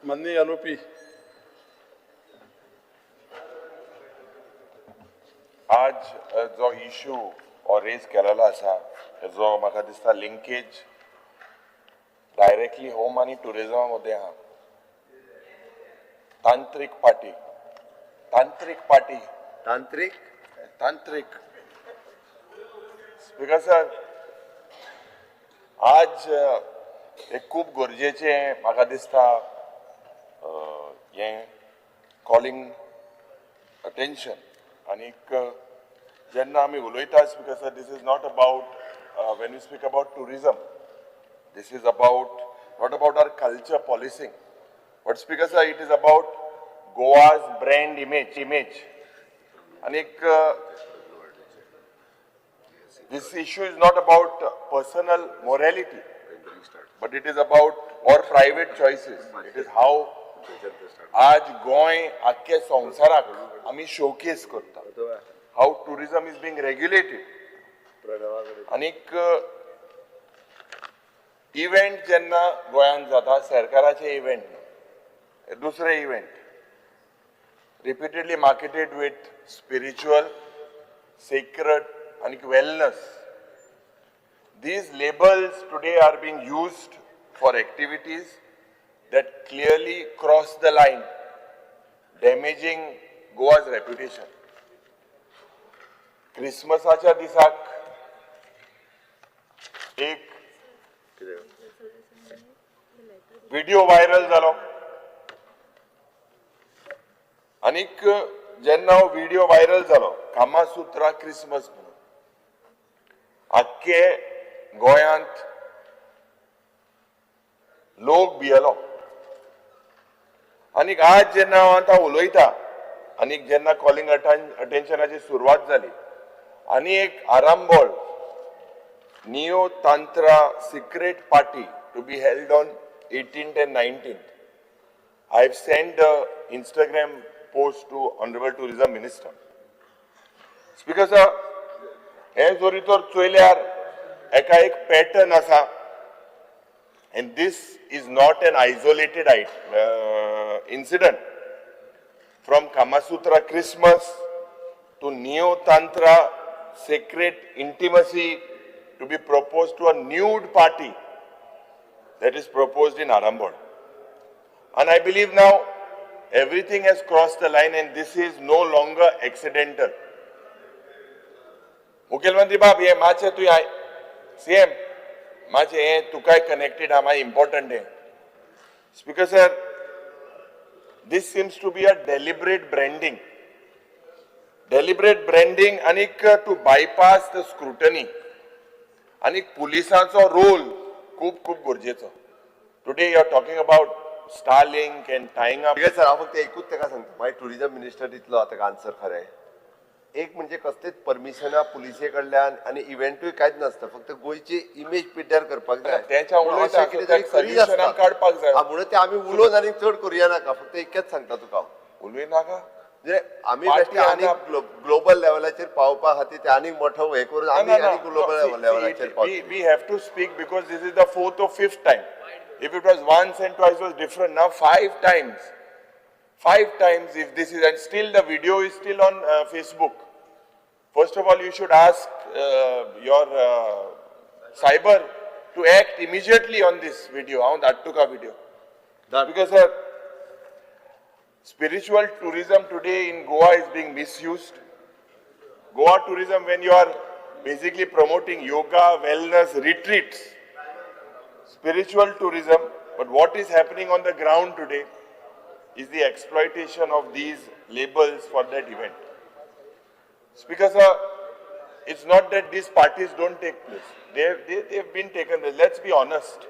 माननीय आरोपी. आज जो इशू हो रेज केलेलो आसा, हेजो म्हाका दिसता लिंकेज डायरेक्टली होम आनी टुरिजमा मदें आहा. तांत्रीक पार्टी, तांत्रीक पार्टी, तांत्रीक तांत्रीक. स्पीकर सर, आज एक खूब गरजेचें म्हाका दिसता हें कॉलिंग अटेन्शन. आनीक जेन्ना आमी उलयता, Speaker sir, this is not about, when you speak about tourism, this is about not about our culture policing, but, Speaker sir, it is about Goa's brand image. आनीक this issue is not about personal morality, but it is about or private choices. It is how आज गोंय आख्खे संवसाराक आमी showcase करता, how tourism is being regulated. आनीक event जेन्ना गोंयांत जाता, सरकाराचे इव्हेंट न्हू, दुसरे event, repeatedly marketed with spiritual, sacred आनी wellness. These labels today are being used for activities that clearly cross the line, damaging Goa's reputation. क्रिसमसाच्या दिसाक एक व्हिडिओ व्हायरल जालो. आनीक जेन्ना हो व्हिडिओ व्हायरल जालो, कामासुत्रा क्रिसमस म्हणून, आख्खे गोंयांत लोक भियेलो. आनीक आज जेन्ना हांव आतां उलयता, आनीक जेन्ना कॉलिंग अटेन्शनाची सुरवात जाली, आनी एक Arambol Neo Tantra secret party to be held on 18th and 19th. I have sent the Instagram post to Honorable Tourism Minister. Speaker sir, हे जरी तर चोयल्यार एका एक पॅटर्न आसा, and this is not an isolated incident. From Kamasutra Christmas to Neo Tantra sacred intimacy to be proposed to a nude party that is proposed in Arambol. And I believe now everything has crossed the line and this is no longer accidental. मुखेलमंत्री बाब, हे मातशें तुवें, CM, मातशें हें तुकाय connected आहा, मातशें इम्पॉर्टंट हें. Speaker sir, this seems to be a deliberate branding. Deliberate branding आनीक टू बायपास the scrutiny. आनी पुलिसांचो रोल खूब खूब गरजेचो. Today you are talking about Starlink and tying up. Sir, हांव फक्त एकूच ताका सांगता, मागीर टुरिजम मिनिस्टर दितलो ताका आन्सर. खरें एक म्हणजे कसलेच परमिशनां पुलिसे कडल्यान आनी इव्हेंटूय कांयच नासता, फक्त गोंयची इमेज पिड्ड्यार करपाक जाय. तेच्या पूण उलयता, अशें कितें तरी ताका करीत solution आसता. आमी काडपाक जाय. हा, म्हणून ते आमी उलोवन आनी चड करुया नाका, फक्त इतकेंच सांगता तुका हांव. उलय नाका. म्हणजे आमी पार्टी बेश्टे आनी ग्लोबल लेवलाचेर पावपा खातीर ते आनीक मोठो हे करून आमी आनी ग्लोबल लेवलाचेर पावतले. We have to speak because this is the fourth or fifth time. If it was once and twice was different. Now five times. Five times if this is, and still the video is still on Facebook. First of all, you should ask your cyber to act immediately on this video. हांव धाडटा तुका video. Because, sir, spiritual tourism today in Goa is being misused. Goa tourism, when you are basically promoting yoga, wellness, retreats, spiritual tourism, but what is happening on the ground today is the exploitation of these labels for that event. Speaker sir, it's not that these parties don't take place. They've been taken place. Let's be honest.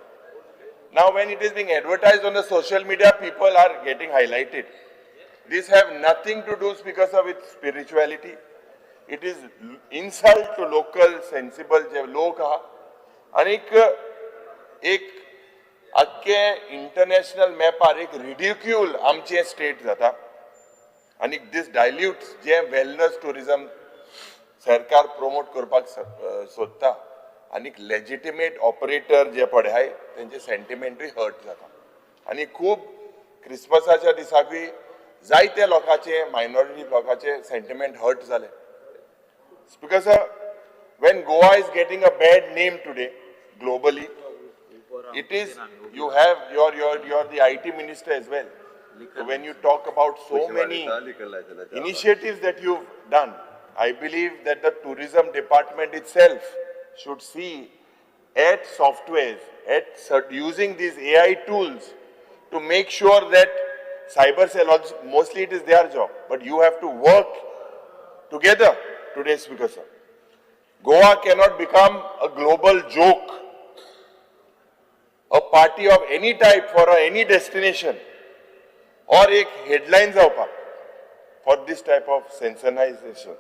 Now, when it is being advertised on the social media, people are getting highlighted. This have nothing to do, Speaker sir, with spirituality. It is insult to local sensible जे लोक आहा. आनीक एक आख्खे international मॅपार एक ridicule आमचे state जाता आनी दीस डायल्यूट्स जे वेलनस टुरिजम सरकार प्रमोट करपाक सोदता. आनी लेजिटिमेट ऑपरेटर जे पळय, तेंचे सेंटिमेंटूय हर्ट जाता आनी खूब क्रिसमसाच्या दिसाकूय जायते लोकांचे, मायनॉरिटी लोकांचे सेंटिमेंट हर्ट जाले. Because when Goa is getting a bad name today globally, it is you have your the IT minister as well. So when you talk about so many initiatives that you've done, I believe that the tourism department itself should see at softwares, at using these AI tools to make sure that cyber cell, also, mostly it is their job, but you have to work together today, Speaker sir. Goa cannot become a global joke, a party of any type for any destination or एक headline जावपाक for this type of sensationalization.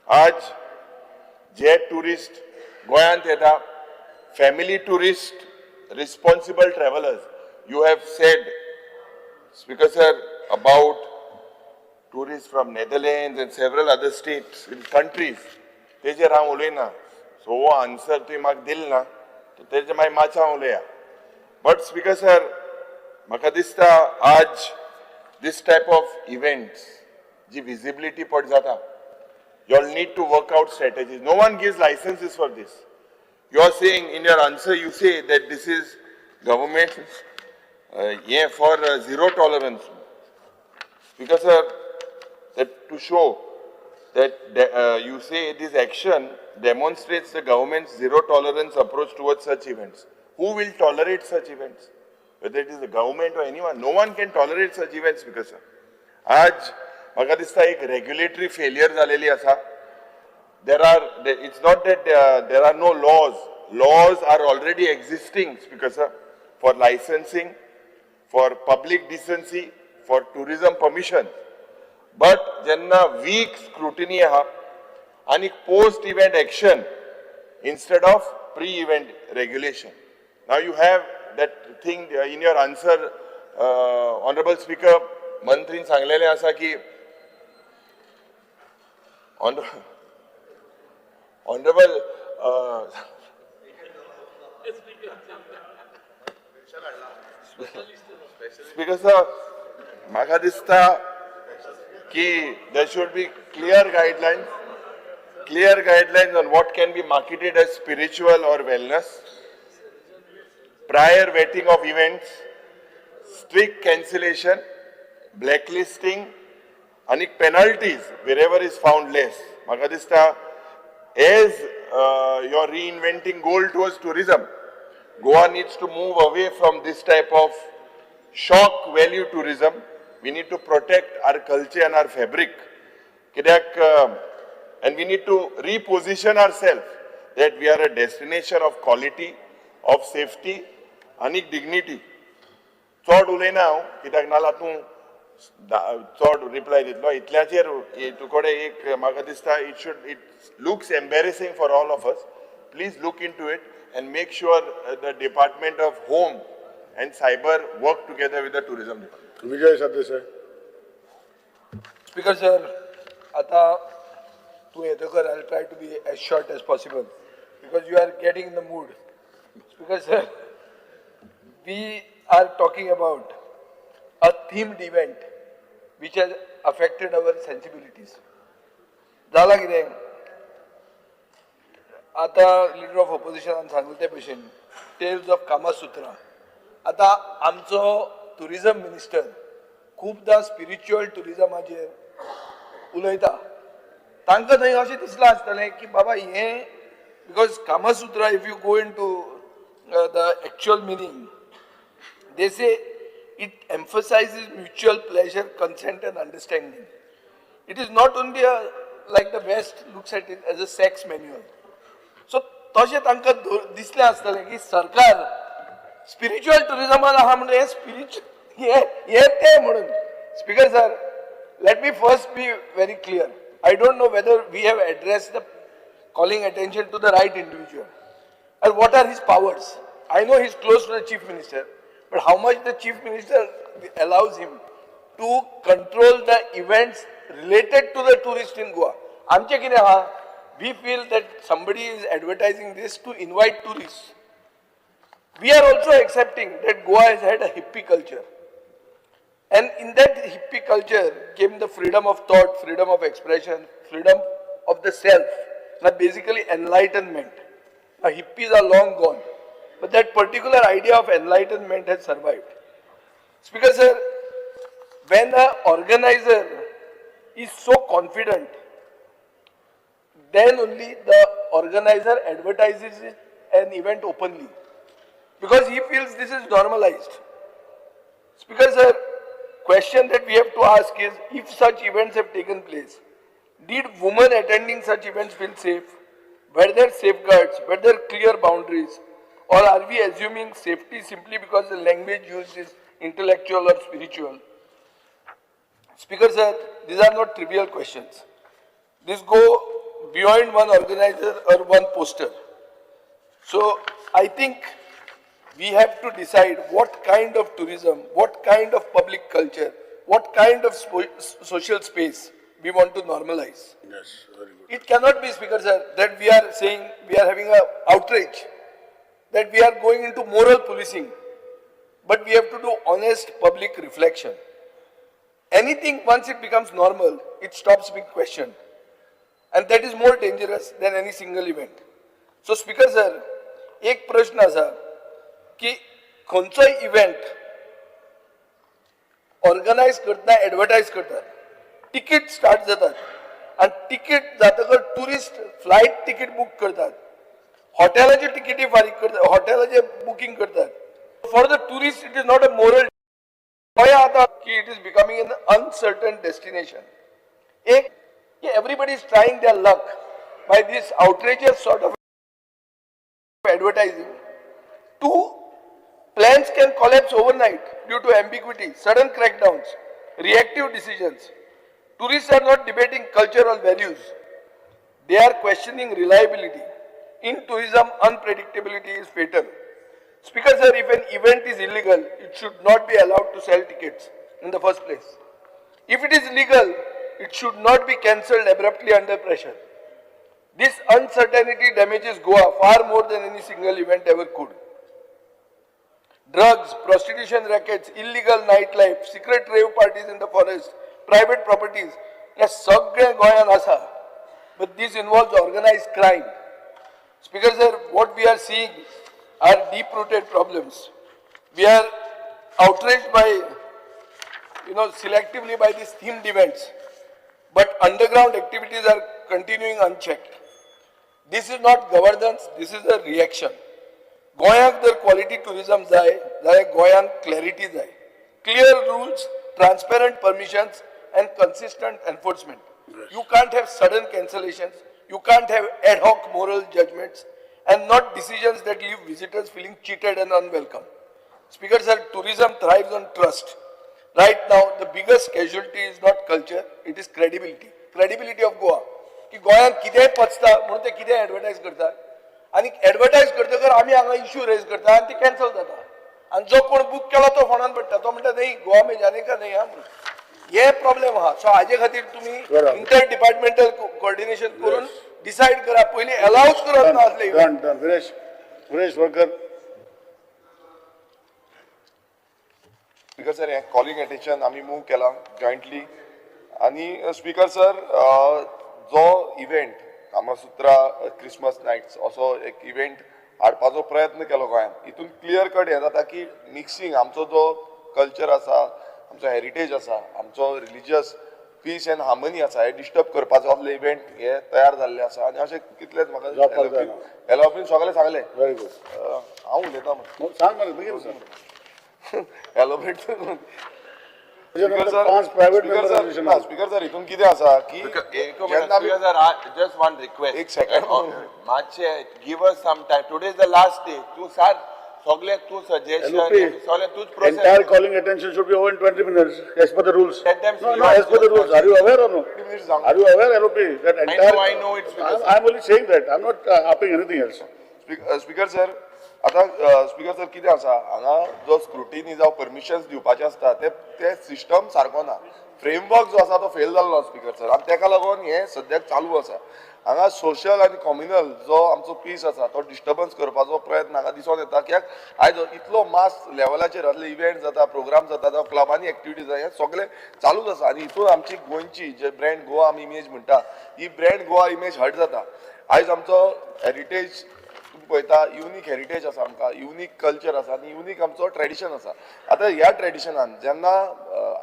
आज जे tourist गोंयांत येता, family tourist, responsible travellers, you have said, Speaker sir, about tourist from Netherlands and several other states, countries. तेजेर हांव उलयना. So हो answer तुवें म्हाका दिल ना, तेजेर मागीर मातसो हांव उलया. बट स्पीकर सर, म्हाका दिसता आज this type of events ji visibility पड जाता, you all need to work out strategies. No one gives licenses for this. You are saying in your answer, you say that this is government yeah, for zero tolerance. Because sir, that to show that you say this action demonstrates the government's zero tolerance approach towards such events. Who will tolerate such events? Whether it is the government or anyone, no one can tolerate such events because sir, आज म्हाका दिसता एक regulatory failure जालेली आसा. There are, it's not that there are no laws. Laws are already existing, Speaker sir, for licensing, for public decency, for tourism permission. But जेन्ना week scrutiny आहा आनी post event action instead of pre event regulation. Now you have that thing in your answer, Honorable Speaker, मंत्रीन सांगलेलें आसा की honorable Speaker sir, म्हाका दिसता की there should be clear guidelines, clear guidelines on what can be marketed as spiritual or wellness, prior vetting of events, strict cancellation, blacklisting आणि penalties wherever is found less. म्हाका दिसता as you're reinventing goal towards tourism, Goa needs to move away from this type of shock value tourism. We need to protect our culture and our fabric. कित्याक and we need to reposition ourselves that we are a destination of quality, of safety आणि dignity. चड उलयना हांव, कित्याक नाल्यार तूं चड reply दितलो. इतल्याचेर तुकडे एक म्हाका दिसता it looks embarrassing for all of us. Please look into it and make sure the Department of Home and Cyber work together with the tourism department. Vijay Sardesai. Speaker sir, आता तूं येतकर I try to be as short as possible because you are getting in the mood. Speaker sir, we are talking about a themed event which has affected our sensibilities. जाला कितें, आतां leader of ऑपोजिशनान सांगलें ते भशेन tales of कामासुत्रा. आतां आमचो tourism minister खुबदां spiritual टुरिजमाचेर उलयता. तांकां थंय अशें दिसलां आसतलें की बाबा हें, because Kamasutra, if you go into the actual meaning, they say it emphasizes mutual pleasure, consent and understanding. It is not only a, like the West looks at it as a sex manual. So तशें तांकां दिसलें आसतलें की सरकार spiritual टुरिजमान आहा म्हणून हें spiritual हें हें तें म्हणून. Speaker sir, let me first be very clear. I don't know whether we have address the calling attention to the right individual and what are his powers. I know he's close to the chief minister, but how much the chief minister allows him to control the events related to the tourist in Goa? आमचें कितें आहा, we feel that somebody is advertising this to invite tourists. We are also accepting that Goa has had a hippie culture. And in that hippie culture came the freedom of thought, freedom of expression, freedom of the self. Now basically enlightenment. Now hippies are long gone, but that particular idea of enlightenment has survived. Speaker sir, when an organizer is so confident, then only the organizer advertises it, an event openly, because he feels this is normalized. Speaker sir, question that we have to ask is, if such events have taken place, did women attending such events feel safe? Were there safeguards? Were there clear boundaries? Or are we assuming safety simply because the language used is intellectual or spiritual? Speaker sir, these are not trivial questions. These go beyond one organizer or one poster. So I think we have to decide what kind of tourism, what kind of public culture, what kind of social space we want to normalize. Yes, very good. It cannot be, Speaker sir, that we are saying we are having an outrage, that we are going into moral policing, but we have to do honest public reflection. Anything, once it becomes normal, it stops being questioned. And that is more dangerous than any single event. So, Speaker sir, एक प्रश्न आसा की खंयचोय event organize करतना advertise करतात, ticket start जातात आनी ticket जातकर टुरिस्ट फ्लायट तिकीट बूक करतात, हॉटेलाच्यो तिकेटी फारीक करतात, हॉटेलाचे बुकींग करतात. For the tourist it is not a moral. गोंया आतां की it is becoming an uncertain destination. एक की everybody is trying their luck by this outrageous sort of advertising. Two, plans can collapse overnight due to ambiguity, sudden crackdowns, reactive decisions. Tourists are not debating cultural values. They are questioning reliability. In tourism, unpredictability is fatal. Speaker sir, if an event is illegal, it should not be allowed to sell tickets in the first place. If it is legal, it should not be cancelled abruptly under pressure. This uncertainty damages Goa far more than any single event ever could. Drugs, prostitution rackets, illegal nightlife, secret rave parties in the forest, private properties, हे सगळें गोंयांत आसा. But this involves organized crime. Speaker sir, what we are seeing are deep-rooted problems. We are outraged by, selectively by these themed events, but underground activities are continuing unchecked. This is not governance, this is a reaction. गोंयाक जर quality tourism जाय जाल्यार गोंयांत clarity जाय, clear rules, transparent permissions and consistent enforcement. You can't have sudden cancellations, you can't have ad hoc moral judgments and not decisions that leave visitors feeling cheated and unwelcome. Speaker sir, tourism thrives on trust. Right now, the biggest casualty is not culture, it is credibility. Credibility of Goa. की गोंयांत कितेंय पचता म्हणून ते कितेंय advertise करतात आनी advertise करतकर आमी हांगा इश्यू रेज करता आनी ती कॅन्सल जाता आनी जो कोण बूक केला तो फोनान पडटा, तो म्हणटा नाही, गोवा में जाने का नाही हा म्हणून. हे प्रॉब्लेम आहा. सो हाजे खातीर तुमी बरोबर. इंटर डिपार्टमेंटल कोऑर्डिनेशन करून डिसायड करा, पयलीं अलावच करप ना असले event. Done, done. Viresh, Viresh Borkar. Speaker sir, हें कॉलिंग अटेन्शन आमी मूव केलां जॉयंटली. आनी स्पीकर सर, जो इव्हेंट कामासुत्रा क्रिसमस नायट्स असो एक इव्हेंट हाडपाचो प्रयत्न केलो गोंयांत, हितून क्लियर कट हें जाता की मिक्सिंग आमचो जो कल्चर आसा, आमचो हेरिटेज आसा, आमचो रिलिजियस पीस एंड हार्मनी आसा, हे डिस्टर्ब करपाचो असले इव्हेंट हे तयार जाल्ले आसा. आनी अशें कितलेच म्हाका जावपाक जायना. एलओपीन सगळें सांगलें. Very good. हांव उलयतां. सांग मरे, बेगीन सांग. एलोबरेट. त्याच्यानंतर पाच private speaker member. Sir, speaker sir, हितून कितें आसा की जेन्ना आमी Speaker sir, just one request. एक second. मातशें give us some time. Today is the last day. तूं सार सगळें तूं सजेशन सगळें तूंच Entire process. Calling attention should be over in 20 minutes, as per the rules. Let them No, see no, what as per the you- rules. Are you aware or no? Minutes सांग. Are you aware, LOP, that entire? Know, I know it's because- I'm only saying that. I'm not upping anything else. Speaker sir, आतां speaker sir, कितें आसा, हांगा जो scrutiny जावं permissions दिवपाचे आसता ते ते सिस्टम सारको ना, फ्रेमवर्क जो आसा तो फेल जाल्लो स्पीकर सर. आनी तेका लागून हें सद्याक चालू आसा. हांगा सोशल आनी कॉम्युनल जो आमचो पीस आसा तो डिस्टर्बन्स करपाचो प्रयत्न हांगा दिसून येता. कित्याक आयज इतलो मास लेवलाचेर असले इव्हेंट जाता, प्रोग्राम जाता, जावं क्लबांनी एक्टिविटीज जाता, हे सगळे चालूच आसा. आनी हितून आमची गोंयची जे ब्रँड गोवा आमी इमेज म्हणटा, ही ब्रँड गोवा इमेज हर्ट जाता. आयज आमचो हेरिटेज तुमी पळयता, युनीक हेरिटेज आसा आमकां, युनीक कल्चर आसा आनी युनीक आमचो ट्रेडिशन आसा. आतां ह्या ट्रेडिशनान जेन्ना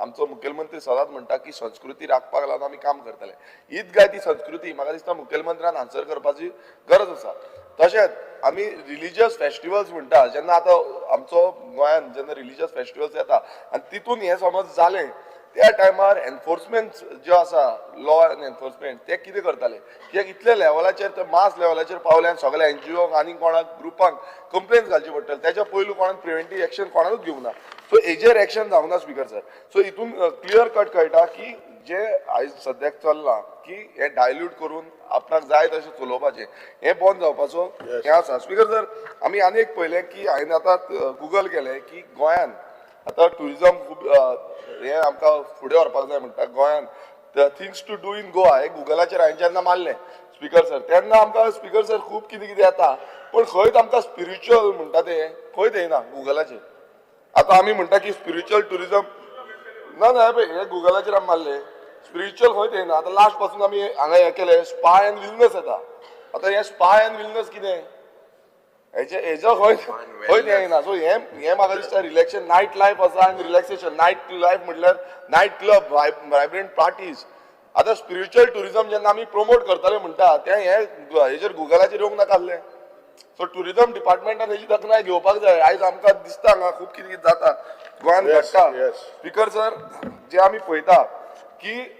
आमचो मुखेलमंत्री सदांच म्हणटा की संस्कृती राखपाक लागून आमी काम करतले, हीच काय ती संस्कृती म्हाका दिसता मुखेलमंत्र्यान आन्सर करपाची गरज आसा. तशेंच आमी रिलिजियस फेस्टिवल्स म्हणटा, जेन्ना आतां आमचो गोंयांत जेन्ना रिलिजियस फेस्टिवल्स येता आनी तितून हें समज जालें त्या टायमार एनफोर्समेंट जो आसा, लॉ एंड एनफोर्समेंट, ते कितें करताले? कित्याक इतल्या लेवलाचेर ते मास लेवलाचेर पावले आनी सगळे एनजीओक आनी कोणाक ग्रुपांक कंप्लेन घालची पडटली, तेच्या पयलू कोणाक प्रिवेंटीव एक्शन कोणाकूच घेवंक ना. सो हेजेर एक्शन जावंक ना स्पिकर सर. सो हितून क्लियर कट कळटा की जे आयज सद्याक चल्लां की हें डायल्यूट करून आपणाक जाय तशें चलोवपाचें, हें बंद जावपाचो हें आसा. स्पिकर सर, आमी आनी एक पळयलें की हांवें आतां गुगल केलें की गोंयान आतां ट्युरिजम खूब हें आमकां फुडें व्हरपाक जाय म्हणटा. गोंयान the things to do in Goa हें गुगलाचेर हांवें जेन्ना मारलें स्पिकर सर, तेन्ना आमकां स्पिकर सर खूब कितें कितें येता, पूण खंयच आमकां स्पिरिच्युअल म्हणटा तें खंयच येना गुगलाचेर. आतां आमी म्हणटा की स्पिरिच्युअल ट्युरिजम ना ना, पळय हे गुगलाचेर आमी मारलें स्पिरिच्युअल खंयच येना. आतां लास्ट पासून आमी हांगा हें केलें, स्पा एंड वेलनस येता. आतां हें स्पा एंड वेलनस कितें हेजे हेजो खंय खंयच येना. सो हें हें म्हाका दिसता रिलॅक्सेशन नायट लायफ आसा आनी रिलॅक्सेशन नायट लायफ म्हटल्यार नायट क्लब, वायब्रंट पार्टीज. आतां स्पिरिच्युअल ट्युरिजम जेन्ना आमी प्रमोट करतले म्हणटा, तें हें हेजेर गुगलाचेर येवंक नाका आसलें. सो ट्युरिजम डिपार्टमेंटान हेजी दखनाय घेवपाक जाय. आयज आमकां दिसता हांगा खूब कितें कितें जाता गोंयांत घडटा. स्पिकर सर, जे आमी पळयता की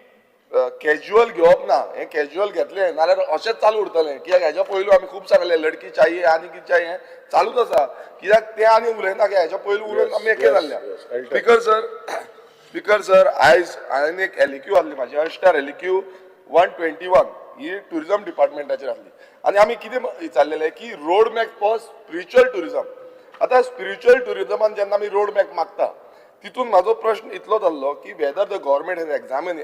कॅज्युअल घेवप ना, हें कॅज्युअल घेतलें नाल्यार अशेंच चालू उरतलें. कित्याक हेज्या पयलू आमी खूब सांगलें, लडकी चाहिए आनी कितें चाहिए, चालूच आसा. कित्याक तें आनी उलयना की हेज्या पयलू उलोवन आमी एके जाल्ल्या. स्पिकर सर, आयज हांवें एक एलएक्यू आहली म्हाजी, अल्स्टर एलएक्यू 121, ही ट्युरिजम डिपार्टमेंटाचेर आहली आनी आमी कितें विचारलेलें की road map for spiritual tourism. आतां स्पिरिच्युअल ट्युरिजमान जेन्ना आमी रोड मॅप मागता, तितून म्हाजो प्रश्न इतलोच आहलो की whether the government has examine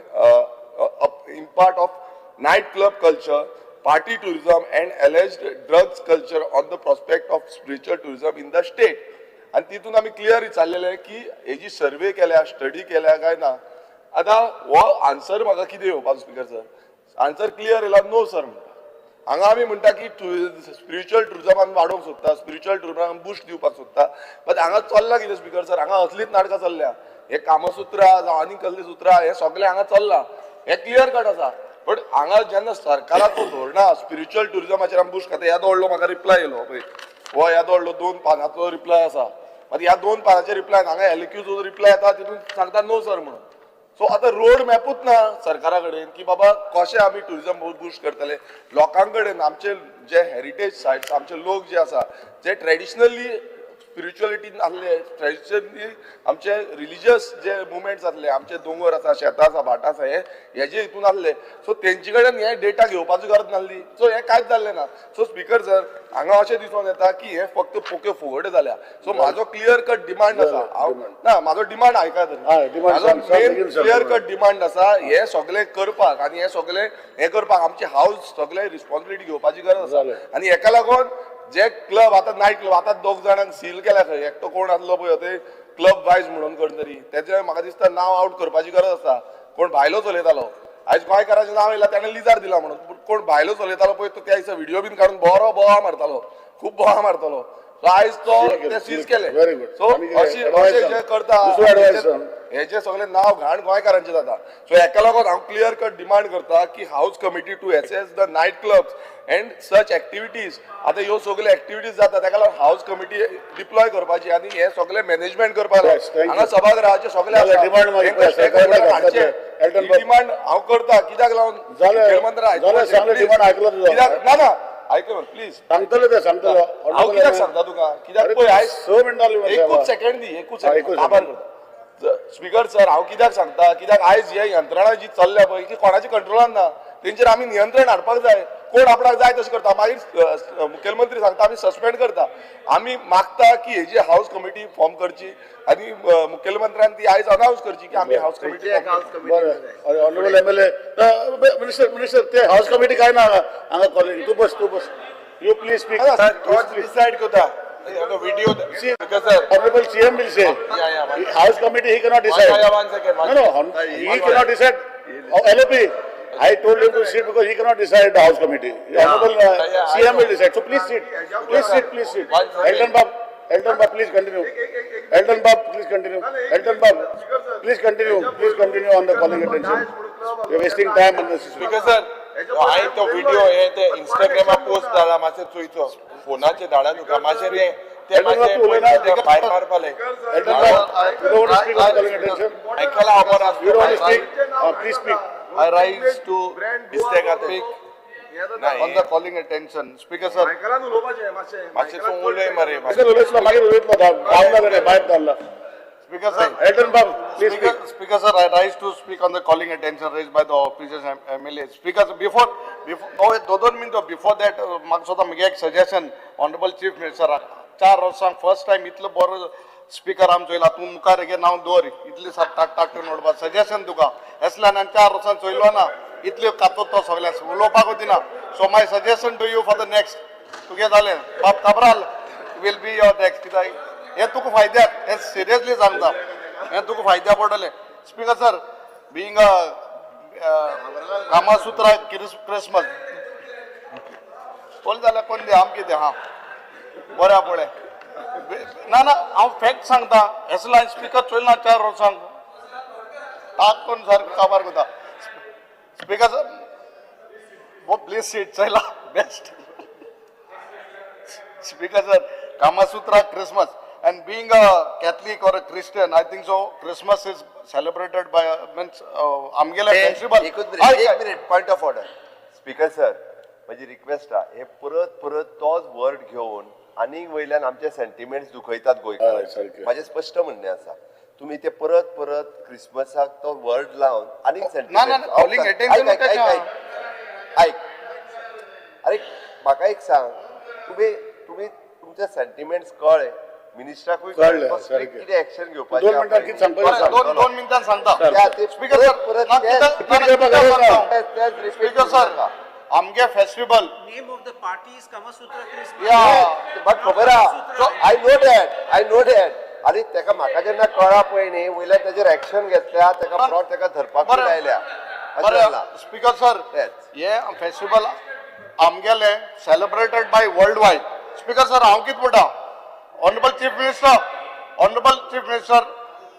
impact of night club culture, party tourism and alleged drugs culture on the prospect of spiritual tourism in the state. आनी तितून आमी क्लियर विचारलेलें की हेजी सर्वे केल्या, स्टडी केल्या काय ना. आतां हो आन्सर म्हाका कितें येवपाचो स्पिकर सर? आन्सर क्लियर येयला, नो सर म्हणटा. हांगा आमी म्हणटा की स्पिरिच्युअल ट्युरिजमान वाडोवंक सोदता, स्पिरिच्युअल ट्युरिजमान बुस्ट दिवपाक सोदता, बट हांगा चल्लां कितें स्पिकर सर? हांगा असलीच नाटकां चल्ल्या. हे कामसूत्रा जावं आनी कसली सुत्रां, हे सगळें हांगा चल्लां, हें क्लियर कट आसा. बट हांगा जेन्ना सरकाराचो धोरणां स्पिरिच्युअल ट्युरिजमाचेर आमी बुस्ट खाता, येदो व्हडलो म्हाका रिप्लाय येयलो पळय, हो येदो व्हडलो दोन पानाचो रिप्लाय आसा. मागीर ह्या दोन पानाच्या रिप्लायन हांगा एलएक्यूचो रिप्लाय येता, तितून सांगता नो सर म्हणून. सो आतां रोड मॅपूच ना सरकारा कडेन की बाबा कशें आमी ट्युरिजम बुस्ट करतले. लोकां कडेन आमचे जे हेरिटेज सायट्स, आमचे लोक जे आसा, जे ट्रेडिशनली स्पिरिच्युअलिटीन आसले, ट्रेडिशनली आमचे रिलिजियस जे मुवमेंट्स आसले, आमचे दोंगर आसा, शेतां आसा, भाटां आसा, हे हेजे हितून आसले, सो तेंचे कडेन हे डेटा घेवपाची गरज नासली. सो हें कांयच जाल्लें ना. सो स्पिकर सर, हांगा अशें दिसून येता की हे फक्त पोक्यो फुगड्यो जाल्या. सो म्हाजो क्लियर कट डिमांड आसा. हांव ना, म्हाजो डिमांड आयका तरी. demand म्हाजो सांग, सांग, मेन बेगीन सांग. क्लियर कट डिमांड आसा, हे सगळे करपाक आनी हे सगळे हे करपाक आमची हाऊस सगळे रिस्पॉन्सिबिलिटी घेवपाची गरज आसा. जालें. आनी हेका लागून जे क्लब आतां नायट क्लब आतां दोग जाणांक सील केल्या खंय. एकटो कोण आसलो पळय ते क्लब वायज म्हणून कोण तरी, तेजें म्हाका दिसता नांव आवट करपाची गरज आसा. कोण भायलो चलयतालो, आयज गोंयकाराचें नांव येयलां, ताणें लिजार दिला म्हणून. पूण कोण भायलो चलयतालो पळय तो, त्या दिसा व्हिडिओ बीन काडून बरो बोवा मारतालो, खूब बोवा मारतालो. सो आयज तो Seal केलें, ते सीज seal केले. Very good. सो आनी कितें? अशें Advice अशें सांग. जे करता दुसरो advice सांग. हेजे सगळे नाव घाण गोंयकारांचें जाता. सो हेका लागून हांव क्लियर कट डिमांड करता की house committee to assess the night clubs and such activities. आतां ह्यो सगल्यो एक्टिविटीज जाता, ताका लागून हाऊस कमिटी डिप्लॉय करपाची आनी हे सगळे मॅनेजमेंट करपाक. Yes, thank you. हांगा सभागृहाचे सगळे जालें, demand मागीर तांकां सरकारान stakeholder घातला हाडचे. ते. एल्टन ही बाब. डिमांड हांव करता. कित्याक लागून जालें, मुखेलमंत्र्यान जालें, सांगलें, demand आयकलो तुजो. कित्याक ना ना, आयक प्लीज. सांगतले ते, सांगतले. हांव कित्याक सांगता तुका, कित्याक पळय आयज 6 मिनटां जालीं मरे एकूच सायबा. सेकंड दी, एकूच हा, सेकंड. एकूच काबार second. करता. स्पीकर सर, हांव कित्याक सांगता, कित्याक आयज हे यंत्रणा जी चल्ल्या पळय ती कोणाच्या कंट्रोलान ना. तेंचेर आमी नियंत्रण हाडपाक जाय. कोण आपणाक जाय तशें करता. मागीर मुखेलमंत्री सांगता आमी सस्पेंड करता. आमी मागता की हेजी हावस कमिटी फॉर्म करची आनी मुखेलमंत्र्यान ती आयज अनावन्स करची की आमी हावस कमिटी. बरें, honourable MLA, minister, minister, ते हाऊस कमिटी काय ना हांगा, हांगा कॉलिंग. तूं बस, तूं बस, you please speak. तोच डिसायड करता video. Speaker sir. Honorable CM will say. Yeah. House committee, he cannot decide. Yeah, one second, one No, no, he cannot decide. Oh, LOP, I told him to sit because he cannot decide the House committee. The Honorable Yeah, I CM know. will decide. So please sit. Please sit, please sit. One second. Elton Bab, Elton Bab, please continue. Elton Bab, please continue. Elton Bab, please continue. Please continue on the calling attention. You're wasting time unnecessarily. Speaker sir, हांवें तो video हे ते इंस्टाग्रामार post धाडला, मातशें चोयचो फोनाचेर धाडा तुका मातशें ते ते मातशें पयशे भायर मारपाले. Elton Bab, you don't want to speak on the calling attention? मायकला खबर You don't want to आसता speak? Please speak. I rise to mistake आतां speak नाही. on the calling attention. Speaker sir, मायकलान उलोवपाचें मातशें. मातशें तूं उलय मरे. मागीर उलयतलो, मागीर उलयतलो, धांवला रे, भायर धाडला. Speaker sir, Elton Bab, please speak. Speaker sir, I rise to speak on the calling attention raised by the officers and MLA. Speaker sir, before, oh, दोन मिनटो before that, म्हाका स्वता म्हगे एक suggestion, Honorable Chief Minister, चार वर्सां first time इतलो बरो speaker आमचो येयला, तूं मुखार हेगे नांव दवर, इतले सात टाक टाक नोडपा सजेशन तुका. एसल्यान आनी चार वर्सां चोयलो ना, इतल्यो कातो तो सगळ्यांक उलोवपाकूच दिना. So my suggestion to you for the next, तुगे जालें, बाब Cabral will be your next. कित्याक हे तुका फायद्याक, हे सिरियसली सांगता, हे तुका फायद्या पडटलें. Speaker sir, being a Kamasutra Christmas कोण जाल्यार कोण दी, आम कितें हा बरें पळय. ना ना, हांव फॅक्ट सांगता. एसला स्पीकर चोयल ना चार वर्सांक टाक कोण सारको काबार करता. स्पीकर सर, प्लीज सीट चोयला best. Speaker sir, Kamasutra Christmas, and being a Catholic or a Christian, I think so Christmas is celebrated by means आमगेले फेस्टिवल. एकूच मिनिट, एक minute, point of order. Speaker sir, म्हजी request आहा, हे परत परत तोच वर्ड घेवन आनीक वयल्यान आमचे सेंटिमेंट्स दुखयतात हय, गोंयकार. सारकें. म्हाजें स्पश्ट म्हणणें आसा, तुमी ते परत परत क्रिसमसाक तो वर्ड लावन आनीक ना, ना, calling attention ऐक ऐक, अरे म्हाका एक सांग, तुमी तुमी तुमचे सेंटिमेंट्स कळ्ळे मिनिस्टराकूय, कळ्ळे, strict सारकें. कितें एक्शन घेवपाचें. दोन मिनटां कितें सांगपाचें सांग. दोन दोन मिनटां सांगता. ते स्पीकर सर, परत ना, तेच- कित्याक- repeat करपाक गरज ना. तेच- तेच repeat speaker sir, करूं नाका. आमगे festival Name of the party is Kama Sutra Christmas. या बट खबर आहा, I know that, I know that. आनी तेका म्हाका जेन्ना कळ्ळा पळय न्ही, वयल्यान तेजेर एक्शन घेतल्या, तेका फ्रॉड तेका धरपाक बरें. लायल्या, अशें जालां. बरें स्पीकर सर, तेच. हे फेस्टिवल आमगेले celebrated by world wide. Speaker sir, हांव कितें म्हणटा, honourable chief minister, honourable chief minister,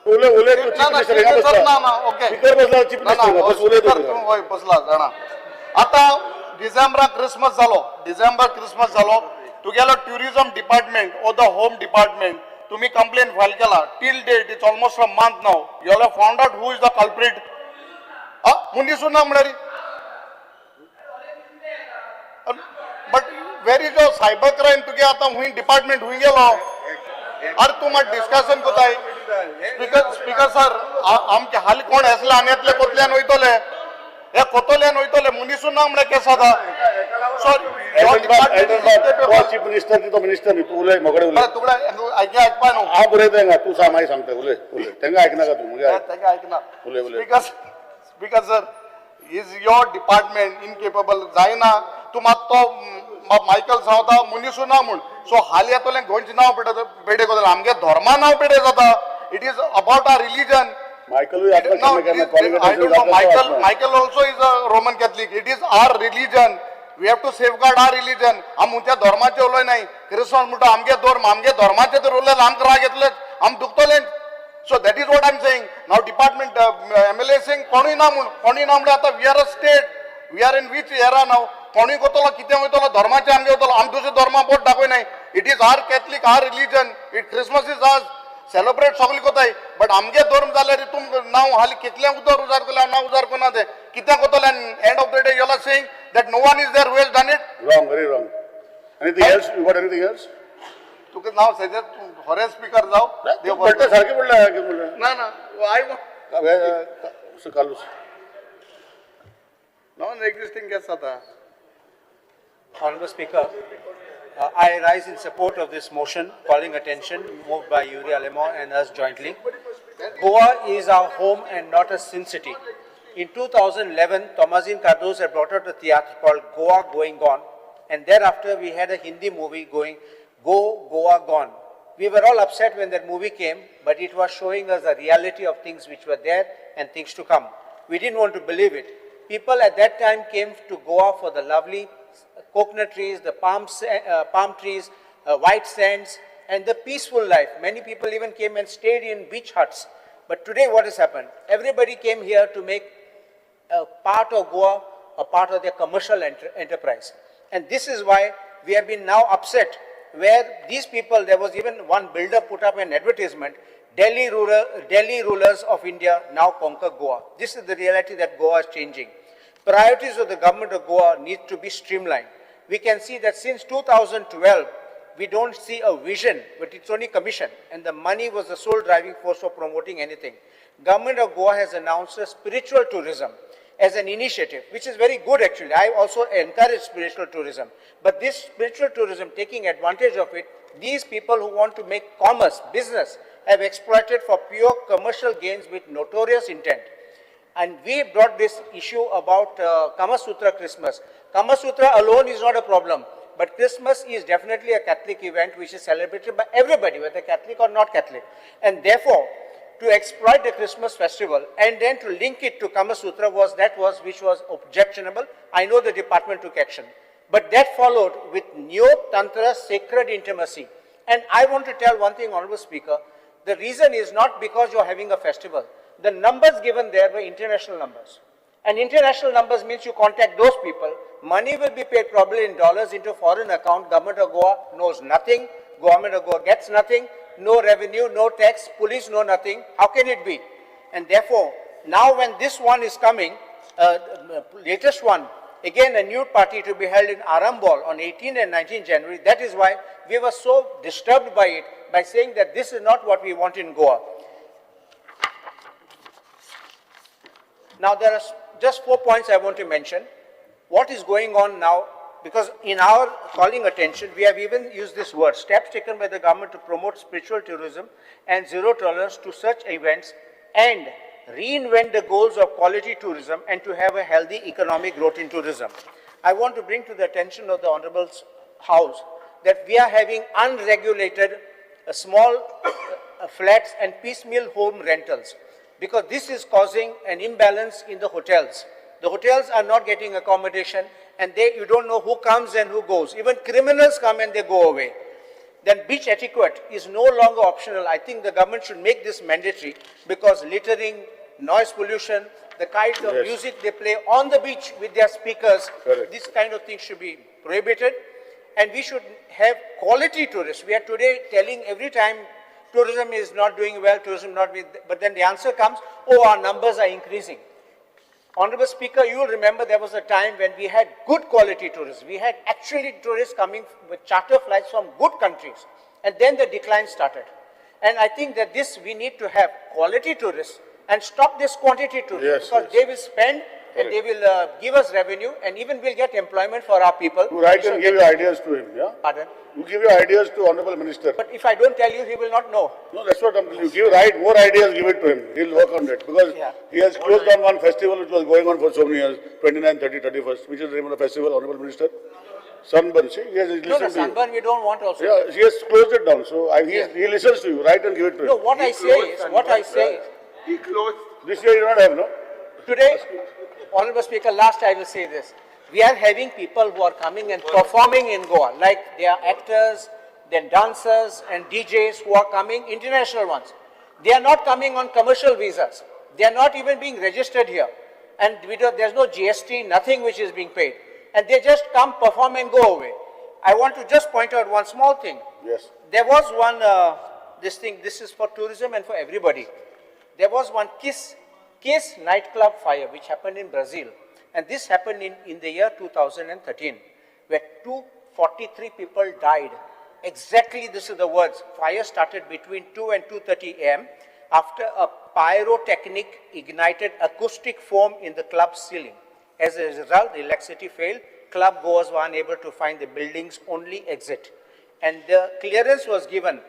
उलय, उलय तू. ना, चीफ ना, मिनिस्टर हिंगा स्पीकर सर, बसला. ना, ना, ओके. स्पीकर बसला चीफ ना, ना, मिनिस्टर हिंगा. बस उलय स्पीकर तू. तूं वय बसला जाणा. आतां डिसेंबराक क्रिसमस जालो, डिसेंबर क्रिसमस जालो, तुगेलो tourism department or the home department तुम्ही कंप्लेन फायल केला. Till date it's almost a month now, you have found out who is the culprit? मनीसूच ना म्हळ्यार, but where is your cyber crime? तुगे आतां हुंय department हुंय गेलो? अरे तूं मात डिस्कशन कोताय. स्पीकर, स्पीकर सर, आमचे हाली कोण येसले आनी येतले, कोतल्यान वयतले, हे कोतोल्यान वयतले, मनीसूच ना म्हळ्यार केस जाता. एल्टन बाब, एल्टन बाब, तो चीफ मिनिस्टर, ती तो मिनिस्टर न्ही. तूं उलय, मोगडे उलय. तुकडे आयक आयकपा न्हू. हांव बरयता हिंगा, तूं सांग, मागीर सांगता. उलय, उलय, तेंका आयकनाका तूं, मुगे आयक. ताका आयकना. उलय, उलय. Speaker, speaker sir, is your department incapable जायना? तूं मात तो मायकल सांगता मनीसूच ना म्हूण. सो हाली येतले गोंयचें नांव पेडे पेडे करतले, आमगे धर्मा नांव पेडे जाता. It is about our religion. मायकलूय आपलो No, केन्ना केन्ना calling I attention don't know. जाता तो Michael, आसना. Michael also is a Roman Catholic. It is our religion. We have to safeguard our religion. आम उंच्या धर्माचे उलय नाही. क्रिस्मस म्हणटा आमगे धर्म, आमगे धर्माचे तर उरले आमकां राग येतले, आम दुखतले. So that is what I am saying. Now department MLA saying कोणूय ना म्हूण, कोणूय ना म्हळ्यार आतां we are a state, we are in which era now? कोणूय कोतलो, कितें वयतलो, धर्माचे आमगे वयतलो, आम दुसरे धर्मा बोट दाखय नाही. It is our Catholic, our religion. It Christmas is ours, celebrate सगळे कोताय, बट आमगे धर्म जाल्यार हितून नांव हाली कितलें उदर उजार केल्यार नांव उजार कोना ते कितें कोतले. End of the day you are saying that no one is there who has done it. Wrong, very wrong. Anything else? You got anything else? तुका नांव सजेस्ट खरें स्पीकर जाव देव बरें पडटा सारकें पडलें, कितें म्हणलें? ना ना, I Carlos. Non existing case जाता. Honorable Speaker, I rise in support of this motion calling attention moved by Yuri Alemao and us jointly. Goa is our home and not a sin city. In 2011, Tomasin Cardoz had brought out a theatre called Goa Going On, and thereafter we had a Hindi movie going, Go Goa Gone. We were all upset when that movie came, but it was showing us the reality of things which were there and things to come. We didn't want to believe it. People at that time came to Goa for the lovely coconut trees, the palm trees, white sands, and the peaceful life. Many people even came and stayed in beach huts. But today what has happened? Everybody came here to make a part of Goa a part of their commercial enterprise. And this is why we have been now upset, where these people, there was even one builder put up an advertisement, Delhi rulers of India now conquer Goa. This is the reality that Goa is changing. Priorities of the government of Goa need to be streamlined. We can see that since 2012, we don't see a vision, but it's only commission, and the money was the sole driving force for promoting anything. Government of Goa has announced a spiritual tourism as an initiative, which is very good actually. I also encourage spiritual tourism. But this spiritual tourism, taking advantage of it, these people who want to make commerce, business, have exploited for pure commercial gains with notorious intent. And we brought this issue about Kama Sutra Christmas. Kama Sutra alone is not a problem, but Christmas is definitely a Catholic event which is celebrated by everybody, whether Catholic or not Catholic. And therefore, to exploit the Christmas festival and then to link it to Kama Sutra which was objectionable. I know the department took action. But that followed with Neo-Tantra sacred intimacy. And I want to tell one thing, Honorable Speaker, the reason is not because you're having a festival. The numbers given there were international numbers. And international numbers means you contact those people. Money will be paid probably in dollars into foreign account. Government of Goa knows nothing. Government of Goa gets nothing. No revenue, no tax, police know nothing. How can it be? And therefore, now when this one is coming, latest one, again a new party to be held in Arambol on 18 and 19 January. That is why we were so disturbed by it, by saying that this is not what we want in Goa. Now there are just 4 points I want to mention. What is going on now, because in our calling attention, we have even used this word, steps taken by the government to promote spiritual tourism and zero tolerance to such events and reinvent the goals of quality tourism and to have a healthy economic growth in tourism. I want to bring to the attention of the Honorable House that we are having unregulated small flats and piecemeal home rentals, because this is causing an imbalance in the hotels. The hotels are not getting accommodation, and you don't know who comes and who goes. Even criminals come and they go away. Then beach etiquette is no longer optional. I think the government should make this mandatory, because littering, noise pollution, the kind of music they play on the beach with their speakers, this kind of thing should be prohibited. And we should have quality tourists. We are today telling every time tourism is not doing well, tourism not, but then the answer comes, oh, our numbers are increasing. Honorable Speaker, you will remember there was a time when we had good quality tourists. We had actually tourists coming with charter flights from good countries. And then the decline started. And I think that this, we need to have quality tourists and stop this quantity tourists. Because they will spend and they will give us revenue, and even we'll get employment for our people. You write and give your ideas to him, yeah? Pardon? You give your ideas to Honorable Minister. But if I don't tell you, he will not know. No, that's what I'm telling you. Give right, more ideas, give it to him. He'll work on that. Because he has closed down one festival which was going on for so many years, 29, 30, 31st, which is the name of the festival, Honorable Minister. Sunburn, see, he has listened to you. Sunburn we don't want also. Yeah, he has closed it down. So he listens to you. Write and give it to him. No, what I say is, He closed. This year you don't have, no? Today, Honorable Speaker, last I will say this. We are having people who are coming and performing in Goa, like they are actors, then dancers and DJs who are coming, international ones. They are not coming on commercial visas. They are not even being registered here. And we don't, there's no GST, nothing which is being paid. And they just come, perform and go away. I want to just point out one small thing. Yes. There was one, this thing, this is for tourism and for everybody. There was one Kiss nightclub fire which happened in Brazil. And this happened in the year 2013, where 243 people died. Exactly, this is the words. Fire started between 2 and 2:30 a.m. after a pyrotechnic ignited acoustic foam in the club ceiling. As a result, the electricity failed, Club goers were unable to find the building's only exit. And the clearance was given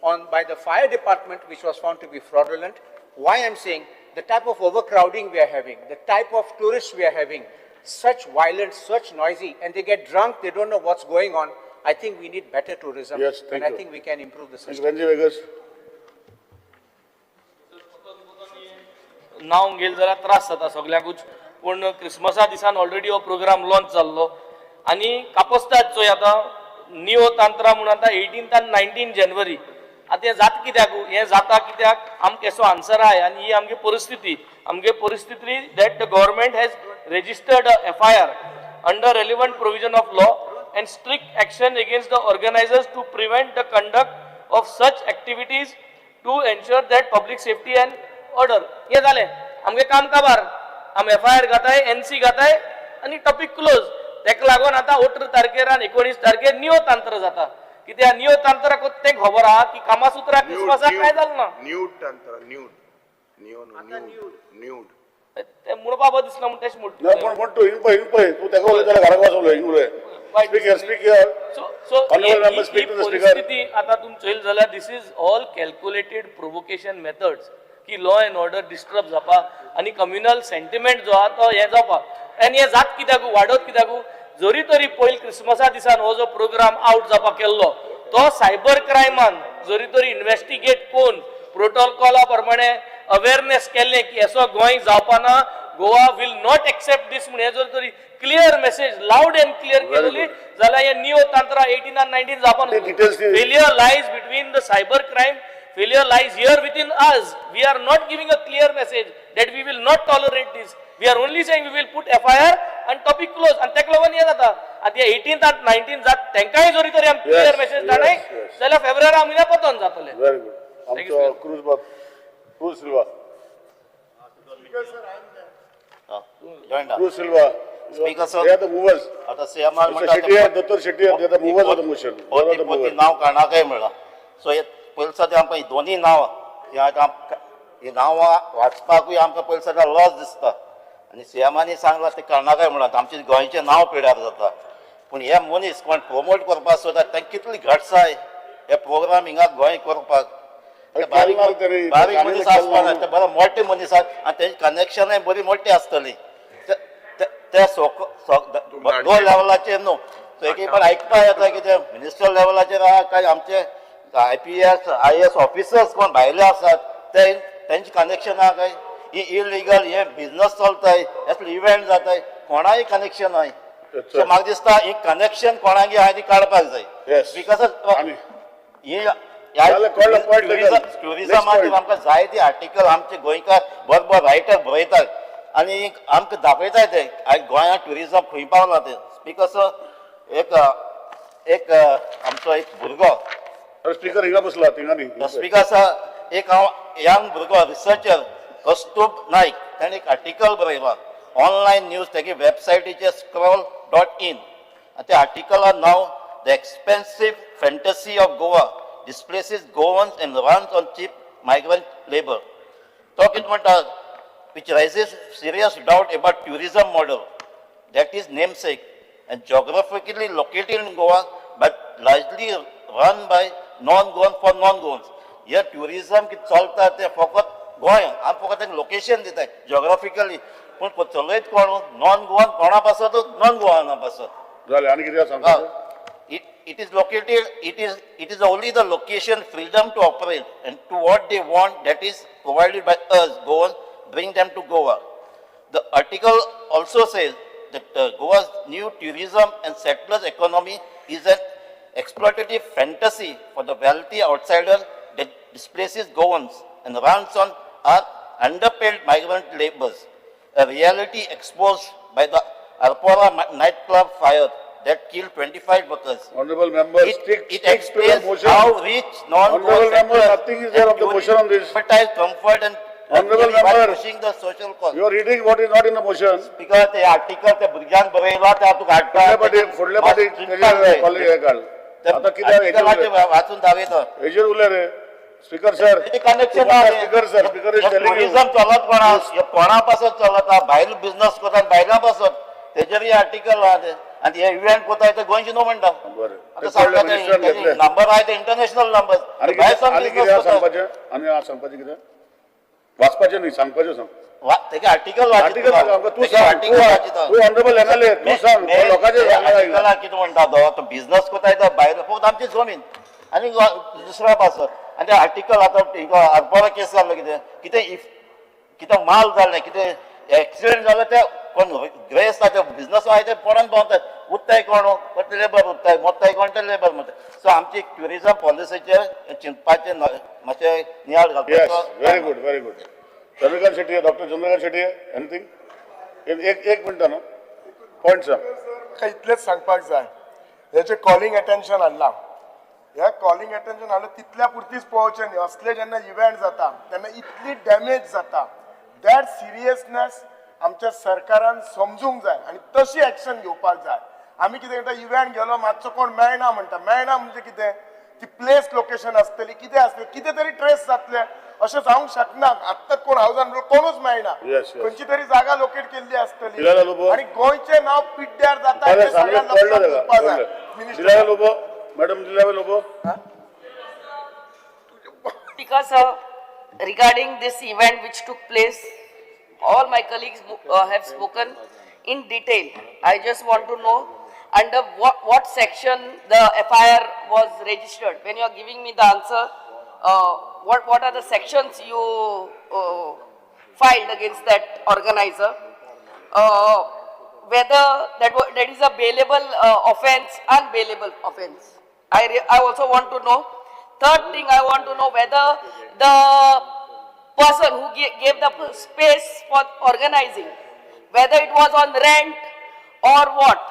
on by the fire department, which was found to be fraudulent. Why I'm saying the type of overcrowding we are having, the type of tourists we are having, such violent, such noisy, and they get drunk, they don't know what's going on. I think we need better tourism. Yes, thank and you. I think we can improve the Mr. system. Venzy Vegas. नांव घेयल जाल्यार त्रास जाता सगळ्याकूच, पूण क्रिसमसा दिसान already हो programme launch जाल्लो आनी कापस्ताद चोय आतां नियो तांत्रा म्हूण आतां 18 आनी 19 जानेवारी. आतां हें जाता कित्याक? हें जाता कित्याक आमकां हेचो आन्सर आहाय आनी ही आमगे परिस्थिती, आमगे परिस्थिती that the government has registered FIR under relevant provision of law and strict action against the organizers to prevent the conduct of such activities to ensure that public safety and order. हें जालें आमगे काम काबार. आम FIR घाताय, NC घाताय आनी topic close. तेका लागून आतां 18 तारखेर आनी 19 तारखेर नियो तंत्र जाता. कित्याक नियो तंत्राक तें खबर आहा की कामासुत्रा क्रिसमसाक कांय जालें ना. न्यूड तंत्र, न्यूड, नियो न्हू, न्यूड, न्यूड. तें म्हणपा बरें दिसना म्हूण तेश ना, म्हणटा. पण पण तूं हिंग पळय, हिंग पळय, तूं तेका उलयता जाल्यार घराक वचून उलय, हिंग उलय. Speak here, speak here. So Honorable member, speak to the speaker. परिस्थिती आता तुम चोयल जाल्यार this is all calculated provocation methods की लॉ एंड ऑर्डर डिस्टर्ब जावपाक आनी कम्युनल सेंटिमेंट जो आहा तो हें जावपाक. आनी हें जात कित्याक, वाडत कित्याक? जरी तरी पयलीं क्रिसमसा दिसान हो जो प्रोग्राम आवट जावपाक केल्लो तो सायबर क्रायमान जरी तरी इन्वेस्टिगेट कोन्न प्रोटोकॉला प्रमाणे अवेरनेस केल्लें की असो गोंय जावपा ना, Goa will not accept this म्हूण हे जर तरी clear message loud and clear केलेली जाल्यार हे नियो तांत्रा 18 आनी 19 जावपा. ते details ती- Failure lies between the cyber crime, failure lies here within us. We are not giving a clear message that we will not tolerate this. We are only saying we will put FIR and topic close. आनी तेका लागून हें जाता. आतां हे 18 आनी 19 जात तेंकांय जरी तरी आमी क्लियर मेसेज धाडय जाल्यार फेब्रुवारी म्हयन्या पतोन जातलें. Very good. Thank you, आमचो sir. क्रूज बाब, cruise Silva. Join cruise Silva. Speaker, sir. They are the movers. आता CMR Mr. Shetty and Dr. Shetty, they are the movers of the motion. They are the पोती movers. नांव कारणाकय मेळ्ळां. So हे पयलीं सद्या आमकां ही दोनी नांवां ही आतां आमकां ही नांवां वाचपाकूय आमकां पयलीं सद्या लॉस दिसता आनी सीएमांनी सांगलां तें कारणाकय मेळ्ळां. आमचें गोंयचें नांव पिड्यार जाता, पूण हे मनीस कोण प्रमोट करपाक सोदता तांकां कितली घट्स आहाय हे प्रोग्राम हिंगा गोंय करपाक. ते अरे बारीक केन्ना तरी- बारीक तांणी मनीस केन्ना आसपा ना, ते बरे मोठे मनीस आहात आनी तेंचे कनेक्शनाय बरी मोठी आसतली. ते- ते- ते सोक लो लेवलाचेर न्हू. सो एक एक आयकपा येता कितें मिनिस्टर लेवलाचेर आहा काय आमचे IPS IAS officers कोण भायले आसात ते तेंचे कनेक्शन आहा काय ही इलिगल हे बिझनस चलताय, असले इव्हेंट जाताय, कोणाय कनेक्शन आहाय. सो म्हाका दिसता ही कनेक्शन कोणागे आहा ती काडपाक जाय. Because आनी- ही जालें, कळ्ळें, point taken. टुरिझमाचेर Next point. आमकां जायते आर्टिकल आमचे गोंयकार बरे बरे रायटर बरयतात आनी आमकां दाखयतात ते आयज गोंयांत टुरिझम खंय पावलां तें. स्पीकर सर, एक एक आमचो एक भुरगो अरे स्पीकर हिंगा बसला, थिंगा न्ही. स्पीकर सर, एक हांव यंग भुरगो रिसर्चर कस्तूब नायक ताणें एक आर्टिकल बरयलां ऑनलायन न्यूज तेगे वेबसायटीचेर scroll.in आनी त्या आर्टिकला नांव the expensive fantasy of Goa displaces Goans and runs on cheap migrant labour. तो कितें म्हणटा, which raises serious doubt about tourism model that is namesake and geographically located in Goa but largely run by non-Goan for non-Goans. हे tourism कितें चलता तें फकत गोंय आमी फकत तांकां लोकेशन दिताय जॉग्राफिकली, पूण चलयत कोण? Non Goan. कोणा पासत? नॉन गोवाना पासत. जालें, आनी कितें सांगता? It is located, it is only the location freedom to operate and to what they want that is provided by us, Goans, bring them to Goa. The article also says that Goa's new tourism and settlers economy is an exploitative fantasy for the wealthy outsider that displaces Goans and runs on our underpaid migrant laborers, a reality exposed by the Arpora nightclub fire that killed 25 workers. Honorable member, It, stick, it stick to the explains motion. how rich non-Goan Honorable member, settlers nothing is there and of the motion on this. advertise comfort and Honorable luxury while member, pushing the social cause. You are reading what is not in the motion. Because ते article ते भुरग्यांक बरयलां ते हांव तुका हाडटा. फुडले पाटी, फुडले पाटी तेजेर कॉलेज हे काड. आतां कितें हेजेर आर्टिकलाचे उलय. वाचून दाखयता. हेजेर उलय रे. Speaker sir. Connection speaker sir, speaker is telling you. Tourism चलत कोणा कोणा पासत चलता? भायल बिझनस करता भायल्या पासत तेजेर आर्टिकल आहा ते. आनी हे इव्हेंट कोताय ते गोंयचे न्हू म्हणटा. बरें. आतां सांगता कळ्ळें, मिनिस्टरान घेतलें. नंबर आहाय ते इंटरनॅशनल नंबर. आनी कितें, आनी कितें आहा सांगपाचें? आनी आहा सांगपाचें कितें? वाचपाचें न्ही, सांगपाचें सांग. तेगे आर्टिकल. आर्टिकल आमकां तूं सांग. तूं ऑनरेबल एमएलए, तूं सांग लोकांचें. आर्टिकला कितें म्हणटा तो बिझनस कोताय तो भायर फक्त आमची जमीन आनी दुसऱ्या पासत. आनी ते आर्टिकल आतां हिंगा आरपोरा केस जाल्लो, कितें कितें if कितें माल जालें, कितें एक्सिडेंट जालें, ते कोण ग्रेस्त आहा ते बिझनस आहाय ते पडोन भोंवतात. उत्ताय कोण ते लेबर उत्ताय, मोत्ताय कोण ते लेबर मोत्ताय. सो आमची ट्युरिजम पॉलिसीचेर चिंतपाचें, मातशें नियाळ येस. घालपाचो. Very good, very good. Chandrakant Shetty, doctor Chandrakant Shetty, anything? एक एक मिनटान पॉयंट सांग. म्हाका इतलेंच सांगपाक जाय, हेजे कॉलिंग अटेन्शन हाडलां, हे कॉलिंग अटेन्शन हाडलां तितल्या पुरतीच पळोवचें न्ही. असले जेन्ना इव्हेंट जाता तेन्ना इतली डॅमेज जाता, that seriousness आमच्या सरकारान समजूंक जाय आनी तशी एक्शन घेवपाक जाय. आमी कितें करता, इव्हेंट गेलो, मातसो कोण मेळना म्हणटा. मेळना म्हणजे कितें, ती प्लेस लोकेशन आसतली, कितें आसतलें, कितें तरी ट्रेस जातलें अशें जावंक शकना. आत्ताच कोण हावजान कोणूच मेळना. Yes. खंयची तरी जागा लोकेट केल्ली आसतली दिलाला लोबो. आनी गोंयचें नांव पिड्ड्यार जाता बरें हें सांगलें, सगळ्यांक कळ्ळें लक्षांत ताका. दवरपाक जाय. कळ्ळें. Minister Delilah Lobo, madam Delilah Lobo. Speaker sir, regarding this event which took place, all my colleagues have spoken in detail. I just want to know under what section the FIR was registered. When you are giving me the answer, what are the sections you filed against that organizer? Whether that is a bailable offense, unbailable offense. I also want to know. Third thing I want to know, whether the person who gave the space for organizing, whether it was on rent or what.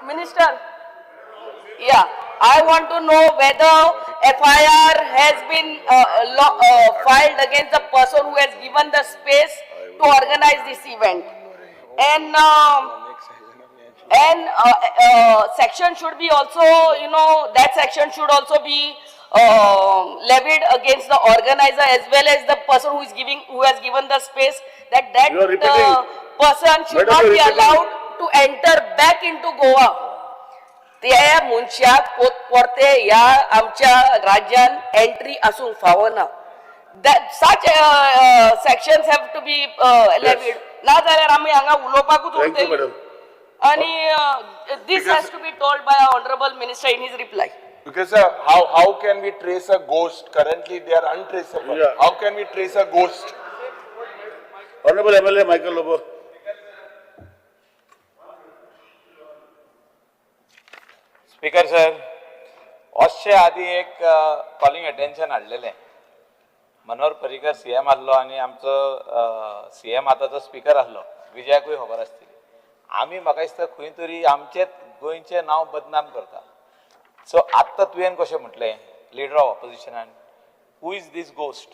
Minister, yeah, I want to know whether FIR has been filed against the person who has given the space to organize this event. And section should be also, that section should also be levied against the organizer as well as the person who is giving, who has given the space, that You are repeating. Person should Madam, not you are be repeating. Allowed to enter back into Goa. त्या मनशाक परते ह्या आमच्या राज्यान entry आसूंक फावना. That such sections have to be levied. ना जाल्यार आमी हांगा उलोवपाकूच Thank you, उरतली. Madam. आणि this has to be told by honourable minister in his reply. Because sir, how can we trace a ghost? Currently they are untraceable. Yeah. How can we trace a ghost? Honorable MLA Michael Lobo. Speaker sir, वचचे आदी एक calling attention हाडलेलें. Manohar Parrikar CM आहलो आनी आमचो CM आतांचो speaker आहलो, विजयाकूय खबर आसतली. आमी म्हाका दिसता खंय तरी आमचेच गोंयचें नांव बदनाम करता. सो आत्तां तुवें कशें म्हटलें लिडर ऑफ ऑपोजिशनान, who is this ghost,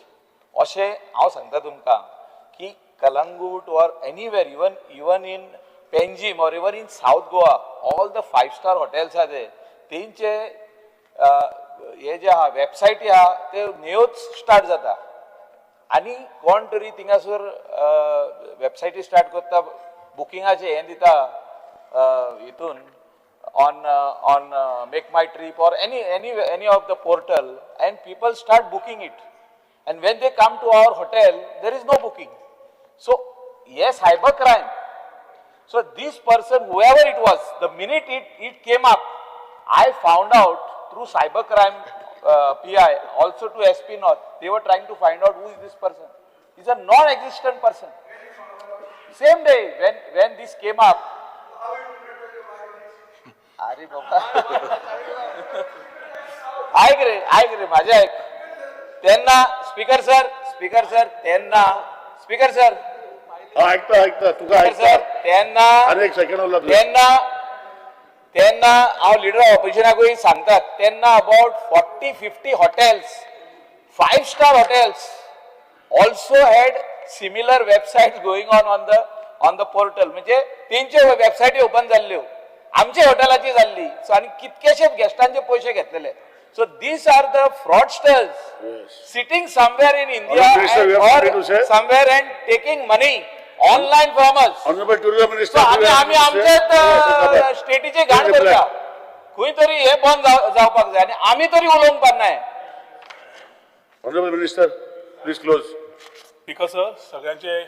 अशें हांव सांगता तुमकां की Calangute or anywhere, even in Panjim or even in South Goa, all the five star hotels आहा ते तेंचे हे जे आहा वेबसायटी आहा ते न्यूच स्टार्ट जाता आनी कोण तरी थिंगासर वेबसायटी स्टार्ट करता, बुकिंगाचे हें दिता हितून on MakeMyTrip or any of the portal, and people start booking it, and when they come to our hotel, there is no booking. So yes, cyber crime. So this person, whoever it was, the minute it came up, I found out through cyber crime PI, also to SP North. They were trying to find out who is this person. He's a non-existent person. Same day when this came up, अरे बाबा, ऐक रे, ऐक रे, माझे ऐक. तेन्ना speaker sir, speaker sir, तेन्ना स्पीकर सर, हा, ऐकता ऐकता तुका. स्पीकर सर, ऐकता. तेन्ना आनी एक सेकंड उरला तुझं. तेन्ना तेन्ना हांव लिडर ऑफ ऑपोजिशनाकूय सांगता, तेन्ना about 40-50 hotels, five star hotels also had similar website going on the portal. म्हणजे तेंच्यो वेबसायटी ओपन जाल्ल्यो, आमच्या हॉटेलाची जाल्ली. सो आनी कितकेशेच गेस्टांचे पयशे घेतलेले. So these are the fraudsters sitting somewhere in India Honorable Minister, you have something to or say? Somewhere and taking money. Online from us. Honourable tourism minister. आमी आमी आमचेच स्टेटीचे घाण करता. खंय तरी हे बंद जावपाक जाय आनी आमी तरी उलोवंक पारनाय. Honourable minister, please close. Speaker sir, सगळ्यांचे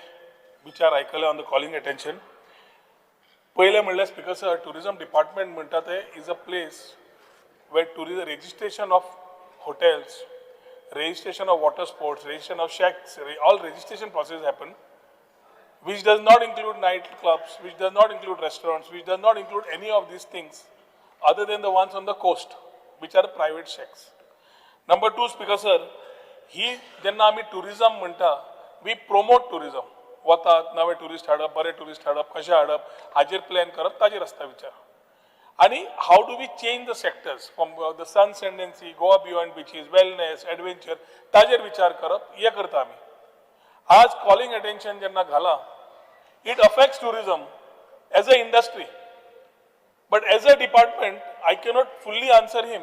विचार आयकले ऑन the calling attention. पयलें म्हणल्यार स्पीकर सर, टुरिझम डिपार्टमेंट म्हणटा ते is a place where tourism registration of hotels, registration of water sports, registration of shacks, all registration process happen, which does not include night clubs, which does not include restaurants, which does not include any of these things other than the ones on the coast, which are private shacks. Number two, Speaker sir, ही जेन्ना आमी tourism म्हणटा, we promote tourism. वतात नवे tourist हाडप, बरे tourist हाडप, कशें हाडप हाजेर प्लॅन करप, ताजेर आसता विचार. आनी how do we change the sectors from the sun sand and sea, Goa beyond beaches, wellness, adventure, ताजेर विचार करप हें करता आमी. आज कॉलिंग अटेन्शन जेन्ना घाला, it affects tourism as a industry. But as a department, I cannot fully answer him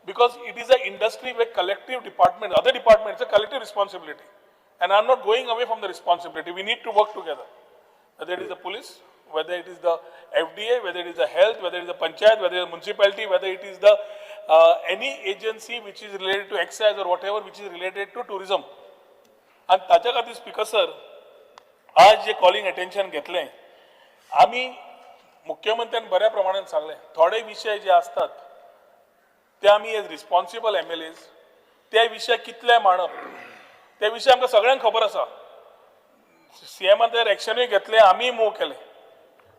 because it is an industry where collective department, other departments, it's a collective responsibility. And I'm not going away from the responsibility. We need to work together. Whether it is the police, whether it is the FDA, whether it is the health, whether it is the panchayat, whether it is the municipality, whether it is the any agency which is related to excise or whatever which is related to tourism. आणि ताच्या खातीर speaker sir, आज जे calling attention घेतलें, आमी मुख्यमंत्र्यान बऱ्या प्रमाणान सांगलें, थोडे विशय जे आसतात ते आमी एज रिस्पॉन्सिबल एमएलएज ते विशय कितले मांडप, ते विशय आमकां सगळ्यांक खबर आसा. सीएमान तर एक्शनूय घेतलें, आमीय मूव केलें,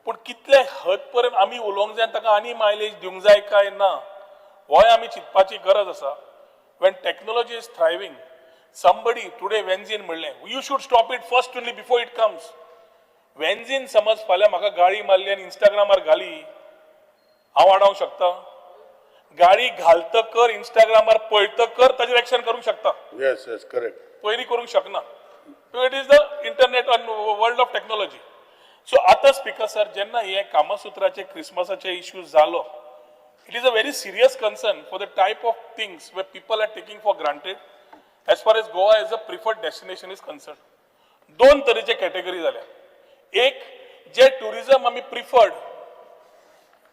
पूण कितले हद पर्यंत आमी उलोवंक जाय आनी ताका आनी मायलेज दिवंक जाय काय ना, होय आमी चिंतपाची गरज आसा. When technology is thriving, somebody today वेन्झीन म्हणलें, you should stop it first only before it comes. वेन्झीन समज फाल्यां म्हाका गाळी मारली आनी इंस्टाग्रामार घाली, हांव आडावंक शकता? गाळी घालतकर इंस्टाग्रामार पळयतकर ताजेर एक्शन करूंक शकता. Yes, yes, correct. पयलीं करूंक शकना. It is the internet and world of technology. So आतां स्पीकर सर, जेन्ना हे कामसूत्राचे क्रिसमसाचे इश्यू जालो, it is a very serious concern for the type of things where people are taking for granted as far as Goa as a preferred destination is concern. दोन तरेचे category जाल्या. एक जे tourism आमी preferred,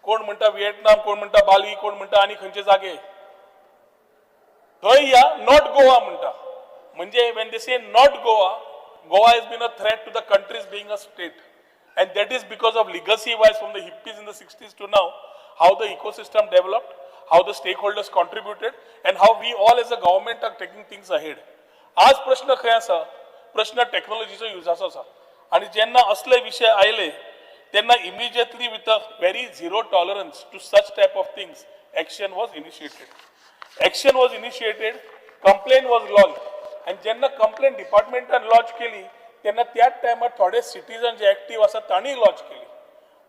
कोण म्हणटा Vietnam, कोण म्हणटा बाली, कोण म्हणटा आनी खंयचे जागे, थंय या, not Goa म्हणटा. म्हणजे when they say not Goa, Goa has been a threat to the country's being a state. And that is because of legacy wise from the hippies in the 60s to now, how the ecosystem developed, how the stakeholders contributed, and how we all as a government are taking things ahead. आज प्रश्न खंय आसा? प्रश्न टॅक्नॉलॉजीचो युजाचो आसा. आनी जेन्ना असले विशय आयले तेन्ना immediately with a very zero tolerance to such type of things, action was initiated. Action was initiated, complaint was lodge. आनी जेन्ना कंप्लेन डिपार्टमेंटान लॉज केली तेन्ना त्याच टायमार थोडे सिटीजन जे एक्टीव आसा तांणी लॉज केली.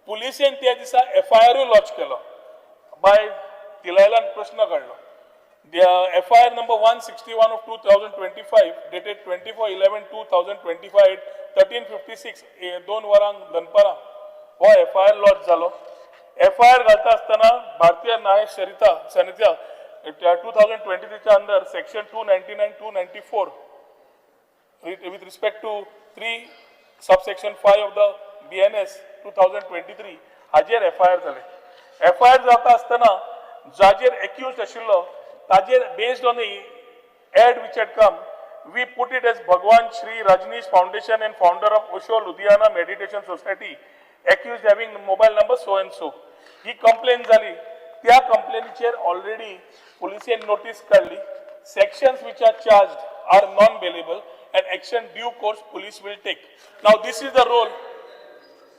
पुलिसेन त्या दिसा एफआयआरूय लॉज केलो. बाय तिलायलान प्रश्न काडलो. FIR number 161 of 2025 dated 24/11/2025 at 13:56 2 वरांक दनपारां हो एफआयआर लॉज जालो. एफआयआर घालता आसतना भारतीय न्याय संहिता 2023 under section 299 294 with respect to 3 subsection 5 of the BNS 2023 हाजेर एफआयआर जाले. एफआयआर जाता आसतना जाजेर एक्यूज आशिल्लो ताजेर based on the ad which had come, we put it as Bhagwan Shri Rajneesh Foundation and founder of Osho Ludhiana Meditation Society, accused having mobile number so and so. He complain जाली. त्या कंप्लेनीचेर already पुलिसेन notice काडली. Sections which are charged are non bailable and action due course police will take. Now this is the role.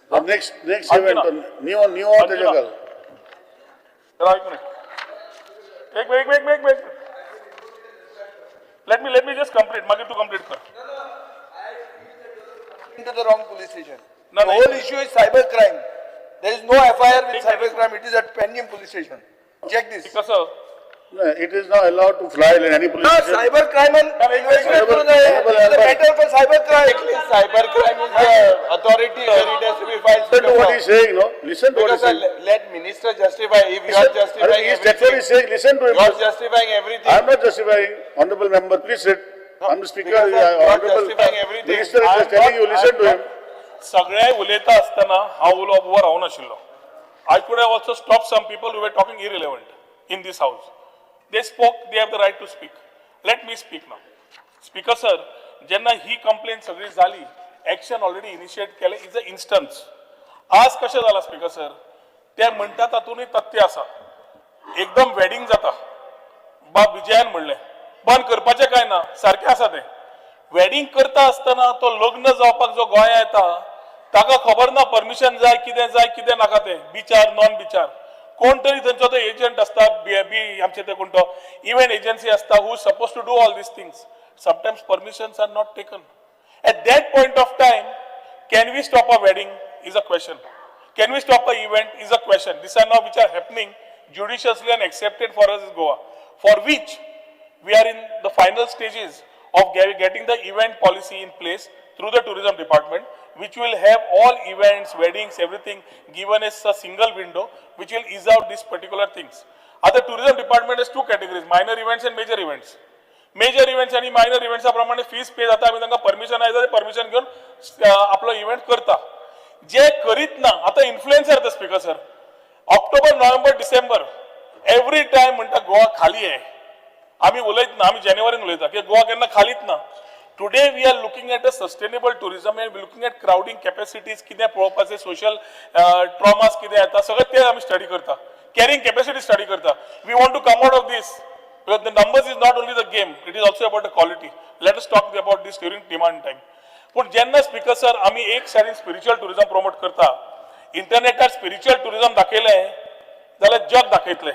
The next event, new तेजेर घाल. एक minute. Let me just complete. मागीर तूं complete कर. Into the wrong police station. No, the whole issue is cyber crime. There is no FIR with cyber crime. It is at Panjim police station. Check this. कसं? No, it is not allowed to fly in any police No, station. cyber crime and it's a matter for cyber crime. Cyber crime is the authority where it has to be filed. Listen to what he's saying, no? Listen to what he's saying. Let minister justify. If you are justifying everything. That's what he's saying. Listen to him. You are justifying everything. I am not justifying. Honorable member, please sit. I'm the speaker. You are Honorable justifying everything. Minister is just telling you, listen to him. सगळे उलयता आसतना हांव उलोवप उबो रावनाशिल्लो. I could have also stop some people who were talking irrelevant in this house. They spoke, they have the right to speak. Let me speak now. Speaker sir, जेन्ना ही complain सगळी जाली, action already initiate केलें is a instance. आज कशें जालां speaker sir, ते म्हणटा तातूंतय तथ्य आसा. एकदम वेडिंग जाता, बाब विजयान म्हणलें बंद करपाचें काय ना, सारकें आसा तें. वेडिंग करता आसतना तो लग्न जावपाक जो गोंया येता ताका खबर ना परमिशन जाय, कितें जाय कितें नाका तें, बिचार नॉन बिचार. कोण तरी थंयचो तो एजंट आसता, बी आमचे ते कोण तो इव्हेंट एजन्सी आसता, who suppose to do all these things. Sometimes permissions are not taken. At that point of time, can we stop a wedding is a question. Can we stop a event is a question. These are now which are happening judiciously and accepted for us in Goa, for which we are in the final stages of getting the event policy in place through the tourism department, which will have all events, weddings, everything given as a single window, which will ease out these particular things. Other tourism department has two categories, minor events and major events. Major events आणि minor इव्हेंट्सा प्रमाणे fees pay जाता, आमी तांकां permission आयता, permission घेवन आपलो event करता. जे करीत ना आतां इन्फ्लुएन्सर येता speaker sir, October November December every time म्हणटा गोवा खाली आहे. आमी उलयत ना, आमी जानेवारीन उलयता की गोवा केन्ना खालीच ना. Today we are looking at a sustainable tourism and looking at crowding capacities, कितें पळोवपाचें, सोशल ट्रॉमास कितें येता, सगळें तें आमी स्टडी करता, कॅरिंग कॅपॅसिटी स्टडी करता. We want to come out of this because the numbers is not only the game, it is also about the quality. Let us talk about this during demand time. पूण जेन्ना speaker sir आमी एक सायडीन spiritual tourism promote करता, इंटरनेटार spiritual tourism दाखयलें जाल्यार जग दाखयतलें,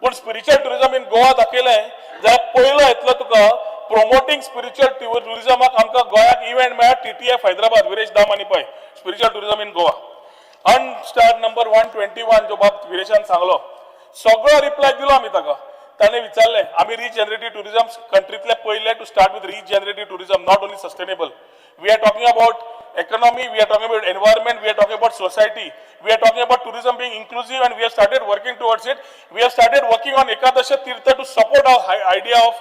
पूण स्पिरिच्युअल टुरिजम इन गोवा दाखयलें जाल्यार पयलो येतलो तुका प्रमोटींग स्पिरिच्युअल टुरिजमाक. आमकां गोंयाक इव्हेंट मेळ्ळा टीटीएफ हैदराबाद, विरेश दामानी पळय, spiritual tourism in Goa unstar number 121 जो बाब विरेशान सांगलो, सगळो रिप्लाय दिलो आमी ताका. ताणें विचारलें आमी रिजनरेटीव टुरिजम कंट्रीतले पयले to start with regenerative tourism, not only sustainable. We are talking about economy, we are talking about environment, we are talking about society, we are talking about tourism being inclusive, and we have started working towards it. We have started working on Ekadasha Tirtha to support our idea of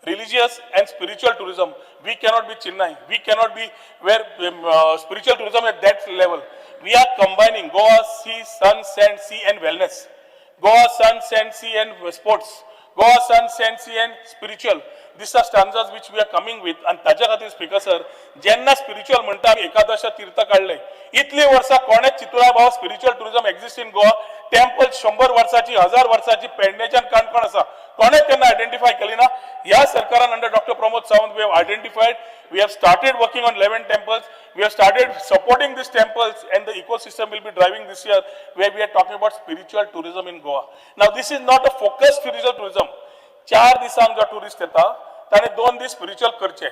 religious and spiritual tourism. We cannot be Chennai, we cannot be where spiritual tourism at that level. We are combining Goa, sea, sun, sand, sea and wellness. Goa, sun, sand, sea and sports. Goa, sun, sand, sea and spiritual. These are stanzas which we are coming with. आणि ताज्या खातीर speaker sir, जेन्ना spiritual म्हणटा आमी एकादश तीर्थ काडले, इतली वर्सां कोणेच चितुरा बाबा spiritual tourism exist in Goa. Temple 100 वर्साची, 1000 वर्साची पेडण्याच्यान काणकोण आसा, कोणेच केन्ना आयडेंटिफाय केली ना. ह्या सरकारान under Doctor Pramod Sawant we have identified, we have started working on 11 temples, we have started supporting these temples, and the ecosystem will be driving this year, where we are talking about spiritual tourism in Goa. Now this is not a focused spiritual tourism. 4 दिसांक जो tourist येता ताणें 2 दीस spiritual करचे,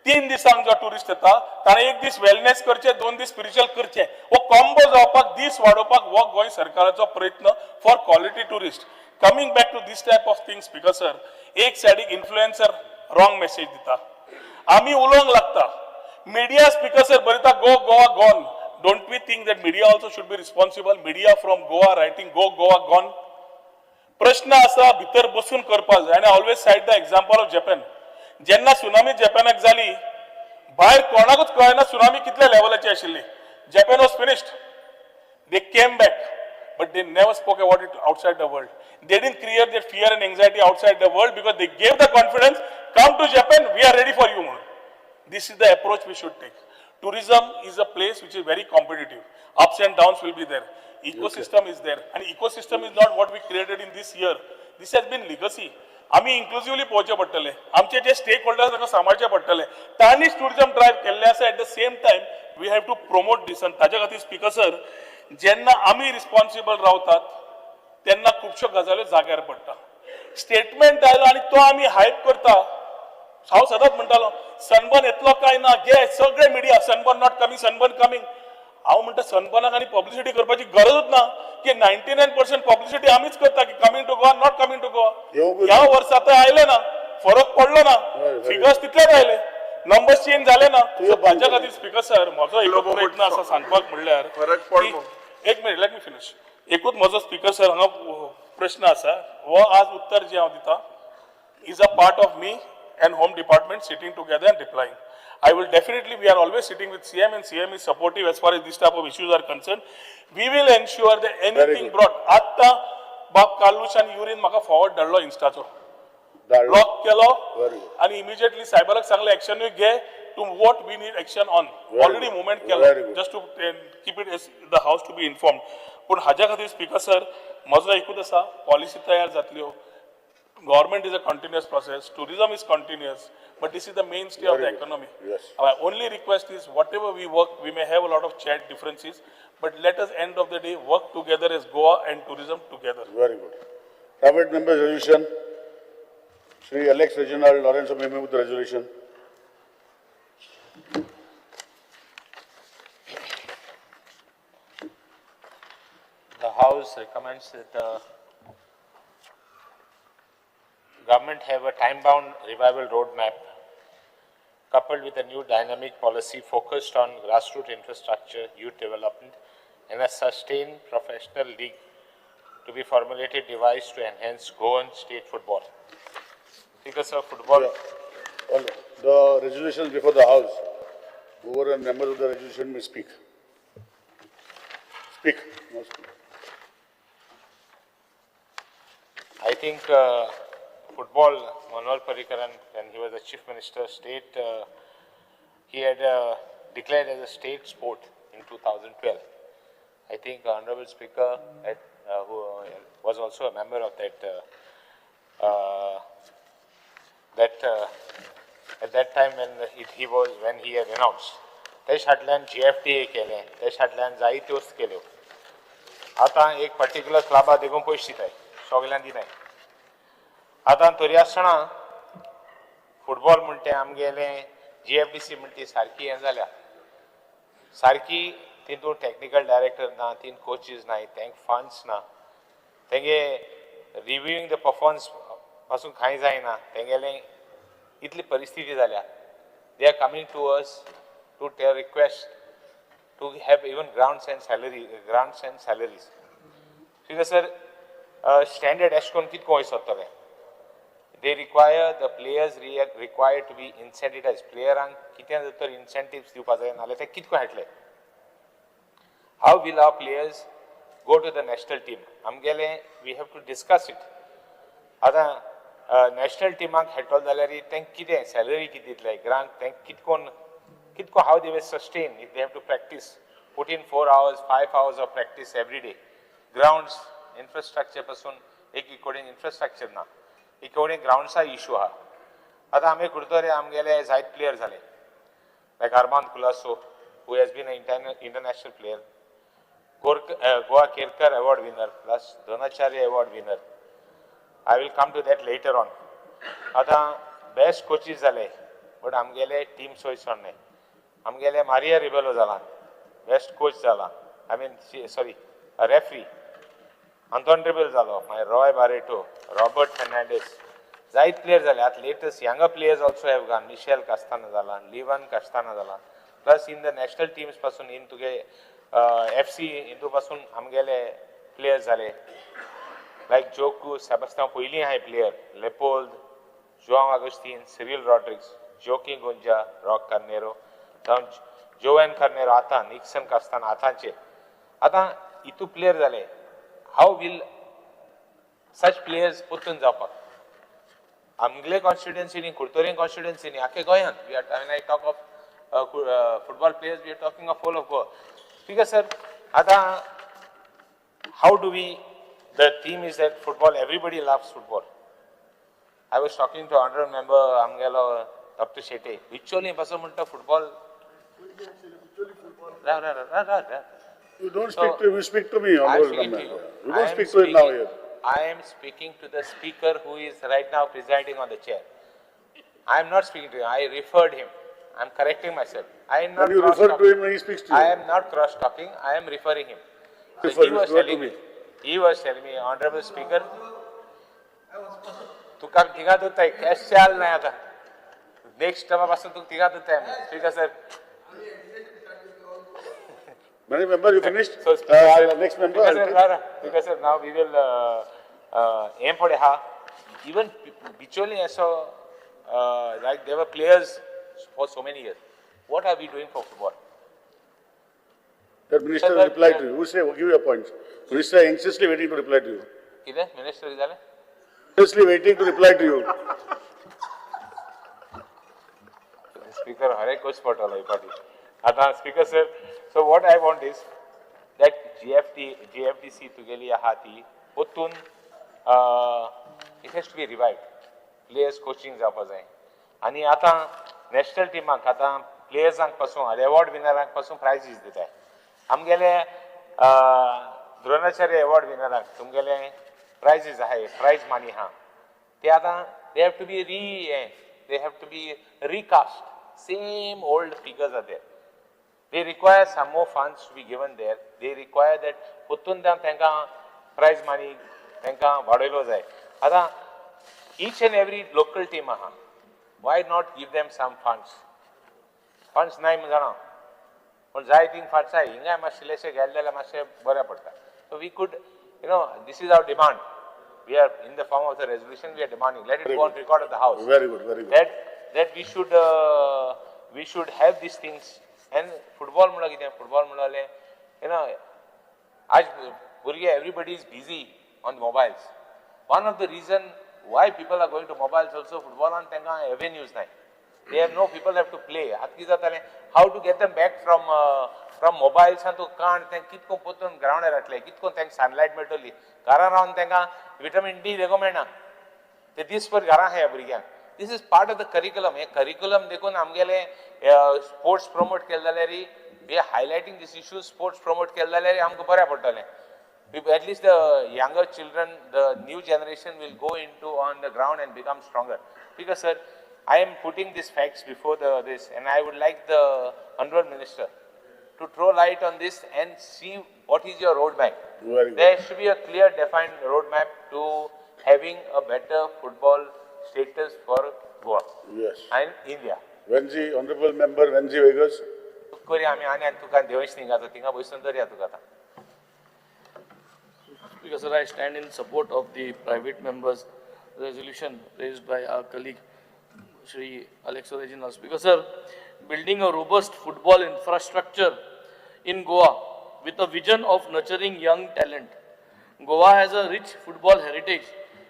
3 दिसांक जो tourist येता ताणें 1 दीस वेलनेस करचे, 2 दीस स्पिरिच्युअल करचे. हो कॉम्बो जावपाक, दीस वाडोवपाक हो गोंय सरकाराचो प्रयत्न for quality tourist. Coming back to this type of things speaker sir, एक सायडीक इन्फ्लुएन्सर रॉंग मेसेज दिता, आमी उलोवंक लागता. मिडिया स्पीकर सर बरयता go Goa gone. Don't we think that media also should be responsible? Media from Goa writing go Goa gone. प्रश्न आसा भितर बसून करपाक जाय. आनी always cite the example of Japan. जेन्ना सुनामी जपानाक जाली, भायर कोणाकूच कळना सुनामी कितल्या लेवलाची आशिल्ली. Japan was finished. They came back, but they never spoke about it outside the world. They didn't create that fear and anxiety outside the world because they gave the confidence, come to Japan, we are ready for you. This is the approach we should take. Tourism is a place which is very competitive. Ups and downs will be there. Ecosystem is there. And ecosystem is not what we created in this year. This has been legacy. आमी इन्क्लुसिवली पळोवचें पडटलें, आमचे जे stake holders तांकां सांबाळचें पडटलें, तांणीच tourism drive केल्लें आसा. At the same time we have to promote this. आनी ताच्या खातीर स्पीकर सर, जेन्ना आमी रिस्पॉन्सिबल रावतात तेन्ना खुबश्यो गजाल्यो जाग्यार पडटा. स्टेटमेंट आयलो आनी तो आमी हायप करता. हांव सदांच म्हणटालो सनबर्न येतलो काय ना, घे सगळे media sunburn not coming, sunburn coming. हांव म्हणटा सनबर्नाक आनी पब्लिसिटी करपाची गरजूच ना की 99% पब्लिसिटी आमीच करता की coming to Goa, not coming to Goa. ह्या वर्सा तर आयले ना, फरक पडलो ना, फिगर्स तितलेच आयले, नंबर्स चेंज जाले ना. ताच्या खातीर स्पीकर सर म्हजो एक प्रयत्न आसा सांगपाक म्हणल्यार फरक पडलो. एक मिनिट, let me finish. एकूच म्हजो स्पीकर सर हांगा प्रश्न आसा, हो आज उत्तर जे हांव दिता is a part of me and Home Department sitting together and replying. I will definitely, we are always sitting with CM and CM is supportive as far as this type of issues are concerned. We will ensure that anything brought. आत्ता बाब कार्लूस आनी urine म्हाका forward धाडलो इन्स्टाचो. Block केलो आनी immediately सायबराक सांगलें एक्शनूय घे to what we need action on. Already movement केलो just to keep it as the house to be informed. पूण हाज्या खातीर स्पीकर सर म्हजो एकूच आसा, पॉलिसी तयार जातल्यो. Government is a continuous process, tourism is continuous, but this is the mainstay of the economy. Yes. Our only request is whatever we work, we may have a lot of chat differences, but let us end of the day work together as Goa and tourism together. Very good. Private members resolution. Shri Alex Reginald Lawrence may move the resolution. The House recommends that the government have a time-bound revival roadmap coupled with a new dynamic policy focused on grassroots infrastructure, youth development, and a sustained professional league to be formulated, devised to enhance Goan state football. Speaker sir, football. Yeah. The resolution before the House. Whoever and members of the resolution may speak. Speak. No speak. I think football, Manohar Parrikar, when he was the Chief Minister, state, he had declared as a state sport in 2012. I think Honorable Speaker, who was also a member of that, at that time when when he had announced, तेश हाडल्यान GFTA केलें, तेश हाडल्यान जायत्योच केल्यो. आतां एक particular क्लबा देखून पयशे दिताय, सगल्यांक दिनाय. आतां तरी आसतना फुटबॉल म्हणटे आमगेलें GFDC म्हणटी सारकी हें जाल्या, सारकी तितून टॅक्निकल डायरेक्टर ना, तीन कोचीस नाय, तेंक फंड्स ना, तेंगे रिव्यूइंग the performance पासून कांय जायना, तेंगेलें इतली परिस्थिती जाल्या. They are coming to us to tell request to have even grants and salary, grants and salaries. Speaker sir, standard एश कोन्न कितें वयर सरतलें? They require the players required to be incentivized. प्लेयरांक कितें तर इन्सेंटिव्स दिवपा जाय, नाल्यार ते कितें हाडले. How will our players go to the national team? आमगेलें we have to discuss it. आतां नॅशनल टिमाक खेळटलो जाल्यार तेंक कितें सॅलरी कितें दितले, ग्रांट तेंक कितकोन कितको, how they will sustain if they have to practice, put in 4 hours 5 hours of practice every day. Grounds infrastructure पासून एक कडेन इन्फ्रास्ट्रक्चर ना, एक कडेन ग्रावंड्सा इशू आहा. आतां आमी कुडतरे आमगेले जायत प्लेयर जाले, like Armand Colaco who has been a international player, Goa Kerkar award winner plus Dronacharya award winner. I will come to that later on. आतां बेस्ट कोचीस जाले, बट आमगेले टीम सोय न्हय. आमगेले मारिया रिबेलो जाला, बेस्ट कोच जाला, I mean sorry referee Anton Rebelo जालो, मागीर रॉय बारेटो, रॉबर्ट फर्नांडीस, जायत प्लेयर जाले. आतां latest younger players also have gone, Michel Castana जाला, लिवन कास्ताना जाला, plus in the national teams पासून इन तुगे FC हितू पासून आमगेले प्लेयर्स जाले, लायक जोकू सेबास्तांव पयलीं आहाय player, Leopold, Joao Agostinho, Cyril Rodrigues, Joaquim Gonza, Rock Carneiro, जावं जोएन कार्नेरो, आतां निक्सन कास्ताना आतांचे. आतां हितू प्लेयर जाले. How will such players परतून जावपाक आमगेले कॉन्स्टिट्युएन्सीनी, कुडतरी कॉन्स्टिट्युएन्सीनी, आख्खे गोंयांत. We are, I talk of football players, we are talking of whole of Goa. Speaker sir, आतां how do we, the theme is that football, everybody loves football. I was talking to honourable member आमगेलो doctor Shete, Bicholim पासून म्हणटा football. You don't speak to him, you speak to me, honorable member. You don't speak to him now here. I am speaking to the speaker who is right now presiding on the chair. I am not speaking to him. I referred him. I am correcting myself. I am not. When you refer to him, he speaks to you. I am not cross-talking. I am referring him. So he was telling me. He was telling me, honorable speaker, तुका थिंगा दोताय cash चाल नाही आता. Next टर्मा पासून तुका थिंगा दोताय आमी. Speaker sir. Many member, you finished? So, next member. Speaker sir, now we will aim for the ha. Even Bicholi असो Like they were players for so many years. What are we doing for football? That minister will reply to you. Who say, give your points. Minister anxiously waiting to reply to you. कितें minister जालें? Anxiously waiting to reply to you. Speaker हरेक गोश्ट पडटलो ही पाटी. आतां speaker sir, so what I want is that GFDC तुगेली आहा ती परतून it has to be revived. Players coaching जावपा जाय आनी आतां नॅशनल टिमाक आतां प्लेयर्सांक पासून एवॉर्ड विनरांक पासून प्रायजीस दिताय. आमगेले द्रोणाचार्य एवॉर्ड विनरांक तुमगेले प्रायजीस आहाय, प्रायज मनी आहा, ते आतां they have to be they have to be recast. Same old figures are there. They require some more funds to be given there. They require that परतून तांकां prize money तांकां वाडयलो जाय. आतां each and every local team आहा, why not give them some funds? Funds नाय म्हूण जाणा, पूण जाय थिंग फंड्स आहाय. हिंगाय मातशे इल्लेशे गेले जाल्यार मातशें बरें पडटा. So we could, you know, this is our demand. We are in the form of the resolution, we are demanding. Let it go on record of the house. Very good, very good. That we should have these things. And football म्हणल्यार कितें? Football म्हणल्यार, you know, आज भुरगे everybody is busy on mobiles. One of the reason why people are going to mobiles also, फुटबॉलान तांकां avenues नाय. They have no, people have to play. आतां कितें जातालें, how to get them back from mobiles आनी तूं काण तें कितको परतून ग्रावंडार हाडलें, कितको तांकां सनलायट मेळटली. घरां रावन तांकां विटामीन डी देखून मेळना, ते दीसभर घरां आहाय भुरग्यांक. This is part of the curriculum. हें करिकुलम देखून आमगेले स्पोर्ट्स प्रमोट केले जाल्यार, we are highlighting this issue. Sports promote केले जाल्यार आमकां बरें पडटलें. At least the younger children, the new generation will go into on the ground and become stronger. Because sir, I am putting these facts before this, and I would like the Honorable Minister to throw light on this and see what is your roadmap. There should be a clear defined roadmap to having a better football status for Goa. Yes. And India. Venzi, Honorable Member Venzi Vegas. करी आमी आनी आनी तुका देवेश निघाता थिंगा बसून दरया तुका आतां. Speaker sir, I stand in support of the private members resolution raised by our colleague Shri Aleixo Reginald. Speaker sir, building a robust football infrastructure in Goa with a vision of nurturing young talent. Goa has a rich football heritage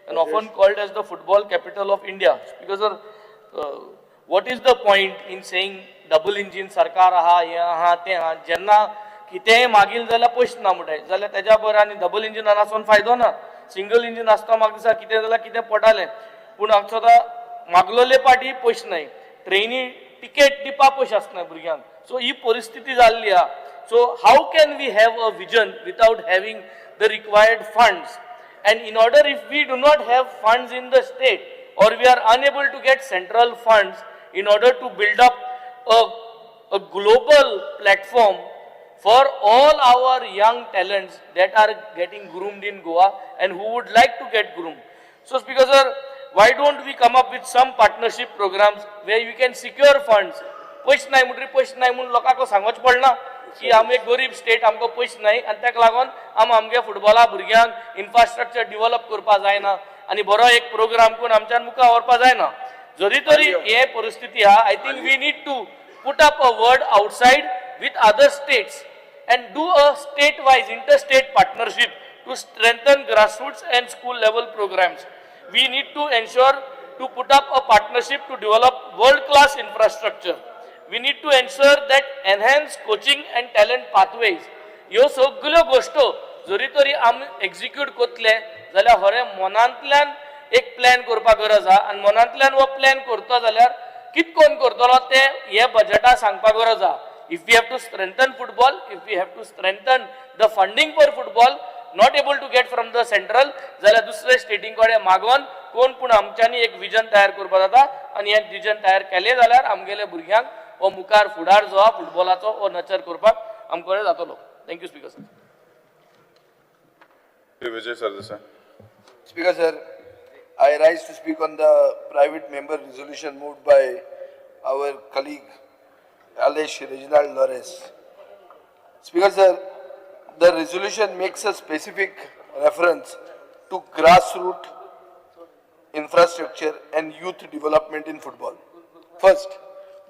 and often called as the football capital of India. Speaker sir, what is the point in saying double engine सरकार आहा, हें आहा, तें आहा, जेन्ना कितेंय मागील जाल्यार पयशे ना म्हणटाय जाल्यार तेज्या बरें आनी डबल इंजिनान आसून फायदो ना. सिंगल इंजीन आसता म्हाका दिसता कितें जाल्यार कितें पडटालें, पूण आमचो आतां मागलोले पाटी पयशे नाय, ट्रेनी टिकेट दिवपाक पयशे आसना भुरग्यांक. सो ही परिस्थिती जाल्ली आहा. So how can we have a vision without having the required funds? And in order if we do not have funds in the state or we are unable to get central funds in order to build up a global platform for all our young talents that are getting groomed in Goa and who would like to get groomed. So Speaker sir, why don't we come up with some partnership programs where we can secure funds? पयशे नाय म्हणटरी पयशे नाय म्हूण लोकांक सांगोच पडना की आमी एक गरीब स्टेट, आमकां पयशे नाय आनी ताका लागून आमी आमगे फुटबॉला भुरग्यांक इन्फ्रास्ट्रक्चर डिवलप करपा जायना आनी बरो एक प्रोग्राम करून आमच्यान मुखार व्हरपा जायना. जरी तरी हे परिस्थिती आहा, I think we need to put up a word outside with other states and do a state-wise, inter-state partnership to strengthen grassroots and school level programs. We need to ensure to put up a partnership to develop world-class infrastructure. We need to ensure that enhance coaching and talent pathways. ह्यो सगल्यो गोश्टो जरी तरी आमी execute करतले जाल्यार खरें मनांतल्यान एक प्लॅन करपाक गरज आहा आनी मनांतल्यान हो प्लॅन करता जाल्यार कितकोन करतलो ते हे बजेटा सांगपाक गरज आहा. If we have to strengthen football, if we have to strengthen the funding for football, not able to get from the central, जाल्यार दुसरे स्टेटीं कडेन मागोन कोण पूण आमच्यांनी एक विजन तयार करपाक जाता आनी हें विजन तयार केलें जाल्यार आमगेले भुरग्यांक हो मुखार फुडार जो आहा फुटबॉलाचो हो नर्चर करपाक आमकां जातलो. Thank you speaker sir. Vijay Sardesai. Speaker sir, I rise to speak on the private member resolution moved by our colleague Aleixo Reginald Lawrence. Speaker sir, the resolution makes a specific reference to grassroots infrastructure and youth development in football. First,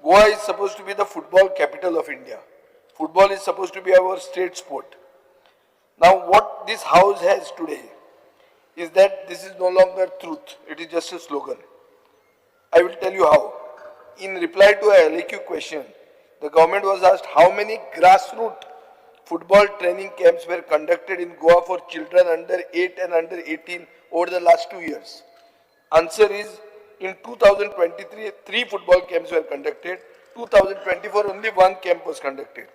Goa is supposed to be the football capital of India. Football is supposed to be our state sport. Now, what this house has today is that this is no longer truth, it is just a slogan. I will tell you how. In reply to a LAQ question, the government was asked how many grassroots football training camps were conducted in Goa for children under 8 and under 18 over the last 2 years. Answer is, in 2023, 3 football camps were conducted. 2024, only 1 camp was conducted.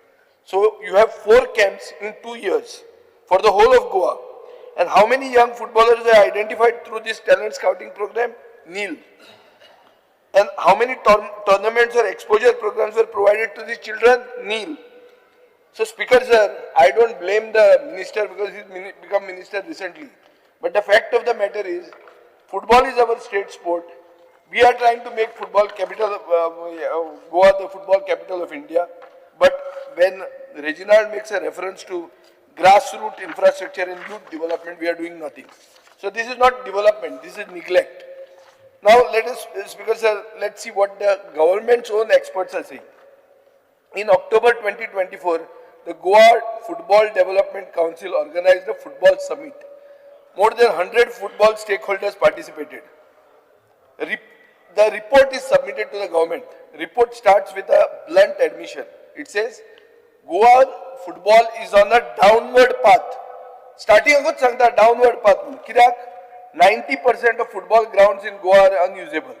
So you have 4 camps in 2 years for the whole of Goa. And how many young footballers are identified through this talent scouting program? Nil. And how many tournaments or exposure programs were provided to these children? Nil. So, Speaker sir, I don't blame the minister because he's become minister recently. But the fact of the matter is, football is our state sport. We are trying to make football capital of Goa the football capital of India. But when Reginald makes a reference to grassroots infrastructure and youth development, we are doing nothing. So this is not development, this is neglect. Now let us, Speaker sir, let's see what the government's own experts are saying. In October 2024, the Goa Football Development Council organized a football summit. More than 100 football stakeholders participated. The report is submitted to the government. Report starts with a blunt admission. It says, Goa football is on a downward path. Starting with सांगता downward path. कित्याक 90% of football grounds in Goa are unusable.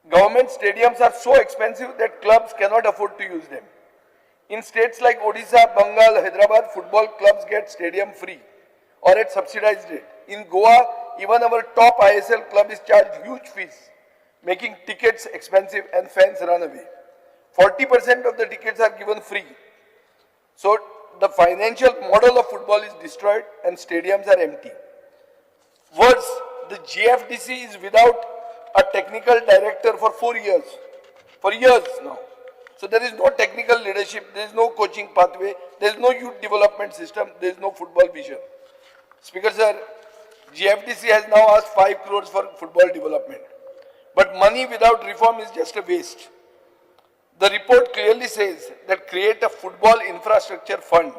Government stadiums are so expensive that clubs cannot afford to use them. In states like Odisha, Bengal, Hyderabad, football clubs get stadium free or at subsidized rate. In Goa, even our top ISL club is charged huge fees, making tickets expensive and fans run away. 40% of the tickets are given free. So the financial model of football is destroyed and stadiums are empty. Worse, the GFDC is without a technical director for 4 years. For years now. So there is no technical leadership, there is no coaching pathway, there is no youth development system, there is no football vision. Speaker sir, GFDC has now asked 5 crores for football development. But money without reform is just a waste. The report clearly says that create a football infrastructure fund,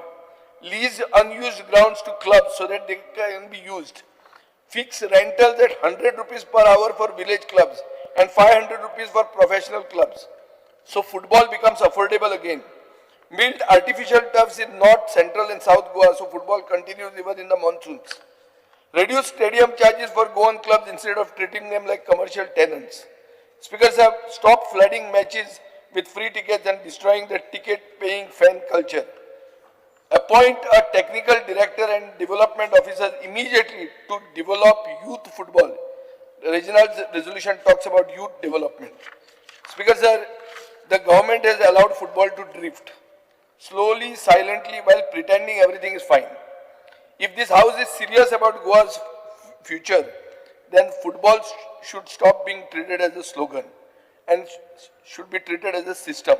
lease unused grounds to clubs so that they can be used, fix rentals at 100 rupees per hour for village clubs and 500 rupees for professional clubs. So football becomes affordable again. Build artificial turfs in North, Central and South Goa so football continues even in the monsoons. Reduce stadium charges for Goan clubs instead of treating them like commercial tenants. Speakers have stopped flooding matches with free tickets and destroying the ticket-paying fan culture. Appoint a technical director and development officer immediately to develop youth football. The Reginald's resolution talks about youth development. Speaker sir, the government has allowed football to drift slowly, silently, while pretending everything is fine. If this house is serious about Goa's future, then football should stop being treated as a slogan and should be treated as a system.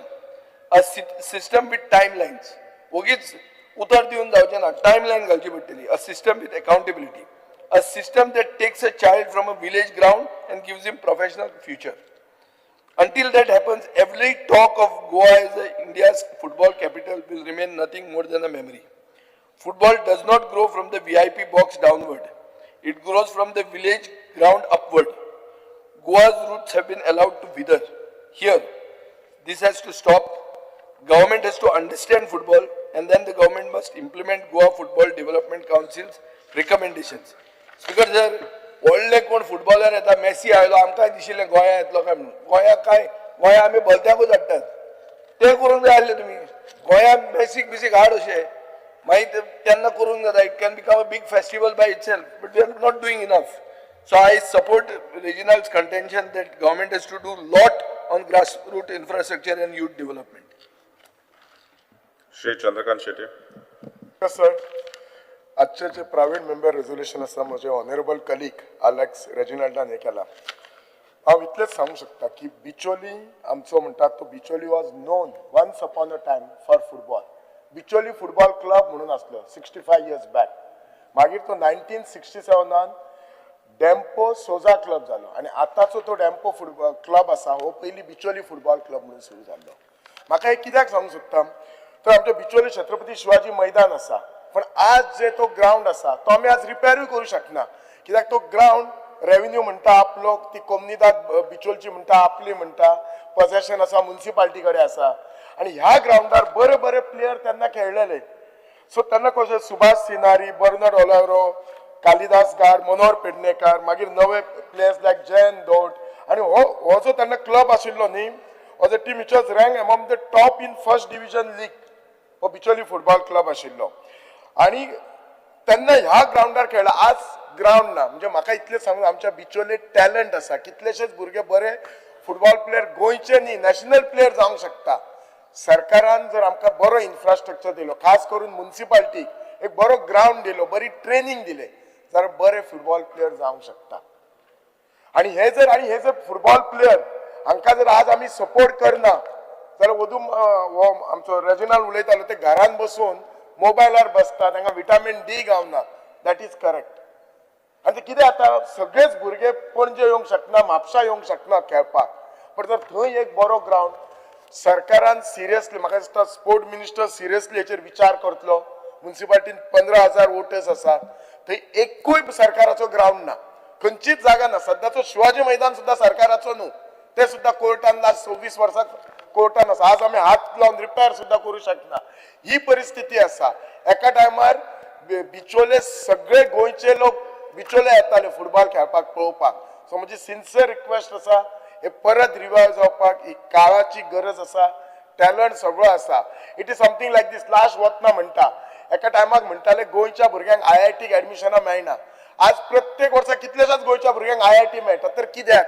A system with timelines. वगीच उतर दिवन जावचें ना, timeline घालची पडटली. A system with accountability. A system that takes a child from a village ground and gives him professional future. Until that happens, every talk of Goa as India's football capital will remain nothing more than a memory. Football does not grow from the VIP box downward. It grows from the village ground upward. Goa's roots have been allowed to wither. Here, this has to stop. Government has to understand football, and then the government must implement Goa Football Development Council's recommendations. Speaker sir, व्हडले कोण footballer येता, Messi आयलो, आमकांय दिशिल्लें गोंया येतलो काय म्हणून. गोंया काय, गोंया आमी भलत्याकूच हाडटात, ते करूंक जाय आसले तुमी. गोंया मेसीक बिसीक हाड अशें मागीर तेन्ना करूंक जाता. It can become a big festival by itself, but we are not doing enough. So I support Reginald's contention that government has to do lot on grassroots infrastructure and youth development. Shri Chandrakant Shetye. Yes, sir. आजचे जे private member resolution आसा, म्हजे honourable colleague Alex रेजिनाल्डान हें केलां. हांव इतलेंच सांगूंक शकता की बिचोली आमचो म्हणटात तो Bicholim was known once upon a time for football. Bicholim football club म्हणून आसलो 65 इयर्स बॅक. मागीर तो 1967 डेम्पो सोजा क्लब जालो आनी आतांचो तो डेम्पो फुटबॉल क्लब आसा हो पयलीं बिचोली फुटबॉल क्लब म्हणून सुरू जाल्लो. म्हाका हें कित्याक सांगूंक सोदता तर आमच्या बिचोली छत्रपती शिवाजी मैदान आसा, पण आज जे तो ग्रावंड आसा तो आमी आज रिपेरूय करूं शकना, कित्याक तो ग्रावंड रेवेन्यू म्हणटा आपलो, ती कोमनिदाद बिचोलची म्हणटा आपली म्हणटा, पॉझेशन आसा मुन्सिपाल्टी कडेन आसा. आनी ह्या ग्रावंडार बरे बरे प्लेयर तेन्ना खेळलेले. सो तेन्ना कशें सुभाष सिनारी, बर्नड ओलावरो, कालिदास गाड, मनोहर पेडणेकार, मागीर नवे प्लेयर्स लायक जयंत दोट. आनी हो जो तेन्ना क्लब आशिल्लो न्ही, हो जो team which was rank among the top in first division league, हो बिचोली फुटबॉल क्लब आशिल्लो. आनी तेन्ना ह्या ग्रावंडार खेळ्ळा, आज ग्रावंड ना. म्हणजे म्हाका इतलें सांगून आमच्या बिचोले टॅलंट आसा, कितलेशेच भुरगे बरे फुटबॉल प्लेयर गोंयचे न्ही नॅशनल प्लेयर जावंक शकता. सरकारान जर आमकां बरो इन्फ्रास्ट्रक्चर दिलो, खास करून मुन्सिपाल्टीक एक बरो ग्रावंड दिलो, बरी ट्रेनींग दिले जाल्यार बरे फुटबॉल प्लेयर जावंक शकता. आनी हे जर फुटबॉल प्लेयर हांकां जर आज आमी सपोर्ट करना जाल्यार वदूम हो आमचो रेजिनाल्ड उलयतालो, ते घरान बसून मोबायलार बसता, तांकां विटामीन डी गावना. That is correct. आनी ते कितें जाता, सगळेच भुरगे पणजे येवंक शकना, म्हापशा येवंक शकना खेळपाक, पण जर थंय एक बरो ग्रावंड सरकारान सिरियसली, म्हाका दिसता स्पोर्ट मिनिस्टर सिरियसली हेचेर विचार करतलो. मुन्सिपाल्टीन 15,000 वोटर्स आसा, थंय एकूय सरकाराचो ग्रावंड ना, खंयचीच जागा ना. सद्याचो शिवाजी मैदान सुद्दां सरकाराचो न्हू, ते सुद्दां कोर्टान लास्ट 26 वर्सां कोर्टान आसा. आज आमी हात लावन रिपेर सुद्दां करूं शकना, ही परिस्थिती आसा. एका टायमार बिचोले सगळे गोंयचे लोक बिचोले येताले फुटबॉल खेळपाक, पळोवपाक. सो म्हजी सिन्सियर रिक्वेस्ट आसा, हे परत रिवायव जावपाक ही काळाची गरज आसा. टॅलंट सगळो आसा. It is something like this. Last वतना म्हणटा, एका टायमाक म्हणटाले गोंयच्या भुरग्यांक IIT एडमिशनां मेळना, आज प्रत्येक वर्सा कितलेशाच गोंयच्या भुरग्यांक IIT मेळटा. तर कित्याक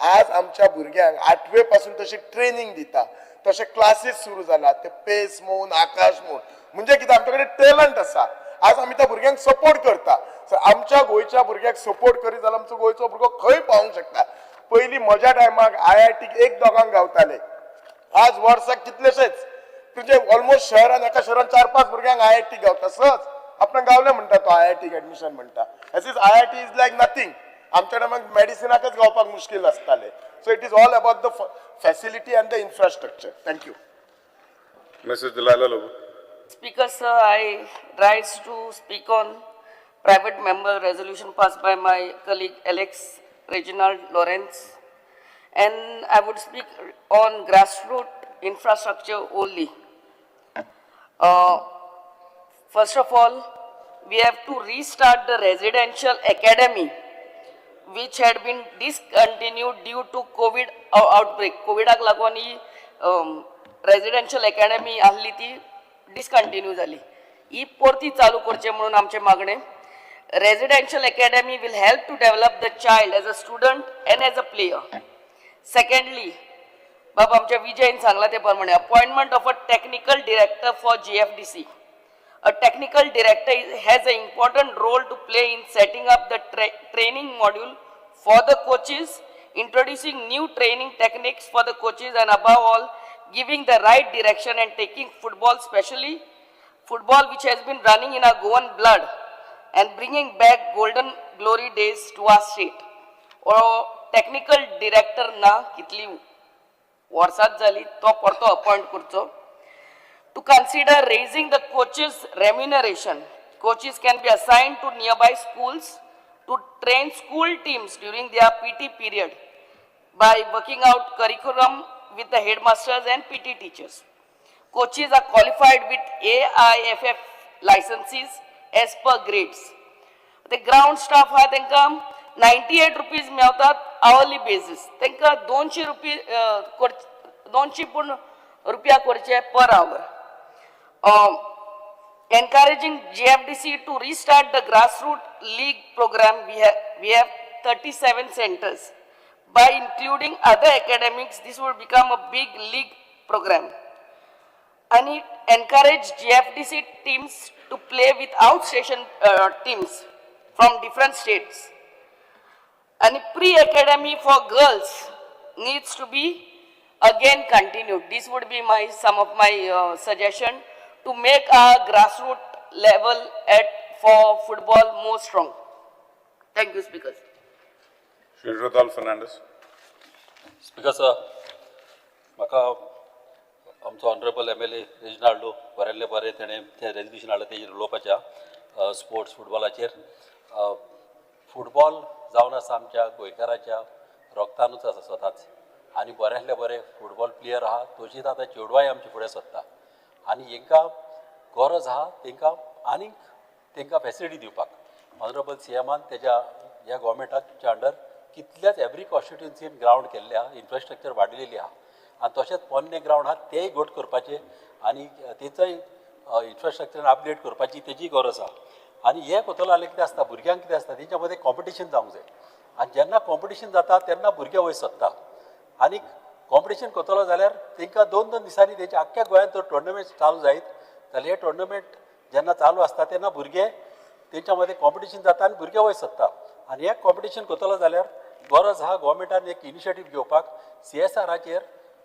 आज आमच्या भुरग्यांक 8वे पासून तशी ट्रेनींग दिता, तशे क्लासीस सुरू जाला, ते पेस म्हूण, आकाश म्हूण, म्हणजे कितें आमच्या कडेन टॅलंट आसा. आज आमी त्या भुरग्यांक सपोर्ट करता. सो आमच्या गोंयच्या भुरग्याक सपोर्ट करीत जाल्यार आमचो गोंयचो भुरगो खंय पावोंक शकता. पयलीं म्हज्या टायमाक IIT एक दोगांक गावताले, आज वर्साक कितलेशेच, म्हणजे ऑलमोस्ट शहरान एका शहरान 4-5 भुरग्यांक IIT गावता. सहज आपणाक गावले म्हणटा तो IIT admission म्हणटा. As is IIT is like nothing. आमच्या टायमाक मेडिसिनाकच गावपाक मुश्कील आसताले. So it is all about the facility and the infrastructure. Thank you. Mrs. Delilah Lobo. Speaker, sir, I rise to speak on private member resolution passed by my colleague Alex Reginald Lourenco, and I would speak on grassroots infrastructure only. First of all, we have to restart the residential academy which had been discontinued due to COVID outbreak. कोविडाक लागून ही residential academy आहली ती discontinue जाली. ही परती चालू करचे म्हणून आमचें मागणें. Residential academy will help to develop the child as a student and as a player. Secondly, बाबा आमच्या विजयन सांगला ते प्रमाणे appointment of a technical director for GFDC. A technical director has an important role to play in setting up the training module for the coaches, introducing new training techniques for the coaches, and above all, giving the right direction and taking football, especially football which has been running in our Goan blood, and bringing back golden glory days to our state. Or technical director ना कितली वर्सात जाली तो परतो appoint करचो. To consider raising the coaches' remuneration. Coaches can be assigned to nearby schools to train school teams during their PT period by working out curriculum with the headmasters and PT teachers. Coaches are qualified with AIFF licenses as per grades. The ground staff हा तांकां 98 rupees मेळतात hourly basis, तांकां 200 रुपये, 200 पूण रुपया करचे per hour. Encouraging GFDC to restart the grassroots league program, we have 37 centers. By including other academics, this would become a big league program. And it encourage GFDC teams to play with outstation teams from different states. And pre-academy for girls needs to be again continued. This would be my some of my suggestion to make our grassroots level at for football more strong. Thank you, Speaker. Shri Rodolfo Fernandes. Speaker sir, म्हाका आमचो honourable MLA Reginaldo बरयल्ले बरें तेणें तें रेजल्युशन हाडलें तेजेर उलोवपाचें sports फुटबॉलाचेर. Football जावन आसा आमच्या गोंयकाराच्या रोगतानूच आसा स्वताच, आनी बऱ्यांतले बरे फुटबॉल प्लेयर आहा, तशीच आतां चेडवांय आमची फुडें सरता आनी हेंकां गरज आहा तेंकां आनीक तेंकां फेसिलिटी दिवपाक. ऑनरेबल सी एमान तेज्या ह्या गोवोरमेंटाच्या अंडर कितल्याच एवरी कॉन्स्टिट्युएन्सीन ग्रावंड केल्ले आहा, इन्फ्रास्ट्रक्चर वाडलेली आहा आनी तशेंच पोन्ने ग्रावंड आहा तेय घट करपाचे आनी तेचोय इन्फ्रास्ट्रक्चर अपग्रेड करपाची तेजी गरज आहा. आनी हे कोतलो जाल्यार कितें आसता, भुरग्यांक कितें आसता तेंच्या मदें कॉम्पिटिशन जावंक जाय आनी जेन्ना कॉम्पिटिशन जाता तेन्ना भुरगे वयर सरता आनी कॉम्पिटिशन करतलो जाल्यार तेंकां दोन दोन दिसांनी तेंच्या आख्ख्या गोंयांत जर टोर्नामेंट चालू जायत जाल्यार हे टोर्नामेंट जेन्ना चालू आसता तेन्ना भुरगे तेंच्या मदें कॉम्पिटिशन जाता आनी भुरगे वयर सरता. आनी हे कॉम्पिटिशन करतलो जाल्यार गरज आहा गोवोरमेंटान एक इनिशिएटीव घेवपाक, सीएसआराचेर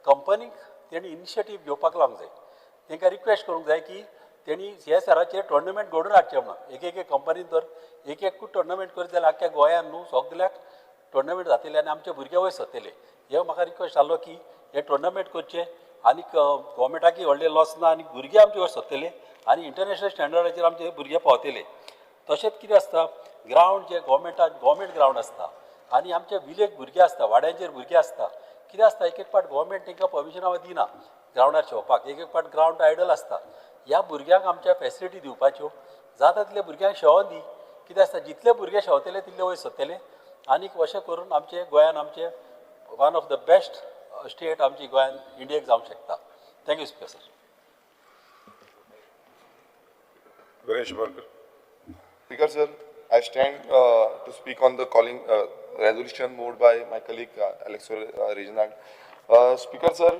कंपनीक तेणी इनिशिएटीव घेवपाक लावंक जाय, तेंकां रिक्वेस्ट करूंक जाय की तेणी सीएसआराचेर टोर्नामेंट घडोवन हाडचें म्हणून. एक एक कंपनीन जर एक एकूच टोर्नामेंट करीत जाल्यार आख्ख्या गोंयान न्हू सगल्याक टोर्नामेंट जातले आनी आमचे भुरगे वयर सरतले. हे म्हाका रिक्वेस्ट जालो की हे टोर्नामेंट करचे आनी गोवोरमेंटाकय व्हडलें लॉस ना आनी भुरगे आमचे वयर सरतले आनी इंटरनॅशनल स्टँडर्डाचेर आमचे भुरगे पावतले. तशेंच कितें आसता, ग्रावंड जे गोवोरमेंटान गोवोरमेंट ग्रावंड आसता आनी आमचे विलेज भुरगे आसता, वाड्यांचेर भुरगे आसता, कितें आसता एक एक फावट गोवोरमेंट तांकां परमिशनां दिना ग्रावंडार खेळपाक, एक एक फावट ग्रावंड आयडल आसता. ह्या भुरग्यांक आमच्या फेसिलिटी दिवपाच्यो, जाता तितले भुरग्यांक शेवोन दी. कितें आसता, जितले भुरगे शेवतले तितले वयर सरतले आनीक अशें करून आमचे गोंयान आमचे one of the best state आमची गोंयान इंडियेक जावंक शकता. Thank you speaker sir. Viresh Borkar. Speaker sir, I stand to speak on the calling resolution moved by my colleague Alex Reginald. Speaker sir,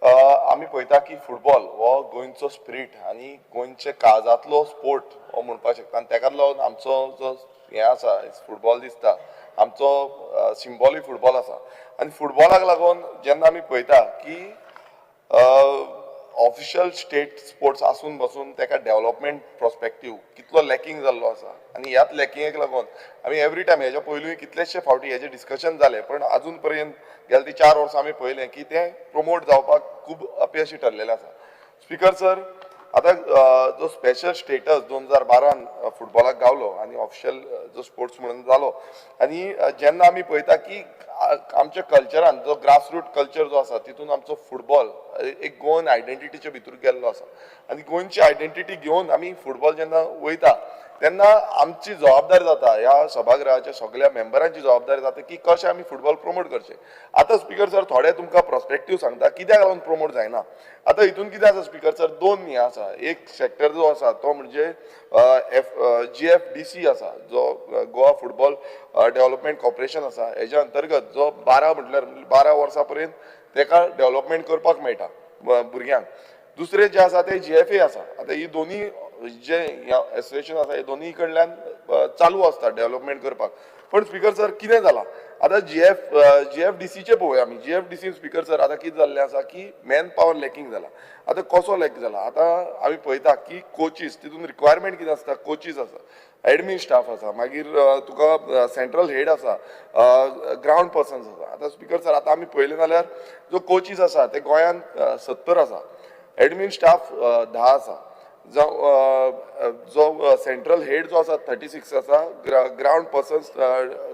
आमी पळयता की फुटबॉल हो गोंयचो स्पिरीट आनी गोंयचे काळजांतलो स्पोर्ट हो म्हणपाक शकता आनी तेकाच लागून आमचो जो हें आसा फुटबॉल दिसता, आमचो सिम्बॉलीक फुटबॉल आसा. आनी फुटबॉलाक लागून जेन्ना आमी पळयता की ऑफिशियल स्टेट स्पोर्ट्स आसून बसून तेका डेव्हलपमेंट प्रोस्पेक्टीव कितलो लॅकिंग जाल्लो आसा आनी ह्याच लॅकिंगेक लागून आमी एवरी टायम हेज्या पयलूय कितलेशे फावटी हेजें डिस्कशन जालें, पण आजून पर्यंत गेले ती 4 वर्सां आमी पळयलें की तें प्रमोट जावपाक खूब अपयशी ठरलेलें आसा. स्पीकर सर, आतां जो स्पेशल स्टेटस 2012 फुटबॉलाक गावलो आनी ऑफिशियल जो स्पोर्ट्स म्हणून जालो आनी जेन्ना आमी पळयता की आमच्या कल्चरान जो ग्रासरूट कल्चर जो आसा तितून आमचो फुटबॉल एक गोवन आयडेंटिटीच्या भितर गेल्लो आसा आनी गोंयची आयडेंटिटी घेवन आमी फुटबॉल जेन्ना वयता तेन्ना आमची जबाबदारी जाता, ह्या सभागृहाच्या सगळ्या मेंबरांची जबाबदारी जाता की कशें आमी फुटबॉल प्रमोट करचें. आतां स्पीकर सर, थोडे तुमकां प्रोस्पेक्टीव सांगता कित्याक लागून प्रमोट जायना. आतां हितून कितें आसा स्पीकर सर, दोन हें आसा. एक सेक्टर जो आसा तो म्हणजे GFDC आसा, जो गोवा फुटबॉल डेव्हलपमेंट कॉर्पोरेशन आसा, हेज्या अंतर्गत जो 12 म्हटल्यार 12 वर्सां पर्यंत तेका डेव्हलपमेंट करपाक मेळटा भुरग्यांक. दुसरें जें आसा तें GFA आसा. आतां ही दोनी जे एसोसिएशन आसा हे दोनी कडल्यान चालू आसता डेव्हलपमेंट करपाक. पण स्पीकर सर कितें जालां आतां GFDCचें पळोवया आमी. GFDC speaker sir आतां कितें जाल्लें आसा की मॅन पावर लॅकिंग जाला. आतां कसो लॅक जाला, आतां आमी पळयता की कोचीस तितून रिक्वायरमेंट कितें आसता, कोचीस आसा, एडमीन स्टाफ आसा, मागीर तुका सेंट्रल हेड आसा, ग्रावंड पर्सन्स आसा. आतां स्पीकर सर आतां आमी पळयलें जाल्यार जो कोचीस आसा ते गोंयांत 70 आसा, एडमीन स्टाफ 10 आसा, जो सेंट्रल हेड जो आसा 36 आसा, ग्रावंड पर्सन्स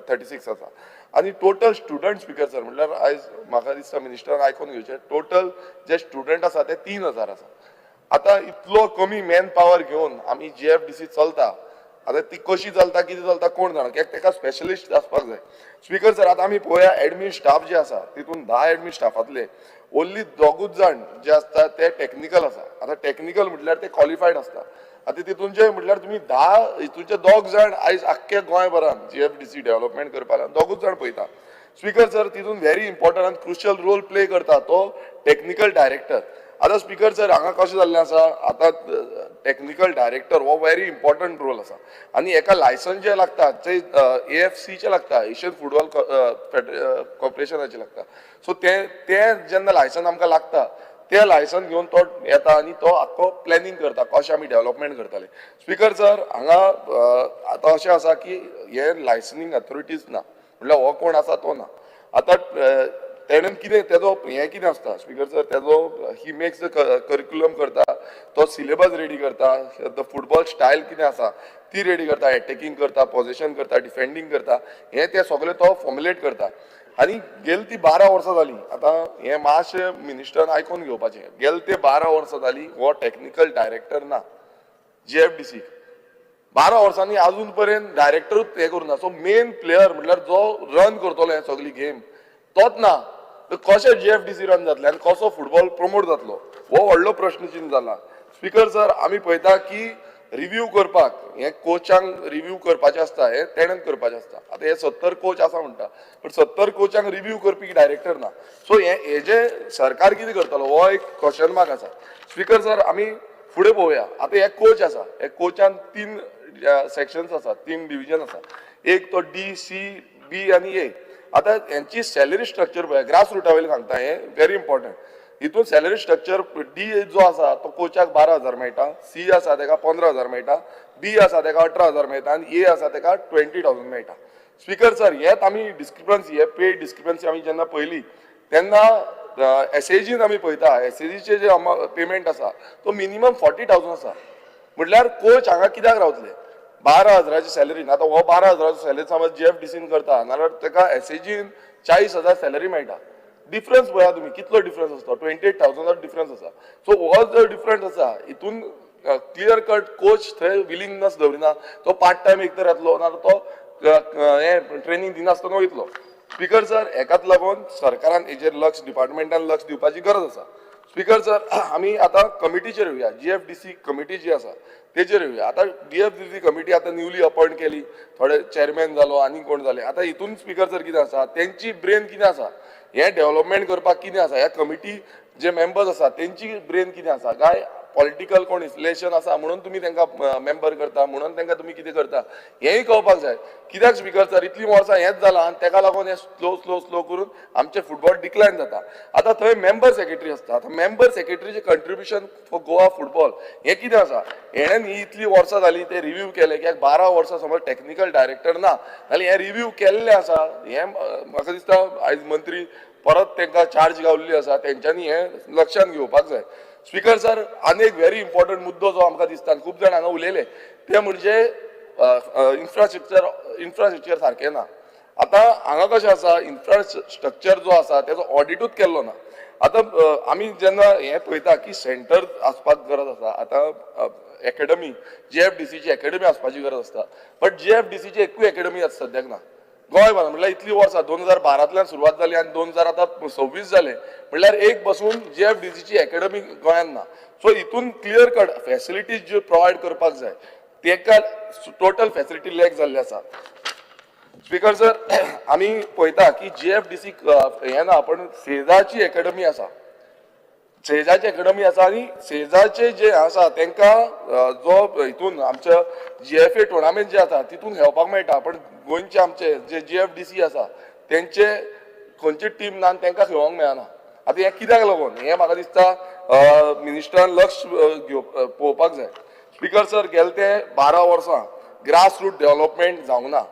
36 आसा आनी टोटल स्टुडंट स्पीकर सर म्हटल्यार आयज म्हाका दिसता मिनिस्टरान आयकोन घेवचें, टोटल जे स्टुडंट आसा ते 3000 आसा. आतां इतलो कमी मॅन पावर घेवन आमी GFDC चलता, आतां ती कशी चलता कितें चलता कोण जाणा, कित्याक तेका स्पेशलिस्ट आसपाक जाय. स्पीकर सर आतां आमी पळोवया एडमीन स्टाफ जे आसा तितून 10 एडमीन स्टाफांतले ओन्ली 2 जाण जे आसता ते टॅक्निकल आसा. आतां टॅक्निकल म्हटल्यार ते क्वॉलिफायड आसता. आतां तितूनचे म्हटल्यार तुमी 10 हितूनचे 2 जाण आयज आख्खे गोंयभरान GFDC development करपाक 2 जाण पळयता. स्पीकर सर तितून व्हेरी इम्पॉर्टंट आनी क्रुशियल रोल प्ले करता तो टॅक्निकल डायरेक्टर. आतां स्पीकर सर हांगा कशें जाल्लें आसा, आतां टॅक्निकल डायरेक्टर हो व्हेरी इम्पॉर्टंट रोल आसा आनी एका लायसन्स जें लागता ते AFCचें लागता, एशियन फुटबॉल कॉर्पोरेशनाचें लागता. सो तें जेन्ना लायसन्स आमकां लागता ते लायसन घेवन तो येता आनी तो आख्खो प्लॅनिंग करता कशें आमी डेव्हलपमेंट करतले. स्पीकर सर, हांगा आतां अशें आसा की हे लायसनींग अथॉरिटीज ना, म्हणल्यार हो कोण आसा तो ना. आतां तेणेन कितें तेजो हें कितें आसता स्पीकर सर, तेजो he makes the curriculum करता, तो सिलेबस रेडी करता, the football style कितें आसा ती रेडी करता, एटॅकिंग करता, पॉझिशन करता, डिफेंडींग करता, हें तें सगळें तो फॉर्मुलेट करता. आनी गेल ती 12 वर्सां जालीं, आतां हें मातशें मिनिस्टरान आयकोन घेवपाचें, गेल ते 12 वर्सां जालीं हो टॅक्निकल डायरेक्टर ना GFDC. 12 वर्सांनी आजून पर्यंत डायरेक्टरूच हें करूं ना. सो मेन प्लेयर म्हटल्यार जो रन करतलो हें सगळी गेम तोच ना, तर कशें GFDC run जातलें आनी कसो फुटबॉल प्रमोट जातलो हो व्हडलो प्रश्नचिन्न जाला. स्पीकर सर, आमी पळयता की रिव्यू करपाक हे कोचांक रिव्यू करपाचें आसता, हे तेणेन करपाचें आसता. आतां हे 70 कोच आसा म्हणटा, पण 70 कोचांक रिव्यू करपी डायरेक्टर ना. सो हे हेजे सरकार कितें करतलो हो एक क्वेश्चन मार्क आसा. स्पीकर सर, आमी फुडें पळोवया. आतां हे कोच आसा, हे कोचान 3 सेक्शन्स आसा, 3 डिविजन आसा, एक तो डी, सी, बी आनी ए. आतां हेंची सॅलरी स्ट्रक्चर पळया, ग्रास रुटा वयल्यान सांगता, हें व्हेरी इम्पॉर्टंट. हितून सॅलरी स्ट्रक्चर डी जो आसा तो कोचाक 12,000 मेळटा, सी आसा तेका 15,000 मेळटा, बी आसा तेका 18,000 मेळटा आनी ए आसा तेका 20,000 मेळटा. स्पीकर सर, हेच आमी डिस्क्रिपन्सी, हे पे डिस्क्रिपन्सी आमी जेन्ना पळयली तेन्ना एसएजीन आमी पळयता, एसएजीचे जे पेमेंट आसा तो मिनिमम 40,000 आसा. म्हटल्यार कोच हांगा कित्याक रावतले 12,000 सॅलरीन? आतां हो 12,000 सॅलरी समज GFDCन करता नाल्यार तेका एसएजीन 40,000 सॅलरी मेळटा. डिफरन्स पळया तुमी कितलो डिफरन्स आसता, 28,000 डिफरन्स आसा. सो हो जो डिफरन्स आसा हितून क्लियर कट कोच थंय विलिंगनेस दवरिना, तो पार्ट टायम एक तर येतलो नाल्यार तो हें ट्रेनींग दिनासतना वयतलो. स्पीकर सर, हेकाच लागून सरकारान हेजेर लक्ष, डिपार्टमेंटान लक्ष दिवपाची गरज आसा. स्पीकर सर, आमी आतां कमिटीचेर येवया, GFDC committee जी आसा तेजेर येवया. आतां GFDC committee आतां न्यूली अपॉयंट केली, थोडे चेअरमॅन जालो आनी कोण जाले. आतां हितून स्पीकर सर कितें आसा, तेंची ब्रेन कितें आसा, हें डेव्हलपमेंट करपाक कितें आसा, ह्या कमिटी जे मेंबर्स आसा तेंची ब्रेन कितें आसा, काय पॉलिटिकल कोण इन्फ्लेशन आसा म्हणून तुमी तेंकां मेंबर करता, म्हणून तेंकां तुमी कितें करता हेंय कळपाक जाय. कित्याक स्पीकर सर, इतलीं वर्सां हेंच जालां आनी तेका लागून हें स्लो स्लो स्लो करून आमचें फुटबॉल डिक्लायन जाता. आतां थंय मेंबर सेक्रेटरी आसता, आतां मेंबर सेक्रेटरीचें कंट्रिब्युशन फॉर गोवा फुटबॉल हें कितें आसा, हेणें ही इतलीं वर्सां जालीं ते रिव्यू केले, कित्याक 12 वर्सां समज टॅक्निकल डायरेक्टर ना जाल्यार हें रिव्यू केल्लें आसा. हें म्हाका दिसता आयज मंत्री परत तेंकां चार्ज गावल्ली आसा, तेंच्यांनी हें लक्षांत घेवपाक जाय. स्पीकर सर, आनी एक व्हेरी इम्पॉर्टंट मुद्दो जो आमकां दिसता, खूब जाण हांगा उलयले, ते म्हणजे इन्फ्रास्ट्रक्चर सारकें ना. आतां हांगा कशें आसा, इन्फ्रास्ट्रक्चर जो आसा तेजो ऑडिटूच केल्लो ना. आतां आमी जेन्ना हें पळयता की सेंटर आसपाक गरज आसा, आतां एकेडमी GFDCची एकेडमी आसपाची गरज आसता, बट GFDCची एकूय एकेडमी आतां सद्याक ना गोंयभरान. म्हणल्यार इतलीं वर्सां 2012तल्यान सुरवात जाली आनी 2026 जाले, म्हणल्यार एक बसून GFDCची एकेडमी गोंयांत ना. सो हितून क्लियर कट फॅसिलिटीज ज्यो प्रोवायड करपाक जाय तेका टोटल फॅसिलिटी लॅक जाल्ली आसा. स्पीकर सर, आमी पळयता की GFDC हें ना, पण सेजाची एकेडमी आसा, सेजाची एकेडमी आसा आनी सेजाचे जे आसा तेंकां जो हितून आमच्या GFA tournament जे आसा तितून खेळपाक मेळटा, पण गोंयचे आमचे जे GFDC आसा तेंचे खंयची टीम ना आनी तेंकां खेळोंक मेळना. आतां हें कित्याक लागून हें म्हाका दिसता मिनिस्टरान लक्ष पळोवपाक जाय. स्पीकर सर, गेले ते 12 वर्सां ग्रास रूट डेव्हलपमेंट जावंक ना.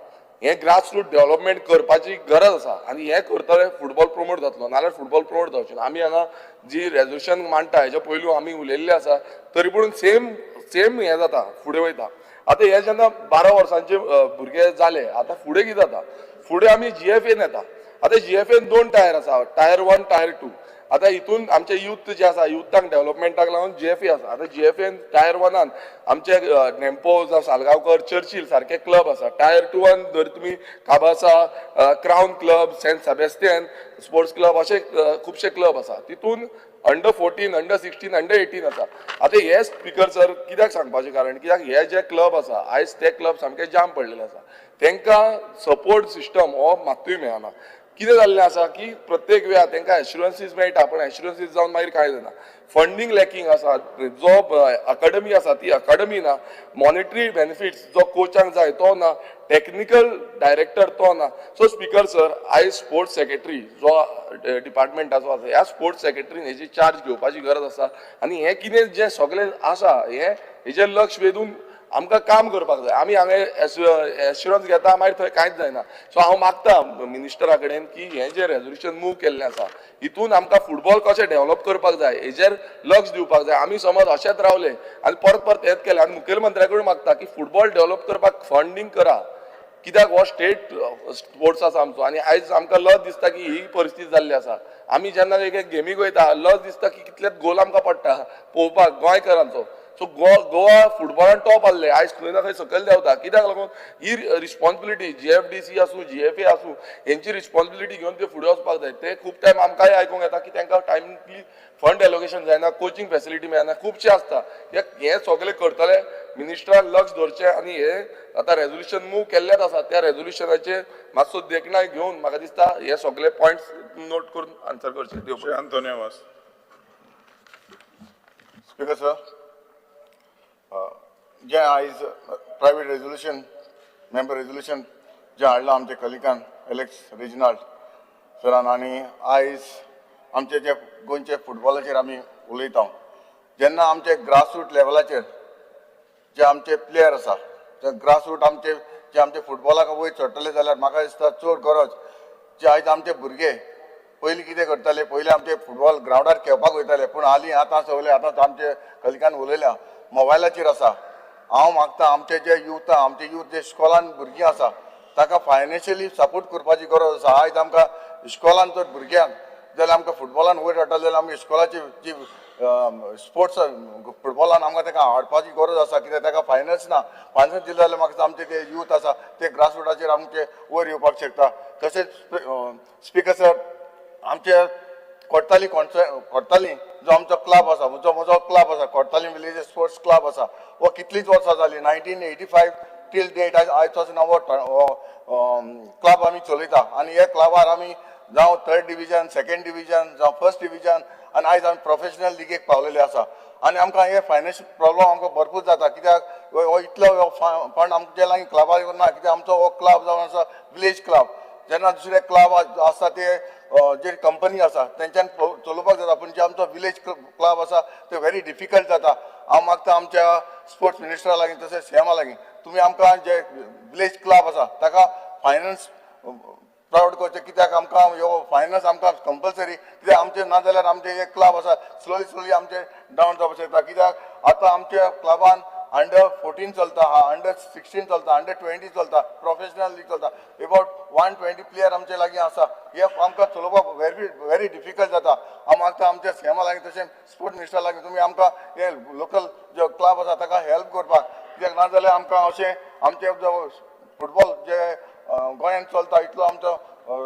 हें ग्रास रूट डेव्हलपमेंट करपाची गरज आसा आनी हें करतले फुटबॉल प्रमोट जातलो, नाल्यार फुटबॉल प्रमोट जावचें ना. आमी हांगा जी रेजोल्युशन मांडटा हेच्या पयलू आमी उलयल्लें आसा, तरी पूण सेम सेम हें जाता, फुडें वयता. आतां हे जेन्ना 12 वर्सांचे भुरगे जाले, आतां फुडें कितें जाता, फुडें आमी GFAन येता. आतां GFAन 2 टायर आसा, टायर 1 टायर 2. आतां हितून आमचे यूथ जे आसा, युथांक डेव्हलपमेंटाक लागून GFA आसा. आतां GFAन टायर 1 आमचे नेम्पो जावं सालगांवकर, चर्चील सारके क्लब आसा. टायर 2 जर तुमी Cabaca, Crown club, Saint Sebastian sports club अशे खुबशे क्लब आसा. तितून अंडर 14, अंडर 16, अंडर 18 आसा. आतां हे स्पीकर सर कित्याक सांगपाचें कारण, कित्याक हे जे क्लब आसा आयज ते क्लब सामके जाम पडलेले आसा, तेंकां सपोर्ट सिस्टम हो मात्तूय मेळना. कितें जाल्लें आसा की प्रत्येक वेळार तांकां एश्युरन्सीस मेळटा, पूण एश्युरन्सीस जावन मागीर कांय जायना. फंडींग लॅकिंग आसा, जो अकाडमी आसा ती अकाडमी ना, मॉनिटरी बेनिफिट्स जो कोचांक जाय तो ना, टॅक्निकल डायरेक्टर तो ना. सो स्पीकर सर, आयज स्पोर्ट्स सेक्रेटरी जो डिपार्टमेंटाचो आसा, ह्या स्पोर्ट्स सेक्रेटरीन हेजी चार्ज घेवपाची गरज आसा आनी हें कितें जें सगळें आसा हें हेजेर लक्ष वेधून आमकां काम करपाक जाय. आमी हांगा एश्युरन्स घेता, मागीर थंय कांयच जायना. सो हांव मागता मिनिस्टरा कडेन की हें जें रेजोल्युशन मूव केल्लें आसा हितून आमकां फुटबॉल कशें डेव्हलप करपाक जाय हेजेर लक्ष दिवपाक जाय. आमी समज अशेंच रावले आनी परत परत हेंच केलें, आनी मुखेलमंत्र्या कडेन मागता की फुटबॉल डेव्हलप करपाक फंडींग करा, कित्याक हो स्टेट स्पोर्ट्स आसा आमचो. आनी आयज आमकां लज दिसता की ही परिस्थिती जाल्ली आसा. आमी जेन्ना एक एक गेमीक वयता लज दिसता की कितलेच गोल आमकां पडटा पळोवपाक गोंयकारांचो. सो गोवा फुटबॉलान टॉप आहले, आयज खंय ना खंय सकयल देंवता. कित्याक लागून ही रिस्पॉन्सिबिलिटी GFDC आसूं GFA आसूं हेंची रिस्पॉन्सिबिलिटी घेवन ते फुडें वचपाक जाय. ते खूब टायम आमकांय आयकूंक येता की तांकां टायमली फंड एलोकेशन जायना, कोचिंग फेसिलिटी मेळना, खुबशें आसता. हें सगळें करतले मिनिस्टरान लक्ष दवरचें आनी हे आतां रेजोल्युशन मूव केल्लेच आसा त्या रेजोल्युशनाचेर मातसो देखणाय घेवन म्हाका दिसता हे सगळे पॉयंट्स नोट करून आन्सर करचे. देव Shri Antonio Vaz. Speaker sir, जें आयज प्रायवेट रेजोल्युशन मेंबर रेजोल्युशन जें हाडलां आमच्या कलिकान एलेक्स रेजिनाल्ड सरान, आनी आयज आमचे जे गोंयचे फुटबॉलाचेर आमी उलयता, जेन्ना आमचे ग्रासरूट लेवलाचेर जे आमचे प्लेयर आसा, जे ग्रासरूट आमचे जे आमचे फुटबॉलाक वयर चडटले जाल्यार म्हाका दिसता चड गरज जे आयज आमचे भुरगे पयलीं कितें करताले, पयलीं आमचे फुटबॉल ग्रावंडार खेळपाक वयताले, पूण हालीं आतां सगळे आतां आमचे कलिकान उलयल्या मोबायलाचेर आसा. हांव मागता आमचे जे यूथ, आमचे यूथ जे इस्कॉलान भुरगीं आसा ताका फायनान्शियली सपोर्ट करपाची गरज आसा. आयज आमकां इस्कॉलान जर भुरग्यांक जाल्यार आमकां फुटबॉलान वयर हाडटले जाल्यार आमकां इस्कॉलाची जी स्पोर्ट्स फुटबॉलान आमकां ताका हाडपाची गरज आसा, कित्याक ताका फायनान्स ना. फायनान्स दिलें जाल्यार म्हाका आमचे ते यूथ आसा ते ग्रासरुटाचेर आमचे वयर येवपाक शकता. तशेंच स्पीकर सर, आमचे कोडताली कोडताली जो आमचो क्लब आसा, जो म्हजो क्लब आसा कोडताली विलेज स्पोर्ट्स क्लब आसा, हो कितलींच वर्सां जालीं 1985 टील डेट आयज पासून हो क्लब आमी चलयता आनी ह्या क्लबार आमी जावं थर्ड डिविजन, सेकेंड डिविजन, जावं फर्स्ट डिविजन आनी आयज आमी प्रोफेशनल लिगेक पावलेले आसा. आनी आमकां हे फायनान्शियल प्रॉब्लम आमकां भरपूर जाता, कित्याक हो इतलो फंड आमच्या लागीं क्लबाक ना, कित्याक आमचो हो क्लब जावन आसा विलेज क्लब. जेन्ना दुसरे क्लब आसता ते जे कंपनी आसा तेंच्यान चलोवपाक जाता, पूण जे आमचो विलेज क्लब आसा ते व्हेरी डिफिकल्ट जाता. हांव मागता आमच्या स्पोर्ट्स मिनिस्टरा लागीं तशेंच सीएमा लागीं तुमी आमकां जे विलेज क्लब आसा ताका फायनान्स प्रावड करचें, कित्याक आमकां ह्यो फायनान्स आमकां कंपल्सरी, कित्याक आमचें ना जाल्यार आमचें हे क्लब आसा स्लोली स्लोली आमचें डावन जावपाक शकता. कित्याक आतां आमच्या क्लबान अंडर 14 चलता, अंडर 16 चलता, अंडर 20 चलता, प्रोफेशनल लीग चलता, अबाउट 120 प्लेयर आमचे लागीं आसा. हे आमकां चलोवपाक व्हेरी व्हेरी डिफिकल्ट जाता. हांव मागता आमच्या सीएमा लागीं तशें स्पोर्ट्स मिनिस्टरा लागीं तुमी आमकां हे लोकल जो क्लब आसा ताका हेल्प करपाक, कित्याक ना जाल्यार आमकां अशें आमचे जो फुटबॉल जे गोंयांत चलता इतलो आमचो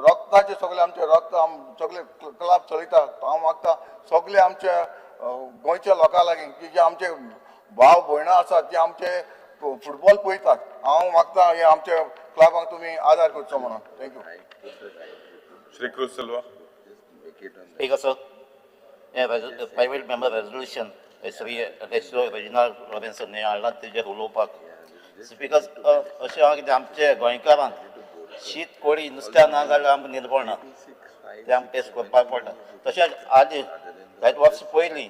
रक्ताचे सगळे आमचे रक्त सगळे क्लब चलयता. हांव मागता सगळे आमच्या गोंयच्या लोकां लागीं की जे आमचे भाव भयणां आसात जे आमचे फुटबॉल पळयतात, हांव मागता हे आमच्या क्लबांक तुमी आदार करचो म्हणून. Thank you. Shri Cruz Silva. Speaker sir, हें private member resolution Shri Aleixo Reginald Lourenco हें हाडलां तेजेर उलोवपाक. स्पीकर अशें आहा कितें आमचे गोंयकारांक शीत कोळी नुस्त्या ना जाल्यार आमकां निर्बळ ना, तें आमकां टेस्ट करपाक पडटा. तशेंच आदी जायते वर्सां पयलीं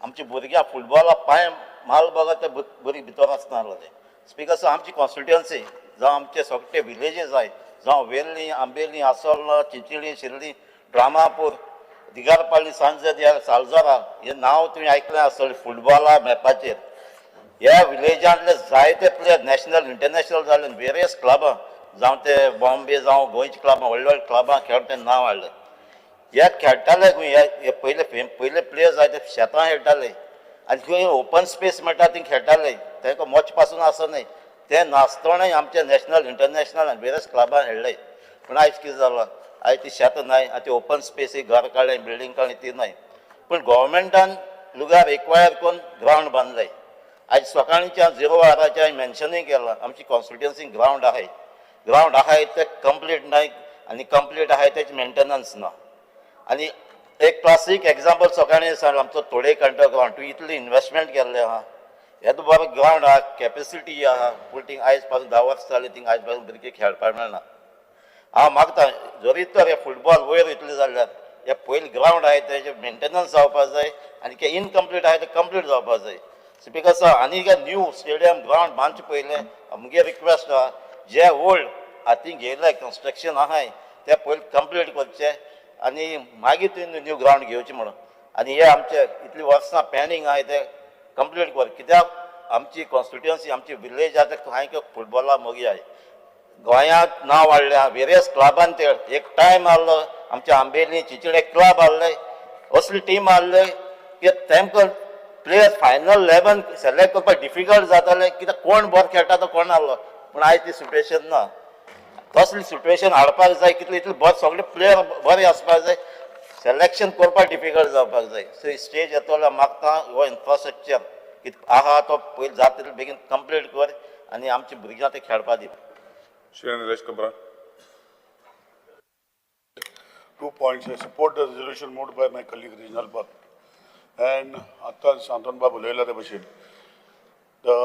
आमच्या भुरग्यांक फुटबॉला पांय माल बगर ते भुरगीं भितर आसना आसले. स्पीकर सर, आमची कॉन्स्टिट्युएन्सी जावं आमचे सगळे विलेजीस आहाय, जावं वेर्ली, आंबेली, आसोल्ला, चिंचोली, शिर्ली, ड्रामापूर, दिगारपाली, सांजर, सालजरा हे नांव तुवें आयकलें आसतलें फुटबॉला मॅपाचेर. ह्या विलेजांतले जायते प्लेयर नॅशनल इंटरनॅशनल जाले, वेरियस क्लबां जावं ते बॉम्बे जावं गोंयच्या क्लबां, व्हडल्या व्हडल्या क्लबां खेळून तें नांव हाडलें. ह्या खेळटाले खंय हे पयले पयले प्लेयर जायते शेतां खेळटाले आनी खंय ओपन स्पेस मेळटा थंय खेळटाले, तांकां मोच पासून आसना. ते नासतनाय आमचे नॅशनल इंटरनॅशनल आनी वेरियस क्लबां खेळ्ळे. पूण आयज कितें जालां, आयज ती शेतां नाय, आनी ती ओपन स्पेसी घर काडलें, बिल्डींग काडली ती नाय. पूण गोवोरमेंटान लुगार एक्वायर करून ग्रावंड बांदले. आयज सकाळच्या 0 वराच्या मेन्शनूय केलां आमची कॉन्स्टिट्युएन्सी ग्रावंड आहाय, ग्रावंड आहाय ते कंप्लीट नाय. आनी कंप्लीट आहाय तेजें मेंटेनन्स ना. आनी एक क्लासीक एग्जाम्पल सगळ्यांनी सांग, आमचो थोडे कंट्रो ग्रावंड तुवें इतली इन्वेस्टमेंट केल्लें आहा, येदो बरो ग्रावंड आहा, कॅपेसिटी आहा, पूण थिंग आयज पासून 10 वर्सां जालीं थिंग आयज पासून भुरगीं खेळपाक मेळना. हांव मागता जरी तर हे फुटबॉल वयर वयतले जाल्यार हे पयलीं ग्रावंड आहाय तेजें मेंटेनन्स जावपाक जाय आनी ते इनकम्प्लीट आहाय ते कंप्लीट जावपाक जाय. स्पिकर सर, आनी एक न्यू स्टेडियम ग्रावंड बांदचें पयलें आमगे रिक्वेस्ट आहा, जे ओल्ड हातीं घेयले कन्स्ट्रक्शन आहाय ते पयलीं कंप्लीट करचे आनी मागीर तुवें न्यू ग्रावंड घेवचें म्हणून. आनी हे आमचे इतलीं वर्सां पेंडींग आहाय ते कंप्लीट कर, कित्याक आमची कॉन्स्टिट्युएन्सी आमची विलेज आहा ते खंय फुटबॉला मोगी आहाय. गोंयांत नांव हाडलें वेरियस क्लबान, ते एक टायम आहलो आमच्या आंबेली चिंचणे क्लब आहले, असली टीम आहले की तेमकां प्लेयर्स फायनल 11 सिलेक्ट करपाक डिफिकल्ट जातालें, कित्याक कोण बरो खेळटा तो कोण आहलो. पूण आयज ती सिट्युएशन ना, तसली सिट्युएशन हाडपाक जाय. कितले इतले बरे सगळे प्लेयर बरे आसपाक जाय, सिलेक्शन करपाक डिफिकल्ट जावपाक जाय. सो स्टेज येतलो मागता हो इन्फ्रास्ट्रक्चर कितें आहा तो पयलीं जाता तितले बेगीन कंप्लीट कर आनी आमच्या भुरग्यांक ते खेळपाक दी. Shri Nilesh Cabral. 2 points. I support the resolution moved by my colleague Reginald Bab. And आतां सांतोन बाब उलयला ते भशेन, the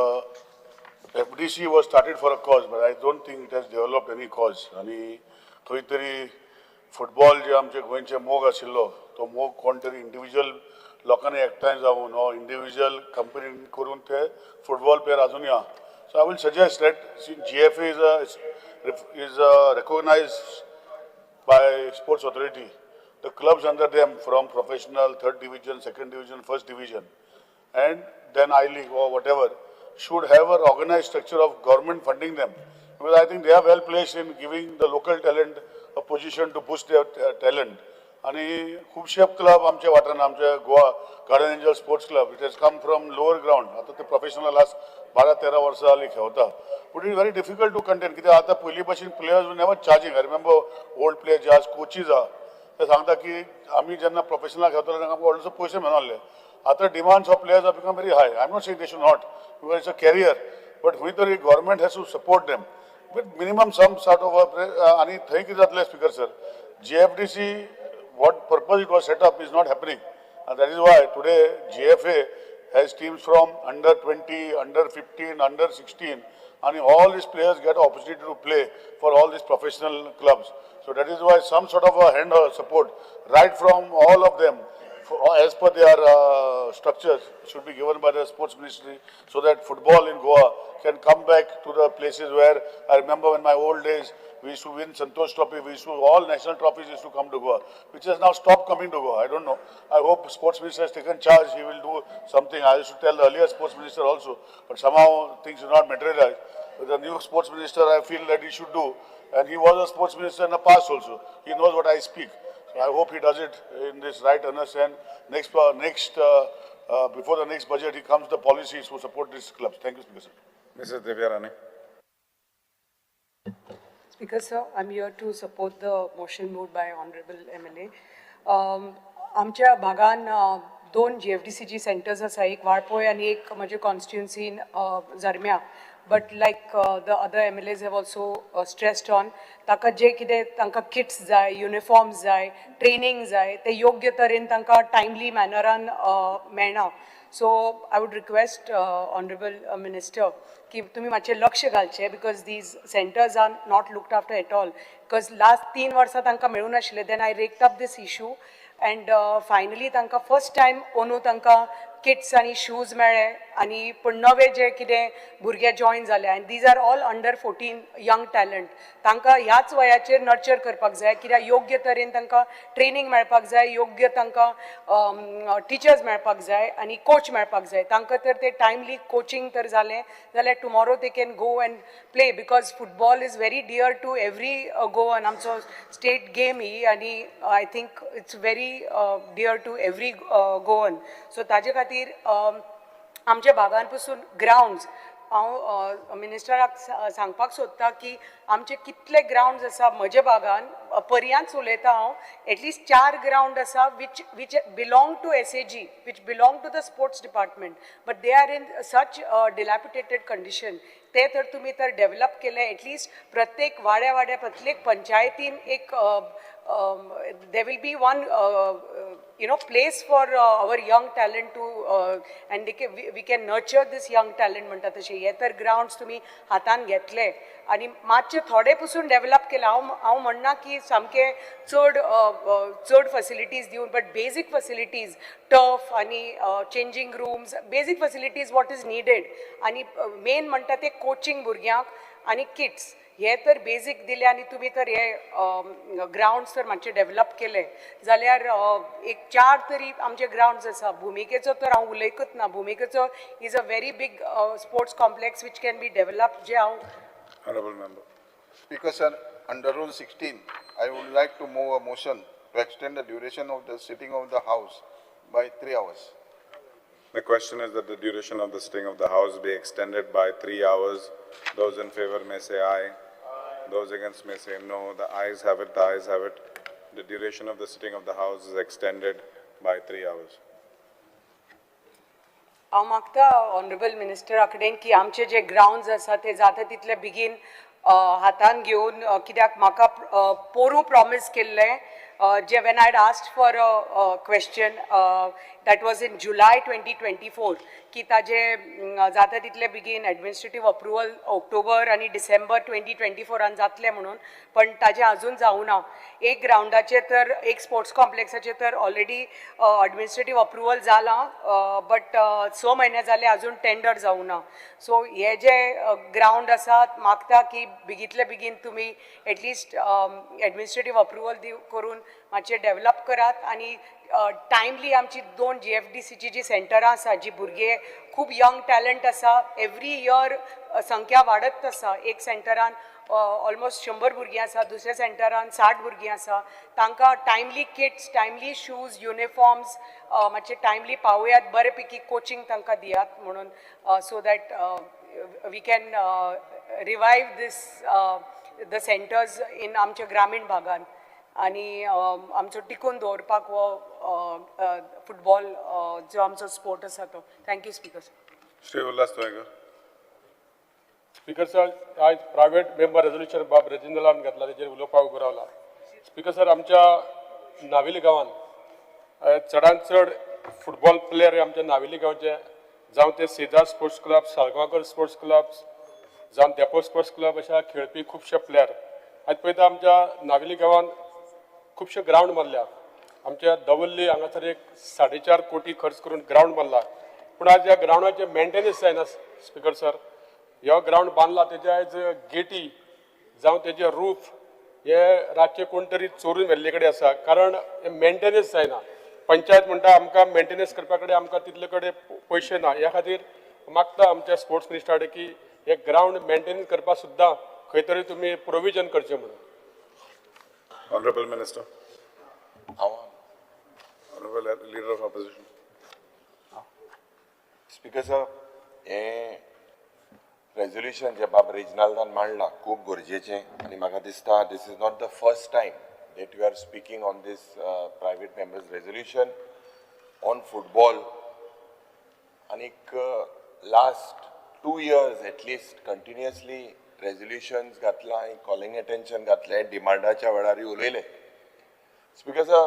FDC was started for a cause, but I don't think it has developed any cause. आनी खंय तरी football जे आमचे गोंयचे मोग आशिल्लो तो मोग कोण तरी इंडिविज्युअल लोकांनी एकठांय जावन वा इंडिविज्युअल कंपनीन करून ते फुटबॉल प्लेयर आजुनूय आहा. So I will suggest that GFA is recognized by sports authority. The clubs under them from professional, third division, second division, first division, and then I League or whatever, should have an organized structure of government funding them. Because I think they are well placed in giving the local talent a position to boost their talent. आणि खुबशे club आमच्या वाठारान, आमच्या Goa Guardian Angel Sports Club, it has come from lower ground, आतां ते professional last 12-13 वर्सां जालीं खेळता. But it is very difficult to contain, कित्याक आतां पयलीं भशेन players never charging. I remember old player जे आज कोचीज आहा ते सांगता की आमी जेन्ना प्रोफेशनल खेळताले तेन्ना आमकां व्हडलेसो पयशे मेळनासले. आतां demands of players are become very high. I am not saying they should not, because it's a career, but खंय तरी government has to support them with minimum some sort of. आनी थंय कितें जातलें speaker sir, GFDC, what purpose it was set up is not happening. And that is why today GFA has teams from under 20, under 15, under 16, and all these players get opportunity to play for all these professional clubs. So that is why some sort of a hand support right from all of them, for, as per their structures, should be given by the sports ministry, so that football in Goa can come back to the places where I remember in my old days, we used to win Santosh Trophy, we used to, all national trophies used to come to Goa, which has now stopped coming to Goa. I don't know. I hope sports minister has taken charge, he will do something. I used to tell the earlier sports minister also, but somehow things did not materialize. But the new sports minister, I feel that he should do, and he was a sports minister in the past also. He knows what I speak. So I hope he does it in this right earnest, and before the next budget, he comes the policies to support these clubs. Thank you, Speaker sir. Mrs. Divya Rane. Speaker sir, I'm here to support the motion moved by Honorable MLA. आमच्या भागान दोन GFDC centres आसा, एक वाळपय आनी एक म्हजे कॉन्स्टिट्युन्सीन जर्म्या. But like the other MLAs have also stressed on, ताका जे कितें तांकां किट्स जाय, युनिफॉर्म्स जाय, ट्रेनींग जाय, ते योग्य तरेन तांकां टायमली मॅनरान मेळना. So I would request honourable minister की तुमी मातशें लक्ष घालचें, because these centres are not looked after at all, because last 3 वर्सां तांकां मेळूं नाशिल्लें. Then I raked up this issue and finally तांकां फर्स्ट टायम अंदू तांकां किट्स आनी शूज मेळ्ळे. आनी पूण नवे जे कितें भुरगे जॉयन जाले, आनी these are all under 14 young talent, तांकां ह्याच वयाचेर नर्चर करपाक जाय, कित्याक योग्य तरेन तांकां ट्रेनींग मेळपाक जाय, योग्य तांकां टिचर्स मेळपाक जाय आनी कोच मेळपाक जाय. तांकां तर ते टायमली कोचिंग तर जालें जाल्यार tomorrow they can go and play, because football is very dear to every Goan. आमचो स्टेट गेम ही, आनी I think it's very dear to every Goan. So ताजे खातीर आमच्या भागान पसून ग्रावंड्स हांव मिनिस्टराक सांगपाक सोदता की आमचे कितले ग्रावंड्स आसा. म्हज्या भागान पर्यांच उलयता हांव, एटलिस्ट 4 ग्रावंड आसा which belong to SAG, which belong to the sports department, but they are in such dilapidated condition. ते तर तुमी तर डेवलप केले एटलिस्ट प्रत्येक वाड्या वाड्या प्रत्येक पंचायतीन एक there will be one place for our young talent to and we can nurture this young talent म्हणटा तशें. हे तर ग्रावंड्स तुमी हातान घेतले आनी मातशे थोडे पसून डेवलप केले. हांव म्हणना की सामके चड चड फॅसिलिटीज दिवन, बट बेजीक फॅसिलिटीज, टर्फ आनी changing rooms, basic facilities what is needed. आनी मेन म्हणटा ते कोचिंग भुरग्यांक आनी किट्स, हे तर बेजीक दिले आनी तुमी तर हे ग्रावंड्स तर मातशे डेवलप केले जाल्यार एक 4 तरी आमचे ग्रावंड्स आसा. भुमिकेचो तर हांव उलयकूच ना. भुमिकेचो is a very big sports complex which can be develop. जे हांव Honorable member. Speaker sir, under Rule 16, I would like to move a motion to extend the duration of the sitting of the House by 3 hours. The question is that the duration of the sitting of the House be extended by 3 hours. Those in favor may say aye. Aye. Those against may say no. The ayes have it, the ayes have it. The duration of the sitting of the House is extended by 3 hours. हांव मागता honourable मिनिस्टरा कडेन की आमचे जे ग्रावंड्स आसा ते जाता तितले बेगीन हातान घेवन, कित्याक म्हाका पोरूं प्रॉमीस केल्लें जे when I had asked for a question that was in July 2024 की ताजे जाता तितले बेगीन एडमिनिस्ट्रेटीव अप्रुवल ऑक्टोबर आनी डिसेंबर 2024 जातलें म्हणून, पण ताजें अजून जावना. एक ग्रावंडाचें तर, एक स्पोर्ट्स कॉम्प्लेक्साचें तर ऑलरेडी एडमिनिस्ट्रेटीव अप्रुवल जालां, बट 6 म्हयने जाले अजून टेंडर जावना. सो हे जे ग्रावंड आसा मागता की बेगींतले बेगीन तुमी एटलिस्ट एडमिनिस्ट्रेटीव अप्रुवल दिव करून मातशें डेवलप करात. आनी टायमली आमची 2 GFDCची जी सेंटरां आसा, जी भुरगे खूब यंग टॅलंट आसा, एवरी इयर संख्या वाडत आसा. एक सेंटरान ऑलमोस्ट 100 भुरगीं आसा, दुसऱ्या सेंटरान 60 भुरगीं आसा. तांकां timely kits, timely shoes, uniforms मातशे टायमली पावयात, बरे पैकी कोचिंग तांकां दियात म्हणून, so that we can revive this the centres in आमच्या ग्रामीण भागान आनी आमचो टिकून दवरपाक हो फुटबॉल जो आमचो स्पोर्ट आसा तो. Thank you speaker sir. Shri Ulhas Tuyenkar. Speaker sir, आयज प्रायवेट मेंबर रेजोल्युशन बाब रेजिनलान घेतला तेजेर उलोवपाक उबो रावला. स्पीकर सर, आमच्या नावेली गांवान चडान चड फुटबॉल प्लेयर आमच्या नावेली गांवचे, जावं ते Cezar sports club, Salgaonkar sports club, जावं धेंपो स्पोर्ट्स क्लब अशा खेळपी खुबशे प्लेयर. आयज पळयता आमच्या नावेली गांवान खुबशे ग्रावंड मारल्या. आमच्या दवल्ली हांगासर एक 4.5 कोटी खर्च करून ग्रावंड मारला, पूण आज ह्या ग्रावंडाचें मेंटेनन्स जायना. स्पीकर सर, ह्यो ग्रावंड बांदला तेजे आयज गेटी जावं तेजे रूफ हे रातचे कोण तरी चोरून व्हेल्ले कडेन आसा, कारण हे मेंटेनन्स जायना. पंचायत म्हणटा आमकां मेंटेनन्स करपा कडेन आमकां तितले कडेन पयशे ना. ह्या खातीर मागता आमच्या स्पोर्ट्स मिनिस्टरा कडेन की हे ग्रावंड मेंटेन करपाक सुद्दां खंय तरी तुमी प्रोविजन करचें म्हणून. Honorable Minister. Honorable Leader of Opposition. Speaker sir, हे रेजोल्युशन जे बाब रेजिनाल्दान मांडला खूब गरजेचें आनी म्हाका दिसता this is not the first time that you are speaking on this private members resolution on football. आनीक last 2 years at least continuously resolutions घातला आनी कॉलिंग अटेन्शन घातलें, डिमांडाच्या वेळारूय उलयले. Speaker sir,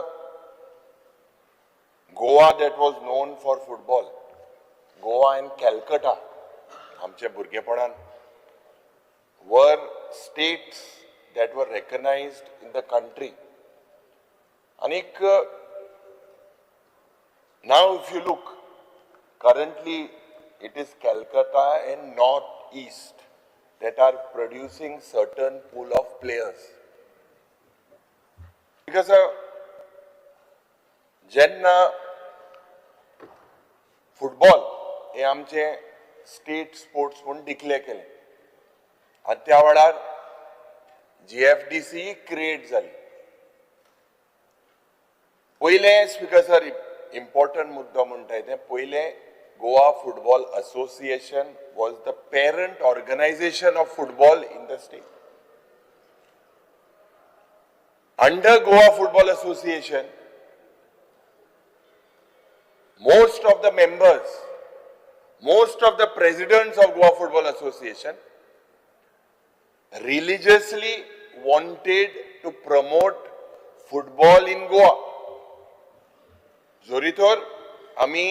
Goa that was known for football, Goa and Calcutta आमच्या भुरगेपणान were states that were recognised in the country. आनीक now if you look currently it is Calcutta and north east that are producing certain pool of players. Because जेन्ना football हे आमचे state sports म्हूण declare केले आनी त्या वेळार GFDC create जाली. पयलें स्पीकर सर इम्पॉर्टंट मुद्दो म्हणटा तें, पयलें Goa Football Association was the parent organization of football in the state. Under Goa Football Association, most of the members, most of the presidents of Goa Football Association religiously wanted to promote football in Goa. जोरीतोर आमी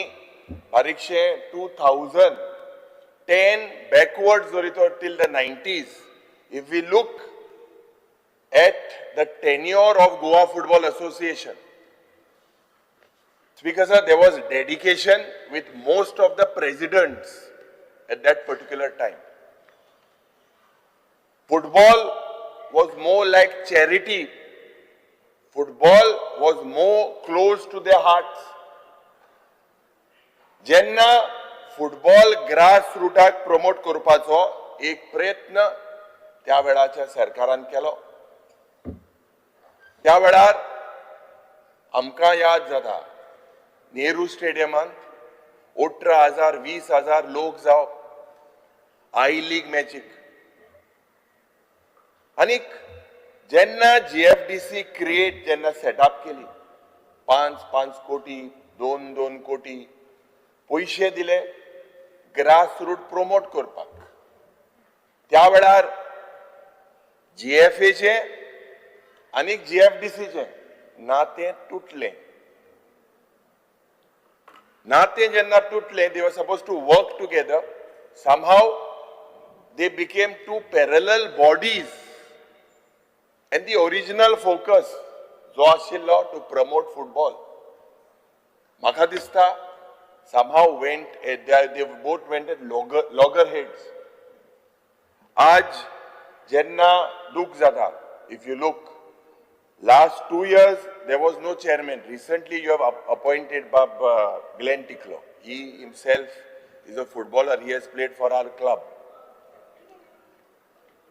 बारीकशे 2010 backward जोरीतोर till the 90s, if we look at the tenure of Goa Football Association, Speaker sir, there was dedication with most of the presidents at that particular time. Football was more like charity. Football was more close to their hearts. जेन्ना football grass रुटाक promote करपाचो एक प्रयत्न त्या वेळाच्या सरकारान केलो, त्या वेळार आमकां याद जाता नेहरू स्टेडियमांत 18,000 20,000 लोक जावप I league मॅचीक. आनीक जेन्ना जीएफडीसी क्रिएट जेन्ना सेटअप केली, 5-5 कोटी 2-2 कोटी पयशे दिले ग्रास रूट प्रमोट करपाक, त्या वेळार जीएफएचे आनी जीएफडीसीचे नातें तुटलें. नातें जेन्ना तुटलें, they were suppose to work together, somehow they became two parallel bodies and the original focus जो आशिल्लो टू प्रमोट फुटबॉल, म्हाका दिसता somehow went, they both went at loggerheads. आज जेन्ना दूख जाता, if you look, last 2 years there was no chairman. Recently you have appointed Bab Glenn Tiklo. He himself is a footballer. He has played for our club.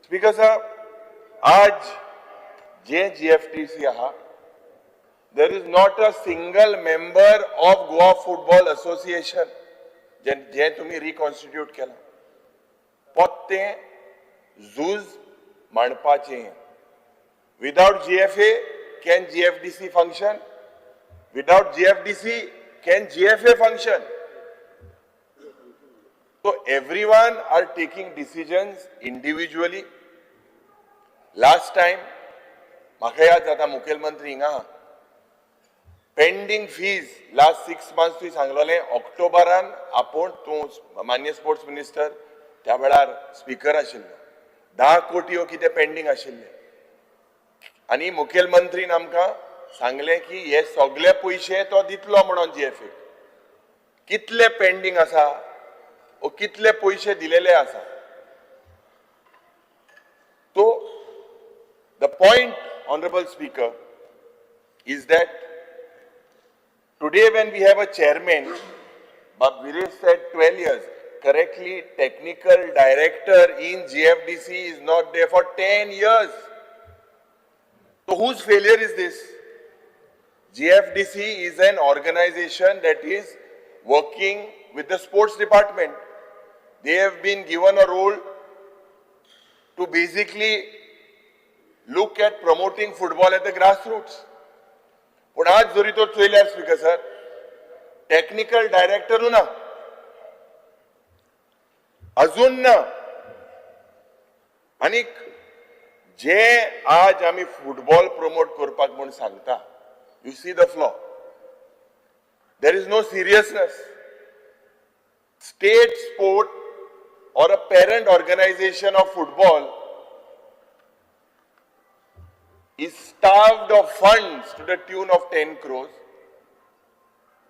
Speaker sir, आज जे GFDC आहा, there is not a single member of Goa Football Association जे तुम्ही reconstitute केला. पोत्ते झूज मांडपाचें. Without GFA, can GFDC function? Without GFDC, can GFA function? So everyone are taking decisions individually. Last time, म्हाका याद जाता मुखेलमंत्री हिंगा पेंडींग फीज लास्ट 6 months तुवें सांगलोलें ऑक्टोबरान आपूण तूं मान्य स्पोर्ट्स मिनिस्टर त्या वेळार स्पिकर आशिल्लो, 10 कोटी हो कितें पेंडींग आशिल्लें आनी मुखेलमंत्रीन आमकां सांगलें की हे सगळे पयशे तो दितलो म्हणून जीएफए. कितले पेंडींग आसा ओ कितले पयशे दिलेले आसा. तो the point, honourable speaker, is that today when we have a chairman, Bab Viresh said 12 years, correctly, technical director in GFDC is not there for 10 years. So whose failure is this? GFDC is an organization that is working with the sports department. They have been given a role to basically look at promoting football at the grassroots. पूण आज जरी तो चोयल्यार speaker sir, technical डायरेक्टरूय ना, अजून ना. आनीक जे आज आमी फुटबॉल प्रमोट करपाक म्हूण सांगता, you see the flaw, there is no seriousness. State sport or a parent organization of football is starved of funds to the tune of 10 crores.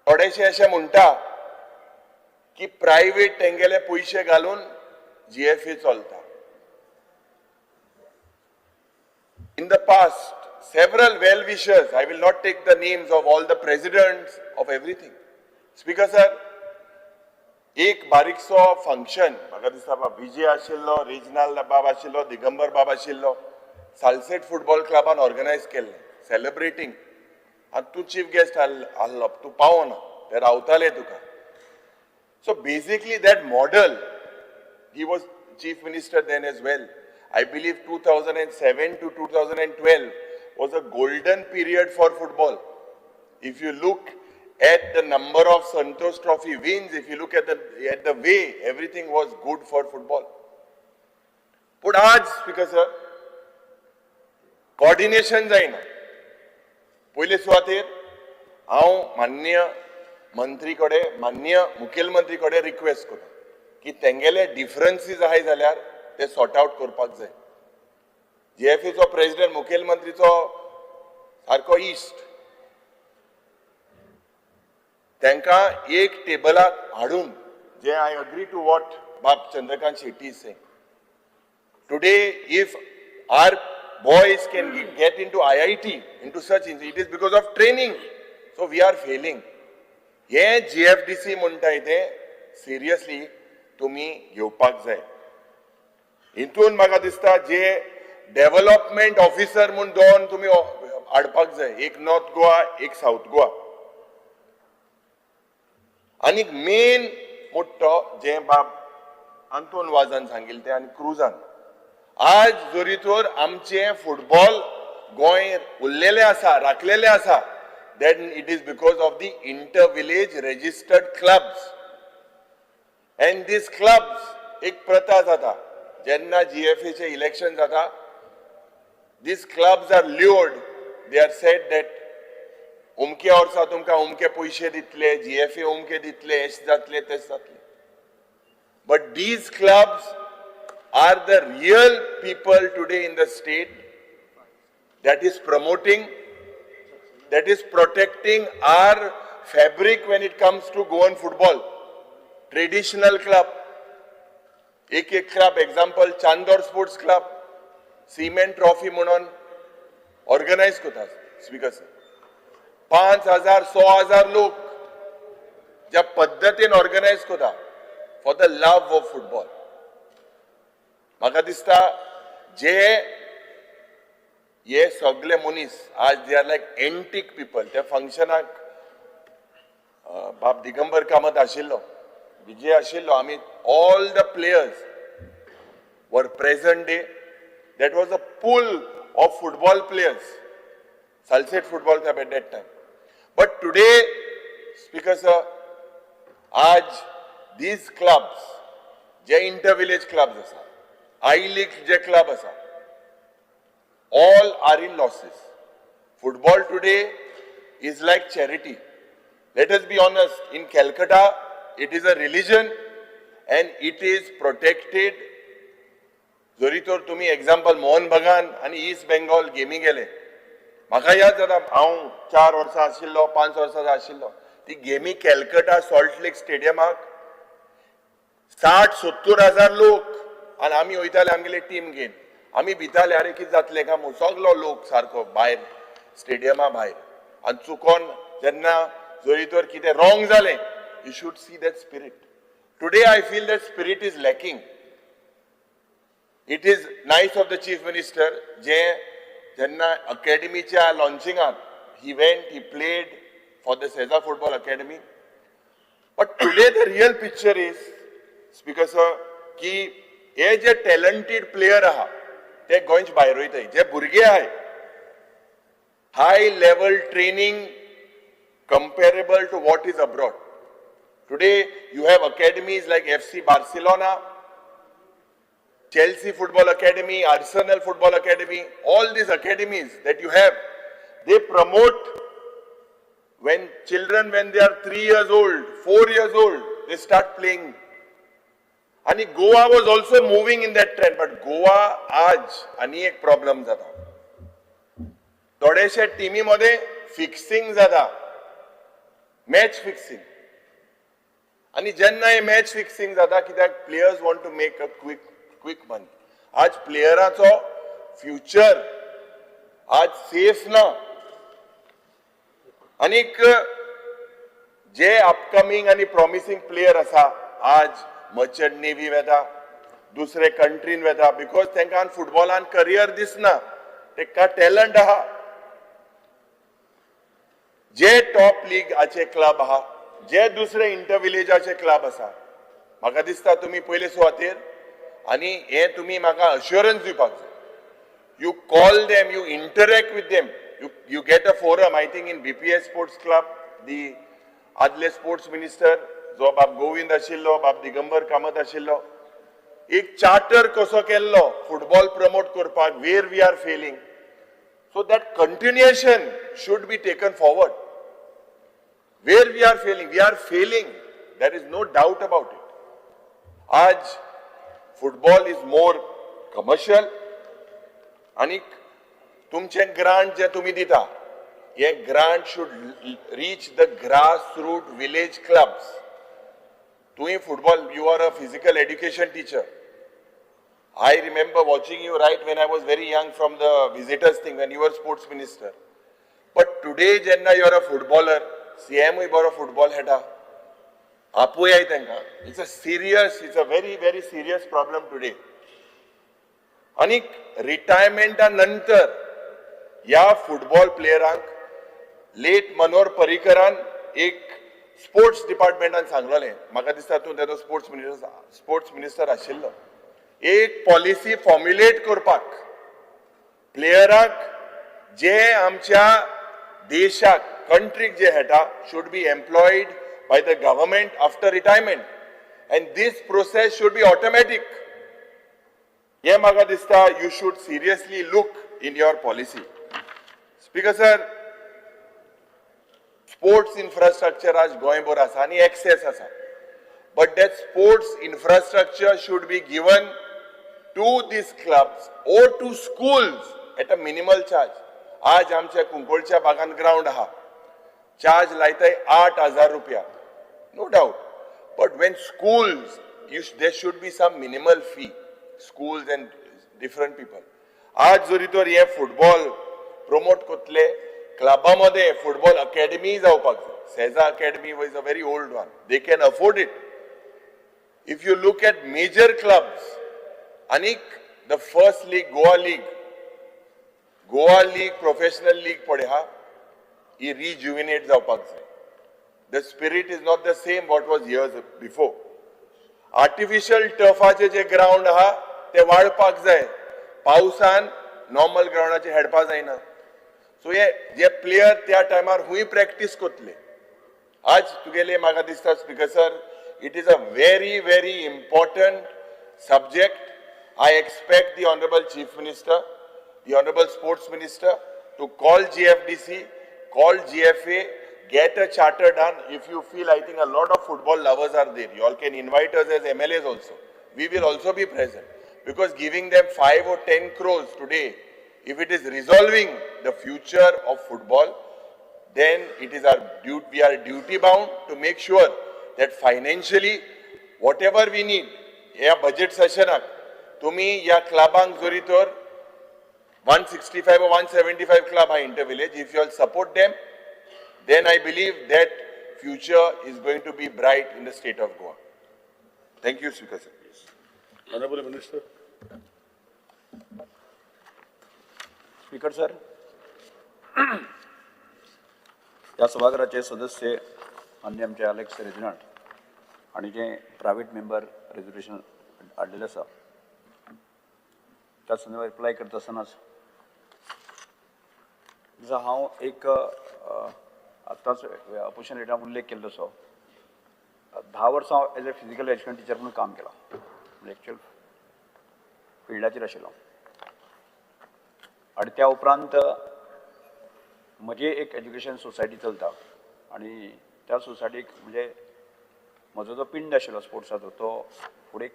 थोडेशे अशें म्हणटा की प्रायवेट तेंगेले पयशे घालून जीएफए चलता. In the past, several well-wishers, I will not take the names of all the presidents of everything. Speaker sir, एक बारीकसो फंक्शन म्हाका दिसता बाब विजय आशिल्लो, रिजनल बाब आशिल्लो, दिगंबर बाब आशिल्लो, सालसेट फुटबॉल क्लबान ऑर्गनायज केल्लें सेलिब्रेटींग. आनी तूं चीफ गेस्ट आहलो, तूं पावना, ते रावताले तुका. So basically that model, he was chief minister then as well. I believe 2007 to 2012 was a golden period for football. If you look at the number of Santosh Trophy wins, if you look at the way, everything was good for football. पूण आज speaker sir coordination जायना. पयले सुवातेर हांव माननीय मंत्री कडेन, माननीय मुखेलमंत्री कडेन रिक्वेस्ट करता की तेंगेले डिफरन्सीस आहाय जाल्यार ते सॉर्ट आवट करपाक जाय. जीएफएचो प्रेसिडेंट मुखेलमंत्रीचो सारको इश्ट, तांकां एक टेबलाक हाडून, जे I agree to what बाब Chandrakant Shetty say. Today if our boys can get into IIT, into such, it is because of training. So we are failing. हे जीएफडीसी म्हणटाय ते सिरियसली तुमी घेवपाक जाय. हितून म्हाका दिसता जे डेव्हलपमेंट ऑफिसर म्हूण दोन तुमी हाडपाक जाय, एक नॉर्थ गोवा, एक सावथ गोवा. आनी मेन मोठो जे बाब आंतोन वाजान सांगिल्लें तें आनी क्रुजान, आज जरी तर आमचें फुटबॉल गोंय उरलेलें आसा, राखलेलें आसा, then it is because of the inter village registered clubs. And these clubs एक प्रथा जाता, जेन्ना जीएफएचे इलेक्शन जाता, these clubs are lured, they are said that उमके वर्सा तुमकां उमके पयशे दितले, जीएफए उमके दितले, एश जातले, तेश जातले. But these clubs are the real people today in the state that is promoting, that is protecting our fabric when it comes to Goan football. Traditional club, एक एक club, example Chandor sports club, cement trophy म्हणून organise करता. Speaker sir, 5,000 100,000 लोक ज्या पद्दतीन organise करता for the love of football. म्हाका दिसता जे हे सगळे मनीस आज they are like antique people. त्या फंक्शनाक बाब दिगंबर कामत आशिल्लो, विजय आशिल्लो, आमी all the players were present day. That was a pool of football players, Salcete football club at that time. But today speaker sir, आज these clubs J inter village clubs आसा, I league J club आसा, all are in losses. Football today is like charity. Let us be honest, in Calcutta it is a religion and it is protected. जरी तर तुम्ही example Mohan बगान आनी east Bengal गेमी गेले, म्हाका याद जाता हांव 4 वर्सां आशिल्लो, 5 वर्सां आशिल्लो, ती गेमी कॅलकटा सॉल्ट लेक स्टेडियमाक 60-70 हजार लोक, आनी आमी वयताले आमगेले टीम घेवन. आमी भिताले, अरे कितें जातलें काय म्हूण, सगलो लोक सारको भायर स्टेडियमा भायर. आनी चुकोन जेन्ना जरी तर कितें रॉंग जालें, you should see that spirit. Today I feel that spirit is lacking. It is nice of the chief minister जे जेन्ना अकॅडमीच्या लॉन्चिंगाक he went, he played for the Sesa football academy. But today the real picture is, speaker sir, की हे जे talented player आहा ते गोंयचे भायर वयताय, जे भुरगे आहाय high level training comparable to what is abroad. Today you have academies like FC Barcelona, Chelsea Football Academy, Arsenal Football Academy. All these academies that you have, they promote when children, when they are 3 years old, 4 years old, they start playing. And Goa was also moving in that trend, but Goa आज आनी एक problem जाता, थोडेशे टिमी मध्ये fixing जाता, match fixing. आनी जेन्ना हे मॅच फिक्सिंग जाता, कित्याक players want to make a quick money. आज प्लेयराचो फ्युचर आज सेफ ना. आनीक जे अपकमींग आनी प्रॉमिसींग प्लेयर आसा, आज मर्चंट नेव्ही वेता, दुसरे कंट्रीन वेता, because तांकां फुटबॉलान करियर दिसना, तांकां टॅलंट आहा. जे टॉप लिगाचे क्लब आहा, जे दुसरे इंटर विलेजाचे क्लब आसा, म्हाका दिसता तुमी पयले सुवातेर आनी हे तुमी म्हाका अश्युरन्स दिवपाक जाय. You call them, you interact with them, you get a forum. I think in BPS sports club the आदले स्पोर्ट्स मिनिस्टर जो बाब गोविंद आशिल्लो, बाब दिगंबर कामत आशिल्लो, एक चार्टर कसो केल्लो फुटबॉल प्रमोट करपाक, where we are failing. So that continuation should be taken forward. Where we are failing, we are failing, there is no doubt about it. आज फुटबॉल is more commercial आनी तुमचे grant जे तुमी दिता, हे grant should reach the grass root village clubs. तुवें football, you are a physical education teacher. I remember watching you right when I was very young from the visitors thing when you were sports minister. But today जेन्ना you are a footballer, सीएमूय बरो football खेळटा, आपोयाय तांकां. It's a very very serious problem today. आनी रिटायरमेंटा नंतर ह्या football प्लेयरांक late Manohar पर्रीकरान एक sports डिपार्टमेंटान सांगलेलें, म्हाका दिसता तूं तेदो स्पोर्ट्स मिनिस्टर आशिल्लो, एक पॉलिसी फॉर्म्युलेट करपाक प्लेयराक जे आमच्या देशाक, कंट्रीक जे खेळटा, should be employed by the government after retirement, and this process should be automatic. हे म्हाका दिसता you should seriously look in your policy. Speaker sir, sports infrastructure आज गोंयभर आसा आनी एक्सेस आसा, but that sports infrastructure should be given to these clubs or to schools at a minimal charge. आज आमच्या कुंकळच्या बागान ग्रावंड आहा, चार्ज लायताय 8,000 रुपया, no doubt, but when schools, you there should be some minimal fee, schools and different people. आज जरी तर हे फुटबॉल प्रमोट करतले, क्लबा मदें फुटबॉल अकॅडमी जावपाक जाय. Sesa academy was a very old one, they can afford it. If you look at major clubs, आनीक the first league, Goa league, Goa league, professional league पळय हा, ही रिज्युविनेट जावपाक जाय. The spirit is not the same what was years before. Artificial टर्फाचे J ground आहा ते वाडपाक जाय. पावसान नॉर्मल ग्रावंडाचे खेळपा जायना. सो हे जे प्लेयर त्या टायमार खूंय प्रॅक्टीस करतले. आज तुगेले म्हाका दिसता, Speaker sir, it is a very very important subject. I expect the honourable Chief Minister, the honourable Sports Minister to call GFDC, call GFA, get a charter done. If you feel, I think a lot of football lovers are there. You all can invite us as MLAs also. We will also be present. Because giving them 5 or 10 crores today, if it is resolving the future of football, then it is our duty, we are duty bound to make sure that financially, whatever we need, ह्या budget सेशनाक तुम्ही ह्या क्लबांक जरी तर 165 or 175 club आहा inter village, if you all support them, then I believe that future is going to be bright in the state of Goa. Thank you, Speaker sir. Honorable Minister. Speaker sir, ह्या सभाघराचे सदस्य मान्य आमचे Alex Reginald आनी जे private member resolution हाडलेलें आसा, त्या संदर्भात reply करता आसतनाच जसो हांव एक आत्ताच अपोजिशन लिडरान उल्लेख केल्लो तसो 10 वर्सां हांव as a physical education teacher म्हणून काम केलां, म्हणजे एक्चुअल फिल्डाचेर आशिल्लो. आनी त्या उपरांत म्हजी एक एज्युकेशन सोसायटी चलता आनी त्या सोसायटीक म्हणजे म्हजो जो पिंड आशिल्लो स्पोर्ट्साचो तो फुडें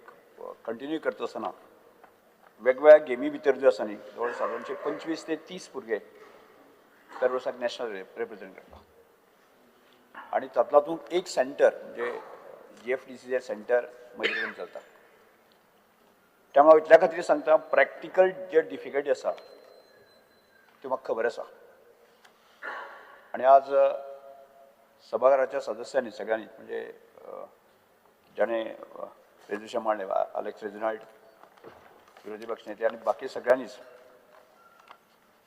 कंटिन्यू करता आसतना वेगवेगळ्या गेमी भितर ज्यो आसा न्ही, जवळ सादारणशे 25 ते 30 भुरगे दर वर्साक नॅशनल रिप्रेझेंट करता. आनी तातूंत एक सेंटर म्हणजे GFDC centre म्हजे कडेन चलता. त्यामुळे हांव इतल्या खातीर सांगता, प्रॅक्टिकल जे डिफिकल्टी आसा त्यो म्हाका खबर आसा. आनी आज सभाघराच्या सदस्यांनी सगळ्यांनी म्हणजे जाणें रेजोल्युशन मांडलें, आलेक्स रेजिनाल्ड, विरोधी पक्ष नेते आनी बाकी सगळ्यांनीच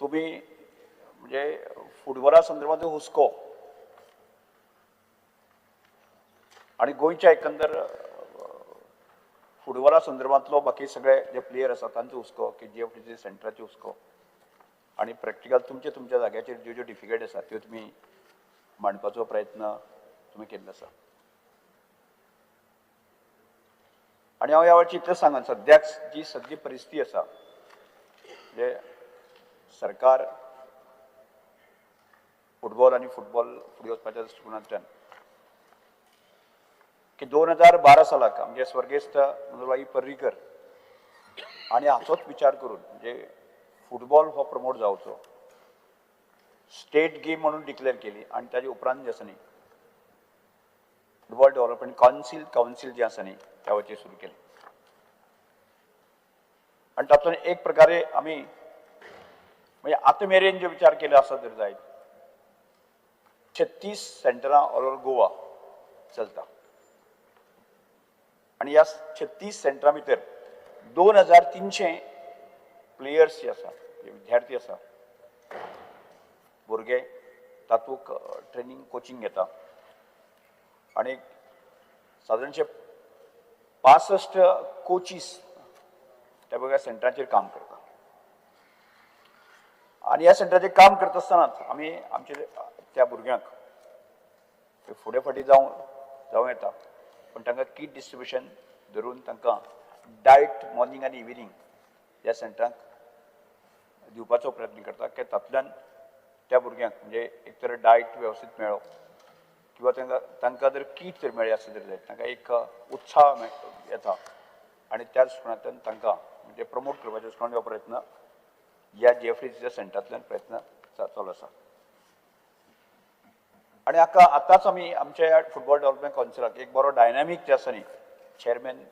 तुमी म्हणजे फुटबॉला संदर्भात हुस्को आनी गोंयच्या एकंदर फुटबॉला संदर्भांतलो बाकी सगळे जे प्लेयर आसा तांचो हुस्को की जी एफ डी सी सेंटराचो हुस्को आनी प्रॅक्टिकल तुमच्या तुमच्या जाग्याचेर ज्यो ज्यो डिफिकल्ट आसा त्यो तुमी मांडपाचो प्रयत्न तुमी केल्लो आसा. आनी हांव ह्या वेळार इतलें सांगन, सद्याक जी सगळी परिस्थिती आसा म्हणजे सरकार फुटबॉल आनी फुटबॉल फुडें वचपाच्या दृश्टिकोनांतल्यान की 2012 सालाक आमचे स्वर्गेस्त मनोहरभाई पर्रीकर आनी हाचोच विचार करून म्हणजे फुटबॉल हो प्रमोट जावचो, स्टेट गेम म्हणून डिक्लेअर केली आनी ताजे उपरांत जे आसा न्ही फुटबॉल डेव्हलपमेंट कावन्सील जे आसा न्ही त्या वचेर सुरू केलें. आनी तातूंत एक प्रकारे आमी म्हणजे आतां मेरेन जे विचार केले आसा जर जायत 36 सेंटरां ऑल ओवर गोवा चलता आनी ह्या 36 सेंटरां भितर 2300 प्लेयर्स जे आसा, जे विद्यार्थी आसा, भुरगे तातूंत ट्रेनींग कोचिंग घेता आनी सादारणशे 65 कोचीस त्या वेगळ्या सेंटराचेर काम करता. आनी ह्या सेंटराचेर काम करता आसतनाच आमी आमचे त्या भुरग्यांक फुडें फाटीं जावं येता, पूण तांकां किट डिस्ट्रिब्युशन धरून तांकां डायट मॉर्निंग आनी इव्हिनींग ह्या सेंटरांक दिवपाचो प्रयत्न करता की तातूंतल्यान त्या भुरग्यांक म्हणजे एक तर डायट वेवस्थीत मेळ्ळो किंवा तांकां जर किट जर मेळ्ळें आसत जर जायत तांकां एक उत्साह येता आनी त्या दृश्टिकोनांतल्यान तांकां म्हणजे प्रमोट करपाचो दृश्टिकोनान हो प्रयत्न ह्या जी एफ डी सीच्या सेंटरांतल्यान प्रयत्न चालू आसा. आनी हाका आतांच आमी आमच्या फुटबॉल डेव्हलपमेंट कावन्सिलाक एक बरो डायनामीक जे आसा न्ही चेअरमॅन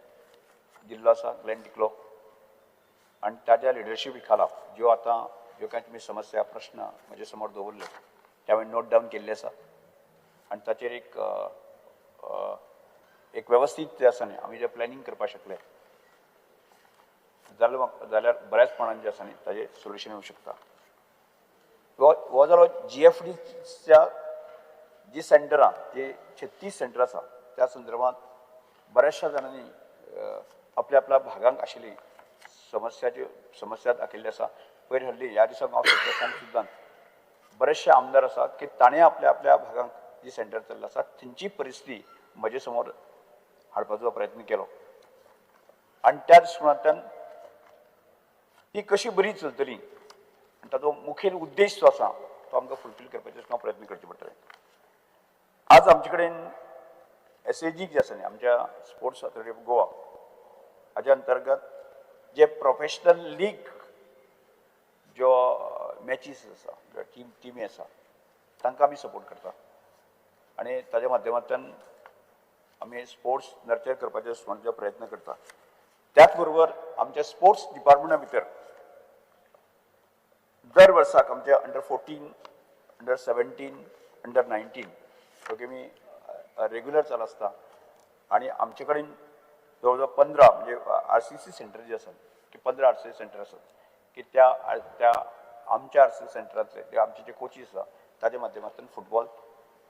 दिल्लो आसा ग्लॅन टिकलो आनी ताज्या लिडरशिपी खाला ज्यो आतां ज्यो कांय तुमी समस्या प्रश्न म्हजे समोर दवरले ते हांवें नोट डावन केल्ले आसा आनी ताचेर एक एक वेवस्थीत जे आसा न्ही आमी जें प्लॅनिंग करपाक शकले जाल्यार बऱ्याच प्रमाणान जें आसा न्ही ताजें सोल्युशन येवंक शकता. हो जालो जी एफ डीच्या जी सेंटरां जी 36 सेंटरां आसा त्या संदर्भात बऱ्याचशा जाणांनी आपल्या आपल्या भागांक आशिल्ली समस्या दाखयल्ली आसा. पयर हल्ली ह्या दिसाक हांव सांग सुद्दां बरेचशे आमदार आसात की ताणें आपल्या आपल्या भागांक जी सेंटर चल्लें आसा थंयची परिस्थिती म्हजे समोर हाडपाचो प्रयत्न केलो आनी त्या दृश्टिकोनांतल्यान ती कशी बरी चलतली आनी ताचो मुखेल उद्देश जो आसा तो आमकां फुलफील करपाचो प्रयत्न करचे पडटले. आज आमचे कडेन एस ए जी जे आसा न्ही आमच्या स्पोर्ट्स ऑथॉरिटी ऑफ गोवा हाज्या अंतर्गत जे प्रोफेशनल लीग ज्यो मॅचीस आसा ज्यो टिमी आसा तांकां आमी सपोर्ट करता आनी ताज्या माध्यमांतल्यान आमी स्पोर्ट्स नर्चर करपाचे दृश्टिकोनाचो प्रयत्न करता. त्याच बरोबर आमच्या स्पोर्ट्स डिपार्टमेंटा भितर दर वर्साक आमच्या अंडर 14, अंडर 17, अंडर 19 ह्यो गेमी रेगुलर चालू आसता आनी आमचे कडेन जवळ जवळ 15 म्हणजे आर सी सी सेंटर जे आसात की 15 आर सी सेंटर आसात की त्या त्या आमच्या आर सी सेंटरांतले जे आमचे जे कोचीस आसा ताज्या माध्यमांतल्यान फुटबॉल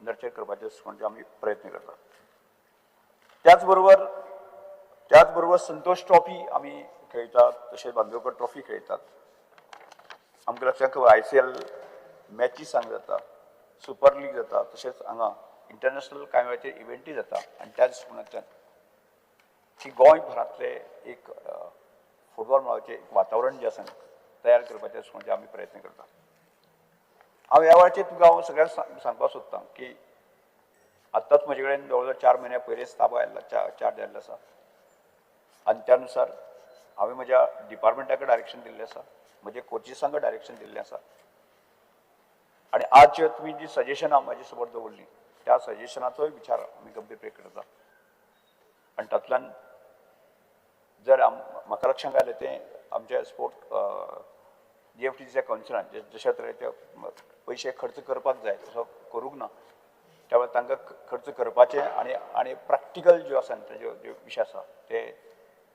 नर्चर करपाचे दृश्टिकोनाचे आमी प्रयत्न करतात. त्याच बरोबर संतोष ट्रॉफी आमी खेळटात, तशेंच बांदोडकर ट्रॉफी खेळटात. आमकां लक्षांत खबर I C L matches हांगा जाता, सुपर लीग जाता, तशेंच हांगा इंटरनॅशनल कांय वेळाचेर इव्हेंटूय जाता आनी त्या दृश्टिकोनांतल्यान की गोंयभरांतलें एक फुटबॉल मळाचें एक वातावरण जें आसा तयार करपाचे दृश्टिकोनाचे आमी प्रयत्न करता. हांव ह्या वेळाचेर तुमकां हांव सगळ्यांक सांगपाक सोदतां की आत्ताच म्हजे कडेन जवळ जवळ 4 म्हयन्या पयलींच ताबो आयिल्लो, चार्ज आयिल्लो आसा आनी त्या नुसार हांवें म्हज्या डिपार्टमेंटाक डायरेक्शन दिल्लें आसा, म्हजे कोचिसांक डायरेक्शन दिल्लें आसा आनी आज जे तुमी जी सजेशनां म्हजे समोर दवरलीं त्या सजेशनाचोय विचार आमी गंभीरपणे करता आनी तातूंतल्यान जर म्हाका लक्षांत आयलें तें आमच्या स्पोर्ट जी एफ डी सीच्या कावन्सिलान जशा तरेचे पयशे खर्च करपाक जाय तसो करूंक ना, त्यामुळे तांकां खर्च करपाचे आनी आनी प्रॅक्टिकल ज्यो आसा तांच्यो ज्यो विशय आसा ते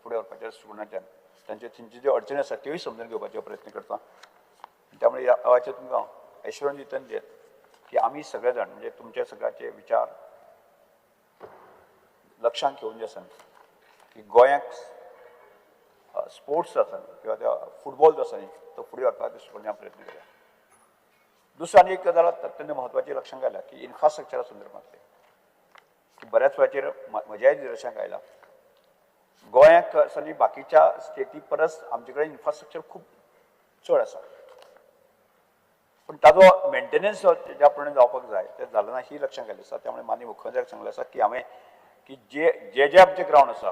फुडें व्हरपाच्या दृश्टिकोनांतल्यान तांच्यो थंयच्यो ज्यो अडचणी आसा त्योय समजून घेवपाचो प्रयत्न करता. त्यामुळे ह्या वेळाचेर तुमकां एश्युरन्स दितना की आमी सगळे जाण म्हणजे तुमचे सगळ्याचे विचार लक्षांत घेवन जें आसा की गोंयाक स्पोर्ट्स आसा किंवा त्या फुटबॉल जो आसा न्ही तो फुडें व्हरपाक दृश्टीकोनान प्रयत्न करया. दुसरी आनी एक गजाल अत्यंत म्हत्वाची लक्षांत आयल्या की इन्फ्रास्ट्रक्चरा संदर्भांतलें की बऱ्याच वेळाचेर म्हज्याय निदर्शनाक आयला गोंयाक आसा न्ही बाकीच्या स्टेटी परस आमचे कडेन इन्फ्रास्ट्रक्चर खूब चड आसा, पूण ताजो मेंटेनन्स ज्या प्रमाणे जावपाक जाय तें जालें ना ही लक्षांत आयलें आसा. त्यामुळे माननीय मुख्यमंत्र्याक सांगलें आसा की हांवें की जे जे जे आमचे ग्रावंड आसा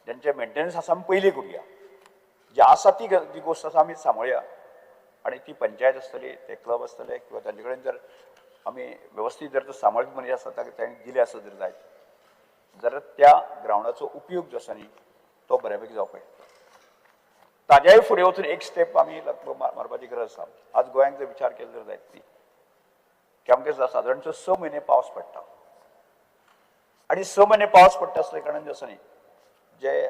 जेंचे मेंटेनन्स आसा आमी पयलीं करुया, जे आसा ती जी गोश्ट आसा आमी सांबाळया आनी ती पंचायत आसतली, ते क्लब आसतले किंवा तांचे कडेन जर आमी वेवस्थीत जर तो सांबाळपी मनीस आसा ताका ताणें दिलें आसत जर जायत जाल्यार त्या ग्रावंडाचो उपयोग जो आसा न्ही तो बऱ्यापैकी जावपाक शकता. ताज्याय फुडें वचून एक स्टेप आमी मारपाची गरज आसा. आज गोंयांत जर विचार केलो जर जायत न्ही की आमकां सादारणचो 6 म्हयने पावस पडटा आनी 6 म्हयने पावस पडटा आसल्या कारणान जे आसा न्ही जे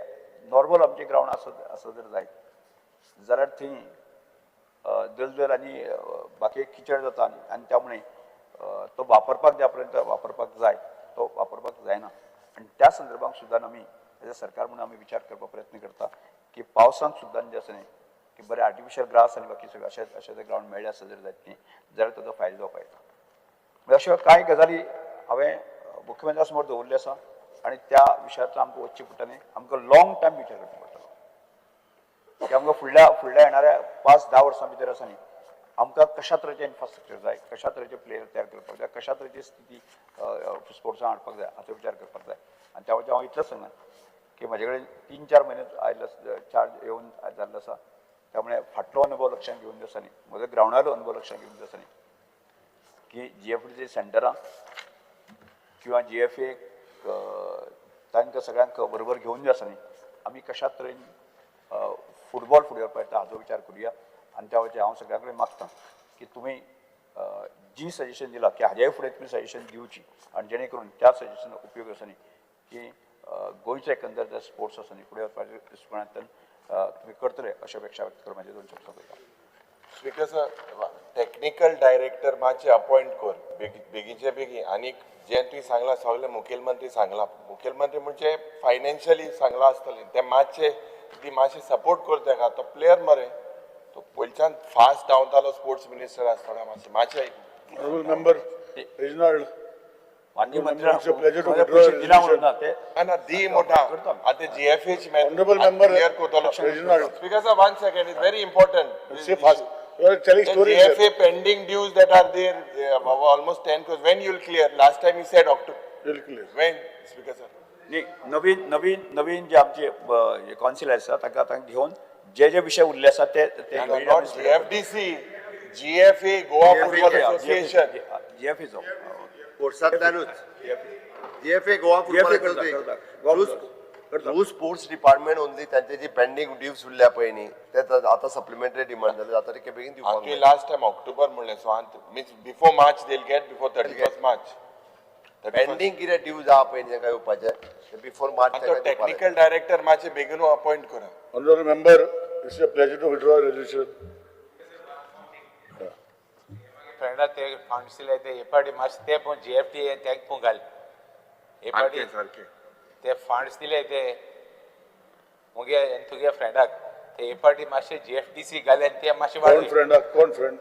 नॉर्मल आमचे ग्रावंड आसत जर जायत जाल्यार थंय दलदल आनी बाकी किचड जाता आनी त्यामुळे तो वापरपाक ज्या पर्यंत वापरपाक जाय तो वापरपाक जायना. आनी त्या संदर्भात सुद्दां आमी एज अ सरकार म्हणून आमी विचार करपाक प्रयत्न करता की पावसांत सुद्दां जें आसा न्ही की बरें आर्टिफिशियल ग्रास आनी बाकी सगळें अशें अशें जर ग्रावंड मेळ्ळें आसत जर जायत न्ही जाल्यार ताजो फायदो जावपाक येता. म्हणजे अश्यो कांय गजाली हांवें मुख्यमंत्र्या समोर दवरल्यो आसा आनी त्या विशयाचो आमकां वचचें पडटा न्ही, आमकां लॉंग टायम विचार करचो पडटलो की आमकां फुडल्या फुडल्या येणाऱ्या 5-10 वर्सां भितर आसा न्ही आमकां कशा तरेचें इन्फ्रास्ट्रक्चर जाय, कशा तरेचे प्लेयर तयार करपाक जाय, कशा तरेची स्थिती स्पोर्ट्सान हाडपाक जाय हाचो विचार करपाक जाय. आनी त्या वटेन हांव इतलेंच सांगना की म्हजे कडेन 3-4 म्हयने आयिल्लो चार्ज येवन जाल्लो आसा, त्यामुळे फाटलो अनुभव लक्षांत घेवन जो आसा न्ही म्हजो ग्रावंडाचो अनुभव लक्षांत घेवन जो आसा न्ही की जीएफडीसी सेंटरां किंवा जीएफए तांकां सगळ्यांक बरोबर घेवन जे आसा न्ही आमी कशा तरेन फुटबॉल फुडें व्हरपाक येता हाचो विचार करुया. आनी त्या वटेन हांव सगळ्यां कडेन मागता की तुमी जी सजेशन दिलां की हाज्याय फुडें तुमी सजेशन दिवची आनी जेणे करून त्या सजेशनाचो उपयोग आसा न्ही की गोंयचो एकंदर जे स्पोर्ट्स आसा न्ही फुडें वचपाच्या दृश्टिकोनांतल्यान तुमी करतले अशें अपेक्षा व्यक्त करून म्हाजे 2 शब्द सोंपयता. स्पीकर सर, टॅक्निकल डायरेक्टर मातशें अपॉयंट कर बेगीनचे बेगीन. आनी जें तुवें सांगलां सगळें मुखेलमंत्री सांगलां, मुखेलमंत्री म्हणजे फायनान्शियली सांगलां आसतलें, तें मातशें ती मातशें सपोर्ट कर तेका. तो प्लेयर मरे, तो पयलच्यान फास्ट धांवतालो स्पोर्ट्स मिनिस्टर आसतना. मातशें मातशें ऑनरेबल मेंबर रेजिनाल्ड, माननीय It's a pleasure to withdraw मंत्री दिला म्हणून ना ते ना दी मोठा आतां जीएफएच Honorable member clear करतलो. Reginald. Speaker sir, 1 second, is very important. Say fast. You are telling stories. GFA pending dues that are there, almost 10 crores. When you will clear? Last time you said October. Will clear. When, Speaker sir? न्ही, नवीन नवीन नवीन जे आमचे council आसा तांकां आतां घेवन जे जे विशय उरले आसा ते not GFDC, GFA, Goa Football Association. जीएफएचो स्पोर्ट्सांतल्यानूच जीएफए गोवा फुटबॉल करता. थ्रू स्पोर्ट्स डिपार्टमेंट ओनली तांचे जी पेंडींग ड्यूज उरल्या पळय न्ही ते आतां सप्लिमेंटरी डिमांड जाले जाता ते बेगीन दिवपाक तुवें लास्ट टायम ऑक्टोबर म्हणलें, so means before March they get before 31 March pending कितें ड्यूज आहा पळय न्ही तांकां येवपाचें बिफोर मार्च. तो टॅक्निकल डायरेक्टर मातशें बेगीन अपॉयंट करा. Honourable member, it's a pleasure to withdraw resolution. फ्रेंडा ते फंड्स दिले ते हे पाटी मातशें ते पण जीएफटी तेंक पण घाल हे पाटी ते फंड्स दिले ते मुगे तुगे फ्रेंडाक ते हे पाटी मातशें जीएफडीसी घाले आनी ते मातशें कोण फ्रेंडाक? कोण फ्रेंड?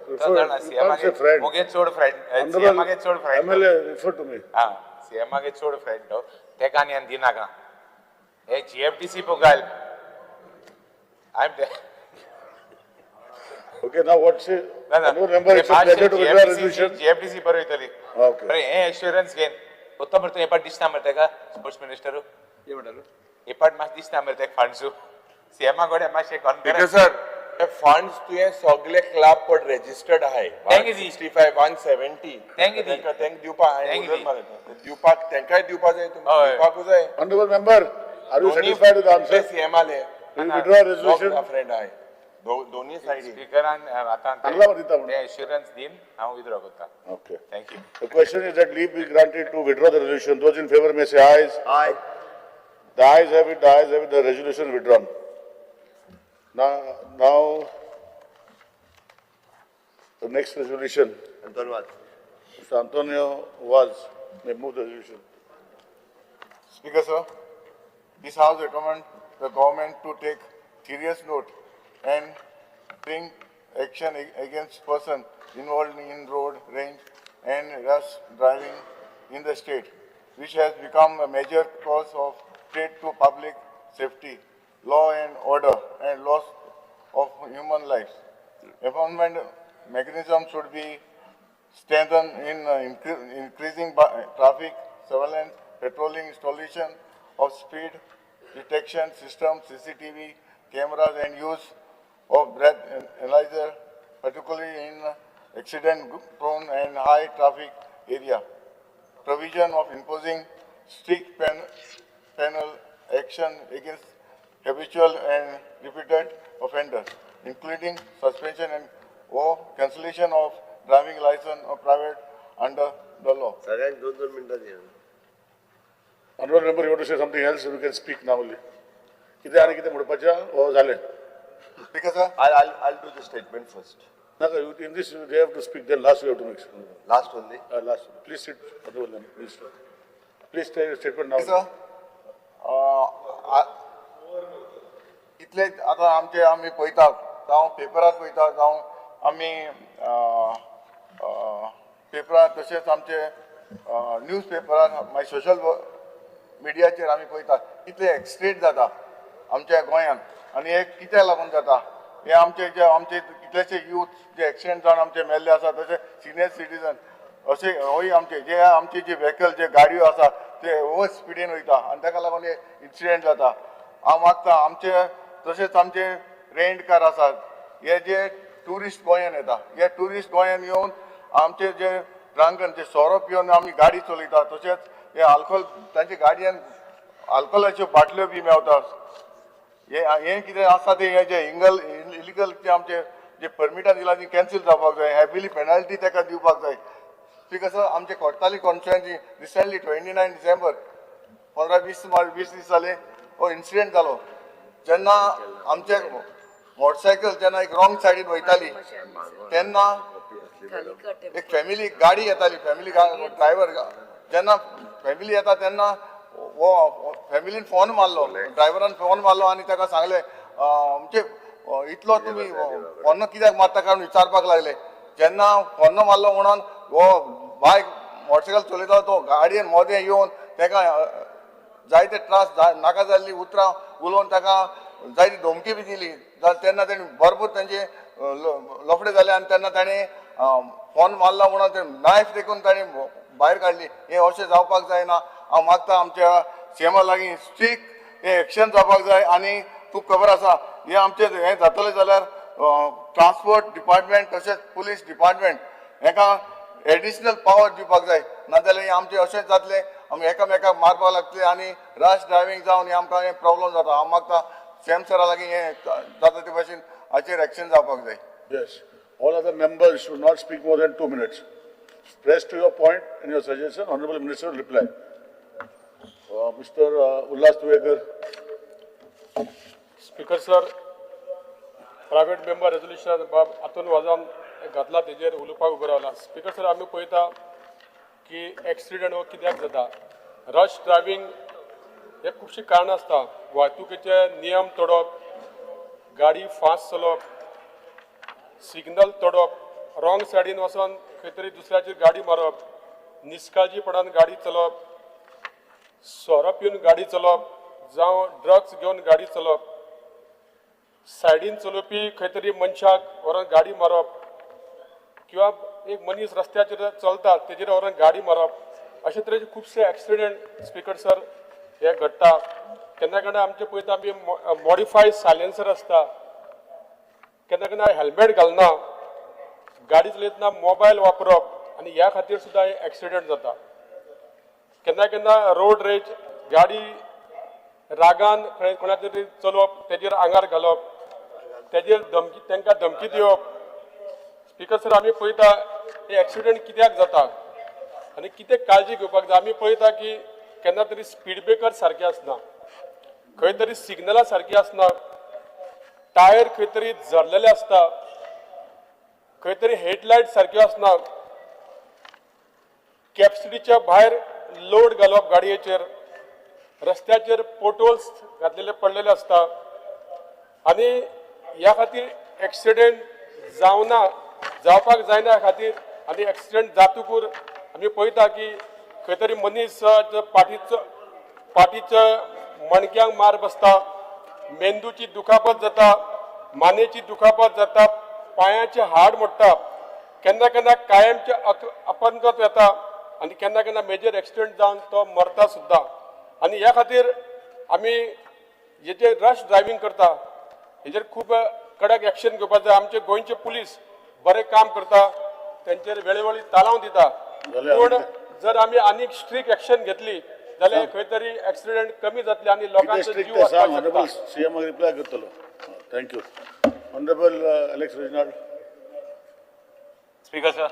सीएमागे मुगे चड फ्रेंड, सीएमागे चड friend, MLA refer to me. आं, सीएमागे चड फ्रेंड तो तेका आनी आनी दिनाका हे जीएफडीसी पण घाल. I am Okay, now what's it? Honorable member, it's a pleasure to withdraw resolution. GFDC बरो येतली. Okay. बरें, हें एश्युरन्स घेन उत्तम मरे. तूं हे पाट दिसना मरे तेका स्पोर्ट्स मिनिस्टर, हे पाट मातशें दिसना मरे तेका फंड्सू सीएमा कडेन मातशें स्पीकर सर, ते फंड्स तुवें सगळे क्लब पण रजिस्टर्ड आहाय 165 170 thank you. तांकां दिवपाक दिवपाक तांकांय दिवपा जाय, तुमी दिवपाकूच जाय. Honourable member, are you satisfied with answer? सीएमाले withdraw resolution. Friend आहाय दोन्ही सायडी. स्पीकरान आतां ते एश्युरन्स दीन हांव विथड्रॉ करता. Okay. Thank you. The question is that leave be granted to withdraw the resolution. Those in favor may say ayes. Aye. The ayes have it, the ayes have it, the resolution withdrawn. Now the next resolution. Antonio Vaz. Mr. Antonio Vaz may move the resolution. Speaker sir, this house recommend the government to take serious note and bring action against person involved in road rage and rash driving in the state, which has become a major cause of threat to public safety, law and order, and loss of human lives. Enforcement mechanism should be strengthened in increasing traffic surveillance, patrolling, installation of speed detection system, CCTV cameras, and use of breath analyzer, particularly in accident-prone and high traffic area. Provision of imposing strict penal action against habitual and repeated offenders, including suspension and or cancellation of driving license or private under the law. सगळ्यांक दोन दोन मिनटां दी. Honorable member, you want to say something else? You can speak now only. कितें आनी कितें म्हणपाचें हो जालें? Speaker sir, I'll do the statement first. नाका, in this they have to speak, then last we have to make. Last only? Last. Please sit, Honorable Minister. Please take your statement now. Sir, इतले आतां आमचे आमी पळयतात, जावं पेपरार पळयतात, जावं आमी पेपरार तशेंच आमचे न्यूज पेपरार मागीर सोशल मिडियाचेर आमी पळयतात कितले एक्सिडेंट जाता आमच्या गोंयांत आनी हे कित्याक लागून जाता. हे आमचे जे आमचे कितलेशे यूथ जे एक्सिडेंट जावन आमचे मेल्ले आसा, तशें सिनियर सिटीजन अशे होय आमचे जे आमचे जे व्हेकल जे गाडयो आसा ते ओवर स्पिडीन वयता आनी ताका लागून हे इन्सिडेंट जाता. हांव मागता आमचे तशेंच आमचे रेंट कार आसात, हे जे ट्युरिस्ट गोंयान येता, हे ट्युरिस्ट गोंयान येवन आमचे जे ड्रंकन जे सोरो पिवन आमी गाडी चलयता, तशेंच हे आल्कोहोल तांचे गाडयेन आल्कोहोलाच्यो बाटल्यो बी मेवता. हे कितें आसा ते हे जे इलिगल जे आमचे जे परमिटां दिला ती कॅन्सील जावपाक जाय, हेविली पेनल्टी ताका दिवपाक जाय. स्पीकर सर, आमचे कोर्ताली कॉन्स्टिट्युएन्सी रिसंटली 29 डिसेंबर 15-20 दीस जाले हो इन्सिडेंट जालो, जेन्ना आमचे मोटरसायकल जेन्ना एक रॉंग सायडीन वयताली तेन्ना एक फॅमिली गाडी येताली, फॅमिली ड्रायव्हर जेन्ना फॅमिली येता तेन्ना हो फॅमिलीन फोन मारलो, ड्रायव्हरान फोन मारलो आनी ताका सांगलें आमचे इतलो तुमी फोन कित्याक मारता काय विचारपाक लागले. जेन्ना फोन मारलो म्हणून हो बायक मोटरसायकल चलयता तो गाडयेन मदें येवन ताका जायते त्रास नाका जाल्ली उतरां उलोवन ताका जायती धमकी बी दिली. तेन्ना तेणी भरपूर तेंचे लफडे जाले आनी तेन्ना ताणें फोन मारला म्हणून ते नायफ देखून ताणें भायर काडली. हें अशें जावपाक जायना. हांव मागता आमच्या सीएमा लागीं स्ट्रिक्ट हें एक्शन जावपाक जाय. आनी तुका खबर आसा हें आमचें हें जातलें जाल्यार ट्रान्सपोर्ट डिपार्टमेंट तशेंच पुलीस डिपार्टमेंट हेका एडिशनल पावर दिवपाक जाय, नाजाल्यार हें आमचें अशेंच जातलें, आमी एकामेकाक मारपाक लागतले आनी रॅश ड्रायव्हींग जावन हें आमकां हें प्रॉब्लम जाता. हांव मागता सीएम सरा लागीं हें जाता ते भाशेन हाचेर एक्शन जावपाक जाय. Yes, all other members should not speak more than 2 minutes. Press to your point and your suggestion. Honorable Minister will reply. Mr. Ulhas Tuekar. Speaker sir, private member resolution बाब आतून वाजान घातला तेजेर उलोवपाक उबो रावला. स्पीकर सर, आमी पळयता की एक्सिडंट हो कित्याक जाता. रश ड्रायव्हींग हे खुबशीं कारणां आसता. वाहतुकीचे नियम तोडप, गाडी फास्ट चलोवप, सिग्नल तोडप, रॉंग सायडीन वचोन खंय तरी दुसऱ्याचेर गाडी मारप, निश्काळजीपणान गाडी चलोवप, सोरो पिवन गाडी चलोवप, जावं ड्रग्स घेवन गाडी चलोवप, सायडीन चलोवपी खंय तरी मनशाक व्हरोन गाडी मारप, किंवा एक मनीस रस्त्याचेर चलता तेजेर व्हरोन गाडी मारप, अशे तरेचे खुबशे एक्सिडंट स्पीकर सर हे घडटा. केन्ना केन्ना आमचे पळयता आमी मॉडिफायड सायलेन्सर आसता, केन्ना केन्ना हेल्मेट घालना, गाडी चलयतना मोबायल वापरप आनी ह्या खातीर सुद्दां हे एक्सिडंट जाता. केन्ना केन्ना रोड रेज, गाडी रागान खंय कोणाक तरी चलोवप, तेजेर आंगार घालप, तेजेर धमकी, तांकां धमकी दिवप. स्पीकर सर, आमी पळयता हे एक्सिडंट कित्याक जाता आनी कितें काळजी घेवपाक जाय. आमी पळयता की केन्ना तरी स्पीड ब्रेकर सारके आसना, खंय तरी सिग्नलां सारकी आसना, टायर खंय तरी जरलेले आसता, खंय तरी हेडलायट सारक्यो आसना, कॅपसिटीच्या भायर लोड घालप गाडयेचेर, रस्त्याचेर पोटहोल्स घातलेले पडलेले आसता आनी ह्या खातीर एक्सिडेंट जावना, जावपाक जायना ह्या खातीर. आनी एक्सिडेंट जातकूर आमी पळयता की खंय तरी मनीस पाठीचो पाठीच्या मणक्यांक मार बसता, मेंदूची दुखापत जाता, मानेची दुखापत जाता, पांयाचे हाड मोडटा, केन्ना केन्ना कायमचे अपंगत्व येता आनी केन्ना केन्ना मेजर एक्सिडेंट जावन तो मरता सुद्दां. आनी ह्या खातीर आमी हे जे रॅश ड्रायव्हींग करता हेजेर खूब कडक एक्शन घेवपाक जाय. आमचे गोंयचे पुलीस बरें काम करता, तेंचेर वेळोवेळी तालांव दिता, पूण जर आमी आनीक स्ट्रीक एक्शन घेतली जाल्यार खंय तरी एक्सिडेंट कमी जातले आनी लोकांचो जीव वाचपाक ऑनरेबल शकता. सीएम रिप्लाय करतलो. Thank you, Honourable Alex Reginald. Speaker sir,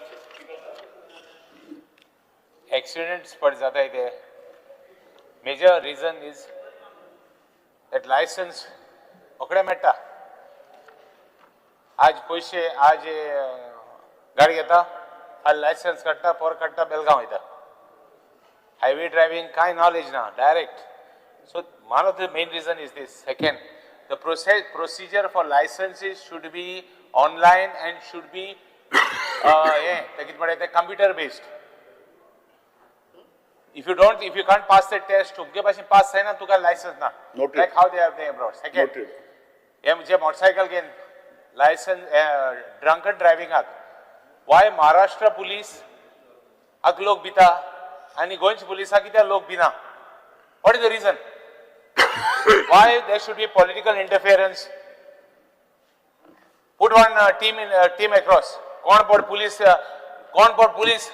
accidents पड जाताय ते major reason is that licence रोखडें मेळटा. आज पयशे, आज गाडी घेता, फाल्यां लायसन्स काडटा, पोर काडटा, बेलगांव वयता. हायवे ड्रायव्हिंग कांय नॉलेज ना, direct. So one of the main reason is this. Second, the procedure for licenses should be online and should be हें तें कितें म्हणटा तें computer based. If you can't pass the test, तुमगे भाशेन pass जायना, तुका लायसन्स ना. Noted. Like how they have they abroad. Second, Noted. हे म्हणजे मोटरसायकल घेवन लायसन्स, ड्रंकन ड्रायव्हिंगाक वाय महाराष्ट्र पुलीस आक लोक भिता आनी गोंयच्या पुलिसाक कित्याक लोक भिना? What is the reason? Why there should be political interference? Put one team in team across. कोण पड पुलीस, कोण पड पुलीस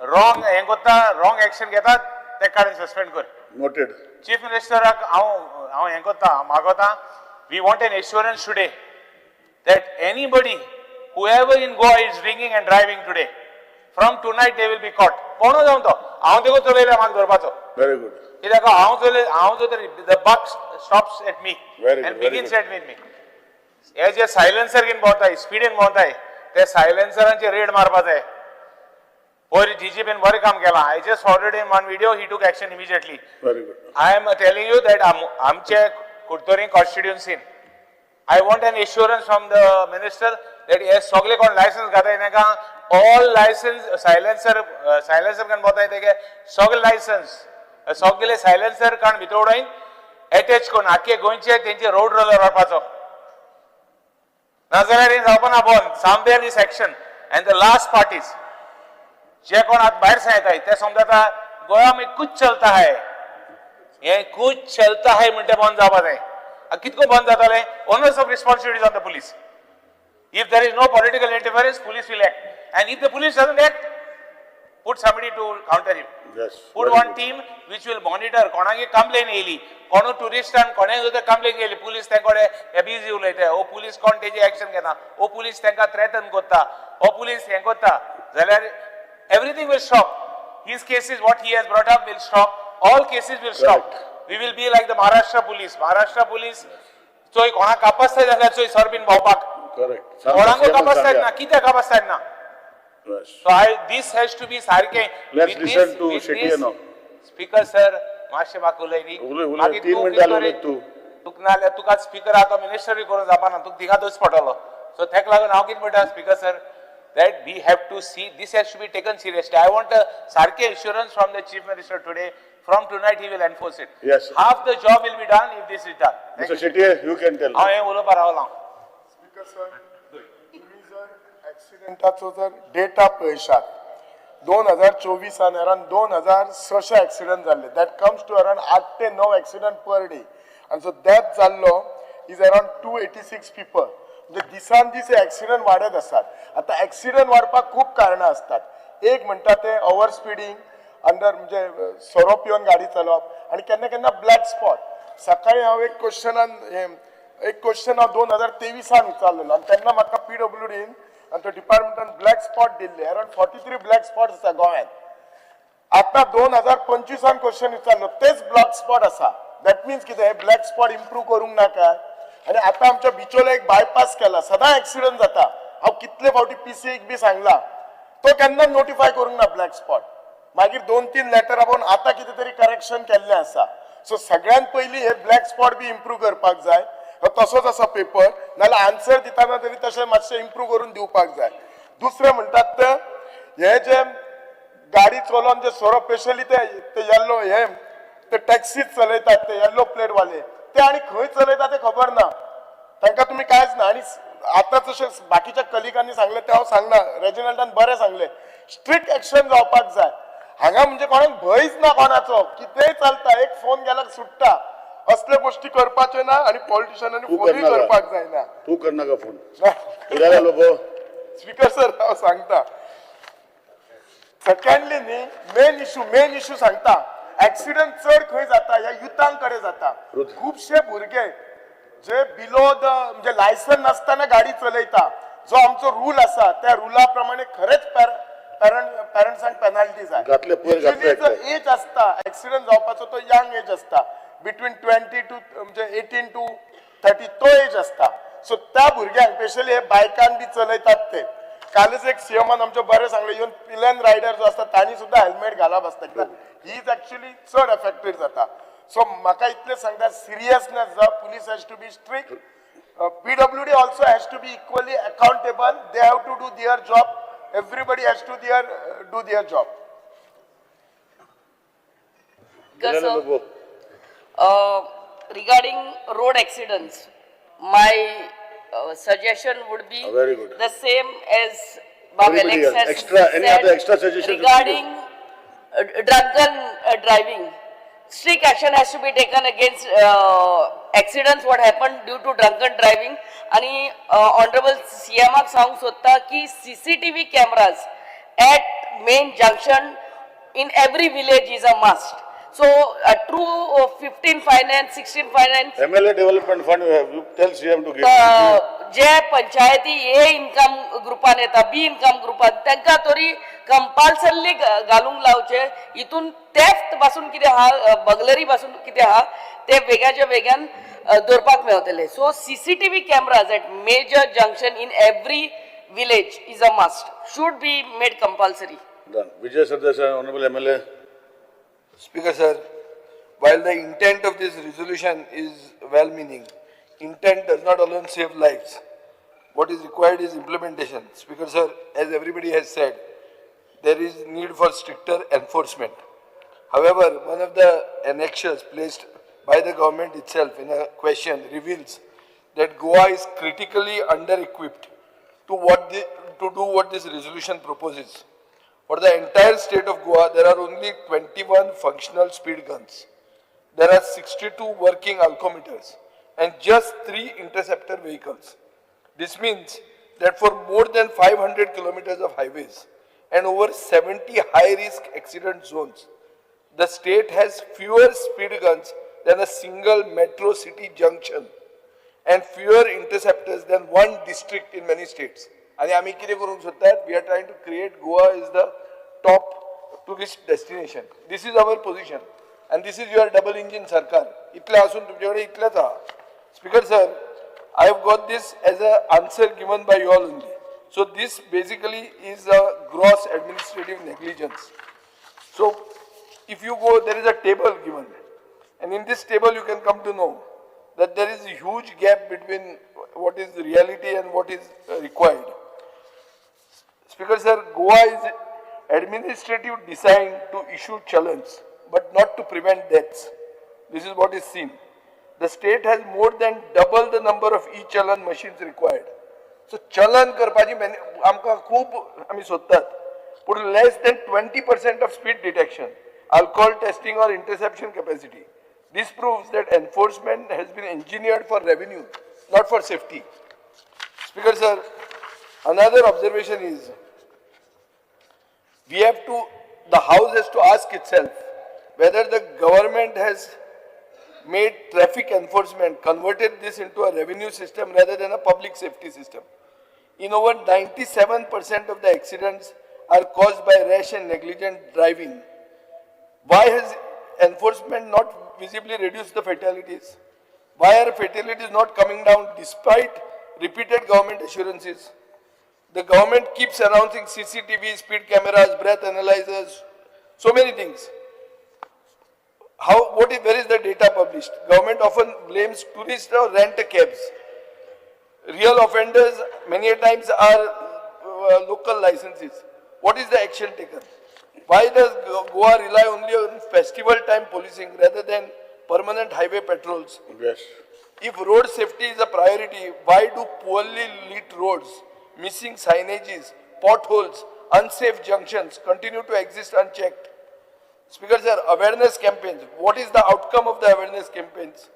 रॉंग हें करता, रॉंग एक्शन घेतात, ते काडून सस्पेंड कर. नोटेड. चीफ मिनिस्टराक हांव हें करता, मागोता, we want an assurance today that anybody, whoever in Goa is drinking and driving today, from tonight they will be caught. कोणू जावन तो, हांव देखून चलयल्या म्हाका धरपाचो. Very good. कित्याक हांव चलय, हांव जो तरी the buck stops at me Very good, and very begins good. At with me. हे जे सायलेन्सर घेवन भोंवताय, स्पिडीन भोंवताय, ते सायलेन्सरांचे रेड मारपा जाय. पयर डीजीपीन बरें काम केलां. I just forwarded in one video, he took action immediately. Very good. I am telling you that आमचे Curtorim कॉन्स्टिट्युन्सीन I want an assurance from the minister that हे सगळे कोण लायसन्स घाताय तांकां ऑल लायसन्स, सायलेन्सर काण भोंवताय तेगे सगळे लायसन्स, सगळे सायलेन्सर काण भितर उडोवन एटॅच करून आख्खे गोंयचे तेंचे रोड रोलर व्हरपाचो. नाजाल्यार हें जावपा ना बंद. Somewhere this action. And the last part is, जे कोण आतां भायर सावन येताय ते समजता गोवा में कुछ चलता है. हे कुछ चलता है म्हणटा बंद जावपा जाय. कितको बंद जातलें? Onus of responsibility on the police. If there is no political interference, police will act, and if the police doesn't act, put somebody to counter him. Put Very one good. Team which will monitor. कोणाक complain येयली, कोणू टुरिस्टान कोणाक सुद्दां complain येयली, police तांकडे busy उलयता, ओ police कोण तेजी action घेना, ओ पुलीस तांकां थ्रेटन करता, ओ पुलीस हें करता जाल्यार everything will stop. His cases, what he has brought up, will stop. All cases will stop. We will be like the Maharashtra Police. Maharashtra Police चोय कोणाक कापसताय जाल्यार चोय सर बीन भोंवपाक. करेक्ट. कोणाकूय कापसताय ना, कित्याक कापसताय ना? So I, this has to be सारकें. Let's With listen this- to with Shetty this, now. Speaker sir, मातशें म्हाका उलय न्ही. उलय, उलय. मागीर 3 तूं मिनटां कितें उलय तूं. तुका नाजाल्यार तुका स्पीकर आतां मिनिस्टरूय करूंक जावपाना, तुका थिंगा पडटलो. सो तेका लागून हांव कितें म्हणटा speaker sir, that we have to see, this has to be taken seriously. I want a सारकें assurance from the Chief Minister today, from tonight he will enforce it. Half the job will be done if this is done. Mr. Shetty, you can tell. हांव हें उलोवपा रावलां. Speaker sir, तुम्ही जर ॲक्सिडेंटाचो जर data पळयशात, 2024 around 2600 accident जाल्ले. That comes to around 8 ते 9 accident per day. आनी जो डेथ जाल्लो is around 286 people. म्हणजे दिसान दीस हे ॲक्सिडंट वाडत आसात. आतां ॲक्सिडंट वाडपाक खूब कारणां आसतात. एक म्हणटा ते ओवर स्पिडींग, अंडर म्हणजे सोरो पिवन गाडी चलोवप आनी केन्ना केन्ना ब्लॅक स्पॉट. सकाळी हांव एक क्वेश्चनान, एक क्वेश्चन हांव 2023 विचारलेलो आनी तेन्ना म्हाका पीडब्ल्यूडीन आनी तो डिपार्टमेंटान ब्लॅक स्पॉट दिल्ले. अराउंड 43 ब्लॅक स्पॉट आसा गोंयांत. आतां 2025 क्वेश्चन विचारलो, तेच ब्लॅक स्पॉट आसा. That means कितें, हे ब्लॅक स्पॉट इम्प्रूव करूंक ना काय? आनी आतां आमच्या बिचोले एक बायपास केला, सदां एक्सिडंट जाता. हांव कितले फावटी पीसीक बी सांगला, तो केन्ना नोटिफाय करूंक ना ब्लॅक स्पॉट. मागीर दोन तीन लेटर आपोवन आतां कितें तरी करेक्शन केल्लें आसा. सो सगळ्यात पयलीं हे ब्लॅक स्पॉट बी इम्प्रूव करपाक जाय. हो तसोच आसा पेपर, नाल्यार आन्सर दितना तरी तशें मातशें इम्प्रूव करून दिवपाक जाय. दुसरें म्हणटात ते हे जे गाडी चलोवन जे सोरो, स्पेशली ते ते येल्लो हे ते टॅक्सीच चलयतात, ते येल्लो प्लेटवाले, ते आनी खंय चलयता ते खबर ना तांकां, तुमी कांयच ना. आनी आतां जशें बाकीच्या कलिगांनी सांगलें तें हांव सांगना, रेजिनल्डान बरें सांगलें, स्ट्रिक्ट एक्शन जावपाक जाय हांगा. म्हणजे कोणाक भंयच ना कोणाचो, कितेंय चलता, एक फोन गेल्यार सुट्टा. असले गोष्टी करपाच्यो ना आनी पॉलिटिशियनांनी तूं फोनूय करनाका. करपाक जायना. तूं करनाका फोन. उरियाला लोबो. स्पीकर सर, हांव सांगता, सेकंडली न्ही, मेन इशू सांगता, एक्सिडंट चड खंय जाता? ह्या युथां कडेन जाता. खुबशे भुरगे जे बिलो the म्हणजे लायसन नासतना गाडी चलयता. जो आमचो रूल आसा त्या रुला प्रमाणे खरेंच पेरंट्सांक पेनाल्टी जाय. घातले पयर घातले एकटे. एज आसता एक्सिडंट जावपाचो तो यंग एज आसता, बिटवीन 22 म्हणजे 18 टू 30 तो एज आसता. सो त्या भुरग्यांक, स्पेशली हे बायकान बी चलयतात ते, कालच एक सीएमान आमच्या बरें सांगलें, इवन पिलियन रायडर जो आसता तांणी सुद्दां हेल्मेट घालप आसता, कित्याक he is actually चड एफेक्टेड जाता. सो म्हाका इतलें सांगता, सिरियसनेस जाय, police has to be strict, PWD also has to be equally accountable. They have to do their job. Everybody has to their do their job. Speaker sir, regarding road accidents, my suggestion would be Very good. The same as Bob Everybody Alex else. Has Extra- any said other extra suggestions you can regarding drunken driving. Strict action has to be taken against accidents what happened due to drunken driving. आणि honourable सीएमाक सांगूंक सोदता की CCTV cameras at main junction in every village is a must. So true 15 finance, 16 finance, MLA Development Fund, you tell CM to give. जे पंचायती ए income ग्रुपान येता, बी income ग्रुपान, तांकां तरी कंपल्सरली घालूंक लावचे. हितून थेफ्ट पासून कितें आहा, बगलरी पासून कितें आहा, ते वेगाच्या वेगान दवरपाक मेवतले. So CCTV cameras at major junction in every village is a must, should be made compulsory. Done. Vijay Sardesai, Honorable MLA. Speaker sir, while the intent of this resolution is well-meaning, intent does not alone save lives. What is required is implementation. Speaker sir, as everybody has said, there is need for stricter enforcement. However, one of the annexures placed by the government itself in a question reveals that Goa is critically under-equipped to do what this resolution proposes. For the entire state of Goa, there are only 21 functional speed guns. There are 62 working alcometers and just 3 interceptor vehicles. This means that for more than 500 kilometers of highways and over 70 high-risk accident zones, the state has fewer speed guns than a single metro city junction and fewer interceptors than one district in many states. आणि आम्ही कितें करूंक सोदतात? We are trying to create Goa is the top tourist destination. This is our position and this is your double engine सरकार. इतलें आसून तुमचे कडेन इतलेंच आहा. Speaker sir, I have got this as a answer given by you all only. So this basically is a gross administrative negligence. So if you go, there is a table given. And in this table, you can come to know that there is a huge gap between what is reality and what is required. Speaker sir, Goa is administrative designed to issue challans, but not to prevent deaths. This is what is seen. The state has more than double the number of e-challan machines required. So challan करपाची आमकां खूब आमी सोदतात, पूण less than 20% of speed detection, alcohol testing or interception capacity. This proves that enforcement has been engineered for revenue, not for safety. Speaker sir, another observation is the House has to ask itself whether the government has made traffic enforcement, converted this into a revenue system rather than a public safety system. In over 97% of the accidents are caused by rash and negligent driving. Why has enforcement not visibly reduced the fatalities? Why are fatalities not coming down despite repeated government assurances? The government keeps announcing CCTV, speed cameras, breath analyzers, so many things. How, what is, where is the data published? Government often blames tourists or rent cabs. Real offenders many a times are local licensees. What is the action taken? Why does Goa rely only on festival time policing rather than permanent highway patrols? Yes. If road safety is a priority, why do poorly lit roads, missing signages, potholes, unsafe junctions continue to exist unchecked? Speaker sir, awareness campaigns. What is the outcome of the awareness campaigns?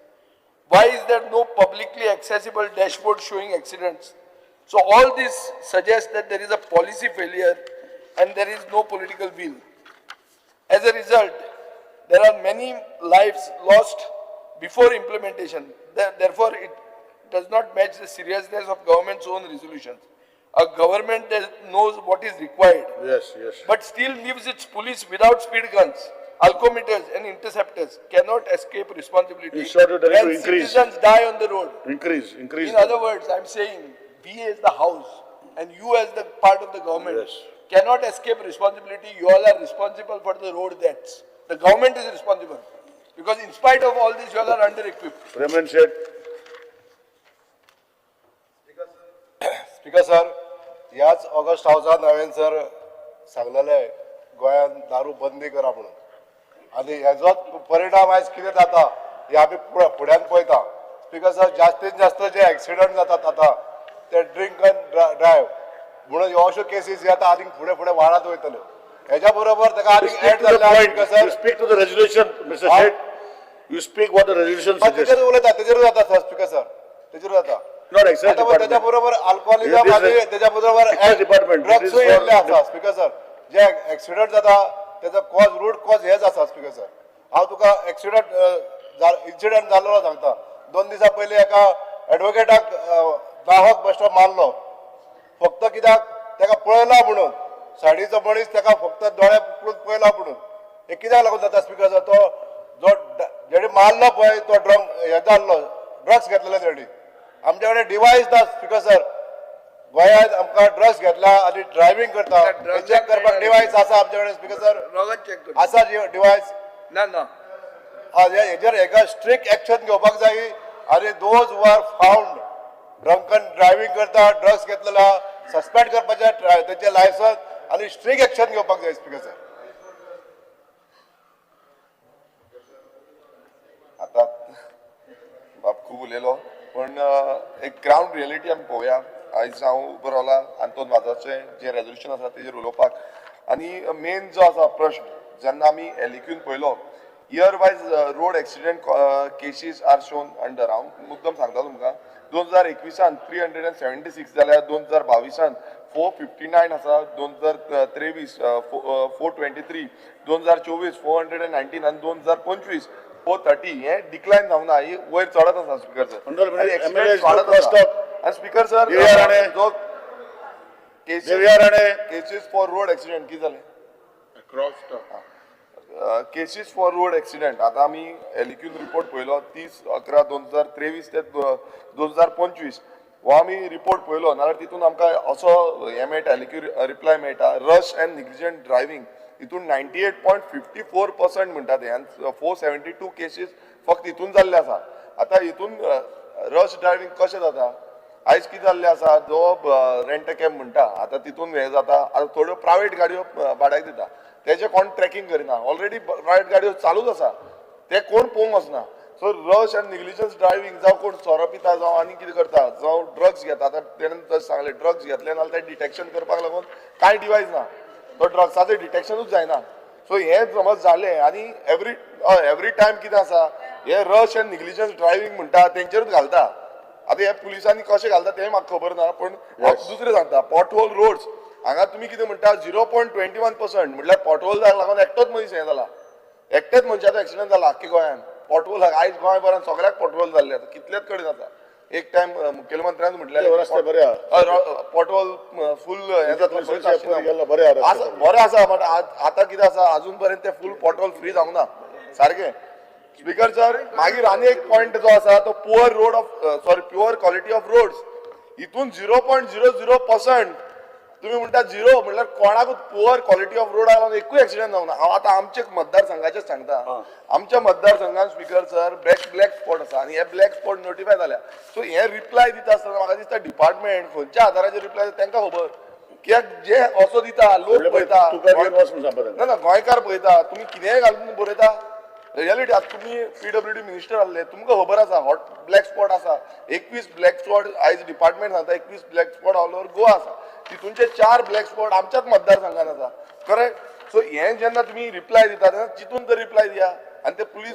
Why is there no publicly accessible dashboard showing accidents? So all this suggests that there is a policy failure and there is no political will. As a result, there are many lives lost before implementation. Therefore, it does not match the seriousness of government's own resolutions. A government that knows what is required, Yes, yes. but still leaves its police without speed guns, alcometers and interceptors cannot escape responsibility. In short, you're telling when to increase. citizens die on the road. Increase, increase. In other words, I'm saying we as the house and you as the part of the government Yes. cannot escape responsibility. You all are responsible for the road deaths. The government is responsible. Because in spite of all this, you all are under-equipped. Preman Seth. Speaker sir, ह्याच August हावसान हांवें sir सांगलेलें गोंयांत दारू बंदी करा म्हणून, आनी हेजोच परिणाम आयज कितें जाता हें आमी फुड्यान पळयता. स्पीकर सर, जास्तीत जास्त जे एक्सिडंट जातात आतां ते ड्रिंक अँड ड्रायव्ह म्हणून ह्यो अश्यो केसीस हे आतां आनीक फुडें फुडें वाडत वयतल्यो. हेज्या बरोबर ताका आनीक Speak add to the जाल्लें point. Speaker sir. You speak to the resolution, Mr. Huh? Seth. You speak what the resolution suggests. तेजेर उलयता, तेजेर जाता सर, स्पीकर सर, तेजेर जाता. Not excise आता department. त्याच्या बरोबर अल्कोहोलिझम It is आणि त्याच्या बरोबर excise department. It is ड्रग्सूय for- येयल्ले आसा स्पीकर सर. जे एक्सिडंट जाता तेजो कॉज, रूट कॉज हेच आसा स्पीकर सर. हांव तुका एक्सिडंट इन्सिडंट जाल्लो सांगता. 2 दिसां पयलीं एका एडवोकेटाक दाहक बेश्टो मारलो, फक्त कित्याक ताका पळयला म्हणून, सायडीचो मनीस ताका फक्त दोळे पुरून पळयला म्हणून. हें कित्याक लागून जाता स्पीकर सर? तो जो जेणे मारलो पळय तो ड्रंक हे जाल्लो, ड्रग्स घेतलेले तेणी. आमच्या कडेन डिवायस ना स्पीकर सर. गोंयांत आमकां ड्रग्स घेतला आनी ड्रायव्हिंग करता चॅक करपाक डिवायस आसा आमच्या कडेन स्पीकर सर? आसा डिवायस? ना ना. हेजेर हेका स्ट्रिक्ट एक्शन घेवपाक जाय. आनी those who are found drunken driving करता, ड्रग्स घेतलेला, सस्पेंड करपाचे तेंचे लायसन्स आनी स्ट्रिक्ट एक्शन घेवपाक जाय स्पीकर सर. आतां बाब खूब उलयलो, पण एक ग्रावंड रियलिटी आमी पळोवया. आयज हांव उबो रावला आंतोन वाजाचें जें रेजोल्युशन आसा तेजेर उलोवपाक. आनी मेन जो आसा प्रश्न, जेन्ना आमी एलइक्यून पळयलो, year wise road accident cases are shown under. हांव मुद्दम सांगता तुमकां, 2021 376 जाल्यार 2022 459 आसा, 2023 423, 2024 419 आनी 2025 430. हें डिक्लायन जावंक ना, ही वयर चडत आसा स्पीकर सर. वाडत आसा. आनी स्पीकर सर, जो केसीस फॉर रोड एक्सिडंट कितें जालें? केसीस फॉर रोड एक्सिडंट आतां आमी एलइक्यून रिपोर्ट पळयलो 30/11/2023 ते 2025 हो आमी रिपोर्ट पळयलो नाल्यार तितून आमकां असो हें मेळटा, एलइक्यू रिप्लाय मेळटा, रश अँड निग्लिजंट ड्रायव्हिंग हितून 98.54% म्हणटा ते, आनी 472 केसीस फक्त हितून जाल्ले आसा. आतां हितून रश ड्रायव्हिंग कशें जाता? आयज कितें जाल्लें आसा, जो रेंट कॅब म्हणटा आतां तितून हें जाता. आतां थोड्यो प्रायवेट गाडयो भाड्याक दिता, तेजें कोण ट्रॅकिंग करिना. ऑलरेडी प्रायवेट गाडयो चालूच आसा, ते कोण पळोवंक वचना. So rush and negligence driving, जावं कोण सोरो पिता, जावं आनी कितें करता, जावं ड्रग्स घेता. आतां तेणें तशें सांगलें, ड्रग्स घेतले नाल्यार तें डिटेक्शन करपाक लागून कांय डिवायस ना, तो ड्रग्साचें डिटेक्शनूच जायना. सो हें समज जालें आनी एवरी टायम कितें आसा, हे रश एंड निग्लिजन्स ड्रायव्हिंग म्हणटा तेंचेरूच घालता. आतां हे पुलिसांनी कशें घालता तें म्हाका खबर ना, पूण हांव दुसरें सांगता. पॉटहोल रोड्स हांगा तुमी कितें म्हणटा 0.21% म्हटल्यार पॉटहोलाक लागून एकटोच मनीस हें जाला, एकटेच मनशाचो एक्सिडंट जाला आख्खे गोंयांत. पॉटहोल आयज गोंयभरान सगळ्याक पॉटहोल जाल्ले आसा, कितलेच कडेन जाता. एक टायम मुखेलमंत्र्यान म्हटलें पॉटहोल फूल हें जातलें, बरें आसा, बट आतां कितें आसा अजून पर्यंत ते फूल पॉटहोल फ्री जावंक ना सारकें. स्पीकर सर, मागीर आनी एक पॉयंट जो आसा तो poor road of sorry poor quality of roads, हितून 0.00% तुम्ही म्हणटा झिरो म्हणल्यार कोणाकूच पुअर क्वॉलिटी ऑफ रोडाक लागून एकूय एक्सिडंट जावना. हांव आतां आमचे मतदारसंघाचेच सांगता. आमच्या मतदारसंघान स्पीकर सर ब्लॅक स्पॉट आसा आनी हे ब्लॅक स्पॉट नोटिफाय जाल्या. सो हे रिप्लाय दिता आसतना म्हाका दिसता डिपार्टमेंट खंयच्या आधाराचेर रिप्लाय दिता तांकां खबर, कित्याक जे असो दिता लोक पळयता, ना ना गोंयकार पळयता, तुमी कितेंय घालून बरयता. रियलिटी आतां तुमी PWD minister आहले, तुमकां खबर आसा हॉट ब्लॅक स्पॉट आसा. 21 ब्लॅक स्पॉट आयज डिपार्टमेंट सांगता 21 black spot all over Goa आसा, तितूनचे 4 ब्लॅक स्पॉट आमच्याच मतदारसंघान आसा. करेक्ट. सो हें जेन्ना तुमी रिप्लाय दिता तेन्ना चितून तर रिप्लाय दिया आनी ते पुलीस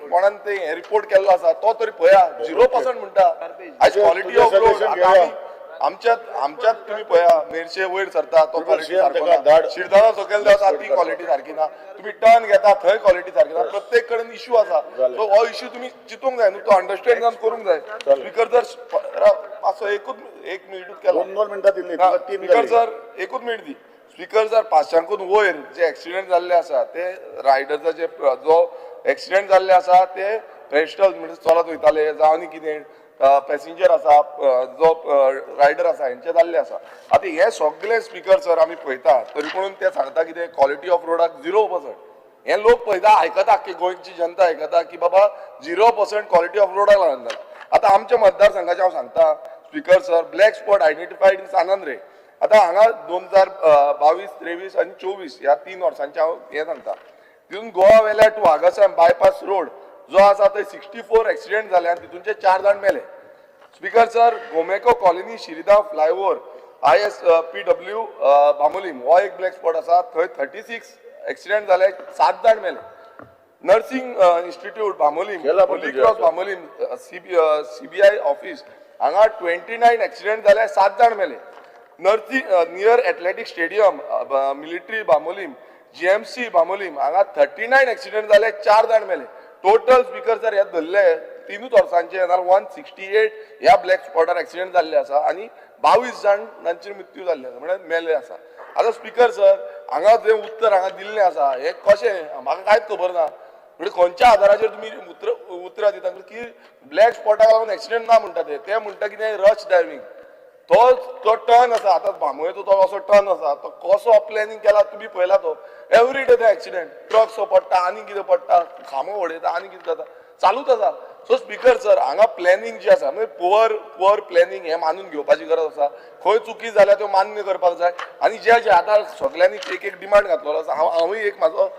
कोणान ते हें रिपोर्ट केल्लो आसा तो तरी पळया. 0% म्हणटा आयज क्वॉलिटी ऑफ रोड. आमच्यात तुम्ही पळया मेरशे वयर सरता तो क्वॉलिटी सारको ना, शिरदाना सकयल देंवता ती क्वॉलिटी सारकी ना, तुम्ही टर्न घेता थंय क्वॉलिटी सारकी ना, प्रत्येक कडेन इश्यू आसा. सो हो इश्यू तुमी चितूंक जाय न्हू, तो अंडरस्टँड जावन करूंक जाय. स्पीकर सर मातसो एकूच एक मिनिटूच केला, 2 मिनटां दिल्ली. स्पीकर सर एकूच मिनिट दी. स्पीकर सर 500कून वयर जे एक्सिडंट जाल्ले आसा ते रायडर्साचे जो एक्सिडंट जाल्ले आसा ते पेस्टल म्हणजे चलत वयताले जावं न्ही कितें पॅसेंजर आसा जो रायडर आसा हेंचे जाल्ले आसा. आतां हे सगळे स्पीकर सर आमी पळयता तरी पूण ते सांगता कितें क्वॉलिटी ऑफ रोडाक 0%. हे लोक पळयता आयकता, आख्खी गोंयची जनता आयकता की बाबा 0% क्वॉलिटी ऑफ रोडाक लागून जाला. आतां आमच्या मतदारसंघाचें हांव सांगता speaker sir, black spot identified in San Andre. आतां हांगा 2022, 23 आनी 24 ह्या 3 वर्सांचें हांव हें सांगता. तितून गोवा वेल्या टू आगासाम बायपास रोड जो आसा थंय 64 एक्सिडंट जाले आनी तितूनचे 4 जाण मेले. Speaker sir, Gomeco colony Shirdao flyover ISPW Bambolim हो एक ब्लॅक स्पॉट आसा, थंय 36 एक्सिडंट जाले, 7 जाण मेले. Nursing institute Bambolim, Holy Cross Bambolim, CBI office हांगा 29 एक्सिडंट जाले, 7 जाण मेले. Nursing near athletic stadium military Bambolim, GMC Bambolim हांगा 39 एक्सिडंट जाले, 4 जाण मेले. टोटल स्पीकर सर हे धरले 3 वर्सांचे जाल्यार 168 ह्या ब्लॅक स्पॉटार एक्सिडंट जाल्ले आसा आनी 22 जाणांचे मृत्यू जाल्ले आसा, म्हळ्यार मेल्ले आसा. आतां स्पीकर सर हांगा जें उत्तर हांगा दिल्लें आसा हें कशें म्हाका कांयच खबर ना, म्हणजे खंयच्या आधाराचेर तुमी उतरां दिता की ब्लॅक स्पॉटाक लागून एक्सिडंट ना म्हणटा ते म्हणटा कितें रश ड्रायव्हींग. तो टर्न आसा आतां बांबोळेचो तो असो टर्न आसा तो कसो प्लॅनिंग केला तुमी पळयला, तो एवरी डे ते एक्सिडंट, ट्रक सो पडटा आनी कितें पडटा, खांबो उडयता आनी कितें जाता, चालूच आसा. सो स्पीकर सर हांगा प्लॅनिंग जी आसा म्हणजे पुअर प्लॅनिंग हें मानून घेवपाची गरज आसा. खंय चुकी जाल्या त्यो मान्य करपाक जाय आनी जे जे आतां सगल्यांनी एक एक डिमांड घातलेलो आसा, हांवूय एक म्हाजो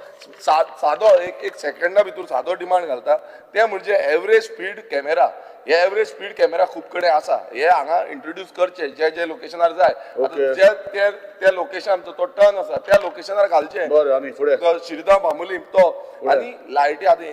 सादो एक सेकंडा भितर सादो डिमांड घालता, ते म्हणजे एवरेज स्पीड कॅमेरा. हे एवरेज स्पीड कॅमेरा खूब कडेन आसा, हे हांगा इंट्रोड्यूस करचे जे जे लोकेशनार जाय. आतां जे त्या लोकेशन तो टर्न आसा त्या लोकेशनार घालचे, शिरदांव बांबोलीम तो. आनी लायटी आतां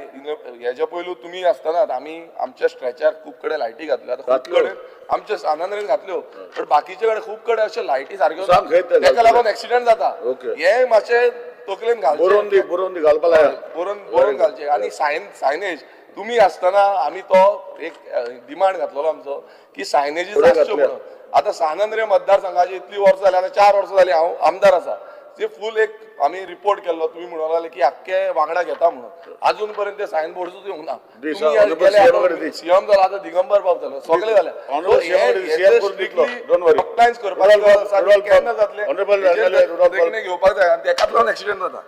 हेज्या पयलू तुमी आसतना आमी आमच्या स्ट्रेचार खूब कडेन लायटी घातल्यो, आतां खूब कडेन आमच्या सानांद्रेन घातल्यो, पण बाकीचे कडेन खूब कडेन अशे लायटी सारक्यो ताका लागून एक्सिडंट जाता. हे मातशें तकलेन घालचें, बरोवन घालचें. आनी सायनेज तुमी आसतना आमी तो एक डिमांड घातलेलो आमचो की सायनेजीस आसच्यो म्हणून. आतां सान आंद्रे मतदारसंघाची इतली वर्सां जाली, आतां 4 वर्सां जाली हांव आमदार आसा, ते फूल एक आमी रिपोर्ट केल्लो, तुमी म्हणूंक लागले की आख्खे वांगडा घेता म्हणून, अजून पर्यंत ते सायन बोर्डूच येवंक ना. सीएम जाला आतां दिगंबर बाब जालो, सगळे जाले. कंप्लायन्स करपाची गरज आसा, केन्ना जातलें घेवपाक जाय आनी तेकाच लागून एक्सिडंट जाता.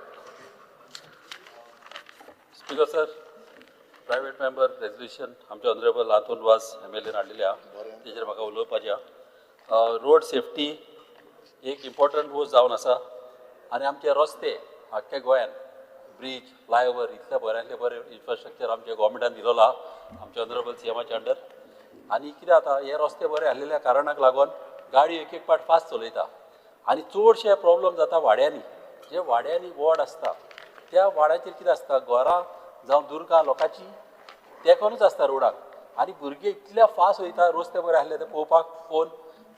Speaker sir, private member resolution आमचे ऑनरेबल आंतोन वास MLA हाडलेले आहा, तेजेर म्हाका उलोवपाचें आहा. रोड सेफ्टी एक इम्पॉर्टंट वस्त जावन आसा आनी आमचे रस्ते आख्ख्या गोंयान ब्रीज फ्लायओवर इतले बऱ्यांतले बरें इन्फ्रास्ट्रक्चर आमच्या गोवोरमेंटान दिलेलो आहा आमच्या ऑनरेबल CMच्या अंडर. आनी कितें जाता, हे रस्ते बरे आसलेल्या कारणाक लागून गाडी एक एक पाट फास्ट चलयता आनी चडशे प्रॉब्लम जाता वाड्यांनी. जे वाड्यांनी वॉर्ड आसता त्या वाड्याचेर कितें आसता, घरां जावं दुर्गां लोकांची तेकोनूच आसता रोडाक आनी भुरगे इतले फास्ट वयता, रस्ते बरे आसले ते पळोवपाक फोन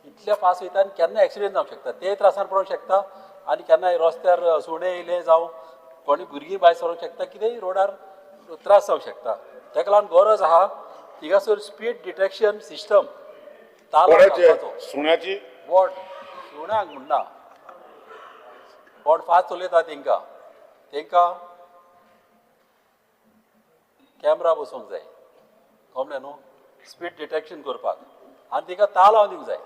इतले फास्ट वयता आनी केन्ना एक्सिडंट जावंक शकता, ते त्रासान पडोंक शकता आनी केन्नाय रस्त्यार सुणें येयलें जावं कोणी भुरगीं भायर सरोंक शकता, कितेंय रोडार त्रास जावंक शकता. ताका लागून गरज आहा थिंगासर स्पीड डिटेक्शन सिस्टम सुण्याची बोट सुण्यांक म्हणना, बोट फास्ट चलयता तेंकां तेंकां कॅमरा बसोवंक जाय, कळ्ळें न्हू, स्पीड डिटेक्शन करपाक आनी तिका ताल लावन दिवंक जाय.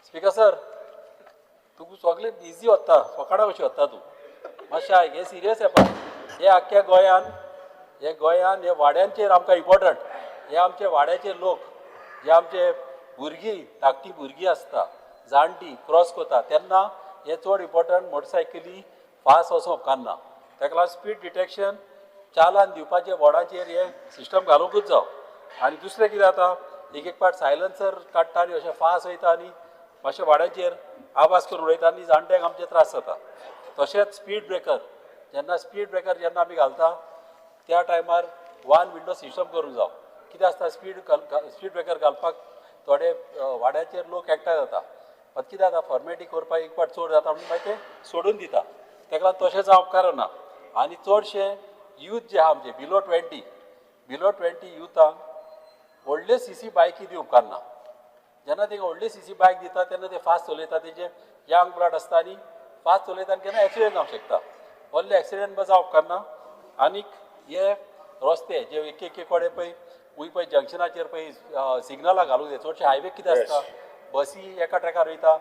Speaker sir, तुका सगळें बिजी वता, फकाणां कशी वता तूं. मातशें आयक, हें सिरियस येपा. हे आख्ख्या गोंयान, हे गोंयान हे वाड्यांचेर आमकां इम्पॉर्टंट. हे आमचे वाड्याचे लोक, जे आमचे भुरगीं, धाकटी भुरगीं आसता, जाणटी क्रॉस करता तेन्ना हे चड इम्पॉर्टंट. मोटरसायकली फास्ट वचोंक उपकारना, ताका लागून स्पीड डिटेक्शन चालान दिवपाचे बोर्डाचेर हे सिस्टम घालूंकूच जाव. आनी दुसरें कितें जाता, एक एक पाट सायलन्सर काडटा आनी अशें फास्ट वयता आनी मातशें वाड्याचेर आवाज करून उडयता आनी जाणट्यांक आमचे त्रास जाता. तशेंच स्पीड ब्रेकर, जेन्ना स्पीड ब्रेकर जेन्ना आमी घालता त्या टायमार वन विंडो सिस्टम करूंक जाव. कितें आसता, स्पीड ब्रेकर घालपाक थोडे वाड्याचेर लोक एकठांय जाता, मात कितें जाता फॉर्मेलिटी करपाक एक पाट चड जाता म्हणून मागीर ते सोडून दिता. ताका लागून तशें जावप कारण ना. आनी चडशे यूथ जे आहा आमचे बिलो 20 युथांक व्हडले सीसी बायकी दिवंक उपकारना. जेन्ना तेंकां व्हडली सीसी बायक दिता तेन्ना ते फास्ट चलयता, तेजे यंग ब्लड आसता आनी फास्ट चलयता आनी केन्ना एक्सिडेंट जावंक शकता. व्हडले एक्सिडेंट बी जावंक उपकारना. आनीक हे रस्ते जे एक एक कडेन पळय वय पळय जंक्शनाचेर पळय सिग्नलां घालूंक जाय. चडशे हायवे कितें आसता, बसी एका ट्रॅकार वयता,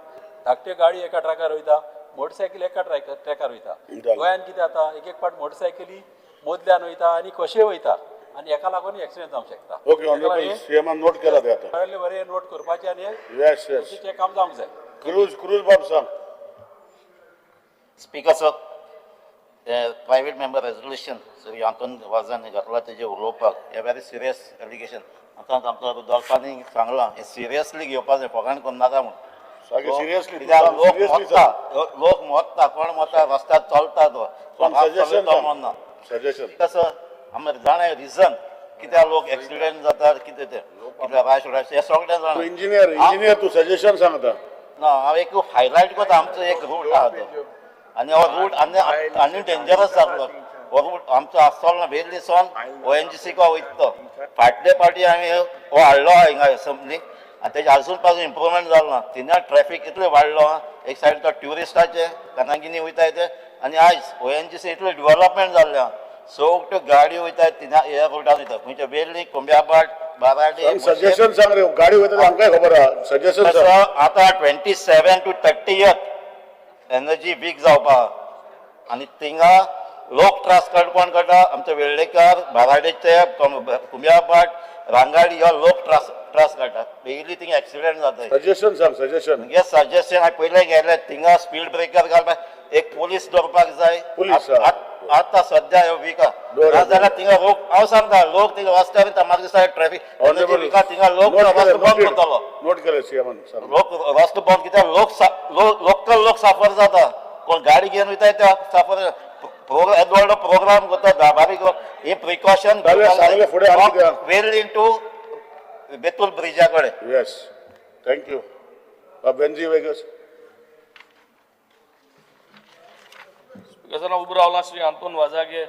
धाकट्यो गाडी एका ट्रॅकार वयता, मोटरसायकल एका ट्रॅकार वयता. गोंयान कितें जाता, एक एक पाट मोटरसायकली मदल्यान वयता आनी कशेय वयता आनी हेका लागून एक्सिडेंट जावंक शकता. ओके ऑनरेबल सीएमान नोट केला ते आतां. बरें बरें नोट करपाचें आनी येस येस तें काम जावंक जाय. क्रूज क्रूज बाब सांग. Speaker sir, private member resolution Shri Anton वाजान घातला तेजे उलोवपाक हें व्हेरी सिरियस एलिगेशन. आतां आमचो रुदोल्फानी सांगलां हें सिरियसली घेवपाक जाय, फकाण करूं नाका म्हूण. सिरियसली लोक मरता, लोक मरता, कोण मरता रस्त्यार चलता तो तो मरना. सजेशन कसं आमी जाणा रिजन कित्याक लोक एक्सिडेंट जाता, कितें तें कित्याक राश हें सगळें जाणा. इंजिनियर इंजिनियर तूं सजेशन सांगता ना. हांव एक हायलायट करता, आमचो एक रूट आहा तो आनी हो रूट आनी आनी डेंजरस जातलो. हो रूट आमचो आसतलो ना वेर्ली सावन ONGC को वयता. फाटले फावटी हांवें हो हाडलो हिंगा एसेंब्लीक आनी तेजे आजून पासून इम्प्रुवमेंट जालो ना. थिंगा ट्रॅफीक इतलें वाडलो, एक सायड तो ट्युरिस्टाचे कनागिनी वयताय ते आनी आयज ONGC इतलें डिवलपमेंट जाल्लें आहा, सगळ्यो गाडयो वयता थिंगा ह्या रुटान वयता, खंयच्या वेर्ली, कोंब्याभाट, बाराडी. सजेशन सांग रे, गाडी वयता आमकांय खबर आहा. सजेशन आतां 27 to 30 energy week जावपाक आनी थिंगा लोक त्रास कोण करता, आमचे वेर्लेकार, बाराडेचे, कुंब्याभाट, रांगाडी ह्यो लोक त्रास त्रास काडटा. पयलीं थिंगा एक्सिडेंट जाता. सजेशन सांग, सजेशन. हे सजेशन हांवें पयलें गेलें, थिंगा स्पीड ब्रेकर घालपाक एक पोलीस दवरपाक जाय. आतां सद्या ह्यो विका नाजाल्यार थिंगा लोक, हांव सांगता लोक थिंगा रस्त्यार वयता, म्हाका दिसता ट्रॅफीक विका थिंगा लोक रस्तो बंद करतलो. नोट केलें सीएमान. लोक रस्तो बंद कित्याक लोक लोकल लोक साफर जाता, कोण गाडी घेवन वयता ते साफर. येदो व्हडलो प्रोग्राम करता बारीक, हे प्रिकॉशन वेर्ली टू बेतूल ब्रिजा कडेन. येस, thank you. Venzy Vegas. Speaker उबो रावला श्री आंतोन वाजागे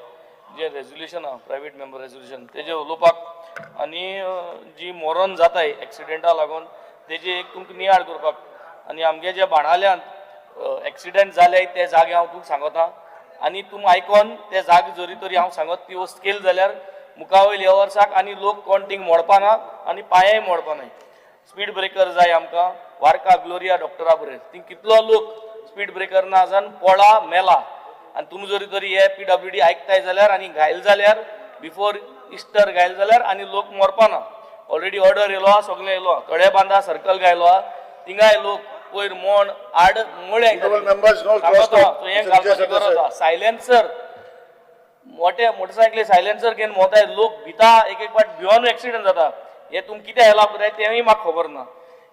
जे रेजोल्युशन आहा प्रायवेट मेंबर रेजोल्युशन तेजे उलोवपाक आनी जी मरण जाताय एक्सिडेंटा लागून तेजे एक तुमकां नियाळ करपाक आनी आमगे जे बाणाल्यांत एक्सिडेंट जाले ते जागे हांव तुमकां सांगता आनी तुम आयकोन ते जागे जरी तरी हांव सांगत ती वस्त केली जाल्यार मुखा वयल्या ह्या वर्साक आनी लोक कोण थिंग मोडपाना आनी पांयय मोडपानाय. स्पीड ब्रेकर जाय आमकां. वारका ग्लोरिया डॉक्टरा बरें थिंग कितलो लोक स्पीड ब्रेकर ना जावन पोळा मेला आनी तुमी जरी तरी हे PWD आयकताय जाल्यार आनी घायल जाल्यार बिफोर इस्टर घायल जाल्यार आनी लोक मरपाना. ऑलरेडी ऑर्डर येयलो आहा, सगळें येयलो आहा. तळेबांदा सर्कल घायलो आहा, थिंगाय लोक पयर मोण आड मुळे हें घालपाची गरज आहा. सायलेन्सर मोठे मोटरसायकली सायलेन्सर घेवन भोंवताय लोक भिता, एक एक फावट भिवन एक्सिडंट जाता. हें तुमकां कितें हेल्प करताय तेंय म्हाका खबर ना.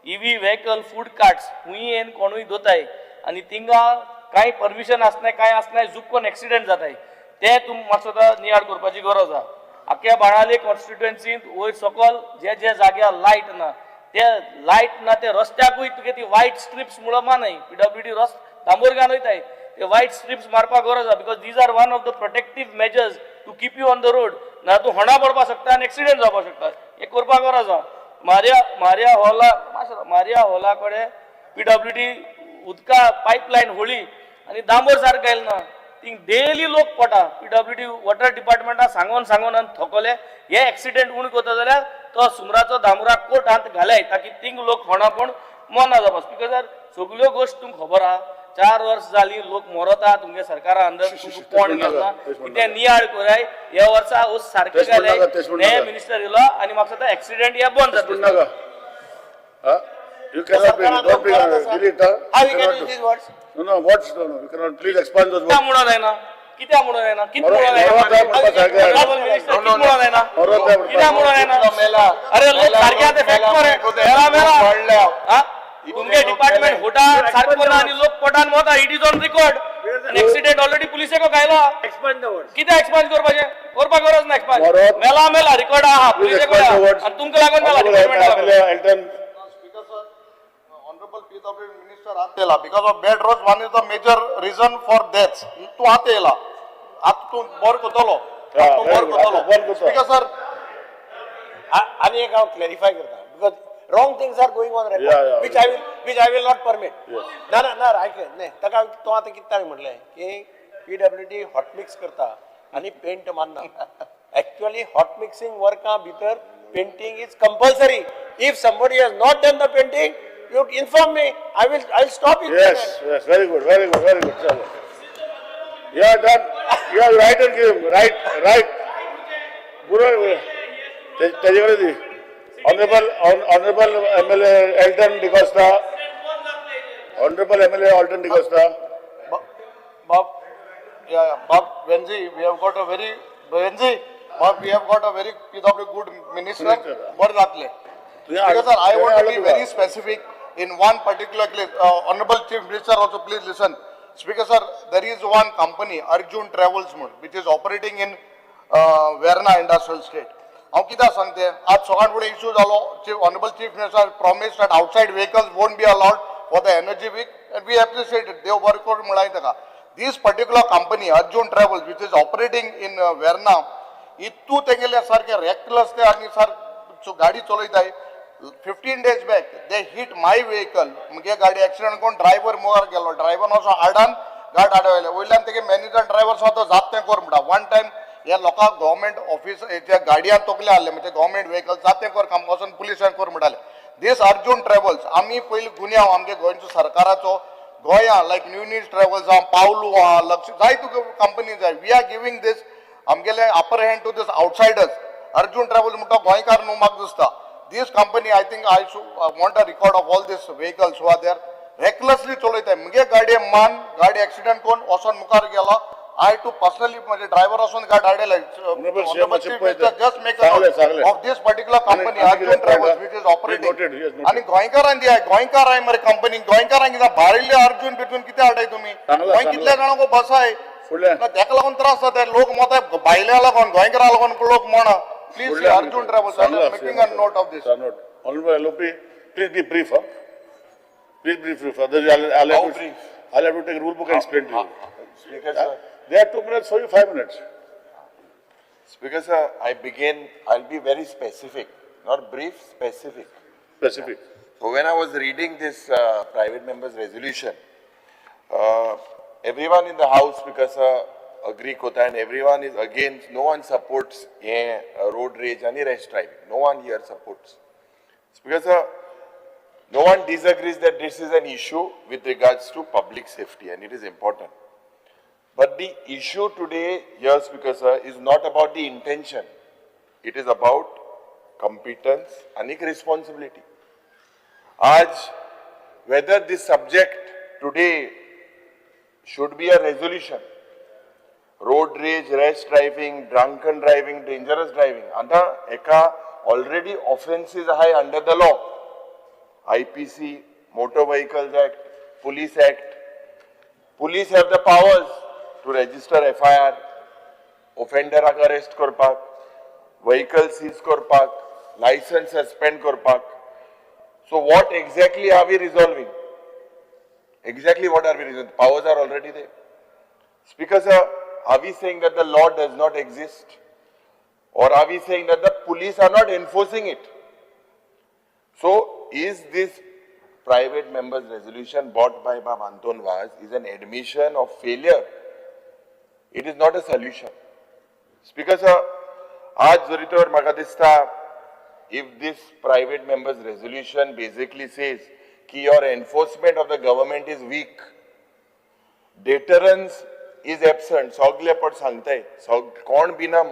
EV vehicle food carts खूंय येवन कोणूय दोताय आनी थिंगा कांय परमिशन आसनाय कांय आसनाय जुक्कोन एक्सिडंट जाताय ते तुम मातसो आतां नियाळ करपाची गरज आहा. आख्या बाणावले कॉन्स्टिट्युएन्सींत वयर सकल जे जे जाग्यार लायट ना ते लायट ना ते रस्त्याकूय तुगे ती वायट स्ट्रिप्स म्हणून मानय PWD रस्तो दांबोरगान वयताय ते वायट स्ट्रिप्स मारपाक गरज आहा because these are one of the protective measures to keep you on the road. ना तूं होणा पडपाक शकता आनी एक्सिडंट जावपाक शकता. हें करपाक गरज आहा. मारिया मारिया हॉला मारिया हॉला कडेन PWD उदका पायपलायन होळी आनी दांबोर सारको घायल ना, थिंग डेली लोक पडटा. PWD water डिपार्टमेंटा सांगोन सांगोन आनी थकले. हे एक्सिडेंट उण करता जाल्यार तो सुमराचो दामोरा कोर्टांत घालाय ताकी थिंग लोक होणा पूण मना जावपा. स्पीकर सर सगल्यो गोश्ट तुमकां खबर आहा. 4 वर्स जाली, लोक मरता तुमगे सरकारा अंदर. तुमकां कोण गेलो कितें नियाळ कराय. ह्या वर्सा ऊस सारकें तेच म्हणू जालें. नाका, तेच म्हणू नये नाका. मिनिस्टर येयलो आनी म्हाका दिसता एक्सिडेंट हे बंद जातले. नाका. Huh? You cannot bring, don't bring, delete, huh? How You we can cannot use do. these words? No, what's, no, you cannot, please expand those कित्याक words. म्हणून जायना? कित्याक म्हणून जायना? कित मरो- म्हणून जायना? मरो काय म्हणपा सारकें जायना. मिनिस्टर, कित म्हणून जायना? मरो काय म्हणपा कित्याक म्हणून जायना? अरे, लोक सारखे आतां फॅक्ट मरे, मेला मेला. हा? तुमगे डिपार्टमेंट होटा सारको ना आनी लोक पोटान वता. It is on record. Accident already पुलिसेको घायलो. Expand the words. कितें एक्सपांज करपाचें? करपाक गरज ना एक्सपांज. मरो- मेला मेला, रिकॉर्ड आहा. Please पुलिसेको. Expand the words. आनी तुमकां लागून मेला. Honorable डिपार्टमेंटा लागून. MLA Elton. Honorable PW Minister आत येयला because of bad roads, one is the major reason for deaths. तूं आत येयला, आतां तूं बरो करतलो. हा, तूं very बरो good. आतां बरो करतलो. करता. Speaker sir. आणि एक हांव क्लॅरिफाय करता because wrong things are going on record, which I will not permit. ना ना ना, आयक न्ही, ताका तो आतां कितें ताणें म्हणलें की पीडब्ल्यूडी हॉट मिक्स करता आनी पेंट मारना. एक्चुअली हॉट मिक्सिंग वर्कां भितर painting is compulsory. If somebody has not done the painting, you inform me, I will stop it. Yes, very good, very good, very good. Chalo. You are done. You are right and give him. Right, right. बरोबर. तेजे कडेन दी. Honorable MLA Elton D'Costa. Honorable MLA Elton D'Costa. Bob, yeah, Bob Venzi, we have got a very, Venzi, Bob, we have got a very PW good minister. Minister. बरें जातलें. Because sir, I want to be very specific in one particular case. Honorable Chief Minister also, please listen. Speaker sir, there is one company, Arjun Travels म्हूण, which is operating in Verna Industrial State. हांव कित्याक सांगते, आज सगळ्यात फुडें issue जालो. Chief Honorable Chief Minister promise that outside vehicles won't be allowed for the energy week and we appreciate it. देव बरें करूं म्हळाय ताका. This particular company, Arjun Travels, which is operating in Verna, इतू तेंगेले सारखे रेकलस ते आनी सारके गाडी चलयताय. 15 days back they hit my vehicle. मुगे गाडी एक्सिडंट करून ड्रायव्हर मुखार गेलो. ड्रायव्हर असो आडान गाड आडवले. वयल्यान तेगे मॅनेजर ड्रायव्हर सुद्दां जात तें कर म्हणटा. वन टायम ह्या लोकांक गव्हर्मेंट ऑफिस हेच्या गाडयान तकले आहले, म्हणजे गव्हर्मेंट व्हेकल जात तें कर, काम वचून पुलिसान कर म्हणटाले. दीस अर्जून ट्रॅव्हल्स, आमी पयलीं गुन्यांव आमगे गोंयचो सरकाराचो गोंया लायक न्यू न्यूज ट्रॅव्हल्स आहा, पावलू आहा, लक्ष जाय तुका कंपनी जाय. We are giving this आमगेले upper hand to this outsiders. Arjun Travels म्हणटा गोंयकार न्हू म्हाका दिसता. This company, I think I want a record of all this vehicles who are there recklessly चलयताय. मुगे गाडये मान गाडी एक्सिडंट करून वचोन मुखार गेलो. I to personally म्हणजे ड्रायव्हर वचून गाडी हाडले. Honorable CM मातशें पळयता. जस्ट मेक सांगलें, सांगलें. ऑफ this particular company आनी अर्जुन कितें travels which is He noted, he has operating. noted. आनी गोंयकारांक दिया, गोंयकार आहे मरे कंपनी. गोंयकारांक कितें भायले अर्जुन बिजून कितें हाडाय तुमी? सांगलां, गोंय सांगलां. कितल्या जाणांक बसाय. फुडलें. ना, तेका लागून त्रास जाता. लोक मत भायल्या लागून, गोंयकारां लागून लोक म्हणा. प्लीज. फुडलें. अर्जुन ट्रॅव्हल्स, सांगलां, making a note of this. Note. Honorable LOP, please be brief, huh? Please be brief. Otherwise, I'll How have to, brief? I'll have to take rule book and explain to you. Speaker sir. There are 2 minutes for you, 5 minutes. Speaker sir, I begin, I'll be very specific, not brief, specific. Specific. So when I was reading this private members resolution, everyone in the house, because agree kota and everyone is against, no one supports road rage and rash driving. No one here supports. Speaker sir, no one disagrees that this is an issue with regards to public safety and it is important. But the issue today here, Speaker sir, is not about the intention. It is about competence and responsibility. आज, whether this subject today should be a resolution, road rage, rash driving, drunken driving, dangerous driving, under एका already offences आहे under the law. IPC, Motor Vehicles Act, Police Act. Police have the powers to register FIR, offenderाक arrest करपाक, vehicle seize करपाक, license suspend करपाक. So what exactly are we resolving? Exactly what are we resolving? Powers are already there. Speaker sir, are we saying that the law does not exist? Or are we saying that the police are not enforcing it? So is this private members resolution brought by Bab Anton Vaz is an admission of failure? It is not a solution. Speaker sir, आज जरी तर म्हाका दिसता, if this private members resolution basically says की your enforcement of the government is weak, Deterrence is absent. सगळे पण सांगताय, कोण बिना,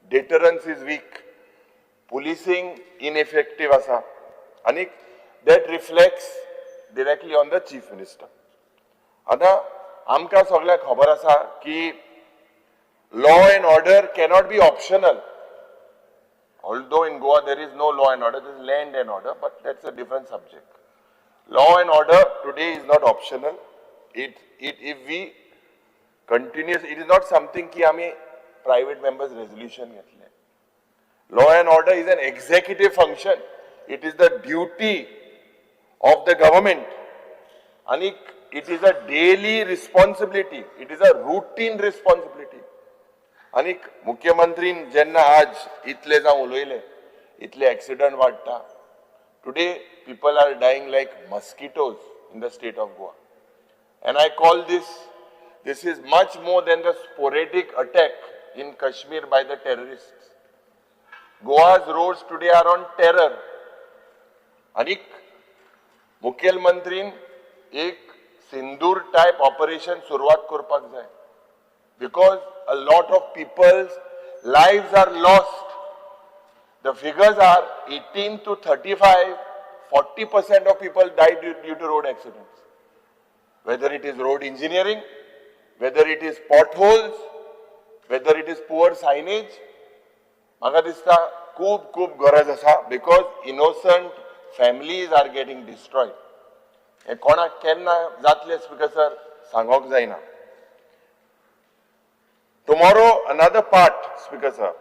deterrence is weak, policing ineffective आसा आनी that reflects directly on the chief minister. आतां आमकां सगळ्यांक खबर आसा की law and order cannot be optional. Although in Goa there is no law and order, there is land and order, but that's a different subject. Law and order today is not optional. It if we continuous, it is not something की आमी private members resolution घेतले. Law and order is an executive function. It is the duty of the government आणि it is a daily responsibility, it is a routine responsibility. आणि मुख्यमंत्रीन जेन्ना आज इतले जावं उलयले, इतले एक्सिडंट वाडटा. Today people are dying like mosquitoes in the state of Goa, and I call this is much more than the sporadic attack in Kashmir by the terrorists. Goa's roads today are on terror. आणि मुखेलमंत्रीन एक सिंदूर type operation सुरवात करपाक जाय, because a lot of people's lives are lost. The figures are 18 to 35, 40% of people die due to road accidents. Whether it is road engineering, whether it is potholes, whether it is poor signage, म्हाका दिसता खूब खूब गरज आसा, because innocent families are getting destroyed. हें कोणाक केन्ना जातलें, स्पीकर सर, सांगोंक जायना. Tomorrow, another part, Speaker sir,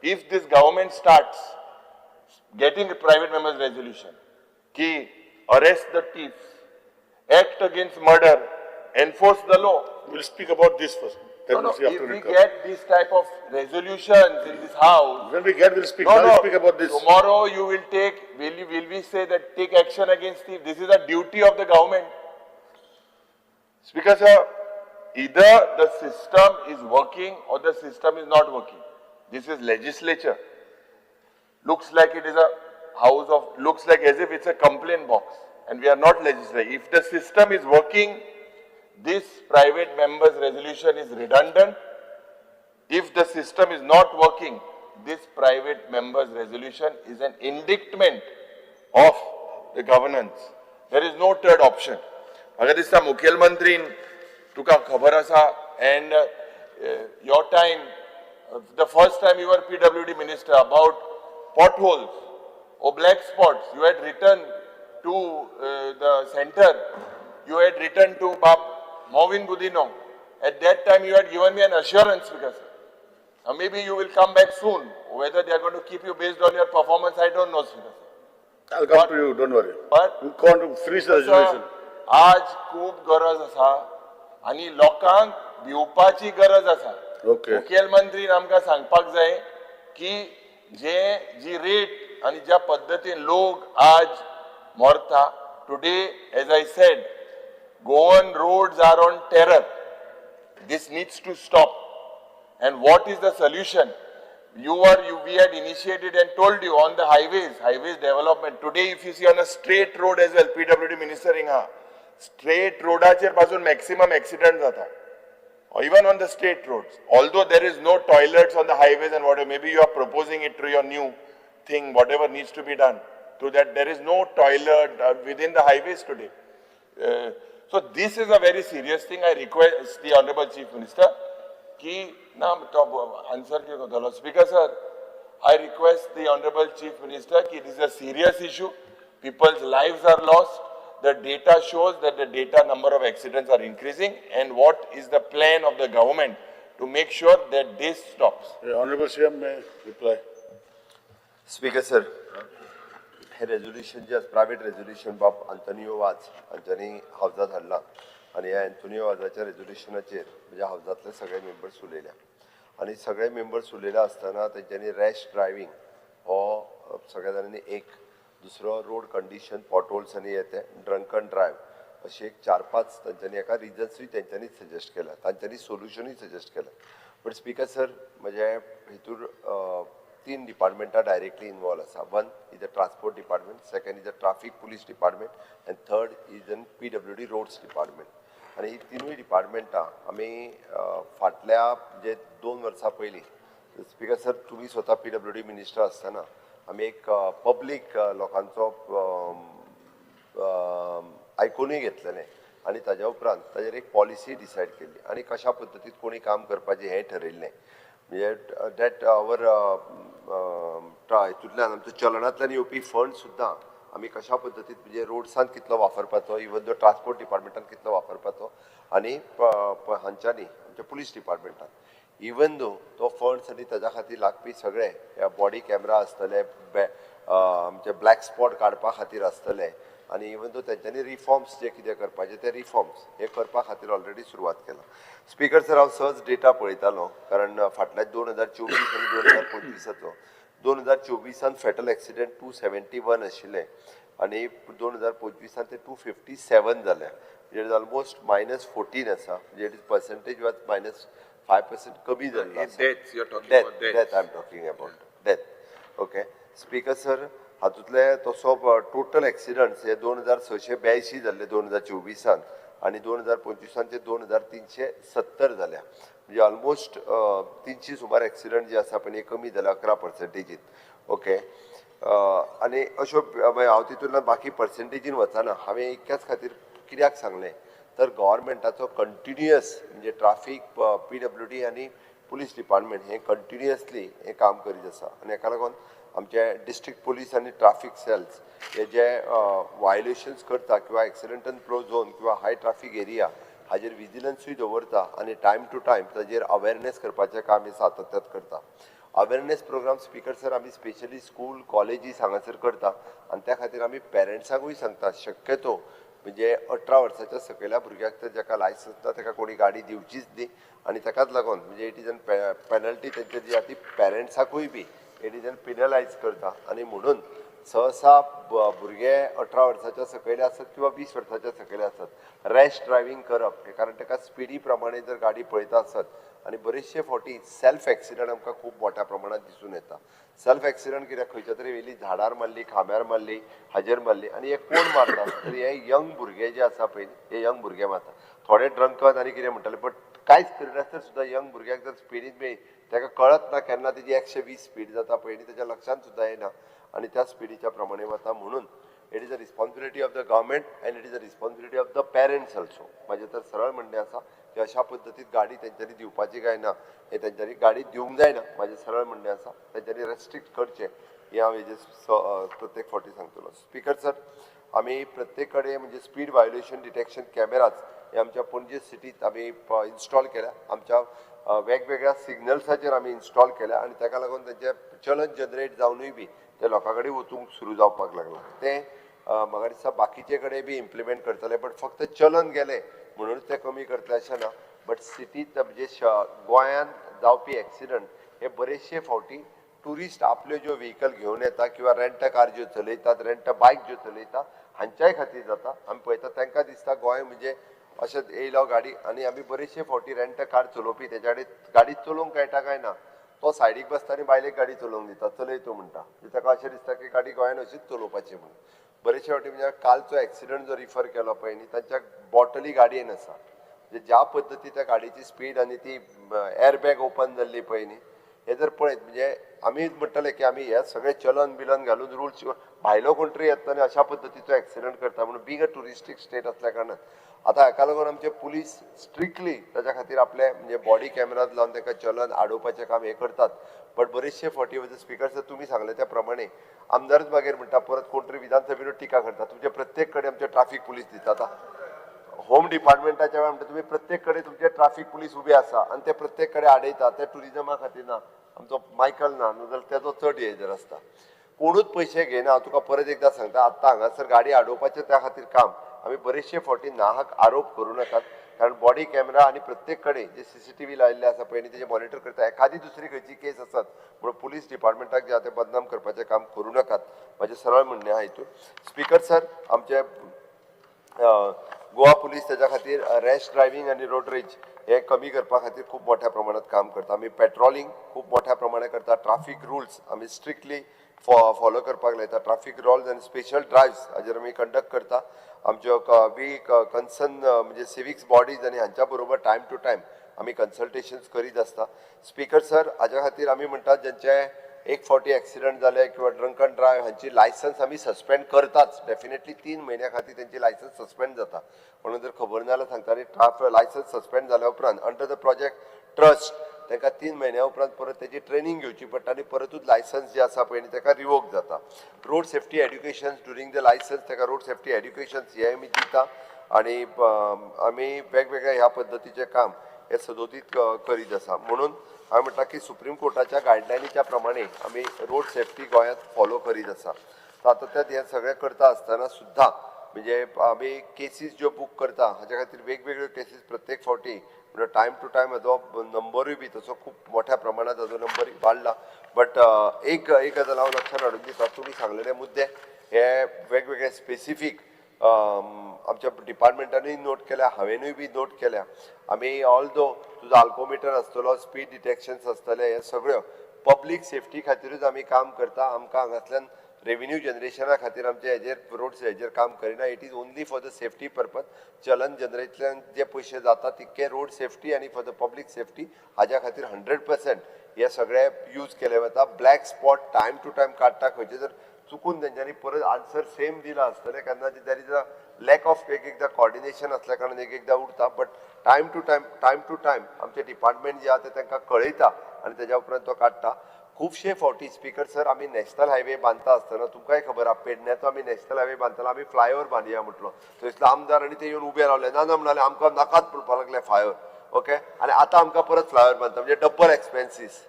if this government starts getting a private members resolution, की arrest the thieves, act against murder, enforce the law. We'll speak about this first. Then No, no, we'll see if after we it comes. Get this type of resolutions in this house. When we get, we'll speak. No, Now no. we speak about this. Tomorrow you will take, will we say that take action against thief? This is a duty of the government. Speaker sir, either the system is working or the system is not working. This is legislature. Looks like it is a house of, looks like as if it's a complaint box, and we are not legislating. If the system is working, this private members resolution is redundant. If the system is not working, this private members resolution is an indictment of the governance. There is no third option. म्हाका दिसता मुखेलमंत्रीन तुका खबर आसा, and your time, the first time you were PWD minister, about potholes or black spots, you had written to the center, you had written to Bab Mauvin Godinho. At that time you had given me an assurance, because now maybe you will come back soon. Whether they are going to keep you based on your performance, I don't know, Speaker. I'll come to you, don't worry. But We want to finish the resolution. आज खूब गरज आसा आनी लोकांक भिवपाची गरज आसा. मुखेलमंत्रीन आमकां सांगपाक जाय की जे जी रेट आनी ज्या पद्दतीन लोक आज मरता. Today, as I said, Goan roads are on terror. This needs to stop. And what is the solution? You are you we had initiated and told you on the highways development. Today, if you see on a straight road as well, PWD minister हिंगा, straight रोडाचेर पासून maximum accident जाता, or even on the state roads. Although there is no toilets on the highways and whatever, maybe you are proposing it through your new thing, whatever needs to be done. To that, there is no toilet within the highways today. So this is a very serious thing. I request the Honorable Chief Minister की ना तो answer कितें करतलो. Speaker sir, I request the Honorable Chief Minister की it is a serious issue. People's lives are lost. The data shows that the data number of accidents are increasing, and what is the plan of the government to make sure that this stops? The Honorable CM may reply. Speaker sir, hey resolution जे आसा, private resolution, बाब आंतोनियो वाज हांच्यांनी हावजात हाडलां आनी ह्या Antonio वाजाच्या रेजोल्युशनाचेर म्हणजे हावजांतले सगळे members उलयल्या आनी सगळे members उलयले आसतना तेंच्यांनी रॅश ड्रायव्हींग हो सगळ्या जाणांनी एक, दुसरो रोड कंडिशन, पॉटहोल्स आनी हे ते, ड्रंकन ड्रायव्ह, अशे एक चार पांच तांच्यांनी एका रिजन्सूय तेंच्यांनी सजेस्ट केला, तांच्यांनी सोल्युशनूय सजेस्ट केलां. बट स्पीकर सर, म्हजे हितूर तीन डिपार्टमेंटां डायरेक्टली इनवॉल्व आसा. One is the transport department, second is the traffic police department, and third is an PWD roads department. आनी ही तिनूय डिपार्टमेंटां आमी फाटल्या म्हणजे 2 वर्सां पयलीं स्पीकर सर तुमी स्वता PWD minister आसतना आमी एक पब्लीक लोकांचो आयकुनूय घेतलेलें आनी ताज्या उपरांत ताजेर एक पॉलिसी डिसायड केल्ली आनी कशा पद्दतीन कोणी काम करपाचें हें ठरयल्लें. म्हणजे that our हितूंतल्यान आमच्या चलनांतल्यान येवपी फंड सुद्दां आमी कशा पद्दतीन म्हणजे रोड्सान कितलो वापरपाचो, इवन दो ट्रान्सपोर्ट डिपार्टमेंटान कितलो वापरपाचो आनी हांच्यांनी आमच्या पुलीस डिपार्टमेंटान इवन दो तो फंड्स आनी ताज्या खातीर लागपी सगळे बॉडी कॅमरा आसतले, आमचे ब्लॅक स्पॉट काडपा खातीर आसतले आनी इवन दो तेंच्यांनी रिफॉर्म्स जे कितें करपाचे ते रिफॉर्म्स हे करपा खातीर ऑलरेडी सुरवात केला. स्पीकर सर हांव सहज डेटा पळयतालो कारण फाटल्या 2024 आनी 2025 2024 फेटल एक्सिडेंट 271 आशिल्ले आनी 2025 ते 257 जाले. It is almost -14 आसा, म्हणजे it is percentage was -5% कमी जाल्लो. Death I am talking about death. Okay speaker sir हातूंतले तसो टोटल एक्सिडंट्स हे 2682 जाल्ले 2024 आनी 2025 ते 2370 जाल्या, म्हणजे ऑलमोस्ट 300 सुमार एक्सिडंट जे आसा पळय कमी जाल्या 11%. ओके आनी अश्यो हांव तितूंतल्यान बाकी पर्संटेजीन वचना. हांवें इतक्याच खातीर कित्याक सांगलें तर गव्हर्मेंटाचो कंटिन्युअस म्हणजे ट्राफीक PWD आनी पुलीस डिपार्टमेंट हें कंटिन्युअसली हें काम करीत आसा आनी हेका लागून आमचे डिस्ट्रिक्ट पुलीस आनी ट्राफीक सेल्स हे जे वायलेशन्स करता किंवा एक्सिडेंटन प्रो झोन किंवा हाय ट्राफीक एरिया हाजेर विजिलन्सूय दवरता आनी टायम टू टायम ताजेर अवेरनेस करपाचें काम हे सातत्यात करता. अवेरनेस प्रोग्राम स्पीकर सर आमी स्पेशली स्कूल कॉलेजीस हांगासर करता आनी त्या खातीर आमी पेरंट्सांकूय सांगता शक्यतो म्हणजे 18 वर्साच्या सकयल्या भुरग्याक तर जाका लायसन्स ना ताका कोणी गाडी दिवचीच न्ही आनी ताकाच लागून म्हणजे it is an penalty तेंचे जी आसा ती पेरंट्साकूय बी it is an पिनलायज करता आनी म्हणून सहसा भुरगे 18 वर्साच्या सकयले आसत किंवा 20 वर्साच्या सकयले आसत रॅश ड्रायव्हींग करप हे कारण ताका स्पिडी प्रमाणे जर गाडी पळयता आसत आनी बरेचशे फावटी सेल्फ एक्सिडंट आमकां खूब मोठ्या प्रमाणात दिसून येता. सेल्फ एक्सिडंट कित्याक खंयच्या तरी वेली झाडार मारली, खांब्यार मारली, हाजेर मारली आनी हे कोण मारता तर हे यंग भुरगे जे आसा पळय हे यंग भुरगे मारता. थोडे ड्रंकन आनी कितें म्हणटाले बट कांयच करिनासतना सुद्दां यंग भुरग्याक जर स्पिडीन मेळ्ळी ताका कळत ना केन्ना तेजी 120 स्पीड जाता पळय न्ही तेच्या लक्षांत सुद्दां येना आनी त्या स्पिडीच्या प्रमाणे वता. म्हणून it is a responsibility of the government and it is a responsibility of the parents also. म्हाजें तर सरळ म्हणणें आसा की अशा पद्दतीन गाडी तेंच्यांनी दिवपाची काय ना हे तेंच्यांनी गाडी दिवंक जायना. म्हाजें सरळ म्हणणें आसा तेंच्यांनी रेस्ट्रिक्ट करचें हें हांव हेजेर प्रत्येक फावटी सांगतलो. स्पीकर सर आमी प्रत्येक कडेन म्हणजे स्पीड वायोलेशन डिटेक्शन कॅमेराज हे आमच्या पणजे सिटींत आमी इन्स्टॉल केल्या, आमच्या वेगवेगळ्या सिग्नल्साचेर आमी इन्स्टॉल केल्या आनी ताका लागून तेंचें चलन जनरेट जावनूय बी ते लोकां कडेन वचूंक सुरू जावपाक लागलां. तें म्हाका दिसता बाकीचे कडेन बी इम्प्लिमेंट करतले बट फक्त चलन गेलें म्हणूनच तें कमी करतले अशें ना. बट सिटींत म्हणजे गोंयांत जावपी एक्सिडंट हे बरेचशे फावटी ट्युरिस्ट आपल्यो ज्यो व्हेकल घेवन येता किंवा रेंट कार ज्यो चलयतात, रेंट बायक ज्यो चलयता हांच्याय खातीर जाता. आमी पळयता तांकां दिसता गोंय म्हणजे अशें येयलो गाडी आनी आमी बरेचशे फावटी रेंट कार चलोवपी तेच्या कडेन गाडी चलोवंक कळटा काय ना तो सायडीक बसता आनी बायलेक गाडी चलोवंक दिता, चलय तूं म्हणटा. म्हणजे ताका अशें दिसता की गाडी गोंयान अशीच चलोवपाची म्हणून. बरेचशे फावटी म्हणजे कालचो एक्सिडंट जो रिफर केलो पळय न्ही तांच्या बॉटली गाडयेन आसा, म्हणजे ज्या पद्दती त्या गाडयेची स्पीड आनी ती एअरबॅग ओपन जाल्ली पळय न्ही हे जर पळयत म्हणजे आमी म्हणटले की आमी हे सगळे चलन बिलन घालून रुल्स भायलो कोण तरी येता आनी अशा पद्दतीचो एक्सिडंट करता. म्हणून बींग अ ट्युरिस्टीक स्टेट आसल्या कारणान आतां हाका लागून आमचे पुलीस स्ट्रिक्टली ताच्या खातीर आपले म्हणजे बॉडी कॅमेराज लावन तांकां चलन आडोवपाचें काम हें करतात. बट बरेचशे फावटी म्हणजे स्पीकर सर तुमी सांगले त्या प्रमाणे आमदारूच मागीर म्हणटा परत कोण तरी विधानसभेनूच टिका करता तुमचे प्रत्येक कडेन आमचे ट्राफीक पुलीस दिता. आतां होम डिपार्टमेंटाच्या वेळार म्हणटा तुमी प्रत्येक कडेन तुमचे ट्राफीक पुलीस उबे आसा आनी ते प्रत्येक कडेन आडयता. ते ट्युरिजमा खातीर ना, आमचो मायकल ना जाल्यार तेजो चड हेजेर आसता. कोणूच पयशे घेयना. हांव तुका परत एकदां सांगता आत्तां हांगासर गाडी आडोवपाचें त्या खातीर काम आमी बरेचशे फावटी नाहक आरोप करूं नाकात कारण बॉडी कॅमेरा आनी प्रत्येक कडेन जे CCTV लायिल्ले आसा पळय न्ही तेजें मॉनिटर करता. एखादी दुसरी खंयची केस आसत म्हणून पुलीस डिपार्टमेंटाक जे आसा तें बदनाम करपाचें काम करूं नाकात. म्हाजें सरळ म्हणणें आहा हितून. स्पीकर सर आमचे गोवा पुलीस तेज्या खातीर रॅश ड्रायव्हींग आनी रोड रेज हे कमी करपा खातीर खूब मोठ्या प्रमाणात काम करता. आमी पेट्रोलिंग खूब मोठ्या प्रमाणात करता. ट्राफीक रुल्स आमी स्ट्रिक्टली फॉलो करपाक लायता. ट्राफीक रुल्स आनी स्पेशल ड्रायव्स हाजेर आमी कंडक्ट करता. आमच्यो we concern म्हणजे सिविक्स बॉडीज आनी हांच्या बरोबर टायम टू टायम आमी कन्सल्टेशन्स करीत आसता. स्पीकर सर, हाज्या खातीर आमी म्हणटात ज्यांचे एक फावटी एक्सिडंट जाले किंवा ड्रंकन ड्रायव्ह हांची लायसन्स आमी सस्पेंड करताच. डेफिनेटली 3 म्हयन्या खातीर तेंची लायसन्स सस्पेंड जाता. म्हणून जर खबर ना जाल्यार सांगता, आनी लायसन्स सस्पेंड जाल्या उपरांत अंडर the project trust तांकां 3 म्हयन्या उपरांत परत तेजी ट्रेनींग घेवची पडटा आनी परतूच लायसन्स जे आसा पळय न्ही ताका रिवोक जाता. Road safety educations during the licence ताका रोड सेफ्टी एड्युकेशन्स हे आमी दिता आनी आमी वेगवेगळ्या ह्या पद्दतीचें काम हे सदोदीत करीत आसा. म्हणून हांव म्हणटा की सुप्रीम कोर्टाच्या गायडलायनीच्या प्रमाणे आमी रोड सेफ्टी गोंयांत फॉलो करीत आसा. सातत्यात हें सगळें करता आसतना सुद्दां म्हणजे आमी केसीस ज्यो बूक करता हाज्या खातीर वेगवेगळ्यो केसीस प्रत्येक फावटी म्हणजे टायम टू टायम हाजो नंबरूय बी तसो खूब मोठ्या प्रमाणात हाजो नंबर वाडला. बट एक एक गजाल हांव लक्षात हाडून दिता, तुमी सांगलेले मुद्दे हे वेगवेगळे स्पेसिफीक आमच्या डिपार्टमेंटानूय नोट केल्या, हांवेनूय बी नोट केल्या. आमी ऑल्दो तुजो आल्कोमिटर आसतलो, स्पीड डिटेक्शन्स आसतले, हे सगळ्यो पब्लीक सेफ्टी खातीरूच आमी काम करता. आमकां हांगांतल्यान रेवेन्यू जनरेशना खातीर आमचे हेजेर रोड्स हेजेर काम करिना. It is only for the safety purpose. चलन जनरेतल्यान जे पयशे जाता तितके रोड सेफ्टी आनी फॉर the public safety हाज्या खातीर 100% हे सगळे यूज केले वता. Black spot time to time काडटा. खंयचे जर चुकून तेंच्यांनी परत आन्सर सेम दिला आसतलें केन्ना there is a lack of एक एकदां कॉर्डिनेशन आसल्या कारणान एक एकदां उरता. But time to time time to time आमचें डिपार्टमेंट जें आहा तें तांकां कळयता आनी तेज्या उपरांत तो काडटा. खुबशे फावटी स्पीकर सर आमी नॅशनल हायवे बांदता आसतना तुमकांय खबर आहा, पेडण्याचो आमी नॅशनल हायवे बांदतना आमी फ्लायओवर बांदया म्हटलो, थंयसलो आमदार आनी ते येवन उबे रावले, ना ना म्हणाले आमकां नाकात म्हणपाक लागले फ्लायओवर. ओके, आनी आतां आमकां परत फ्लायओवर बांदता म्हणजे डब्बल एक्सपेन्सीस.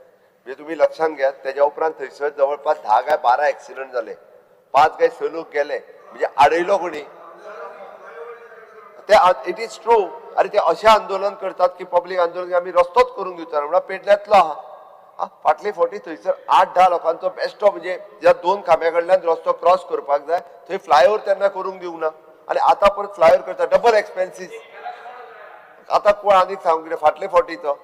म्हणजे तुमी लक्षांत घेयात, तेज्या उपरांत थंयसर जवळपास 10 काय 12 एक्सिडंट जाले, 5 काय 6 लोक गेले. म्हणजे आडयलो कोणी ते, it is true. आनी ते अशें आंदोलन करतात की पब्लीक आंदोलन आमी रस्तोच करून दिवचो ना म्हणल्यार पेडण्यांतलो आहा. फाटले फावटी थंयसर 8-10 लोकांचो बेश्टो म्हणजे ज्या 2 खांब्या कडल्यान रस्तो क्रॉस करपाक जाय थंय फ्लायओवर तेन्ना करूंक दिवंक ना आनी आतां परत फ्लायओवर करता, डबल एक्सपेन्सीस. आतां कोण आनीक सांगू कितें फाटले फावटीचो.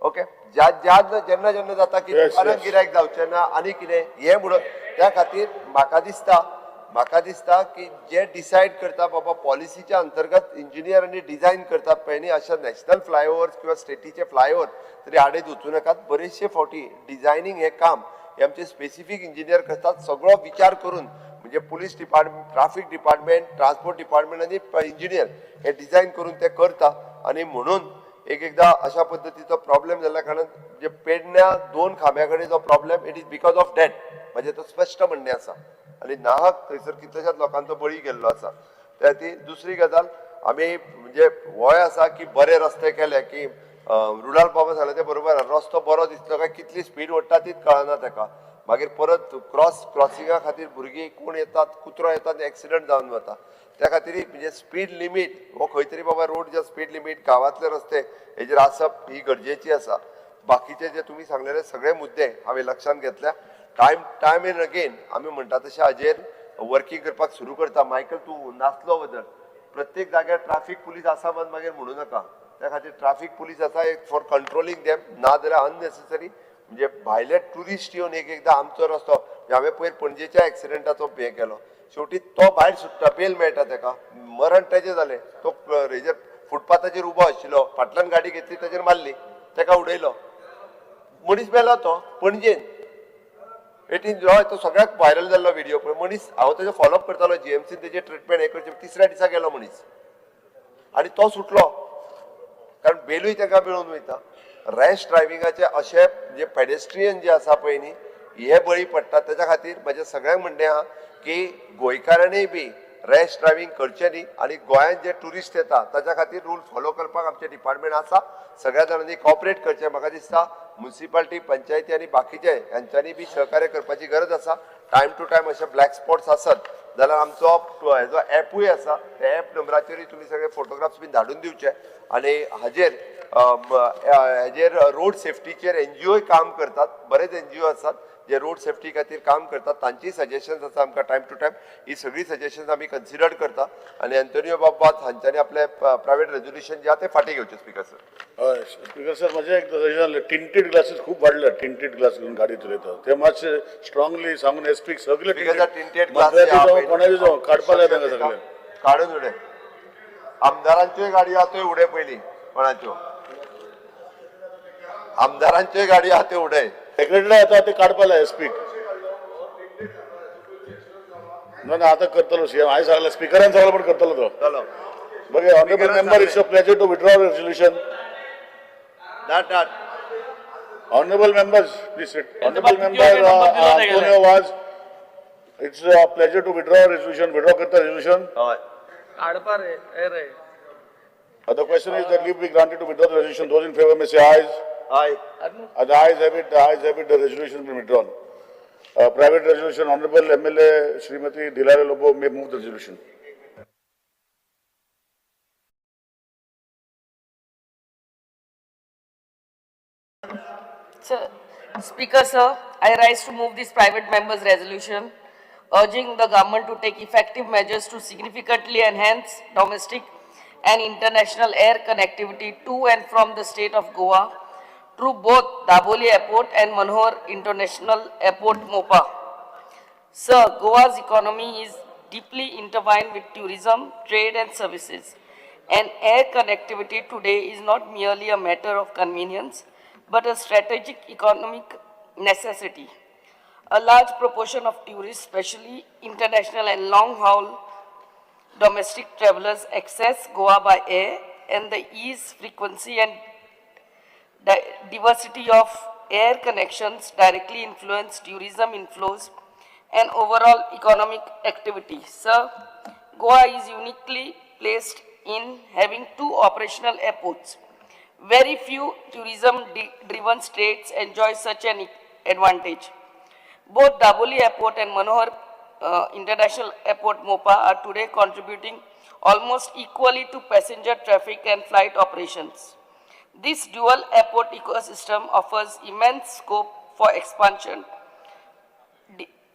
ओके, ज्या ज्या जेन्ना जेन्ना जाता की परत गिरायक जावचें ना आनी कितें हें म्हणून त्या खातीर म्हाका दिसता की जे डिसायड करता बाबा पॉलिसीच्या अंतर्गत इंजिनियर आनी डिझायन करतात पळय न्ही, अशा नॅशनल फ्लायओवर्स किंवा स्टेटीचे फ्लायओवर तरी आडयत वचूं नाकात. बरेचशे फावटी डिझायनींग हें काम हे आमचे स्पेसिफीक इंजिनियर करतात, सगळो विचार करून. म्हणजे police department, traffic department, transport department आनी इंजिनियर हे डिझायन करून ते करता. आनी म्हणून एक एकदां अशा पद्दतीचो प्रॉब्लेम जाल्ल्या कारणान म्हणजे पेडण्या 2 खांब्या कडेन जो problem it is because of that, म्हणजे तो स्पश्ट म्हणणें आसा. आनी नाहक थंयसर कितल्याशाच लोकांचो बळी गेल्लो आसा. त्या खातीर दुसरी गजाल आमी म्हणजे होय आसा की बरे रस्ते केले की रुडाल बाबा सांगलें तें बरोबर, रस्तो बरो दिसलो काय कितली स्पीड ओडटा तीच कळना ताका. मागीर परत क्रॉसिंगा खातीर भुरगीं कोण येतात, कुत्रो येतात, एक्सिडंट जावन वता. त्या खातीर म्हणजे स्पीड लिमीट हो खंय तरी बाबा रोड जे स्पीड लिमीट गांवांतले रस्ते हेजेर आसप ही गरजेची आसा. बाकीचे जे तुमी सांगलेले सगळे मुद्दे हांवें लक्षांत घेतल्या. टायम एंड अगेन आमी म्हणटा तशें हाजेर वर्किंग करपाक सुरू करता. मायकल तूं नासलो बदल प्रत्येक जाग्यार ट्राफीक पुलीस आसा म्हण मागीर म्हणू नाका. त्या खातीर ट्राफीक पुलीस आसा एक फॉर कंट्रोलिंग देम, ना जाल्यार अननेसेसरी म्हणजे भायले ट्युरिस्ट येवन एक एकदां आमचो रस्तो, हांवें पयर पणजेच्या एक्सिडंटाचो हें केलो, शेवटी तो भायर सुट्टा, बेल मेळटा ताका, मरण तेजें जालें. तो हेजेर फुटपाथाचेर उबो आशिल्लो, फाटल्यान गाडी घेतली ताजेर मारली, ताका उडयलो, मनीस मेलो तो पणजेन. 18 हय तो सगळ्याक व्हायरल जाल्लो व्हिडिओ. पळय मनीस, हांव तेजो फॉलोअप करतालो, जीएमसीन तेजे ट्रिटमेंट हें करचें, तिसऱ्या दिसा गेलो मनीस आनी तो सुटलो, कारण बेलूय ताका मेळून वयता. रॅश ड्रायव्हिंगाचे अशे जे पेडेस्ट्रियन जे आसा पळय न्ही हे बळी पडटा. तेज्या खातीर म्हजें सगळ्यांक म्हणणें आहा की गोंयकारांनीय बी रॅश ड्रायव्हिंग करचें न्ही आनी गोंयांत जे ट्युरिस्ट येता ताच्या खातीर रूल फॉलो करपाक आमचें डिपार्टमेंट आसा. सगळ्या जाणांनी कॉपरेट करचें. म्हाका दिसता म्युनिसिपालिटी, पंचायती आनी बाकीचे ह्यांच्यांनी बी सहकार्य करपाची गरज आसा. टायम टू टायम अशे ब्लॅक स्पॉट्स आसत जाल्यार आमचो हेजो एपूय आसा, त्या एप नंबराचेरूय तुमी सगळे फोटोग्राफ्स बीन धाडून दिवचे. आनी हाजेर हेजेर रोड सेफ्टीचेर एनजीओय काम करतात, बरेच एनजीओ आसात जे रोड सेफ्टी खातीर काम करतात, तांचीय सजेशन्स आसा आमकां टायम टू टायम. ही सगळी सजेशन्स आमी कन्सिडर करता. आनी एंटोनियो बाब हांच्यांनी आपले प्रायवेट रेजोल्युशन जे आहा ते फाटीं घेवचें. स्पीकर सर, हय स्पीकर सर, म्हजें एक सजेशन आसलें, टिंटेड ग्लासीस खूब वाडल्या, टिंटेड ग्लास घेवन गाडी चलयता ते मातशे स्ट्रॉंगली सांगून एसपीक सगळे टिंटेड ग्लास कोणाचे जावं काडपाक जाय तांकां सगळे. काडून उडय. आमदारांच्योय गाडयो आहा त्यो उडय पयलीं. कोणाच्यो आमदारांच्योय गाडयो आहा त्यो उडय. सेक्रेटरी येता ते काडपा लाय एसपीक. ना ना, आतां करतलो सीएम. हांवें सांगलें, स्पिकरान सांगलें पण करतलो तो. चलो. बघे, honourable member, it's a pleasure to withdraw resolution. धाड धाड. Honourable members, please sit. Honourable member Antonio Vaz, it's a pleasure to withdraw resolution. Withdraw करता रेजोल्युशन. हय. काडपा रे ए रे. The question is that leave be granted to withdraw the resolution. Those in favor may say ayes. Aye. The ayes have it, the ayes have it, the resolution has been withdrawn. Private resolution, Honorable MLA Srimati Delilah Lobo may move the resolution. Sir, Speaker, sir, I rise to move this private members' resolution urging the government to take effective measures to significantly enhance domestic and international air connectivity to and from the state of Goa through both Dabolim Airport and Manohar International Airport, Mopa. Sir, Goa's economy is deeply intertwined with tourism, trade and services, and air connectivity today is not merely a matter of convenience, but a strategic economic necessity. A large proportion of tourists, especially international and long-haul domestic travelers, access Goa by air, and the ease, frequency and diversity of air connections directly influence tourism inflows and overall economic activity. Sir, Goa is uniquely placed in having two operational airports. Very few tourism-driven states enjoy such an advantage. Both Dabolim Airport and Manohar International Airport Mopa are today contributing almost equally to passenger traffic and flight operations. This dual airport ecosystem offers immense scope for expansion,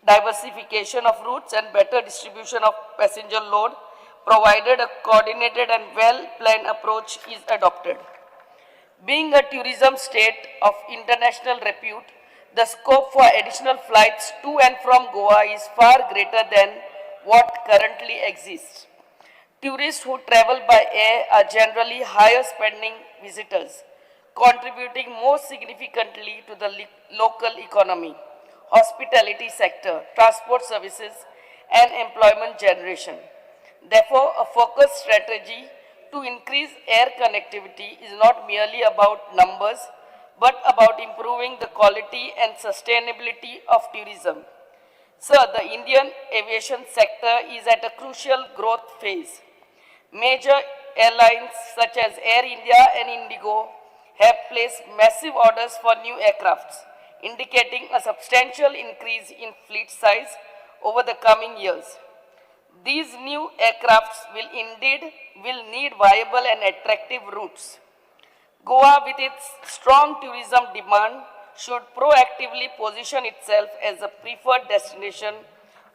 diversification of routes and better distribution of passenger load, provided a coordinated and well-planned approach is adopted. Being a tourism state of international repute, the scope for additional flights to and from Goa is far greater than what currently exists. Tourists who travel by air are generally higher spending visitors, contributing more significantly to the local economy, hospitality sector, transport services, and employment generation. Therefore, a focused strategy to increase air connectivity is not merely about numbers, but about improving the quality and sustainability of tourism. Sir, the Indian aviation sector is at a crucial growth phase. Major airlines such as Air India and Indigo have placed massive orders for new aircrafts, indicating a substantial increase in fleet size over the coming years. These new aircrafts will indeed need viable and attractive routes. Goa, with its strong tourism demand, should proactively position itself as a preferred destination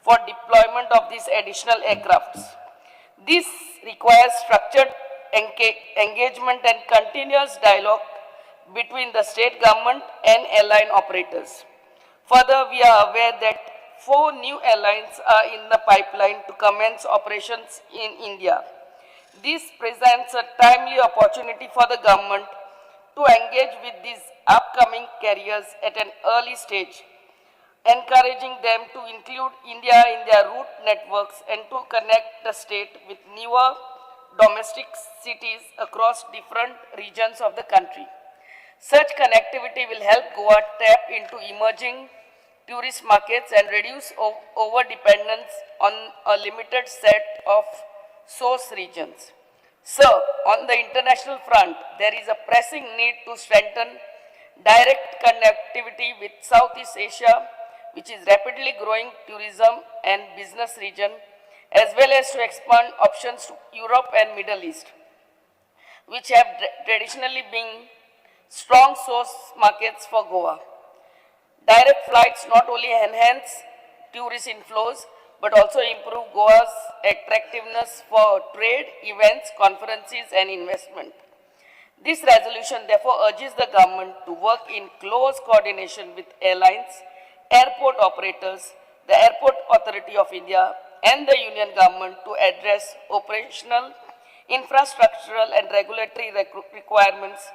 for deployment of these additional aircrafts. This requires structured engagement and continuous dialogue between the state government and airline operators. Further, we are aware that 4 new airlines are in the pipeline to commence operations in India. This presents a timely opportunity for the government to engage with these upcoming carriers at an early stage, encouraging them to include India in their route networks and to connect the state with newer domestic cities across different regions of the country. Such connectivity will help Goa tap into emerging tourist markets and reduce over-dependence on a limited set of source regions. Sir, on the international front, there is a pressing need to strengthen direct connectivity with Southeast Asia, which is rapidly growing tourism and business region, as well as to expand options to Europe and Middle East, which have traditionally been strong source markets for Goa. Direct flights not only enhance tourist inflows, but also improve Goa's attractiveness for trade, events, conferences, and investment. This resolution therefore urges the government to work in close coordination with airlines, airport operators, the Airport Authority of India, and the Union Government to address operational, infrastructural and regulatory requirements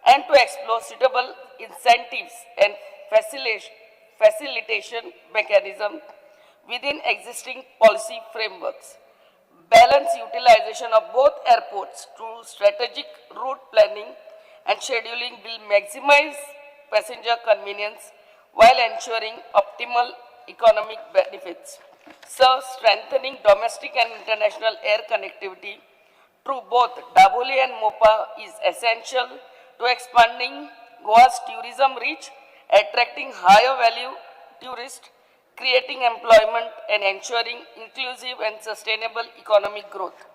and to explore suitable incentives and facilitation mechanism within existing policy frameworks. Balance utilization of both airports through strategic route planning and scheduling will maximize passenger convenience while ensuring optimal economic benefits. Sir, strengthening domestic and international air connectivity through both Dabolim and Mopa is essential to expanding Goa's tourism reach, attracting higher value tourists, creating employment and ensuring inclusive and sustainable economic growth.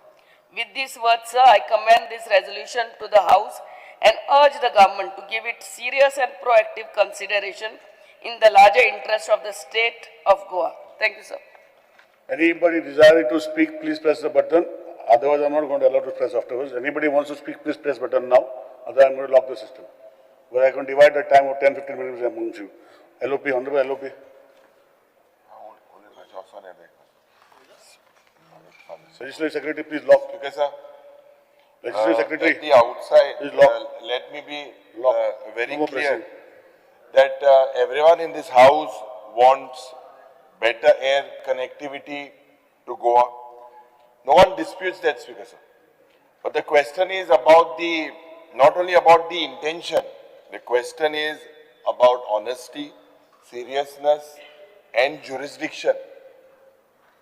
With these words, sir, I commend this resolution to the House and urge the government to give it serious and proactive consideration in the larger interest of the state of Goa. Thank you, sir. Anybody desiring to speak, please press the button. Otherwise, I'm not going to allow to press afterwards. Anybody wants to speak, please press button now. Otherwise, I'm going to lock the system. Where I can divide the time of 10, 15 minutes amongst you. LOP, Honorable LOP. Legislative Secretary, please lock. Okay, sir. Legislative Secretary, At the outside, please lock. let me be very No more clear pressing. that everyone in this house wants better air connectivity to Goa. No one disputes that, Speaker, sir. But the question is about the, not only about the intention, the question is about honesty, seriousness, and jurisdiction.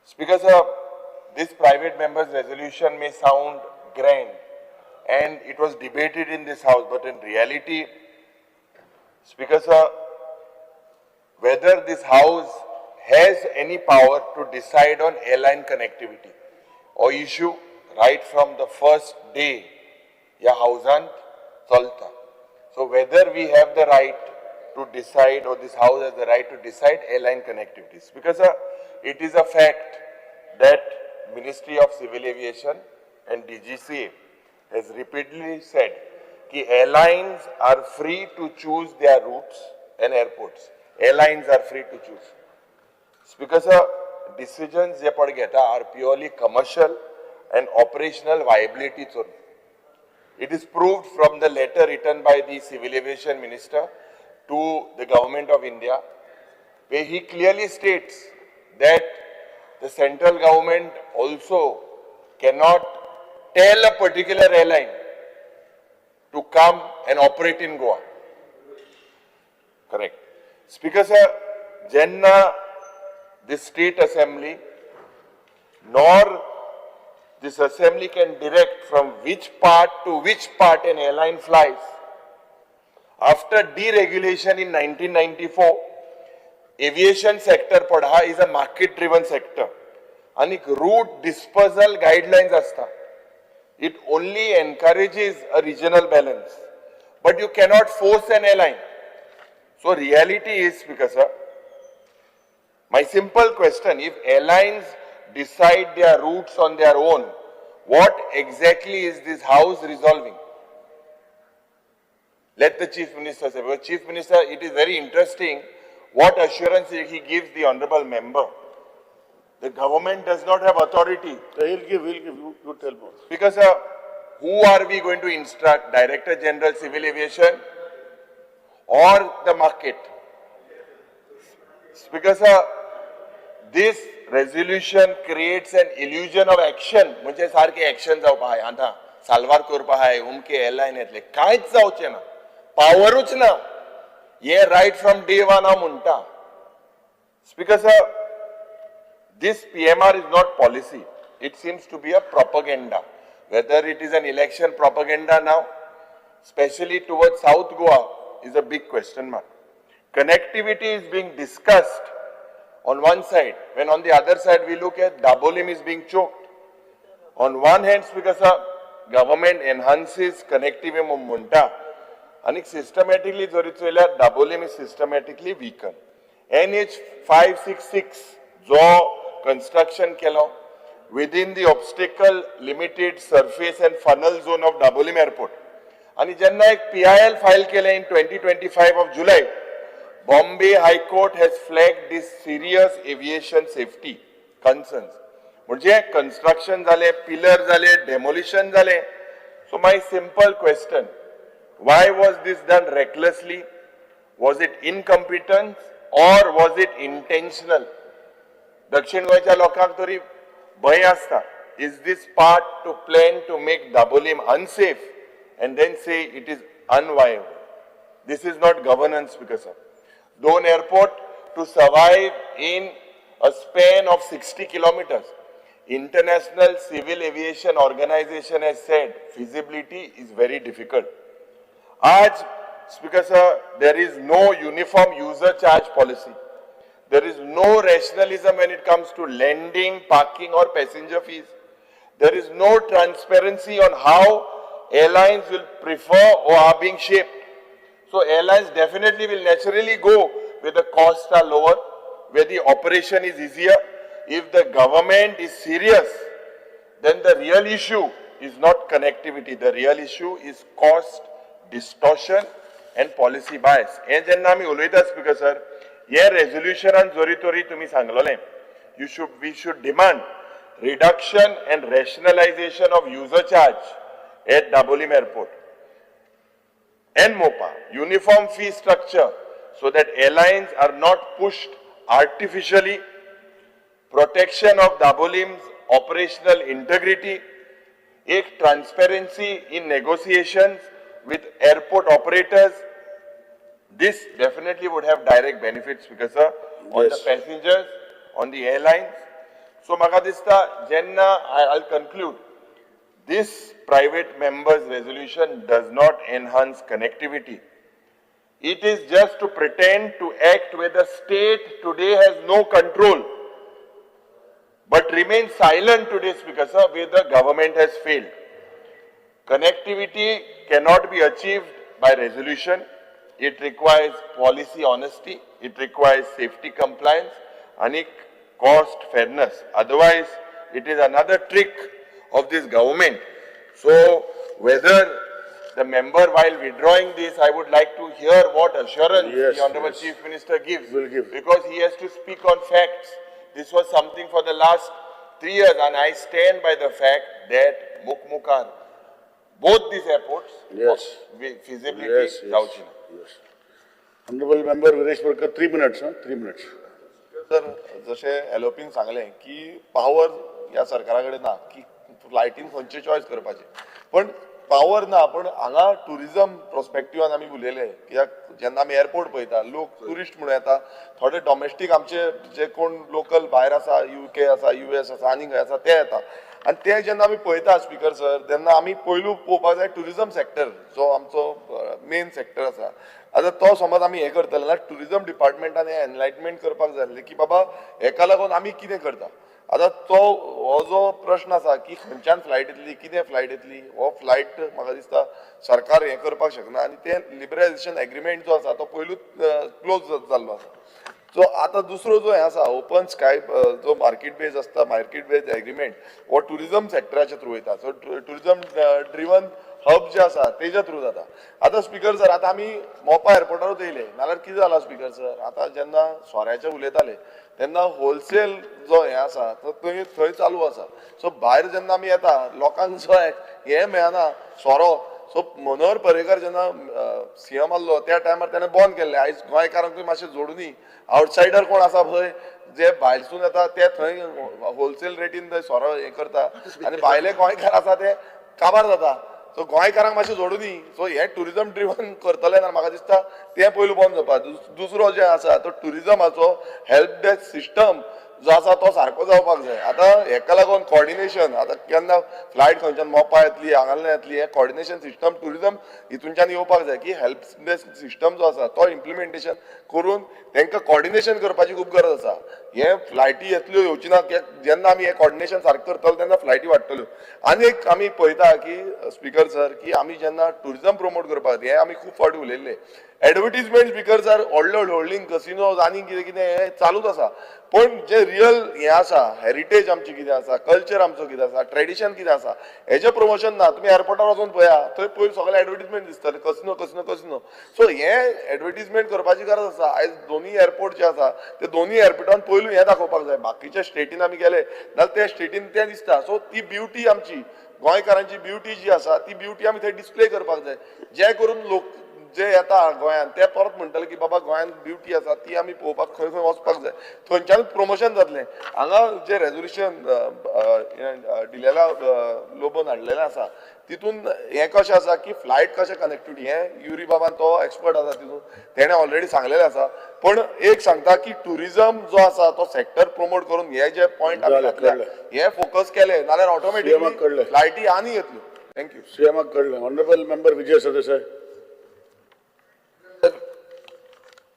Speaker, sir, this private member's resolution may sound grand, and it was debated in this house, but in reality, Speaker, sir, whether this house has any power to decide on airline connectivity or issue right from the first day या हाउसांत चलता. So whether we have the right to decide or this house has the right to decide airline connectivities, because it is a fact that Ministry of Civil Aviation and DGCA has repeatedly said that airlines are free to choose their routes and airports. Airlines are free to choose. Because decisions जे पण घेता are purely commercial and operational viability. It is proved from the letter written by the Civil Aviation Minister to the Government of India, where he clearly states that the central government also cannot tell a particular airline to come and operate in Goa. Correct. Speaker sir, Jenna, this state assembly, nor this assembly can direct from which part to which part an airline flies. After deregulation in 1994, aviation sector padha is a market driven sector. Anik route dispersal guidelines asta. It only encourages a regional balance. But you cannot force an airline. So reality is, Speaker sir, my simple question, if airlines decide their routes on their own, what exactly is this house resolving? Let the Chief Minister say. Because Chief Minister, it is very interesting what assurance he gives the honorable member. The government does not have authority. He'll give, you tell more. Because who are we going to instruct? Director General Civil Aviation or the market? Because this resolution creates an illusion of action. म्हणजे सारखे action जावपा आहाय आतां साल्वार करपा आहाय उमके airline येतले कांयच जावचें ना, पावरूच ना. हे रायट फ्रॉम डे वन हांव म्हणटा. Speaker sir, this PMR is not policy. It seems to be a propaganda. Whether it is an election propaganda now, especially towards South Goa, is a big question mark. Connectivity is being discussed on one side, when on the other side we look at Dabolim is being choked. On one hand, Speaker sir, government enhances connectivity म्हणटा आनी systematically जरी चोयल्यार Dabolim is systematically weakened. NH 566 जो construction केलो within the obstacle limited surface and funnel zone of Dabolim airport. आनी जेन्ना एक PIL file केलें in 2025 of July, Bombay High Court has flagged this serious aviation safety concerns. म्हणजे construction जालें, pillar जाले, demolition जालें. So my simple question, why was this done recklessly? Was it incompetence or was it intentional? दक्षिण गोंयच्या लोकांक तरी भंय आसता. Is this part to plan to make Dabolim unsafe and then say it is unviable? This is not governance, because of दोन airport to survive in a span of 60 kilometers. International Civil Aviation Organization has said feasibility is very difficult. आज, Speaker sir, there is no uniform user charge policy. There is no rationalism when it comes to landing, parking or passenger fees. There is no transparency on how airlines will prefer or are being shaped. So airlines definitely will naturally go where the costs are lower, where the operation is easier. If the government is serious, then the real issue is not connectivity. The real issue is cost, distortion and policy bias. हे जेन्ना आमी उलयता, speaker sir, हे रेजोल्युशनान जरी तरी तुमी सांगलोलें, you should we should demand reduction and rationalization of user charge at Dabolim Airport and MOPA, uniform fee structure so that airlines are not pushed artificially, protection of Dabolim's operational integrity, एक transparency in negotiations with airport operators. This definitely would have direct benefits because, sir, on the passengers, on the airlines. So म्हाका दिसता जेन्ना I'll conclude. This private members resolution does not enhance connectivity. It is just to pretend to act where the state today has no control, but remain silent today, Speaker sir, where the government has failed. Connectivity cannot be achieved by resolution. It requires policy honesty, it requires safety compliance, and cost fairness. Otherwise, it is another trick of this government. So, whether the member, while withdrawing this, I would like to hear what assurance the Honorable Chief Minister gives. Will give. Because he has to speak on facts. This was something for the last 3 years, and I stand by the fact that Mukmukar, both these airports, feasibility जावची ना. Yes. Honorable member Viresh Parrikar, 3 minutes, huh? 3 minutes. Sir, जशें एलोपीन सांगलें की power ह्या सरकारा कडेन ना की फ्लायटीन खंयचे चॉयस करपाचे, पण पावर ना, पण हांगा टुरिजम प्रोस्पेक्टिवान आमी उलयले, कित्याक जेन्ना आमी एअरपोर्ट पळयता, लोक ट्युरिस्ट म्हणून येता, थोडे डॉमेस्टीक आमचे जे कोण लोकल भायर आसा, युके आसा, युएस आसा आनी खंय आसा ते येता. आनी ते जेन्ना आमी पळयता, स्पीकर सर, तेन्ना आमी पयलू पळोवपाक जाय ट्युरिजम सेक्टर जो आमचो मेन सेक्टर आसा. आतां तो समज आमी हें करतले जाल्यार ट्युरिजम डिपार्टमेंटान हें एनलायटमेंट करपाक जाय आसलें की बाबा हेका लागून आमी कितें करता. आतां तो हो जो प्रश्न आसा की खंयच्यान फ्लायट येतली, कितें फ्लायट येतली, हो फ्लायट म्हाका दिसता सरकार हें करपाक शकना. आनी तें लिबरलायझेशन एग्रीमेंट जो आसा तो पयलूच क्लोज जाल्लो आसा. सो आतां दुसरो जो हें आसा, ओपन स्काय जो मार्केट बेज आसता, मार्केट बेज एग्रीमेंट हो ट्युरिजम सेक्टराच्या थ्रू वयता. सो ट्युरिजम ड्रिवन हब जे आसा तेज्या थ्रू जाता. आतां स्पीकर सर, आतां आमी मोपा एअरपोर्टारूच येयले नाल्यार कितें जालां, स्पीकर सर, आतां जेन्ना सोऱ्याचें उलयताले तेन्ना होलसेल जो हें आसा तो थंय थंय चालू आसा. सो भायर जेन्ना आमी येता, लोकांक जो हें मेळना सोरो. सो मनोहर पर्रीकर जेन्ना सीएम आसलो त्या टायमार तेणें बंद केल्लें. आयज गोंयकारांकूय मातशें जोडुनी, आवटसायडर कोण आसा पळय जे भायरसून येता ते थंय होलसेल रेटीन थंय सोरो हें करता आनी भायले गोंयकार आसा ते काबार जाता. सो गोंयकारांक मातशें जोडुनी. सो हें ट्युरिजम ड्रिवन करतले जाल्यार म्हाका दिसता तें पयलू बंद जावपा. दुसरो जे आसा तो ट्युरिजमाचो हेल्प डेस्क सिस्टम जो आसा तो सारको जावपाक जाय. आतां हेका लागून कॉर्डिनेशन, आतां केन्ना फ्लायट खंयच्यान मोपा येतली, हांगासरल्यान येतली, हें कॉर्डिनेशन सिस्टम ट्युरिजम हितूनच्यान येवपाक जाय की हेल्प डेस्क सिस्टम जो आसा तो इम्प्लिमेंटेशन करून तांकां कॉर्डिनेशन करपाची खूब गरज आसा. हे फ्लायटी येतल्यो येवची ना, जेन्ना आमी हें कॉर्डिनेशन सारकें करतले तेन्ना फ्लायटी वाडटल्यो. आनी एक आमी पळयता की, स्पीकर सर, की आमी जेन्ना ट्युरिजम प्रमोट करपाक हें आमी खूब फावटी उलयल्ले, एडवर्टीजमेंट, स्पीकर सर, व्हडले व्हडले होल्डिंग, कसिनोज आनी कितें कितें हें चालूच आसा, पण जे रियल हें आसा, हेरिटेज आमची कितें आसा, कल्चर आमचो कितें आसा, ट्रेडिशन कितें आसा, हेजें प्रमोशन ना. तुमी एअरपोर्टार वचून पळया, थंय पयलीं सगळे एडवर्टीजमेंट दिसतले, कसिनो, कसिनो, कसिनो. सो हें एडवर्टीजमेंट करपाची गरज आसा. आसा. आयज दोनूय एअरपोर्ट जे आसा ते दोनूय एअरपोर्टान पयलू हें दाखोवपाक जाय. बाकीच्या स्टेटीन आमी गेले जाल्यार त्या स्टेटीन तें दिसता. सो ती ब्युटी आमची गोंयकारांची ब्युटी जी आसा ती ब्युटी आमी थंय डिस्प्ले करपाक जाय, जे करून लोक जे येता गोंयांत ते परत म्हणटले की बाबा गोंयांत ब्युटी आसा ती आमी पळोवपाक खंय खंय वचपाक जाय, थंयच्यान प्रमोशन जातलें. हांगा जे रेजोल्युशन डिलेला लोबोन हाडलेलें आसा तितून हें कशें आसा की फ्लायट कशें कनेक्टिविटी हें युरी बाबान तो एक्सपर्ट आसा तितून तेणें ऑलरेडी सांगलेलें आसा. पण एक सांगता की टुरिजम जो आसा तो सेक्टर प्रमोट करून हे जे पॉयंट आमी घातल्या हे फोकस केले नाल्यार ऑटोमॅटिकली फ्लायटी आनी येतल्यो. Thank you. सीएमाक कळ्ळें. Honourable member Vijay Sardesai.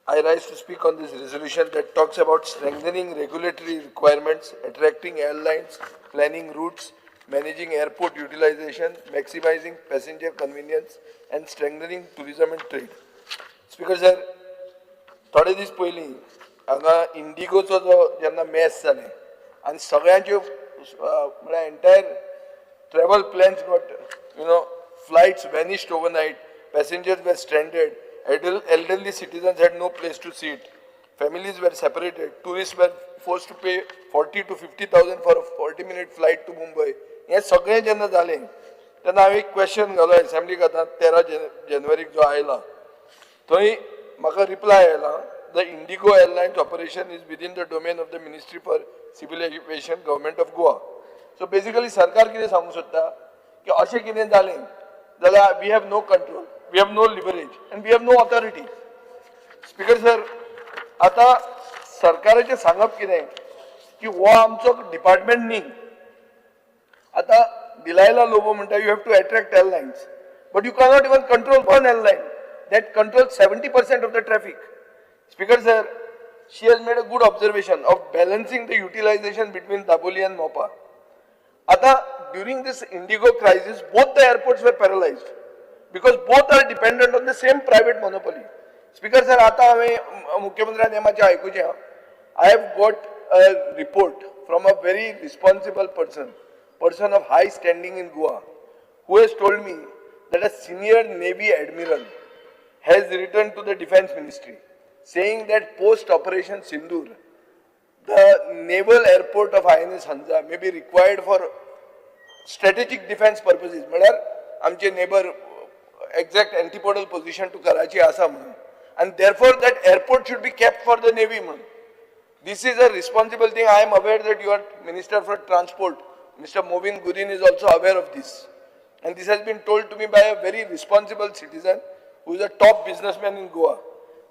I rise to speak on this resolution that talks about strengthening regulatory requirements, attracting airlines, planning routes, managing airport utilization, maximizing passenger convenience, and strengthening tourism and trade. Speaker sir, थोडे दीस पयलीं हांगा इंडिगोचो जो जेन्ना mass जालें आनी सगळ्यांच्यो म्हळ्यार entire travel plans got flights vanished overnight, passengers were stranded, elderly citizens had no place to sit, families were separated, tourists were forced to pay 40 to 50,000 for a 40-minute flight to Mumbai. हें सगळें जेन्ना जालें तेन्ना हांवें एक question घालो एसेंब्लीक आतां 13 जानेवारीक जो आयला थंय म्हाका रिप्लाय आयला, the IndiGo airlines operation is within the domain of the ministry for civil aviation, government of Goa. So basically सरकार कितें सांगूंक सोदता की अशें कितें जालें जाल्यार we have no control, we have no leverage and we have no authority. Speaker sir, आतां सरकाराचें सांगप कितें की हो आमचो डिपार्टमेंट न्ही. आतां डिलायला लोबो म्हणटा you have to attract airlines, but you cannot even control one airline that control 70% of the traffic. Speaker sir, she has made a good observation of balancing the utilization between Dabolim and Mopa. आतां during this IndiGo crisis both the airports were paralysed because both are dependent on the same private monopoly. Speaker sir, आतां हांवें मुख्यमंत्र्यान हें मातशें आयकुचें. I have got a report from a very responsible person of high standing in Goa, who has told me that a senior Navy admiral has written to the Defense Ministry saying that post Operation Sindoor, the naval airport of INS Hansa may be required for strategic defense purposes. म्हळ्यार आमचे neighbour exact antipodal position to Karachi आसा म्हणून, and therefore that airport should be kept for the Navy म्हणून. This is a responsible thing. I am aware that you are Minister for Transport. Mr. Movin Gudin is also aware of this. And this has been told to me by a very responsible citizen who is a top businessman in Goa.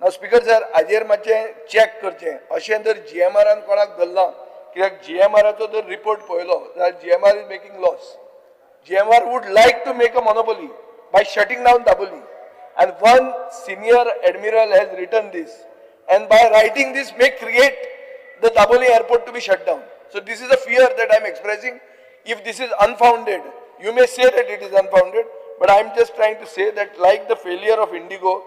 Now, Speaker sir, हाजेर मातशें check करचें. अशें जर GMR कोणाक धरलां, कित्याक GMR जर report पळयलो जाल्यार GMR is making loss. GMR would like to make a monopoly by shutting down Dabolim. And one senior admiral has written this. And by writing this may create the Dabolim airport to be shut down. So this is a fear that I am expressing. If this is unfounded, you may say that it is unfounded, but I am just trying to say that like the failure of Indigo,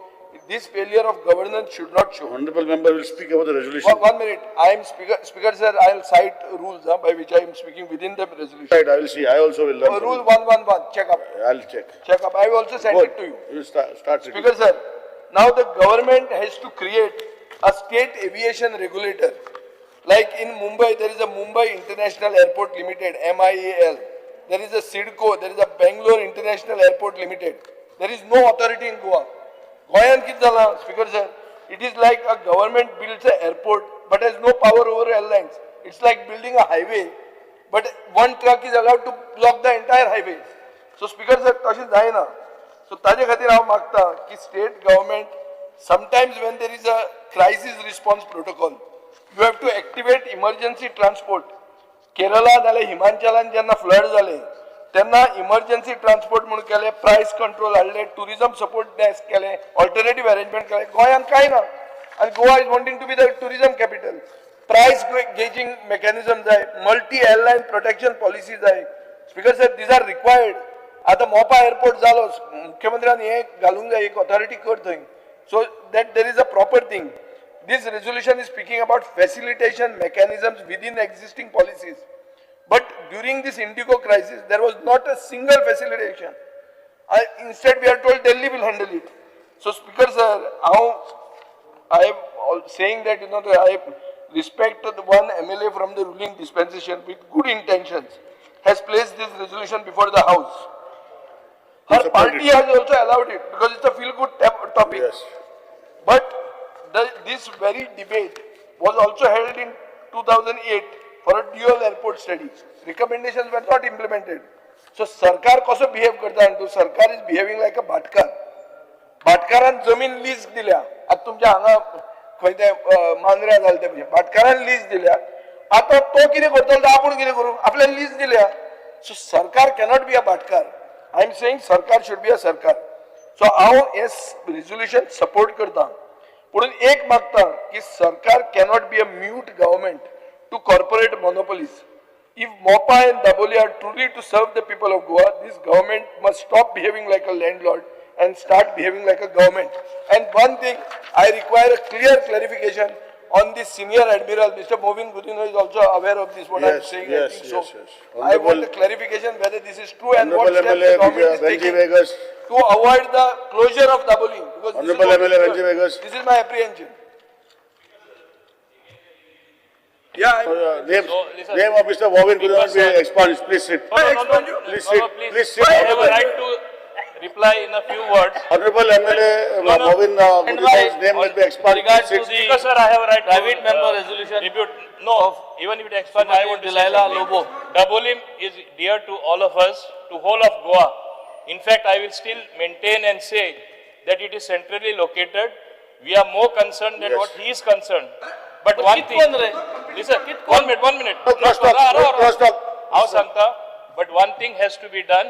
this failure of governance should not show. Honorable member will speak about the resolution. One minute. I am speaker sir, I will cite rules by which I am speaking within the resolution. Right, I will see. I also will learn. Rule 111, check up. I will check. Check up. I will also send it to you. You start. Speaker sir, now the government has to create a state aviation regulator. Like in Mumbai, there is a Mumbai International Airport Limited, MIAL. There is a CIDCO, there is a Bangalore International Airport Limited. There is no authority in Goa. Goyan कितें जाला, Speaker sir, it is like a government builds an airport but has no power over airlines. It's like building a highway, but one truck is allowed to block the entire highway. So Speaker sir, तशें जायना. So ताजे खातीर हांव मागता की state government, sometimes when there is a crisis response protocol, you have to activate emergency transport. Kerala जाल्यार हिमाचलान जेन्ना flood जाले तेन्ना इमर्जन्सी ट्रान्सपोर्ट म्हणून केले, प्रायस कंट्रोल हाडले, टुरिजम सपोर्ट डेस्क केले, ऑल्टरनेटीव अरेंजमेंट केले. गोंयांत कांय ना. आनी Goa is wanting to be the tourism capital. Price gauging mechanism जाय, मल्टी एअरलायन प्रोटेक्शन पॉलिसी जाय. Speaker sir, these are required. आतां मोपा एअरपोर्ट जालो, मुख्यमंत्र्यान हें घालूंक जाय, एक ऑथॉरिटी कर थंय, so that there is a proper thing. This resolution is speaking about facilitation mechanisms within existing policies. But during this Indigo crisis, there was not a single facilitation. Instead, we are told Delhi will handle it. So, Speaker sir, हांव I am saying that you know I respect the one MLA from the ruling dispensation with good intentions has placed this resolution before the house. Her party has also allowed it because it's a feel good topic. Yes. But this very debate was also held in 2008 for a dual airport study. Recommendations were not implemented. So सरकार कसो behave करता आनी तूं सरकार is behaving like a भाटकार. भाटकारान जमीन lease दिल्या. आतां तुमच्या हांगा खंय ते मांद्र्या जालें ते भशेन भाटकारान लीज दिल्या. आतां तो कितें करतलो तो आपूण कितें करूं, आपल्यान लीज दिल्या. सो सरकार कॅनॉट बी अ भाटकार. I am saying सरकार should be अ सरकार. सो हांव हें रेजोल्युशन सपोर्ट करता, पूण एक मागता की सरकार cannot be a mute government to corporate monopolies. If Mopa and Dabolim are truly to serve the people of Goa, this government must stop behaving like a landlord and start behaving like a government. And one thing, I require a clear clarification on this senior admiral, Mr. Mauvin Godinho is also aware of this, what I am saying. Yes, I think so. Yes. I want a clarification whether this is true and what steps MLA, the government is Venji taking Vegas. To avoid the closure of Dabolim. Because Honorable MLA Venji Vegas. This is my apprehension. Yeah. Name of Mr. Mauvin Godinho be expunged. Please sit. No. Please sit. No, Please sit. I have a right to reply in a few words. Honorable MLA Mauvin Godinho's name will be expunged. Regards to Please sit. the Because sir, I have a right private to member resolution. Rebut. No, even if it expunged, I want to say Delilah something. Lobo. Dabolim is dear to all of us, to whole of Goa. In fact, I will still maintain and say that it is centrally located. We are more concerned than Yes. what he is concerned. But one thing, listen, 1 minute, 1 minute. No, cross talk, no, cross talk. हांव सांगता, but one thing has to be done.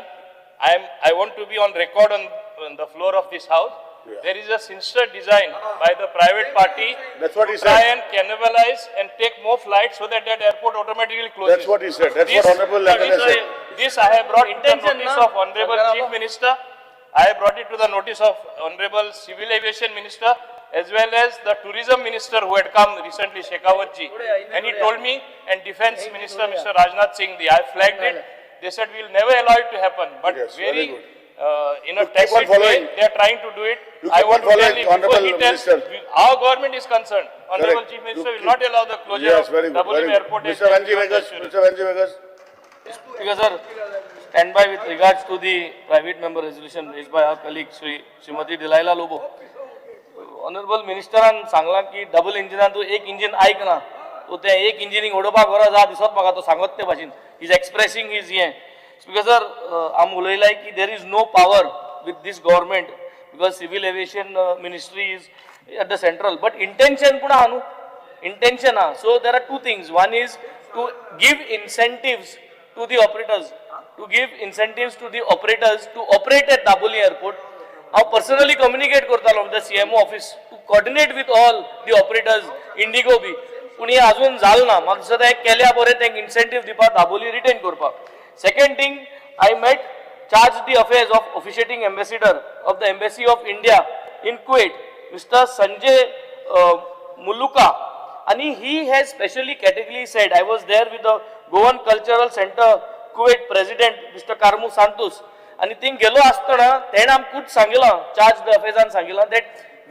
I want to be on record on the floor of this house. Yeah. There is a sinister design by the private party That's what he to try said. and cannibalize and take more flights so that that airport automatically closes. That's what he said. That's what Honorable MLA said. This I have brought to the Intention, notice na? of Honorable Chief Minister. I have brought it to the notice of Honorable Civil Aviation Minister as well as the Tourism Minister who had come recently, Shekhawat ji. And he told me, and Defense Minister, Mr. Rajnath Singh, I flagged it. They said, we will never allow it to happen. But Yes, very very, good. in a You keep on tacit way, following. they are trying to do it. You I keep want on to tell following, him before he Honorable tells, Minister. our government is concerned. Honorable Correct. Chief Minister You will not allow the closure Yes, of very good. Dabolim Very good. Airport. Mr. Venji Vegas. Mr. Venji Vegas. Speaker sir, stand by with regards to the private member resolution raised by our colleague Shrimati Delilah Lobo. Honorable Ministeran सांगला की double इंजिनान तूं एक engine आयक ना, तो तें एक इंजिनीक उडोवपाक गरज आहा दिसत म्हाका तो सांगत ते भाशेन is expressing his हें. स्पीकर सर, आम उलयलाय की there is no power with this government because civil aviation ministry is at the central, but intention पूण आहा न्हू, intention आहा. So there are two things. One is to give incentives to the operators, to give incentives to the operators to operate at Dabolim airport. हांव personally communicate करतालो with the CMO office to coordinate with all the operators, IndiGo B, पूण हें अजून जालें ना. म्हाका दिसता हें केल्या बरें, तांकां इन्सेंटीव दिवपाक, दाबोली रिटेन करपाक. Second thing, I met charge d'affaires of officiating ambassador of the embassy of India in Kuwait, Mister Sanjay Muluka, आनी he has specially categorically said, I was there with the Goan cultural centre Kuwait president Mister Carmo Santos, आनी thing गेलो आसतना तेणें आमकां सांगिलां, charge the अफेर्सान सांगिलां that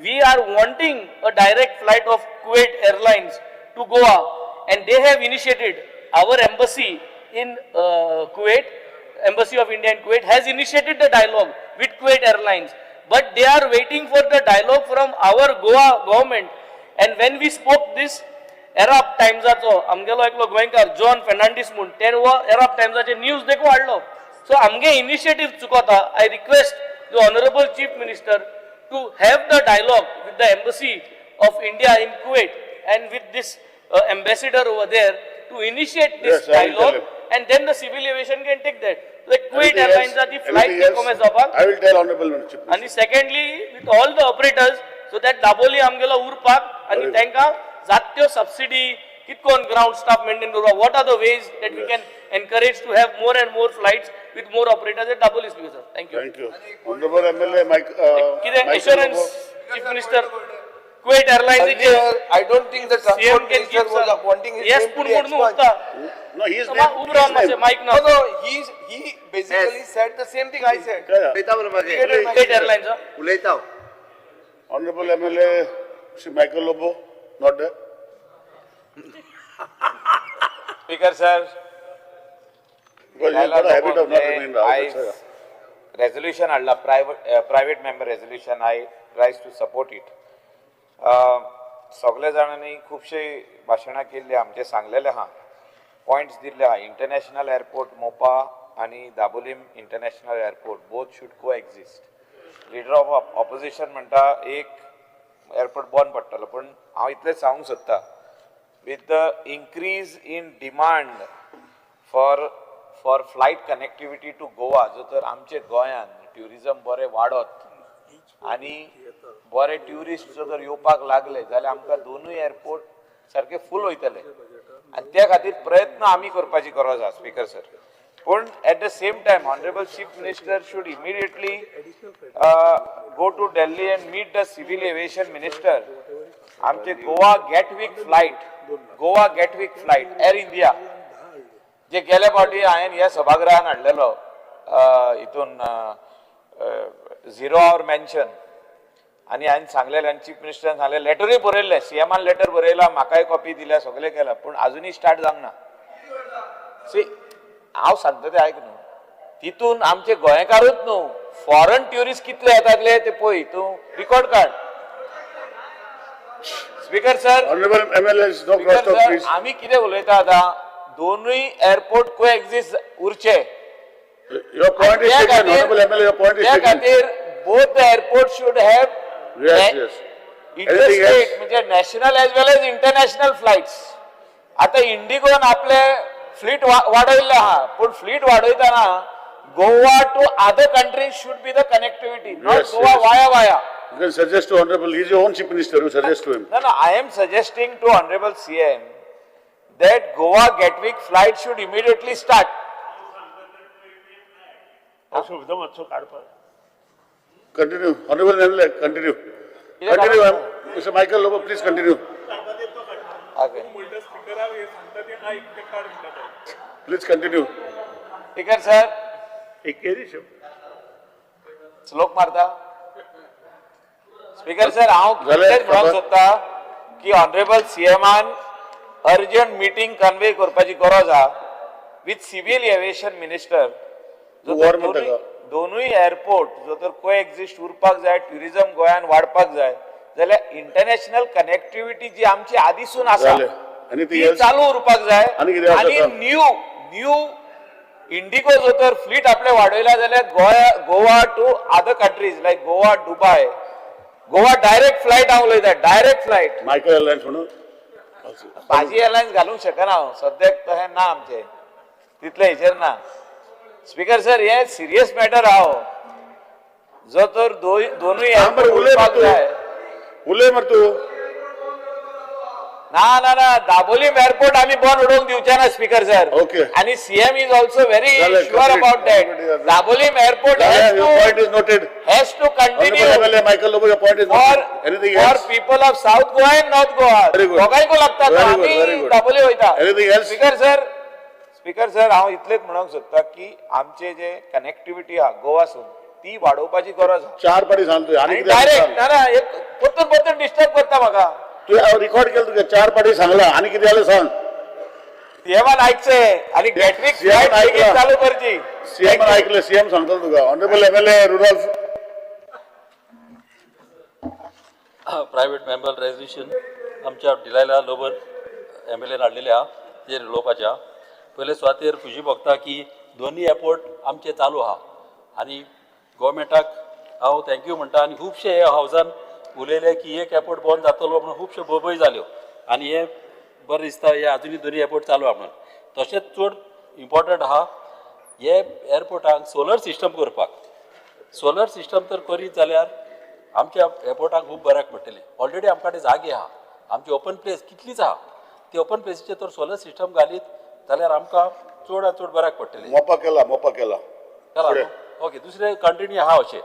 we are wanting a direct flight of Kuwait Airlines to Goa, and they have initiated our embassy in Kuwait, Embassy of India in Kuwait has initiated the dialogue with Kuwait Airlines, but they are waiting for the dialogue from our Goa government. And when we spoke this, Arab टायम्साचो आमगेलो एकलो गोंयकार John Fernandes म्हूण, तेणें हो अरब टायम्साचे news देखून हाडलो. So आमगे initiative चुकोता. I request the honourable chief minister to have the dialogue with the embassy of India in Kuwait and with this ambassador over there to initiate this Yes, I will tell dialogue, him. and then the civil aviation can take that. The Kuwait Anything Airlines else? ची flight Anything else? कमी जावपाक. I will tell Honorable Chief Minister. आनी secondly with all the operators, so that Dabolim आमगेलो उरपाक आनी Very good. तांकां जात त्यो सबसिडी कितकोन ग्रावंड स्टाफ मेंटेन करपाक, what are the ways that we can encourage to have more and more flights with more operators at Dabolim. Speaker sir, thank you. Thank you. Honorable MLA Mike. कितें Michael assurance Lobo. Chief minister Kuwait Airlines I don't think the transport minister was wanting his yes name to पूण be म्हणून expunged. उरता. No, his Come on, name. उबो रावन His मातशें name. Mic ना. No, no, he basically said the same thing I said. Yeah, yeah. उलयता मरे मागीर. Kuwait Airlines, huh? उलयता. Honorable MLA Shri Michael Lobo, not there. Speaker sir, Because he's got a habit of not remaining in the house. Resolution हाडला, private member resolution, I rise to support it. सगळे जाणांनी खुबशे भाशणां केल्ली, आमचे सांगलेले आहा, पॉयंट्स दिल्ले आहा. इंटरनॅशनल एअरपोर्ट मोपा आनी Dabolim international airport both should coexist. Leader of opposition म्हणटा एक एअरपोर्ट बंद पडटलो, पूण हांव इतलें सांगूंक सोदता, with the increase in demand for flight connectivity to Goa, जो तर आमचे गोंयान ट्युरिजम बरें वाडत आनी बरे ट्युरिस्ट जो जर येवपाक लागले जाल्यार आमकां दोनूय एअरपोर्ट सारके फूल वयतले आनी त्या खातीर प्रयत्न आमी करपाची गरज आसा स्पीकर सर. पूण at the same time honourable chief minister should immediately go to Delhi and meet the civil aviation minister. आमचे Goa Gatwick flight, Goa Gatwick flight Air India जे गेल्या फावटी हांवें ह्या सभागृहान हाडलेलो हितून झिरो our mention, आनी हांवें सांगलेलें आनी चीफ मिनिस्टरान सांगलें, लेटरूय बरयल्लें, सीएमान लेटर बरयला, म्हाकाय कॉपी दिल्या, सगळें केलां, पूण आजुनूय स्टार्ट जावंक ना. सी, हांव सांगता तें आयक न्हू, तितून आमचे गोंयकारूच न्हू, फॉरन ट्युरिस्ट कितले येताले ते पळय, तूं रिकॉर्ड काड. Speaker sir, honourable MLA, no cross talk please. आमी कितें उलयता आतां, दोनूय एअरपोर्ट को एक्झिस्ट उरचे. Your point is taken, honourable MLA, your point is त्या taken. खातीर both the airport should have Yes, yes. Interstate म्हणजे national as well as international flights. आतां इंडिगोन आपले फ्लीट वाडयल्ले आहा, पूण fleet वाडयतना Goa to other countries should be the connectivity, not Goa via via. You can suggest to honourable, he is your own chief minister, you suggest to him. No, no, I am suggesting to honourable CM that Goa Gatwick flight should immediately start. Continue, honourable MLA, continue. Continue, Mr. Michael Lobo, please continue. Okay. Please continue. Speaker sir, श्लोक मारता. Speaker sir, हांव कितें म्हणूंक सोदता की honourable सीएमान urgent meeting convey करपाची गरज आहा विथ सिव्हिल एव्हिएशन मिनिस्टर. दोनूय एअरपोर्ट जो तर को एक्झिस्ट उरपाक जाय, ट्युरिझम गोंयान वाडपाक जाय जाल्यार इंटरनॅशनल कनेक्टिविटी जी आमची आदीसून आसा ती चालू उरपाक जाय. आनी न्यू न्यू इंडिगो जो तर फ्लीट आपले वाडयला जाल्यार Goa to other countries like Goa Dubai, Goa direct flight हांव उलयता, डायरेक्ट फ्लायट. मायकल एअरलायन्स म्हणून भाजी एअरलायन्स घालूंक शकना हांव, सद्याक तशें ना आमचें तितलें हेचेर ना. स्पीकर सर, हे सिरियस मॅटर हांव जो तर दोनूय उलय जाय. उलय मर तूं. ना ना ना, दाबोलीम एअरपोर्ट आमी बंद उडोवंक दिवचे ना स्पीकर सर. ओके. आनी CM is also very sure about that. Dabolim airport has to continue Michael Lobo, your point is noted. Anything else? For people of South Goa and North Goa, दोगांयकूय लागता. आमी दाबोली वयता. Anything else? Speaker sir, speaker sir, हांव इतलेंच म्हणूंक सोदता की आमचे जे connectivity आहा गोवासून ती वाडोवपाची गरज आहा. चार पाटी सांग तुवें आनी डायरेक्ट ना ना, एक परतून परतून डिस्टर्ब करता म्हाका. तुवें रिकॉर्ड केलं तुगे, चार पाटी सांगला आनी कितें जालें सांग. सीएमान आयकचें आनी गॅटविक फ्लायट चालू करची. सीएमान आयकलें, सीएम सांगतलो तुका. Honourable MLA Rudolf. Private member resolution आमच्या डिलायला लोबर एमएलएन हाडलेले आहा तेजेर उलोवपाचें आहा. पयले सुवातेर खुशी भोगता की दोनूय एअरपोर्ट आमचे चालू आहा आनी गोवोरमेंटाक हांव thank you म्हणटा. आनी खुबशे ह्या हावजान उलयले की एक एअरपोर्ट बंद जातलो म्हणून खुबश्यो बोबय जाल्यो आनी हें बरें दिसता, हे आजुनूय दोनूय एअरपोर्ट चालू आहा म्हणून. तशेंच चड इम्पोर्टंट आहा हे एअरपोर्टाक सोलर सिस्टम करपाक. सोलर सिस्टम तर करीत जाल्यार आमच्या एअरपोर्टाक खूब बऱ्याक पडटलें. ऑलरेडी आमकां कडेन जागे आहा, आमची ओपन प्लेस कितलीच आहा, ती ओपन प्लेसीचेर तर सोलर सिस्टम घालीत जाल्यार आमकां चड आनी चड बऱ्याक पडटलें. मोपा केला, मोपा केला. ओके, दुसरे कंटिन्यू आहा अशें.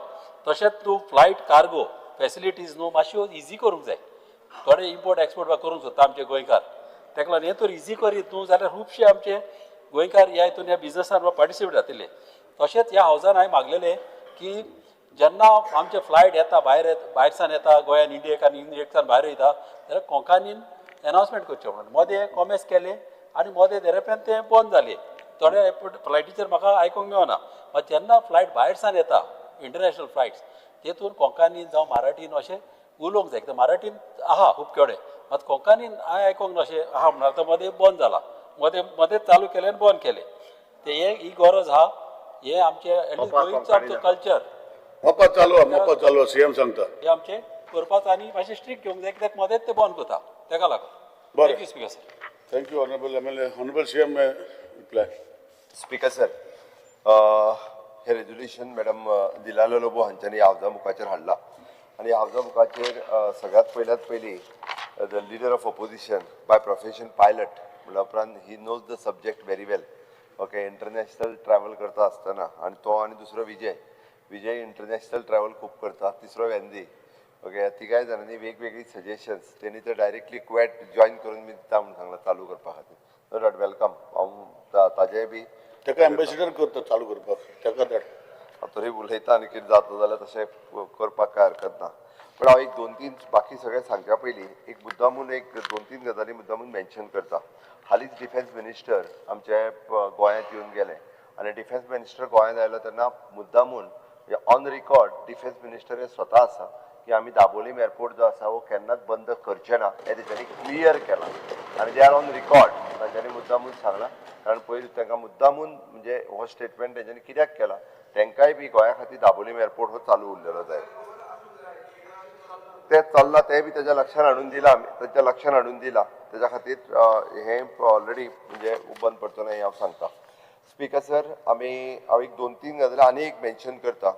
तशेंच तूं फ्लायट कार्गो फॅसिलिटीज न्हू मातश्यो इजी करूंक जाय. थोडे इम्पोर्ट एक्सपोर्ट करूंक सोदता आमचे गोंयकार, ताका लागून हें तर इजी करीत न्हू जाल्यार खुबशे आमचे गोंयकार ह्या हितून ह्या बिजनसान पार्टिसिपेट जातले. तशेंच ह्या हावजान हांवें मागलेलें की जेन्ना आमचे फ्लायट येता भायर, भायरसान येता गोंयान इंडियेक आनी इंडियेकसान भायर वयता जाल्यार कोंकणीन एनावन्समेंट करचें म्हणून मदें कॉमेस केलें आनी मदें देरेपेन तें बंद जालें. थोडे फ्लायटीचेर म्हाका आयकूंक मेळना, मात जेन्ना फ्लायट भायरसान येता इंटरनॅशनल फ्लायट्स तेतून कोंकणीन जावं मराठीन अशें उलोवंक जाय. कित्याक मराठीन आहा खूब कडेन, मात कोंकणीन हांवें आयकूंक ना अशें आहा म्हणून. आतां मदें बंद जाला, मदें मदें चालू केलें आनी बंद केलें. ते हे ही गरज आहा, हे आमचे एटलीस्ट गोंयचो आमचो कल्चर मोपा चालू आहा, मोपा चालू आहा, सीएम सांगता हे आमचें करपाचो आनी मातशें स्ट्रिक्ट घेवंक जाय, कित्याक मदेंच ते बंद करता तेका लागून. बरें, thank you speaker sir. Thank you honourable MLA. Honourable CM reply. Speaker sir, hey resolution madam दिलालो Lobo हांच्यांनी हावजा मुखाचेर हाडला आनी हावजा मुखाचेर सगळ्यांत पयल्यात पयलीं the leader of opposition by profession pilot म्हणल्या उपरांत he knows the subject very well. Okay, international travel करता आसतना आनी तो आनी दुसरो विजय, विजय इंटरनॅशनल ट्रॅवल खूब करता, तिसरो वेंदी. ओके, ह्या तिगाय जाणांनी वेगवेगळी सजेशन्स तेणी तर डायरेक्टली क्वॅट जॉयन करून बी दिता म्हणून सांगलां चालू करपा खातीर. नो डावट welcome. हांव ताजेय बी ताका एम्बेसिडर करता चालू करपाक ताका धाड. हांव तरी उलयता आनी कितें जाता जाल्यार तशें करपाक कांय हरकत ना. पण हांव एक दोन तीन बाकी सगळें सांगच्या पयलीं एक मुद्दामून एक दोन तीन गजाली मुद्दामून मेन्शन करता. हालींच डिफेन्स मिनिस्टर आमचे गोंयांत येवन गेले आनी डिफेन्स मिनिस्टर गोंयांत आयलो तेन्ना मुद्दामून ऑन रिकॉर्ड डिफेन्स मिनिस्टर हे स्वता आसा की आमी दाबोलीम एअरपोर्ट जो आसा हो केन्नाच बंद करचे ना हें तेंच्यांनी क्लियर केलां आनी they are on record. तांच्यांनी मुद्दामून सांगलां, कारण पयर तांकां मुद्दामून म्हणजे हो स्टेटमेंट तेंच्यांनी कित्याक केला, तांकांय बी गोंया खातीर दाबोलीम एअरपोर्ट हो चालू उरलेलो जाय. तें चल्लां तें बी तेज्या लक्षान हाडून दिलां आमी, तेच्या लक्षान हाडून दिलां. तेज्या खातीर हें ऑलरेडी म्हणजे बंद पडचो ना हें हांव सांगता. स्पीकर सर, आमी हांव एक दोन तीन गजाली आनी एक मेन्शन करता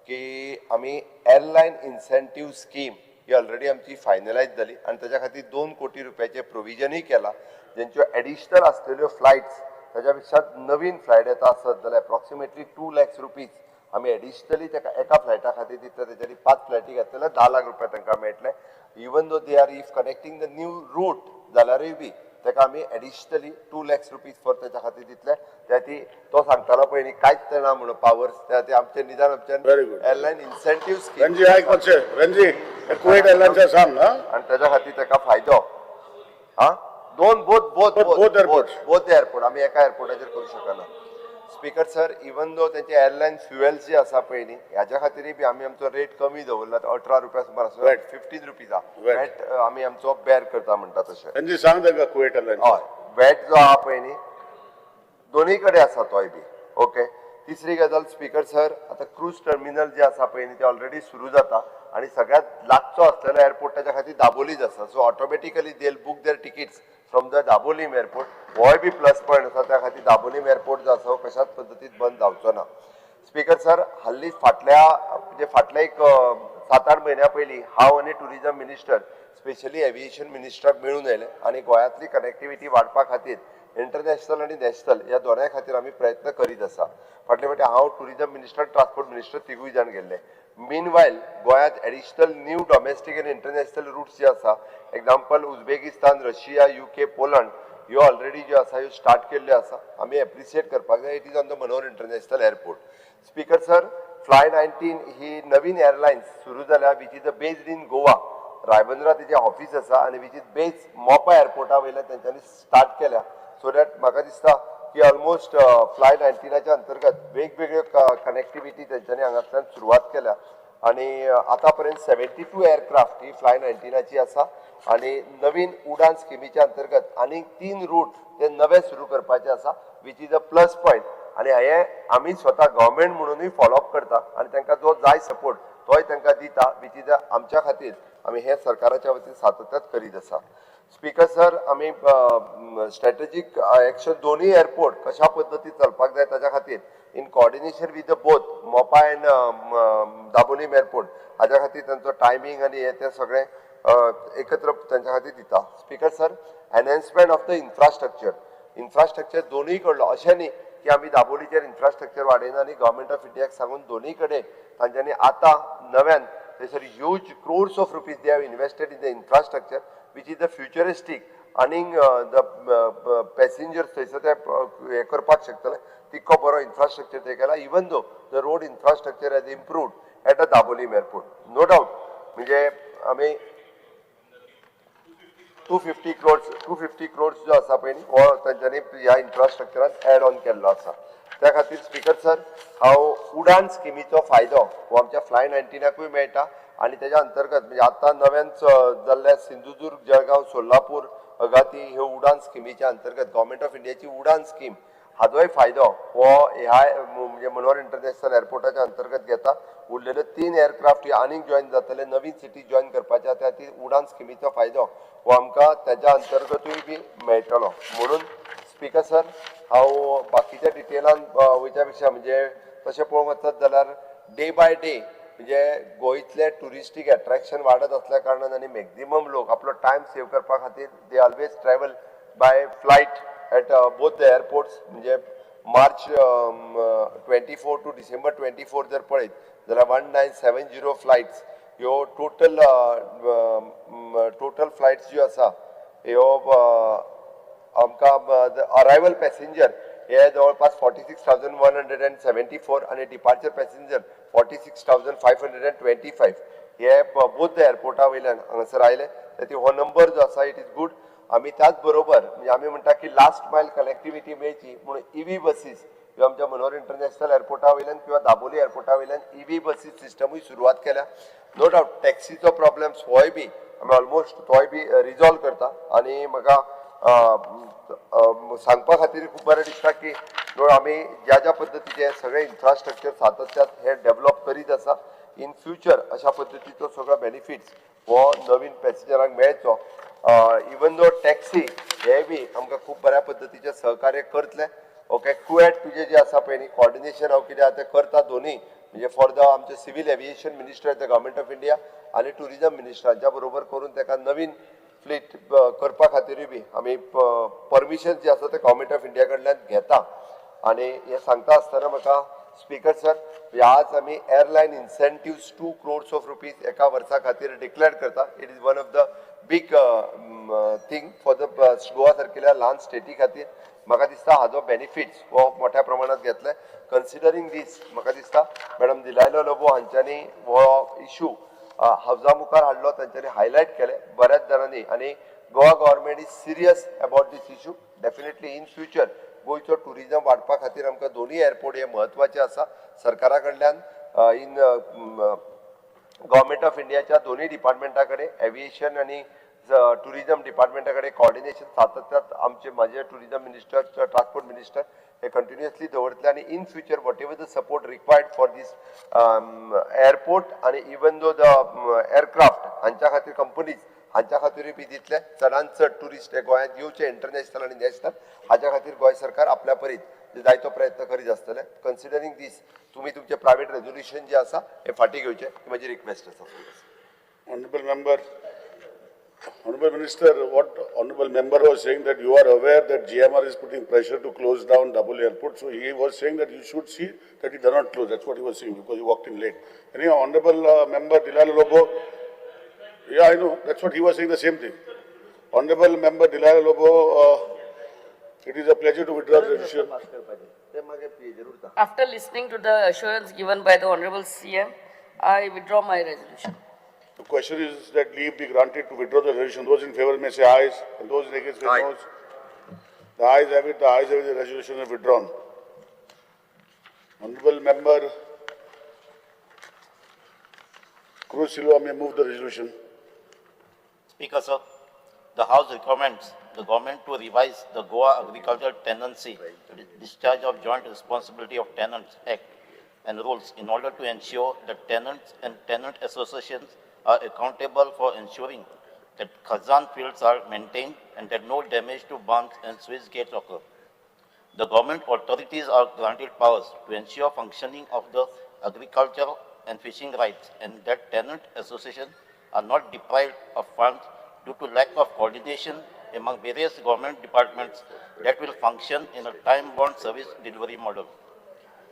की आमी एअरलायन इन्सेंटीव स्कीम ही ऑलरेडी आमची फायनलायज जाली आनी तेज्या खातीर 2 कोटी रुपयाचें प्रोविजनूय केलां. जेंच्यो एडिशनल आसलेल्यो फ्लायट्स ताज्या पेक्षा नवीन फ्लायट येता आसत जाल्यार एप्रॉक्सिमेटली 2 लॅक्स रुपीज आमी एडिशनली ताका एका फ्लायटा खातीर दितले. तेच्यांनी 5 फ्लायटी घेतले जाल्यार 10 लाख रुपया तांकां मेळटले. Even though they are if connecting the new route जाल्यारूय बी ताका आमी एडिशनली 2 लॅक्स रुपीज फॉर तेच्या खातीर दितले. त्या खातीर तो सांगतालो पळय न्ही कांयच जाणा म्हणून पावर्स, त्या खातीर आमचे निदान आमच्यान एअरलायन इन्सेंटीव स्कीम. रणजी आयक मातशें, रणजी कुवेट एअरलायन्सा सांग. आनी तेच्या खातीर ताका फायदो हा दोन both both both airport, both airport आमी एका एअरपोर्टाचेर करूं शकना. स्पीकर सर, इवन दो तेंचे एअरलायन फ्युएल्स जे आसा पळय न्ही ह्याच्या खातीरय बी आमी आमचो रेट कमी दवरला, 18 रुपया सुमार आसा, 15 रुपीज आहा वॅट आमी आमचो बेर करता म्हणटा तशें. रणजी सांग तांकां कुवेट एअरलायन्स. हय, वॅट जो आहा पळय न्ही दोनूय कडेन आसा तोय बी. ओके, तिसरी गजाल स्पीकर सर, आतां क्रूज टर्मिनल जे आसा पळय न्ही ते ऑलरेडी सुरू जाता आनी सगळ्यांत लागचो आसलेलो एअरपोर्ट ताच्या खातीर दाबोलीच आसा. So automatically they book their tickets from the Dabolim airport. होय बी प्लस पॉयंट आसा, त्या खातीर दाबोलीम एअरपोर्ट जो आसा हो कशाच पद्दतीन बंद जावचो ना. स्पीकर सर, हालींच फाटल्या म्हणजे फाटल्या एक 7-8 म्हयन्या पयलीं हांव आनी टुरिजम मिनिस्टर स्पेशली एविएशन मिनिस्टराक मेळून आयले आनी गोंयांतली कनेक्टिविटी वाडपा खातीर इंटरनॅशनल आनी नॅशनल ह्या दोनाय खातीर आमी प्रयत्न करीत आसा. फाटले फावटी हांव टुरिजम मिनिस्टर, ट्रान्सपोर्ट मिनिस्टर तिगूय जाण गेल्ले. मीनवायल गोंयांत एडिशनल न्यू डॉमेस्टीक आनी इंटरनॅशनल रुट्स जे आसा, example Uzbekistan, Russia, UK, Poland ह्यो ऑलरेडी ज्यो आसा ह्यो स्टार्ट केल्ल्यो आसा. आमी एप्रिशिएट करपाक जाय. It is on the Manohar international airport. Speaker sir, fly 19 he Naveen airlines सुरू जाल्या which is a based in Goa. रायबंदरा तेजें ऑफीस आसा आनी which is based Mopa एअरपोर्टा वयल्यान तेंच्यांनी स्टार्ट केल्या. सो that म्हाका दिसता की ऑलमोस्ट फ्लाय 19च्या अंतर्गत वेगवेगळ्यो कनेक्टिविटी तेंच्यांनी हांगांतल्यान सुरवात केल्या आनी आतां पर्यंत 72 एअरक्राफ्ट ही फ्लाय 19ची आसा आनी नवीन उडान स्किमीच्या अंतर्गत आनीक 3 रूट ते नवे सुरू करपाचे आसा which is a plus point. आनी हें आमी स्वता गव्हर्मेंट म्हणुनूय फॉलोअप करता आनी तांकां जो जाय सपोर्ट तोय तांकां दिता which is आमच्या खातीर आमी हें सरकाराच्या वतीन सातत्यान करीत आसा. स्पीकर सर, आमी स्ट्रॅटेजीक एक्शन दोनूय एअरपोर्ट कशा पद्दतीन चलपाक जाय ताच्या खातीर in coordination with the both Mopa and Dabolim airport हाज्या खातीर तांचो टायमींग आनी हें तें सगळें एकत्र तांच्या खातीर दिता. Speaker sir, enhancement of the infrastructure, infrastructure दोनूय कडलो अशें न्ही की आमी दाबोलीचेर इन्फ्रास्ट्रक्चर वाडयना आनी गव्हर्मेंट ऑफ इंडियाक सांगून दोनूय कडेन तांच्यांनी आतां नव्यान थंयसर huge crores of rupees they have invested in the infrastructure which is the futuristic आनीक the passengers थंयसर ते हें करपाक शकतले तितको बरो इन्फ्रास्ट्रक्चर ते केला. Even though the road infrastructure has improved at a Dabolim airport. No doubt म्हणजे आमी 250 crores, 250 crores जो आसा पळय न्ही, हो तांच्यांनी ह्या इन्फ्रास्ट्रक्चरान एड ऑन केल्लो आसा. त्या खातीर स्पीकर सर, हांव उडान स्किमीचो फायदो हो आमच्या फ्लाय 19कूय मेळटा आनी तेज्या अंतर्गत म्हणजे आतां नव्यान जाल्ल्या सिंधुदुर्ग, जळगांव, सोलापूर, अगाती ह्यो उडान स्किमीच्या अंतर्गत गव्हर्मेंट ऑफ इंडियाची उडान स्कीम हाजोय फायदो हो ह्या म्हणजे मनोहर इंटरनॅशनल एअरपोर्टाच्या अंतर्गत घेता. उरलेले तीन एअरक्राफ्ट हे आनीक जॉयन जातले, नवीन सिटी जॉयन करपाच्या. त्या खातीर उडान स्किमीचो फायदो हो आमकां तेज्या अंतर्गतूय बी मेळटलो. म्हणून स्पीकर सर, हांव बाकीच्या डिटेलान वयच्या पेक्षा म्हणजे तशें पळोवंक वचत जाल्यार डे बाय डे म्हणजे गोंयतले ट्युरिस्टीक एट्रॅक्शन वाडत असल्या कारणान आनी मॅक्झिमम लोक आपलो टायम सेव करपा खातीर they always travel by flight at both the airports. म्हणजे March 24 to December 24 जर पळयत जाल्यार 1970 फ्लायट्स ह्यो टोटल टोटल फ्लायट्स ज्यो आसा ह्यो आमकां अरायवल पॅसेंजर हे जवळपास 46,174 आनी departure passenger 46,525 हे बोथ the एअरपोर्टा वयल्यान हांगासर आयले. ते हो नंबर जो आसा, it is good. आमी त्याच बरोबर म्हणजे आमी म्हणटा की लास्ट मायल कनेक्टिविटी मेळची म्हणून इव्ही बसीस ह्यो आमच्या मनोहर इंटरनॅशनल एअरपोर्टा वयल्यान किंवा दाबोली एअरपोर्टा वयल्यान इव्ही बसीस सिस्टमूय सुरवात केल्या. नो डावट टॅक्सीचो प्रॉब्लेम्स होय बी आमी ऑलमोस्ट तोय बी रिजॉल्व करता. आनी म्हाका सांगपा खातीर खूब बरें दिसता की नो आमी ज्या ज्या पद्दतीचे सगळे इन्फ्रास्ट्रक्चर सातत्यात हे डेव्हलप करीत आसा, इन फ्युचर अशा पद्दतीचो सगळो बेनिफिट्स हो नवीन पॅसेंजरांक मेळचो. इवन दो टॅक्सी हे बी आमकां खूब बऱ्या पद्दतीचें सहकार्य करतले. ओके, कुएट तुजें जें आसा पळय न्ही, कॉर्डिनेशन हांव कितें आतां करता दोनूय म्हणजे फॉर the आमचे civil aviation minister, the Government of India आनी टुरिजम मिनिस्टर हांच्या बरोबर करून ताका नवीन फ्लीट करपा खातीरूय बी आमी परमिशन जे आसा ते गव्हर्मेंट ऑफ इंडिया कडल्यान घेता. आनी हें सांगता आसतना म्हाका स्पीकर सर, आज आमी airline incentives 2 crores of rupees एका वर्सा खातीर डिक्लेअर करता. It is one of the big thing for the Goa सारकेल्या ल्हान स्टेटी खातीर. म्हाका दिसता हाजो बेनिफिट्स हो मोठ्या प्रमाणात घेतले. कन्सिडरींग दीस, म्हाका दिसता मॅडम दिलायलो लोबो हांच्यांनी हो इशू हावजा मुखार हाडलो, तांच्यांनी हायलायट केले बऱ्याच जाणांनी आनी Goa government is serious about this issue. Definitely in future गोंयचो टुरिजम वाडपा खातीर आमकां दोनूय एअरपोर्ट हे म्हत्वाचे आसा. सरकारा कडल्यान इन गव्हर्मेंट ऑफ इंडियाच्या दोनूय डिपार्टमेंटा कडेन, एविएशन आनी टुरिजम डिपार्टमेंटा कडेन कॉर्डिनेशन सातत्यात आमचे म्हाजे टुरिजम मिनिस्टर, ट्रान्सपोर्ट मिनिस्टर हे कंटिन्युअसली दवरतले. आनी in future whatever the support required for this airport आनी इवन दो the aircraft हांच्या खातीर, कंपनीज हांच्या खातीरूय बी दितले. चडान चड ट्युरिस्ट हे गोंयांत येवचे, इंटरनॅशनल आनी नॅशनल, हाच्या खातीर गोंय सरकार आपल्या परीत जायतो प्रयत्न करीत आसतले. कन्सिडरींग दीस, तुमी तुमचे प्रायवेट रेजोल्युशन जे आसा हे फाटीं घेवचे ही म्हजी रिक्वेस्ट आसा. Honorable member, Honorable Minister, what Honorable member was saying that you are aware that GMR is putting pressure to close down Dabolim Airport. So he was saying that you should see that it does not close. That's what he was saying because he walked in late. Anyhow, Honorable member Delilah Lobo, yeah, I know. That's what he was saying, the same thing. Honorable member Delilah Lobo, it is a pleasure to withdraw the resolution. ते मागीर पेजेर उरता. After listening to the assurance given by the Honorable CM, I withdraw my resolution. The question is that leave be granted to withdraw the resolution. Those in favor may say ayes, and those against say Aye. Noes. The ayes have it, the ayes have it, the resolution is withdrawn. Honorable member Cruz Silva may move the resolution. Speaker, sir, the House recommends the government to revise the Goa Agricultural Tenancy Discharge of Joint Responsibility of Tenants Act and rules in order to ensure that tenants and tenant associations are accountable for ensuring that Khazan fields are maintained and that no damage to bunds and sluice gates occur. The government authorities are granted powers to ensure functioning of the agricultural and fishing rights and that tenant associations are not deprived of funds due to lack of coordination among various government departments that will function in a time-bound service delivery model.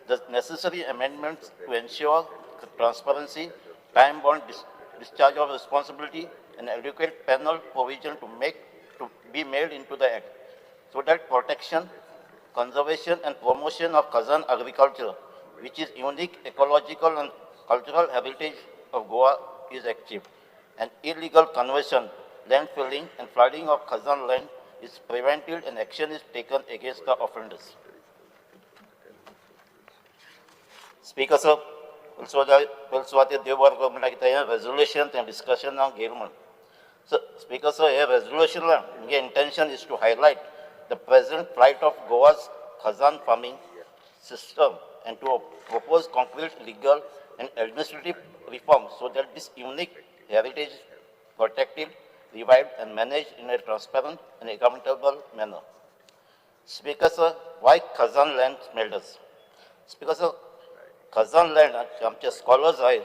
The necessary amendments to ensure transparency, time-bound discharge of responsibility, and adequate penal provision to be made into the act, so that protection, conservation, and promotion of Khazan agriculture, which is unique ecological and cultural heritage of Goa is achieved, and illegal conversion, landfilling and flooding of Khazan land is prevented and action is taken against the offenders. Speaker sir, पयले सुवातेर देव बरो करूं म्हणटा कितें हें resolution तें discussion हांव घेयल म्हण. Speaker sir, हे रेजोल्युशनान म्हगे intention is to highlight the present plight of Goa's Khazan farming system and to propose concrete legal and administrative reforms so that this unique heritage is protected, revived and managed in a transparent and accountable manner. Speaker sir, why Khazan land matters? Speaker sir, Khazan land, आमचे scholars आहे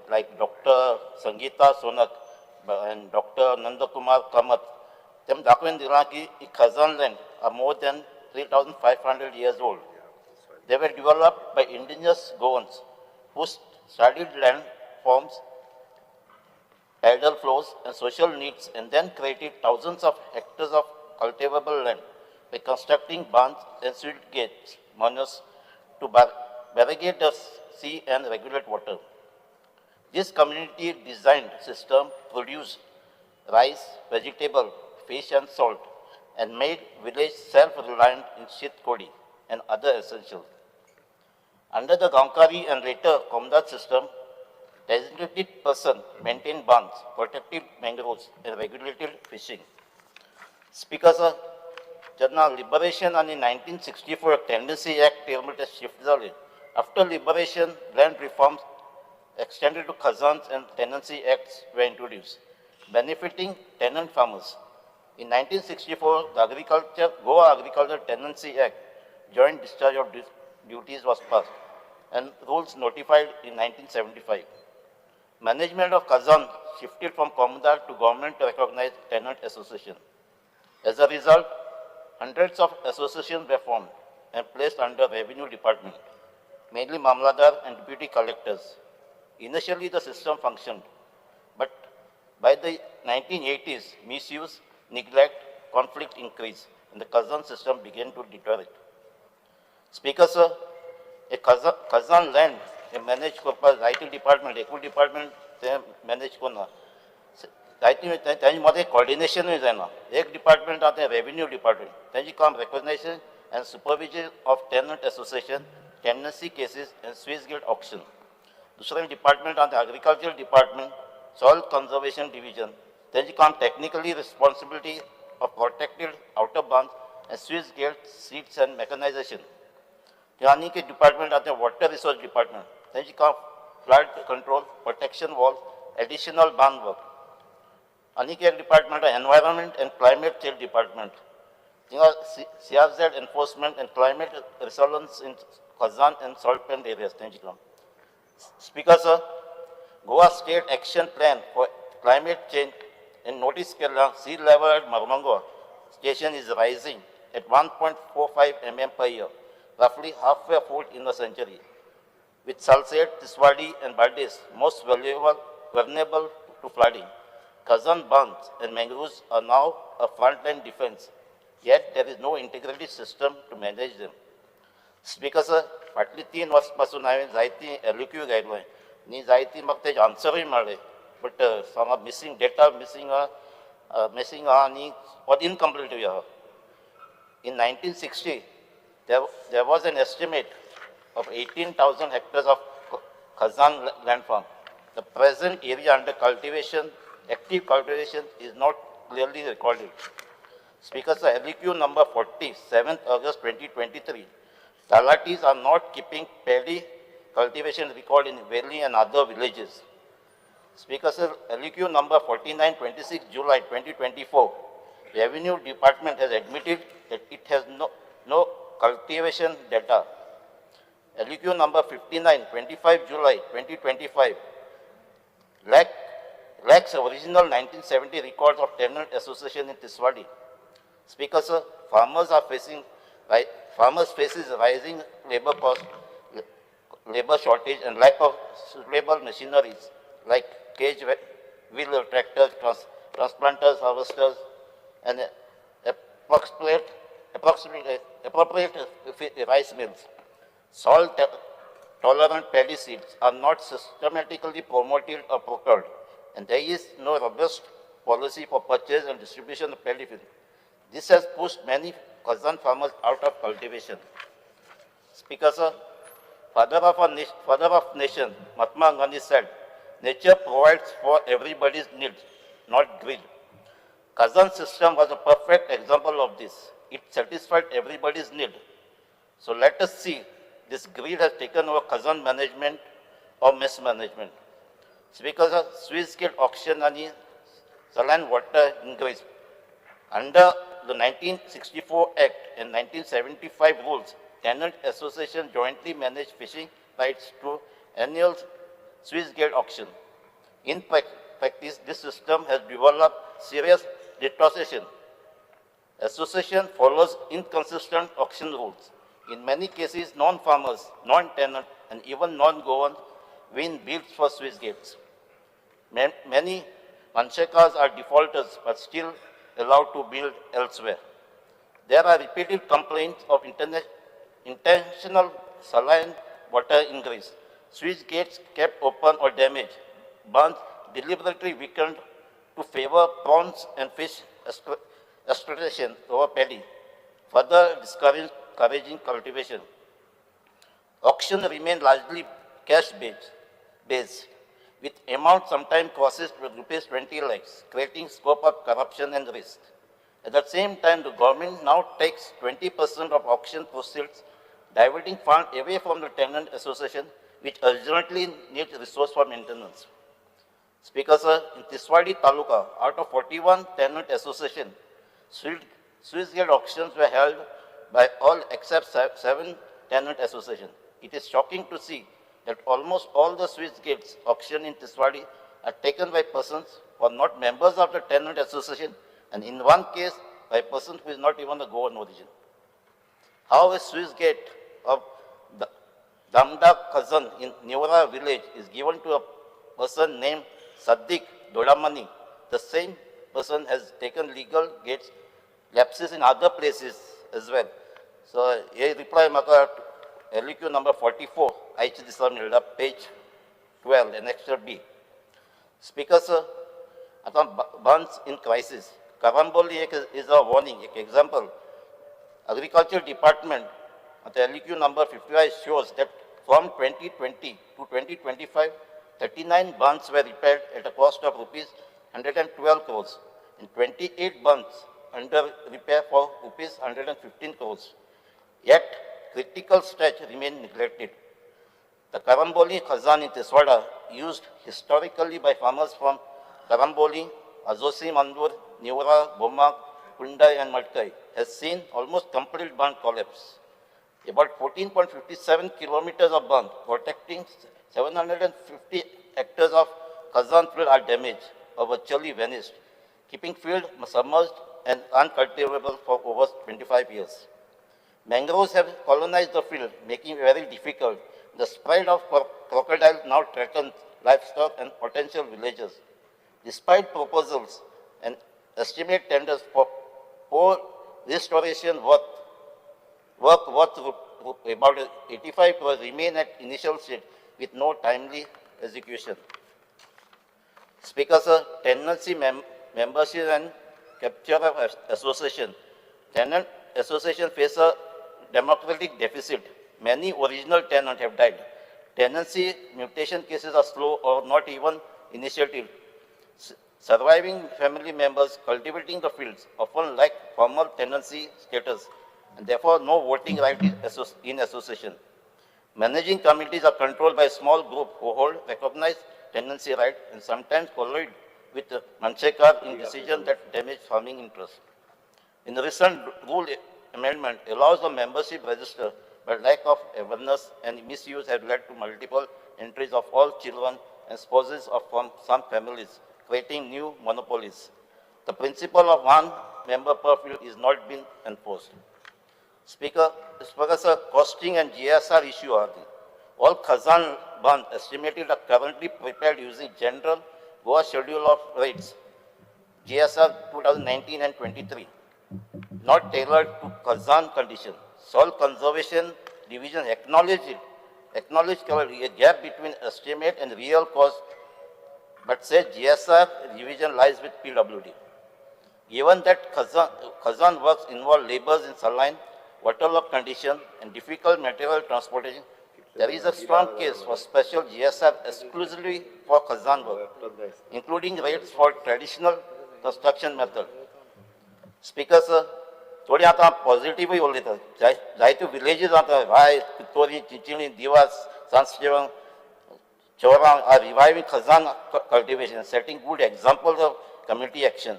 like Dr. Sangeeta Sonak and Dr. Nandakumar Kamath, तेम दाखोवन दिलां की Khazan land are more than 3,500 years old. They were developed by indigenous Goans who studied land forms, tidal flows and social needs, and then created thousands of hectares of cultivable land by constructing barns and sweet gates, manos, to barricade the sea and regulate water. This community designed system produced rice, vegetable, fish and salt, and made village self-reliant in sheet kodi and other essentials. Under the Gaonkari and later Comunidade system, designated person maintained barns, protected mangroves, and regulated fishing. Speaker sir, जेन्ना liberation आनी 1964 Tenancy Act ते shift जाले. After liberation, land reforms extended to khazans and tenancy acts were introduced, benefiting tenant farmers. In 1964, the Goa Agriculture Tenancy Act, joint discharge of duties was passed and rules notified in 1975. Management of Khazan shifted from Comunidade to government recognized tenant association. As a result, hundreds of associations were formed and placed under revenue department, mainly Mamladar and deputy collectors. Initially, the system functioned, but by the 1980s, misuse, neglect, conflict increased, and the Khazan system began to deteriorate. Speaker sir, a Khazan land manage करपाक जायते department, एकूय department ते manage करना, जायते तेंचे मदें कॉर्डिनेशनूय जायना. एक डिपार्टमेंट आहा तें रेवेन्यू डिपार्टमेंट, तेंचें काम recognition and supervision of tenant association, tenancy cases and sluice gate auction. दुसरें डिपार्टमेंट आहा तें agriculture department, soil conservation division, तेंचें काम technically responsibility of protected outer bunds and sluice gate seeds and mechanization. आनी एक department आहा तें water resource department, तेंचें काम flood control, protection wall, additional bund work. आनीक एक डिपार्टमेंट आहा environment and climate change department, थिंगा CRZ enforcement and climate resilience in Khazan and salt pan areas तेंचें काम. Speaker sir, Goa state action plan for climate change and notice Kella sea level at Mormugao station is rising at 1.45 mm per year, roughly halfway foot in a century, with Salsette, Tiswadi and Bardez most vulnerable to flooding. Khazan bunds and mangroves are now a frontline defense, yet there is no integrated system to manage them. Speaker sir, फाटली 3 वर्सां पासून हांवें जायती LOQ घायले आनी जायती म्हाका तेजे आन्सरूय मेळ्ळे, but some missing data missing आहा आनी इनकम्प्लीटूय आहा. In 1960, there was an estimate of 18,000 hectares of Khazan landform. The present area under cultivation, active cultivation, is not clearly recorded. Speaker sir, LEQ number 40, 7th August 2023, Talatis are not keeping paddy cultivation record in Veli and other villages. Speaker sir, LEQ number 49, 26 July 2024, Revenue Department has admitted that it has no cultivation data. LEQ number 59, 25 July 2025, lacks original 1970 records of tenant association in Tiswadi. Speaker sir, farmers faces rising labor cost, labor shortage and lack of suitable machineries like cage wheel tractors, transplanters, harvesters, and appropriate rice mills. Soil tolerant paddy seeds are not systematically promoted or procured, and there is no robust policy for purchase and distribution of paddy fields. This has pushed many Khazan farmers out of cultivation. Speaker sir, father of nation, Mahatma Gandhi said, nature provides for everybody's needs, not greed. Khazan system was a perfect example of this. It satisfied everybody's need. So let us see this greed has taken over Khazan management or mismanagement. Speaker sir, Swiss gate auction and saline water increase. Under the 1964 Act and 1975 rules, tenant association jointly manage fishing rights through annual Swiss gate auction. In practice, this system has developed serious distortion. Association follows inconsistent auction rules. In many cases, non-farmers, non-tenant, and even non-Goans win bids for Swiss gates. Many Manchekas are defaulters, but still allowed to build elsewhere. There are repeated complaints of intentional saline water ingress, Swiss gates kept open or damaged, bunds deliberately weakened to favor prawns and fish exploitation over paddy, further discouraging cultivation. Auction remain largely cash-based, with amount sometimes crosses rupees 20 lakhs, creating scope of corruption and risk. At the same time, the government now takes 20% of auction proceeds, diverting funds away from the tenant association, which urgently needs resource for maintenance. Speaker sir, in Tiswadi Taluka, out of 41 tenant associations, Swiss gate auctions were held by all except 7 tenant associations. It is shocking to see that almost all the Swiss gates auctioned in Tiswadi are taken by persons who are not members of the tenant association, and in one case, by a person who is not even a Goan origin. How a Swiss gate of the Damda Khazan in Nivara village is given to a person named Sadiq Dodamani, the same person has taken legal gates lapses in other places as well. So, here reply maka LQ number 44, आयच्या दिसा मेळ्ळा, page 12, annexure B. Speaker sir, आतां bunds in crisis. Karamboli is a warning, एक example. Agriculture Department, the LQ number 55 shows that from 2020 to 2025, 39 bunds were repaired at a cost of rupees 112 crores and 28 bunds under repair for rupees 115 crores. Yet, critical stretch remained neglected. The Karamboli Khazan in Tiswada, used historically by farmers from Karamboli, Azosi Mandur, Nivara, Bomak, Kundai and Matkai, has seen almost complete bund collapse. About 14.57 kilometers of bund protecting 750 hectares of Khazan field are damaged or virtually vanished, keeping field submerged and uncultivable for over 25 years. Mangroves have colonized the field, making it very difficult. The spread of crocodiles now threatens livestock and potential villagers. Despite proposals and estimate tenders for poor restoration work worth about 85 crores remain at initial state with no timely execution. Speaker sir, tenancy membership and capture of association. Tenant association face a democratic deficit. Many original tenants have died. Tenancy mutation cases are slow or not even initiated. Surviving family members cultivating the fields often lack formal tenancy status and therefore no voting right in association. Managing committees are controlled by a small group who hold recognized tenancy right and sometimes collide with the Manchekar in decisions that damage farming interests. In the recent rule amendment allows the membership register, but lack of awareness and misuse have led to multiple entries of all children and spouses of some families, creating new monopolies. The principle of one member per field is not being enforced. Speaker, sir, costing and GSR issue are the all Khazan bond estimated are currently prepared using general Goa schedule of rates, GSR 2019 and 23, not tailored to Khazan condition. Soil Conservation Division acknowledged it Acknowledge केला a gap between estimate and real cost, but says GSR revision lies with PWD. Given that Khazan works involve labors in saline, waterlogged condition and difficult material transportation, there is a strong case for special GSR exclusively for Khazan work, including rates for traditional construction method. Speaker sir, थोडी आतां पॉझिटिव्हूय उलयता. जायत्यो villages आतां राय, Curtorim, Chinchinim, Diwas, Sanstevem, Chorao are reviving Khazan cultivation, setting good examples of community action.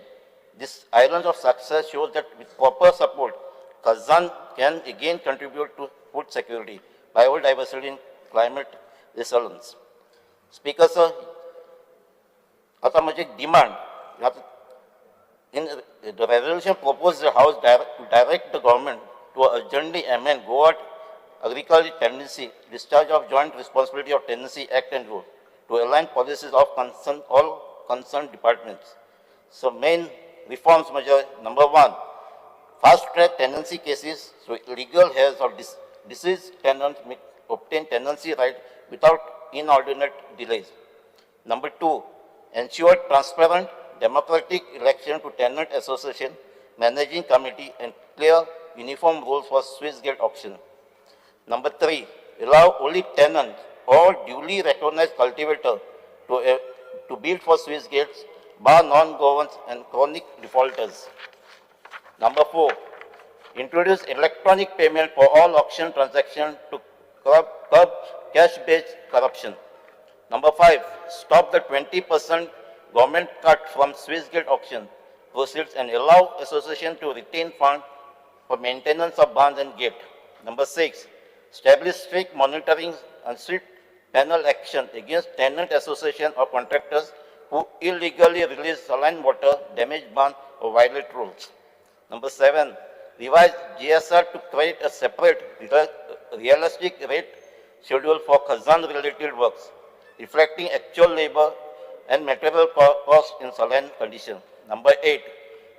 This island of success shows that with proper support, Khazan can again contribute to food security, biodiversity and climate resilience. Speaker sir, आता म्हजी demand, in the resolution proposed the House to direct the government to urgently amend Goa Agriculture Tenancy, Discharge of Joint Responsibility of Tenancy Act and Rule to align policies of concern, all concerned departments. So main reforms measure, number 1, fast track tenancy cases so legal heirs of deceased tenants may obtain tenancy right without inordinate delays. Number 2, ensure transparent democratic election to tenant association, managing committee and clear uniform rules for Swiss gate auction. Number 3, allow only tenant or duly recognized cultivator to build for Swiss gates, bar non-Goans and chronic defaulters. Number 4, introduce electronic payment for all auction transactions to curb cash-based corruption. Number 5, stop the 20% government cut from Swiss gate auction proceeds and allow association to retain fund for maintenance of barns and gate. Number 6, establish strict monitoring and strict penal action against tenant association or contractors who illegally release saline water, damage barn, or violate rules. Number 7, revise GSR to create a separate realistic rate schedule for Khazan-related works, reflecting actual labor and material cost in saline condition. Number 8,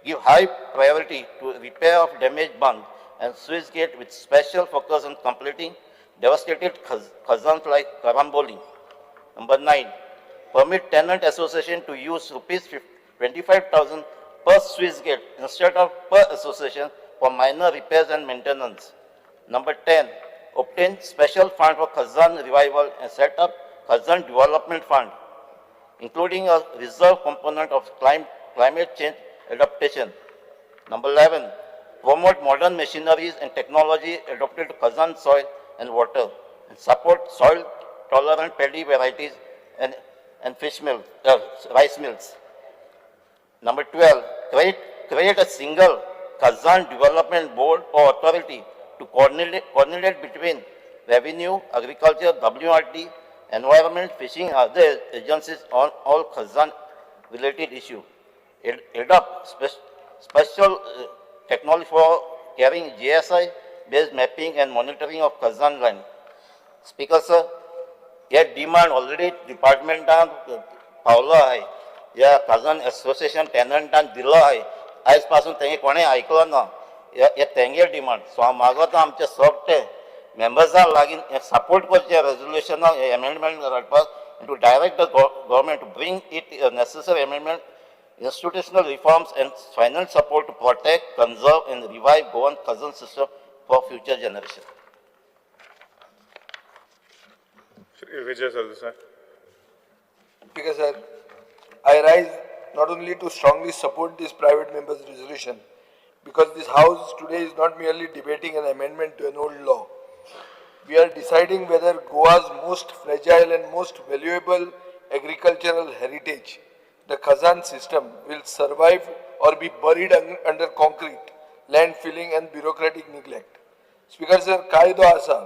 give high priority to repair of damaged barns and Swiss gate with special focus on completing devastated Khazans like Karamboli. Number 9, permit tenant association to use rupees 25,000 per Swiss gate instead of per association for minor repairs and maintenance. Number 10, obtain special fund for Khazan revival and set up Khazan Development Fund, including a reserve component of climate change adaptation. Number 11, promote modern machineries and technology adopted to Khazan soil and water, and support soil tolerant paddy varieties and fish mill, rice mills. Number 12, create a single Khazan Development Board or authority to coordinate between revenue, agriculture, WRD, environment, fishing, and other agencies on all Khazan related issues. Adopt special technology for carrying GSI based mapping and monitoring of Khazan land. Speaker sir, hey demand already डिपार्टमेंटान पावलो आहे, ह्या खाजन association टेनंटान दिलो आहे, आयज पासून तेंगे कोणें आयकलो ना हे तेंगे डिमांड. सो हांव मागता आमचे सगळे मेंबर्सां लागीं सपोर्ट करचे रेजोल्युशनाक हे एमेंडमेंट हाडपाक to direct the government to bring it necessary amendment, institutional reforms and finance support to protect, conserve and revive Goan Khazan system for future generation. Shri Vijay Sardesai. Speaker sir, I rise not only to strongly support this private members resolution, because this house today is not merely debating an amendment to an old law. We are deciding whether Goa's most fragile and most valuable agricultural heritage, the Khazan system, will survive or be buried under concrete, landfilling and bureaucratic neglect. Speaker sir, कायदो आसा,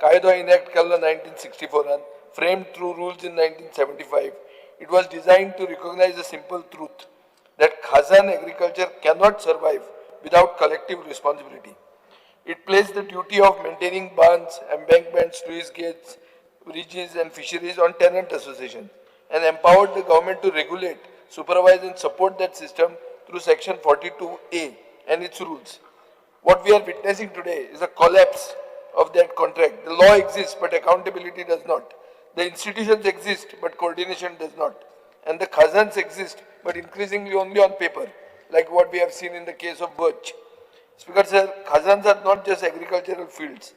कायदो enact केल्लो 1964 framed through rules in 1975. It was designed to recognize a simple truth that Khazan agriculture cannot survive without collective responsibility. It placed the duty of maintaining barns, embankments, sluice gates, bridges and fisheries on tenant associations and empowered the government to regulate, supervise and support that system through section 42A and its rules. What we are witnessing today is a collapse of that contract. The law exists, but accountability does not. The institutions exist, but coordination does not. And the khazans exist, but increasingly only on paper, like what we have seen in the case of Birch. Speaker sir, khazans are not just agricultural fields.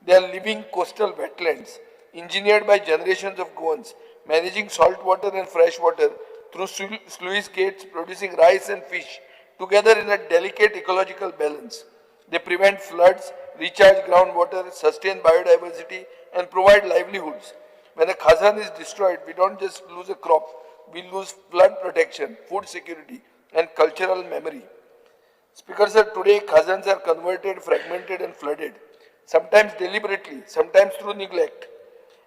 They are living coastal wetlands, engineered by generations of Goans, managing salt water and fresh water through sluice gates, producing rice and fish, together in a delicate ecological balance. They prevent floods, recharge groundwater, sustain biodiversity, and provide livelihoods. When a khazan is destroyed, we don't just lose a crop, we lose flood protection, food security, and cultural memory. Speaker sir, today khazans are converted, fragmented, and flooded, sometimes deliberately, sometimes through neglect.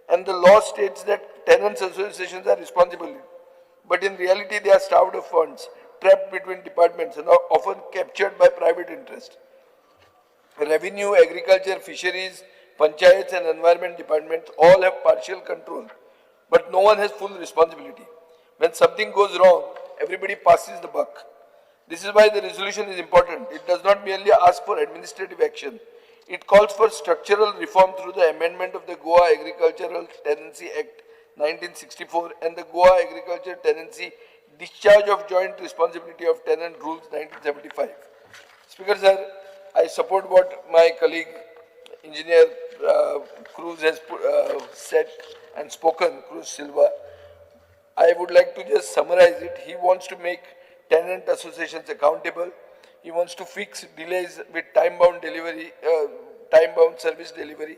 And the law states that tenants associations are responsible. But in reality, they are starved of funds, trapped between departments, and are often captured by private interest. Revenue, agriculture, fisheries, panchayats, and environment departments all have partial control, but no one has full responsibility. When something goes wrong, everybody passes the buck. This is why the resolution is important. It does not merely ask for administrative action. It calls for structural reform through the amendment of the Goa Agricultural Tenancy Act 1964 and the Goa Agriculture Tenancy Discharge of Joint Responsibility of Tenant Rules 1975. Speaker sir, I support what my colleague Engineer Cruz has said and spoken, Cruz Silva. I would like to just summarize it. He wants to make tenant associations accountable. He wants to fix delays with time-bound delivery, time-bound service delivery.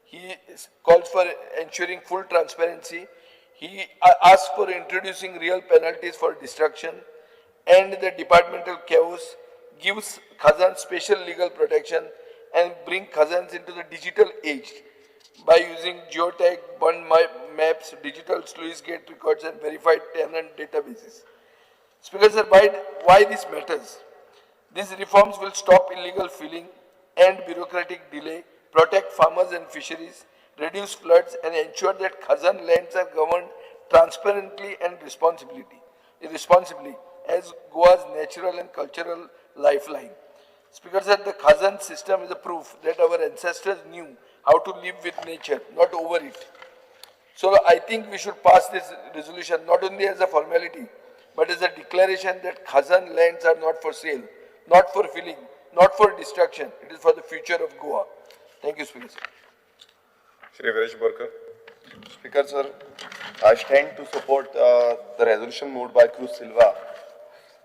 He calls for ensuring full transparency. He asks for introducing real penalties for destruction and the departmental chaos, gives khazan special legal protection, and bring khazans into the digital age by using geotag, bond maps, digital sluice gate records, and verified tenant databases. Speaker sir, why this matters? These reforms will stop illegal filling and bureaucratic delay, protect farmers and fisheries, reduce floods, and ensure that khazan lands are governed transparently and responsibly as Goa's natural and cultural lifeline. Speaker sir, the khazan system is a proof that our ancestors knew how to live with nature, not over it. So I think we should pass this resolution not only as a formality, but as a declaration that khazan lands are not for sale, not for filling, not for destruction. It is for the future of Goa. Thank you, Speaker sir. Shri Viresh Borkar. Speaker sir, I stand to support the resolution moved by Cruz Silva.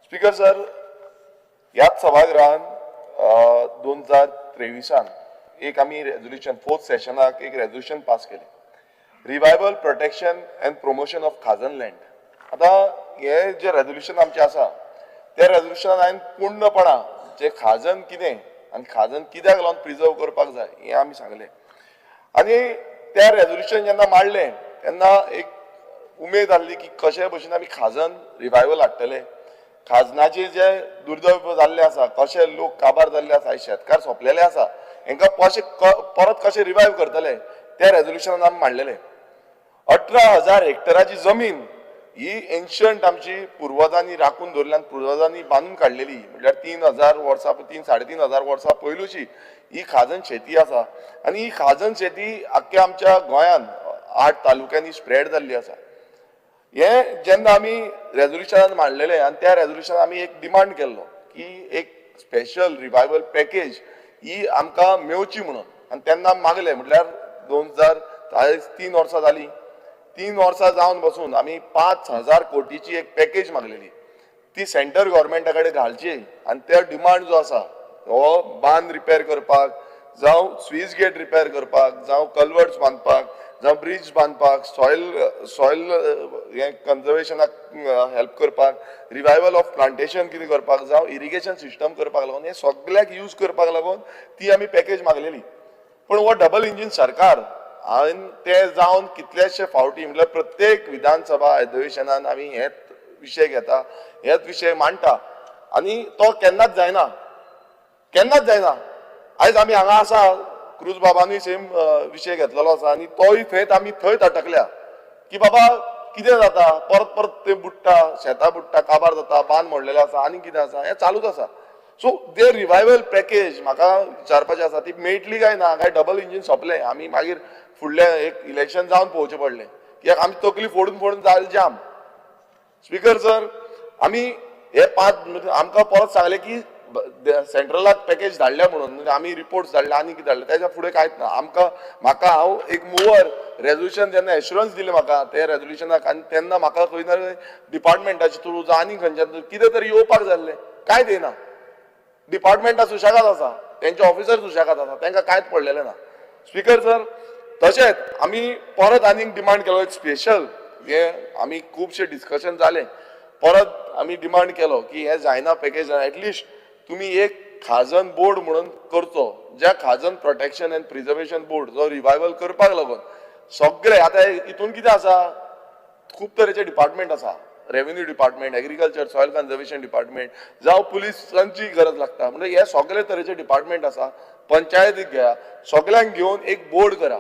Speaker sir, ह्याच सभागृहान 2023 एक आमी resolution fourth सेशनाक एक resolution pass केलें, revival protection and promotion of khazan land. आतां हे जे resolution आमचें आसा त्या रेजोल्युशनान हांवें पूर्णपणान जे खाजन कितें आनी खाजन कित्याक लागून प्रिजर्व करपाक जाय हें आमी सांगलें. आनी त्या रेजोल्युशन जेन्ना मांडलें तेन्ना एक उमेद आहली की कशे भशेन आमी खाजन रिवायवल हाडटले, खाजनाचे जे दुर्दैव जाल्ले आसा, कशे लोक काबार जाल्ले आसा, शेतकार सोंपलेले आसा, हेंकां कशे परत कशे रिवायव करतले त्या रेजोल्युशनान आमी मांडलेले. 18,000 हेक्टराची जमीन ही एन्शंट आमची पुर्वजांनी राखून दवरल्या आनी पुर्वजांनी बांदून काडलेली, म्हळ्यार 3,000 वर्सां, 3-3.5 हजार वर्सां पयलूची ही खाजन शेती आसा. आनी ही खाजन शेती आख्ख्या आमच्या गोंयान 8 तालुक्यांनी स्प्रेड जाल्ली आसा. हे जेन्ना आमी रेजोल्युशनान मांडलेले आनी त्या रेजोल्युशनान आमी एक डिमांड केल्लो की एक स्पेशल रिवायवल पॅकेज ही आमकां मेवची म्हणून. आनी तेन्ना मागले, म्हटल्यार 2003 वर्सां जालीं, 3 वर्सां जावन बसून आमी 5,000 कोटीची एक पॅकेज मागलेली, ती सेंटर गव्हर्मेंटा कडेन घालची आनी ते डिमांड जो आसा हो बांद रिपेर करपाक, जावं स्वीस गेट रिपेर करपाक, जावं कल्वर्ट्स बांदपाक, जावं ब्रिज बांदपाक, सॉयल हें कन्जर्वेशनाक हेल्प करपाक, रिवायवल ऑफ प्लांटेशन कितें करपाक, जावं इरिगेशन सिस्टम करपाक लागून, हें सगळ्याक यूज करपाक लागून ती आमी पॅकेज मागलेली. पूण हो डबल इंजीन सरकार हांवें ते जावन कितलेशे फावटी, म्हटल्यार प्रत्येक विधानसभा अधिवेशनान आमी हेच विशय घेता, हेच विशय मांडटा आनी तो केन्नाच जायना, केन्नाच जायना. आयज आमी हांगा आसा, क्रूज बाबानूय सेम विशय घेतलेलो आसा आनी तोय थंयच आमी थंयच अटकल्या की बाबा कितें जाता, परत परत ते बुडटा, शेतां बुडटा, काबार जाता, बांद मोडलेले आसा आनी कितें आसा, हें चालूच आसा. सो ते रिवायवल पॅकेज म्हाका विचारपाचें आसा, ती मेळटली काय ना, काय डबल इंजीन सोंपलें, आमी मागीर फुडलें एक इलेक्शन जावन पळोवचें पडलें, कित्याक आमी तकली फोडून फोडून जाली जाम. स्पीकर सर, आमी हे 5 आमकां परत सांगलें की सेंट्रलाक पॅकेज धाडल्या म्हणून, आमी रिपोर्ट्स धाडले आनी कितें धाडले, तेच्या फुडें कांयच ना. आमकां म्हाका हांव एक मुवर रेजोल्युशन जेन्ना एश्युरन्स दिलें म्हाका ते रेजोल्युशनाक, आनी तेन्ना म्हाका खंय ना डिपार्टमेंटाचे थ्रू जावं आनी खंयच्या कितें तरी येवपाक जाय आसलें, कांयच येना. डिपार्टमेंटां सुशेगाद आसा, तेंचे ऑफिसर सुशेगाद आसा, तांकां कांयच पडलेलें ना. स्पीकर सर, तशेंच आमी परत आनीक डिमांड केलो एक स्पेशल, हे आमी खुबशे डिस्कशन जालें, परत आमी डिमांड केलो की हें जायना पॅकेज, एटलिस्ट तुमी एक खाजन बोर्ड म्हणून करचो, ज्या खाजन प्रोटेक्शन एंड प्रिजर्वेशन बोर्ड जो रिवायवल करपाक लागून सगळे. आतां हितून कितें आसा, खूब तरेचे डिपार्टमेंट आसा, revenue department, agriculture, soil conservation department, जावं पुलिसांची गरज लागता, म्हणजे हे सगळे तरेचे डिपार्टमेंट आसा, पंचायतीक घेया, सगळ्यांक घेवन एक बोर्ड करा,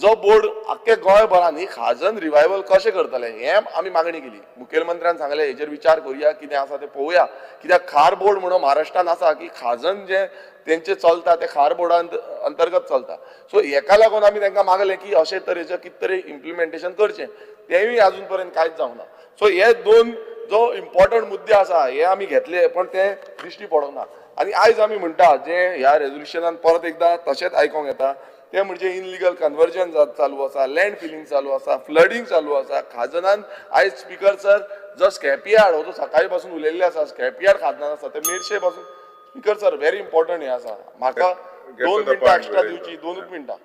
जो बोर्ड आख्खे गोंयभरान ही खाजन रिवायवल कशें करतले हें आमी मागणी केली. मुखेलमंत्र्यान सांगलें हेजेर विचार करुया, कितें आसा तें पळोवया, कित्याक खार बोर्ड म्हणून महाराष्ट्रान आसा की खाजन जें तेंचें चलता तें खार बोर्डा अंतर्गत चलता. सो हेका लागून आमी तांकां मागलें की अशे तरेचें कितें तरी इम्प्लिमेंटेशन करचें, तेंवूय आजून पर्यंत कांयच जावंक ना. सो हे दोन जो इम्पॉर्टंट मुद्दे आसा हे आमी घेतले, पण ते दिश्टी पडोंक ना. आनी आयज आमी म्हणटा जे ह्या रेजोल्युशनान परत एकदां तशेंच आयकोंक येता ते म्हणजे इनलिगल कन्वर्जन चालू आसा, लँड फिलिंग चालू आसा, फ्लडींग चालू आसा खाजनान. आयज स्पीकर सर जो स्क्रॅपयार्ड हो जो सकाळी पासून उलयल्ले आसा, स्क्रॅपयार्ड खाजनान आसा ते मेरशे पासून. स्पीकर सर व्हेरी इम्पॉर्टंट हें आसा, म्हाका 2 मिनटां एक्स्ट्रा दिवची, 2 मिनटां.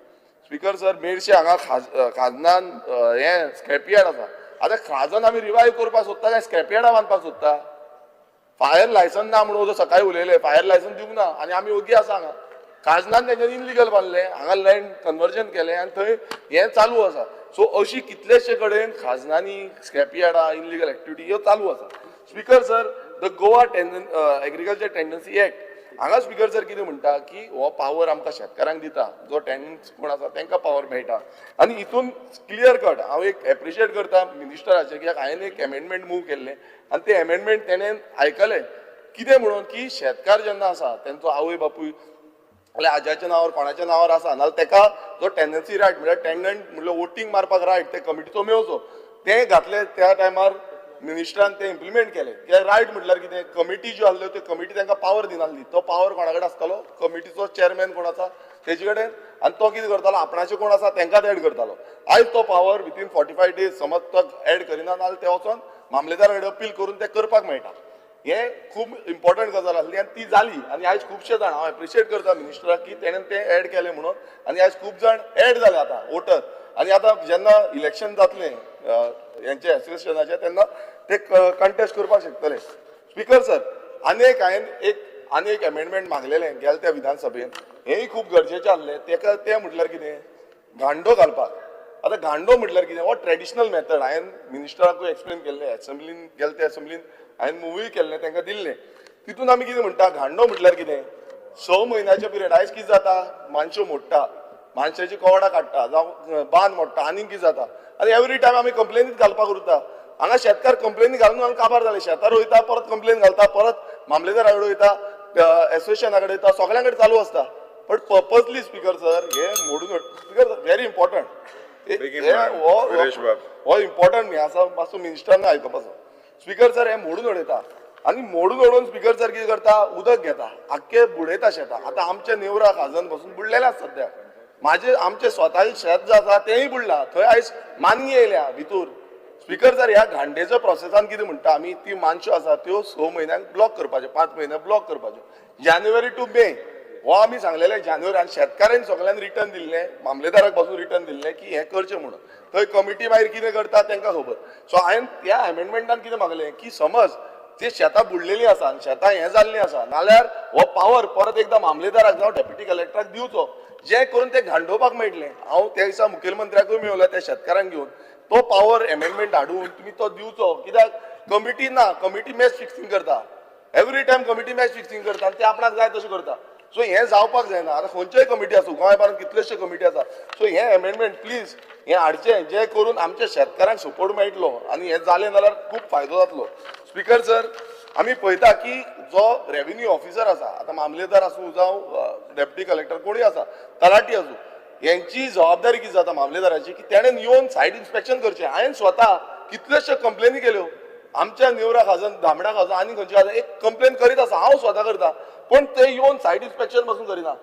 स्पीकर सर मेरशे हांगा खाजनान हें स्क्रॅपयार्ड आसा, आतां खाजन आमी रिवायव करपाक सोदता काय स्क्रॅपयार्डां बांदपाक सोदता? फायर लायसन्स ना म्हणून सकाळी उलयले, फायर लायसन्स दिवंक ना आनी आमी ओगी आसा हांगा. खाजनान तेंच्यांनी इनलिगल बांदलें, हांगा लँड कन्वर्जन केलें आनी थंय हें चालू आसा. सो अशी कितलेशे कडेन खाजनांनी स्क्रॅपयार्डां, इनलिगल एक्टिविटी ह्यो चालू आसा. Speaker sir, the Goa agriculture tenancy act हांगा स्पीकर सर कितें म्हणटा की हो पावर आमकां शेतकारांक दिता, जो टेनन्स कोण आसा तांकां पावर मेळटा. आनी हितून क्लियर कट हांव एक एप्रिशिएट करता मिनिस्टराचें, कित्याक हांवें एक एमेंडमेंट मूव केल्लें आनी तें एमेंडमेंट तेणें आयकलें, कितें म्हणून की शेतकार जेन्ना आसा तेंचो आवय बापूय जाल्यार आज्याच्या नांवार कोणाच्या नांवार आसा, नाजाल्यार तेका जो टेनन्सी रायट म्हणल्यार टेनंट म्हणल्यार वोटींग मारपाक रायट ते कमिटीचो मेळचो, तें घातलें त्या टायमार मिनिस्टरान तें इम्प्लिमेंट केलें. कित्याक रायट म्हटल्यार कितें, कमिटी ज्यो आसल्यो त्यो कमिटी तांकां पावर दिनासली, तो पावर कोणा कडेन आसतालो, कमिटीचो चेअरमॅन कोण आसा तेजे कडेन, आनी तो कितें करतालो आपणाचे कोण आसा तांकांच एड करतालो. आयज तो पावर विथीन 45 डेज समज तो एड करिना नाजाल्यार ते वचोन मामलेदारा कडेन अपील करून तें करपाक मेळटा. हें खूब इम्पॉर्टंट गजाल आसली आनी ती जाली. आनी आयज खुबशे जाण हांव एप्रिशिएट करता मिनिस्टराक की तेणें तें एड केलें म्हणून, आनी आयज खूब जाण एड जाले आतां वोटर. आनी आतां जेन्ना इलेक्शन जातलें हेंचें एसोसिएशनाचें तेन्ना ते कंटेस्ट करपाक शकतले. स्पीकर सर, आनी एक हांवें आनी एक एमेंडमेंट मागलेलें गेल्या त्या विधानसभेन, हेंय खूब गरजेचें आसलें. तेका तें म्हटल्यार कितें, गांडो घालपाक. आतां गांडो म्हटल्यार कितें, हो ट्रेडिशनल मेथड हांवें मिनिस्टराकूय एक्सप्लेन केल्लें, एसेंब्लीन गेले त्या एसेंब्लीन हांवें मुवूय केल्लें, तांकां दिल्लें. तितून आमी कितें म्हणटा, गांडो म्हटल्यार कितें, 6 म्हयन्याचे पिरियड. आयज कितें जाता, मानश्यो मोडटा, मानशाची कवडां काडटा, जावं बांद मोडटा, आनीक कितें जाता, आनी एवरी टायम आमी कंप्लेनीच घालपाक उरता. हांगा शेतकार कंप्लेनी घालून घालून काबार जाले, शेतार वयता परत कंप्लेन घालता, परत मामलेदारा कडेन वयता, एसोसिएशना कडेन वयता, सगळ्यां कडेन चालू आसता. बट पर्पजली स्पीकर सर हे मोडून, स्पीकर सर व्हेरी इम्पॉर्टंट, हो इम्पॉर्टंट हें आसा, मातसो मिनिस्टरान आयकपाचो. स्पीकर सर हे मोडून उडयता, आनी मोडून उडोवन स्पीकर सर कितें करता, उदक घेता, आख्खे बुडयता शेतां. आतां आमच्या नेवरा खाजन पासून बुडलेलें आसा सद्या, म्हाजे आमचें स्वताचें शेत जें आसा तेंय बुडलां, थंय आयज मानगी येयल्या भितूर. स्पीकर सर ह्या घांडेच्या प्रोसेसान कितें म्हणटा आमी, ती मानश्यो आसा त्यो 6 म्हयन्यांक ब्लॉक करपाच्यो, 5 म्हयने ब्लॉक करपाच्यो, जानेवारी टू मे हो आमी सांगलेलें. जानेवारी आनी शेतकारांनी सगळ्यांनी रिटर्न दिल्लें, मामलेदाराक पासून रिटर्न दिल्लें की हें करचें म्हणून. थंय कमिटी मागीर कितें करता तांकां खबर. सो हांवें त्या एमेंडमेंटान कितें मागलें की समज ती शेतां बुडलेलीं आसा आनी शेतां हें जाल्लीं आसा नाल्यार हो पावर परत एकदां मामलेदाराक जावं डेप्युटी कलेक्टराक दिवचो, जें करून तें घांडोवपाक मेळटलें. हांव त्या दिसा मुखेलमंत्र्याकूय मेळलो त्या शेतकारांक घेवन, तो पावर एमेंडमेंट हाडून तुमी तो दिवचो, कित्याक कमिटी ना, कमिटी मॅच फिक्सिंग करता, every time committee match fixing करता आनी ते आपणाक जाय तशें करता. सो हें जावपाक जायना. आतां खंयच्योय कमिटी आसूं, गोंयभरांत कितलेशे कमिटी आसा, सो हें एमेंडमेंट प्लीज हें हाडचें, जें करून आमच्या शेतकारांक सपोर्ट मेळटलो आनी हें जालें जाल्यार खूब फायदो जातलो. Speaker sir, आमी पळयता की जो रेव्हेन्यू ऑफिसर आसा, आतां मामलेदार आसूं जावं डेप्युटी कलेक्टर कोणूय आसा, तलाठी आसूं, हेंची जबाबदारी कितें जाता मामलेदाराची की तेणेन येवन सायट इन्स्पेक्शन करचें. हांवें स्वता कितलेशे कंप्लेनी केल्यो आमच्या नेवरा खाजन, धामणा खाजन आनी खंयच्या खाजन एक कंप्लेन करीत आसा, हांव स्वता करता, पूण ते येवन सायट इन्स्पेक्शन पासून करिना.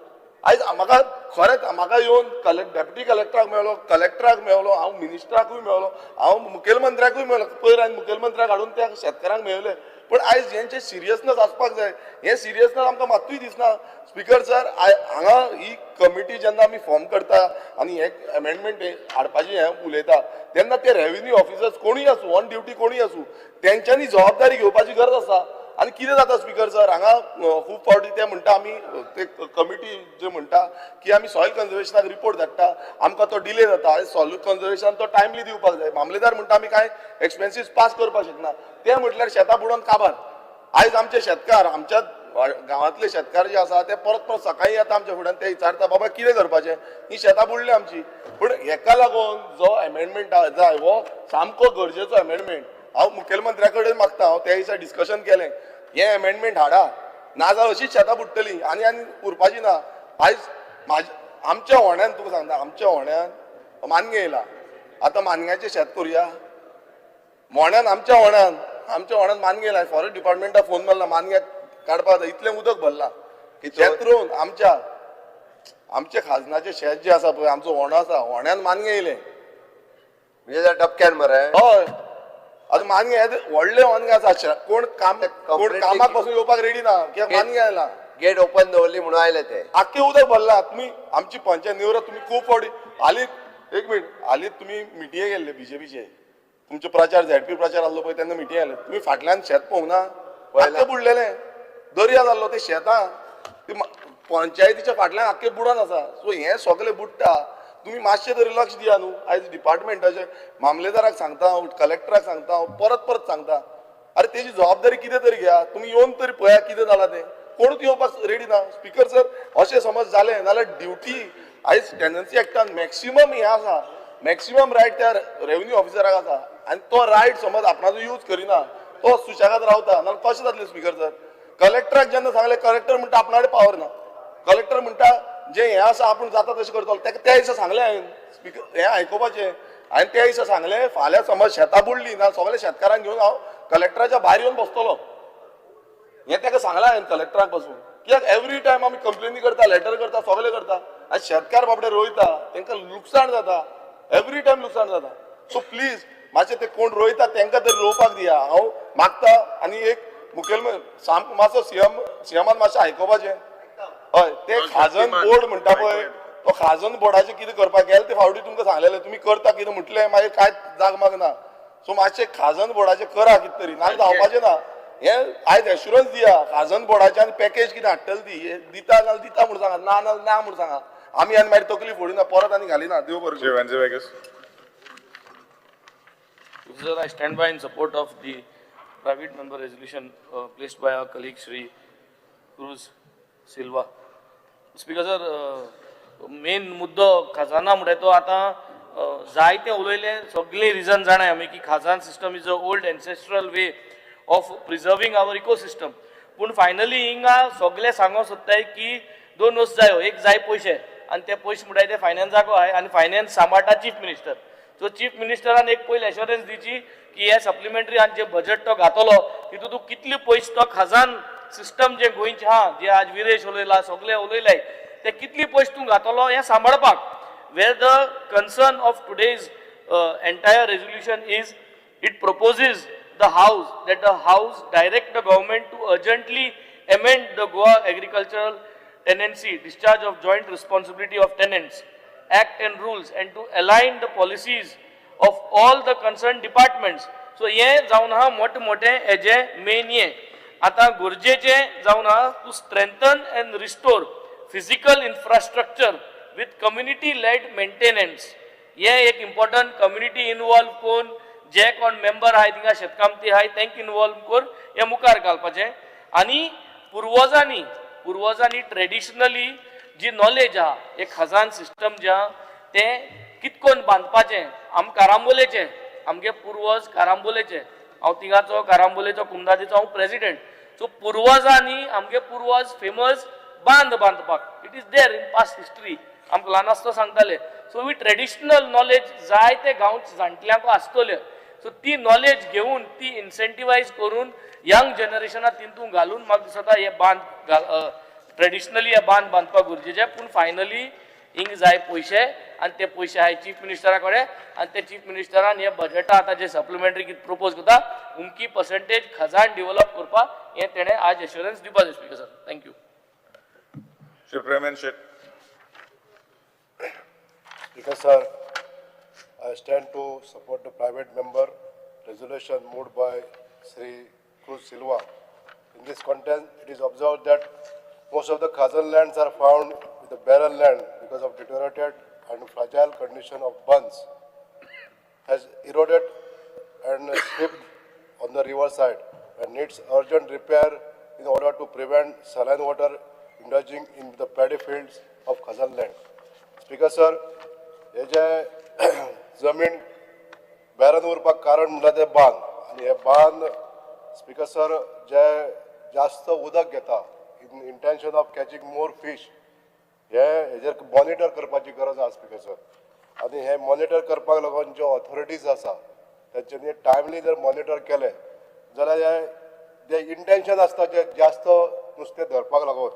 आयज म्हाका खरेंच म्हाका येवन डेप्युटी कलेक्टराक मेळ्ळो, कलेक्टराक मेळ्ळो, हांव मिनिस्टराकूय मेळ्ळो, हांव मुखेलमंत्र्याकूय मेळ्ळो. पयर हांवें मुखेलमंत्र्याक हाडून त्या शेतकारांक मेळयले. पूण आयज हेंचें सिरियसनेस आसपाक जाय, हें सिरियसनेस आमकां मात्तूय दिसना. स्पिकर सर, हांगा ही कमिटी जेन्ना आमी फॉर्म करता आनी हे अमेंडमेंट हाडपाचें हें उलयता तेन्ना ते रेव्हेन्यू ऑफिसर्स कोणूय आसूं, ऑन ड्युटी कोणूय आसूं, तेंच्यांनी जबाबदारी घेवपाची गरज आसा. आनी कितें जाता स्पिकर सर, हांगा खूब फावटी ते म्हणटा, आमी ते कमिटी जे म्हणटा की आमी सॉयल कन्जर्वेशनाक रिपोर्ट धाडटा, आमकां तो डिले जाता. सॉयल कन्जर्वेशन तो टायमली दिवपाक जाय. मामलेदार म्हणटा आमी कांय एक्सपेन्सीस पास करपाक शकना, ते म्हटल्यार शेतां बुडोवन काबार. आयज आमचे शेतकार, आमच्या गांवांतले शेतकार जे आसा ते परत परत सकाळीं येता आमच्या फुड्यान, ते विचारता बाबा कितें करपाचें, ही शेतां बुडली आमची. पूण हेका लागून जो एमेंडमेंट जाय हो सामको गरजेचो एमेंडमेंट. हांव मुखेलमंत्र्या कडेन मागता, हांव त्या दिसा डिस्कशन केलें, हें एमेंडमेंट हाडा, नाजाल्यार अशीच शेतां बुडटली आनी आनी उरपाची ना. आयज आमच्या होण्यान, तुका सांगता, आमच्या होण्यान मानगें येयला, आतां मानग्याचें शेत करुया. मोण्यान, आमच्या होण्यान मानगें येयला. फॉरेस्ट डिपार्टमेंटाक फोन मारला, मानग्याक काडपाक जाय, इतलें उदक भरलां. शेत रोवन आमच्या आमच्या खाजनाचें शेत जें आसा पळय, आमचो होणो आसा, होण्यान मानगें येयलें. म्हणजे डबक्यान मरे? हय, आतां मानगें व्हडलें मानगें आसा, कोण कोण कामाक पासून येवपाक रेडी ना, कित्याक मानगें आयलां. गेट ओपन दवरली म्हणून आयले ते, आख्खें उदक भरलां. तुमी आमची पंचायत निवरा, तुमी खूब फावटी हालींच, एक मिनट, हालींच तुमी मिटिंगे गेल्ले बीजेपीचे, तुमचे प्रचार झेडपी प्रचार आसलो पळय तेन्ना मिटिंग आयले, तुमी फाटल्यान शेत पळोवंक ना, आख्खें बुडलेलें, दर्या जाल्लो ते शेतां, ती पंचायतीच्या फाटल्यान आख्खें बुडोन आसा. सो हें सगळें बुडटा, तुमी मातशें तरी लक्ष दिया न्हू. आयज डिपार्टमेंटाचे मामलेदाराक सांगता हांव, कलेक्टराक सांगता हांव, परत परत सांगता, अरे तेजी जबाबदारी कितें तरी घेया, तुमी येवन तरी पळया कितें जालां तें. कोणूच येवपाक रेडी ना. स्पिकर सर, अशें समज जालें नाल्यार ड्युटी आयज टेनन्सी एक्टान मॅक्सिमम हें आसा, मॅक्सिमम रायट त्या रेव्हेन्यू ऑफिसराक आसा, आनी तो रायट समज आपणाचो यूज करिना, तो सुशेगाद रावता, नाल्यार कशें जातलें स्पिकर सर? कलेक्टराक जेन्ना सांगलें, कलेक्टर म्हणटा आपणा कडेन पावर ना. कलेक्टर म्हणटा जें हें आसा आपूण जाता तशें करतलो. ताका त्या दिसा सांगलें हांवें, स्पिकर हें आयकुपाचें, हांवें त्या दिसा सांगलें, फाल्यां समज शेतां बुडलीं ना सगळ्या शेतकारांक घेवन हांव कलेक्टराच्या भायर येवन बसतलो, हें ताका सांगलां हांवें कलेक्टराक बसून. कित्याक एवरी टायम आमी कंप्लेनी करता, लेटर करता, सगळें करता, आनी शेतकार बाबडे रोयता, तांकां लुकसाण जाता, एवरी टायम लुकसाण जाता. सो प्लीज मातशें ते कोण रोयता तांकां तरी रोवपाक दिया, हांव मागता. आनी एक मुखेल सामको मातसो सीएमान मातशें आयकुपाचें. हय, ते खाजन बोर्ड म्हणटा पळय, तो खाजन बोर्डाचें कितें करपाक गेले ते फावटी तुमकां सांगलेलें, तुमी करता कितें म्हटलें, मागीर कांय जागमाग ना. सो मातशें खाजन बोर्डाचें करा कितें तरी, नाजाल्यार जावपाचें ना. हें आयज एश्युरन्स दिया, खाजन बोर्डाचें आनी पॅकेज कितें हाडटलें ती दिता जाल्यार दिता म्हूण सांगा, ना नाजाल्यार ना म्हूण सांगा. आमी आनी मागीर तकली फोडिना, परत आनी घालिना. देव बरें करूं. Sir, I stand by in support of the private member resolution placed by our colleague Shri Cruz Silva. Speaker sir, main मुद्दो खजाना म्हणटा तो आतां जायते उलयले, सगळे रिजन जाणाय आमी की khazan system is a old ancestral way of preserving our ecosystem. पूण फायनली हिंगा सगळे सांगोंक सोदताय की दोन वस्तू जायो, एक जाय पयशे, आनी ते पयशे म्हणटाय ते फायनान्साको आहाय, आनी फायनान्स सांबाळटा चीफ मिनिस्टर. सो चीफ मिनिस्टरान एक पयलीं एश्योरन्स दिवची की हे सप्लिमेंटरी आनी जे बजट तो घातलो तितून तूं कितले पयशे तो खजान सिस्टम जे गोंयचे आहा, जे आज विरेश उलयला, सगळे उलयले, ते कितले पयशे तूं घातलो हें सांबाळपाक. Where the concern of today's entire resolution is, it proposes the house that the house direct the government to urgently amend the Goa Agricultural Tenancy Discharge of Joint Responsibility of Tenants Act and rules, and to align the policies of all the concerned departments. So हें जावन आहा मोठे मोठे हेजे main हें आतां गरजेचें जावन आहा to strengthen and restore physical infrastructure with community led maintenance. हें एक इम्पॉर्टंट, कम्युनिटी इनवॉल्व करून जे कोण मेंबर आहाय थिंगा शेतकामती आहाय तांकां इनवॉल्व करून हें मुखार घालपाचें. आनी पुर्वजांनी ट्रेडिशनली जी नॉलेज आहा, एक खजान सिस्टम जे आहा तें कितकोन बांदपाचें. आम कारांबोलेचे, आमगे पुर्वज कारांबोलेचे, हांव तिंगाचो कारांबोलेचो कुमदादीचो हांव प्रेजिडेंट. सो पुर्वजांनी आमगे पुर्वज फेमस बांद बांदपाक, it is there in past history, आमकां ल्हान आसतना सांगताले. सो we traditional knowledge जायते गांवचे जाणट्यांक आसतले, सो ती नॉलेज घेवन ती इन्सेंटिवायज करून यंग जनरेशनाक तितून घालून म्हाका दिसता हे बांद ट्रेडिशनली हे बांद बांदपाक गरजेचे. पूण फायनली हिंग जाय पयशे आनी ते पयशे आहाय चीफ मिनिस्टरा कडेन आनी ते चीफ मिनिस्टरान हे बजेटा आतां जे सप्लिमेंटरी कितें प्रपोज करता उमकी पर्संटेज खजान डिवलप करपाक हें तेणें आज एश्योरन्स दिवपा जाय speaker sir. Thank you. Shri Prem Shet. Speaker sir, I stand to support the private member resolution moved by Shri Cruz Silva. In this context, it is observed that most of the Khazan lands are found with the barren land because of deteriorated and fragile condition of bunds has eroded and slipped on the riverside and needs urgent repair in order to prevent saline water indulging in the paddy fields of Khazan land. Speaker sir, हे जे जमीन baron उरपाक कारण म्हणल्यार ते बांद आनी हे बांद स्पीकर सर जे जास्त उदक घेता in intention of catching more fish हे हेजेर मॉनिटर करपाची गरज आसा स्पीकर सर. आनी हे मॉनिटर करपाक लागून ज्यो ऑथॉरिटीज आसा तेंच्यांनी टायमली जर मॉनिटर केले जाल्यार हे जे इंटेन्शन आसता जे जास्त नुस्तें धरपाक लागून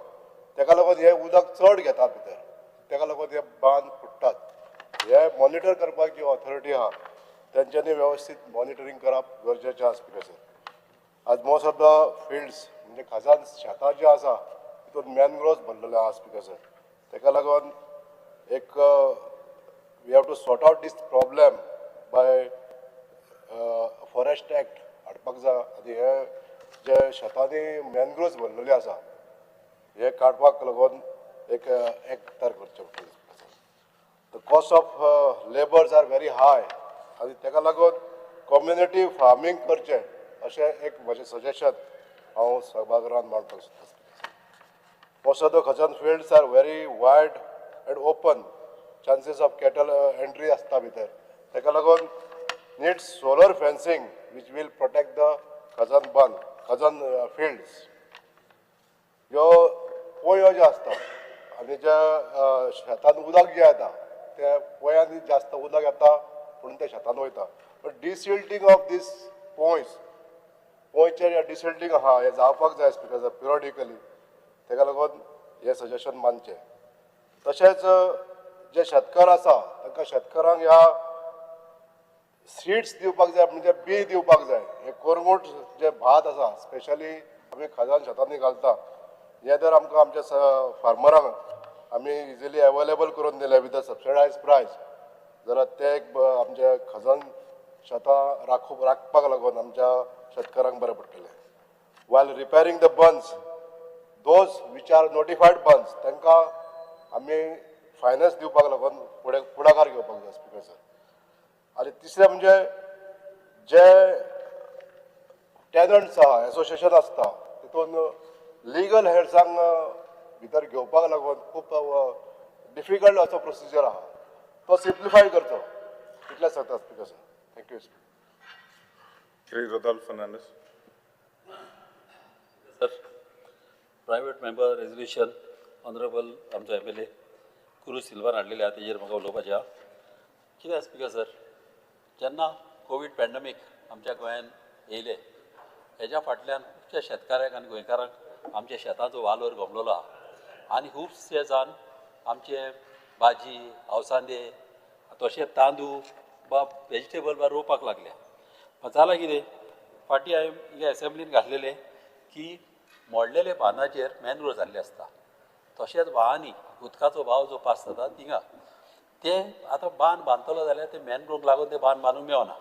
तेका लागून हे उदक चड घेता भितर, तेका लागून हे बांद फुट्टात. हे मॉनिटर करपाक जी ऑथॉरिटी आहा तेंच्यांनी वेवस्थीत मॉनिटरींग करप गरजेचें आसा स्पीकर सर. आज मोस्ट ऑफ the fields म्हणजे खासान शेतां जी आसा तितून मॅनग्रोव्स भरलेले आहा स्पीकर सर. तेका लागून एक we have to sort out this problem by forest act हाडपाक जाय आनी हे जे शेतांनी मॅनग्रोव्स भरलेले आसा हे काडपाक लागून एक एक्ट तयार करचें पडटलें. The cost of labours are very high आनी तेका लागून कम्युनिटी फार्मींग करचें अशें एक म्हजें सजेशन हांव सभागृहान मांडपाक सोदतां. Most of the khazan fields are very wide and open, chances of cattle entry आसता भितर, तेका लागून needs solar fencing which will protect the khazan bund khazan fields. ह्यो पोंयो ज्यो आसता आनी ज्या शेतान उदक जें येता त्या पोंयांनी जास्त उदक येता पूण ते शेतान वयता. बट डिसिल्टींग ऑफ these पोंयस पोंयचें डिसिल्टींग आहा हें जावपाक जाय स्पीकर सर पिरियडिकली, तेका लागून हें सजेशन मानचें. तशेंच जे शेतकार आसा तांकां शेतकारांक ह्या सीड्स दिवपाक जाय म्हणजे बी दिवपाक जाय. हे कोरगूट जे भात आसा स्पेशली आमी खाजन शेतांनी घालता हें जर आमकां आमच्या फार्मरांक आमी इजिली एवेलेबल करून दिलें विथ अ सबसिडायज प्रायस जाल्यार ते एक आमच्या खाजन शेतां राखपाक लागून आमच्या शेतकारांक बरें पडटलें. While repairing the bunds those which are notified bunds तांकां आमी फायनान्स दिवपाक लागून फुडें फुडाकार घेवपाक जाय स्पीकर सर. आनी तिसरें म्हणजे जे टॅनंट्स आहा एसोसिएशन आसता तितून लिगल हेड्सांक भितर घेवपाक लागून खूब डिफिकल्ट असो प्रोसिजर आहा तो सिम्प्लिफाय करचो इतलें सांगता speaker sir. Thank you. Shri Rodolfo Fernandes. Sir, private member resolution honourable आमचो MLA Cruz सिल्वान हाडलेले आहा तेजेर म्हाका उलोवपाचें आहा. कितें स्पीकर सर, जेन्ना कोवीड पॅन्डमीक आमच्या गोंयान येयलें हेज्या फाटल्यान खुबश्या शेतकारांक आनी गोंयकारांक आमच्या शेताचो वालोर गमलेलो आहा आनी खुबशे जाण आमचे भाजी अवसांदे तशें तांदूळ बा वेजिटेबल बा रोवपाक लागले. जालां कितें फाटीं हांवें एसेंब्लीन घातलेलें की मोडलेले बांदाचेर मॅनग्रोव जाल्ले आसता तशेंच व्हाळांनी उदकाचो व्हाव जो पास जाता थिंगा ते आतां बांद बांदतलो जाल्यार ते मॅनग्रोव्क लागून ते बांद बांदूंक मेळना.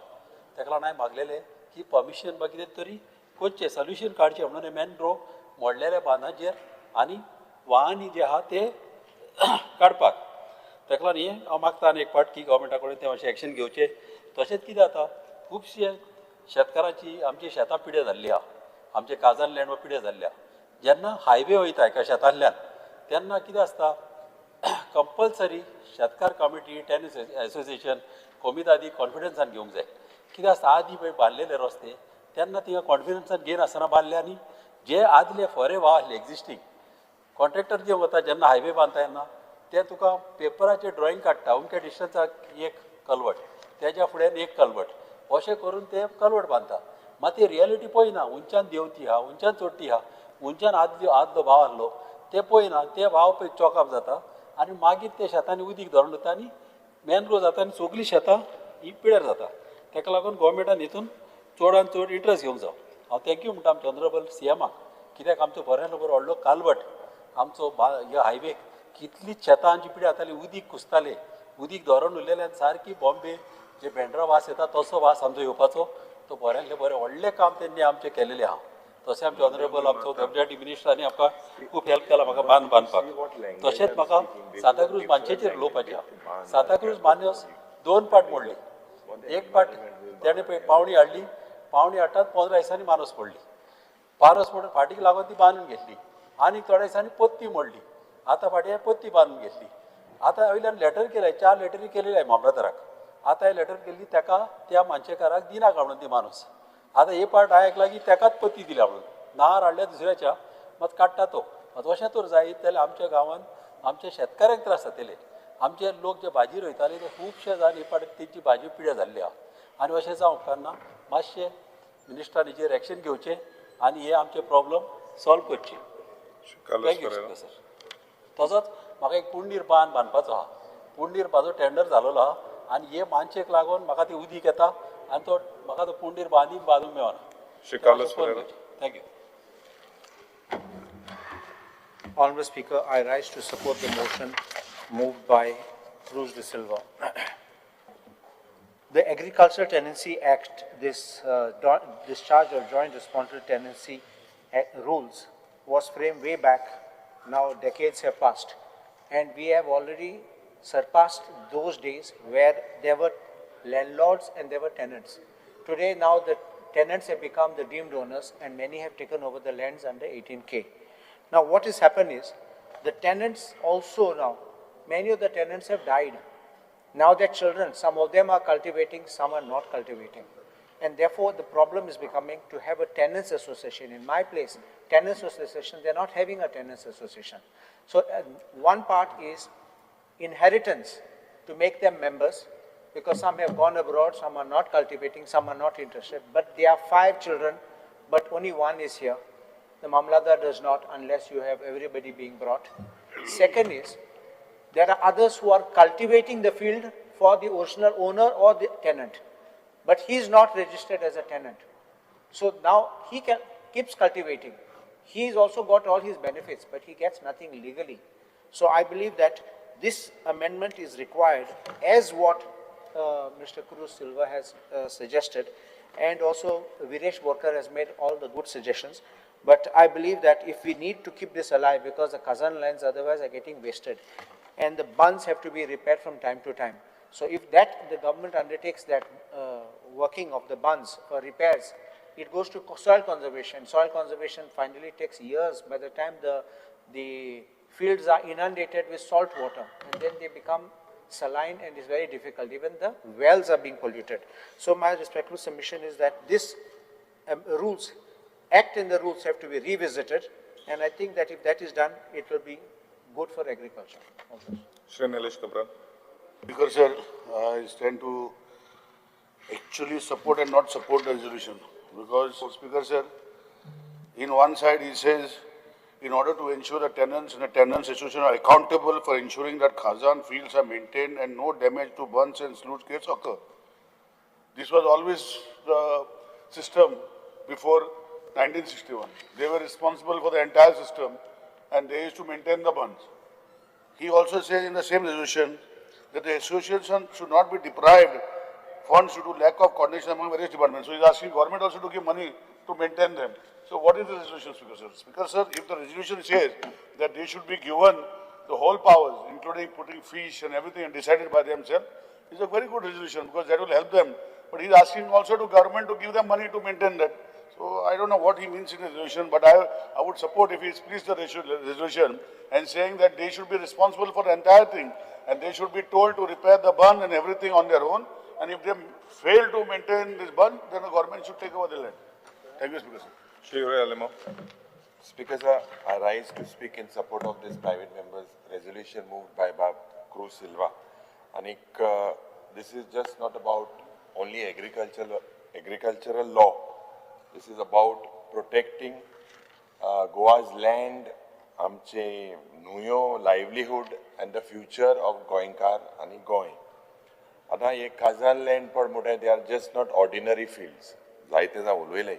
तेका लागून हांवें मागलेलें की परमिशन बा कितें तरी करचें सोल्युशन काडचें म्हणून मॅनग्रोव मोडलेल्या बांदाचेर आनी व्हाळांनी जे आहा ते काडपाक. तेका लागून हें हांव मागता आनी एक फावट की गव्हर्मेंटा कडेन तें मातशें एक्शन घेवचें. तशेंच कितें जाता खुबशे शेतकारांची आमची शेतां पिड्या जाल्ली आहा, आमचे काजन लँड पिड्या जाल्ली आहा. जेन्ना हायवे वयता एका शेतांतल्यान तेन्ना कितें आसता कंपल्सरी शेतकार कमिटी टेनिस एसोसिएशन कोमितादी कॉन्फिडन्सान घेवंक जाय. कितें आसता आदी पळय बांदलेले रस्ते तेन्ना थिंगा कॉन्फिडन्सान घेयनासतना बांदले आनी जे आदले फोरे वाव आसले एग्जिस्टींग कॉन्ट्रॅक्टर जे वता जेन्ना हायवे बांदता तेन्ना ते तुका पेपराचेर ड्रॉइंग काडटा, अमक्या डिस्टन्साक एक कलवट, तेज्या फुड्यान एक कलवट, अशें करून ते कलवट बांदता. मात ती रियलिटी पळयना, उंचान देंवती आहा, उंचान चडटी आहा, उंचान आदलो भाव आसलो ते पळयना, ते भाव पळय चॉकअप जाता आनी मागीर ते शेतांनी उदीक धरून उरता आनी मॅनग्रोव जाता आनी सगळीं शेतां ही पिड्यार जाता. ताका लागून गोवोरमेंटान हितून चडान चड इंट्रस्ट घेवंक जावो. हांव thank you म्हणटा आमच्या ऑनरेबल सी एमाक, कित्याक आमचो बऱ्यान बरो व्हडलो कालवट आमचो हायवे कितलीं शेतां आमची पिड्यार जाताली, उदीक कुसतालें, उदीक धरून उरलेलें आनी सारकी बॉम्बे जे बेंड्रा वास येता तसो वास आमचो येवपाचो. तो बऱ्यांतलें बरें व्हडलें काम तेंणी आमचें केलेलें आहा. तशें आमचे ऑनरेबल आमचो डब्ल्यू मिनिस्टरांनी आमकां खूब हेल्प केला म्हाका बांद बांदपाक. तशेंच म्हाका सांताक्रूज मानशेचेर उलोवपाचें आहा. सांताक्रूज मान्योस 2 पार्ट मोडली, एक पार्ट तेणें पळय पावणी हाडली, पावणी हाडटात 15 दिसांनी मानस पडली, मानस पडून फाटीक लागून ती बांदून घेतली आनी थोड्या दिसांनी पोत्ती मोडली, आतां फाटीं पोत्ती बांदून घेतली. आतां वयल्यान लेटर केलें, 4 लेटरी केलेली आहे मामलेदाराक. आतां हे लेटर केल्ली ताका त्या मानशेकाराक दिनाका म्हणून ती माणूस. आतां हे पार्ट आयकला की ताकाच पत्ती दिल्या म्हणून नार हाडल्या दुसऱ्याच्या मात काडटा तो. मात अशें तर जायत जाल्यार आमच्या गांवांत आमच्या शेतकाऱ्यांक त्रास जातले. आमचे लोक जे भाजी रोयताले ते खुबशे जाण हे पाट तेंची भाजी पिड्या जाल्ली आहा. आनी अशें जावंक उपकारना, मातशें मिनिस्टरान हेचेर एक्शन घेवचें आनी हे आमचे प्रॉब्लम सॉल्व करचे. Thank you sir. तसोच म्हाका एक पुंडीर बांद बांदपाचो आहा. पुंडीर बाजो टेंडर जालोलो आहा आनी हे मानशेक लागून म्हाका ती उदीक येता आनी तो म्हाका तो पुंडीर बांदून बांदूंक मेळना. Thank you. Honorable Speaker, I rise to support the motion moved by Cruz de Silva. The Agricultural Tenancy Act, this discharge of joint responsible tenancy rules was framed way back. Now decades have passed, and we have already surpassed those days where there were landlords and there were tenants. Today now the tenants have become the deemed owners, and many have taken over the lands under 18K. Now what has happened is, the tenants also now, many of the tenants have died. Now their children, some of them are cultivating, some are not cultivating. And therefore the problem is becoming to have a tenants association. In my place, tenants association, they're not having a tenants association. So one part is inheritance to make them members, because some have gone abroad, some are not cultivating, some are not interested, but they are 5 children, but only one is here. The Mamladar does not, unless you have everybody being brought. Second is, there are others who are cultivating the field for the original owner or the tenant, but he is not registered as a tenant. So now he keeps cultivating. He's also got all his benefits, but he gets nothing legally. So I believe that this amendment is required, as what Mr. Cruz Silva has suggested, and also Viresh Borkar has made all the good suggestions. But I believe that if we need to keep this alive, because the Kazan lands otherwise are getting wasted, and the bunds have to be repaired from time to time. So if that the government undertakes that working of the bunds for repairs, it goes to soil conservation. Soil conservation finally takes years. By the time the fields are inundated with salt water, and then they become saline, and it's very difficult. Even the wells are being polluted. So my respectful submission is that this rules, act and the rules have to be revisited, and I think that if that is done, it will be good for agriculture. Okay. Shri Nilesh Cabral. Speaker sir, I stand to actually support and not support the resolution, because Speaker sir, in one side he says, in order to ensure that tenants and the tenants association are accountable for ensuring that Khazan fields are maintained and no damage to bunds and sluice gates occur. This was always the system before 1961. They were responsible for the entire system and they used to maintain the bunds. He also says in the same resolution that the association should not be deprived funds due to lack of coordination among various departments. So he is asking government also to give money to maintain them. So what is the resolution, Speaker sir? Speaker sir, if the resolution says that they should be given the whole powers, including putting fish and everything and decided by themselves, it's a very good resolution because that will help them. But he is asking also to government to give them money to maintain that. So I don't know what he means in the resolution, but I would support if he splits the resolution and saying that they should be responsible for the entire thing and they should be told to repair the bund and everything on their own. And if they fail to maintain this bund, then the government should take over the land. Thank you, Speaker sir. Shri Yuri Alemao. Speaker sir, I rise to speak in support of this private members resolution moved by Bob Cruz Silva. Anik, this is just not about only agricultural law. This is about protecting Goa's land, आमचे न्हंयो, livelihood and the future of गोंयकार आनी गोंय. आतां हे खाजन land पड म्हणटा, they are just not ordinary fields. जायते जाण उलयले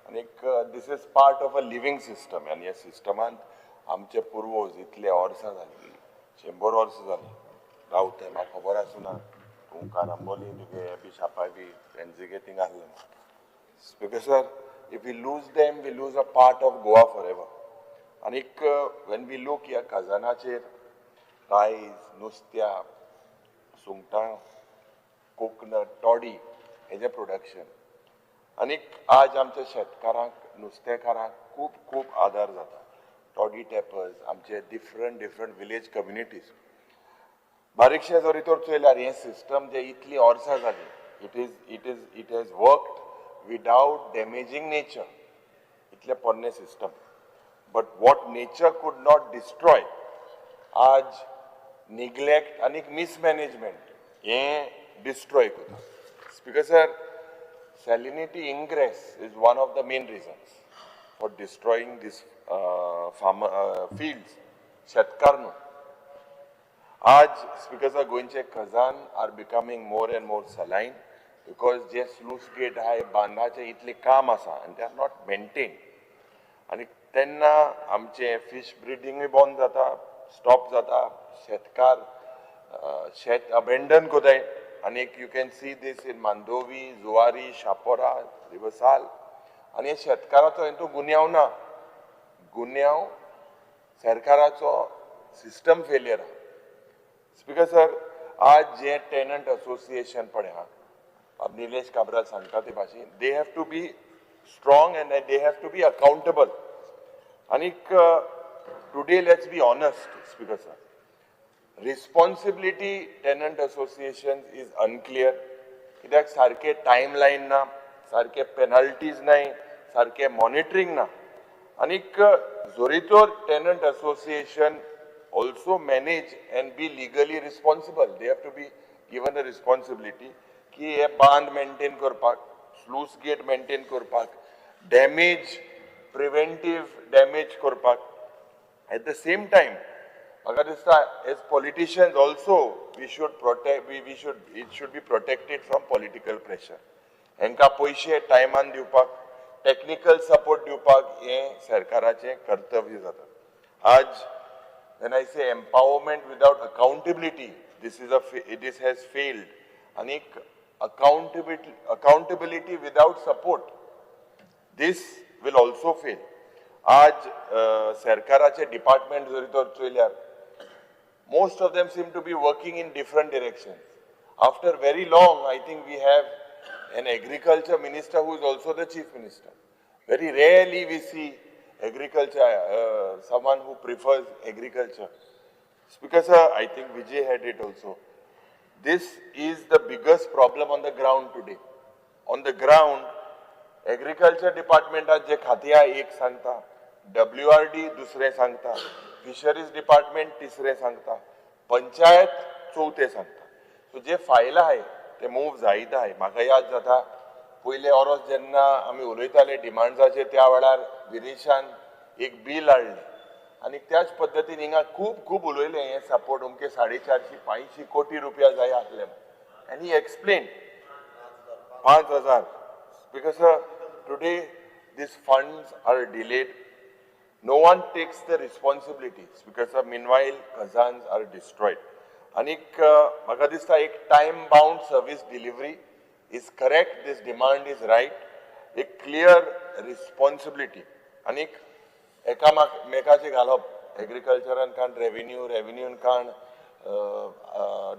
आनीक this is part of a living system. आनी ह्या सिस्टमांत आमचे पुर्वज इतले वर्सां जालीं, 100 वर्सां जालीं रावते. म्हाका खबर आसना तूं कारांबोली तुगे बी शापाय बी पेन्जिगे थिंगा आसलें. Speaker sir, if we lose them, we lose a part of Goa forever. आनीक when we look ह्या खजानाचेर रायस, नुस्त्या, सुंगटां, कोकनट, टॉडी हेजें प्रोडक्शन. आनीक आज आमच्या शेतकारांक, नुस्तेकारांक खूब खूब आदार जाता. टॉडी टॅपर्स, आमचे डिफरंट डिफरंट विलेज कम्युनिटीज. बारीकशें जरी तर चोयल्यार हें सिस्टम जे इतलीं वर्सां जालीं, it has worked without damaging nature. इतलें पोरणें system. But what nature could not destroy, आज निग्लेक्ट आनी मिसमॅनेजमेंट हें डिस्ट्रॉय करता. Speaker sir, salinity ingress is one of the main reasons for destroying this farm fields. शेतकार न्हू. आज speaker sir, गोंयचे Khajan are becoming more and more saline because J sluice gate आहाय, बांदाचें इतलें काम आसा आनी they are not maintain. आनी तेन्ना आमचें फिश ब्रिडींगूय बंद जाता, स्टॉप जाता. शेतकार शेत अबेंडन कोताय. आनी you can see this in Mandovi, Zuari, Chapora, Riversal. आनी हे शेतकाराचो हितून गुन्यांव ना, गुन्यांव सरकाराचो सिस्टम फेलियर आहा. स्पीकर सर, आज जे टेनंट असोसिएशन पळय आहा, निलेश काब्राल सांगता ते भाशेन, they have to be strong and they have to be accountable. आनीक today let's be honest, Speaker sir, responsibility tenant association is unclear. कित्याक सारकें टायम लायन ना, सारके पेनल्टीज नाय, सारकें मॉनिटरींग ना. आनीक जोरीतोर tenant association also manage and be legally responsible. They have to be given a responsibility की हे बांद मेंटेन करपाक, स्लूस गेट मेंटेन करपाक, डॅमेज प्रिवेंटीव डॅमेज करपाक. एट the same time म्हाका दिसता as politicians also we should protect, we should it should be protected from political pressure. हेंकां पयशे टायमान दिवपाक, टॅक्निकल सपोर्ट दिवपाक हें सरकाराचें कर्तव्य जाता. आज when I say empowerment without accountability, this has failed. आनीक accountability without support, this will also fail. आज सरकाराचे डिपार्टमेंट जरी तर चोयल्यार, most of them seem to be working in different directions. After very long, I think we have an agriculture minister who is also the chief minister. Very rarely we see agriculture, someone who prefers agriculture. Speaker sir, I think Vijay had it also. This is the biggest problem on the ground today. On the ground, agriculture department जे खाती आहा एक सांगता, WRD दुसरें सांगता, fisheries department तिसरें सांगता, पंचायत चवथें सांगता. सो जे फायल आहाय ते मूव जायत आहाय. म्हाका याद जाता पयले ओरोस जेन्ना आमी उलयताले डिमांड्साचेर, त्या वेळार विरेशान एक बील हाडलें आनी त्याच पद्दतीन हिंगा खूब खूब उलयलें, हें सपोर्ट अमके 450 500 कोटी रुपया जाय आसले. आनी he explain 5,000. Because today these funds are delayed. No one takes the responsibilities because meanwhile khazans are destroyed. आनीक म्हाका दिसता एक time bound service delivery is correct, this demand is right, एक क्लियर रिस्पॉन्सिबिलिटी. आनीक एकामेकाचें घालप, एग्रीकल्चरान काण रेवेन्यू, रेवेन्यून काण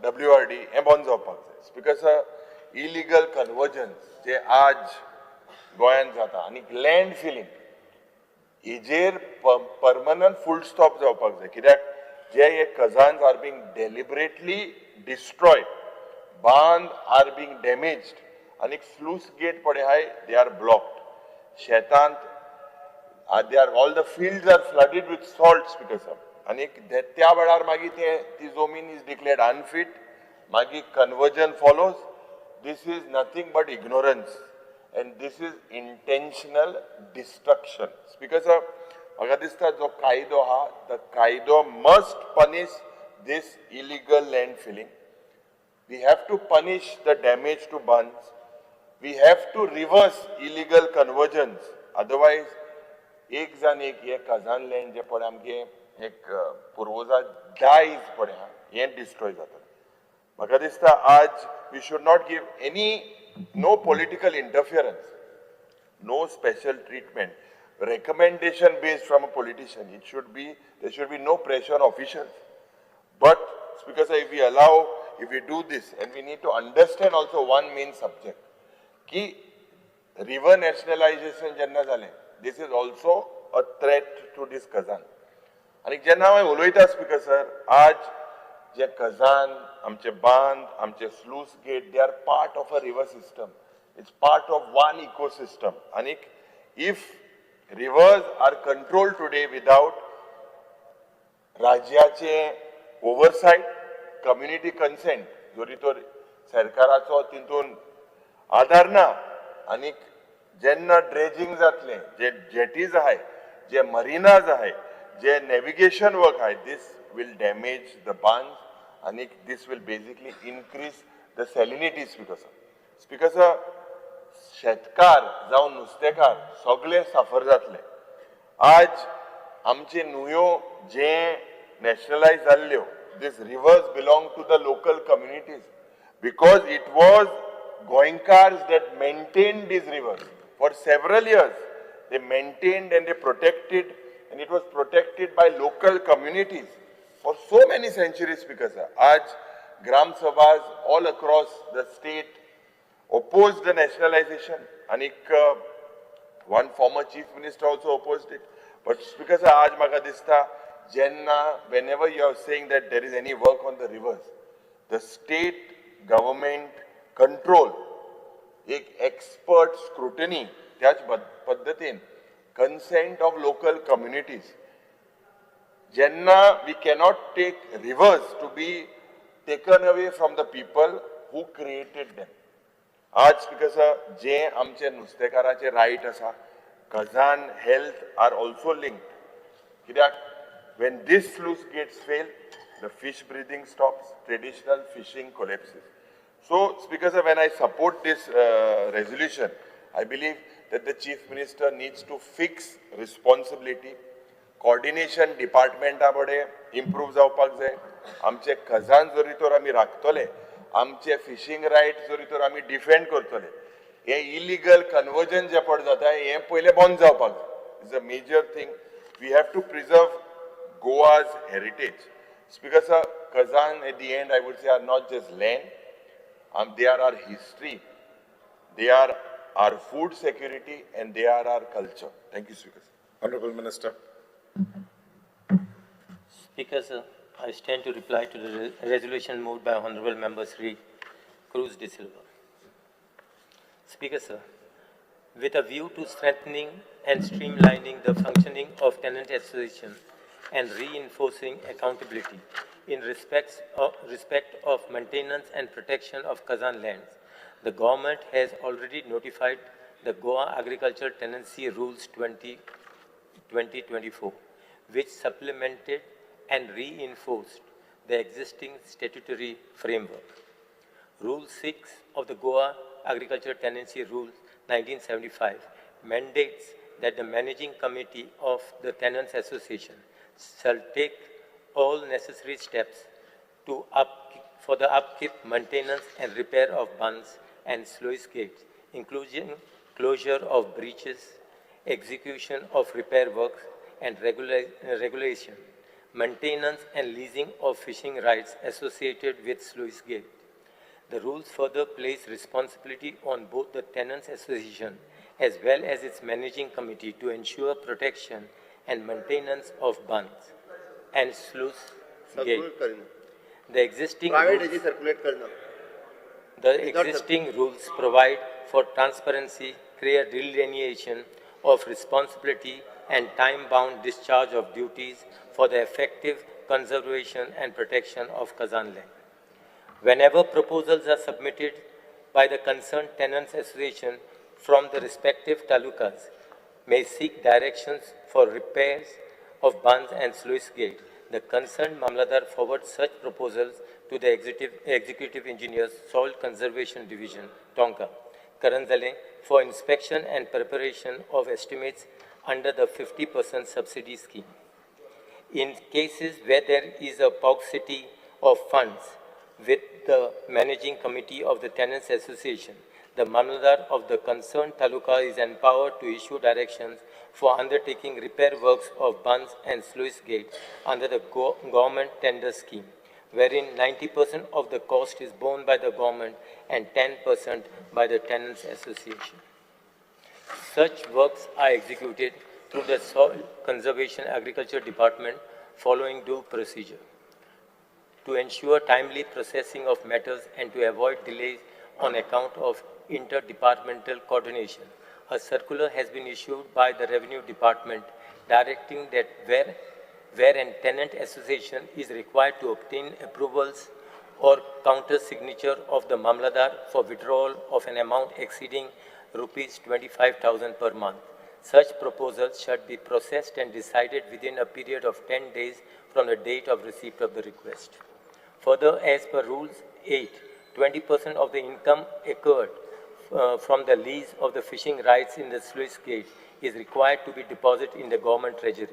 WRD, हें बंद जावपाक जाय. Because illegal convergence जे आज गोंयांत जाता आनी लँड फिलींग हेजेर परमनंट फूल स्टॉप जावपाक जाय. कित्याक जे हे khazans are being deliberately destroyed, बांद are being damaged आनी स्लूस गेट पळय आहाय, they are blocked. शेतांत they are all the fields are flooded with salt, Speaker sir. आनी त्या वेळार मागीर ते ती जमीन is declared unfit, मागीर conversion follows. This is nothing but ignorance and this is intentional destruction. Speaker sir, म्हाका दिसता जो कायदो आहा, the कायदो must punish this illegal land filling. We have to punish the damage to bunds. We have to reverse illegal conversions. Otherwise, एक जाण एक हे खजान लँड जे पळय आमगे एक पुर्वजा दायज पळय आहा, हें डिस्ट्रॉय जाता. म्हाका दिसता आज we should not give any, no political interference, no special treatment, recommendation based from a politician. It should be, there should be no pressure on officials. But Speaker sir, if we allow, if we do this, and we need to understand also one main subject, ki river nationalization जेन्ना जालें, this is also a threat to this Kazan. आनी जेन्ना हांव उलयता speaker sir, आज जे खजान, आमचे बांद, आमचे sluice gate, they are part of a river system. It's part of one ecosystem. आनी if rivers are controlled today without राज्याचे ओवरसायट, कम्युनिटी कन्सेंट, जरी तर सरकाराचो तितून आधार ना, आनी जेन्ना ड्रेजिंग जातलें, जे जेटीज आहाय, जे मरिनाज आहाय, जे नेविगेशन वर्क आहाय, this will damage the bunds आनी this will basically increase the salinity. Speaker sir, Speaker sir, शेतकार जावं नुस्तेकार सगळे साफर जातले. आज आमचे न्हंयो जे नॅशनलायज जाल्ल्यो, this rivers belong to the local communities because it was Goenkars that maintained these rivers for several years. They maintained and they protected, and it was protected by local communities for so many centuries. Speaker sir, aaj Gram Sabhas all across the state opposed the nationalization, and one former chief minister also opposed it. But Speaker sir, aaj maka dista, jenna whenever you are saying that there is any work on the rivers, the state government control, एक expert scrutiny त्याच पद्दतीन consent of local communities. जेन्ना we cannot take rivers to be taken away from the people who created them. आज speaker sir, जे आमचे नुस्तेकाराचे right आसा, खजान हेल्थ are also linked. कित्याक when this sluice gates fail, the fish breeding stops, traditional fishing collapses. So, Speaker sir, when I support this resolution, I believe that the Chief Minister needs to fix responsibility, coordination department बडे improve जावपाक जाय. आमचे खजान जरी तर आमी राखतले, आमचे fishing right जरी तर आमी डिफेंड करतले, हे इलिगल कन्वर्जन जे पड जाता हें पयलें बंद जावपाक जाय. Is a major thing. We have to preserve Goa's heritage. Speaker sir, khazan at the end I would say are not just land, they are our history, they are our food security, and they are our culture. Thank you, Speaker sir. Honorable Minister. Speaker sir, I stand to reply to the resolution moved by Honorable Member Sri Cruz de Silva. Speaker sir, with a view to strengthening and streamlining the functioning of tenant association and reinforcing accountability in respect of maintenance and protection of Khazan lands, the government has already notified the Goa Agriculture Tenancy Rules 2024, which supplemented and reinforced the existing statutory framework. Rule 6 of the Goa Agriculture Tenancy Rules 1975 mandates that the managing committee of the Tenants Association shall take all necessary steps to for the upkeep, maintenance, and repair of bunds and sluice gates, including closure of breaches, execution of repair works, and regulation, maintenance and leasing of fishing rights associated with sluice gate. The rules further place responsibility on both the Tenants Association as well as its managing committee to ensure protection and maintenance of bunds and sluice gate. The existing rules provide for transparency, clear delineation of responsibility and time-bound discharge of duties for the effective conservation and protection of Khazan land. Whenever proposals are submitted by the concerned tenants association from the respective talukas, may seek directions for repairs of bunds and sluice gate, the concerned Mamlatdar forwards such proposals to the Executive Engineers, Soil Conservation Division, Tonka, Karanzale, for inspection and preparation of estimates under the 50% subsidy scheme. In cases where there is a paucity of funds with the managing committee of the Tenants Association, the Mamlatdar of the concerned taluka is empowered to issue directions for undertaking repair works of bunds and sluice gates under the government tender scheme, wherein 90% of the cost is borne by the government and 10% by the Tenants Association. Such works are executed through the Soil Conservation Agriculture Department following due procedure. To ensure timely processing of matters and to avoid delays on account of interdepartmental coordination, a circular has been issued by the Revenue Department directing that where an tenant association is required to obtain approvals or counter signature of the Mamlatdar for withdrawal of an amount exceeding rupees 25,000 per month. Such proposals should be processed and decided within a period of 10 days from the date of receipt of the request. Further, as per Rules 8, 20% of the income accrued from the lease of the fishing rights in the sluice gate is required to be deposited in the government treasury.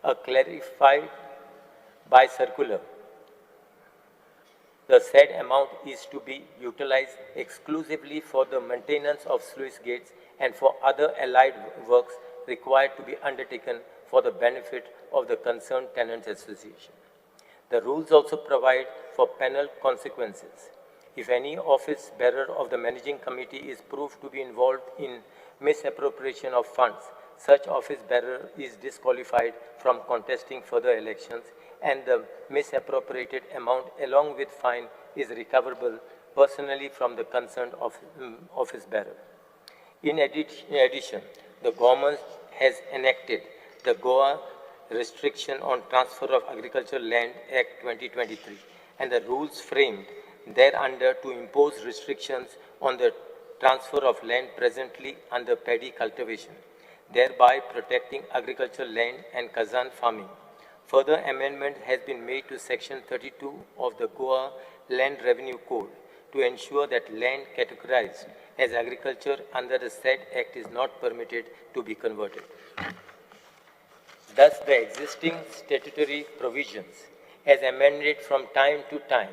A clarified by circular, the said amount is to be utilized exclusively for the maintenance of sluice gates and for other allied works required to be undertaken for the benefit of the concerned tenants association. The rules also provide for penal consequences. If any office bearer of the managing committee is proved to be involved in misappropriation of funds, such office bearer is disqualified from contesting further elections, and the misappropriated amount along with fine is recoverable personally from the concerned office bearer. In addition, the government has enacted the Goa Restriction on Transfer of Agricultural Land Act 2023 and the rules framed thereunder to impose restrictions on the transfer of land presently under paddy cultivation, thereby protecting agricultural land and Khazan farming. Further amendment has been made to Section 32 of the Goa Land Revenue Code to ensure that land categorized as agriculture under the said act is not permitted to be converted. Thus, the existing statutory provisions, as amended from time to time,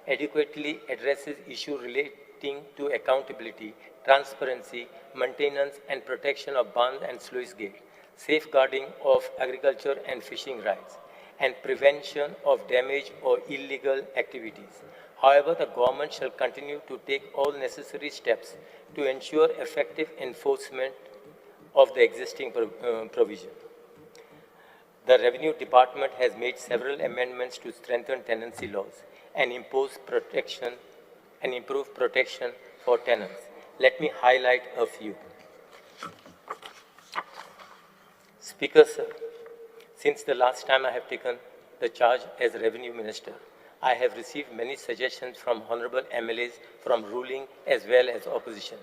adequately addresses issues relating to accountability, transparency, maintenance and protection of bund and sluice gate, safeguarding of agriculture and fishing rights, and prevention of damage or illegal activities. However, the government shall continue to take all necessary steps to ensure effective enforcement of the existing provision. The Revenue Department has made several amendments to strengthen tenancy laws and impose protection and improve protection for tenants. Let me highlight a few. Speaker, sir, since the last time I have taken the charge as Revenue Minister, I have received many suggestions from honorable MLAs from ruling as well as opposition,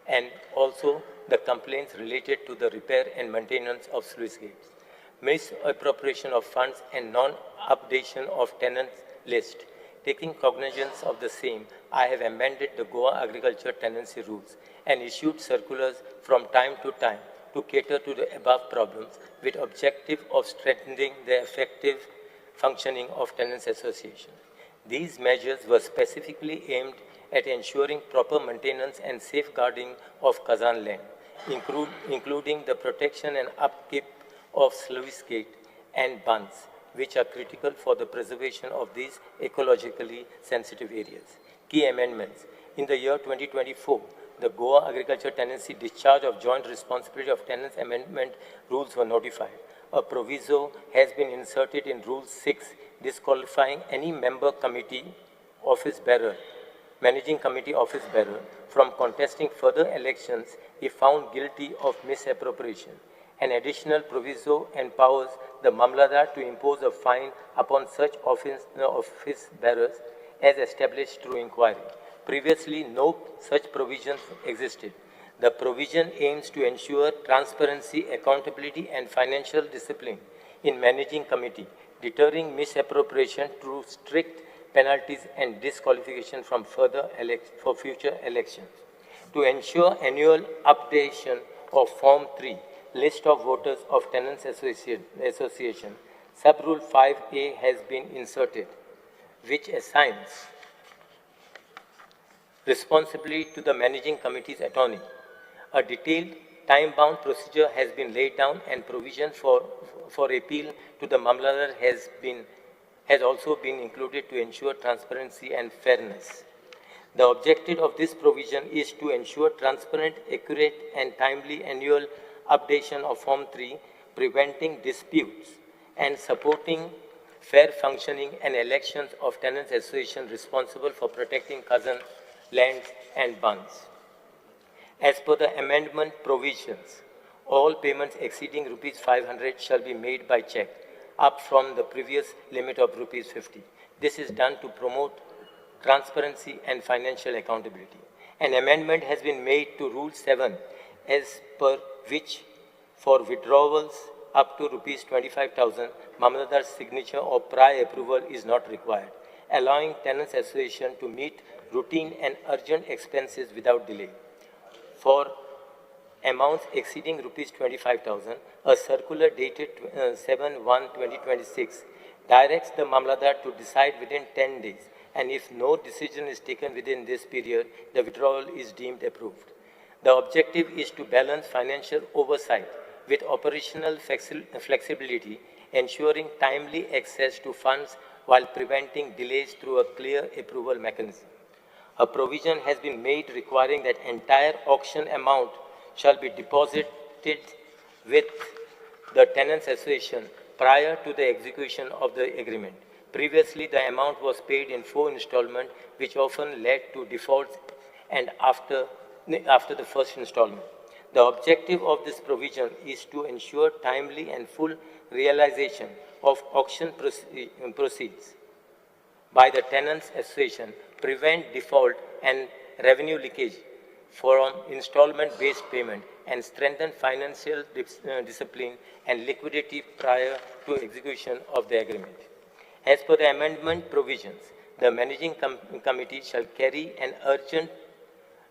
and also the complaints related to the repair and maintenance of sluice gates, misappropriation of funds and non-updation of tenants list. Taking cognizance of the same, I have amended the Goa Agriculture Tenancy Rules and issued circulars from time to time to cater to the above problems with objective of strengthening the effective functioning of tenants association. These measures were specifically aimed at ensuring proper maintenance and safeguarding of Khazan land, including the protection and upkeep of sluice gate and bunds, which are critical for the preservation of these ecologically sensitive areas. Key amendments. In the year 2024, the Goa Agriculture Tenancy Discharge of Joint Responsibility of Tenants Amendment Rules were notified. A proviso has been inserted in Rule 6, disqualifying any member committee, office bearer, managing committee office bearer from contesting further elections if found guilty of misappropriation. An additional proviso empowers the Mamlatdar to impose a fine upon such office bearers as established through inquiry. Previously, no such provisions existed. The provision aims to ensure transparency, accountability, and financial discipline in managing committee, deterring misappropriation through strict penalties and disqualification from further for future elections. To ensure annual updation of Form 3, list of voters of Tenants Association, Sub-Rule 5A has been inserted, which assigns responsibility to the managing committee's attorney. A detailed time-bound procedure has been laid down, and provision for appeal to the Mamlatdar has also been included to ensure transparency and fairness. The objective of this provision is to ensure transparent, accurate, and timely annual updation of Form 3, preventing disputes and supporting fair functioning and elections of tenants association responsible for protecting cousin lands and bonds. As per the amendment provisions, all payments exceeding rupees 500 shall be made by check, up from the previous limit of rupees 50. This is done to promote transparency and financial accountability. An amendment has been made to Rule 7, as per which for withdrawals up to rupees 25,000, Mamlatdar's signature or prior approval is not required, allowing tenants association to meet routine and urgent expenses without delay. For amounts exceeding rupees 25,000, a circular dated 7/1/2026 directs the Mamlatdar to decide within 10 days, and if no decision is taken within this period, the withdrawal is deemed approved. The objective is to balance financial oversight with operational flexibility, ensuring timely access to funds while preventing delays through a clear approval mechanism. A provision has been made requiring that entire auction amount shall be deposited with the tenants association prior to the execution of the agreement. Previously, the amount was paid in 4 installments, which often led to defaults and after the first installment. The objective of this provision is to ensure timely and full realization of auction proceeds by the tenants association, prevent default and revenue leakage from installment-based payment, and strengthen financial discipline and liquidity prior to execution of the agreement. As per the amendment provisions, the managing committee shall carry an urgent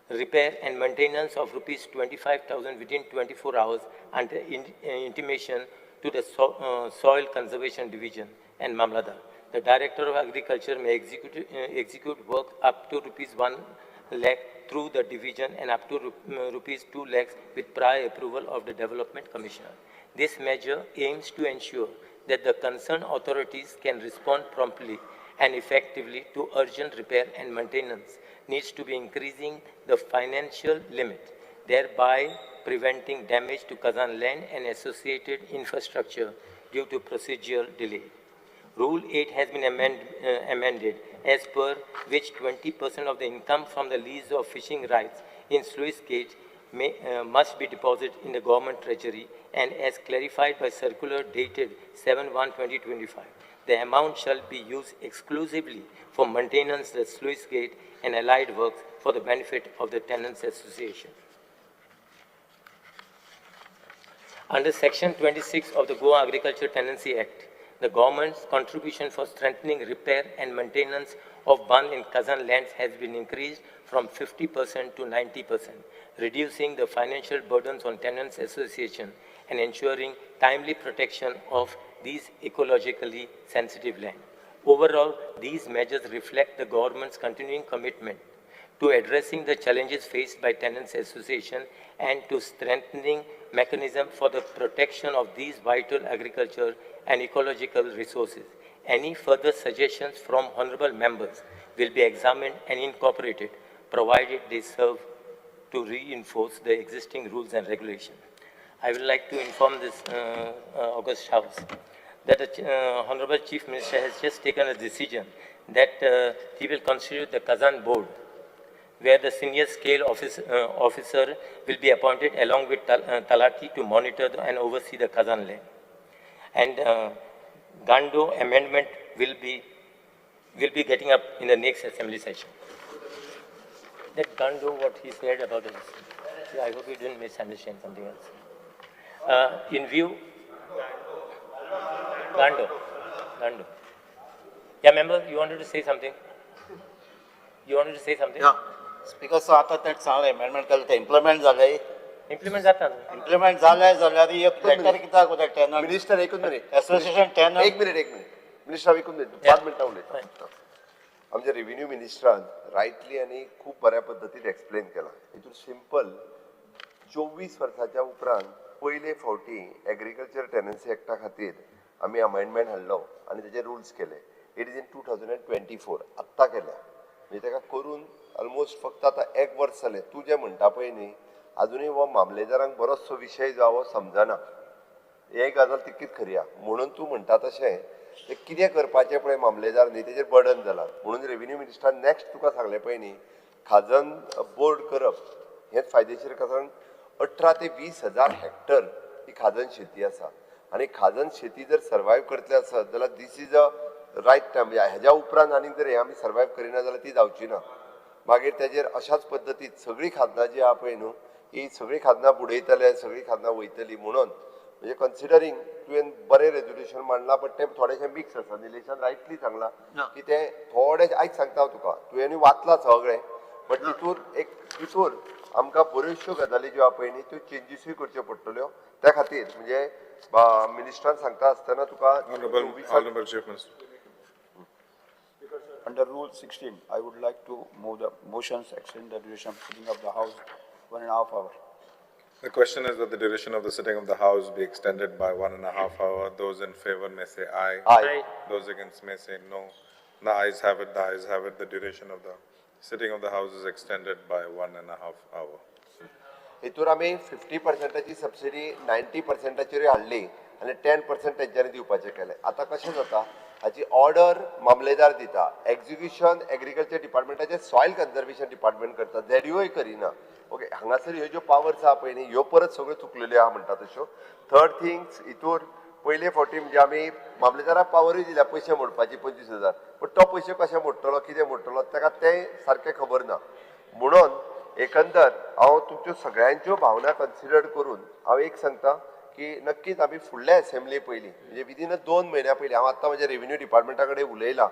repair and maintenance of rupees 25,000 within 24 hours under intimation to the Soil Conservation Division and Mamlatdar. The Director of Agriculture may execute work up to rupees 1 lakh through the division and up to rupees 2 lakhs with prior approval of the Development Commissioner. This measure aims to ensure that the concerned authorities can respond promptly and effectively to urgent repair and maintenance needs to be increasing the financial limit, thereby preventing damage to Kazan land and associated infrastructure due to procedural delay. Rule 8 has been amended, as per which 20% of the income from the lease of fishing rights in sluice gate must be deposited in the government treasury, and as clarified by circular dated 7/1/2025, the amount shall be used exclusively for maintenance the sluice gate and allied works for the benefit of the tenants association. Under Section 26 of the Goa Agriculture Tenancy Act, the government's contribution for strengthening repair and maintenance of bund in Kazan lands has been increased from 50% to 90%, reducing the financial burdens on tenants association and ensuring timely protection of these ecologically sensitive land. Overall, these measures reflect the government's continuing commitment to addressing the challenges faced by tenants association and to strengthening mechanism for the protection of these vital agriculture and ecological resources. Any further suggestions from honorable members will be examined and incorporated, provided they serve to reinforce the existing rules and regulations. I would like to inform this august house that the Honorable Chief Minister has just taken a decision that he will constitute the Kazan board where the senior scale officer will be appointed along with Talati to monitor and oversee the Khazan land. And Gando amendment will be getting up in the next assembly session. That Gando, what he said about this, I hope you didn't misunderstand something else. In view, Gando. Yeah, member, you wanted to say something? Yeah. Speaker, sir, आता ते सांगलें amendment केलें तें implement जालें. Implement जाता. Implement जालें जाल्यार एक लेटर कित्याक वता टेनंट? मिनिस्टर एकूच मिनिट. Association tenant. एक मिनिट. मिनिस्टर एकूच मिनिट, 5 मिनटां उलयता. आमच्या रेव्हेन्यू मिनिस्टरान रायटली आनी खूब बऱ्या पद्दतीन एक्सप्लेन केलां. हितून सिंपल 24 वर्साच्या उपरांत पयले फावटी एग्रीकल्चर टेनन्सी एक्टा खातीर आमी अमेंडमेंट हाडलो आनी तेजे रुल्स केले. It is in 2024 आत्तां केल्या. म्हणजे ताका करून ऑलमोस्ट फक्त आतां एक वर्स जालें. तूं जें म्हणटा पळय न्ही, आजुनूय हो मामलेदारांक बरोचसो विशय जो हो समजना. हे गजाल तितकीच खरी आहा. म्हणून तूं म्हणटा तशें तें कितें करपाचें पळय मामलेदार न्ही तेजेर बर्डन जालां. म्हणून रेव्हेन्यू मिनिस्टरान नॅक्स्ट तुका सांगलें पळय न्ही, खाजन बोर्ड करप हेंच फायदेशीर, कारण 18 ते 20 हजार हॅक्टर ही खाजन शेती आसा आनी खाजन शेती जर सर्वायव करतले आसत जाल्यार this is a right time. म्हणजे हेज्या उपरांत आनीक जर हें आमी सर्वायव करिना जाल्यार ती जावची ना. मागीर तेजेर अशाच पद्दतीन सगळीं खाजनां जी आहा पळय न्हू, ही सगळीं खाजनां बुडयतले, सगळीं खाजनां वयतली. म्हणून म्हणजे कन्सिडरींग तुवें बरें रेजोल्युशन मांडलां, बट तें थोडेशें मिक्स आसा. निलेशान रायटली सांगलां की तें थोडें, आयज सांगता हांव तुका, तुवेंनूय वाचलां सगळें, बट तितूर एक तितूर आमकां बऱ्योचश्यो गजाली ज्यो आहा पळय न्ही त्यो चेंजीसूय करच्यो पडटल्यो. त्या खातीर म्हणजे मिनिस्टरान सांगता आसतना तुका Under Rule 16, I would like to move the motions extend the duration of sitting of the House 1.5 hours. The question is that the duration of the sitting of the House be extended by 1.5 hour. Those in favor may say aye. Aye. Those against may say no. The ayes have it, the ayes have it. The duration of the sitting of the House is extended by 1.5 hour. हितूर आमी 50%ची subsidy 90%चेरूय हाडली आनी 10% तेंच्यांनी दिवपाचें केलें. आतां कशें जाता, हाची ऑर्डर मामलेदार दिता, एक्झिक्युशन एग्रीकल्चर डिपार्टमेंटाचें सॉयल कन्जर्वेशन डिपार्टमेंट करता, झेडयूय करिना. ओके, हांगासर ह्यो ज्यो पावर्स आहा पळय न्ही, ह्यो परत सगळ्यो चुकलेल्यो आहा म्हणटा तश्यो. थर्ड थिंग्स, हितूर पयले फावटी म्हणजे आमी मामलेदाराक पावरूय दिल्या पयशे मोडपाची 25,000, बट तो पयशे कशे मोडटलो, कितें मोडटलो ताका तें सारकें खबर ना. म्हणून एकंदर हांव तुमच्यो सगळ्यांच्यो भावना कन्सिडर करून हांव एक सांगता की नक्कीच आमी फुडल्या एसेंब्ली पयलीं म्हणजे विदीन 2 म्हयन्या पयलीं, हांव आत्तां म्हज्या रेव्हेन्यू डिपार्टमेंटा कडेन उलयलां,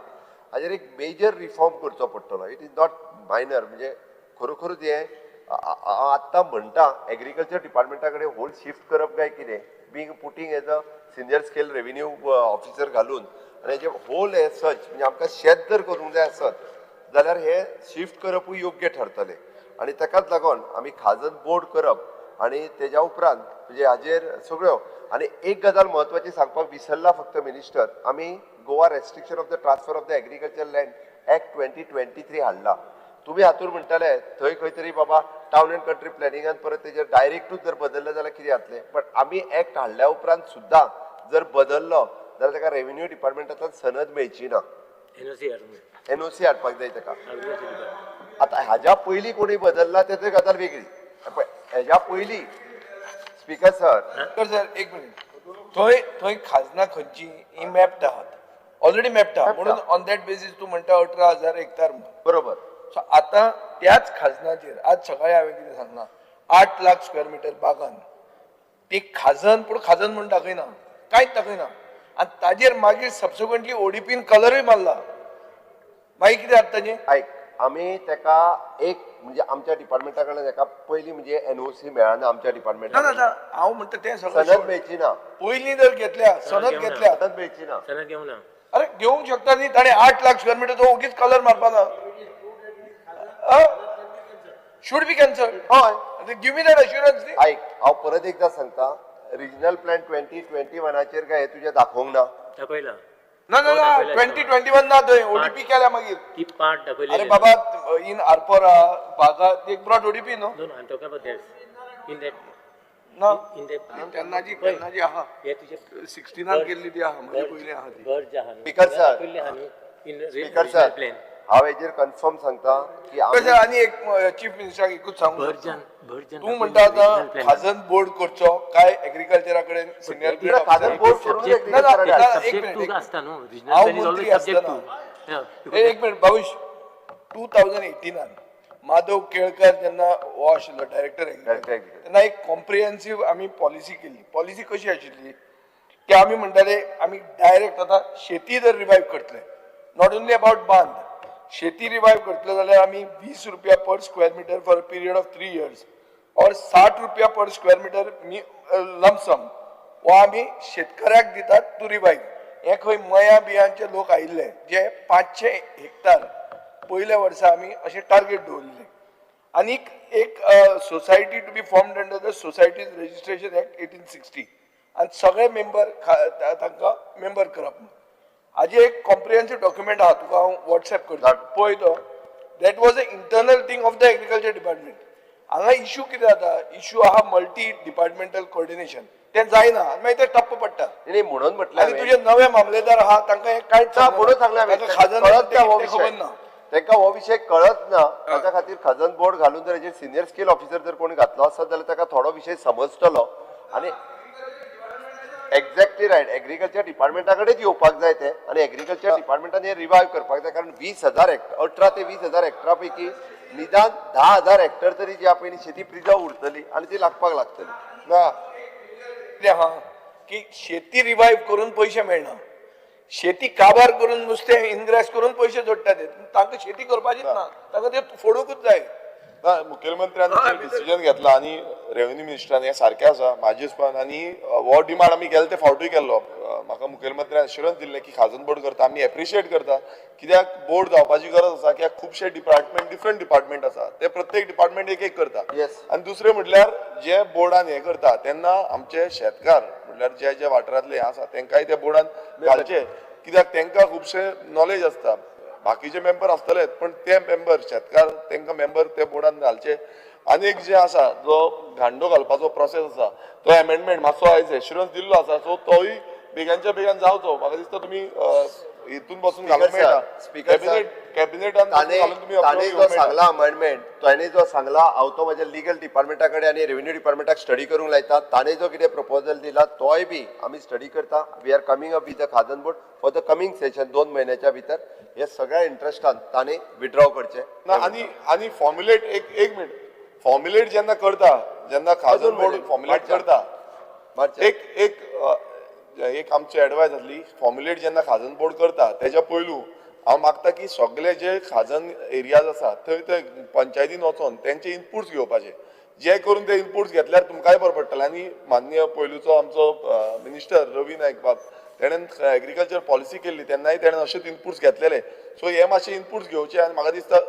हाजेर एक मेजर रिफॉर्म करचो पडटलो. It is not minor. म्हणजे खरोखरूच हें हांव आत्तां म्हणटा एग्रीकल्चर डिपार्टमेंटा कडेन होल शिफ्ट करप काय कितें, being putting as a senior scale revenue officer घालून आनी हेजे होल एज सच म्हणजे आमकां शेत जर करूंक जाय आसत जाल्यार हे शिफ्ट करपूय योग्य ठरतलें. आनी ताकाच लागून आमी खाजन बोर्ड करप आनी तेज्या उपरांत म्हणजे हाजेर सगळ्यो. आनी एक गजाल म्हत्वाची सांगपाक विसरला फक्त मिनिस्टर, आमी Goa restriction of the transfer of the agriculture land act 2023 हाडला. तुमी हातूर म्हणटाले थंय खंय तरी बाबा टावन अँड कंट्री प्लॅनिंगान परत तेजेर डायरेक्टूच जर बदललें जाल्यार कितें जातलें, बट आमी एक्ट हाडल्या उपरांत सुद्दां जर बदललो जाल्यार ताका रेव्हेन्यू डिपार्टमेंटांतल्यान सनद मेळची ना, एनओसी हाडपाक जाय ताका. आतां हाज्या पयलीं कोणी बदलला तेजी गजाल वेगळी, हेज्या पयलीं स्पीकर सर. सर एक मिनिट, थंय थंय खाजनां खंयची ही मॅप्ड आहात, ऑलरेडी मॅप्ड आहा, म्हणून ऑन that basis तूं म्हणटा 18,000 हेक्टर म्हणून. बरोबर. सो आतां त्याच खाजनाचेर आज सकाळी हांवें कितें सांगलां, 8 लाख स्क्वेअर मिटर बागान ती खाजन, पूण खाजन म्हूण दाखयना, कांयच दाखयना, आनी ताजेर मागीर सबसिक्वंटली ओडीपीन कलरूय मारला, मागीर कितें जाता ताजें? आयक, आमी ताका एक म्हणजे आमच्या डिपार्टमेंटा कडल्यान ताका पयलीं म्हणजे एनओसी मेळना आमच्या डिपार्टमेंटा. ना ना, हांव म्हणटा तें सगळें सनद मेळची ना. पयलीं जर घेतल्या, सनद घेतल्या, सनद मेळची ना, सनद घेवना. अरे घेवंक शकता न्ही, ताणें 8 लाख स्क्वेअर मिटर तो ओगीच कलर मारपाना, should be cancelled. हय, गिव मी that assurance न्ही. आयक, हांव परत एकदां सांगता, रिजनल प्लॅन 2021चेर काय हें तुजें दाखोवंक ना. दाखयलां. ना ना ना, 2021 ना, थंय ओडीपी केल्या मागीर ती पार्ट दाखयली. अरे बाबा, इन आरपोरा बागा एक ब्रॉट ओडीपी न्हू. No no, I am talking about that in that ना इन that तेन्ना जी तेन्ना जी आहा हे तुजे 16 केल्ली ती आहा, म्हणजे पयलीं आहा ती. गरज आहा. Speaker sir, in speaker sir, plan. हांव हेजेर कन्फर्म सांगता की आनी एक चीफ मिनिस्टराक एकूच सांगू, तूं म्हणटा आतां खाजन बोर्ड करचो काय एग्रीकल्चरा कडेन सिनियर? खाजन बोर्ड करून एक मिनिट, हांव मंत्री आसतना, एक मिनिट बाबूश, 2018 माधव केळकर जेन्ना हो आशिल्लो डायरेक्टर एग्रीकल्चर, तेन्ना एक कॉम्प्रिहेन्सीव आमी पॉलिसी केली. पॉलिसी कशी आशिल्ली की आमी म्हणटाले आमी डायरेक्ट आतां शेती जर रिवायव करतले, not only about बांद, शेती रिवायव करतले जाल्यार आमी 20 रुपया per square metre for a period of 3 years or 60 रुपया पर स्क्वेअर मिटर लमसम हो आमी शेतकऱ्याक दितात टू रिवायव. हे खंय मया बियांचे लोक आयिल्ले जे 500 हेक्टर पयल्या वर्सा आमी अशें टार्गेट दवरिल्लें. आनीक एक society to be formed under the societies registration act 1860 आनी सगळे मेंबर तांकां मेंबर करप. हाजे एक कॉम्प्रिहेन्सीव डॉक्युमेंट आहा, तुका हांव वॉट्सॅप करता पळय तो. That was a internal thing of the agriculture department. हांगा इशू कितें जाता, इशू आहा मल्टी डिपार्टमेंटल कोऑर्डिनेशन, तें जायना आनी मागीर ते टप्प पडटा. म्हणून म्हटलें आनी तुजे नवे मामलेदार आहा तांकां हें कांयच म्हणून सांगलें, खाजन खबर ना तांकां, हो विशय कळत ना. ताच्या खातीर खाजन बोर्ड घालून जर हेजेर सिनियर स्केल ऑफिसर जर कोणी घातलो आसत जाल्यार ताका थोडो विशय समजतलो. आनी एक्झॅक्टली रायट, एग्रीकल्चर डिपार्टमेंटा कडेन येवपाक जाय ते, आनी एग्रीकल्चर डिपार्टमेंटान हे रिवायव करपाक जाय. कारण 20,000 हेक्टर, 18 ते 20,000 हेक्टरा पैकी निदान 10,000 हेक्टर तरी जी आहा पळय शेती प्रिजर्व उरतली आनी ती लागपाक लागतली. ना कितें आहा की शेती रिवायव करून पयशे मेळना, शेती काबार करून नुस्तें इनग्रेस करून पयशे जोडटा ते, तांकां शेती करपाचीच ना, तांकां ते फोडूंकूच जाय. ना, मुखेलमंत्र्यान डिसिजन घेतला आनी रेव्हेन्यू मिनिस्टरान हें सारकें आसा म्हाजे हिसपान. आनी हो डिमांड आमी गेले ते फावटूय केल्लो. म्हाका मुखेलमंत्र्यान एश्युरन्स दिल्लें की खाजन बोर्ड करता, आमी एप्रिशिएट करता. कित्याक बोर्ड जावपाची गरज आसा, कित्याक खुबशे डिपार्टमेंट डिफरंट डिपार्टमेंट आसा, ते प्रत्येक डिपार्टमेंट एक एक करता. आनी दुसरें म्हटल्यार जे बोर्डान हें करता तेन्ना आमचे शेतकार म्हटल्यार जे जे वाठारांतले हें आसा तेंकांय त्या बोर्डान घालचे, कित्याक तेंकां खुबशे नॉलेज आसता. बाकीचे मेंबर आसतलेच पण ते मेंबर शेतकार तेंकां मेंबर ते बोर्डान घालचे. आनी एक जे आसा जो घांडो घालपाचो प्रोसेस आसा तो एमेंडमेंट मातसो आयज एश्युरन्स दिल्लो आसा, सो तोय बेगानच्या बेगान जावचो. म्हाका दिसता तुमी हितून बसून घालूंक मेळटा, कॅबिनेटान ताणें जो सांगला अमेंडमेंट, ताणें जो सांगला हांव तो म्हज्या लिगल डिपार्टमेंटा कडेन आनी रेव्हेन्यू डिपार्टमेंटाक स्टडी करूंक लायता. ताणें जो कितें प्रपोजल दिला तोय बी आमी स्टडी करता. We are coming up with the खाजन board for the coming session 2 म्हयन्याच्या भितर. हे सगळ्या इंट्रस्टान ताणें विड्रॉ करचें ना. आनी आनी फॉर्म्युलेट एक मिनिट, फॉर्म्युलेट जेन्ना करता, जेन्ना खाजन बोर्ड फॉर्म्युलेट करता, एक एक एक आमची एडवायस आसली, फॉर्म्युलेट जेन्ना खाजन बोर्ड करता तेज्या पयलू हांव मागता की सगळे जे खाजन एरियाज आसा थंय थंय पंचायतीन वचोन तेंचे इनपुट्स घेवपाचे, जे करून ते इनपुट्स घेतल्यार तुमकांय बरें पडटलें. आनी माननीय पयलूचो आमचो मिनिस्टर रवी नायक बाब तेणेन एग्रीकल्चर पॉलिसी केल्ली तेन्नाय तेणें अशेच इनपुट्स घेतलेले. सो हे मातशे इनपुट्स घेवचे आनी म्हाका दिसता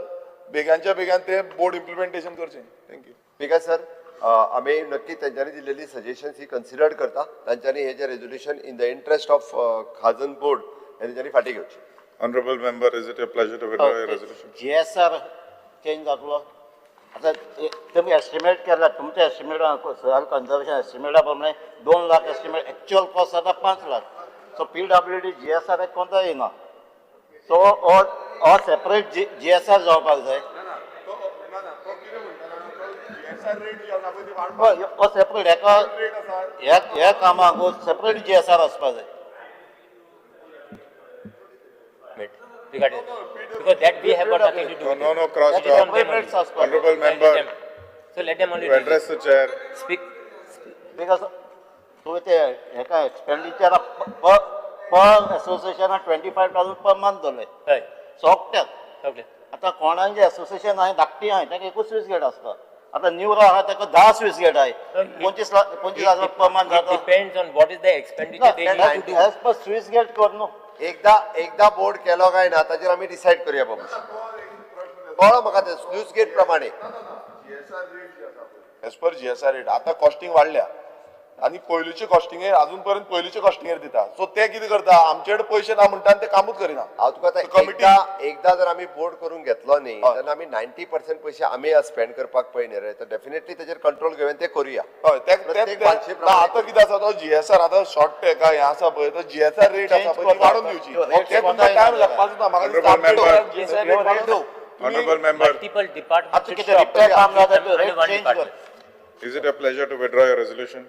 बेगानच्या बेगान ते बोर्ड इम्प्लिमेंटेशन करचें. Thank you. ठीक आहे सर, आमी नक्की तेंच्यांनी दिल्लेली सजेशन्स ही कन्सिडर करता. तांच्यांनी हे जे resolution in the interest of खाजन बोर्ड हे तेंच्यांनी फाटीं घेवचें. Honorable member, is it your pleasure to withdraw your resolution? GSR change जातलो आतां तुमी एस्टिमेट केला, तुमचे एस्टिमेट सॉयल कन्जर्वेशन एस्टिमेटा प्रमाणे 2 लाख एस्टिमेट, एक्चुअल कॉस्ट जाता 5 लाख. सो PWD GSR कोणता येना, सो हो सेपरेट GSR जावपाक जाय. हो सेपरेट हेका ह्या कामाक सेपरेट GSR आसपाक जाय. Regarding because that we have got nothing to do. No, no, cross talk. Honorable member, so let them only address the chair. Speak. Because तुवें ते हेका एक्सपेंडिचर पर एसोसिएशनाक 25,000 पर मंथ दवरले सगळ्याक. आतां कोणाक एसोसिएशन आहा धाकटी आहा ताका एकूच स्विस गेट आसता. आतां निवरो आहा ताका 10 स्विस गेट आहा, 25,000 पर मंथ जाता. Depends on what is the expenditure they need to do. As per sluice gate कर न्हू. एकदा बोर्ड केलो काय ना ताचेर आमी डिसायड करूया बाबू. कळ्ळो म्हाका ते स्लूस गेट प्रमाणे एज पर GSR rate आतां कॉस्टिंग वाडल्या. आनी पयलूचे कॉस्टिंगेर अजून पर्यंत पयलूचे कॉस्टिंगेर दिता. सो ते कितें करता, आमचे कडेन पयशे ना म्हणटा आनी ते कामूच करिना. हांव तुका आतां एकदां जर आमी बोर्ड करून घेतलो न्ही तेन्ना आमी 90% पयशे आमी स्पेंड करपाक पळय न्ही रे, तर डेफिनेटली तेजेर कंट्रोल घेवन ते करुया. हय, आतां कितें आसा, तो जीएसआर आतां शॉर्ट हेका हें आसा पळय, तो जीएसआर रेट आसा पळय ती वाडोवन दिवची. ते तुमकां टायम लागपाचो ना. म्हाका दिसता Honorable member. Multiple departments. Is it a pleasure to withdraw your resolution?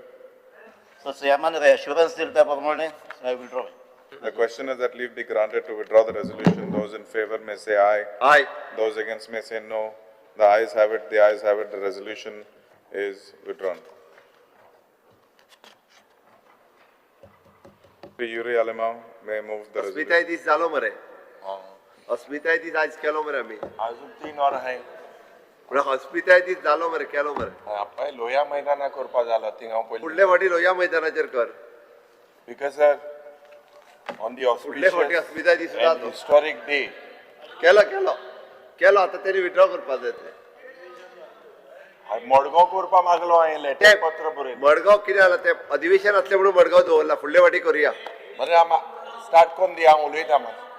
So, CM assurance दिल प्रमाणे I withdraw. The question is that leave be granted to withdraw the resolution. Those in favor may say aye. Aye. Those against may say no. The ayes have it. The ayes have it. The resolution is withdrawn. Shri Yuri Alemao may move the resolution. अस्मिताय दीस जालो मरे, अस्मिताय दीस आयज केलो मरे आमी. अजून 3 वरां आहाय. पूण अस्मिताय दीस जालो मरे, केलो मरे. पळय लोया मैदाना करपा जालो थिंग हांव पयलीं. फुडले फावटी लोया मैदानाचेर कर. Because sir on the फुडले फावटी अस्मिताय दीस सुद्दां हिस्टोरीक डे केलो केलो केलो. आतां तेणी विड्रॉ करपा जाय तें. मडगांव करपा मागलो हांवें लेटर पत्र बरयलें. मडगांव कितें जालां तें अधिवेशन आसलें म्हणून मडगांव दवरला, फुडले फावटी करुया. बरें, आम स्टार्ट करून दी, हांव उलयता मातशें.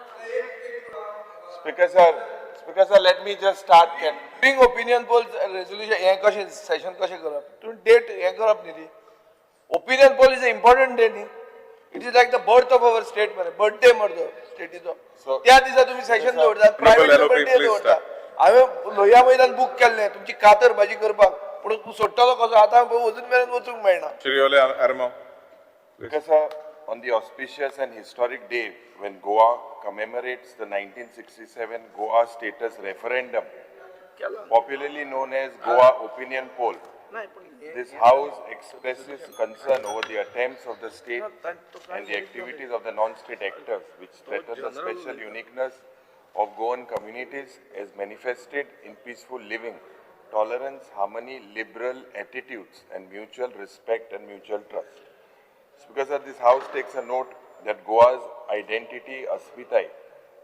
Speaker sir, let me just start. Bring opinion poll resolution हें कशें सेशन कशें करप, तुमी डेट हें करप न्ही ती. Opinion poll is a important day न्ही. It is like the birth of our state मरे, बर्थडे मरे तो स्टेटीचो. त्या दिसा तुमी सेशन दवरतात, प्रायवेट डे दवरता. हांवें लोहिया मैदान बूक केल्लें तुमची कातर भाजी करपाक, पूण तूं सोडटलो कसो, आतां अजून मेरेन वचूंक मेळना. Shri Yoli Alemao. Speaker sir, on the auspicious and historic day when Goa commemorates the 1967 Goa status referendum, popularly known as Goa Opinion Poll, this House expresses concern over the attempts of the state and the activities of the non-state actors which threaten the special uniqueness of Goan communities as manifested in peaceful living, tolerance, harmony, liberal attitudes and mutual respect and mutual trust. Speaker sir, this House takes a note that Goa's identity, Asmitai,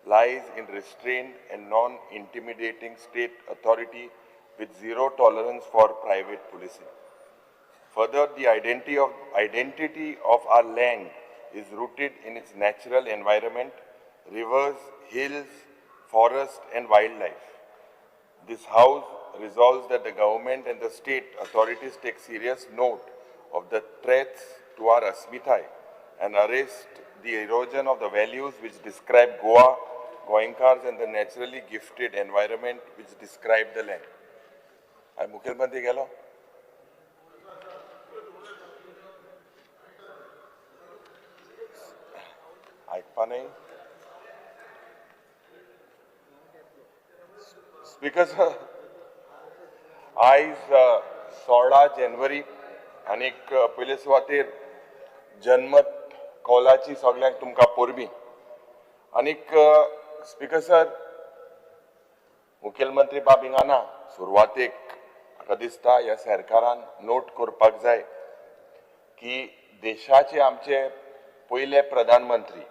lies in restrained and non-intimidating state authority with zero tolerance for private policing. Further, the identity of our land is rooted in its natural environment, rivers, hills, forest and wildlife. This House resolves that the government and the state authorities take serious note of the threats to our Asmitai and arrest the erosion of the values which describe Goa, Goenkars and the naturally gifted environment which describe the land. I मुख्यमंत्री गेलो. आयकपा न्ही. Speaker sir, आयज 16 जानेवारी आनीक पयले सुवातेर जनमत कौलाची सगळ्यांक तुमकां परबीं. आनीक स्पीकर सर, मुखेलमंत्री बाब हिंगा ना. सुरवातेक म्हाका दिसता ह्या सरकारान नोट करपाक जाय की देशाचे आमचे पयले प्रधानमंत्री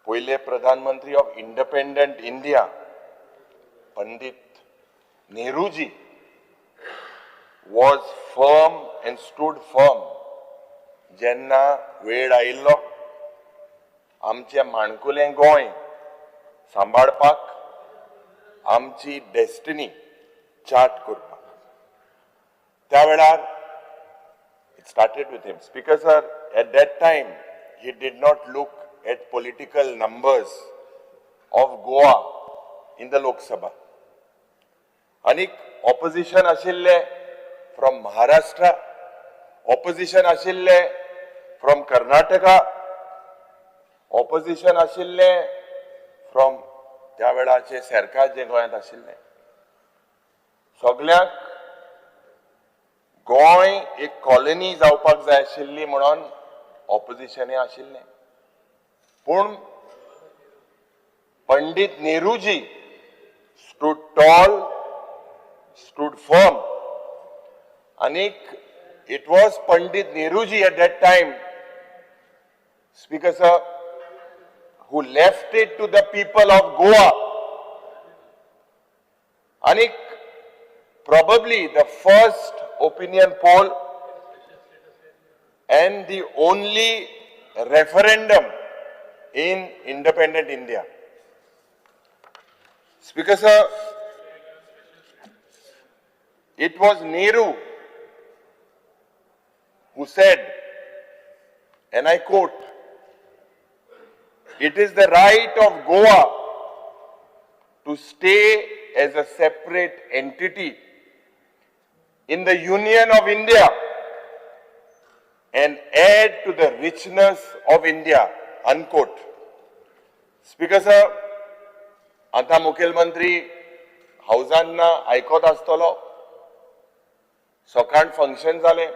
of independent India Pandit Nehruji was firm and stood firm. जेन्ना वेळ आयिल्लो आमचें माणकुलें गोंय सांबाळपाक, आमची डेस्टिनी चार्ट करपाक, त्या वेळार it started with him. Speaker sir, at that time he did not look at political numbers of Goa in the Lok Sabha. आनीक ऑपोजिशन आशिल्ले फ्रॉम महाराष्ट्र, ऑपोजिशन आशिल्ले फ्रॉम कर्नाटका, ऑपोजिशन आशिल्ले फ्रॉम त्या वेळाचे सरकार जे गोंयांत आशिल्ले. सगळ्यांक गोंय एक कॉलनी जावपाक जाय आशिल्ली म्हणून ऑपोजिशन आशिल्लें. पूण Pandit Nehruji stood tall, stood firm. आनीक it was Pandit Nehruji at that time, Speaker sir, who left it to the people of Goa. आनीक probably the first opinion poll and the only referendum in independent India. Speaker sir, it was Nehru who said, and I quote, "It is the right of Goa to stay as a separate entity in the Union of India and add to the richness of India," unquote. Speaker sir, आतां मुखेलमंत्री हावजान ना, आयकत आसतलो. सकाळ function जालें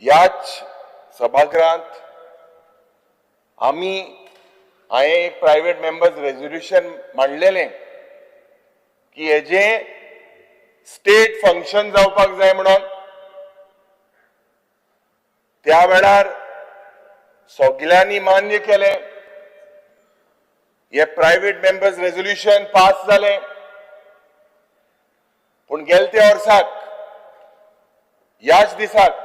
ह्याच सभागृहांत. आमी हांवें एक प्रायवेट मेंबर्स रेजोल्युशन मांडलेलें की हेजें स्टेट फंक्शन जावपाक जाय म्हणून. त्या वेळार सगल्यांनी मान्य केलें. हे प्रायवेट मेंबर्स रेजोल्युशन पास जालें. पूण गेले त्या वर्साक ह्याच दिसाक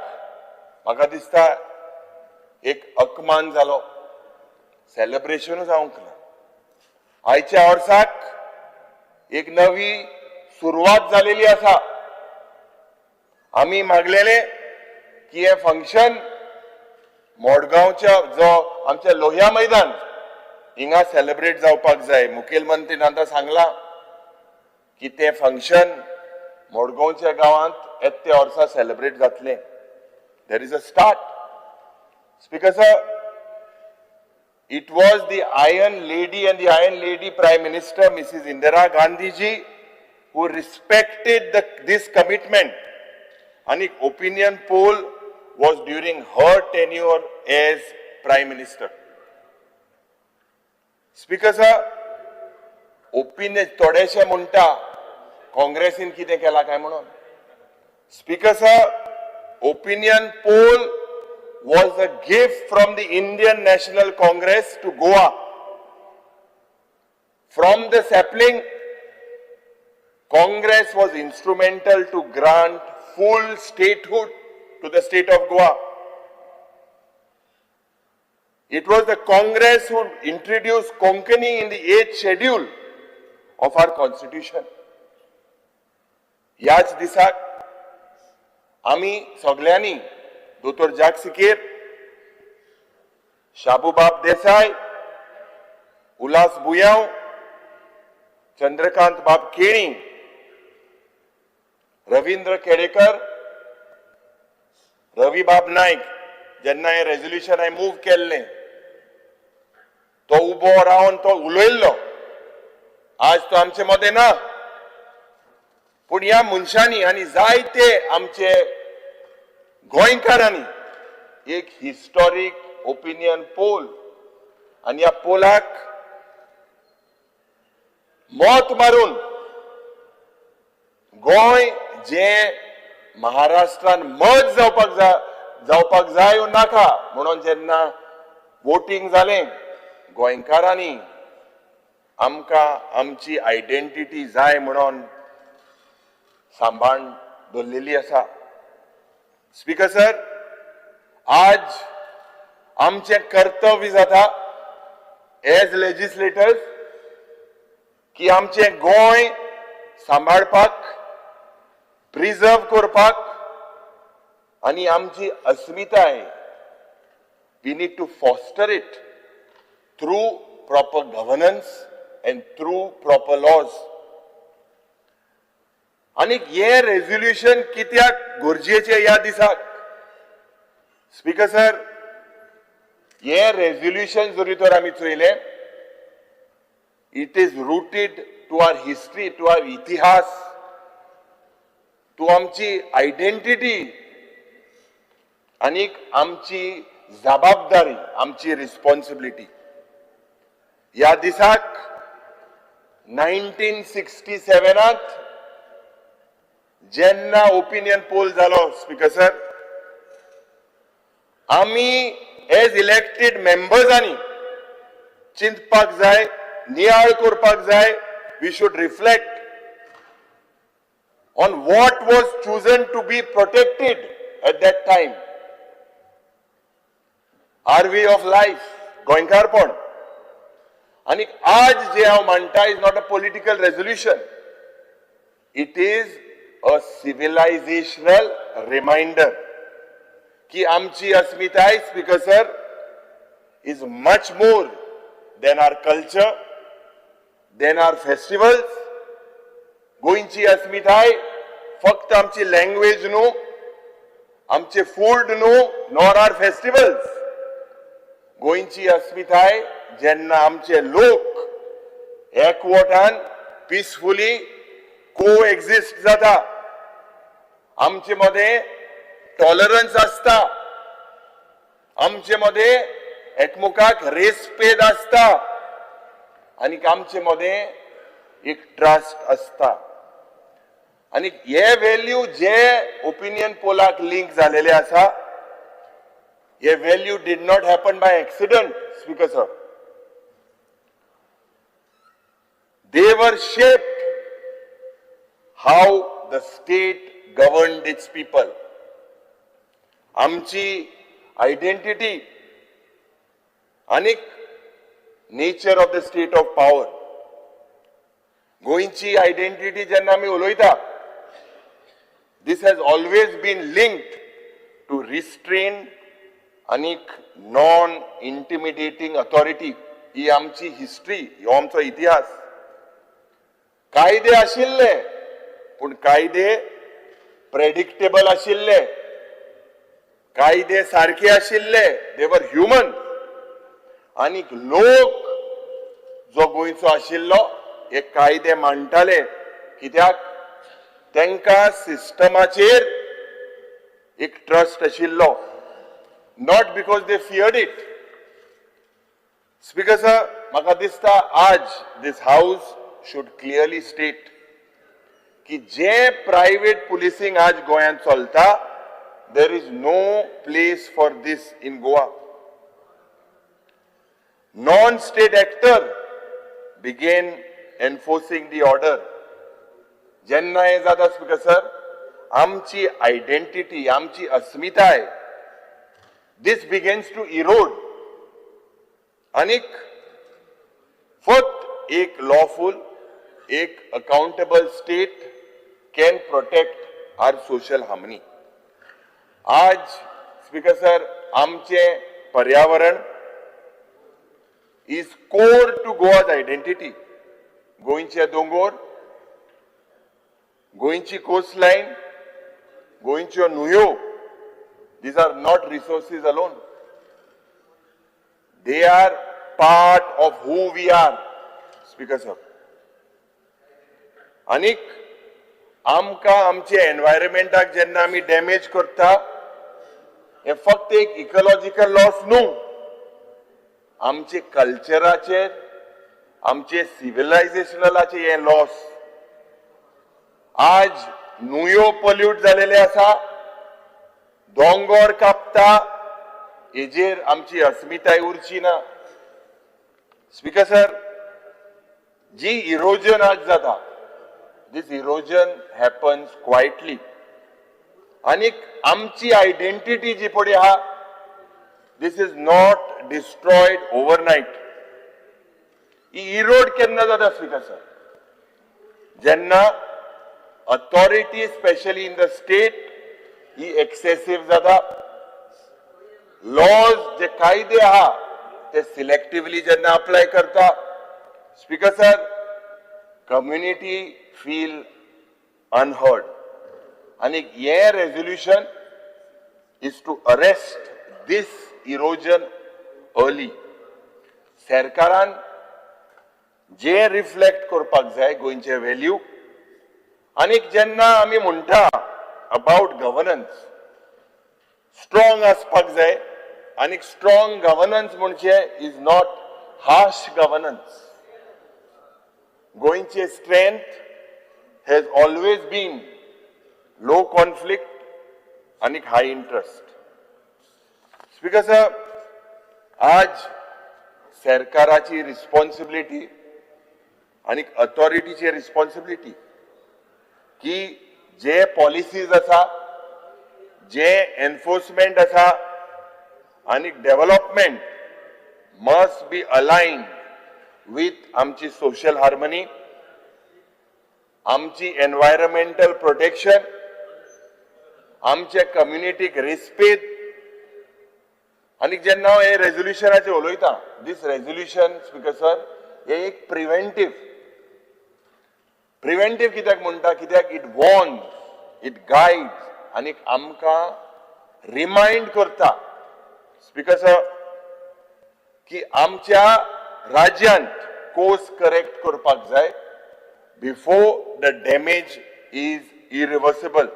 म्हाका दिसता एक अपमान जालो. सेलिब्रेशनूच जावंक ना. आयच्या वर्साक एक नवी सुरवात जालेली आसा. आमी मागलेले की हे फंक्शन मडगांवच्या जो आमच्या लोहिया मैदान हिंगा सेलिब्रेट जावपाक जाय. मुखेलमंत्रीन आतां सांगलां की तें फंक्शन मडगांवच्या गांवांत येत्या वर्सा सेलिब्रेट जातलें. There is a start. Speaker sir, it was the Iron Lady and the Iron Lady Prime Minister, Mrs. Indira Gandhi ji, who respected this commitment. And opinion poll was during her tenure as Prime Minister. Speaker sir, opinion थोडेशे म्हणटा काँग्रेसीन कितें केलां काय म्हणून. Speaker sir, opinion poll was a gift from the Indian National Congress to Goa. From the sapling, Congress was instrumental to grant full statehood to the state of Goa. It was the Congress who introduced Konkani in the eighth schedule of our constitution. ह्याच दिसाक आमी सगल्यांनी दोतोर जाक सिकेर, शाबूबाब देसाय, उल्हास बुयांव, चंद्रकांत बाब केणी, रवींद्र केळेकर, रवीबाब नायक, जेन्ना हें रेजोल्युशन हांवें मूव केल्लें तो उबो रावन तो उलयल्लो. आज तो आमचे मदें ना, पूण ह्या मनशांनी आनी जायते आमचे गोंयकारांनी एक हिस्टॉरीक ओपिनियन पोल आनी ह्या पोलाक मत मारून गोंय जे महाराष्ट्रान मर्ज जावपाक जाय नाका म्हणून जेन्ना वोटींग जालें, गोंयकारांनी आमकां आमची आयडेंटिटी जाय म्हणून सांबाळून दवरलेली आसा. स्पीकर सर, आज आमचें कर्तव्य जाता एज लेजिस्लेटर्स की आमचें गोंय सांबाळपाक, प्रिजर्व करपाक आनी आमची अस्मिताय, we need to foster it through proper governance and through proper laws. आनी हें रेजोल्युशन कित्याक गरजेचें ह्या दिसाक? स्पीकर सर, हें रेजोल्युशन जरी तर आमी चोयलें, it is rooted to our history, to our इतिहास, टू आमची आयडेंटिटी आनीक आमची जबाबदारी, आमची रिस्पॉन्सिबिलिटी. ह्या दिसाक 1967त जेन्ना ओपिनियन पोल जालो, स्पीकर सर, आमी एज इलेक्टेड मेंबर्सांनी चिंतपाक जाय, नियाळ करपाक जाय. We should reflect on what was chosen to be protected at that time. our way of life, गोंयकारपण. आनी आज जे हांव मांडटा is not a political resolution, it is a civilizational reminder की आमची अस्मिताय, Speaker sir, is much more than our culture, than our festivals. गोंयची अस्मिताय फक्त आमची लँग्वेज न्हू, आमचे फूड न्हू, नॉर are festivals. गोंयची अस्मिताय जेन्ना आमचे लोक एकवटान पिसफुली को एक्झिस्ट जाता, आमचे मदें टॉलरन्स आसता, आमचे मदें एकमुखाक रेस्पेद आसता आनी आमचे मदें एक ट्रस्ट आसता. आनी हे व्हॅल्यू जे ओपिनियन पोलाक लिंक झालेले आसा, हे value did not happen by accident, Speaker sir. They were shaped how the state governed its people. आमची आयडेंटिटी आनीक nature of the state of power. गोंयची आयडेंटिटी जेन्ना आमी उलयता, this has always been linked to restrain आनीक non इंटिमिडेटींग authority. ही आमची history, हो आमचो इतिहास. कायदे आशिल्ले, पूण कायदे प्रेडिक्टेबल आशिल्ले, कायदे सारके आशिल्ले, they were human. आनीक लोक जो गोंयचो आशिल्लो हे कायदे मांडटाले, कित्याक तांकां सिस्टमाचेर एक ट्रस्ट आशिल्लो, not because they feared it. Speaker sir, म्हाका दिसता आज this house should clearly state की जे प्रायव्हेट पुलिसींग आज गोंयांत चलता, there is no place for this in Goa. Non state actor began enforcing the order. जेन्ना हें जाता, स्पीकर सर, आमची आयडेंटिटी, आमची अस्मिताय, this begins to erode. आनीक फक्त एक लॉफूल, एक accountable state can protect our social harmony. आज, स्पीकर सर, आमचे पर्यावरण is core to Goa's identity. गोंयचे दोंगोर, गोंयची कोस्टलायन, गोंयच्यो न्हंयो, these are not resources alone, they are part of who we are, Speaker sir. आनीक आमकां आमचे एनवायरमेंटाक जेन्ना आमी डॅमेज करता, हे फक्त एक इकोलॉजिकल लॉस न्हू, आमचे कल्चराचेर, आमचे सिविलायझेशनाचे हे लॉस. आज न्हंयो पोल्यूट जालेले आसा, दोंगोर कापता, हेजेर आमची अस्मिताय उरची ना. स्पीकर सर, जी इरोजन आज जाता, this erosion happens quietly. आनीक आमची आयडेंटिटी जी पळय आहा, this is not destroyed overnight. ही इरोड केन्ना जाता, स्पीकर सर? जेन्ना authority, specially in the state, he excessive जाता, लॉज जे कायदे आहा ते सिलेक्टिवली जेन्ना अप्लाय करता, Speaker sir, community feel unheard. आनी हे resolution is to arrest this erosion early. सरकारान जे रिफ्लेक्ट करपाक जाय गोंयचे व्हॅल्यू. आनीक जेन्ना आमी म्हणटा अबाउट गव्हर्नन्स, स्ट्रॉंग आसपाक जाय. आनीक स्ट्रॉंग गव्हर्नन्स म्हणजे is not harsh governance. गोंयचे strength has always been low conflict आनीक हाय इंट्रस्ट. स्पीकर सर, आज सरकाराची रिस्पॉन्सिबिलिटी आनी अथॉरिटीची रिस्पॉन्सिबिलिटी की जे पॉलिसीज आसा, जे एनफोर्समेंट आसा, आनी development must be aligned with आमची सोशल हार्मनी, आमची एनवायरमेंटल प्रोटेक्शन, आमचे कम्युनिटीक रिस्पेद. आनी जेन्ना हांव हे रेजोल्युशनाचेर उलयतां, दीस रेजोल्युशन स्पीकर सर हे एक प्रिवेंटीव. प्रिवेंटीव कित्याक म्हणटा? कित्याक it warns, it guides आनी आमकां रिमायंड करता स्पीकर सर की आमच्या राज्यांत कोर्स करेक्ट करपाक जाय before the damage is irreversible.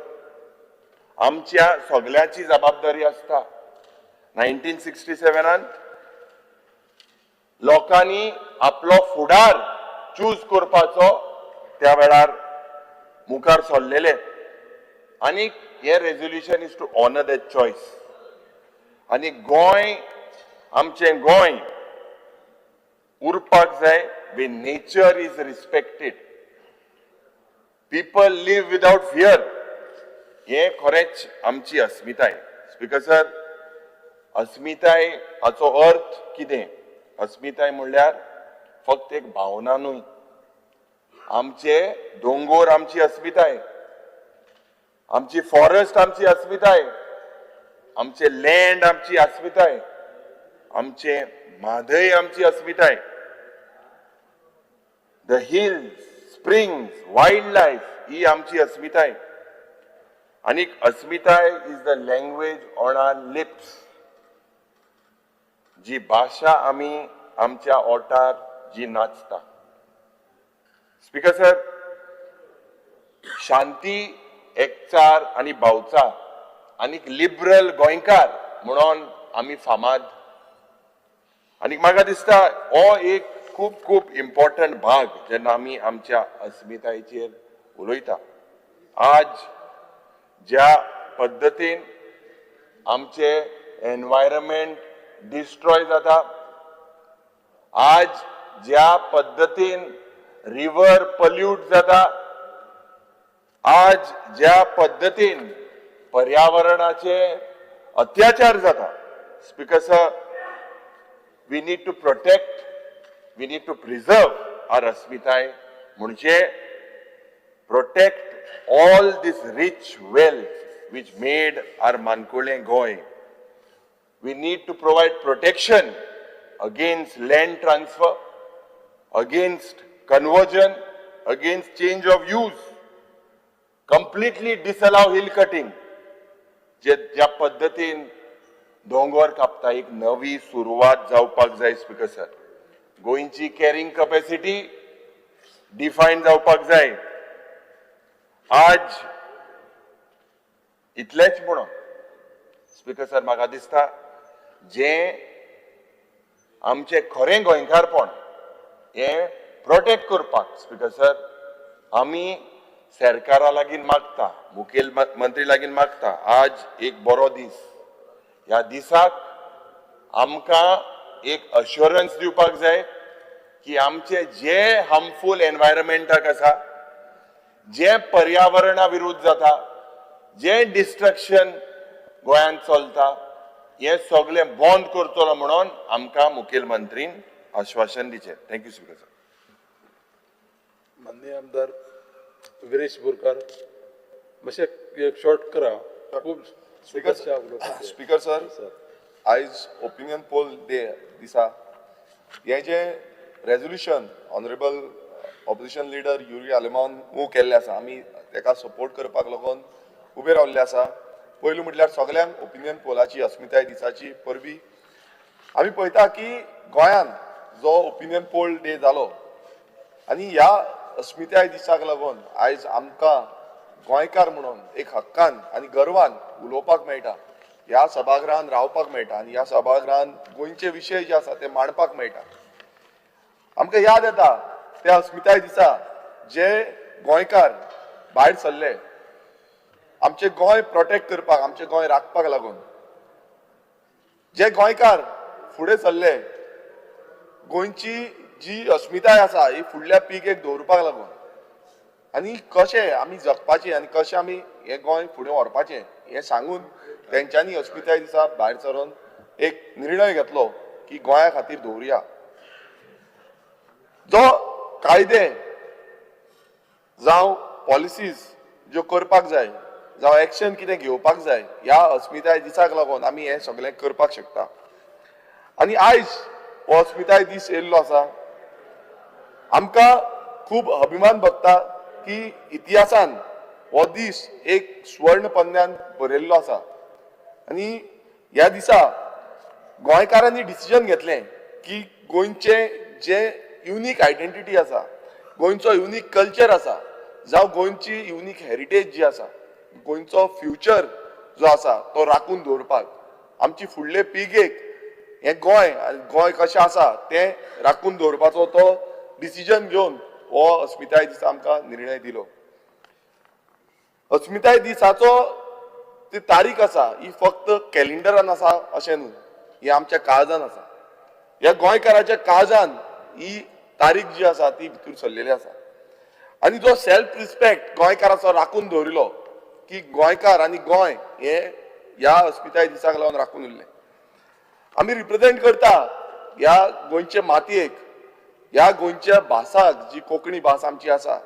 आमच्या सगळ्याची जबाबदारी आसता. 1967 लोकांनी आपलो फुडार चूज करपाचो त्या वेळार मुखार सरलेले आनी हे resolution is to honour that choice. आनी गोंय, आमचें गोंय उरपाक जाय where nature is respected, people live without fear. हें खरेंच आमची अस्मिताय. स्पीकर सर, अस्मिताय हाचो अर्थ कितें? अस्मिताय म्हणल्यार फक्त एक भावना न्हय. आमचे दोंगोर आमची अस्मिताय, आमची फॉरेस्ट आमची अस्मिताय, आमचे लँड आमची अस्मिताय, आमचे म्हादय आमची अस्मिताय, the hills, springs, wild life ही आमची अस्मिताय. आनी अस्मिताय is the language on our lips. जी भाशा आमी आमच्या ओठार जी नाचता. स्पीकर सर, शांती, एकचार आनी भावचार आनी लिबरल गोंयकार म्हणून आमी फामाद. आनी म्हाका दिसता हो एक खूब खूब इम्पॉर्टंट भाग जेन्ना आमी आमच्या अस्मितायेचेर उलयता. आज ज्या पद्दतीन आमचे एनवायरमेंट डिस्ट्रॉय जाता, आज ज्या पद्दतीन रिवर पल्यूट जाता, आज ज्या पद्दतीन पर्यावरणाचे अत्याचार जाता, Speaker sir, we need to protect, we need to preserve our अस्मिताय. म्हणजे protect all this rich wealth which made our मानकुलें Goa. We need to provide protection against land transfer, against conversion, against change of use. Completely disallow hill cutting. जे ज्या पद्दतीन दोंगर कापता, एक नवी सुरवात जावपाक जाय. स्पीकर सर, गोंयची कॅरिंग कपॅसिटी डिफायन जावपाक जाय. आज इतलेंच म्हणून स्पीकर सर, म्हाका दिसता जें आमचें खरें गोंयकारपण हें प्रोटेक्ट करपाक स्पीकर सर आमी सरकारा लागीं मागता, मुखेल मंत्री लागीं मागता. आज एक बरो दीस. ह्या दिसाक आमकां एक अश्योरन्स दिवपाक जाय की आमचे जे हार्मफूल एनवायरमेंटाक आसा, जे पर्यावरणा विरुद्ध जाता, जे डिस्ट्रक्शन गोंयांत चलता, हें सगळें बंद करतलो म्हणून आमकां मुखेलमंत्रीन आश्वासन दिचें. Thank you speaker sir. माननीय आमदार विरेश बोरकार, मातशें एक शॉर्ट करा खूब. स्पीकर स्पीकर सर, आयज ओपिनियन पोल डे दिसा हें जें resolution honourable opposition leader Yuri आलेमावन move केल्लें आसा, आमी तेका सपोर्ट करपाक लागून उबे रावल्ले आसा. पयलू म्हटल्यार सगल्यांक ओपिनियन पोलाची अस्मिताय दिसाची परबी. आमी पळयता की गोंयांत जो ओपिनियन पोल डे जालो आनी ह्या अस्मिताय दिसाक लागून आयज आमकां गोंयकार म्हणून एक हक्कान आनी गर्वान उलोवपाक मेळटा, ह्या सभागृहान रावपाक मेळटा आनी ह्या सभागृहान गोंयचे विशय जे आसा ते मांडपाक मेळटा. आमकां याद येता त्या अस्मिताय दिसा जे गोंयकार भायर सरले आमचें गोंय प्रोटेक्ट करपाक, आमचें गोंय राखपाक लागून, जे गोंयकार फुडें सरले गोंयची जी अस्मिताय आसा ही फुडल्या पिळगेक दवरपाक लागून आनी कशें आमी जगपाचें आनी कशें आमी हें गोंय फुडें व्हरपाचें हें सांगून तेंच्यांनी अस्मिताय दिसा भायर सरून एक निर्णय घेतलो की गोंया खातीर दवरुया. जो कायदे जावं पॉलिसीज ज्यो करपाक जाय जावं एक्शन कितें घेवपाक जाय ह्या अस्मिताय दिसाक लागून आमी हें सगळें करपाक शकता. आनी आयज हो अस्मिताय दीस येयल्लो आसा. आमकां खूब अभिमान भोगता की इतिहासान हो दीस एक स्वर्ण पन्न्यान बरयल्लो आसा. आनी ह्या दिसा गोंयकारांनी डिसिजन घेतलें की गोंयचें जें युनीक आयडेंटिटी आसा, गोंयचो युनीक कल्चर आसा, जावं गोंयची युनीक हेरिटेज जी आसा, गोंयचो फ्युचर जो आसा तो राखून दवरपाक आमची फुडले पिळगेक हें गोंय गोंय कशें आसा तें राखून दवरपाचो तो डिसिजन घेवन हो अस्मिताय दिसा आमकां निर्णय दिलो. अस्मिताय दिसाचो ती तारीख आसा ही फक्त कॅलेंडरान आसा अशें न्हू, ही आमच्या काळजान आसा. ह्या गोंयकाराच्या काळजान ही तारीख जी आसा ती भितर सरलेली आसा. आनी जो सेल्फ रिस्पेक्ट गोंयकाराचो राखून दवरिलो की गोंयकार आनी गोंय हे ह्या अस्मिताय दिसाक लागून राखून उरलें. आमी रिप्रेजेंट करता ह्या गोंयचे मातयेक, ह्या गोंयच्या भासाक जी कोंकणी भास आमची आसा,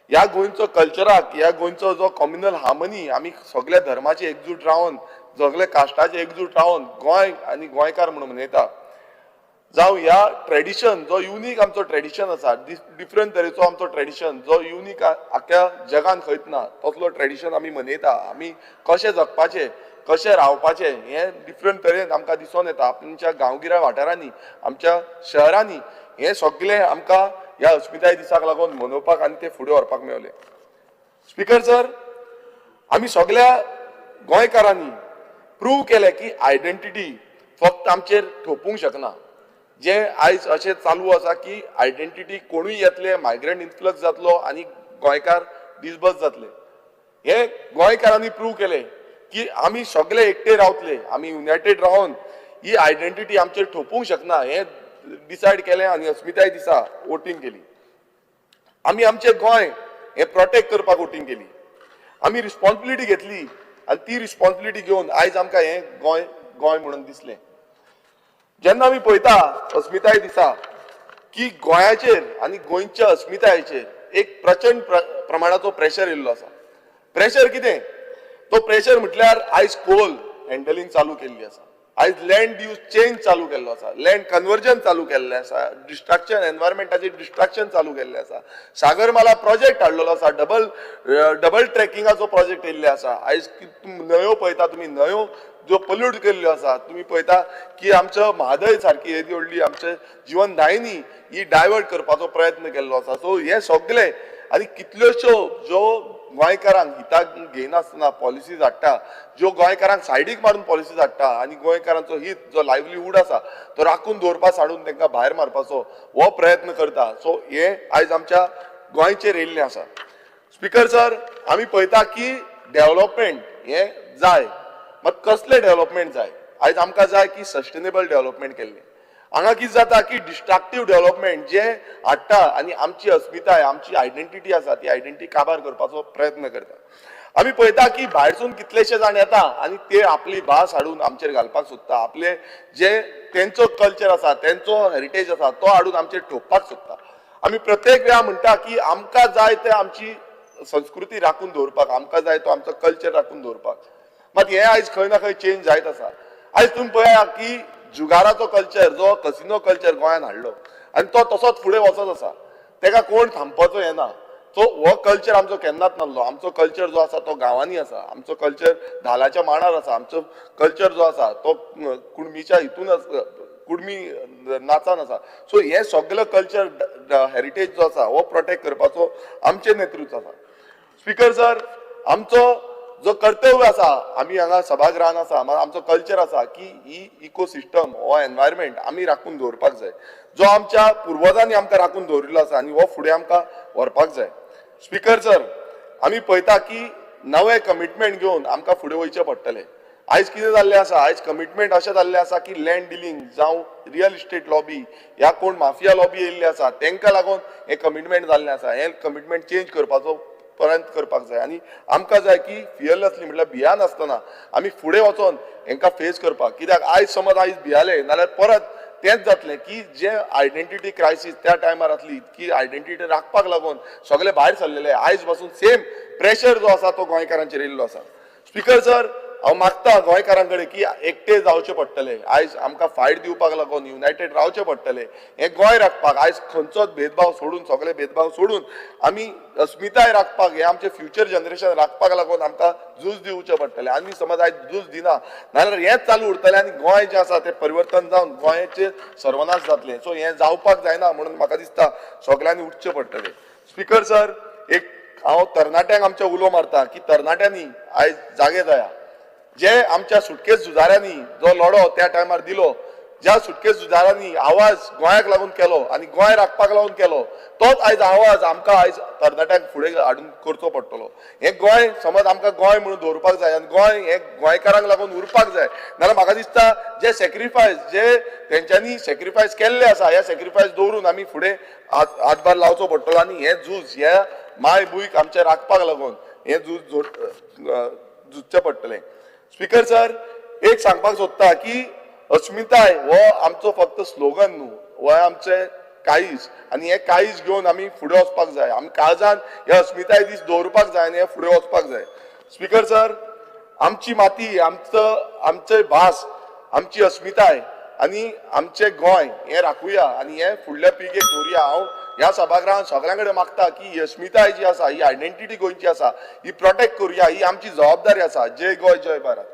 ह्या गोंयचो कल्चराक, ह्या गोंयचो जो कॉम्युनल हार्मनी, आमी सगळ्या धर्माचे एकजूट रावन, सगळे कास्टाचे एकजूट रावन गोंय आनी गोंयकार म्हणून मनयता. जावं ह्या ट्रेडिशन जो युनीक आमचो ट्रेडिशन आसा, डिफरंट तरेचो आमचो ट्रेडिशन जो युनीक आख्ख्या जगान खंयच ना तसलो ट्रेडिशन आमी मनयता. आमी कशें जगपाचें, कशें रावपाचें हें डिफरंट तरेन आमकां दिसून येता. आमच्या गांवगिऱ्या वाठारांनी, आमच्या शहरांनी हें सगळें आमकां ह्या अस्मिताय दिसाक लागून मनोवपाक आनी तें फुडें व्हरपाक मेवलें. स्पिकर सर, आमी सगळ्या गोंयकारांनी प्रूव केलें की आयडेंटिटी फक्त आमचेर थोपूंक शकना. जे आयज अशें चालू आसा की आयडेंटिटी कोणूय येतले, मायग्रंट इन्फ्लक्स जातलो आनी गोंयकार डिसबस जातले. हे गोंयकारांनी प्रूव केलें की आमी सगळे एकटे रावतले, आमी युनायटेड रावन ही आयडेंटिटी आमचेर थोपूंक शकना हें डिसायड केलें आनी अस्मिताय दिसा वोटींग केली. आमी आमचें गोंय हें प्रोटेक्ट करपाक वोटींग केली. आमी रिस्पॉन्सिबिलिटी घेतली आनी ती रिस्पॉन्सिबिलिटी घेवन आयज आमकां हें गोंय गोंय म्हणून दिसलें. जेन्ना आमी पळयता अस्मिताय दिसा की गोंयाचेर आनी गोंयच्या अस्मितायेचेर एक प्रचंड प्रमाणाचो प्रेशर येयल्लो आसा. प्रेशर कितें? तो प्रेशर म्हटल्यार आयज कोल हँडलिंग चालू केल्ली आसा, आयज लँड यूज चेंज चालू केल्लो आसा, लँड कन्वर्जन चालू केल्लें आसा, डिस्ट्रक्शन एनवायरमेंटाचें डिस्ट्रक्शन चालू केल्लें आसा, सागरमाला प्रोजेक्ट हाडलेलो आसा, डबल ट्रॅकिंगाचो प्रोजेक्ट येयल्ले आसा. आयज न्हंयो पळयता तुमी, न्हंयो ज्यो पल्यूट केल्ल्यो आसा, तुमी पळयता की आमच्या म्हादय सारकी येदी व्हडली आमचे जिवनदायिनी ही डायवर्ट करपाचो प्रयत्न केल्लो आसा. सो हे सगळे आनी कितल्योश्यो ज्यो गोंयकारांक हिताक घेयनासतना पॉलिसीज हाडटा, ज्यो गोंयकारांक सायडीक मारून पॉलिसीज हाडटा आनी गोंयकारांचो हित जो लायवलीहूड आसा तो राखून दवरपा साडून तांकां भायर मारपाचो हो प्रयत्न करता. सो हे आयज आमच्या गोंयचेर येयल्लें आसा. स्पिकर सर, आमी पळयता की डेव्हलपमेंट हें जाय, मात कसलें डेव्हलपमेंट जाय? आयज आमकां जाय की सस्टेनेबल डेव्हलपमेंट केल्लें. हांगा कितें जाता की डिस्ट्रक्टीव डेव्हलपमेंट जें हाडटा आनी आमची अस्मिताय, आमची आयडेंटिटी आसा ती आयडेंटिटी काबार करपाचो प्रयत्न करता. आमी पळयता की भायरसून कितलेशे जाण येता आनी ते आपली भास हाडून आमचेर घालपाक सोदता, आपले जे तेंचो कल्चर आसा, तेंचो हेरिटेज आसा तो हाडून आमचेर ठोकपाक सोदता. आमी प्रत्येक वेळा म्हणटा की आमकां जाय ते आमची संस्कृती राखून दवरपाक, आमकां जाय तो आमचो कल्चर राखून दवरपाक, मात हें आयज खंय ना खंय चेंज जायत आसा. आयज तुमी पळया की जुगाराचो कल्चर जो कसिनो कल्चर गोंयांत हाडलो आनी तो तसोच फुडें वचत आसा, तेका कोण थांबपाचो येना. सो हो कल्चर आमचो केन्नाच नासलो. आमचो कल्चर जो आसा तो गांवांनी आसा, आमचो कल्चर धालाच्या मांडार आसा, आमचो कल्चर जो आसा तो कुणमीच्या हितून आसा, कुणमी नाचान आसा. सो हे सगळो कल्चर हेरिटेज जो आसा हो प्रोटेक्ट करपाचो आमचें नेतृत्व आसा. स्पिकर सर, आमचो जो कर्तव्य आसा, आमी हांगा सभागृहान आसा, आमचो कल्चर आसा की ही इकोसिस्टम हो एनवायरमेंट आमी राखून दवरपाक जाय, जो आमच्या पुर्वजांनी आमकां राखून दवरिल्लो आसा आनी हो फुडें आमकां व्हरपाक जाय. स्पिकर सर, आमी पळयता की नवें कमिटमेंट घेवन आमकां फुडें वयचें पडटलें. आयज कितें जाल्लें आसा, आयज कमिटमेंट अशें जाल्लें आसा की लँड डिलींग जावं रियल इस्टेट लॉबी ह्या कोण माफिया लॉबी येयल्ली आसा तेंकां लागून हें कमिटमेंट जाल्लें आसा. हें कमिटमेंट चेंज करपाचो पर्यंत करपाक जाय आनी आमकां जाय की फियरलेसली म्हटल्यार भियानासतना आमी फुडें वचोन हेंकां फेस करपाक. कित्याक आयज समज आयज भियाले नाल्यार परत तेंच जातलें की जे आयडेंटिटी क्रायसीस त्या टायमार आसली की आयडेंटिटी राखपाक लागून सगळे भायर सरलेले, आयज पासून सेम प्रेशर जो आसा तो गोंयकारांचेर येयल्लो आसा. स्पीकर सर, हांव मागता गोंयकारां कडेन की एकटे जावचें पडटलें, आयज आमकां फायट दिवपाक लागून युनायटेड रावचें पडटलें. हें गोंय राखपाक आयज खंयचोच भेदभाव सोडून, सगळे भेदभाव सोडून आमी अस्मिताय राखपाक, हें आमचें फ्युचर जनरेशन राखपाक लागून आमकां झूज दिवचें पडटलें. आमी समज आयज झूज दिना नाजाल्यार हेंच चालू उरतलें आनी गोंय जें आसा तें परिवर्तन जावन गोंयचें सर्वनाश जातलें. सो हें जावपाक जायना म्हणून म्हाका दिसता सगळ्यांनी उठचें पडटलें. स्पीकर सर, एक हांव तरणाट्यांक आमच्या उलो मारता की तरणाट्यांनी आयज जागे जाया. जे आमच्या सुटके झुजाऱ्यांनी जो लढो त्या टायमार दिलो, ज्या सुटके झुजाऱ्यांनी आवाज गोंयाक लागून केलो आनी गोंय राखपाक लागून केलो, तोच आयज आवाज आमकां आयज तरणाट्यांक फुडें हाडून करचो पडटलो. हें गोंय समज आमकां गोंय म्हणून दवरपाक जाय आनी गोंय हें गोंयकारांक लागून उरपाक जाय. नाजाल्यार म्हाका दिसता जे सेक्रिफायस जे तेंच्यांनी सेक्रिफायस केल्ले आसा, ह्या सेक्रिफायस दवरून आमी फुडें हातभार लावचो पडटलो आनी हें झूज ह्या मायभूंयक आमचें राखपाक लागून हें झूज झुजचें पडटलें. स्पीकर सर, एक सांगपाक सोदता की अस्मिताय हो आमचो फक्त स्लोगन न्हू, हो आमचें काळीज आनी हें काळीज घेवन आमी फुडें वचपाक जाय. आमी काळजान हे अस्मिताय दीस दवरपाक जाय आनी हे फुडें वचपाक जाय. स्पीकर सर, आमची माती, आमचे भास, आमची अस्मिताय आनी आमचें गोंय हें राखुया आनी हें फुडल्या पिळगेक दवरुया. हांव ह्या सभागृहान सगळ्यां कडेन मागता की ही अस्मिताय जी आसा, ही आयडेंटिटी गोंयची आसा, ही प्रोटेक्ट करुया, ही आमची जबाबदारी आसा. जय गोंय, जय भारत.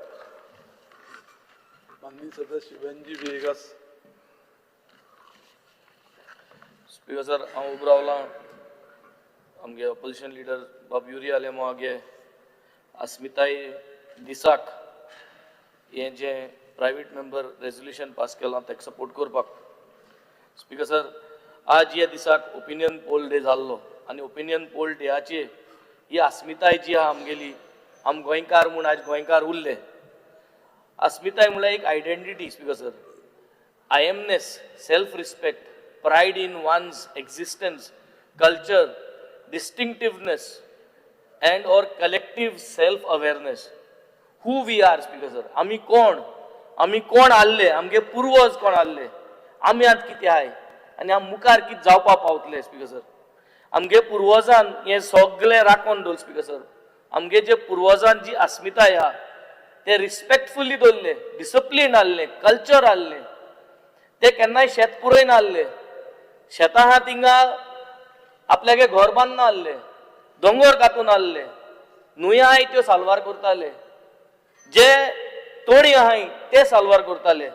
माननीय सदस्य वेंजी व्हिएगास. स्पीकर सर, हांव उबो रावलां आमगे ऑपोजिशन लिडर बाब युरी आलेमांव हागे अस्मिताय दिसाक हें जें प्रायवेट मेंबर रेजोल्युशन पास केलां ताका सपोर्ट करपाक. स्पीकर सर, आज ह्या दिसाक ओपिनियन पोल डे जाल्लो आनी ओपिनियन पोल डेयाचे ही अस्मिताय जी आहा आमगेली, आम गोंयकार म्हूण आज गोंयकार उरले. अस्मिताय म्हणल्यार एक identity speaker sir, I amness, self respect, pride in one's existence, culture, distinctiveness and or collective self awareness. Who we are speaker sir, आमी कोण, आमी कोण आहले, आमगे पुर्वज कोण आहले, आमी आतां कितें आहाय आनी आम मुखार कितें जावपाक पावतले. स्पीकर सर, आमगे पुर्वजान हें सगळें राखून दवरलें. स्पीकर सर, आमगे जे पुर्वजान जी अस्मिताय आहा ते रिस्पेक्टफुली दवरले, डिसिप्लीन आहले, कल्चर आहले, ते केन्नाय शेत पुरयना आहले, शेतां आहा थिंगा आपल्यागे घर बांदना आहले, दोंगर कातून आहले, न्हंय आहाय त्यो साल्वार करताले, जे तोणी आहाय ते साल्वार करताले.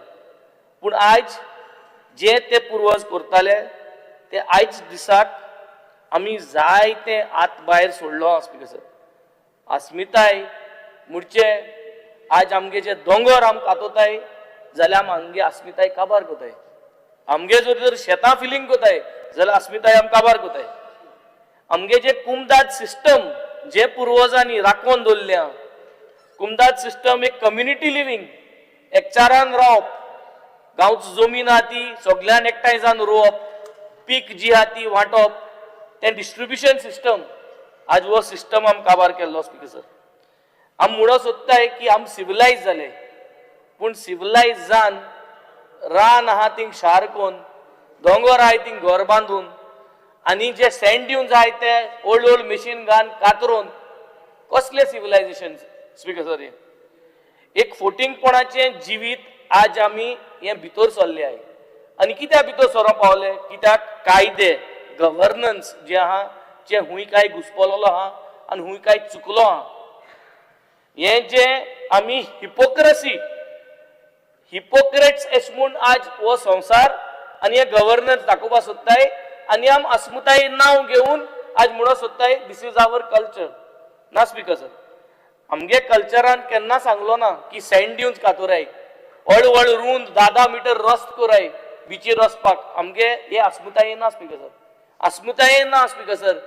पूण आयज जे ते पुर्वज करताले ते आयज दिसाक आमी जायते आत भायर सोडलो आहा. स्पीकर सर, अस्मिताय म्हणचे आज आमगे जे दोंगर आम कातोताय जाल्यार आम आमगे अस्मिताय काबार कोताय, आमगे जर जर शेतां फिलींग कोताय जाल्यार अस्मिताय आम काबार कोताय. आमगे जे कुमदाद सिस्टम जे पुर्वजांनी राखोवन दवरल्या, कुमदाद सिस्टम एक कम्युनिटी लिवींग, एकचारान रावप, गांवची जमीन आहा ती सगळ्यान एकठांय जावन रोवप, पीक जी आहा ती वांटप, तें डिस्ट्रिब्युशन सिस्टम आज हो सिस्टम आम काबार केल्लो. स्पीकर सर, आम म्हणूंक सोदताय की आम सिविलायज जाले, पूण सिविलायज जावन रान आहा थिंग शार कोन्न, दोंगर आहाय थिंग घर बांदून आनी जे सँड ड्युन्स आहाय ते ओल्ड ओल्ड मशीन घालून कातरून कसलें सिविलायजेशन. स्पीकर सर, हें एक फोटिंगपणाचें जिवीत आज आमी हें भितर सरले आहाय. आनी कित्याक भितर सरोंक पावले? कित्याक कायदे गव्हर्नन्स जे आहा जे हुंय काय घुसपलोलो आहा आनी हुंय काय चुकलो आहा. हें जें आमी हिपोक्रसी, हिपोक्रेट्स एश म्हूण आज हो संवसार आनी हें गव्हर्नन्स दाखोवपाक सोदताय आनी आम अस्मिताय नांव घेवन आज म्हणूंक सोदताय this is our culture. ना स्पीकर सर, आमगे कल्चरान केन्ना सांगलो ना की सँड ड्युन्स कातोराय, व्हड व्हड रूंद 10-10 मिटर रस्त कोराय बिचीर वचपाक. आमगे हे अस्मिताये ना स्पीकर सर, अस्मिताये ना स्पीकर सर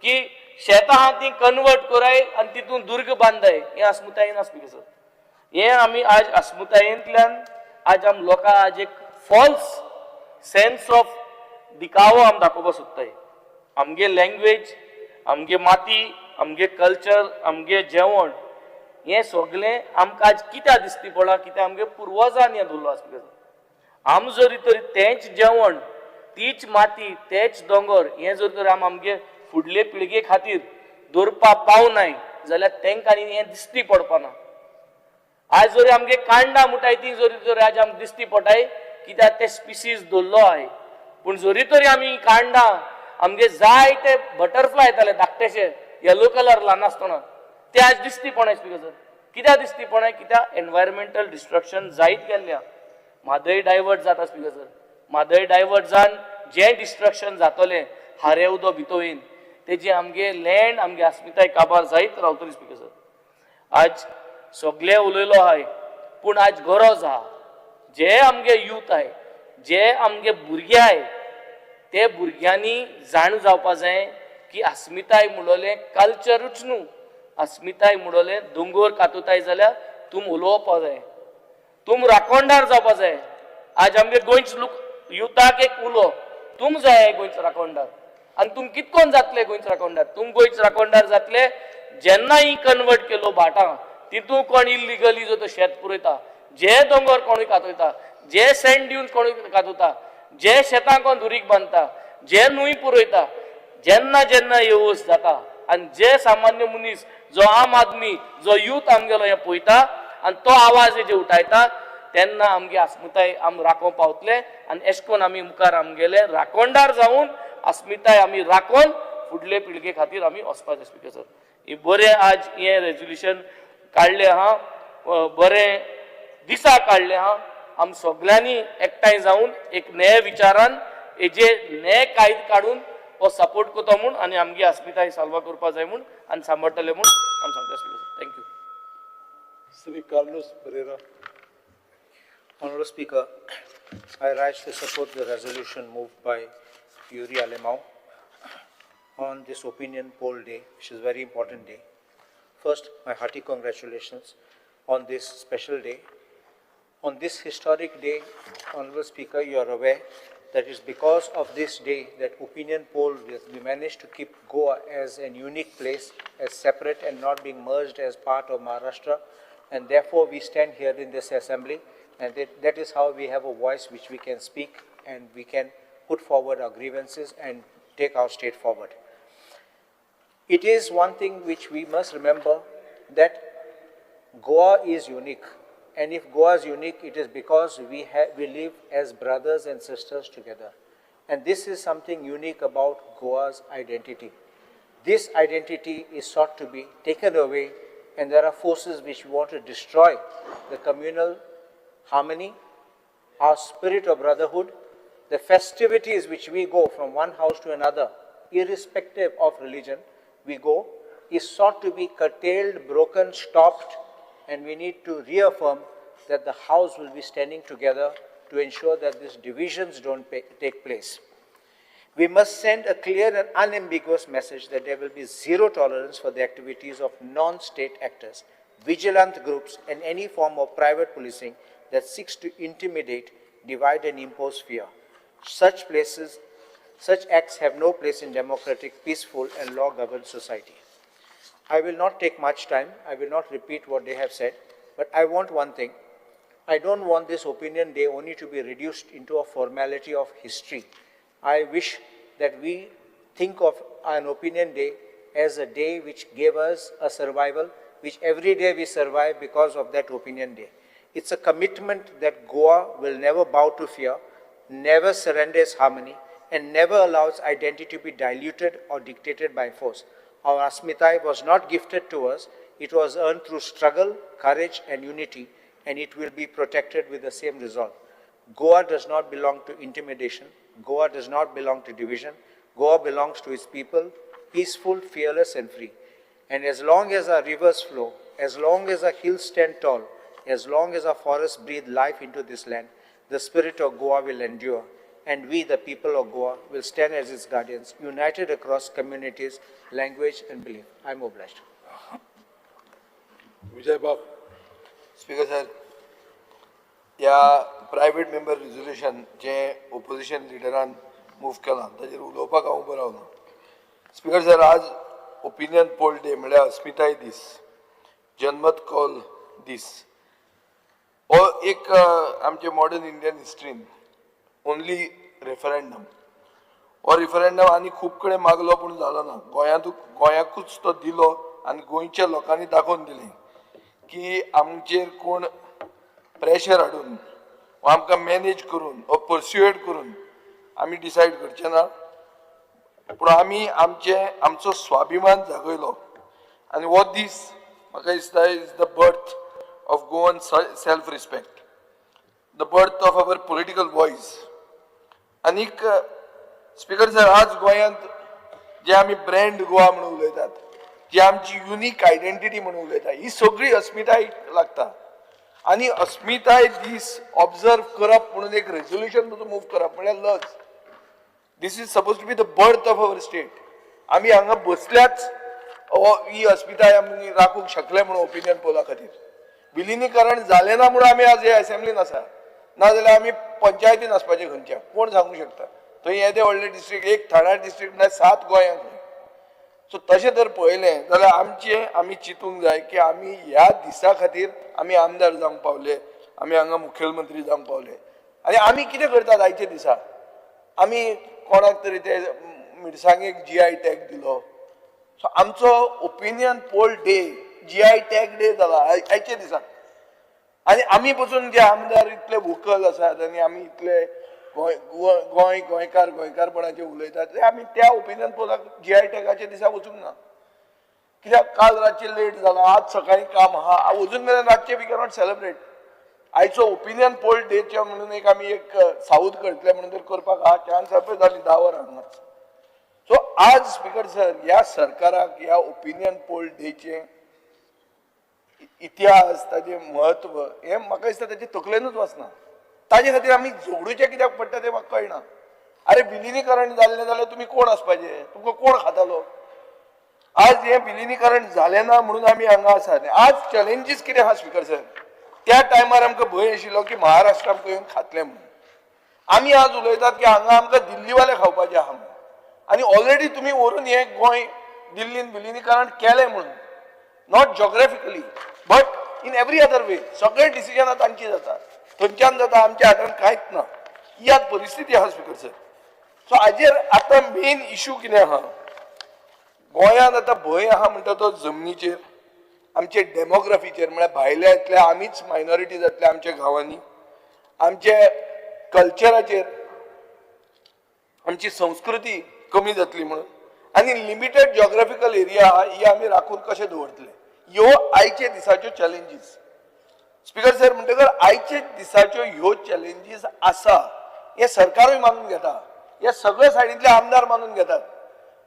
की शेतां आहा ती कन्वर्ट कोराय आनी तितून दुर्ग बांदाय, हें अस्मिताये ना स्पीकर सर. हें आमी आज अस्मितायेंतल्यान आज आम लोकांक आज एक फॉल्स सेन्स ऑफ दिखावो आम दाखोवपाक सोदताय. आमगे लँग्वेज, आमगे माती, आमगे कल्चर, आमगे जेवण हें सगळें आमकां आज कित्याक दिसती पडलां, कित्याक आमगे पुर्वजांनी हें दवरलो आसा. आम जरी तरी तेंच जेवण, तीच माती, तेच दोंगर हें जर तर आम आमगे फुडले पिळगे खातीर दवरपा पावनाय जाल्यार तेंकां हें दिसती पडपाना. आयज जरी आमगे कांडां म्हणटाय ती जरी तर आज आमकां दिसती पडटाय कित्याक ते स्पिसीस दवरलो आहाय. पूण जरी तरी आमी कांडां आमगे जायते बटरफ्लाय येताले धाकटेशे येलो कलर ल्हान आसतना ते आज दिसती पडनाय स्पिकर सर. कित्याक दिसती पडनाय? कित्याक एनवायरमेंटल डिस्ट्रक्शन जायत गेल्ल्या. म्हादय डायवर्ट जाता स्पिकर सर. म्हादय डायवर्ट जावन जें डिस्ट्रक्शन जातलें हारे उदक भितर येवन तेजी आमगे लँड, आमगे अस्मिताय काबार जायत रावतली स्पिकर सर. आज सगळे उलयलो आहाय पूण आज गरज आहा जे आमगे यूथ आहाय, जे आमगे भुरगे आहाय ते भुरग्यांनी जाण जावपा जाय की अस्मिताय म्हणलें कल्चरूच न्हू, अस्मिताय म्हणलें दोंगोर कातोताय जाल्यार तुम उलोवपा जाय, तुम राखणदार जावपा जाय. आज आमगे गोंयच लोक युथाक एक उलो, तुम जाय गोंयचो राखणदार. आनी तुम कितकोन जातले गोंयचो राखणदार? तुम गोंयचो राखणदार जातले जेन्ना ही कन्वर्ट केलो भाटां तितू कोण इल्लिगली जो तो शेत पुरयता, जे दोंगर कोणूय कातयता, जे सँड ड्यून्स कोणूय कातयता, जे शेतां कोण दुरीग बांदता, जे न्हूय पुरयता, जेन्ना जेन्ना येवस जाता आनी जे सामान्य मनीस जो आम आदमी जो यूथ आमगेलो हें पळयता आनी तो आवाज हेजे उठायता तेन्ना आमगे अस्मिताय आम राखोवंक पावतले आनी एश कोन आमी मुखार आमगेले राखणदार जावन अस्मिताय आमी राखोन फुडले पिळगे खातीर आमी वचपाचें स्पिकर सर. हे बरें आज हें रेजोल्युशन काडलें आहा, बरें दिसा काडलें आहा. आम सगल्यांनी एकठांय जावन एक न्याय विचारान हेजे न्याय कायदे काडून हो सपोर्ट करता म्हूण आनी आमगे अस्मिताय साल्वा करपा जाय म्हूण आनी सांबाळटले म्हूण आमी सांगता speaker sir. Thank you. Shri Carlos Pereira. Honorable Speaker, I rise to support the resolution moved by Yuri Alemao on this opinion poll day, which is a very important day. First, my hearty congratulations on this special day. On this historic day, Honorable Speaker, you are aware that it's because of this day that opinion poll, we managed to keep Goa as a unique place, as separate and not being merged as part of Maharashtra. And therefore, we stand here in this assembly, and that is how we have a voice which we can speak and we can put forward our grievances and take our state forward. It is one thing which we must remember, that Goa is unique. And if Goa is unique, it is because we live as brothers and sisters together. And this is something unique about Goa's identity. This identity is sought to be taken away, and there are forces which want to destroy the communal harmony, our spirit of brotherhood, the festivities which we go from one house to another, irrespective of religion, we go, is sought to be curtailed, broken, stopped, and we need to reaffirm that the house will be standing together to ensure that these divisions don't take place. We must send a clear and unambiguous message that there will be zero tolerance for the activities of non-state actors, vigilant groups, and any form of private policing that seeks to intimidate, divide, and impose fear. Such acts have no place in democratic, peaceful, and law-governed society. I will not take much time. I will not repeat what they have said, but I want one thing. I don't want this opinion day only to be reduced into a formality of history. I wish that we think of an opinion day as a day which gave us a survival, which every day we survive because of that opinion day. It's a commitment that Goa will never bow to fear, never surrender its harmony, and never allows identity to be diluted or dictated by force. Our Asmitai was not gifted to us. It was earned through struggle, courage, and unity, and it will be protected with the same resolve. Goa does not belong to intimidation. Goa does not belong to division. Goa belongs to its people, peaceful, fearless, and free. And as long as our rivers flow, as long as our hills stand tall, as long as our forests breathe life into this land, the spirit of Goa will endure. And we, the people of Goa, will stand as its guardians, united across communities, language, and belief. I am obliged. Vijay Bab. Speaker sir, या private member resolution जे opposition लिडरान move केलां ताजेर उलोवपाक हांव उबो रावला. Speaker sir, आज opinion poll day म्हळ्यार अस्मिताय दीस, जनमत कौल दीस हो एक आमचे मॉडर्न इंडियन हिस्ट्रीन ओनली रेफरंडम. हो रिफरंडम आनी खूब कडेन मागलो पूण जालो ना. गोंयांतूच, गोंयाकूच तो दिलो आनी गोंयच्या लोकांनी दाखोवन दिलें की आमचेर कोण प्रेशर हाडून वा आमकां मॅनेज करून वा पर्सुएड करून आमी डिसायड करचे ना, पूण आमी आमचे आमचो स्वाभिमान जागयलो. आनी हो दीस म्हाका दिसता is the birth of Goan self respect, the birth of our political voice. आनीक स्पिकर सर, आज गोंयांत जे आमी ब्रँड गोवा म्हणून उलयतात, जी आमची युनीक आयडेंटिटी म्हणून उलयता, ही सगळी अस्मिताय लागता. आनी अस्मिताय दीस ऑब्जर्व करप म्हणून एक रेजोल्युशन मूव करप म्हळ्यार लज. This is suppose to be the birth of our state. आमी हांगा बसल्याच हो ही अस्मिताय आमी राखूंक शकले म्हणून ओपिनियन पोला खातीर. विलिनीकरण जालें ना म्हणून आमी आज हे असेंब्लीन आसा, नाजाल्यार आमी पंचायतीन आसपाचे खंयच्या, कोण सांगूंक शकता? थंय येदे व्हडले डिस्ट्रिक्ट, एक ठाणा डिस्ट्रिक्ट म्हळ्यार 7 गोंयांक. सो तशें जर पळयलें जाल्यार आमचें आमी चिंतूंक जाय की आमी ह्या दिसा खातीर आमी आमदार जावंक पावले, आमी हांगा मुखेलमंत्री जावंक पावले. आनी आमी कितें करतात आयच्या दिसा? आमी कोणाक तरी ते मिरसांगेक जीआय टॅग दिलो. सो आमचो opinion poll day GI tag day जाला आयच्या दिसा. आनी आमी पसून जे आमदार इतले वोकल आसात आनी आमी इतले गोंय गोंय गोंयकार गोंयकारपणाचे उलयतात, ते आमी त्या ओपिनियन पोलाक जीआय टॅगाच्या दिसा वचूंक ना. कित्याक काल रातचें लेट जाला, आज सकाळीं काम आहा, अजून मेरेन रातचें we cannot celebrate. आयचो ओपिनियन पोल डेचे म्हणून एक आमी एक साऊद करतले म्हणून तर करपाक आहा, चान्स आसा जाली 10 वरां हांगा. सो आज स्पिकर सर, ह्या सरकाराक ह्या ओपिनियन पोल डेचे इतिहास, ताजें म्हत्व हें म्हाका दिसता ताचे तकलेनूच वचना. ताजे खातीर आमी झगडूचें कित्याक पडटा तें म्हाका कळना. अरे विलिनीकरण जाल्लें जाल्यार तुमी कोण आसपाचे, तुमकां कोण खातालो? आज हें विलिनीकरण जालें ना म्हणून आमी हांगा आसात. आज चॅलेंजीस कितें आहा स्पिकर सर, त्या टायमार आमकां भंय आशिल्लो की महाराष्ट्र आमकां येवन खातलें म्हणून. आमी आज उलयतात की हांगा आमकां दिल्लीवाले खावपाचे आहा म्हणून. आनी ऑलरेडी तुमी व्हरून हें गोंय दिल्लीन विलिनीकरण केलें म्हणून, not geographically but in every other way, सगळे डिसिजनां तांची जाता, थंयच्यान जाता, आमच्या हातान कांयच ना. ही आज परिस्थिती आहा स्पिकर सर. सो हाजेर आतां मेन इशू कितें आहा, गोंयांत आतां भंय आहा म्हणटा तो जमनीचेर, आमचे डेमोग्राफीचेर, म्हळ्यार भायले येतले, आमीच मायनॉरिटी जातले आमच्या गांवांनी, आमचे कल्चराचेर, आमची संस्कृती कमी जातली म्हणून, आनी लिमिटेड जियोग्राफिकल एरिया आहा ही आमी राखून कशें दवरतले, ह्यो आयच्या दिसाच्यो चॅलेंजीस. स्पिकर सर, म्हणटकर आयच्या दिसाच्यो ह्यो चॅलेंजीस आसा हें सरकारूय मानून घेता, हे सगळे सायडींतले आमदार मानून घेतात.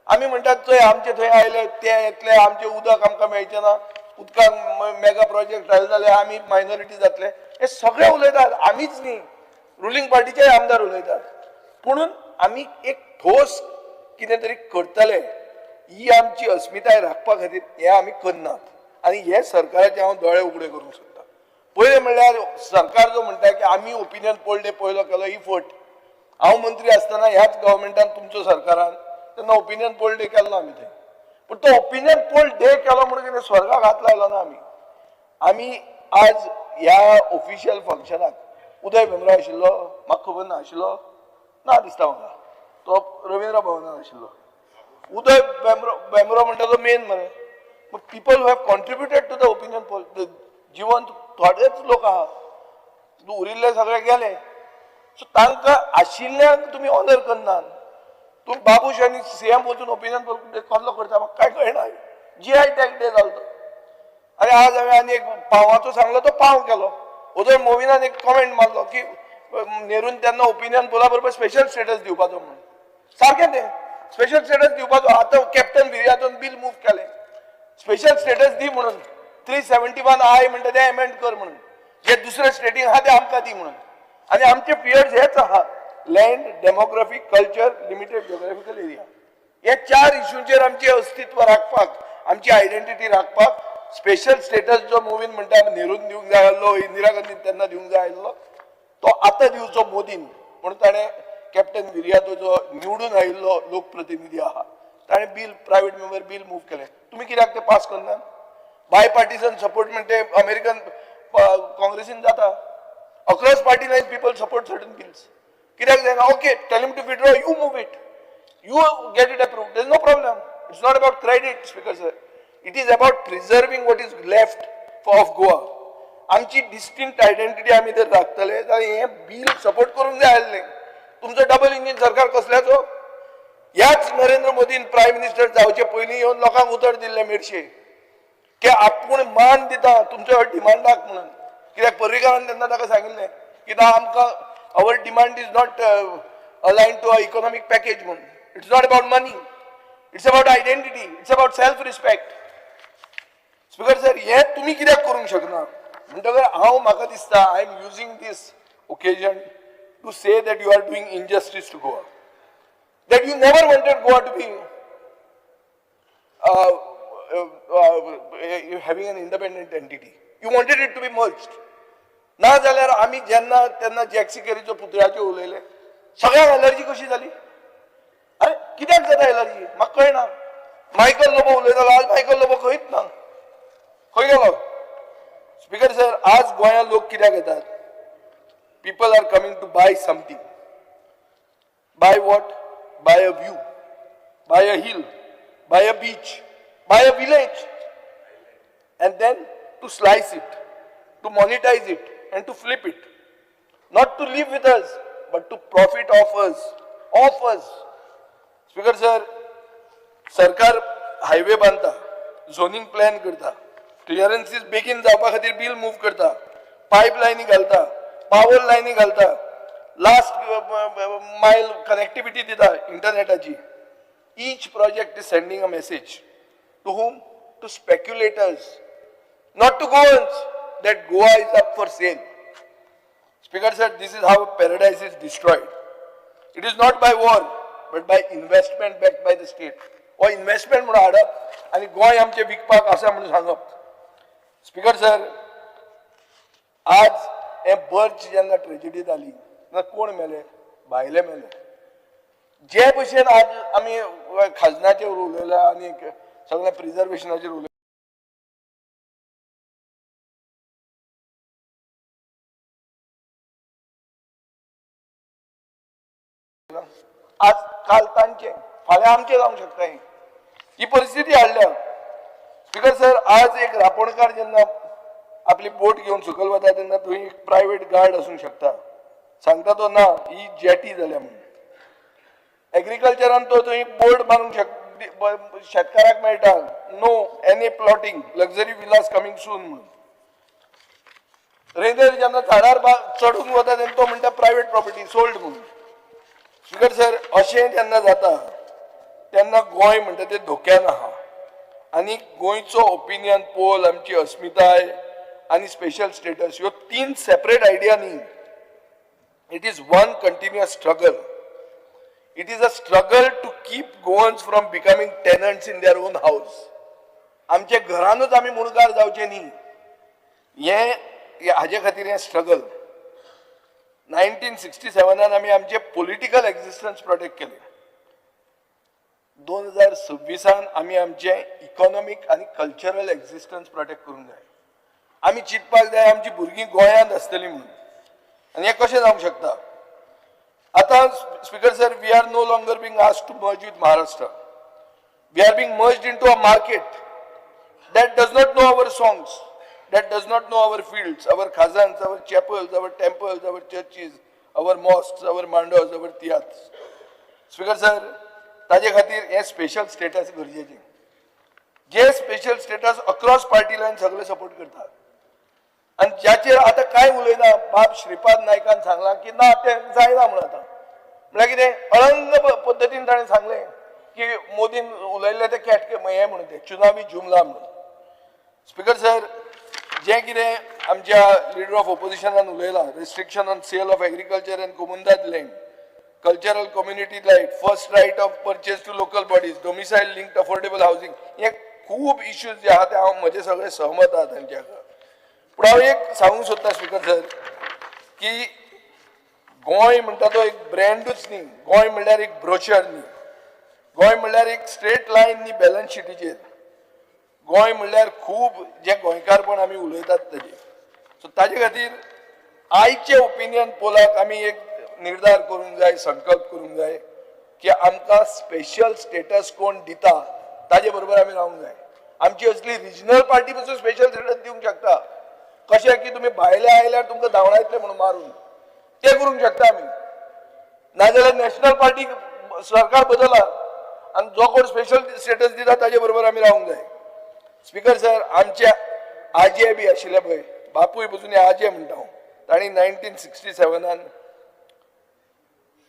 आमी म्हणटात चोय आमचे थंय आयले ते येतले, आमचें उदक आमकां मेळचें ना, उदकाक मेगा प्रोजेक्ट आयले जाल्यार आमी मायनॉरिटी जातले, हे सगळे उलयतात. आमीच न्ही, रुलींग पार्टीचेय आमदार उलयतात. पुणून आमी एक ठोस कितें तरी करतले ही आमची अस्मिताय राखपा खातीर हें आमी करनात. आनी हे सरकाराचे हांव दोळे उगडे करूंक सोदता. पयलें म्हणल्यार सरकार जो म्हणटा की आमी ओपिनियन पोल डे पयलो केलो, ही फट. हांव मंत्री आसतना ह्याच गव्हर्मेंटान, तुमचो सरकारान तेन्ना ओपिनियन पोल डे केल्लो आमी थंय. पूण तो ओपिनियन पोल डे केलो म्हणून कितें स्वर्गाक हात लायलो ना आमी. आमी आज ह्या ऑफिशियल फंक्शनाक उदय भेंब्रो आशिल्लो, म्हाका खबर ना आशिल्लो ना दिसता म्हाका, तो रवींद्र भवनान आशिल्लो. उदय भेंब्रो भेंब्रो म्हणटा तो मेन मरे. People who have contributed to the opinion poll जिवंत थोडेच लोक आहा, उरिल्ले सगळे गेले. सो तांकां आशिल्ल्यांक तुमी ऑनर करनात. तूं बाबूश आनी सीएम वचून ओपिनियन पोल कसलो करता म्हाका कांय कळना. जीआय टॅग डे जालो तो. आनी आज हांवें आनी एक पावाचो सांगलो तो पाव केलो. वजय मोविनान एक कॉमेंट मारलो की नेरून तेन्ना ओपिनियन पोला बरोबर स्पेशल स्टेटस दिवपाचो म्हणून. सारकें तें स्पेशल स्टेटस दिवपाचो. आतां कॅप्टन विर्यातोन बील मूव केलें, स्पेशल स्टेटस दी म्हणून, 371 I म्हणटा तें एमेंड कर म्हणून, जे दुसऱ्या स्टेटींक आहा ते आमकां दी म्हणून. आनी आमचे फियर्स हेच आहा, land, demography, culture, limited geographical area. हे 4 इशूंचेर आमचें अस्तित्व राखपाक, आमची आयडेंटिटी राखपाक स्पेशल स्टेटस जो मोवीन म्हणटा नेरून दिवंक जाय आसलो, इंदिरा गांधीन तेन्ना दिवंक जाय आसलो, तो आतां दिवचो मोदीन म्हणून ताणें कॅप्टन विर्यातो जो निवडून आयिल्लो लोकप्रतिनिधी आहा ताणें bill, private member bill move केलें. तुमी कित्याक तें पास करना? बाय पार्टिसन सपोर्ट म्हणटे अमेरिकन काँग्रेसीन जाता. Across party lines people support certain bills. कित्याक जायना? Okay, tell him to withdraw, you move it, you get it approved, there is no problem. It's not about credit, Speaker sir, it is about preserving what is left of Goa. आमची distinct identity आमी जर राखतले जाल्यार हें bill support करूंक जाय आसलें. तुमचो double engine सरकार कसल्याचो? ह्याच नरेंद्र मोदीन प्रायम मिनिस्टर जावचे पयलीं येवन लोकांक उतर दिल्लें मेरशे की आपूण मान दिता तुमच्या डिमांडाक म्हणून. कित्याक पर्रीकारान तेन्ना ताका सांगिल्लें की ना, आमकां our demand is not align to a economic package म्हणून. It's not about money, it's about identity, it's about self respect. Speaker sir, हें तुमी कित्याक करूंक शकना? म्हणटकर हांव, म्हाका दिसता, I am using this occasion to say that you are doing injustice to Goa, that you never wanted Goa to be having an independent entity. You wanted it to be merged. ना जाल्यार आमी जेन्ना तेन्ना jack सिकेरीचो पुतळ्याचेर उलयले, सगळ्यांक allergy कशी जाली? अरे, कित्याक जाता एलर्जी म्हाका कळना. मायकल लोबो उलयतालो, आज मायकल लोबो खंयच ना, खंय गेलो? स्पीकर सर, आज गोंयांत लोक कित्याक येतात? People are coming to buy something. Buy what? Buy a view, buy a hill, buy a beach, buy a village, and then to slice it, to monetize it, and to flip it. Not to live with us, but to profit off us, off us. Speaker sir, सरकार highway बांदता, zoning plan करता, clearances बेगीन जावपा खातीर bill move करता, pipe लायनी घालता, power लायनी घालता, लास्ट मायल कनेक्टिविटी दिता इंटरनेटाची. Each project is sending a message to whom? To speculators, not to Goans, that Goa is up for sale. Speaker sir, this is how paradise is destroyed. It is not by war, but by investment backed by the state. हो investment म्हणून हाडप आनी गोंय आमचें विकपाक आसा म्हणून सांगप. Speaker sir, आज हे बर्च जेन्ना ट्रेजिडी जाली तेन्ना कोण मेले? भायले मेले. जे भशेन आज आमी खाजनाचेर उलयल्या आनी सगळ्या प्रिजर्वेशनाचेर उलयल्या, आज काल तांचे, फाल्यां आमचें जावंक शकता. ही ही परिस्थिती हाडल्या. स्पीकर सर, आज एक रापोणकार जेन्ना आपली बोट घेवन सकयल वता तेन्ना थंय एक प्रायवेट गार्ड आसूंक शकता, सांगता तो ना ही जेटी जाल्या म्हणून. एग्रीकल्चरान तो थंय बोर्ड बांदूंक शक शेतकाराक मेळटा, no any plotting, luxury villas coming soon म्हणून. रेंदेर जेन्ना झाडार चडून वता तेन्ना तो म्हणटा प्रायवेट प्रॉपर्टी सोल्ड म्हणून. स्पीकर सर, अशें जेन्ना जाता तेन्ना गोंय म्हणटा तें धोक्यान आहा. आनी गोंयचो ओपिनियन पोल, आमची अस्मिताय आनी स्पेशल स्टेटस ह्यो तीन सेपरेट आयडिया न्ही. It is one continuous struggle. It is a struggle to keep Goans from becoming tenants in their own house. आमच्या घरानूच आमी मुणकार जावचे न्ही, हें हाजे खातीर हें स्ट्रगल. 1967 आमी आमचे पॉलिटिकल एक्झिस्टन्स प्रोटेक्ट केले. 2026 आमी आमचे इकॉनॉमीक आनी कल्चरल एक्झिस्टन्स प्रोटेक्ट करूंक जाय. आमी चिंतपाक जाय आमची भुरगीं गोंयांत आसतलीं म्हणून. आनी हें कशें जावंक शकता आतां? Speaker sir, we are no longer being asked to merge with Maharashtra. We are being merged into a market that does not know our songs, that does not know our fields, our khazans, our chapels, our temples, our churches, our mosques, our mandos, our tiatrs. Speaker sir, ताजे खातीर हें special status गरजेचें, जे special status across party line सगळे support करतात आनी ज्याचेर आतां कांय उलयना. बाब श्रीपाद नायकान सांगलां की ना, तें जायना म्हणून. आतां म्हळ्यार कितें, अळंग पद्दतीन ताणें सांगलें की मोदीन उलयल्लें तें कॅटके हें म्हणून, तें चुनावी जुमला म्हणून. स्पीकर सर, जें कितें आमच्या लिडर ऑफ ओपोजिशनान उलयलां, restriction on sale of agriculture and comunidade land, cultural community right, first right of purchase to local bodies, domicile linked affordable housing, हे खूब इश्यूज जे आहा ते हांव म्हजे सगळे सहमत आहा तांच्या. पूण हांव एक सांगूंक सोदतां स्पीकर सर, की गोंय म्हणटा तो एक ब्रँडूच न्ही, गोंय म्हणल्यार एक ब्रोशर न्ही. गोंय म्हणल्यार एक स्ट्रेट लायन न्ही बॅलन्स शिटीचेर. गोंय म्हणल्यार खूब जे गोंयकारपण आमी उलयतात ताजेर. सो ताजे खातीर आयचे ओपिनियन पोलाक आमी एक निर्धार करूंक जाय, संकल्प करूंक जाय की आमकां स्पेशल स्टेटस कोण दिता ताजे बरोबर आमी रावंक जाय. आमची असली रिजनल पार्टी पसून स्पेशल स्टेटस दिवंक शकता. कशें की तुमी भायले आयल्यार तुमकां धांवडायतले म्हणून मारून, ते करूंक शकता आमी. नाजाल्यार नॅशनल पार्टी सरकार बदला आनी जो कोण स्पेशल स्टेटस दिता ताजे बरोबर आमी रावंक जाय. स्पीकर सर, आमचे आजे बी आशिल्ले पळय, बापूय पसून आजे म्हणटा हांव, तांणी 1967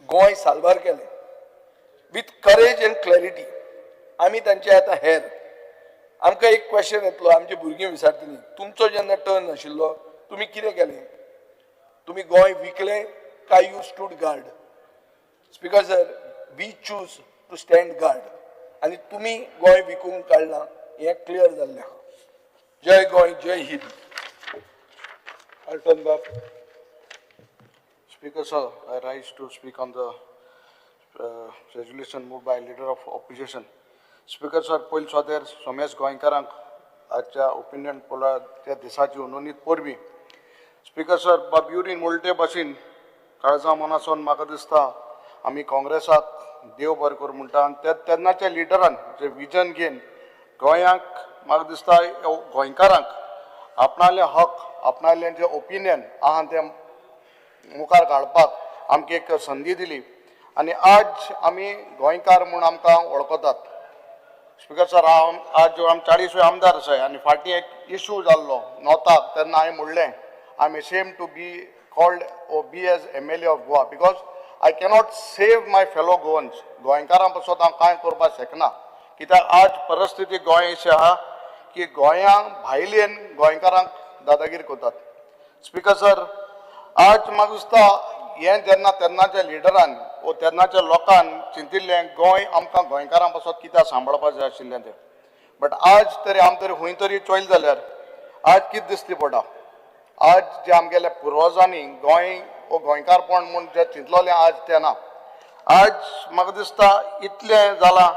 गोंय साल्वार केलें विथ करेज एंड क्लॅरिटी. आमी तांचे आतां हेर. आमकां एक क्वेश्चन येतलो, आमची भुरगीं विचारतलीं, तुमचो जेन्ना टर्न आशिल्लो तुमी कितें केलें? तुमी गोंय विकलें काय you stood guard? Speaker sir, we choose to stand guard आनी तुमी गोंय विकूंक काडलां हें क्लियर जाल्लें आहा. जय गोंय, जय हिंद. अल्टन बाब. Speaker sir, I rise to speak on the resolution moved by leader of opposition. Speaker sir, पयलीं सोदेर सोमेश गोंयकारांक आजच्या ओपिनियन पोलाच्या दिसाची नोंदीत परबीं. स्पीकर सर, बाब युरीन म्हणले भाशेन काळजा मनासून म्हाका दिसता आमी काँग्रेसाक देव बरें करूं म्हणटा. आनी तेन्नाच्या लिडरान जे विजन घेवन गोंयांक म्हाका दिसता गोंयकारांक आपणाले हक, आपणाले जे ओपिनियन आहा तें मुखार काडपाक आमकां एक संदी दिली आनी आज आमी गोंयकार म्हूण आमकां वळखतात. स्पीकर सर, हांव आज आम 40 आमदार आसाय आनी फाटीं एक इशू जाल्लो नॉर्थाक, तेन्ना हांवें म्हणलें I am ashamed to be called or be as MLA of Goa because I cannot save my fellow Goans. गोंयकारां पासत हांव कांय करपाक शकना, कित्याक आज परिस्थिती गोंय अशी आहा की गोंया भायल्यान गोंयकारांक दादागिरी करतात. स्पीकर सर, आज म्हाका दिसता हें जेन्ना तेन्नाच्या लिडरान वो तेन्नाच्या लोकान चिंतिल्लें गोंय आमकां गोंयकारां पासत कित्याक सांबाळपाक जाय आशिल्लें तें, बट आज तरी आम तरी खंय तरी चोयलें जाल्यार आज कितें दिसती पडटा, आज जे आमगेल्या पुर्वजांनी गोंय वो गोंयकारपण म्हूण जें चिंतलोलें आज तें ना. आज म्हाका दिसता इतलें जालां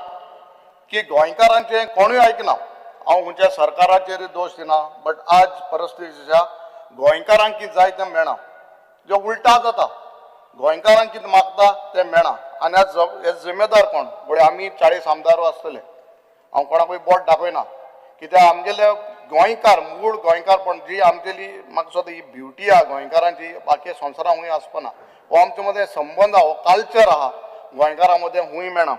की गोंयकारांचें कोणूय आयकना. हांव खंयच्या सरकाराचेर दोश दिना, बट आज परिस्थिती आसा गोंयकारांक कितें जाय तें मेळना, जें उल्टा जाता. गोंयकारांक कितें मागता तें मेळना आनी आज हे जिम्मेदार कोण? घडये आमी 40 आमदार आसतले. हांव कोणाकूय बोट दाखयना, कित्याक आमगेले गोंयकार मूळ गोंयकारपण जी आमगेली म्हाका दिसता ही ब्युटी आहा गोंयकारांची, बाकी संवसारांत खूंय आसपाना. हो आमचे मदें संबंद आहा, हो कल्चर आहा गोंयकारां मदें खूंय मेळना.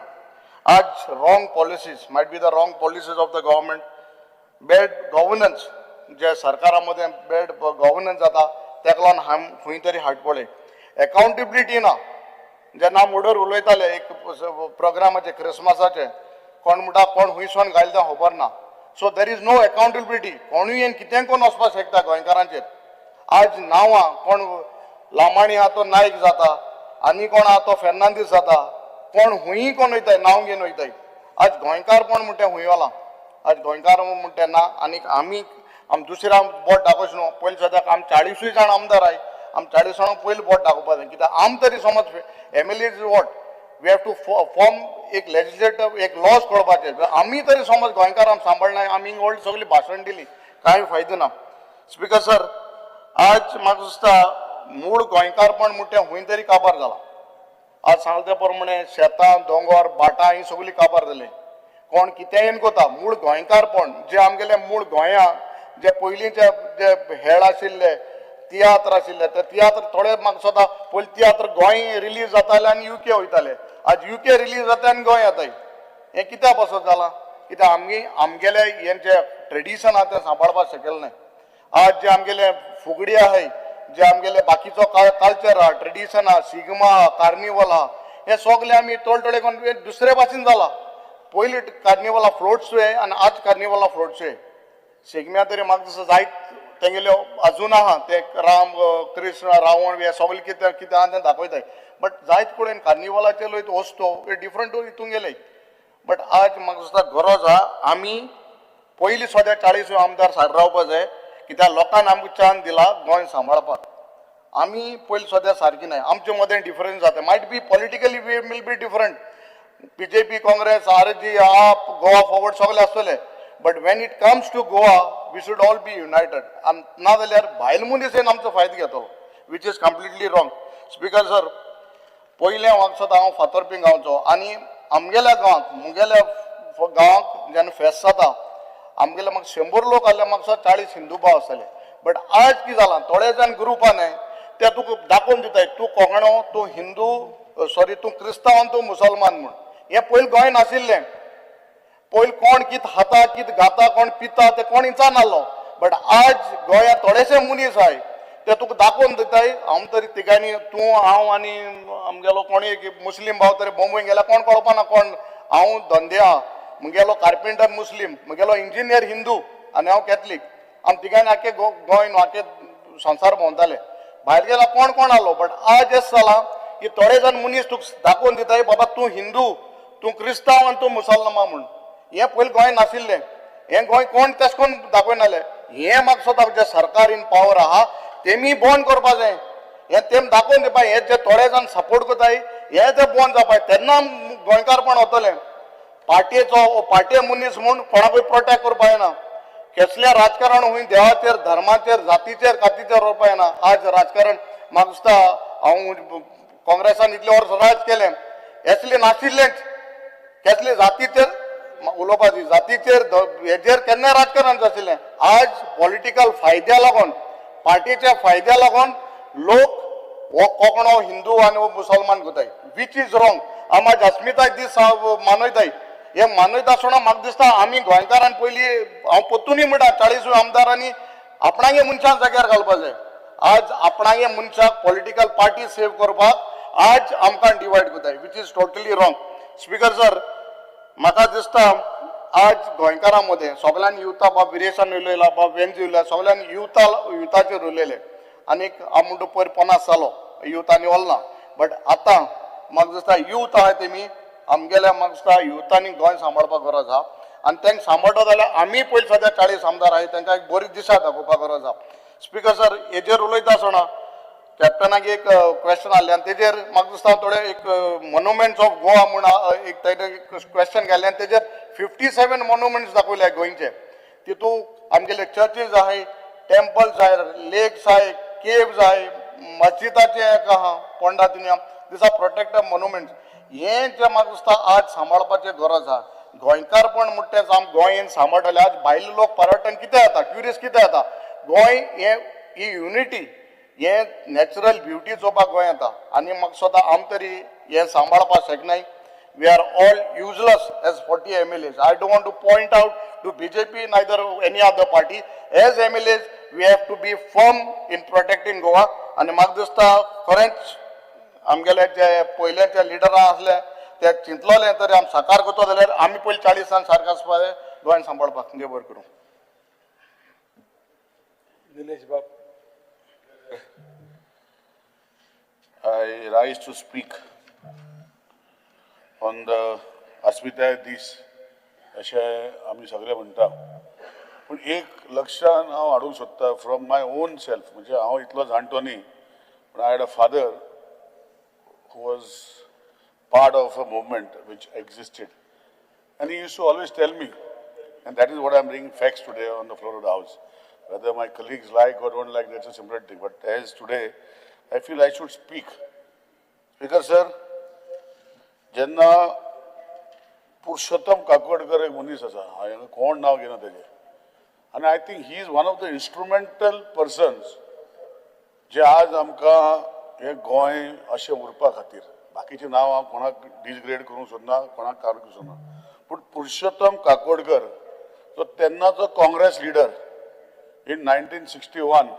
आज wrong policies, might be the wrong policies of the government, bad governance, जे सरकारा मदें बॅड गव्हर्नन्स जाता तेका लागून हांव खंय तरी हाट पळय. एकाउंटेबिलिटी ना. जेन्ना आमी ओडर उलयताले एक प्रोग्रामाचे क्रिसमसाचे, कोण म्हणटा कोण हुंयसोन घायला तें खबर ना. So there is no accountability. कोणूय येवन कितेंय करून वचपाक शकता गोंयकारांचेर. आज नांवां कोण लामाणी आहा तो नायक जाता, आनी कोण आहा तो फेर्नांदीस जाता, कोण हुंय कोण वयताय नांव घेवन वयताय. आज गोंयकारपण म्हणटा तें हुंय वलां, आज गोंयकार म्हणटा तें ना. आनी आमी आम दुसऱ्या बोट दाखोवचें न्हू, पयलीं सद्याक आम 40 जाण आमदार आहाय, आम 40 जाणांक पयलीं बोट दाखोवपाक जाय. कित्याक आम तरी समज M L A is what we have to form एक लेजिस्लेटिव एक लॉज करपाचे. आमी तरी समज गोंयकार आम सांबाळना, आमी व्हडली सगळी भाशण दिली कांय फायदो ना. स्पीकर सर, आज म्हाका दिसता मूळ गोंयकारपण म्हणटा तें खूंय तरी काबार जालां. आज सांगला त्या प्रमाणे शेतां, दोंगर, भाटां ही सगळीं काबार जालीं. कोण कितेंय करता. मूळ गोंयकारपण जे आमगेले मूळ गोंया जे पयलींचे जे हेळ आशिल्ले, तियात्र आशिल्ले, ते तियात्र थोडे म्हाका दिसता पयलीं तियात्र गोंय रिलीज जाताले आनी युके वयताले. आज युके रिलीज जाता आनी गोंय येताय. हें कित्या पासत जालां? कित्याक आमगे आमगेले हें जें ट्रेडिशन आहा तें सांबाळपाक शकले न्हय. आज जे आमगेले फुगडी आहाय, जे आमगेले बाकीचो कल्चर आहा, ट्रेडिशन आहा, शिगमा आहा, कार्निवल आहा, हे सगळे आमी थोडे थोडे करून दुसरे भाशेन जाला. पयलीं कार्निवला फ्लोट्स आनी आज कार्निवला फ्लोट्स. शिगम्या तरी म्हाका दिसता जायत तेंगेल्यो अजून आहा ते राम, कृष्ण, रावण हे सगळे कितें कितें आहा तें दाखयताय. बट जायत कडेन कार्निवलाचे लोक वस्तू हे डिफरंट हितून गेले. बट आज म्हाका दिसता गरज आहा आमी पयलीं सद्या 40 आमदार सारके रावपा जाय, कित्याक लोकांक आमकां चान्स दिला गोंय सांबाळपाक. आमी पयलीं सद्या सारकी न्हय, आमचे मदें डिफरन्स जाता. Might be politically we will be different, BJP, Congress, RG, AAP, Goa Forward सगळे आसतले, but when it comes to Goa we should all be united. आनी ना जाल्यार भायल मनीस येवन आमचो फायदो घेतलो, which is completely wrong. Speaker sir, पयलें वचत हांव फातर्पी गांवचो आनी आमगेल्या गांवांत, मुगेल्या गांवांत जेन्ना फेस्त जाता आमगेले म्हाका 100 लोक आसले, म्हाका 40 हिंदू भाव आसतले. बट आज कितें जालां, थोडे जाण ग्रुपान ते तुका दाखोवन दिताय, तूं कोंकणो, तूं हिंदू, सॉरी तूं क्रिस्तांव आनी तूं मुसलमान म्हूण. हें पयलीं गोंय नाशिल्लें. पयलीं कोण कितें खाता, कितें गाता, कोण पिता तें कोण विचारनासलो. बट आज गोंयांत थोडेशे मनीस आहाय ते तुका दाखोवन दिताय, हांव तरी तिगांनी, तूं, हांव आनी आमगेलो कोणी एक मुस्लीम भाव तरी बॉम्बे गेल्यार कोण कळपाना कोण. हांव धंदे आहा, म्हगेलो कार्पेंटर मुस्लीम, म्हगेलो इंजिनियर हिंदू आनी हांव कॅथलीक. आम तिगांनी आख्खे गोंय न्हू आख्खे संवसार भोंवताले. भायर गेल्यार कोण कोण आलो. बट आज अशें जालां की थोडे जाण मनीस तुका दाखोवन दिताय, बाबा तूं हिंदू, तूं क्रिस्तांव आनी तूं मुसलमान म्हूण. हें पयलीं गोंय नाशिल्लें. हें गोंय कोण तशें करून दाखयनासलें. हें म्हाका दिसता जें सरकार इन पावर आहा तेमी बंद करपा जाय. हें तेम दाखोवन दिवपा, हे जे थोडे जाण सपोर्ट करताय हे जे बंद जावपा, तेन्ना गोंयकारपण वतलें. पार्टयेचो पार्टये मनीस म्हूण कोणाकूय प्रोटेक्ट करपा येना. कसलें राजकारण हुंय देवाचेर, धर्माचेर, जातीचेर, कातीचेर व्हरपा येना. आज राजकारण म्हाका दिसता हांव काँग्रेसान इतले वर्स राज केलें, असलें नाशिल्लेंच. कसले जातीचेर उलोवपाची, जातीचेर हेजेर केन्नाय राजकारण जाशिल्लें. आज पॉलिटिकल फायद्या लागून, पार्टीच्या फायद्या लागून लोक हो कोंकणो, हिंदू आनी हो मुसलमान करताय, which is wrong. आम आज अस्मिताय दीस मानयताय. हे मानयता आसतना म्हाका दिसता आमी गोंयकारान पयलीं, हांव परतूनय म्हणटा, 40 आमदारांनी आपणागे मनशांक जाग्यार घालपा जाय. आज आपणागे मनशाक पॉलिटिकल पार्टी सेव करपाक आज आमकां डिवायड करताय, which is totally wrong. Speaker sir, म्हाका दिसता आज गोंयकारां मदें सगल्यांनी युथा, बाब विरेशान उलयला, बाब वेंजी उलयला, सगल्यांनी युथाचेर उलयले. आनीक हांव म्हणटा पयर 50 जालो युथ आनी ओल्ला. बट आतां म्हाका दिसता यूथ आहा तेमी आमगेल्या, म्हाका दिसता युथांनी गोंय सांबाळपाक गरज आहा. आनी तांकां सांबाळटा जाल्यार आमी पयलीं सद्या 40 आमदार आहाय तांकां एक बरी दिशा दाखोवपाक गरज आहा. स्पीकर सर, हेजेर उलयता आसतना कॅप्टनाक एक क्वेश्चन आहलें आनी तेजेर म्हाका दिसता थोडे एक मोन्युमेंट्स ऑफ गोवा म्हूण एक ताणें क्वेश्चन घालें आनी तेजेर 57 मोन्युमेंट्स दाखयले गोंयचे. तितू आमगेले चर्चीज आहाय, टेम्पल्स आहाय, लेक्स आहाय, केव्स आहाय, मस्जिदाचें एक आहा Ponda Tunia. These are protected monuments. हें जें म्हाका दिसता आज सांबाळपाचें गरज आहा. गोंयकारपण म्हणटा तें आम गोंयन सांबाळटले. आज भायले लोक पर्यटन कितें येता, ट्युरिस्ट कितें येता, गोंय हें ही युनिटी, हें नॅचरल ब्युटी चोवपाक गोंय येता. आनी म्हाका दिसता आम तरी हें सांबाळपाक शकनाय. We are all useless as 40 MLAs. I don't want to point out to BJP, neither any other party. As MLAs, we have to be firm in protecting Goa. आनी म्हाका दिसता खरेंच आमगेले जे पयल्याचे लिडरां आसले ते चिंतलोले तरी आमी साकार करतो जाल्यार आमी पयलीं 40 सारकें आसपा जाय गोंयान सांबाळपाक. देव बरें करूं. निलेश बाब. I rise to speak on the अस्मिताय दीस अशें आमी सगळे म्हणटा, पूण एक लक्षान हांव हाडूंक सोदता फ्रॉम my own self. म्हणजे हांव इतलो जाणटो न्ही, पूण I had a father who was part of a movement which existed, and he used to always tell me, and that is what I am bringing facts today on the floor of the house. Whether my colleagues like or don't like, that's a separate thing. But as today, I feel I should speak. Speaker sir, जेन्ना पुरुषोत्तम काकोडकर एक मनीस आसा, हांवें कोण नांव घेना तेजें, आनी I think he is one of the instrumental persons जे आज आमकां हें गोंय अशें उरपा खातीर, बाकीचीं नांव हांव कोणाक डिसग्रेड करूंक सोदना, कोणाक काडूंक सोदना, पूण पुरुषोत्तम काकोडकर जो तेन्नाचो काँग्रेस लिडर इन 1961,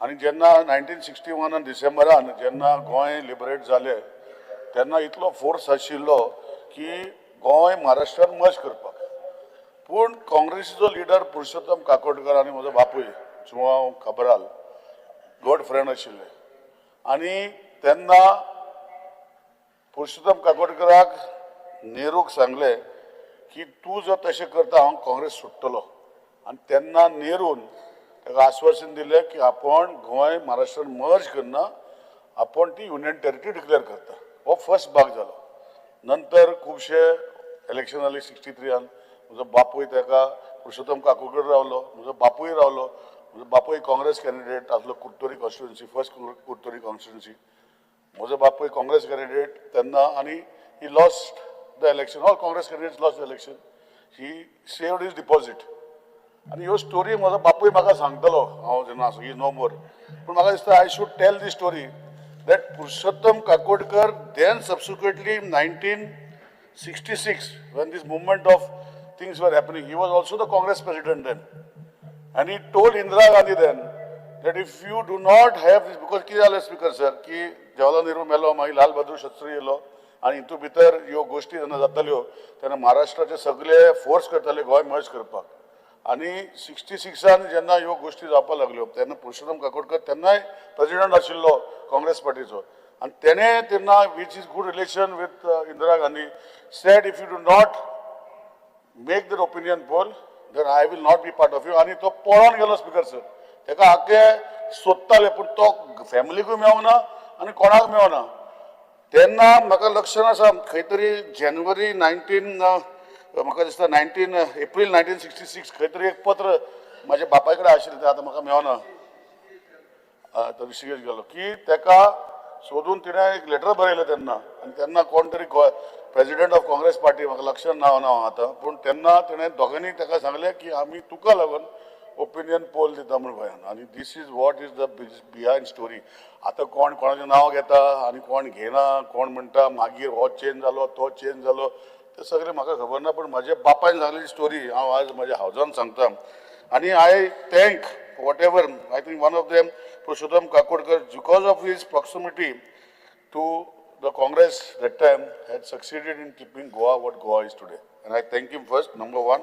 आनी जेन्ना 1961 डिसेंबरान जेन्ना गोंय लिबरेट जालें तेन्ना इतलो फोर्स आशिल्लो की गोंय महाराष्ट्रान मर्ज करपाक. पूण काँग्रेसीचो लिडर पुरुषोत्तम काकोडकर आनी म्हजो बापूय जुआंव काब्राल गॉड फ्रेंड आशिल्ले, आनी तेन्ना पुरुषोत्तम काकोडकराक नेहरूक सांगलें की तूं जर तशें करता हांव काँग्रेस सोडटलो. आनी तेन्ना नेरून ताका आश्वासन दिलें की आपण गोंय महाराष्ट्रान मर्ज करना, आपण ती युनियन टेरिटरी डिक्लेअर करता. हो फर्स्ट भाग जालो. नंतर खुबशे इलेक्शन जाले 63 म्हजो बापूय ताका पुरुषोत्तम काकोडकर रावलो, म्हजो बापूय रावलो. म्हजो बापूय काँग्रेस कॅन्डिडेट आसलो Curtorim constituency, first Curtorim constituency. म्हजो बापूय काँग्रेस कॅन्डिडेट तेन्ना आनी he lost the election. All Congress candidates lost the election. He saved his deposit. आनी ह्यो स्टोरी म्हजो बापूय म्हाका सांगतलो, हांव जेन्ना आसो, he no मोर. पूण म्हाका दिसता I should tell the story that Purushottam Kakodkar then subsequently 1966 when this movement of things were happening, he was also the Congress president then. And he told Indira Gandhi then that if you do not have this, because कितें जालें speaker sir की जवाहरलाल नेहरू मेलो, मागीर लाल बहादूर शास्त्री येयलो आनी हितून भितर ह्यो गोश्टी जेन्ना जाताल्यो तेन्ना महाराष्ट्राचे सगळे फोर्स करताले गोंय मर्ज करपाक. आनी 66 जेन्ना ह्यो गोश्टी जावपाक लागल्यो तेन्ना पुरुषोत्तम काकोडकर तेन्नाय प्रेजिडंट आशिल्लो काँग्रेस पार्टीचो. आनी तेणें तेन्ना which is good relation with Indira Gandhi said if you do not make that opinion poll then I will not be part of you. आनी तो पळोवन गेलो स्पीकर सर. ताका आख्खे सोदताले पूण तो फॅमिलीकूय मेळोंक ना आनी कोणाक मेळना. तेन्ना म्हाका लक्षांत आसा खंय तरी जानेवारी 19 म्हाका दिसता 19 एप्रील 1966 खंय तरी एक पत्र म्हाज्या बापाय कडेन आशिल्लें, तें आतां म्हाका मेळना. तो ऋषिकेश गेलो की ताका सोदून तिणें एक लेटर बरयलें तेन्ना. आनी तेन्ना कोण तरी प्रेजिडंट ऑफ काँग्रेस पार्टी, म्हाका लक्षांत नांव ना आतां, पूण तेन्ना तिणें दोगांनी ताका सांगलें की आमी तुका लागून ओपिनियन पोल दिता म्हूण गोंयान. आनी this is what is the behind story. आतां कोण कोणाचें नांव घेता आनी कोण घेना, कोण म्हणटा मागीर हो चेंज जालो तो चेंज जालो, तें सगळें म्हाका खबर ना. पूण म्हज्या बापायन सांगलेली स्टोरी हांव आज म्हज्या हावजान सांगता. आनी I thank whatever, I think one of them Purushottam Kakodkar, because of his proximity to the Congress that time, had succeeded in keeping Goa what Goa is today. And I thank him first, number one.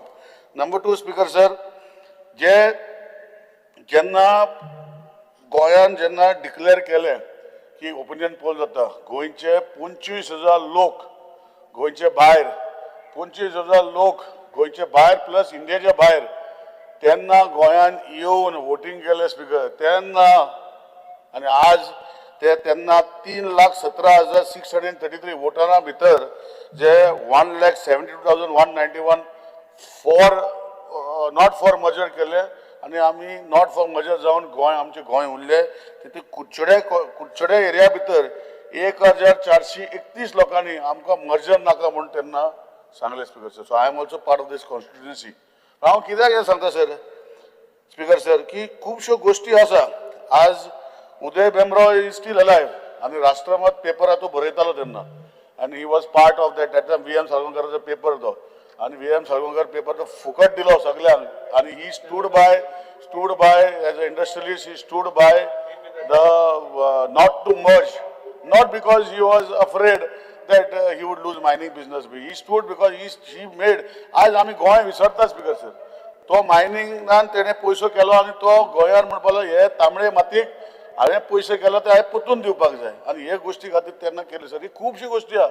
Number two, Speaker sir, जे जेन्ना गोंयान जेन्ना declare केलें की opinion poll जाता, गोंयचे 25,000 लोक गोंयचे भायर, 25,000 लोक गोंयचे भायर प्लस इंडियाच्या भायर तेन्ना गोंयान येवन वोटींग केलें स्पीकर तेन्ना. आनी आज ते तेन्ना 3,17,633 वोटरां भितर जे 1,72,191 for not for merger केले आनी आमी not for मजर जावन गोंय आमचें गोंय उरलें. तितून कुडचडे एरिया भितर 1,431 लोकांनी आमकां मर्जर नाका म्हूण तेन्ना सांगलें speaker sir. So I am also part of this constituency. हांव कित्याक हें सांगता सर स्पीकर सर की खुबश्यो गोश्टी आसा. आज उदय भेंब्रो is still alive आनी राष्ट्रमत पेपर तो बरयतालो तेन्ना आनी he was part of that. That time V M साळगांवकराचो paper तो, आनी व्ही एम साळगांवकर पेपर तो फुकट दिलो सगल्यांक. आनी he stood by as a industrialist, he stood by the not to merge, not because he was afraid that he would lose mining business. He stood because he made. आज आमी गोंय विसरता speaker sir. तो मायनिंगान तेणें पयसो केलो आनी तो गोंयान म्हणपाक लागलो हे तांबडे मातयेक हांवें पयशे केले ते हांवें परतून दिवपाक जाय. आनी हे गोश्टी खातीर तेन्ना केले सर. ही खुबशी गोश्टी आहा.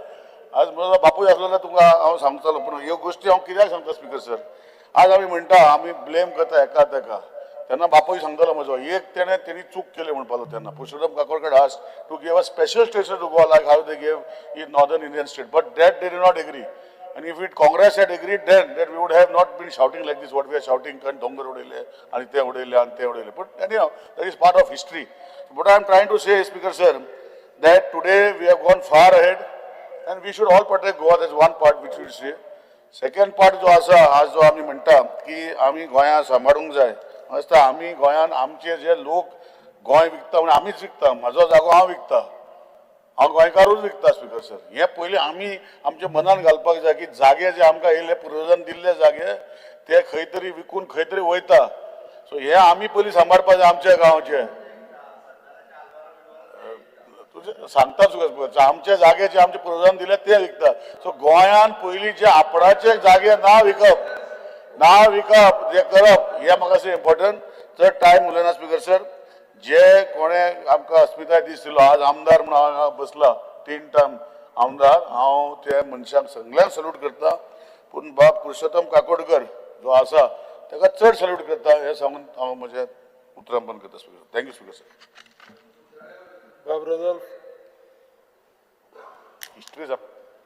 आज म्हजो बापूय आसलो जाल्यार तुमकां हांव सांगतलो, पूण ह्यो गोश्टी हांव कित्याक सांगता स्पीकर सर. आज आमी म्हणटा आमी ब्लेम करता एका तेका, तेन्ना बापूय सांगतलो म्हजो एक तेणें तेणी चूक केली म्हणपाक लागलो तेन्ना. Purushottam Kakodkar asked to give a special station to Goa like how they gave in northern Indian state, but that they did not agree. And if it Congress had agreed then, that we would have not been shouting like this, what we are shouting, कारण दोंगर उडयले आनी ते उडयले आनी ते उडयले. But anyhow, that is part of history. What I am trying to say, Speaker sir, that today we have gone far ahead and we should all protect Goa. That's one part which we say. Second part जो आसा, आज जो आमी म्हणटा की आमी गोंया सांबाळूंक जाय, दिसता आमी गोंयान आमचे जे लोक गोंय विकता म्हणून आमीच विकता. म्हजो जागो हांव विकता, हांव गोंयकारूच विकता स्पीकर सर. हें पयलीं आमी आमच्या मनान घालपाक जाय की जागे जे आमकां येयले पुर्वजान दिल्ले जागे ते खंय तरी विकून खंय तरी वयता. सो हें आमी पयलीं सांबाळपाक जाय आमच्या गांवचे. तुजें सांगता तुका आमचे जागे जे आमच्या पुर्वजान दिले ते विकता. सो गोंयान पयलीं जे आपणाचे जागे ना विकप जे करप हें म्हाका अशें इम्पॉर्टंट. चड टायम उलयना स्पीकर सर. जे कोणें आमकां अस्मिताय दीस दिलो, आज आमदार म्हणून हांव हांगा बसला 3 टर्म आमदार, हांव त्या मनशांक सगल्यांक सल्यूट करता. पूण बाब पुरुषोत्तम काकोडकर जो आसा ताका चड सल्यूट करता हें सांगून हांव म्हजें उतरां बंद करता speaker. Thank you speaker sir. बाब Rodolf history.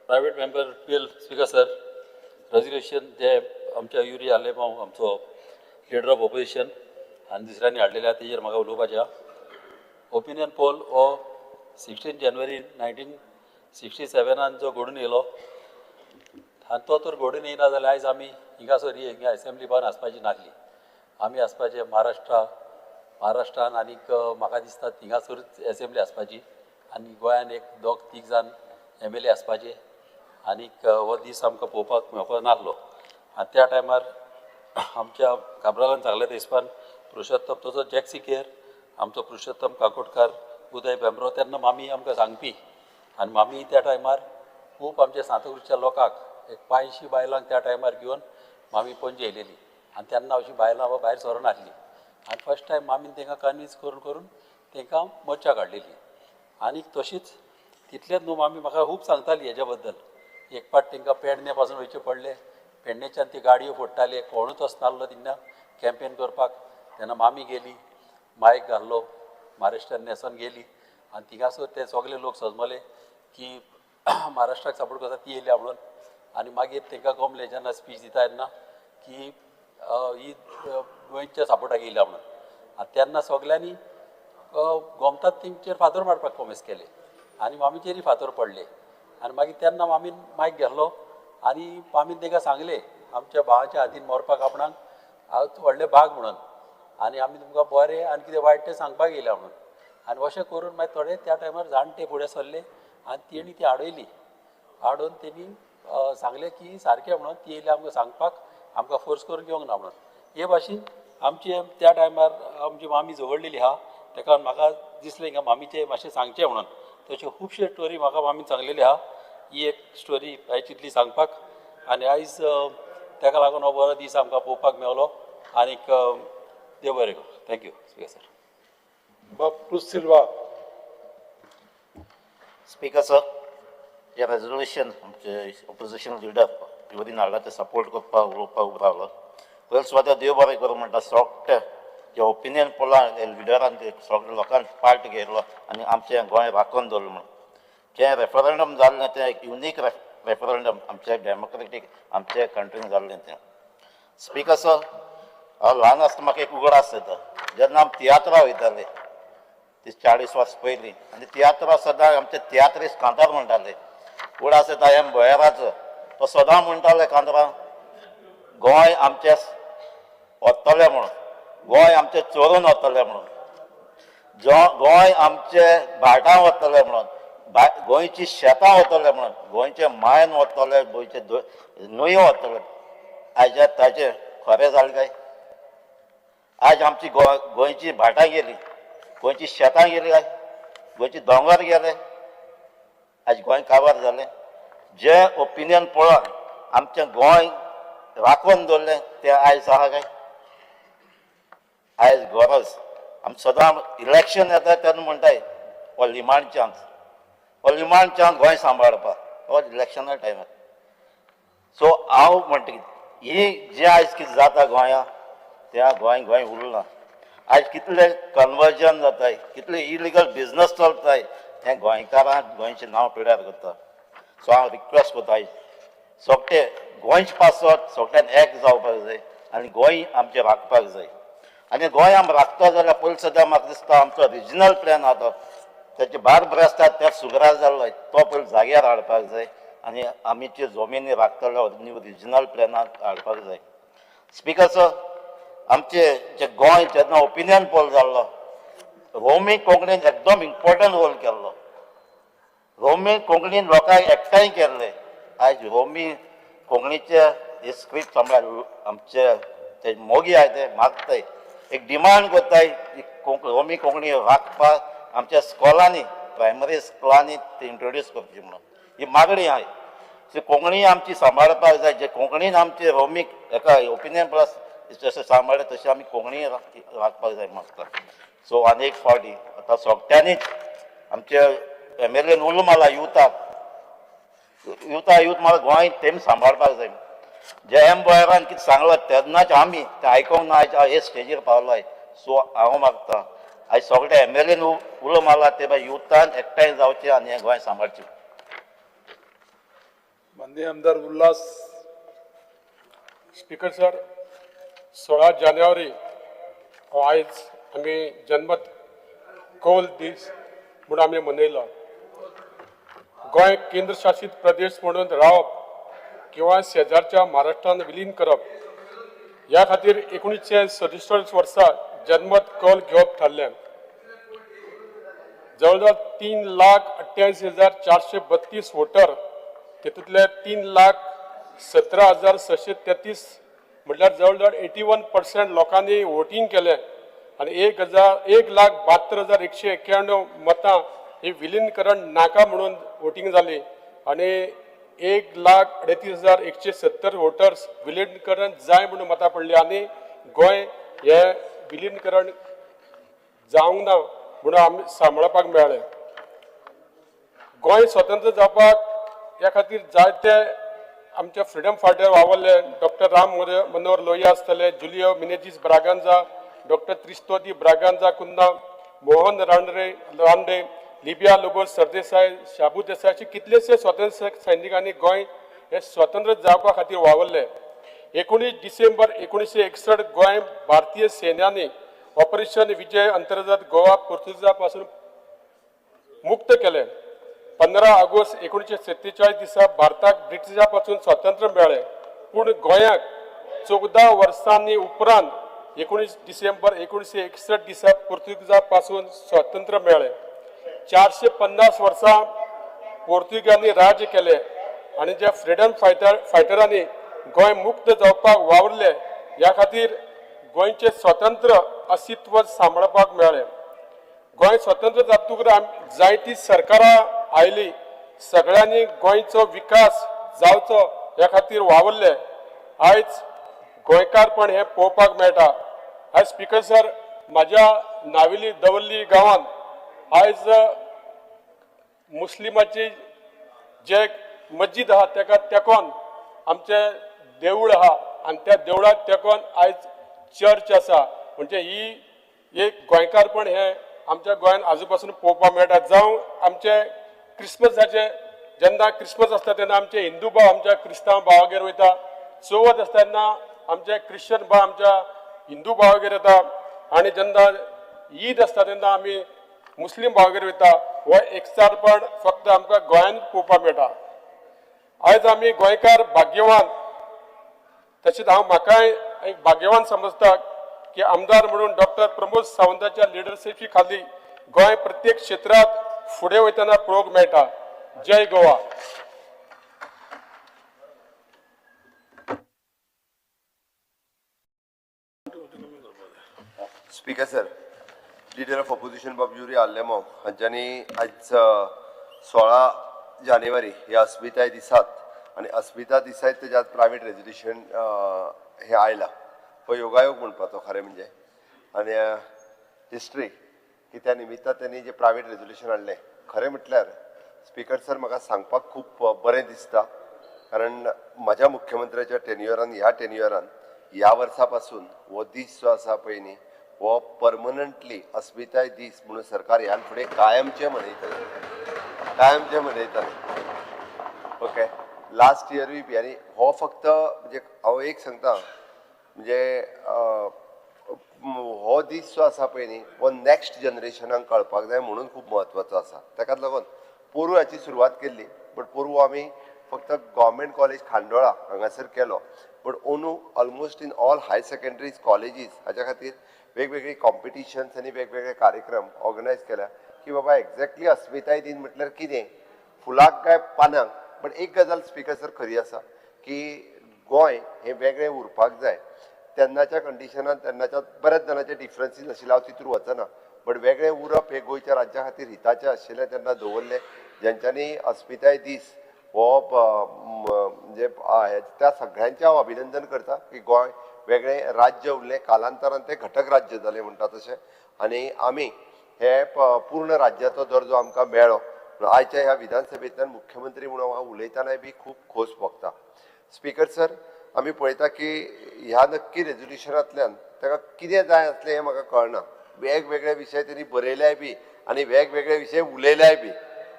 Private member bill, speaker sir, resolution जे आमच्या युरी आलेमांव आमचो लिडर ऑफ ऑपोजिशन आनी दुसऱ्यांनी हाडलेले आहा तेजेर म्हाका उलोवपाचें आहा. ओपिनियन पोल हो 16 जानेवारी 1967 जो घडून येयलो आनी तो तर घडून येयना जाल्यार आयज आमी हिंगासर हिंगा एसेंब्ली भवन आसपाची नासली. आमी आसपाचे महाराष्ट्रान आनीक म्हाका दिसता थिंगासरूच एसेंब्ली आसपाची आनी गोंयान एक दोग तीग जाण MLA आसपाचे आनीक हो दीस आमकां पळोवपाक मेळपाक नासलो. आनी त्या टायमार आमच्या काब्रालान सांगलें ते हिसपान पुरुषोत्तम तसो जॅक सिकेर आमचो पुरुषोत्तम काकोडकार उदय भेंब्रो तेन्ना मामी आमकां सांगपी आनी मामी त्या टायमार खूब आमच्या सांताक्रूजच्या लोकांक एक 500 बायलांक त्या टायमार घेवन मामी पणजे येयलेली आनी तेन्ना अशी बायलां भायर सरनासली आनी फर्स्ट टायम मामीन तांकां कन्विन्स करून करून तांकां मोर्चा काडलेली. आनी तशीच तितलेंच न्हू मामी म्हाका खूब सांगताली हेज्या बद्दल. एक पाट तांकां पेडणे पासून वयचें पडलें, पेडणेच्यान ती गाडयो फोडटाले, कोणूच वचनासलो तेन्ना कॅम्पेन करपाक. तेन्ना मामी गेली, मायक घाल्लो, महाराष्ट्रान न्हेसोन गेली आनी थिंगासर ते सगळे लोक सजमले की महाराष्ट्राक सपोर्ट करता ती येयल्या म्हणून. आनी मागीर तांकां गमलें जेन्ना स्पीच दिता तेन्ना की ही गोंयच्या सपोर्टाक येयल्या म्हणून. आनी तेन्ना सगल्यांनी गोमतात तेंचेर फातर मारपाक कोमेस केले आनी मामीचेरय फातर पडले. आनी मागीर तेन्ना मामीन मायक घेतलो आनी मामीन तांकां सांगलें आमच्या भावाच्या हातीन मरपाक आपणाक हांव व्हडलें भाग म्हणून आनी आमी तुमकां बरें आनी कितें वायट तें सांगपाक येयल्या म्हणून. आनी अशें करून मागीर थोडे त्या टायमार जाणटे फुडें सरले आनी तेणी ती आडयली. आडोवन तेणी सांगलें की सारकें म्हणून ती येयली आमकां सांगपाक, आमकां फोर्स करून घेवंक ना म्हणून. हे भाशेन आमचे त्या टायमार आमची मामी झगडलेली आहा, ताका म्हाका दिसलें की मामीचें मातशें सांगचें म्हणून. तश्यो खुबश्यो स्टोरी म्हाका मामीन सांगलेली आहा. ही एक स्टोरी हांवें चिंतली सांगपाक आनी आयज ताका लागून हो बरो दीस आमकां पळोवपाक मेवलो आनीक देव बरें करूं. Thank you speaker sir. बाब सिल्वा. स्पीकर सर, हे रेजोल्युशन आमचे ऑपोजिशन लिडर युरीन हाडला ते सपोर्ट करपाक उलोवपाक उबो रावलो. पयलीं सुवातेर देव बरें करूं म्हणटा सगळे जे ओपिनियन पोला लिडरान ते सगळे लोकांक पार्ट घेतलो आनी आमचें गोंय राखून दवरलें म्हणून. जें रेफरंडम जाल्लें तें एक युनीक रेफरंडम आमच्या डेमोक्रेटीक आमच्या कंट्रीन जाल्लें तें. स्पीकर सर, हांव ल्हान आसतना म्हाका एक उगडास येता जेन्ना आमी तियात्रां वयताले ती 40 वर्सां पयलीं आनी तियात्रां सदां आमचे तियात्रीस कांतार म्हणटाले. उगडास येता एम बोयराचो, तो सदां म्हणटाले कांतारां गोंय आमचें वतलें म्हणून, गोंय आमचें चोरून वतलें म्हणून, गोंय आमचें भाटां वतलें म्हणून, गोंयची शेतां वतलें म्हणून, गोंयचें मायन वतलें, गोंयचें न्हंयो वतलें. आयज ताचें खरें जालें काय? आयज आमची गोंयची भाटां गेली, गोंयची शेतां गेली, काय गोंयची दोंगर गेले, आयज गोंय काबार जालें. जे ओपिनियन पळोवन आमचें गोंय राखून दवरलें तें आयज आहा काय? आयज गरज आमी सदां इलेक्शन येता तेन्ना म्हणटाय हो लिमाण चान्स, हो लिमाण चान्स गोंय सांबाळपाक, हो इलेक्शना टायमार. सो हांव म्हणटा ही जें आयज कितें जाता गोंया त्या गोंय गोंय उरलां. आयज कितले कन्वर्जन जाताय, कितले इलिगल बिजनस चलताय, हें गोंयकारांक गोंयचें नांव पिड्यार करता. सो हांव रिक्वेस्ट करता आयज सगळे गोंयचे पासत सगळ्यान एक जावपाक जाय आनी गोंय आमचें राखपाक जाय. आनी गोंय आमी राखता जाल्यार पयलीं सदां म्हाका दिसता आमचो रिजनल प्लॅन आहा तो तेचे भार बरें आसता त्या सुगरार जाल्लो तो पयलीं जाग्यार हाडपाक जाय आनी आमी त्यो जमिनी राखतले न्यू रिजनल प्लॅनाक हाडपाक जाय. स्पीकर सर, आमचे जे गोंय जेन्ना ओपिनियन पोल जाल्लो रोमी कोंकणीन एकदम इम्पोर्टंट रोल केल्लो. रोमी कोंकणीन लोकांक एकठांय केल्ले. आयज रोमी कोंकणीचे हे स्क्रिप्ट म्हळ्यार आमचे ते मोगी आहाय ते मागताय, एक डिमांड करताय रोमी कोंकणी राखपाक आमच्या स्कॉलांनी, प्रायमरी स्कुलांनी ती इंट्रोड्यूस करची म्हणून ही मागणी आहाय. सो कोंकणी आमची सांबाळपाक जाय. जे कोंकणीन आमचे रोमीक एका ओपिनियन प्लस जशें सांबाळ्ळें तशें आमी कोंकणी राखपाक जाय मागता. सो आनी एक फावटी आतां सगळ्यांनीच आमचे MLA उलो मारला युथाक, युथा यूथ म्हाका गोंय तेमी सांबाळपाक जाय. जे एम बोयरान कितें सांगलां तेन्नाच आमी तें आयकोंक ना आयज हे स्टेजीर पावलो. सो हांव मागता आयज सगळे MLA उलो मारला ते युथान एकठांय जावचें आनी हें गोंय सांबाळचें. माननीय आमदार उल्हास. स्पीकर सर, 16 जानेवारी हो आयज आमी जनमत कौल दीस म्हूण आमी मनयलो. गोंय केंद्रशासीत प्रदेश म्हणून रावप किंवा शेजारच्या महाराष्ट्रान विलीन करप ह्या खातीर 1967 वर्सा जनमत कौल घेवप थारलें. जवळ जवळ 3,88,432 वोटर, तितूंतले 3,17,633 म्हटल्यार जवळ जवळ 81% लोकांनी वोटींग केलें आनी 1,72,191 मतां ही विलीनीकरण नाका म्हणून वोटींग जाली आनी 1,38,170 वोटर्स विलीनीकरण जाय म्हणून मतां पडली आनी गोंय हे विलीनीकरण जावंक ना म्हणून आमी सांबाळपाक मेळ्ळें. गोंय स्वतंत्र जावपाक ह्या खातीर जायते आमचे फ्रिडम फायटर वावरले. डॉक्टर राम मनोहर लोहिया आसतले, जुलियो मिनेजीस ब्रागांजा, डॉक्टर त्रिस्तोदी ब्रागांजा कुन्ना, मोहन रानडे, लिबिया लोबो सरदेसाय, शाबू देसाय अशे कितलेशे स्वतंत्र सैनिकांनी गोंय हे स्वतंत्र जावपा खातीर वावरले. 19 डिसेंबर 1961 गोंय भारतीय सैन्यानी ऑपरेशन विजय अंतर्गत गोवा पोर्तुगीजा पासून मुक्त केले. 15 ऑगस्ट 1947 दिसा भारताक ब्रिटिशा पासून स्वातंत्र्य मेळ्ळें, पूण गोंयाक 14 वर्सांनी उपरांत 19 डिसेंबर 1961 दिसा पोर्तुगीजा पासून स्वातंत्र्य मेळ्ळें. 450 वर्सां पोर्तुगीजांनी राज्य केलें आनी ज्या फ्रिडम फायटरांनी गोंय मुक्त जावपाक वावरले ह्या खातीर गोंयचें स्वतंत्र अस्तित्व सांबाळपाक मेळ्ळें. गोंय स्वतंत्र जातकूच जायतीं सरकारां आयलीं, सगळ्यांनी गोंयचो विकास जावचो ह्या खातीर वावरले. आयज गोंयकारपण हें पळोवपाक मेळटा. आयज स्पीकर सर, म्हाज्या नावेली दवर्ली गांवांत आयज मुस्लिमाची जे मस्जीद आहा तेका तेकोन आमचें देवूळ आहा आनी त्या देवळाक तेकोन आयज चर्च आसा. म्हणजे ही एक गोंयकारपण हें आमच्या गोंयान आजू पासून पळोवपाक मेळटा. जावं आमचे क्रिसमसाचे जेन्ना क्रिसमस आसता तेन्ना आमचे हिंदू भाव आमच्या क्रिस्तांव भावागेर वयता, चवथ आसता तेन्ना आमचे क्रिश्चन भाव आमच्या हिंदू भावागेर येता आनी जेन्ना ईद आसता तेन्ना आमी मुस्लीम भावागेर वयता. हो एकचारपण फक्त आमकां गोंयांत पळोवपाक मेळटा. आयज आमी गोंयकार भाग्यवान, तशेंच हांव म्हाकाय एक भाग्यवान समजता की आमदार म्हणून डॉक्टर प्रमोद सावंताच्या लिडरशिपी खाली गोंय प्रत्येक क्षेत्रांत फुडें वयतना पळोवंक मेळटा. जय Goa. Speaker sir, leader of opposition Bob Yuri Alemao हांच्यांनी आयज 16 जानेवारी ह्या अस्मिताय दिसात आनी अस्मिता दिसाय तेज्या प्रायवेट रेजोल्युशन हें आयलां. हो योगायोग म्हणपाचो खरें म्हणजे आनी हिस्ट्री की त्या निमित्तान त्यांनी जे प्रायवेट रेजोल्युशन हाडलें. खरें म्हटल्यार स्पीकर सर, म्हाका सांगपाक खूब बरें दिसता, कारण म्हाज्या मुख्यमंत्र्याच्या टेन्युअरान ह्या टेन्युअरान ह्या वर्सा पासून हो दीस जो आसा पळय न्ही हो परमनंटली अस्मिताय दीस म्हणून सरकार ह्यान फुडें कायमचें मनयतलें, कायमचें मनयतलें. ओके, लास्ट इयरूय बी. आनी हो फक्त म्हणजे हांव एक सांगता म्हणजे हो दीस जो आसा पळय न्ही हो नॅक्स्ट जनरेशनाक कळपाक जाय म्हणून खूब म्हत्वाचो आसा. ताकाच लागून पोरूं हाची सुरवात केल्ली, बट पोरूं आमी फक्त गव्हर्मेंट कॉलेज खांडोळा हांगासर केलो, बट अंदू almost in all high secondaries colleges हाच्या खातीर वेगवेगळी कॉम्पिटिशन्स आनी वेगवेगळे कार्यक्रम ऑर्गनायज केल्या की बाबा एक्झॅक्टली अस्मिताय दिन म्हटल्यार कितें, फुलाक काय पानांक. बट एक गजाल स्पीकर सर खरी आसा की गोंय हें वेगळें उरपाक जाय. तेन्नाच्या कंडिशनान तेन्नाच्या बऱ्याच जाणाचे डिफरन्सीस आशिल्ले, हांव तितूर वचना, बट वेगळें उरप हें गोंयच्या राज्या खातीर हिताचें आशिल्लें तेन्ना दवरलें. जेंच्यांनी अस्मिताय दीस हो म्हणजे त्या सगळ्यांचें हांव अभिनंदन करता की गोंय वेगळें राज्य उरलें, कालांतरान तें घटक राज्य जालें म्हणटा तशें, आनी आमी हे पूर्ण राज्याचो दर्जो आमकां मेळ्ळो. आयच्या ह्या विधानसभेंतल्यान मुख्यमंत्री म्हणून हांव उलयतनाय बी खूब खोस भोगता. स्पीकर सर, आमी पळयता की ह्या नक्की रेजोल्युशनांतल्यान ताका कितें जाय आसलें हें म्हाका कळना. वेगवेगळे विशय तेणी बरयल्याय बी आनी वेगवेगळे विशय उलयल्याय बी.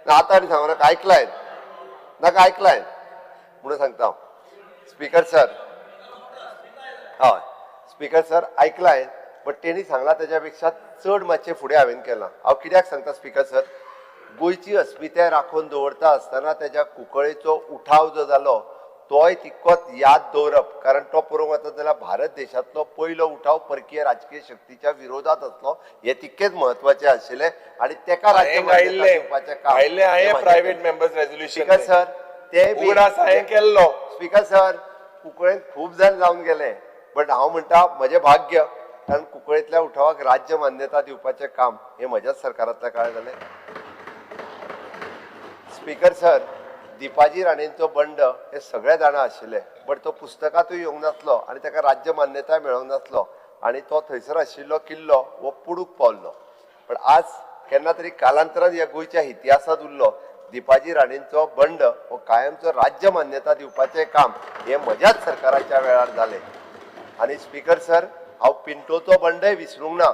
आतां आनी सांगू नाका, आयकलाय नाका, आयकलाय. म्हणून सांगता हांव. स्पीकर सर, हय स्पीकर सर आयकलां, बट तेणी सांगलां तेज्या पेक्षा चड मातशें फुडें हांवें केलां. हांव कित्याक सांगता स्पीकर सर, गोंयची अस्मिताय राखून दवरता आसतना तेज्या कुंकळेचो उठाव जो जालो तोय तितकोच याद दवरप, कारण तो पळोवंक वचत जाल्यार भारत देशांतलो पयलो उठाव परकीय राजकीय शक्तीच्या विरोधात आसलो, हें तितकेंच म्हत्वाचें आशिल्लें आनी तेका राज्य मान्यता दिवपाचें काम private members resolution. Speaker sir, ते हांवें केल्लो. स्पीकर सर, कुंकळेंत खूब जाण जावन गेले, बट हांव म्हणटा म्हजें भाग्य, कारण कुंकळेंतल्या उठावाक राज्य मान्यता दिवपाचें काम हें म्हज्याच सरकारांतल्या काळार जालें. स्पीकर सर, दीपाजी राणेंचो बंड हे सगळे जाणा आशिल्ले, बट तो पुस्तकांतूय येवंक नासलो आनी ताका राज्य मान्यताय मेळोंक नासलो आनी तो थंयसर आशिल्लो किल्लो हो पुडूक पावल्लो. पण आज केन्ना तरी कालांतरान ह्या गोंयच्या इतिहासांत उरलो दीपाजी राणेंचो बंड हो कायमचो राज्य मान्यता दिवपाचें काम हें म्हज्याच सरकाराच्या वेळार जालें. आनी स्पीकर सर, हांव पिंटोचो बंडय विसरूंक ना.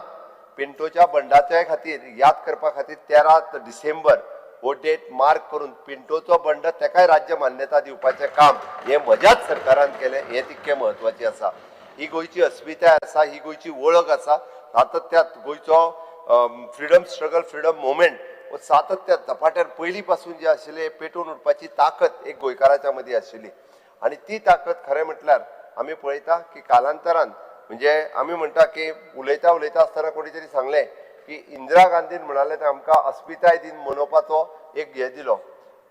पिंटोच्या बंडाच्या खातीर याद करपा खातीर 13 डिसेंबर हो डेट मार्क करून पिंटोचो बंड तेकाय राज्य मान्यता दिवपाचें काम हें म्हज्याच सरकारान केलें, हें तितकें म्हत्वाचें आसा. ही गोंयची अस्मिताय आसा, ही गोंयची वळख आसा. सातत्यात गोंयचो फ्रिडम स्ट्रगल, फ्रिडम मुवमेंट हो सातत्यात झपाट्यान पयलीं पासून जे आशिल्लें पेटोवन उठपाची ताकद एक गोंयकाराच्या मदीं आशिल्ली आनी ती ताकद खरें म्हटल्यार आमी पळयता की कालांतरान, म्हणजे आमी म्हणटा की उलयता उलयता आसतना कोणी तरी सांगलें की इंदिरा गांधीन म्हणाले ते आमकां अस्मिताय दिन मनोवपाचो एक हे दिलो.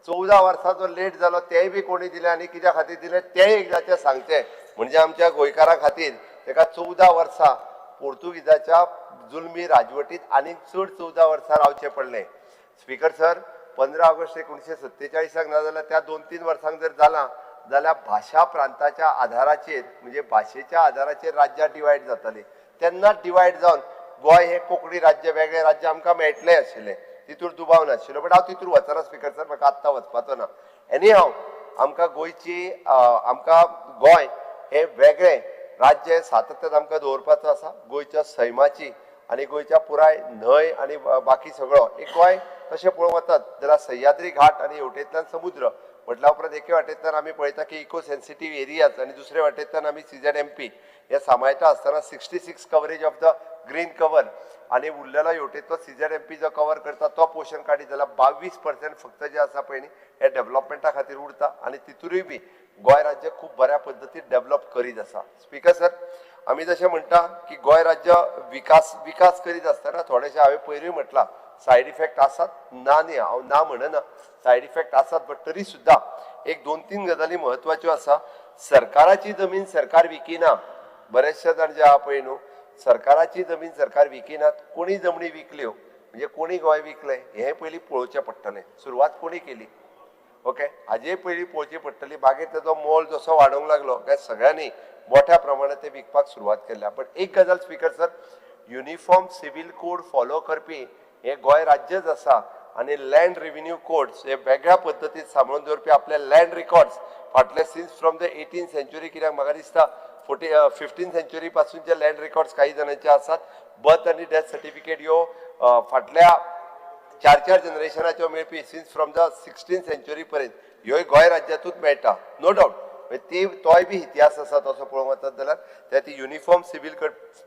14 वर्सां जो लेट जालो तेय बी कोणी दिले आनी कित्या खातीर दिले तेय एकदाचें सांगचें, म्हणजे आमच्या गोंयकारां खातीर तेका 14 वर्सां पोर्तुगीजाच्या जुलमी राजवटीत आनीक चड 14 वर्सां रावचें पडलें. स्पीकर सर, 15 ऑगस्ट 1947 ना जाल्यार त्या 2-3 वर्सांक जर जालां जाल्यार भाशा प्रांताच्या आधाराचेर, म्हणजे भाशेच्या आधाराचेर राज्यां डिवायड जातालीं. तेन्ना डिवायड जावन गोंय हें कोंकणी राज्य, वेगळें राज्य आमकां मेळटलें आशिल्लें, तितूर दुबाव नाशिल्लो. बट हांव तितूर वचना स्पीकर सर, म्हाका आत्तां वचपाचो ना. एनी हांव आमकां गोंयची, आमकां गोंय हें वेगळें राज्य सातत्यान आमकां दवरपाचो आसा. गोंयच्या सैमाची आनी गोंयच्या पुराय न्हंय आनी बाकी सगळो एक गोंय तशें पळोवंक वतात जाल्यार सह्याद्री घाट आनी हेवटेंतल्यान समुद्र म्हटल्या उपरांत एके वाटेंतल्यान आमी पळयता की इको सेन्सिटीव एरियाज आनी दुसरे वाटेंतल्यान आमी CZMP हे सांबाळटा आसतना 66 coverage of the green cover आनी उरलेलो हेवटेंतलो CZMP जो कवर करता तो पोर्शन काडीत जाल्यार 22% फक्त जे आसा पळय न्ही हे डेव्हलपमेंटा खातीर उरता आनी तितूरूय बी गोंय राज्य खूब बऱ्या पद्दतीन डेव्हलप करीत आसा. स्पीकर सर, आमी जशें म्हणटा की गोंय राज्य विकास विकास करीत आसतना थोडेशें हांवें पयरूय म्हटलां सायड इफेक्ट आसात, ना न्ही हांव ना म्हणना, सायड इफेक्ट आसात, बट तरी सुद्दां एक 2-3 गजाली म्हत्वाच्यो आसा. सरकाराची जमीन सरकार विकिना, बरेचशे जाण जे आहा पळय न्हू सरकाराची जमीन सरकार विकिनात, कोणी जमनी विकल्यो म्हणजे कोणी गोंय विकलें हें पयलीं पळोवचें पडटलें, सुरवात कोणी केली, ओके हाजे पयलीं पळोवची पडटली. मागीर तेजो मोल जसो वाडोवंक लागलो काय सगळ्यांनी मोठ्या प्रमाणात ते विकपाक सुरवात केल्या. बट एक गजाल speaker sir, uniform civil code follow करपी हें गोंय राज्यच आसा आनी लँड रिव्हेन्यू कोड्स हे वेगळ्या पद्दतीन सांबाळून दवरपी आपले लँड रिकॉर्ड्स फाटले since from the 18th century, कित्याक म्हाका दिसता 15th century पासून जे लँड रिकॉर्ड्स काही जाणांचे आसात, बर्थ आनी डेथ सर्टिफिकेट ह्यो फाटल्या 4-4 जनरेशनाच्यो मेळपी since from the 16th century पर्यंत ह्योय गोंय राज्यांतूच मेळटा, नो डावट. ती तोय बी इतिहास आसा तसो पळोवंक वचत जाल्यार त्या ती युनिफॉर्म सिव्हील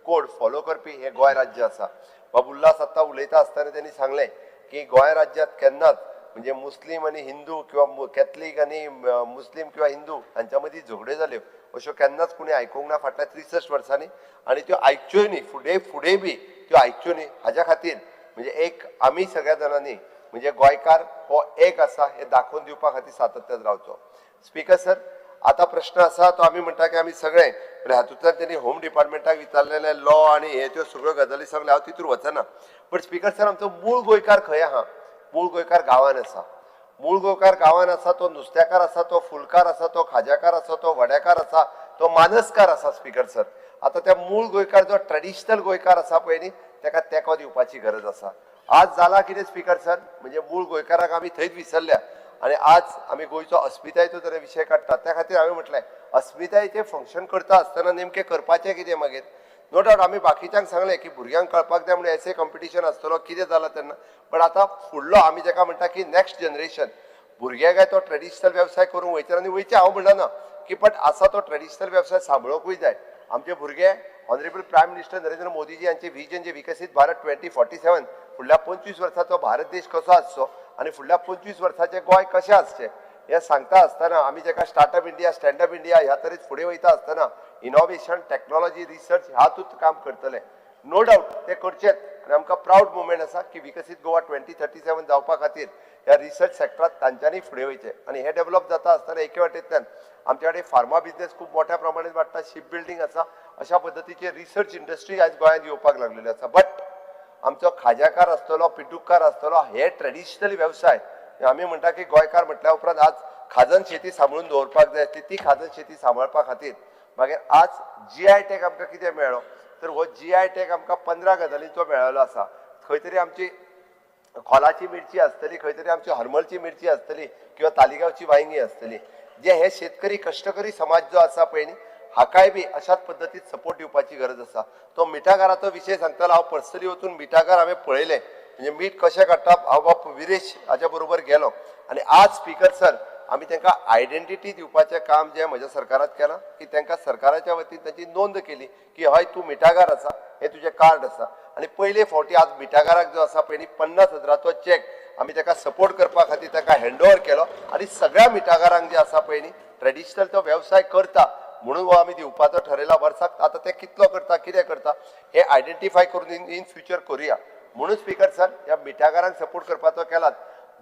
कोड फॉलो करपी हें गोंय राज्य आसा. बाब उल्हास आत्तां उलयता आसतना तेणी सांगलें की गोंय राज्यांत केन्नाच म्हणजे मुस्लीम आनी हिंदू किंवा कॅथलीक आनी मुस्लीम किंवा हिंदू हांच्या मदीं झगड्यो जाल्यो अश्यो केन्नाच कोणी आयकूंक ना फाटल्या 63 वर्सांनी, आनी त्यो आयकच्योय न्ही, फुडें फुडें बी त्यो आयकच्यो न्ही. हाज्या खातीर म्हणजे एक आमी सगळ्या जाणांनी म्हणजे गोंयकार हो एक आसा हें दाखोवन दिवपा खातीर सातत्यान रावचो. स्पीकर सर, आतां प्रश्न आसा तो आमी म्हणटा की आमी सगळे हातूंतल्यान तेणी होम डिपार्टमेंटाक विचारलेलें लॉ आनी हे त्यो सगळ्यो गजाली सगळ्यो हांव तितूर वचना. बट स्पीकर सर, आमचो मूळ गोंयकार खंय आहा? मूळ गोंयकार गांवान आसा. मूळ गोंयकार गांवान आसा, तो नुस्त्याकार आसा, तो फुलकार आसा, तो खाज्याकार आसा, तो वड्याकार आसा, तो मानसकार आसा. स्पीकर सर, आतां त्या मूळ गोंयकार जो ट्रेडिशनल गोंयकार आसा पळय न्ही तेका तेंको दिवपाची गरज आसा. आज जाला कितें स्पीकर सर, म्हणजे मूळ गोंयकाराक आमी थंयच विसरल्या आनी आज आमी गोंयचो अस्मितायेचो जर विशय काडटा त्या खातीर हांवें म्हटलें अस्मितायेचें फंक्शन करता आसतना नेमकें करपाचें कितें मागीर. नो डावट आमी बाकीच्यांक सांगलें की भुरग्यांक कळपाक जाय म्हणून एसे कॉम्पिटिशन आसतलो कितें जालां तेन्ना, बट आतां फुडलो आमी जेका म्हणटा की नॅक्स्ट जनरेशन, भुरगे काय तो ट्रेडिशनल वेवसाय करूंक वयचे आनी वयचे हांव म्हणना ना की बट आसा तो ट्रेडिशनल वेवसाय सांबाळूंकूय जाय. आमचे भुरगे honourable prime minister Narendra Modiji यांचे विजन जे विकसीत भारत 2047 फुडल्या 25 वर्साचो भारत देश कसो आसचो आनी फुडल्या 25 वर्साचें गोंय कशें आसचें हें सांगता आसतना आमी जेका स्टार्टअप इंडिया स्टँडअप इंडिया ह्या तरेन फुडें वयता आसतना इनोवेशन टॅक्नॉलॉजी रिसर्च ह्यातूंत काम करतले. नो डावट ते करचेच आनी आमकां प्रावड मुवमेंट आसा की विकसीत गोवा 2037 जावपा खातीर ह्या रिसर्च सेक्टरात तांच्यांनी फुडें वयचें आनी हें डेवलप जाता आसतना एके वाटेंतल्यान आमच्या कडेन फार्मा बिजनेस खूब मोठ्या प्रमाणात वाडटा, शीप बिल्डींग आसा, अशा पद्दतीचे रिसर्च इंडस्ट्री आयज गोंयांत येवपाक लागलेली आसा. बट आमचो खाज्याकार आसतलो, पिड्डुककार आसतलो, हे ट्रेडिशनल वेवसाय आमी म्हणटा की गोंयकार म्हटल्या उपरांत आज खाजन शेती सांबाळून दवरपाक जाय आसली, ती खाजन शेती सांबाळपा खातीर मागीर आज GI tag आमकां कितें मेळ्ळो तर हो GI tag आमकां 15 गजालींचो मेळ्ळो आसा. खंय तरी आमची खोलाची मिरची आसतली, खंय तरी आमची हरमलची मिरची आसतली किंवा तालिगांवची वांयगी आसतली. जे हे शेतकरी कश्टकरी समाज जो आसा पळय न्ही हाकाय बी अशाच पद्दतीन सपोर्ट दिवपाची गरज आसा. तो मिठागाराचो विशय सांगतालो, हांव पर्सनली वचून मिठागार हांवें पळयलें, म्हणजे मीठ कशें काडटा हांव बाब विरेश हाज्या बरोबर गेलो आनी आज स्पीकर सर आमी तांकां आयडेंटिटी दिवपाचें काम जें म्हज्या सरकारात केलां की तांकां सरकाराच्या वतीन तांची नोंद केली की हय तूं मिठागार आसा, हें तुजें कार्ड आसा. आनी पयले फावटी आज मिठागाराक जो आसा पयलीं 50,000चो चॅक आमी ताका सपोर्ट करपा खातीर ताका हँड ओवर केलो आनी सगळ्या मिठागारांक जे आसा पळय न्ही ट्रेडिशनल तो वेवसाय करता म्हणून हो आमी दिवपाचो ठरयला वर्साक. आतां ते कितलो करता कितें करता हें आयडेंटिफाय करून इन फ्युचर करुया म्हणून स्पीकर सर ह्या मिठागारांक सपोर्ट करपाचो केलात.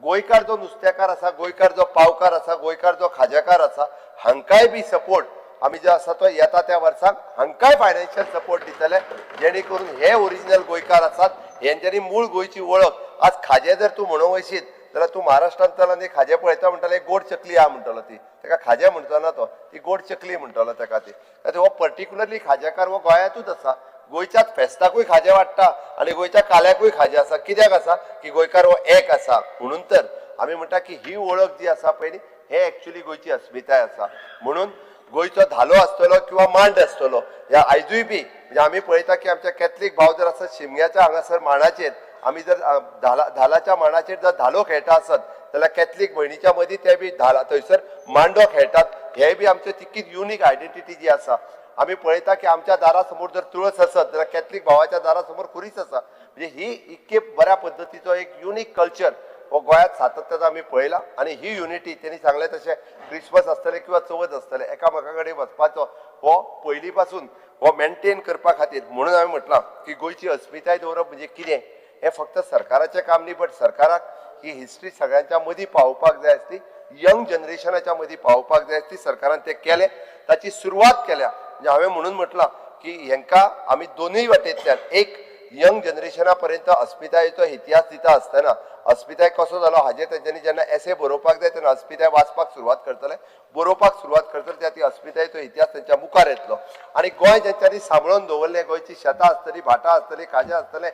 गोंयकार जो नुस्तेकार आसा, गोंयकार जो पावकार आसा, गोंयकार जो खाज्याकार आसा हांकांय बी सपोर्ट आमी जो आसा तो येता त्या वर्साक हांकांय फायनान्शियल सपोर्ट दितले जेणे करून हे ओरिजिनल गोंयकार आसात हेंच्यांनी मूळ गोंयची वळख. आज खाजें जर तूं म्हणूंक वयशीत जाल्यार तूं महाराष्ट्रांतलो आनी खाजें पळयता म्हणटलो एक गोड चकली आहा म्हणटलो, ती ताका खाजें म्हणचो ना तो, ती गोड चकली म्हणटलो ताका ती. खातीर हो पर्टिक्युलरली खाजेकार हो गोंयांतूच आसा, गोंयच्याच फेस्ताकूय खाजें वाडटा आनी गोंयच्या काल्याकूय खाजें आसा. कित्याक आसा की गोंयकार हो एक आसा म्हणून तर आमी म्हणटा की ही वळख जी आसा पळय न्ही हे एक्चुली गोंयची अस्मिताय आसा. म्हणून गोंयचो धालो आसतलो किंवा मांड आसतलो ह्या आयजूय बी म्हणजे आमी पळयता की आमच्या कॅथलीक भाव जर आसत शिमग्याच्या हांगासर मांडाचेर आमी जर धालाच्या मांडाचेर जर धालो खेळटा आसत जाल्यार कॅथलीक भयणीच्या मदीं ते बी धाला थंयसर मांडो खेळटात. हे बी आमचे तितकीच युनीक आयडेंटिटी जी आसा. आमी पळयता की आमच्या दारा समोर जर तुळस आसत जाल्यार कॅथलीक भावाच्या दारा समोर खुरीस आसा. म्हणजे ही इतके बऱ्या पद्दतीचो एक युनीक कल्चर हो गोंयांत सातत्यान आमी पळयला आनी ही युनिटी तेणी सांगलें तशें क्रिसमस आसतलें किंवा चवथ आसतलें एकामेका कडेन वचपाचो हो पयलीं पासून हो मेनटेन करपा खातीर म्हणून हांवें म्हटलां की गोंयची अस्मिताय दवरप म्हणजे कितें हें फक्त सरकाराचें काम न्ही बट सरकाराक ही हिस्ट्री सगळ्यांच्या मदीं पावोवपाक जाय आसली, यंग जनरेशनाच्या मदीं पावोवपाक जाय आसली. सरकारान तें केलें, ताची सुरवात केल्या. म्हणजे हांवें म्हणून म्हटलां की हेंकां आमी दोनूय वाटेंतल्यान एक यंग जनरेशना पर्यंत अस्मितायेचो इतिहास दिता आसतना अस्मिताय कसो जालो हाजेर तेंच्यांनी जेन्ना एसे बरोवपाक जाय तेन्ना अस्मिताय वाचपाक सुरवात करतले, बरोवपाक सुरवात करतले, त्या ती अस्मितायेचो इतिहास तेंच्या मुखार येतलो. आनी गोंय जेंच्यांनी सांबाळून दवरलें, गोंयची शेतां आसतलीं, भाटां आसतलीं, खाज्यां आसतलें,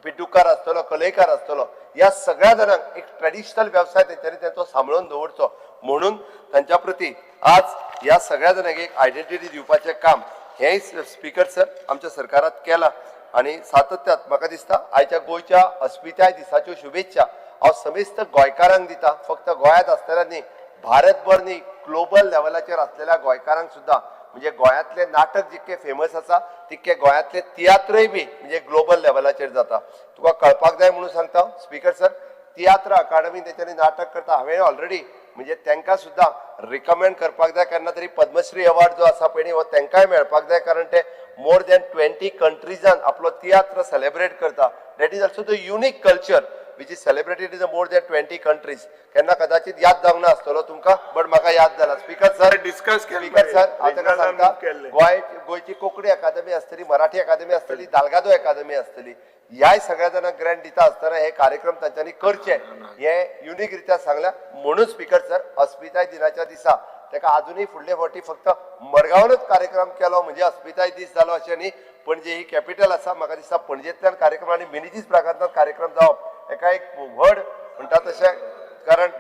पिड्डुकार आसतलो, कलयकार आसतलो, ह्या सगळ्या जाणांक एक ट्रेडिशनल वेवसाय तेंच्यांनी तेंचो सांबाळून दवरचो म्हणून तांच्या प्रती आज ह्या सगळ्या जाणांक एक आयडेंटिटी दिवपाचें काम हेंय स्पीकर सर आमच्या सरकारात केलां. आनी सातत्यात म्हाका दिसता आयच्या गोंयच्या अस्मिताय दिसाच्यो शुभेच्छा हांव समेस्त गोंयकारांक दिता. फक्त गोंयांत आसतल्या न्ही, भारतभर न्ही, ग्लोबल लेवलाचेर आसलेल्या गोंयकारांक सुद्दां. म्हणजे गोंयांतले नाटक जितके फेमस आसा तितके गोंयांतले तियात्रय बी म्हणजे ग्लोबल लेवलाचेर जाता. तुका कळपाक जाय म्हणून सांगता स्पीकर सर, तियात्र अकाडमी तेंच्यांनी नाटक करता. हांवें ऑलरेडी म्हणजे तांकां सुद्दां रिकमेंड करपाक जाय, केन्ना तरी पद्मश्री अवॉर्ड जो आसा पळय न्ही हो तांकांय मेळपाक जाय, कारण ते मोर दॅन 20 कंट्रीजान आपलो तियात्र सेलेब्रेट करता. That is also the unique culture which is celebrated in more than 20 countries. केन्ना कदाचित याद जावंक ना आसतलो तुमकां, बट म्हाका याद जाला. स्पीकर सर डिस्कस केल्लें, स्पीकर सर हांव ताका सांगता, गोंय गोंयची कोंकणी अकादमी आसतली, मराठी अकादमी आसतली, दालगादो अकादमी आसतली, ह्याय सगळ्या जाणांक ग्रँट दिता आसतना हे कार्यक्रम तांच्यांनी करचे हे युनीक रित्या सांगल्या. म्हणून स्पीकर सर अस्मिताय दिनाच्या दिसा ताका आजुनूय फुडले फावटी फक्त मडगांवानूच कार्यक्रम केलो म्हणजे अस्मिताय दीस जालो अशें न्ही, पणजे ही कॅपिटल आसा, म्हाका दिसता पणजेंतल्यान कार्यक्रम आनी मिनेझीस ब्रागांझांत कार्यक्रम जावप हेका एक व्हड म्हणटा तशें. कारण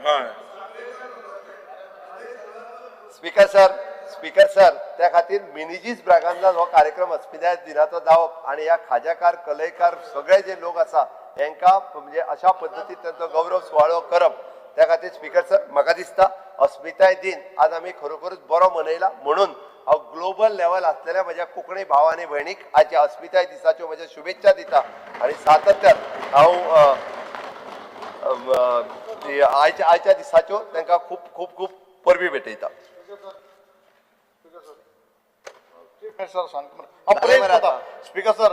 स्पीकर सर, स्पीकर सर त्या खातीर मिनेझीस ब्रागांझान हो कार्यक्रम अस्मिताय दिनाचो जावप आनी ह्या खाज्याकार कलयकार सगळे जे लोक आसा हेंकां म्हणजे अशा पद्दतीन तांचो गौरव सुवाळो करप त्या खातीर स्पीकर सर, म्हाका दिसता अस्मिताय दिन आज आमी खरोखरूच बरो मनयला. म्हणून हांव ग्लोबल लेवल आसलेल्या म्हज्या कोंकणी भाव आनी भयणीक आजच्या अस्मिताय दिसाच्यो म्हज्या शुभेच्छा दिता आनी सातत्यान हांव आयच्या दिसाच्यो तांकां खूब खूब खूब परबी भेटयता. Speaker sir,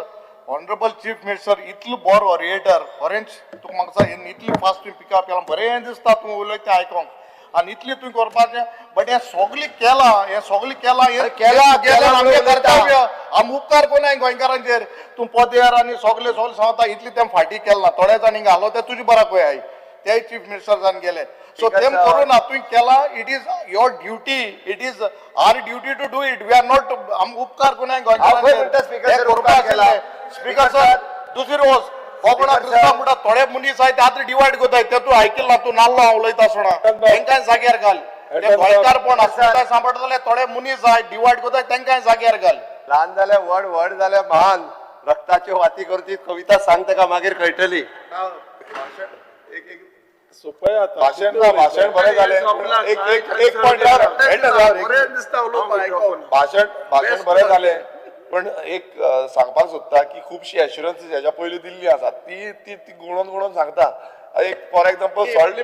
honourable chief minister इतलो बरो ओरिएटर, खरेंच तुका म्हाका इतली फास्ट तुवें पिकअप केलां, बरें दिसता तूं उलयता तें आयकोंक आनी इतलें तुवें करपाचें. बट हें सगळें केलां, हें सगळें केलां, हें केलां आमगें कर्तव्य, आमी उपकार कोनाय गोंयकारांचेर. तूं पदेर आनी सगळें सगळें सांगता, इतलें तें फाटीं केलें ना. थोडे जाण हिंगा घालो ते तुजे बराक पळय तेय चीफ मिनिस्टर जावन गेले. सो तें करूं ना, तुवें केलां, it is your duty, it is our duty to do it. We are not, आमी उपकार कोनाय गोंयकारांचेर. स्पीकर सर, दुसरी वस्त कोंकणा क्रिस्तांव म्हणटा थोडे मनीस आहाय ते आतां डिवायड करताय, ते तूं आयकिल्लें ना, तूं नाल्लो हांव उलयता आसतना तेंकांय जाग्यार घाल. ते गोंयकारपण अस्मिताय सांबाळटले थोडे मनीस आहाय डिवायड करताय, तेंकांय जाग्यार घाल. ल्हान जाल्यार व्हड, व्हड जाल्यार महान, रक्ताच्यो वाती करून कविता सांग ताका, मागीर कळटली. भाशण ना, भाशण बरें जालें. एक एक एक पॉयंट भाशण भाशण बरें जालें, पण एक सांगपाक सोदता की खुबशी एश्युरन्सीस हेज्या पयलीं दिल्ली आसा, ती ती ती गुणोन गुणोन सांगता. एक फॉर एग्जाम्पल सॉल्ट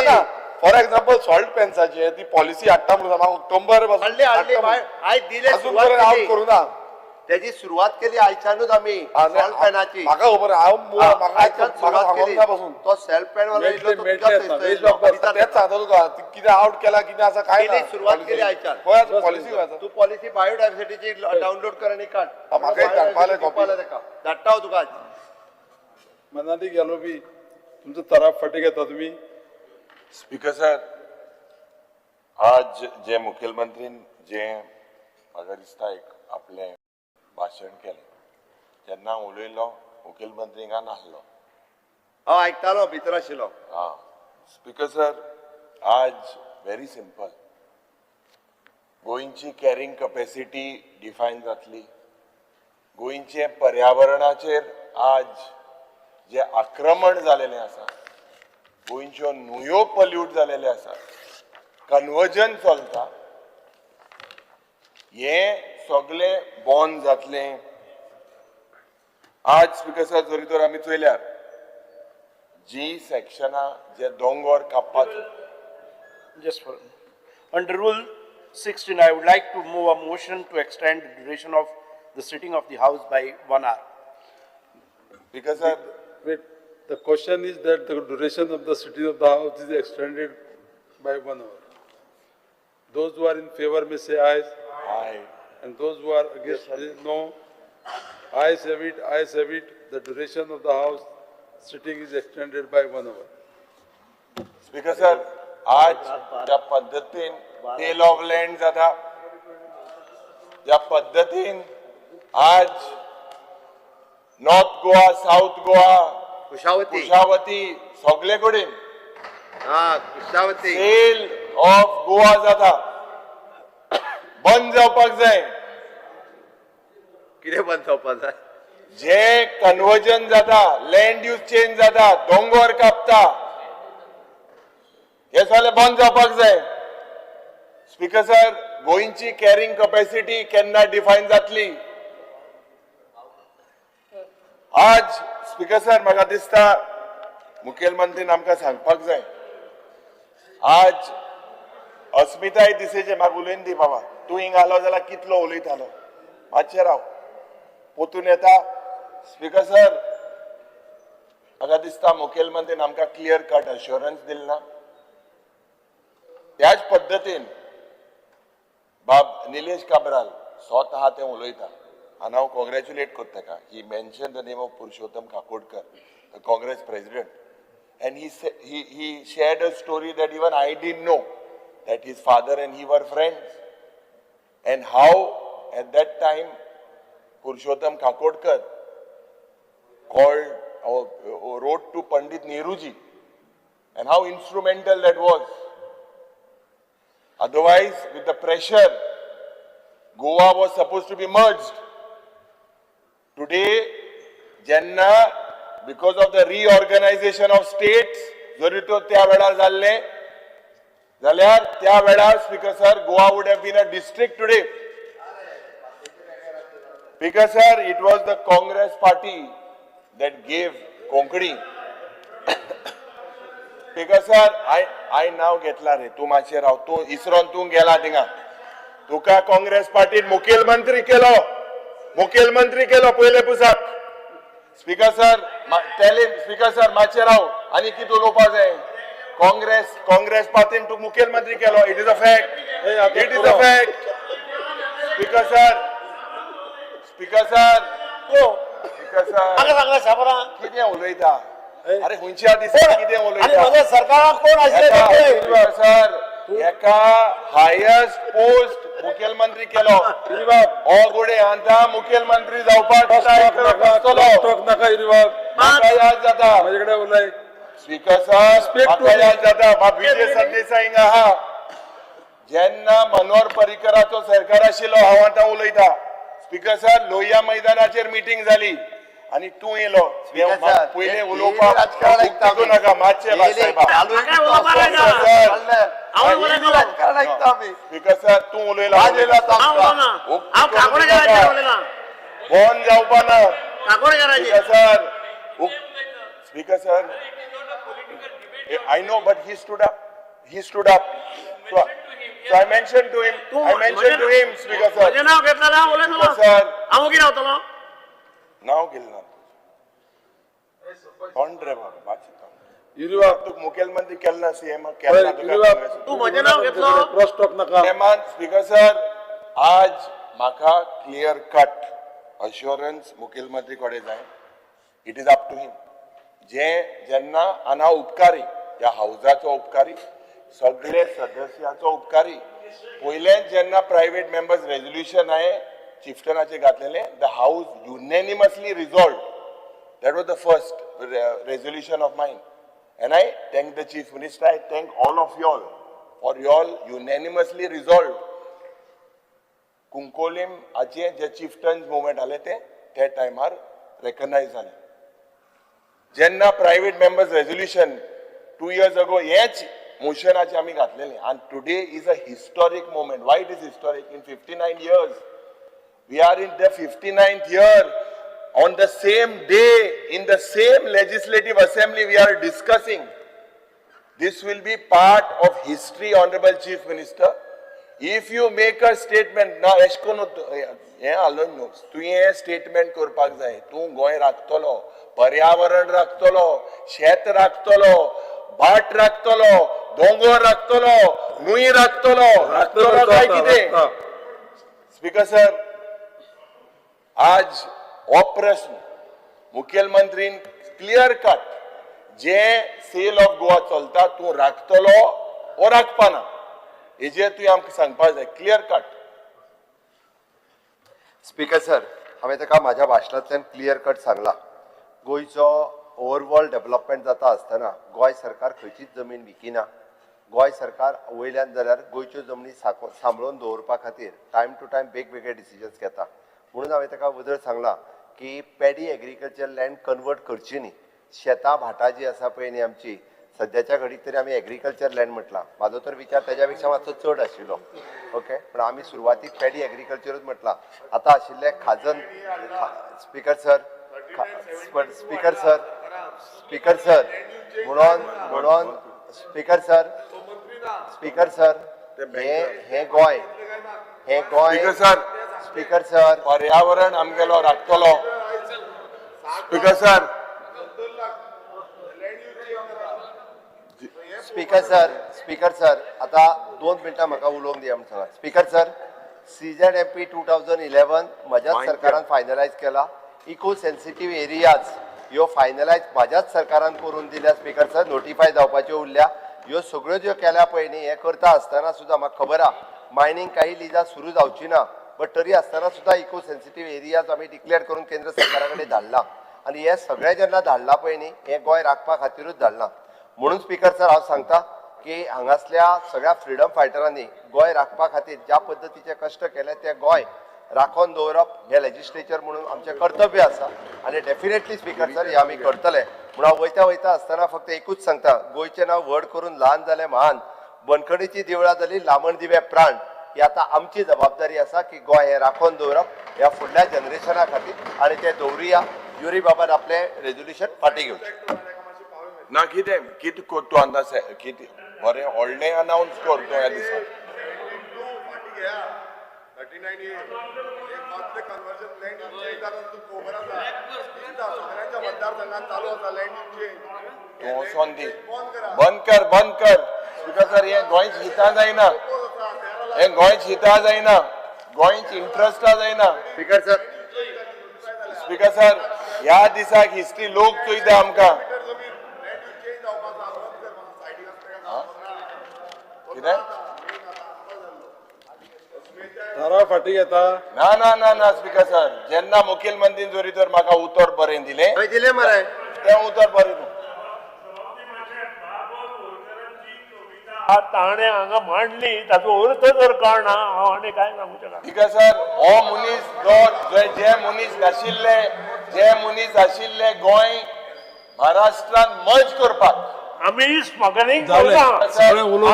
ना, फॉर एग्जाम्पल सॉल्ट पेन्साचे ती पॉलिसी हाडटा म्हणून म्हाका ऑक्टोबर अजून पर्यंत आवट करूं ना. त्याची सुरवात केली आयच्यानूच आमी सॉल्ट पॅनाची. म्हाका खबर, हांव म्हाका पासून तो सेल्फ पॅन वालो तेच सांगता तुका, कितें आवट केला कितें आसा काय ना, सुरवात केली आयच्यान. पॉलिसी तूं पॉलिसी बायोडायव्हर्सिटीची डावनलोड कर आनी काड. म्हाका एक धाडपा कॉपी धाडटा हांव तुका. मनाली गेलो बी तुमचो तराफ फाटीं घेता तुमी. स्पीकर सर, आज जे मुखेलमंत्रीन जे म्हाका दिसता एक आपलें भाशण केलें तेन्ना उलयलो, मुखेलमंत्री हिंगा नासलो. हांव आयकतालो, भितर आशिल्लो. हां स्पीकर सर, आज व्हेरी सिंपल, गोंयची कॅरिंग कपॅसिटी डिफायन जातली, गोंयचें पर्यावरणाचेर आज जे आक्रमण जालेलें आसा, गोंयच्यो न्हंयो पल्यूट जालेले आसा, कन्वर्जन चलता, हें सगळें बॉन जातलें. आज स्पीकर सर, जरी तर आमी चोयल्यार जी सेक्शनां जे दोंगोर कापपाचो. Just for under Rule 16, I would like to move a motion to extend the duration of the sitting of the House by 1 hour. Speaker sir, wait, the question is that the duration of the sitting of the House is extended by 1 hour. Those who are in favor may say aye. Aye. And those who are against, yes, no. Ayes have it, ayes have it. The duration of the House sitting is extended by 1 hour. Speaker sir, आज ज्या पद्दतीन tell of land जाता, ज्या पद्दतीन आज north Goa, south Goa, Kushavati सगळे कडेन Kushavati sale of Goa जाता, बंद जावपाक जाय. कितें बंद जावपाक जाय? जे कन्वर्जन जाता, लँड यूज चेंज जाता, दोंगोर कापता, हे सगळें बंद जावपाक जाय. स्पीकर सर, गोंयची कॅरिंग कपॅसिटी केन्ना डिफायन जातली? आज स्पीकर सर, म्हाका दिसता मुखेलमंत्रीन आमकां सांगपाक जाय. आज अस्मिताय दिसेचे म्हाका उलयन दी बाबा, तूं हिंगा आलो जाल्यार कितलो उलयतालो, मातशें राव, पोतून येता. स्पीकर सर, म्हाका दिसता मुखेलमंत्रीन आमकां क्लियर कट अश्योरन्स दिल ना. त्याच पद्दतीन बाब निलेश काब्राल स्वता आहा तें उलयता आनी हांव कॉंग्रेच्युलेट करता ताका. He mention the name of Purushottam Kakodkar, the Congress president, and he shared a story that even I didn't know, that his father and he were friends, and how at that time Purushottam Kakodkar called or wrote to Pandit Nehruji, and how instrumental that was. Otherwise, with the pressure, Goa was supposed to be merged. Today, Jenna, because of the reorganization of states, जरी तो त्या वेळार जाल्ले जाल्यार त्या वेळार, Speaker sir, Goa would have been a district today. Speaker sir, it was the Congress party that gave Konkani. Speaker sir, I नाव घेतला रे, तूं मातशें राव. तूं इसरोन तूं गेला थिंगा, तुका काँग्रेस पार्टीन मुखेलमंत्री केलो, मुखेलमंत्री केलो पयले पुसाक. Speaker sir, tell him. Speaker sir, मातशें राव, आनी कितें उलोवपाक जाय. काँग्रेस पार्टीन तूं मुखेलमंत्री केलो. It is a fact, it is a fact. Speaker sir, Speaker sir, Speaker sir. म्हाका सांगला शाबरा. कितें उलयता? अरे, खंयच्या दिसा कितें आनी उलयता? म्हज्या सरकाराक कोण आशिल्ले ते पळय. स्पीकर सर, एका हायस्ट पोस्ट मुखेलमंत्री केलो हो गुडे आतां मुखेलमंत्री जावपाक try करत आसतलो. नाका युरीबाब. म्हाका याद जाता. म्हजे कडेन उलय. स्पीकर सर, Speak to म्हाका me. याद जाता, बाब विजय सरदेसाय हिंगा आहा. जेन्ना मनोहर पर्रीकराचो सरकार आशिल्लो, हांव आतां उलयता स्पीकर सर, लोहिया मैदानाचेर मिटींग जाली आनी तूं येयलो. Speaker sir, पयलें हे उलोवपाक राजकारण ऐकता आमी. नाका मातशें हे साहेबा. चालू काय उलोवपाक जायना. सर, हांव उलयना. राजकारण ऐकता आमी. स्पीकर सर, तूं उलयला. वाज येयला तो हांव आमकां. उलयना, हांव काकोडकाराचेर उलयना. बंद जावपा ना. काकोडकाराचेर. Speaker sir, Speaker sir, I know, but he stood up. He stood up. So I mentioned to him. I mentioned to him, Speaker sir. म्हजें नांव घेतलें जाल्यार हांव उलयतलो. Speaker sir. हांव ओगी रावतलो? नाव घेतलं ना. कोण रे बाबा, मातशें. युरीबाब. तुका मुखेलमंत्री केला ना, सीएम केला ना तुका. युरीबाब. तूं म्हजें नांव घेतलो. क्रॉस टॉक नाका. सीएमान, स्पीकर सर, आज म्हाका क्लियर कट अश्योरन्स मुखेलमंत्री कडेन जाय. It is up to him. जे जेन्ना आनी हांव उपकारी, ह्या हावजाचो उपकारी, सगळे सदस्याचो उपकारी. पयलेंच जेन्ना प्रायवेट मेंबर्स रेजोल्युशन हांवें चिफ्टनाचेर घातलेलें, the house unanimously resolved. That was the first resolution of mine. And I thank the Chief Minister, I thank all of y'all for y'all unanimously resolved. Cuncolim हाचे जे चिफ्टन्स मुवमेंट आले ते त्या टायमार रेकग्नायज जाले. जेन्ना private members resolution 2 years ago हेच मोशनाचे आमी घातलेले आनी today is a historic moment. Why it is historic? In 59 years, we are in the 59th year. On the same day, in the same legislative assembly, we are discussing. This will be part of history, Honorable Chief Minister. If you make a statement, ना एश कोन्न हें हालून न्हू, तुवें statement करपाक जाय, तूं गोंय राखतलो, पर्यावरण राखतलो, शेत राखतलो, भाट राखतलो, दोंगोर राखतलो, न्हंय राखतलो, राखतलो काय कितें? स्पीकर सर, आज हो प्रश्न मुखेलमंत्रीन क्लियर कट, जे सेल ऑफ गोवा चलता, तूं राखतलो वो राखपाना, हेजेर तुवें आमकां सांगपाक जाय क्लियर कट. स्पीकर सर, हांवें ताका म्हाज्या भाशणांतल्यान क्लियर कट सांगला, गोंयचो ओवरऑल डेव्हलपमेंट जाता आसतना गोंय सरकार खंयचीच जमीन विकिना. गोंय सरकार वयल्यान जाल्यार गोंयच्यो जमनी सांबाळून दवरपा खातीर टायम टू टायम वेगवेगळे डिसिजन्स घेता. म्हणून हांवें ताका वदळ सांगलां की पॅडी एग्रीकल्चर लँड कन्वर्ट करची न्ही. शेतां भाटां जी आसा पळय न्ही आमची, सद्याच्या घडीक तरी आमी एग्रीकल्चर लँड म्हटलां. म्हाजो तर विचार तेज्या पेक्षा मातसो चड आशिल्लो, ओके, पण आमी सुरवातीक पॅडी एग्रीकल्चरूच म्हटलां. आतां आशिल्ले खाजन, Speaker sir, Speaker sir, Speaker sir, म्हणून स्पीकर सर, स्पीकर सर, हे हे गोंय, हे Goem. Speaker sir. Speaker sir. पर्यावरण आमगेलो राखतलो, speaker sir. Speaker sir, Speaker sir, आता 2 मिनटां म्हाका उलोवंक दिया म्हूण सांगा. Speaker sir, CZMP 2011 म्हज्याच सरकारान फायनलायज केला. इको सेन्सिटीव एरियाज ह्यो फायनलायज म्हाज्याच सरकारान करून दिल्या. स्पीकर सर, नोटिफाय जावपाच्यो उरल्या. ह्यो सगळ्यो ज्यो केल्या पळय न्ही, हें करता आसतना सुद्दां म्हाका खबर आहा मायनींग काही लिजां सुरू जावची ना, बट तरी आसतना सुद्दां इको सेन्सिटीव एरियाज आमी डिक्लेअर करून केंद्र सरकारा कडेन धाडला. आनी हे सगळें जेन्ना धाडलां पळय न्ही, हें गोंय राखपा खातीरूच धाडलां. म्हणून स्पीकर सर, हांव सांगता की हांगासल्या सगळ्या फ्रिडम फायटरांनी गोंय राखपा खातीर ज्या पद्दतीचे कश्ट केले, ते गोंय राखोन दवरप हे लेजिस्लेचर म्हणून आमचें कर्तव्य आसा. आनी डेफिनेटली स्पीकर सर, हे आमी करतले. म्हणून हांव वयता वयता आसतना फक्त एकूच सांगता, गोंयचें नांव व्हड करून ल्हान जालें महान, बंदखणीची देवळां जाली लामण दिवे प्राण. ही आतां आमची जबाबदारी आसा की गोंय हें राखून दवरप ह्या फुडल्या जनरेशना खातीर, आनी तें दवरुया. युरी बाबान आपलें रेजोल्युशन फाटीं घेवचें ना. कितें कितें तूं अंदाज कितें बरें व्हडलें अनावन्स कर तूं ह्या दिसा. तूं वचोन दी, बंद कर, बंद कर. स्पीकर सर, हें गोंयच हिता जायना, हें गोंयच हिता जायना, गोंयच इंट्रस्टा जायना. स्पीकर सर, स्पीकर सर, ह्या दिसाक हिस्ट्री लोक चोयता आमकां. कितें थाराव फाटीं घेता? ना ना ना ना स्पीकर सर, जेन्ना मुखेलमंत्रीन जरी तर म्हाका उतर बरें दिलें, दिलें मरे, तें उतर बरें. ताणें हांगा मांडली ताचो अर्थ जर कळना हांव आनी कांय सांगू शकना. स्पीकर सर, हो मनीस जो जे मनीस नाशिल्ले, जे मनीस आशिल्ले गोंय महाराष्ट्रान मर्ज करपाक, आमी स्मगलिंग करूना,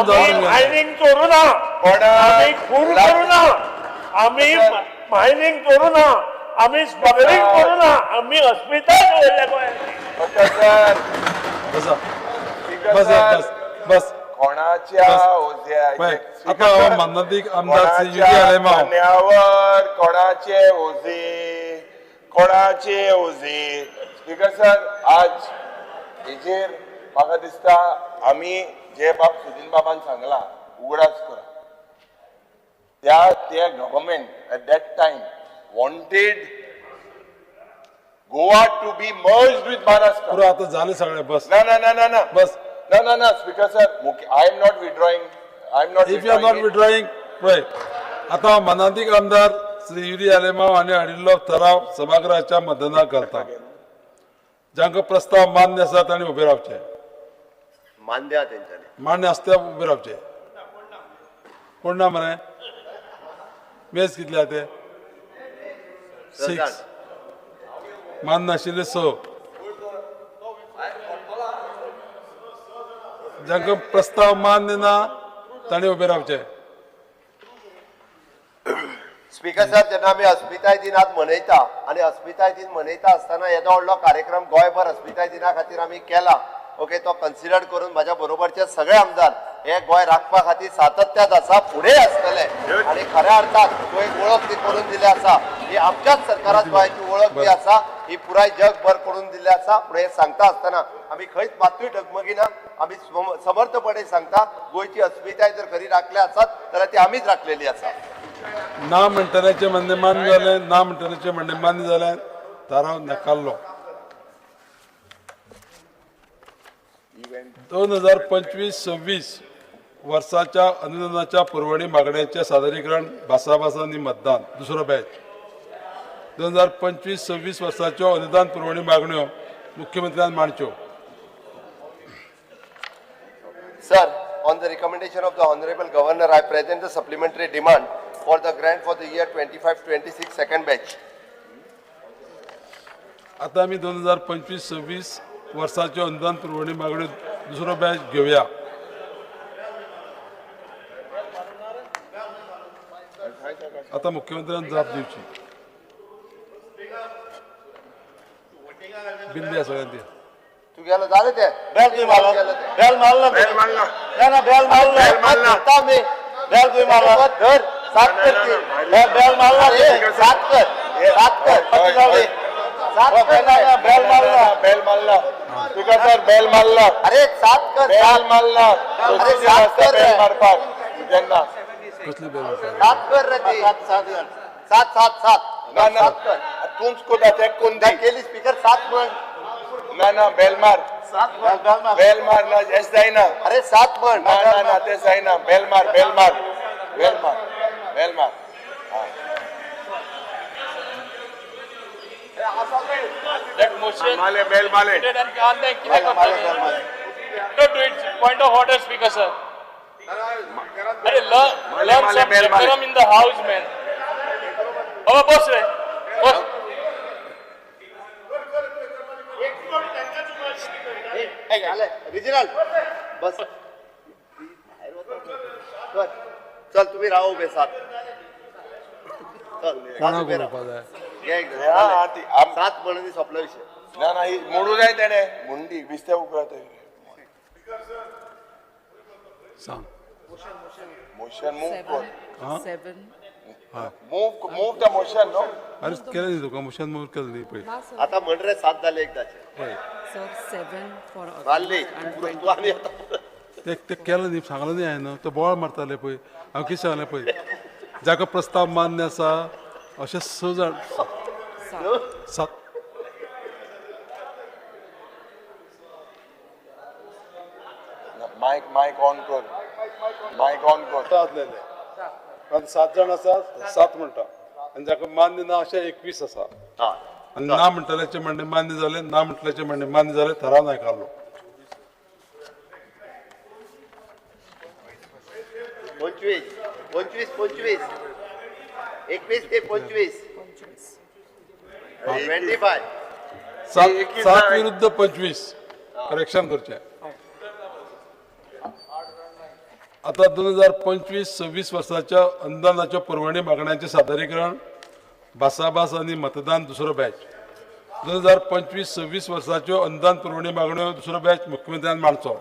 आमी मायनिंग करूना, आमी खून करूना, आमी मायनिंग करूना, आमी स्मगलिंग करूना, आमी अस्मिताय दवरल्या गोंयांत. बस बस बस. कोणाच्या आतां मानादीक आमदार श्री युरी आलेमांव. कोणाचे ओझे, कोणाचे ओझे. स्पीकर सर, आज हेजेर म्हाका दिसता आमी जे बाब सुदिन बाबान सांगला उगडास करा, त्या ते government at that time wanted Goa to be merged with Maharashtra. पुरो आतां जालें सगळें, बस. ना ना ना ना ना, बस. ना ना ना speaker sir, I am not withdrawing. I am not. If you are not withdrawing, पळय आतां मानादीक आमदार श्री युरी आलेमांव हांणी हाडिल्लो ठराव सभागृहाच्या मतदाना करता. जांकां प्रस्ताव मान्य आसा तांणी उबे रावचे. मान्य आहा तेंच्यांनी, मान्य आसा ते उबे रावचे. कोण ना मरे? मेज कितले आहा ते? 6. मान्य आशिल्ले 6. जांकां प्रस्ताव मान्य ना तांणी उबे रावचे. स्पीकर सर, जेन्ना आमी अस्मिताय दिन आज मनयता आनी अस्मिताय दिन मनयता आसतना येदो व्हडलो कार्यक्रम गोंयभर अस्मिताय दिना खातीर आमी केला, ओके, तो कन्सिडर करून म्हाज्या बरोबरचे सगळे आमदार हे गोंय राखपा खातीर सातत्यात आसा, फुडें आसतले. आनी खऱ्या अर्थान गोंय वळख ती करून दिल्ली आसा, ही आमच्याच सरकारान गोंयाची वळख जी आसा ही पुराय जगभर करून दिल्ली आसा. पूण हें सांगता आसतना आमी खंयच मातूय डगमगिना, आमी समर्थपणे सांगता गोंयची अस्मिताय जर खरी राखल्या आसात जाल्यार ती आमीच राखलेली आसा. ना म्हणटल्याचें म्हणणें मान्य जालें, ना म्हणटल्याचें म्हणणें मान्य जालें, थाराव नाकारलो. 2025-26 वर्साच्या अनुदानाच्या पुरवणी मागण्याचें सादरीकरण भासाभास आनी मतदान दुसरो बॅच. 2025-26 वर्साच्यो अनुदान पुरवणी मागण्यो मुख्यमंत्र्यान मांडच्यो. Sir, on the recommendation of the Honorable Governor, I present the supplementary demand for the grant for the year 25-26 second batch. आता आमी 2025-26 वर्साच्यो अनुदान पुरवणी मागण्यो दुसरो बॅच घेवया. आता मुख्यमंत्र्यान जाप दिवची. बिल द्या सगळ्यांनी. तू गेलो जालें ते. बेल तुवें मारलो, बेल मारलो, बेल मारला, ना ना बेल मारलो, बेल मारला, बेल तुवें मारला, धर 7 कर, बेल मारला, 7 कर, 7 कर, 7 कर, बेल मारला, बेल मारला, स्पीकर सर बेल मारला, अरे 7 कर, बेल मारला, अरे 7 कर, बेल मारपाक जेन्ना कसली बेल मारता? 7 कर रे ती, 7 7 7 7 ना ना तूंच कोता ते कोण दी केली स्पीकर 7 म्हण. ना ना बेल मार, 7 म्हण, बेल मार ना हेच जायना. अरे 7 म्हण. ना ना ना ते जायना. बेल मार, बेल मार, बेल मार, बेल मार. That motion. Male bell Male. Don't do it. Point of order, Speaker sir. अरे learn some decorum in the house, man. बाबा बस रे, बस. रिजिनल बस कर. चल तुम्ही राहा उभे सात. चल कोणाक उलोवपा जाय? घे एकदा. सात म्हणून सोंपलो विशय. ना ना, ही मोडू जाय तेणे मुंडी विस्ते उकळत. सांग. मोशन मूव कर. 7. Move the motion no. अरे केलें न्ही तुका मोशन मूव केलें न्ही पळय. आता म्हण रे, सात जाले एकदाचे. पळय Sir, 7 for मारली and तू आनी आता ते ते केलें न्ही, सांगलें न्ही हांवें न्हू. ते बोवाळ मारताले पळय. हांव कितें सांगलें पळय, जाका प्रस्ताव मान्य आसा अशे 6 जाण 7. मायक मायक ऑन कर, मायक ऑन कर. आसलेले 7 जाण आसा, 7 म्हणटा आनी जाका मान्य ना अशे 21 आसा. आनी ना म्हणटल्याचे म्हणणें मान्य जालें, ना म्हणटल्याचे म्हणणें मान्य जालें, थाराव नायकारलो. 25 25 25 21 ते 25 25. 7 विरुद्ध 25 करेक्शन करचें. आता 2025-26 वर्साच्या अनुदानाच्या पुरवणी मागण्यांचें सादरीकरण, भासाभास आनी मतदान दुसरो बॅच. 2025-26 वर्साच्यो अनुदान पुरवणी मागण्यो दुसरो बॅच मुख्यमंत्र्यान मांडचो.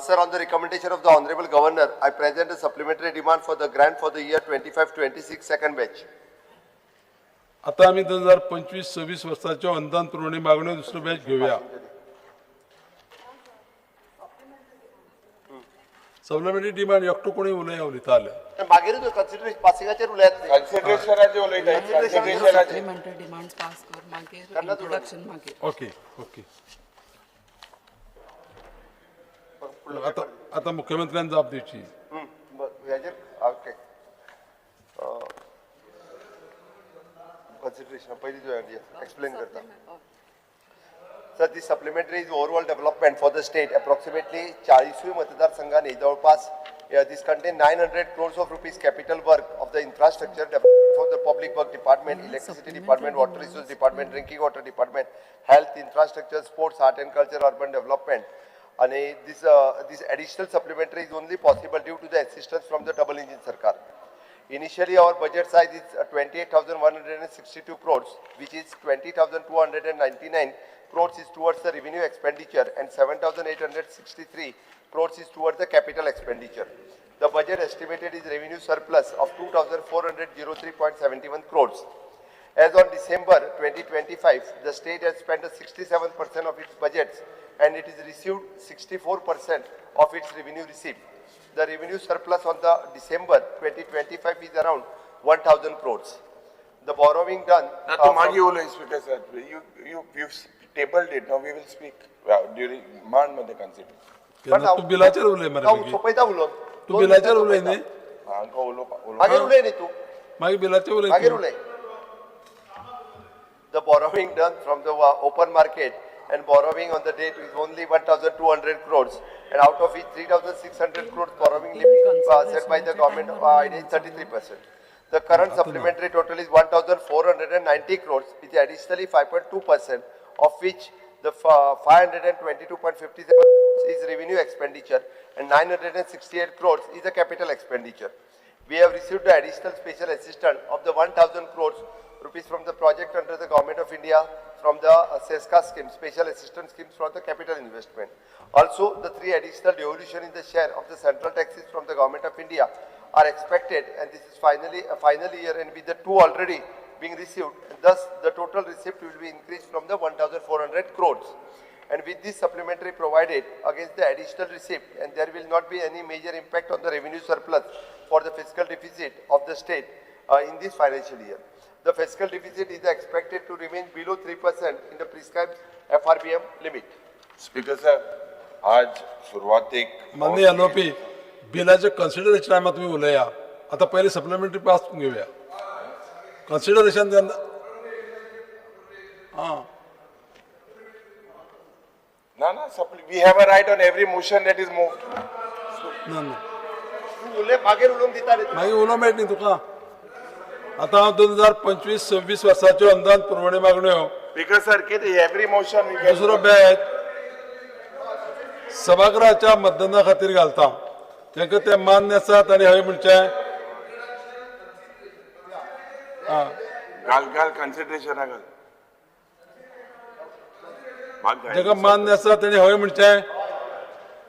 Sir, on the recommendation of the Honorable Governor, I present a supplementary demand for the grant for the year 25-26 second batch. आता आमी 2025-26 वर्साच्यो अनुदान पुरवणी मागण्यो दुसरो बॅच घेवया. सप्लिमेंटरी डिमांड एकटो कोणी उलया उलयता जाल्यार मागीर कन्सिडरेशन पासिंगाचेर उलयात. कन्सिडरेशनाचेर उलयता. सप्लिमेंटरी डिमांड्स पास कर, मागीर इंट्रोडक्शन मागीर. Okay okay. आता आता मुख्यमंत्र्यान जाप दिवची. ओके. कन्सिडरेशन पयलीं एक्सप्लेन करता. Sir, this supplementary is overall development for the state. Approximately 40 मतदारसंघांनी जवळपास this contain 900 crores of rupees capital work of the infrastructure for the public work department, electricity department, water resource department, drinking water department, health infrastructure, sports, art and culture, urban development. And this additional supplementary is only possible due to the assistance from the double engine sarkar. Initially, our budget size is 28,162 crores, which is 20,299 crores is towards the revenue expenditure and 7,863 crores is towards the capital expenditure. The budget estimated is revenue surplus of 2,403.71 crores. As on December 2025, the state has spent 67% of its budgets and it is received 64% of its revenue receipt. The revenue surplus on the December 2025 is around 1,000 crores. The borrowing done. Na, tu मागीर उलय speaker sir. You've tabled it. Now we will speak during मान मध्ये consider. तू बिलाचेर उलय मरे. सोपयता उलोवन. तू बिलाचेर उलय न्ही. हांकां उलोवपा. मागीर उलय न्ही तूं. मागीर बिलाचेर उलय. मागीर उलय. The borrowing done from the open market and borrowing on the date is only 1,200 crores, and out of which 3,600 crores borrowing limit set by the government is 33%. The current supplementary total is 1,490 crores, which is additionally 5.2%, of which the 522.57 is revenue expenditure and 968 crores is the capital expenditure. We have received the additional special assistance of the 1,000 crores rupees from the project under the Government of India from the SESCA scheme, special assistance schemes for the capital investment. Also, the 3 additional devolution in the share of the central taxes from the Government of India are expected, and this is finally a final year, and with the 2 already being received, and thus the total receipt will be increased from the 1,400 crores. And with this supplementary provided against the additional receipt, and there will not be any major impact on the revenue surplus for the fiscal deficit of the state in this financial year. The fiscal deficit is expected to remain below 3% in the prescribed FRBM limit. Speaker sir, आज सुरवातेक माननीय LOP बिलाचे consideration आमी तुमी उलया. आता पयलीं supplementary pass घेवया. कन्सिडरेशन जेन्ना आं ना ना, we have a right on every motion that is moved. ना ना, तूं उलय, मागीर उलोवंक दिता रे. मागीर उलोवंक मेळटा न्ही तुका. आतां हांव 2025-26 वर्साच्यो अनुदान पुरवणी मागण्यो Speaker sir, कितें एवरी मोशन दुसरो बॅच सभागृहाच्या मतदाना खातीर घालता. तांकां ते मान्य आसा तांणी हय म्हणचें. घाल घाल कन्सिडरेशना घाल. जाका मान्य आसा तेणी हय म्हणचें,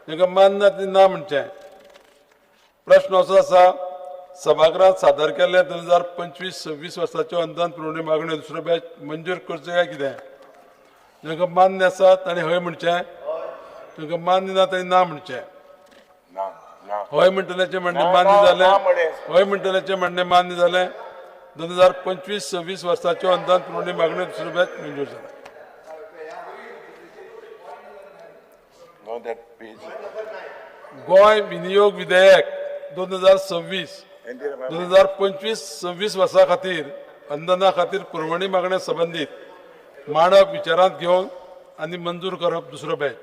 जाका मान्य ना ना म्हणचें. प्रश्न असो आसा, सभागृहात सादर केल्ले 2025-26 वर्साच्यो अनुदान पुरवणी मागण्यो दुसरो बॅच मंजूर करचो काय कितें? जाका मान्य आसा ताणें हय म्हणचें, तांकां मान्य ना ताणें ना म्हणचें. हय म्हणटल्याचें म्हणणें मान्य जालें, हय म्हणटल्याचें म्हणणें मान्य जालें. 2025-26 वर्साच्यो अनुदान पुरवणी मागण्यो दुसरो बॅच मंजूर जालें. गोंय विनियोग विधेयक 2026 2025-26 वर्सा खातीर अनुदाना खातीर पुरवणी मागण्या संबंदीत मांडप विचारांत घेवन आनी मंजूर करप दुसरो बॅच.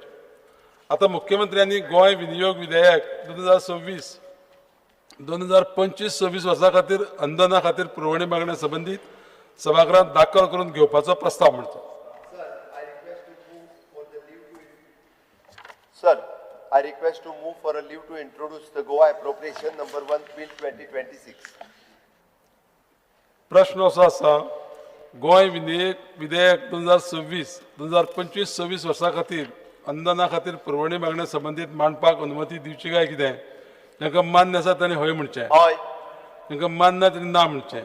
आतां मुख्यमंत्र्यांनी गोंय विनियोग विधेयक 2026 2025-26 वर्सा खातीर अनुदाना खातीर पुरवणी मागण्या संबंदीत सभागृहात दाखल करून घेवपाचो प्रस्ताव म्हणचो. Sir, I request to move for a leave to introduce the Goa Appropriation Number 1 Bill 2026. प्रश्न असो आसा, गोंय विधेयक 2026 2025-26 वर्सा खातीर अनुदाना खातीर पुरवणी मागण्या संबंदीत मांडपाक अनुमती दिवची काय कितें? तांकां मान्य आसा तांणी हय म्हणचें, हय. तांकां मान्य ना तांणी ना म्हणचें.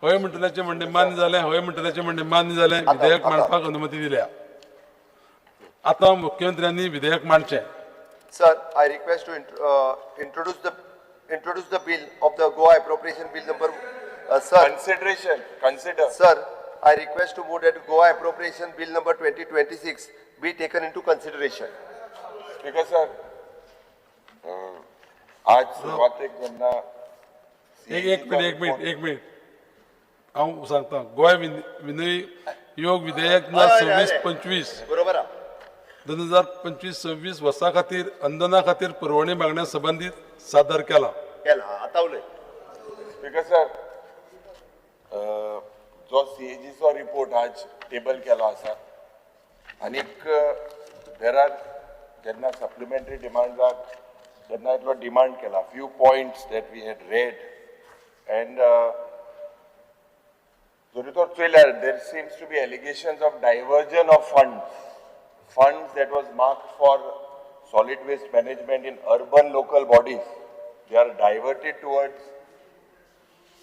हय म्हणटल्याचें म्हणणें मान्य जालें, हय म्हणटल्याचें म्हणणें मान्य जालें. विधेयक मांडपाक अनुमती दिल्या. आतां मुख्यमंत्र्यांनी विधेयक मांडचें. Sir, I request to introduce the bill of the Goa Appropriation Bill number. Sir, consideration, consider. Sir, I request to move that Goa Appropriation Bill number 2026 be taken into consideration. Speaker sir, आज सुरवातेक जेन्ना एक minute एक minute एक minute हांव सांगता. गोंय विनियोग विधेयक 2026-25 बरोबर 2025-26 वर्सा खातीर अनुदाना खातीर पुरवणी मागण्या संबंदीत सादर केला. आतां उलय. स्पीकर सर, जो सीएजीचो रिपोर्ट आज टेबल केलो आसा आनीक there are जेन्ना सप्लिमेंटरी डिमांड्साक जेन्ना इतलो डिमांड केला, few points that we had read and जरी तर चोयल्यार there seems to be allegations of diversion of funds that was marked for solid waste management in urban local bodies, they are diverted towards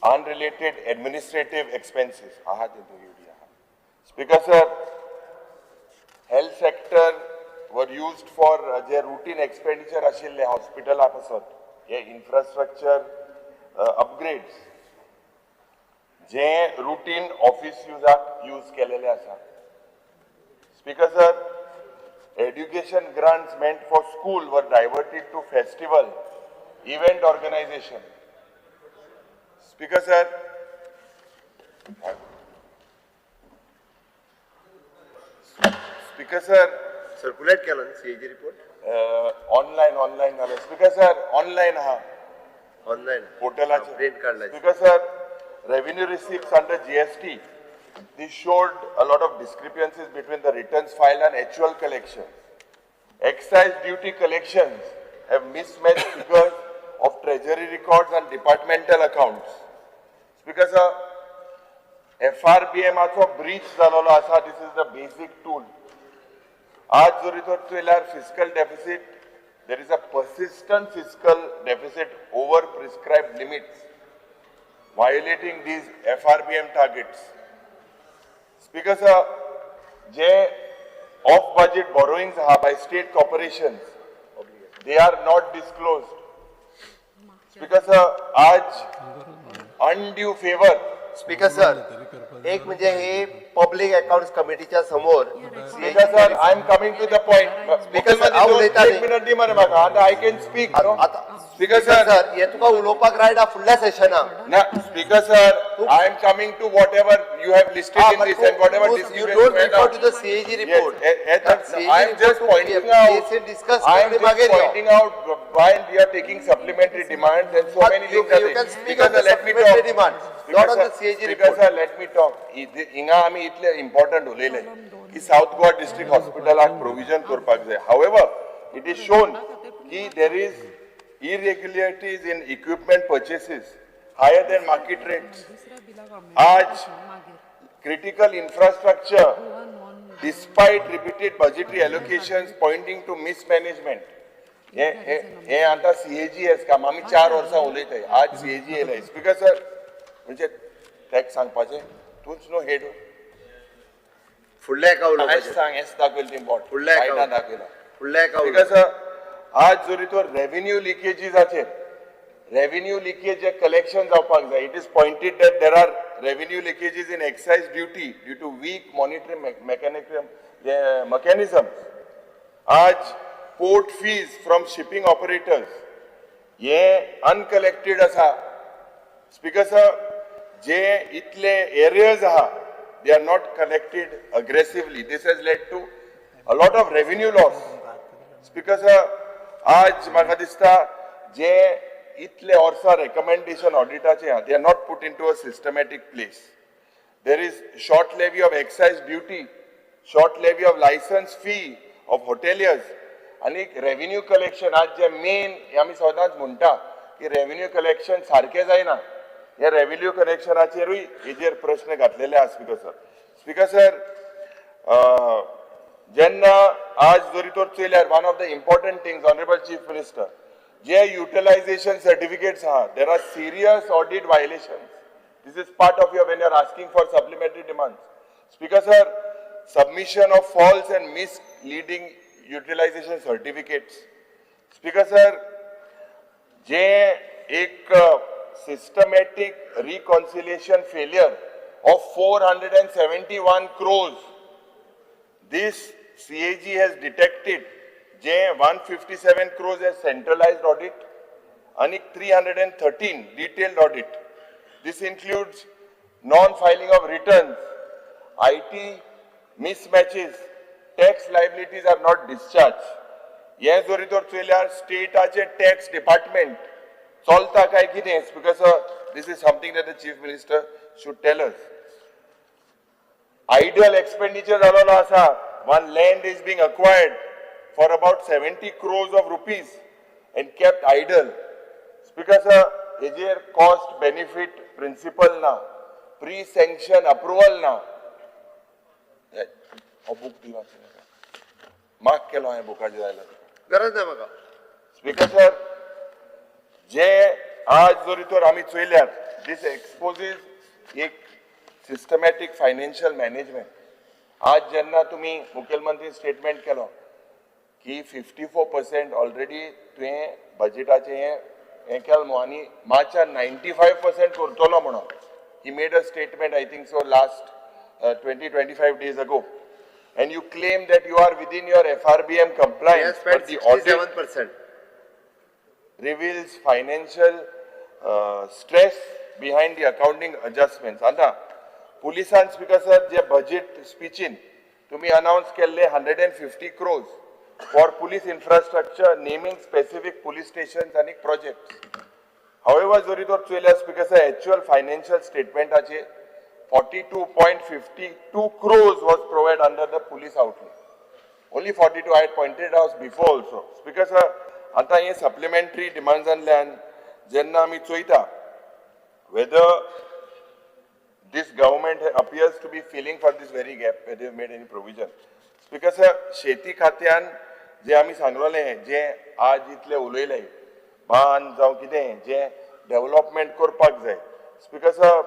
unrelated administrative expenses. Speaker sir, health sector were used for J routine expenditure ashille hospital apasat, ye infrastructure upgrades, J routine office use kelele asa. Speaker sir, education grants meant for school were diverted to festival, event organization. Speaker sir, circulate केला CAG report? Online झालं. Speaker sir, online हा. Online. पोर्टलाचेर. Print काढला. Speaker sir, revenue receipts under GST, this showed a lot of discrepancies between the returns filed and actual collections. Excise duty collections have mismatched figures of treasury records and departmental accounts. Because FRBM acho breach zalolo asa, this is the basic tool. Aaj jori tor choyल्यार fiscal deficit, there is a persistent fiscal deficit over prescribed limits, violating these FRBM targets. Speaker sir, J off-budget borrowings are by state corporations, they are not disclosed. Speaker sir, aaj undue favor. Speaker sir, एक म्हणजे हे public accounts कमिटीच्या समोर. Speaker sir, I am coming to the point. Speaker sir, हांव उलयता एक minute दी मरे म्हाका, आतां I can speak. Speaker sir, हे तुका उलोवपाक रायट आहा फुडल्या सेशनाक. ना, Speaker sir, I am coming to whatever you have listed in this and whatever You don't refer to the CAG report. I am just pointing out. I am just pointing out why we are taking supplementary demands and so many things. You can speak on the supplementary demands, not on the CAG report. Speaker sir, let me talk. हिंगा आमी इतले important उलयले की south Goa district हॉस्पिटलाक provision करपाक जाय. However it is shown की there is irregularities in equipment purchases higher than market rates. आज critical infrastructure, despite repeated budgetary allocations pointing to mismanagement. हे हे हे आतां सीएजीएस काम आमी 4 वर्सां उलयताय, आज सीएजी येयले. स्पीकर सर, म्हणजे टॅक्स सांगपाचें तूंच न्हू हेड. फुडल्या एका उलोवपाचें. सांग, हेच दाखयलें ती बोट फुडल्या एका सायडान दाखयला. फुडल्या एका स्पीकर सर, आज जरी तो रेव्हेन्यू लिकेजीसाचेर रेव्हेन्यू लिकेज जे कलेक्शन जावपाक जाय, it is pointed that there are revenue leakages in excise duty due to weak monitoring mechanism. आज port fees from shipping operators हे अनकलेक्टेड आसा. स्पीकर सर, जे इतले एरियर्स आहा they are not collected aggressively. This has led to a lot of revenue loss. Speaker sir, आज म्हाका दिसता जे इतले वर्सां रेकमेंडेशन ऑडिटाचे आहा they are not put into a systematic place. There is short levy of excise duty, short levy of licence fee of hoteliers आनी revenue collection. आज जे main आमी सदांच म्हणटा की रेव्हेन्यू कलेक्शन सारकें जायना, हे रेव्हेन्यू कलेक्शनाचेरूय हेजेर प्रश्न घातलेले आसा. स्पीकर सर, स्पीकर सर, जेन्ना आज जरी तर चोयल्यार one of the important things, honourable chief minister, J utilisation certificates आहा there are serious audit violations. This is part of your when you are asking for supplementary demands. Speaker sir, submission of false and misleading utilisation certificates. Speaker sir, जे एक systematic reconciliation failure of 471 crores this CAG has detected, J 157 crores as centralized audit आणि 313 detailed audit. This includes non-filing of returns, IT mismatches, tax liabilities are not discharged. हे जरी तर चोयल्यार स्टेटाचे tax department चलता काय कितें, because this is something that the chief minister should tell us. Idle expenditure जालोलो आसा. One land is being acquired for about 70 crores of rupees and kept idle. Speaker sir, हेजेर cost benefit principal ना, pre sanction approval ना. हो book दी वाचूं नाका, mark केलो हांवें बुकाचेर जायला, गरज ना म्हाका. स्पीकर सर, जे आज जरी तर आमी चोयल्यार दीस एक्सपोजीज एक सिस्टमॅटीक फायनान्शियल मॅनेजमेंट. आज जेन्ना तुमी मुखेलमंत्री स्टेटमेंट केलो की 54% ऑलरेडी तुवें बजेटाचें हें केलें न्हू आनी मार्चान 95% करतलो म्हणून he made a statement, I think so last 20-25 days ago, and you claim that you are within your FRBM compliance, but the audit 67% reveals financial stress behind the accounting adjustments. आतां पुलिसान speaker sir, जे budget स्पिचीन तुम्ही announce केल्ले 150 crores for police infrastructure, naming specific police stations आनी प्रोजेक्ट्स. हावेवर जरी तर चोयल्यार speaker sir, actual financial स्टेटमेंटाचे 42.52 crores was provide under the police outlay. Only 42. I had pointed out before also. Speaker sir, आतां हे सप्लिमेंटरी डिमांड्सांतल्यान जेन्ना आमी चोयता whether this government appears to be filling for this very gap, whether they have made any provision. Speaker sir, शेती खात्यान जे आमी सांगलोलें, जे आज इतले उलयले बांद जावं कितें जे डेव्हलपमेंट करपाक जाय. Speaker sir,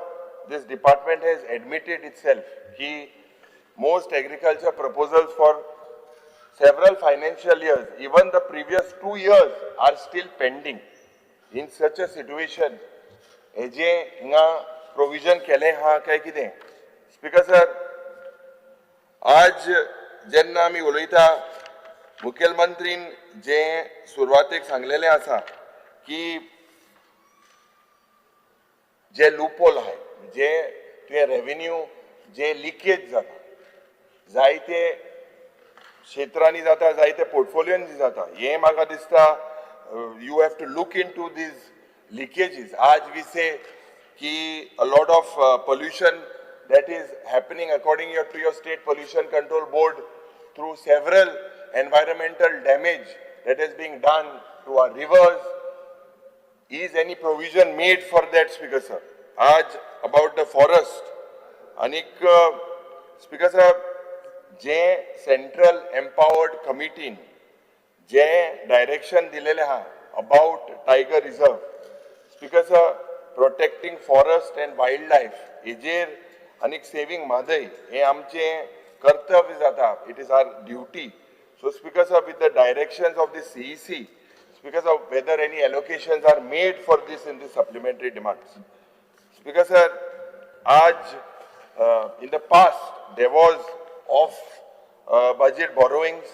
this department has admitted itself की most agriculture proposals for several financial years, even the previous 2 years, are still pending. In such a situation, हेजे हिंगा प्रोविजन केलें आहा काय कितें? स्पीकर सर, आज जेन्ना आमी उलयता मुखेलमंत्रीन जे सुरवातेक सांगलेलें आसा की जे लुपोल आहाय, जे तुवें रेवेन्यू जे लिकेज जाता जायते क्षेत्रांनी जाता, जायते पोर्टफोलियोनी जाता, हें म्हाका दिसता you have to look into these leakages. आज we से की a lot of pollution that is happening according to your State Pollution Control Board through several environmental damage that is being done to our rivers. Is any provision made for that, Speaker sir? आज about the forest, आनीक speaker साहेब, जे central empowered कमिटीन जे direction दिलेले आहा about tiger reserve, Speaker sir, protecting forest and wild life हेजेर आनीक saving Mhadei हें आमचें कर्तव्य जाता. It is our duty. So Speaker sir, with the directions of the CEC, Speaker sir, whether any allocations are made for this in the supplementary demands. Speaker sir, आज in the past there was off budget borrowings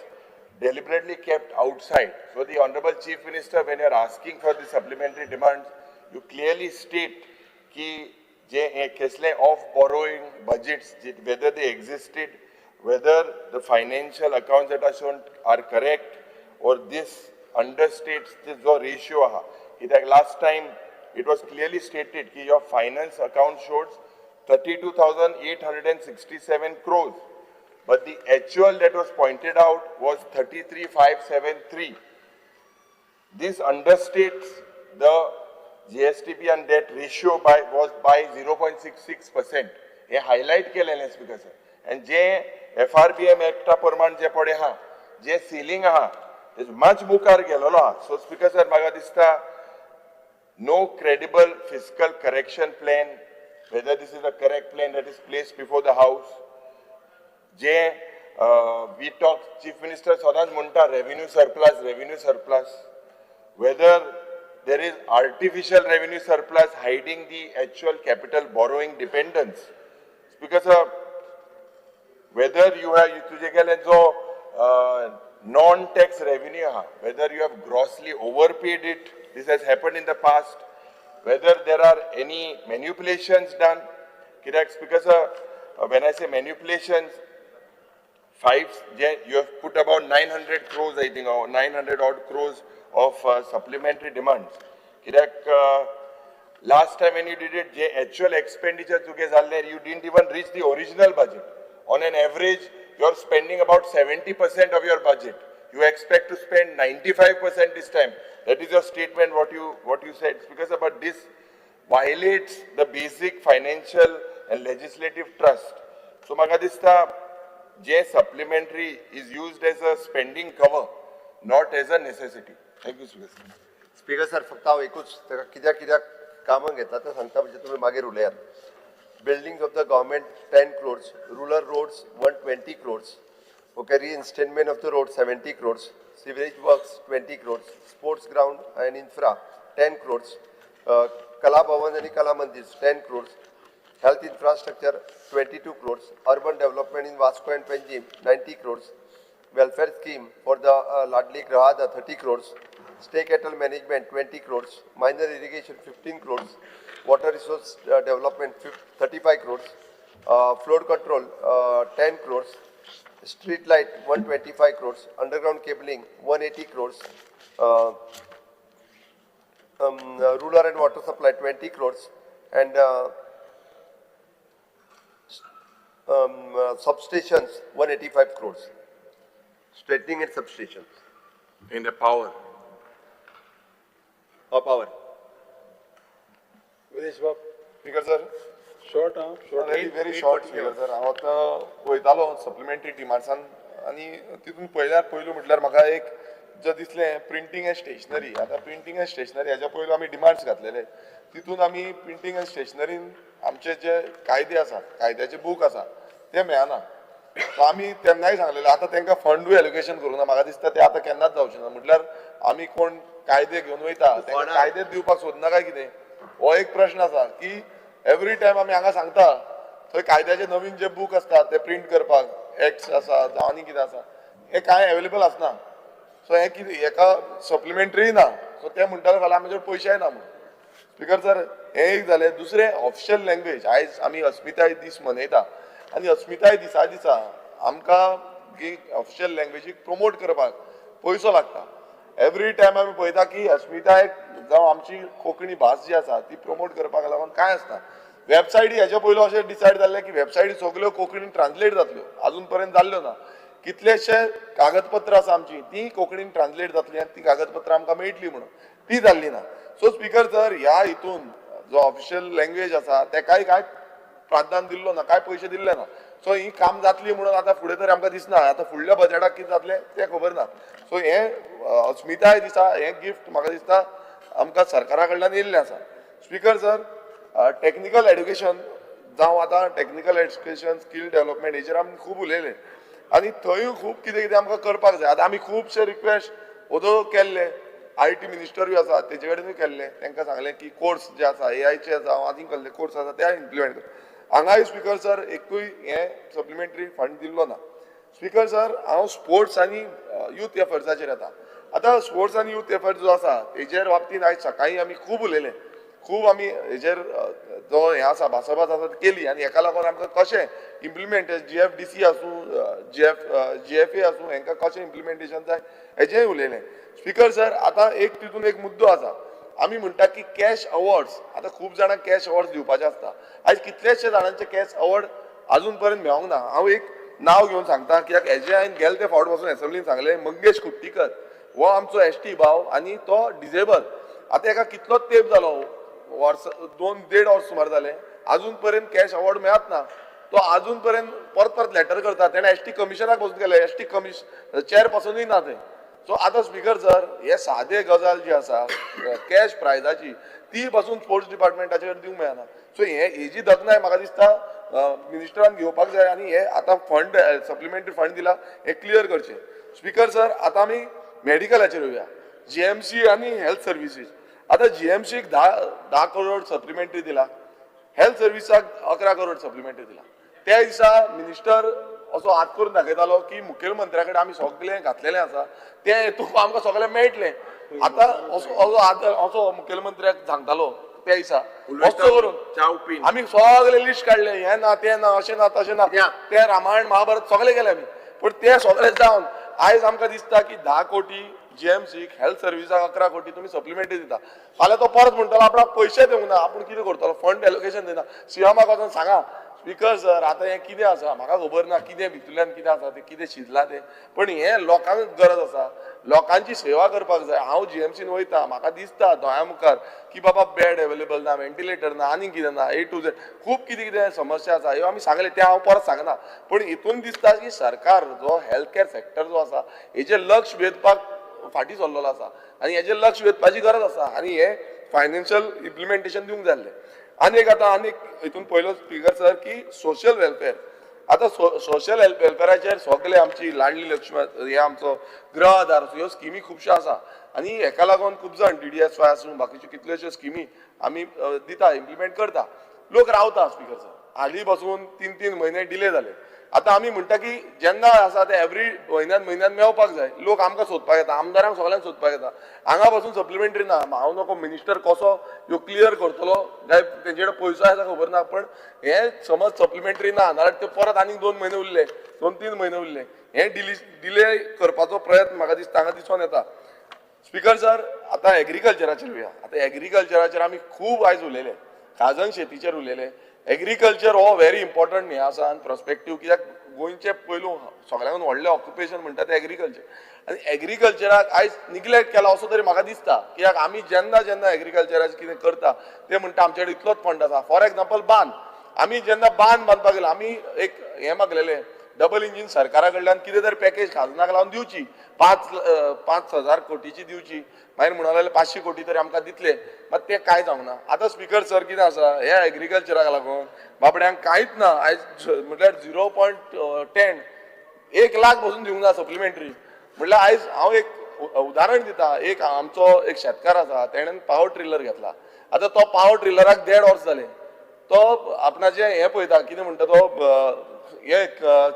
deliberately kept outside. So the Honorable Chief Minister, when you are asking for the supplementary demands, you clearly state ki je kesle off borrowing budgets, whether they existed, whether the financial accounts that are shown are correct, or this understates this ratio aha. Kiत्याक last time it was clearly stated ki your finance account shows 32,867 crores, but the actual that was pointed out was 33,573. This understates the GSDP and debt ratio by 0.66%. हे highlight केलेले speaker sir. And J FRBM एक्टा प्रमाण जे पळय आहा, जे ceiling आहा, much मुखार गेलेलो आहा. So speaker sir, म्हाका दिसता no credible fiscal correction plan, whether this is a correct plan that is placed before the house. J we talk, Chief Minister सदांच म्हणटा revenue surplus, revenue surplus, whether there is artificial revenue surplus hiding the actual capital borrowing dependence. Speaker sir, whether you have तुजे गेले जो non-tax revenue आहा, whether you have grossly overpaid it, this has happened in the past, whether there are any manipulations done. कित्याक Speaker sir, when I say manipulations, you have put about 900 crores, I think, or 900 odd crores of supplementary demands. कित्याक last time when you did it, J actual expenditure तुगे जाल्ले, you didn't even reach the original budget. On an average, you are spending about 70% of your budget. You expect to spend 95% this time. That is your statement, what you said. Because about this violates the basic financial and legislative trust. So म्हाका दिसता जे supplementary is used as a spending cover, not as a necessity. Thank you, Speaker sir. Speaker sir, फक्त हांव एकूच ताका कित्याक कित्याक कामां घेतला तें सांगता, म्हणजे तुमी मागीर उलयात. Buildings of the government 10 crores, rural roads 120 crores, okay, reinstatement of the road 70 crores, sewerage works 20 crores, sports ground and infra 10 crores, Kala Bhavan आनी Kala Mandir 10 crores, health infrastructure 22 crores, urban development in Vasco and Panjim 90 crores, welfare scheme for the Ladli Grahada 30 crores, stay cattle management 20 crores, minor irrigation 15 crores, water resource development 35 crores, flood control 10 crores, street light 125 crores, underground cabling 180 crores, rural and water supply 20 crores, and substations 185 crores. Straightening and substations. In the power. Oh, power. Speaker sir, short, huh? Short. Very, very short, Speaker sir. हांव आतां वयतालो supplementary डिमांड्सान आनी तितून पळयल्यार पयलू म्हटल्यार म्हाका एक जो दिसलें प्रिंटींग एंड स्टेशनरी. आतां प्रिंटींग एंड स्टेशनरी हाज्या पयलू आमी डिमांड्स घातलेले, तितून आमी प्रिंटींग एंड स्टेशनरीन आमचे जे कायदे आसा, कायद्याचे बूक आसा ते मेळना. सो आमी तेन्नाय सांगलेले, आतां तांकां फंडूय एलोकेशन करूं ना. म्हाका दिसता ते आतां केन्नाच जावचें ना. म्हटल्यार आमी कोण कायदे घेवन वयता तांकां कायदे दिवपाक सोदना काय कितें, हो एक प्रश्न आसा की एवरी टायम आमी हांगा सांगता थंय कायद्याचे नवीन जे बूक आसता ते प्रिंट करपाक एक्ट्स आसा जावं आनी कितें आसा, हें कांय एवेलेबल आसना. सो हें कितें हेका सप्लिमेंटरी ना. सो ते म्हणटाले फाल्यां आमचे पयशेय ना म्हणून. स्पीकर सर, हें एक जालें. दुसरें ऑफिशियल लँग्वेज. आयज आमी अस्मिताय दीस मनयता आनी अस्मिताय दिसा दिसा आमकां ऑफिशियल लँग्वेजीक प्रमोट करपाक पयसो लागता. एवरी टायम आमी पळयता की अस्मिताय जावं आमची कोंकणी भास जी आसा ती प्रमोट करपाक लागून कांय आसना. वेबसायटी हेच्या पयलू अशें डिसायड जाल्लें की वेबसायटी सगल्यो कोंकणीन ट्रान्सलेट जातल्यो, अजून पर्यंत जाल्ल्यो ना. कितलेशे कागदपत्रां आसा आमची ती कोंकणीन ट्रान्सलेट जातली आनी ती कागदपत्रां आमकां मेळटली म्हणून ती जाल्ली ना. सो स्पीकर सर, ह्या हितून जो ऑफिशियल लँग्वेज आसा तेकाय कांय प्राधान्य दिल्लो ना, कांय पयशे दिल्ले ना. सो ही काम जातली म्हणून आतां फुडें तरी आमकां दिसना. आतां फुडल्या बजेटाक कितें जातलें तें खबर ना. सो हें अस्मिताय दिसा हें गिफ्ट म्हाका दिसता आमकां सरकारा कडल्यान येयल्लें आसा. स्पीकर सर, टॅक्निकल एड्युकेशन जावं आतां टॅक्निकल एड्युकेशन स्कील डेव्हलपमेंट हेचेर आमी खूब उलयले आनी थंयूय खूब कितें कितें आमकां करपाक जाय. आतां आमी खुबशे रिक्वेस्ट ओदो केल्ले, I T मिनिस्टरूय आसा तेजे कडेनूय केल्ले, तांकां सांगलें की कोर्स जे आसा ए आयचे जावं आनी कसले कोर्स आसा ते इम्प्लिमेंट कर. हांगाय स्पीकर सर एकूय हें सप्लिमेंटरी फंड दिल्लो ना. स्पीकर सर, हांव स्पोर्ट्स आनी यूथ एफर्ट्साचेर येता. आतां स्पोर्ट्स आनी यूथ एफर्ट्स जो आसा तेजेर बाबतींत आयज सकाळीं आमी खूब उलयले, खूब आमी हेजेर जो हें आसा भासाभास आसा केली आनी हेका लागून आमकां कशें इम्प्लिमेंट GFDC आसूं GFA आसूं हेंकां कशें इम्प्लिमेंटेशन जाय हेजेंय उलयलें. स्पीकर सर, आतां एक तितून एक मुद्दो आसा, आमी म्हणटा की कॅश अवॉर्ड्स, आतां खूब जाणांक कॅश अवॉर्ड्स दिवपाचे आसता. आयज कितलेशे जाणांचे कॅश अवॉर्ड अजून पर्यंत मेळोंक ना. हांव एक नांव घेवन सांगता कित्याक हेजें हांवें गेले ते फावट पासून एसेंब्लीन सांगलें, मंगेश कुट्टीकर हो आमचो ST भाव आनी तो डिजेबल. आतां हेका कितलोच तेंप जालो, वर्स 2-1.5 वर्स सुमार जालें, अजून पर्यंत कॅश अवॉर्ड मेळत ना. तो अजून पर्यंत परत परत लेटर करता. तेणें ST कमिशनाक पसून केलें, ST chair पासुनूय ना थंय. सो आतां स्पीकर सर, हे सादे गजाल जी आसा कॅश प्रायजाची ती पासून स्पोर्ट्स डिपार्टमेंटाचेर दिवंक मेळना. सो हे हेजी दखनाय म्हाका दिसता मिनिस्टरान घेवपाक जाय आनी हे आतां फंड सप्लिमेंटरी फंड दिला हे क्लियर करचें. स्पीकर सर, आतां आमी मेडिकलाचेर येवया, GMC आनी हेल्थ सर्विसीस. आतां GMCक 10 करोड सप्लिमेंटरी दिला, हेल्थ सर्विसाक 11 करोड सप्लिमेंटरी दिला. त्या दिसा मिनिस्टर असो हात करून दाखयतालो की मुखेलमंत्र्या कडेन आमी सगळें घातलेलें आसा, तें तुका आमकां सगळें मेळटलें. आतां असो असो मुखेलमंत्र्याक सांगतालो त्या दिसा, असो करून आमी सगळे लिस्ट काडलें, हें ना तें ना अशें ना तशें ना, तें रामायण महाभारत सगळें केलें आमी. पूण तें सगळें जावन आयज आमकां दिसता की 10 कोटी GMCक, हेल्थ सर्विसाक 11 कोटी तुमी सप्लिमेंटरी दिता. फाल्यां तो परत म्हणटलो आपणाक पयशे दिवंक ना, आपूण कितें करतलो, फंड एलोकेशन दिना. सीएमाक वचोन सांगा स्पीकर सर, आतां हें कितें आसा म्हाका खबर ना, कितें भितूरल्यान कितें आसा तें, कितें शिजलां तें, पण हें लोकांक गरज आसा, लोकांची सेवा करपाक जाय. हांव GMCन वयता, म्हाका दिसता दोळ्या मुखार की बाबा बेड एवेलेबल ना, वेंटिलेटर ना, आनी कितें ना, A to Z खूब कितें कितें समस्या आसा. ह्यो आमी सांगलें, तें हांव परत सांगना. पूण हितून दिसता की सरकार जो हेल्थ केअर सेक्टर जो आसा हेजेर लक्ष वेधपाक फाटीं सरलेलो आसा आनी हेजेर लक्ष वेधपाची गरज आसा आनी हें फायनान्शियल इम्प्लिमेंटेशन दिवंक जाय आसलें. आनी एक आतां आनी हितून पयलो स्पीकर सर की सोशल वेलफेअर. आतां सोशल वेलफेराचेर सगळे आमची लाडली लक्ष्मी, हे आमचो गृह आधार, ह्यो स्किमी खुबश्यो आसा आनी हेका लागून खूब जाण DDSY आसूं बाकीच्यो कितल्योश्यो स्किमी आमी दिता, इम्प्लिमेंट करता. लोक रावता स्पीकर सर, हालीं पासून 3-3 म्हयने डिले जाले. आतां आमी म्हणटा की जेन्ना आसा ते एवरी म्हयन्यान म्हयन्यान मेळपाक जाय. लोक आमकां सोदपाक येता, आमदारांक सगळ्यांक सोदपाक येता. हांगा पासून सप्लिमेंटरी ना. हांव नको मिनिस्टर कसो ह्यो क्लियर करतलो काय तेंचे कडेन पयसो आसा खबर ना, पण हे समज सप्लिमेंटरी ना नाल्यार ते परत आनीक 2 म्हयने उरले, 2-3 म्हयने उरले. हे डिले करपाचो प्रयत्न म्हाका दिसता हांगा दिसून येता. स्पीकर सर, आतां एग्रीकल्चराचेर येवया. आतां एग्रीकल्चराचेर आमी खूब आयज उलयले, खाजन शेतीचेर उलयले. एग्रीकल्चर हो व्हेरी इम्पॉर्टंट हें आसा आनी प्रोस्पेक्टीव, कित्याक गोंयचें पयलू सगळ्यांकून व्हडलें ऑक्युपेशन म्हणटा तें एग्रीकल्चर. आनी एग्रीकल्चराक आयज निग्लेक्ट केला असो तरी म्हाका दिसता, कित्याक आमी जेन्ना जेन्ना एग्रीकल्चराचें कितें करता ते म्हणटा आमचे कडेन इतलोच फंड आसा. फॉर एग्जाम्पल बांद, आमी जेन्ना बांद बांदपाक गेले आमी एक हें मागलेलें डबल इंजीन सरकारा कडल्यान कितें तरी पॅकेज खाजनाक लावन दिवची, 5,000 कोटीची दिवची, मागीर म्हणून लागले 500 कोटी तरी आमकां दितले, मात तें कांय जावंक ना. आतां स्पीकर सर कितें आसा, हे एग्रीकल्चराक लागून बाबड्यांक कांयच ना आयज, म्हटल्यार 0.10 1 लाख पसून दिवंक ना सप्लिमेंटरी. म्हटल्यार आयज हांव एक उदाहरण दिता, एक आमचो एक शेतकार आसा, तेणेन पावर ट्रिलर घेतला. आतां तो पावर ट्रिलराक 1.5 वर्स जालें, तो आपणाचें हें पळयता कितें म्हणटा तो हे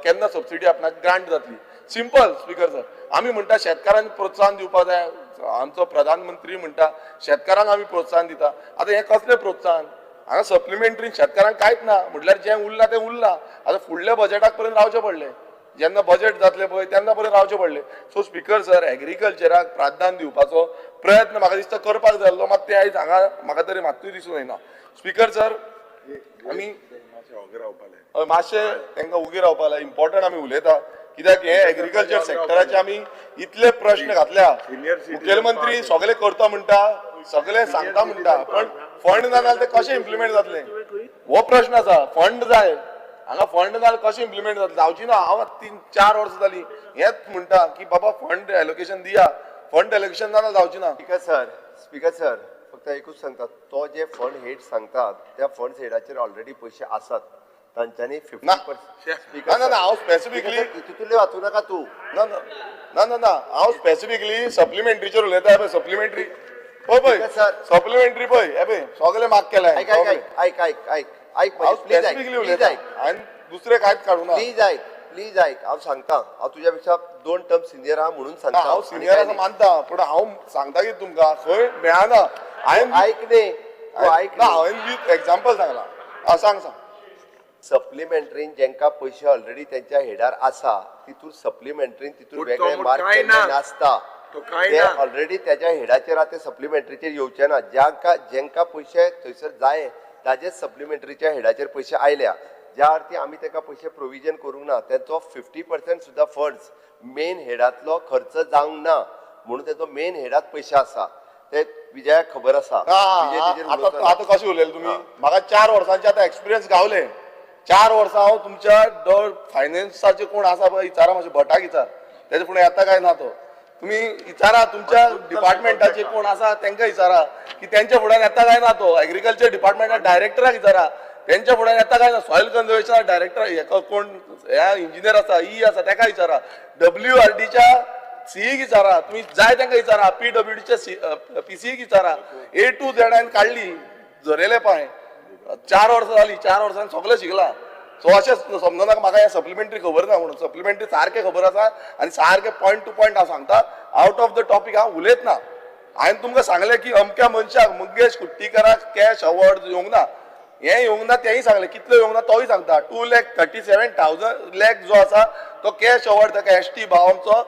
केन्ना सबसिडी आपणाक ग्रांट जातली. सिंपल स्पीकर सर, आमी म्हणटा शेतकारांक प्रोत्साहन दिवपाक जाय, आमचो प्रधानमंत्री म्हणटा शेतकारांक आमी प्रोत्साहन दिता. आतां हें कसलें प्रोत्साहन? हांगा सप्लिमेंटरी शेतकारांक कांयच ना, म्हटल्यार जें उरलां तें उरलां. आतां फुडल्या बजेटाक पर्यंत रावचें पडलें, जेन्ना बजेट जातलें पळय तेन्ना पर्यंत रावचें पडलें. सो स्पीकर सर, एग्रीकल्चराक प्राधान्य दिवपाचो प्रयत्न म्हाका दिसता करपाक जाय आसलो, मात तें आयज हांगा म्हाका तरी मात्तूय दिसून येना. Speaker sir, आमी मातशें तांकां उगी रावपाक लाय. इम्पॉर्टंट आमी उलयता, कित्याक हे एग्रीकल्चर सेक्टराचे आमी इतले प्रश्न घातल्या. मुखेलमंत्री सगळे करता म्हणटा, सगळे सांगता म्हणटा, पण फंड ना जाल्यार ते कशें इम्प्लिमेंट जातले हो प्रश्न आसा. फंड जाय हांगा, फंड ना जाल्यार कशें इम्प्लिमेंट जातलें, जावची ना. हांव 3-4 वर्सां जाली हेंच म्हणटा की बाबा फंड एलोकेशन दिया, फंड एलोकेशन ना जाल्यार जावची ना. स्पीकर सर फक्त एकूच सांगता, तो जे फंड हेड सांगतात त्या फंड हेडाचेर ऑलरेडी पयशे आसात तांच्यांनी 50%. ना ना, हांव स्पेसिफिकली तितूंतले वाचूं नाका तूं. ना ना ना ना, हांव स्पेसिफिकली सप्लिमेंटरीचेर उलयता. पळय सप्लिमेंटरी पळय पळय सप्लिमेंटरी पळय हे पळय सगळे मार्क केलाय. आयक आयक आयक आयक आयक आयक, हांव स्पेसिफिकली उलयता, हांवें दुसरें कांयच काडूं ना. प्लीज आयक, प्लीज आयक, हांव सांगता, हांव तुज्या पेक्षा 2 टर्म सिनियर आहा म्हणून सांगता. हांव सिनियर आसा मानता, पूण हांव सांगता की तुमकां खंय मेळना. हांवें आयक न्ही, आयक ना, हांवें एग्जाम्पल सांगला. सांग सांग. सप्लिमेंटरीन जेंका पयशे ऑलरेडी तेंच्या हेडार आसा तितून सप्लिमेंटरीन तितून वेगळे मार्क केल्ले नासता, ते ऑलरेडी तेज्या हेडाचेर आहा, ते सप्लिमेंटरीचेर येवचे ना. जेंका पयशे थंयसर जाय ताजेच सप्लिमेंटरीच्या हेडाचेर पयशे आयल्या, ज्या अर्थी आमी ताका पयशे प्रोविजन करूंक ना. तेंचो 50% सुद्दां फंड्स मेन हेडांतलो खर्च जावंक ना म्हणून तेचो मेन हेडांत पयशे आसा, ते विजयाक खबर आसा. आतां कशें उलयले तुमी, म्हाका 4 वर्सांचे आतां एक्सपिरियन्स गावले. 4 वर्सां हांव तुमच्या दर फायनान्साचे कोण आसा पळय विचारा, मातशें भटाक विचार, तेजे फुडें येता काय ना तो तुमी विचारा. तुमच्या डिपार्टमेंटाचे कोण आसा तांकां विचारा की तेंच्या फुड्यान येता काय ना तो. एग्रीकल्चर डिपार्टमेंटा डायरेक्टराक विचारा तेंच्या फुड्यान येता काय ना. सॉयल कन्जर्वेशना डायरेक्टर कोण ह्या इंजिनियर आसा, ई आसा, तेका विचारा. WRDच्या सीईक विचारा, तुमी जाय तांकां विचारा. PWDच्या PCक विचारा. A to Z हांवें काडली झरयले पांय. 4 वर्सां जाली, 4 वर्सांनी सगळें शिकला. सो अशें समजना म्हाका हें सप्लिमेंटरी खबर ना म्हणून. सप्लिमेंटरी सारकें खबर आसा आनी सारकें पॉयंट टू पॉयंट हांव सांगता. आवट ऑफ the topic हांव उलयत ना. हांवें तुमकां सांगलें की अमक्या मनशाक मंगेश कुट्टीकराक कॅश अवॉर्ड येवंक ना, हें येवंक ना, तेंय सांगलें. कितलो येवंक ना तोय सांगता. 2,37,000 लॅक जो आसा तो कॅश अवॉर्ड ताका ST भाव आमचो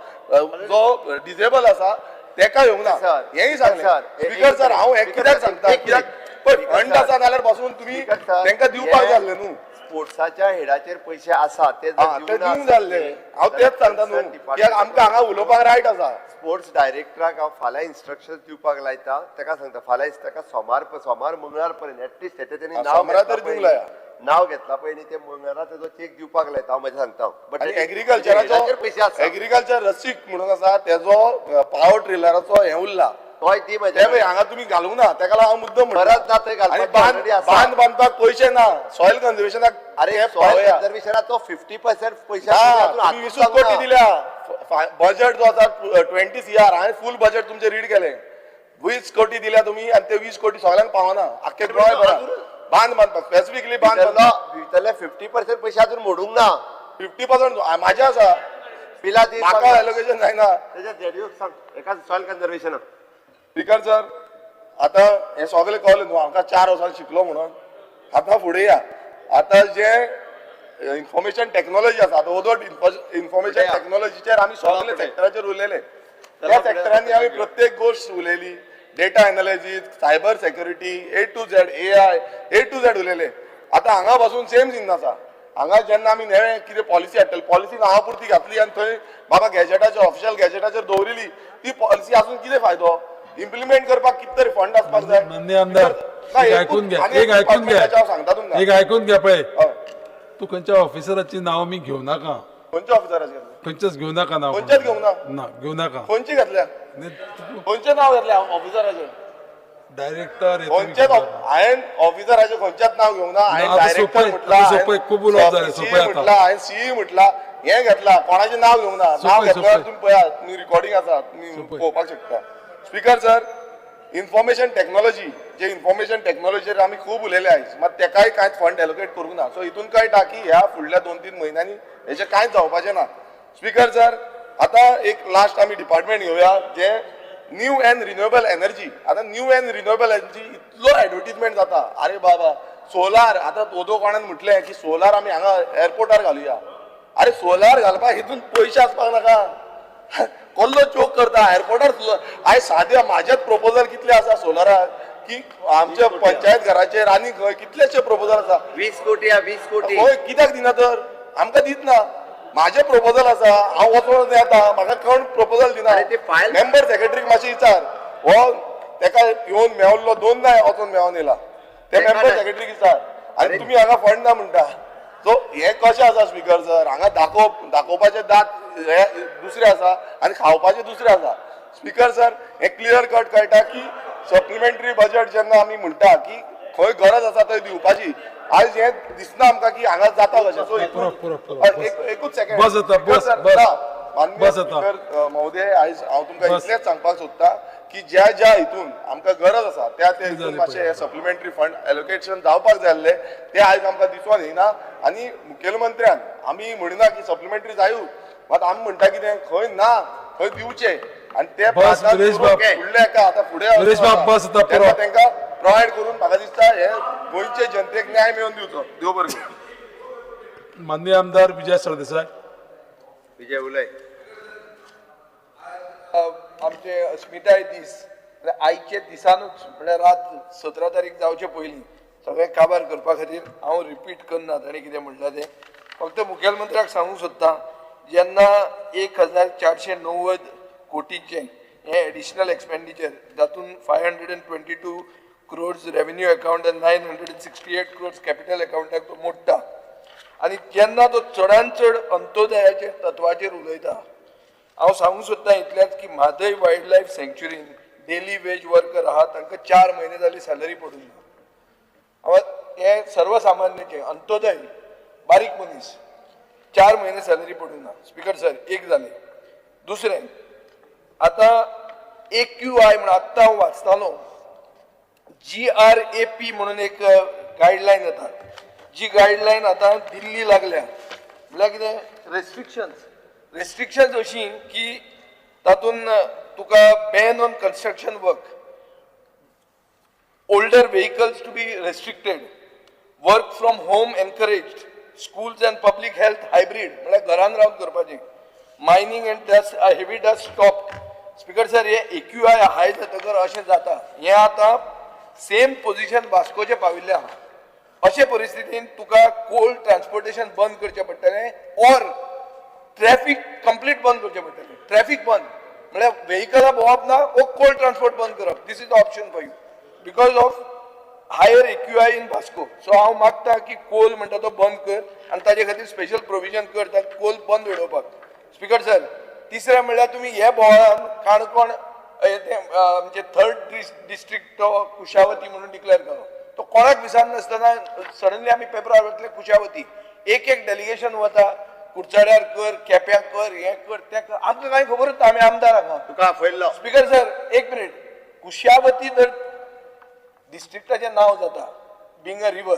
जो डिजेबल आसा तेका येवंक ना, हेंय सांगलें. स्पीकर सर हांव हें कित्याक सांगता, कित्याक पळय फंड आसा जाल्यार पासून तुमी तांकां दिवपाक जाय आसलें न्हू. स्पोर्ट्साच्या हेडाचेर पयशे आसा ते दिवंक जाल्ले. हांव तेच सांगता न्हू, कित्याक आमकां हांगा उलोवपाक रायट आसा. स्पोर्ट्स डायरेक्टराक हांव फाल्यां इन्स्ट्रक्शन दिवपाक लायता, ताका सांगता फाल्यां ताका सोमार मंगळार पर्यंत एटलिस्ट तेणे नाव घेतला पळय न्ही, ते मंगळारा तेजो चेक दिवपाक लायता. हांव म्हजें सांगता. बट एग्रीकल्चराचो पयशे आसा, एग्रीकल्चर रसीक म्हणून आसा तेजो पावर ट्रिलराचो हें उरला, तोय दी म्हजे हांगा तुमी घालूंक ना, तेका लागून हांव मुद्दम म्हणटा. ना थंय घालपाक बांद बांदपाक पयशे ना, सॉयल कन्जर्वेशनाक. अरे सॉयल कन्जर्वेशनाचो 50% पयशे 20 कोटी दिल्या. बजेट जो आसा 20 CR, हांवें फूल बजेट तुमचें रीड केलें. 20 कोटी दिल्या तुमी आनी ते 20 कोटी सगळ्यांक पावना, आख्खे गोंय भराक बांद बांदपाक स्पेसिफिकली बांद बांदपाक भितरले 50% पयशे अजून मोडूंक ना. 50% म्हाजे आसा, बिला दी, म्हाका एलोकेशन जायना. तेज्या सांग एका सॉयल कन्जर्वेशनाक. स्पीकर सर आतां हें सगळें कळ्ळें न्हू, आमकां 4 वर्सां शिकलो म्हणून. आतां फुडें या, आतां जें इन्फॉर्मेशन टॅक्नोलॉजी आसा, आतां ओदोट इन्फॉर्मेशन टॅक्नोलॉजीचेर आमी सगळे सेक्टराचेर उलयले. त्या सेक्टरांनी आमी प्रत्येक गोश्ट उलयली, data analysis, cyber security, A to Z, AI, A to Z उलयले. आतां हांगा पासून सेम सीन आसा. हांगा जेन्ना आमी नवें कितें पॉलिसी हाडटले, पॉलिसी नांवा पुरती घातली आनी थंय बाबा गॅजेटाचेर, ऑफिशियल गॅजेटाचेर दवरिली, ती पॉलिसी आसून कितें फायदो? इम्प्लिमेंट करपाक कितें तरी फंड आसपाक जाय. मान्य आमदार, एक ऐकून घ्या, एक ऐकून घ्या, सांगता तुमकां, एक ऐकून घ्या. पळय तूं खंयच्या ऑफिसराची नांव मी घेवं नाका. खंयच्या ऑफिसराची? खंयचेच घेवं नाका नांव. खंयचेच घेवंक ना? ना, घेवं नाका. खंयची घेतल्या? खंयचें नांव घेतलें ऑफिसराचें? डायरेक्टर खंयचेच हांवें ऑफिसराचें खंयच्याच नांव घेवंक ना. हांवें डायरेक्टर म्हटलां, म्हटलां, हांवें सीई म्हटलां, हें घेतलां, कोणाचें नांव घेवंक ना. नांव घेतल्यार तुमी पळयात, तुमी रिकॉर्डिंग आसा, तुमी पळोवपाक शकता. स्पीकर सर, इन्फॉर्मेशन टॅक्नॉलॉजी, जे इन्फॉर्मेशन टॅक्नॉलॉजीचेर आमी खूब उलयले आयज, मात तेकाय कांयच फंड एलोकेट करूंक ना. सो हितून कळटा की ह्या फुडल्या 2-3 म्हयन्यांनी हेचें कांयच जावपाचें ना. स्पीकर सर, आतां एक लास्ट आमी डिपार्टमेंट घेवया, जे न्यू एंड रिन्युएबल एनर्जी. आतां न्यू एंड रिन्युएबल एनर्जी इतलो एडवर्टीजमेंट जाता, अरे बाबा सोलार, आतां ओदो कोणान म्हटलें की सोलार आमी हांगा एअरपोर्टार घालुया. अरे सोलार घालपाक हितून पयशे आसपाक नाका, कोल्लो चोक करता एअरपोर्टार. आयज साद्या म्हाजेच प्रोपोजल कितले आसा सोलाराक, की आमच्या पंचायत घराचेर आनी खंय कितलेशे प्रपोजल आसा. 20 कोटी आ, 20 कोटी. हय, कित्याक दिना तर? आमकां दित ना. म्हाजें प्रपोजल आसा, हांव वचोन येता, म्हाका कोण प्रपोजल दिना. मेंबर सेक्रेटरीक मातशें विचार, हो तेका येवन मेवल्लो दोनदां वचोन मेळोन येयला, ते मेंबर सेक्रेटरीक विचार. आनी तुमी हांगा फंड ना म्हणटा. सो हें कशें आसा स्पीकर सर, हांगा दाखोवपाचे दांत हे दुसरे आसा आनी खावपाचे दुसरे आसा. स्पीकर सर, हें क्लियर कट कळटा की सप्लिमेंटरी बजेट जेन्ना आमी म्हणटा की खंय गरज आसा थंय दिवपाची, आयज हें दिसना आमकां की हांगा जाता कशें. सो एकूच सेकंड, माननीय स्पीकर महोदय, आयज हांव तुमकां इतलेंच सांगपाक सोदता की ज्या ज्या हितून आमकां गरज आसा त्या त्या हितून मातशें हे सप्लिमेंटरी फंड एलोकेशन जावपाक जाय आसलें, तें आयज आमकां दिसून येना. आनी मुखेलमंत्र्यान आमी म्हणिना की सप्लिमेंटरी जायूच, मात आमी म्हणटा कितें खंय ना थंय दिवचें आनी ते फुडले एका आतां फुडें तांकां प्रोवायड करून म्हाका दिसता हे गोंयचे जनतेक न्याय मेळोवन दिवचो. देव बरें करूं. माननीय आमदार विजय सरदेसाय. विजय उलय. आमचे अस्मिताय दीस आयचे दिसानूच म्हळ्यार रात 17 तारीख जावचे पयलीं सगळें काबार करपा खातीर हांव रिपीट करना ताणें कितें म्हणलां तें. फक्त मुखेलमंत्र्याक सांगूंक सोदता, जेन्ना 1490 कोटीचें हें एडिशनल एक्सपेंडिचर, जातून 522 crores revenue account आनी 968 crores capital अकाउंटाक तो मोडटा, आनी जेन्ना तो चडान चड अंत्योदयाच्या तत्वाचेर उलयता, हांव सांगूंक सोदता इतलेंच की म्हादय वायल्ड लायफ सँक्च्युरीन डेली वेज वर्कर आहा तांकां 4 म्हयने जाली सॅलरी पडूंक ना. हांव हें सर्वसामान्याचें अंत्योदय बारीक मनीस 4 म्हयने सॅलरी पडूंक ना. स्पीकर सर, एक जालें. दुसरें, आतां AQI म्हणून आत्तां हांव वाचतालो, GRAP म्हणून एक गायडलायन येता, जी गायडलायन आतां दिल्ली लागल्या. म्हणल्यार कितें, रेस्ट्रिक्शन्स अशी की तातूंत तुका ban on construction work, older vehicles to be restricted, work from home encouraged, schools and public health hybrid म्हणल्यार घरान रावन करपाचें, mining and dust heavy dust stop. Speaker sir, हे AQI हाय जातकर अशें जाता. हें आतां सेम पोजिशन वास्कोचें पाविल्लें आहा. अशे परिस्थितीन तुका कोल ट्रान्सपोर्टेशन बंद करचें पडटलें ऑर ट्रॅफिक कंप्लीट बंद करचें पडटलें. ट्रॅफिक बंद म्हळ्यार व्हेकलां भोंवप ना वो कोल ट्रान्सपोर्ट बंद करप. This is the option for you because of higher AQI in Vasco. So हांव मागता की कोल म्हणटा तो बंद कर आनी ताजे खातीर स्पेशल प्रोविजन कर कोल बंद उडोवपाक. स्पीकर सर, तिसरें म्हणल्यार तुमी हे बोवाळान काणकोण आमचे थर्ड डिस्ट्रिक्ट तो कुशावती म्हणून डिक्लेअर केलो, तो कोणाक विचारनासतना सडनली आमी पेपरार वतले कुशावती, एक एक डेलिगेशन वता, कुडचड्यार कर, केप्यां कर, हें कर तें कर, आमकां कांय खबरूच ना, आमी आमदार हांगा. तुका आफयल्लो. स्पीकर सर, एक मिनीट. कुशावती जर डिस्ट्रिक्टाचें नांव जाता बींग अ रिवर,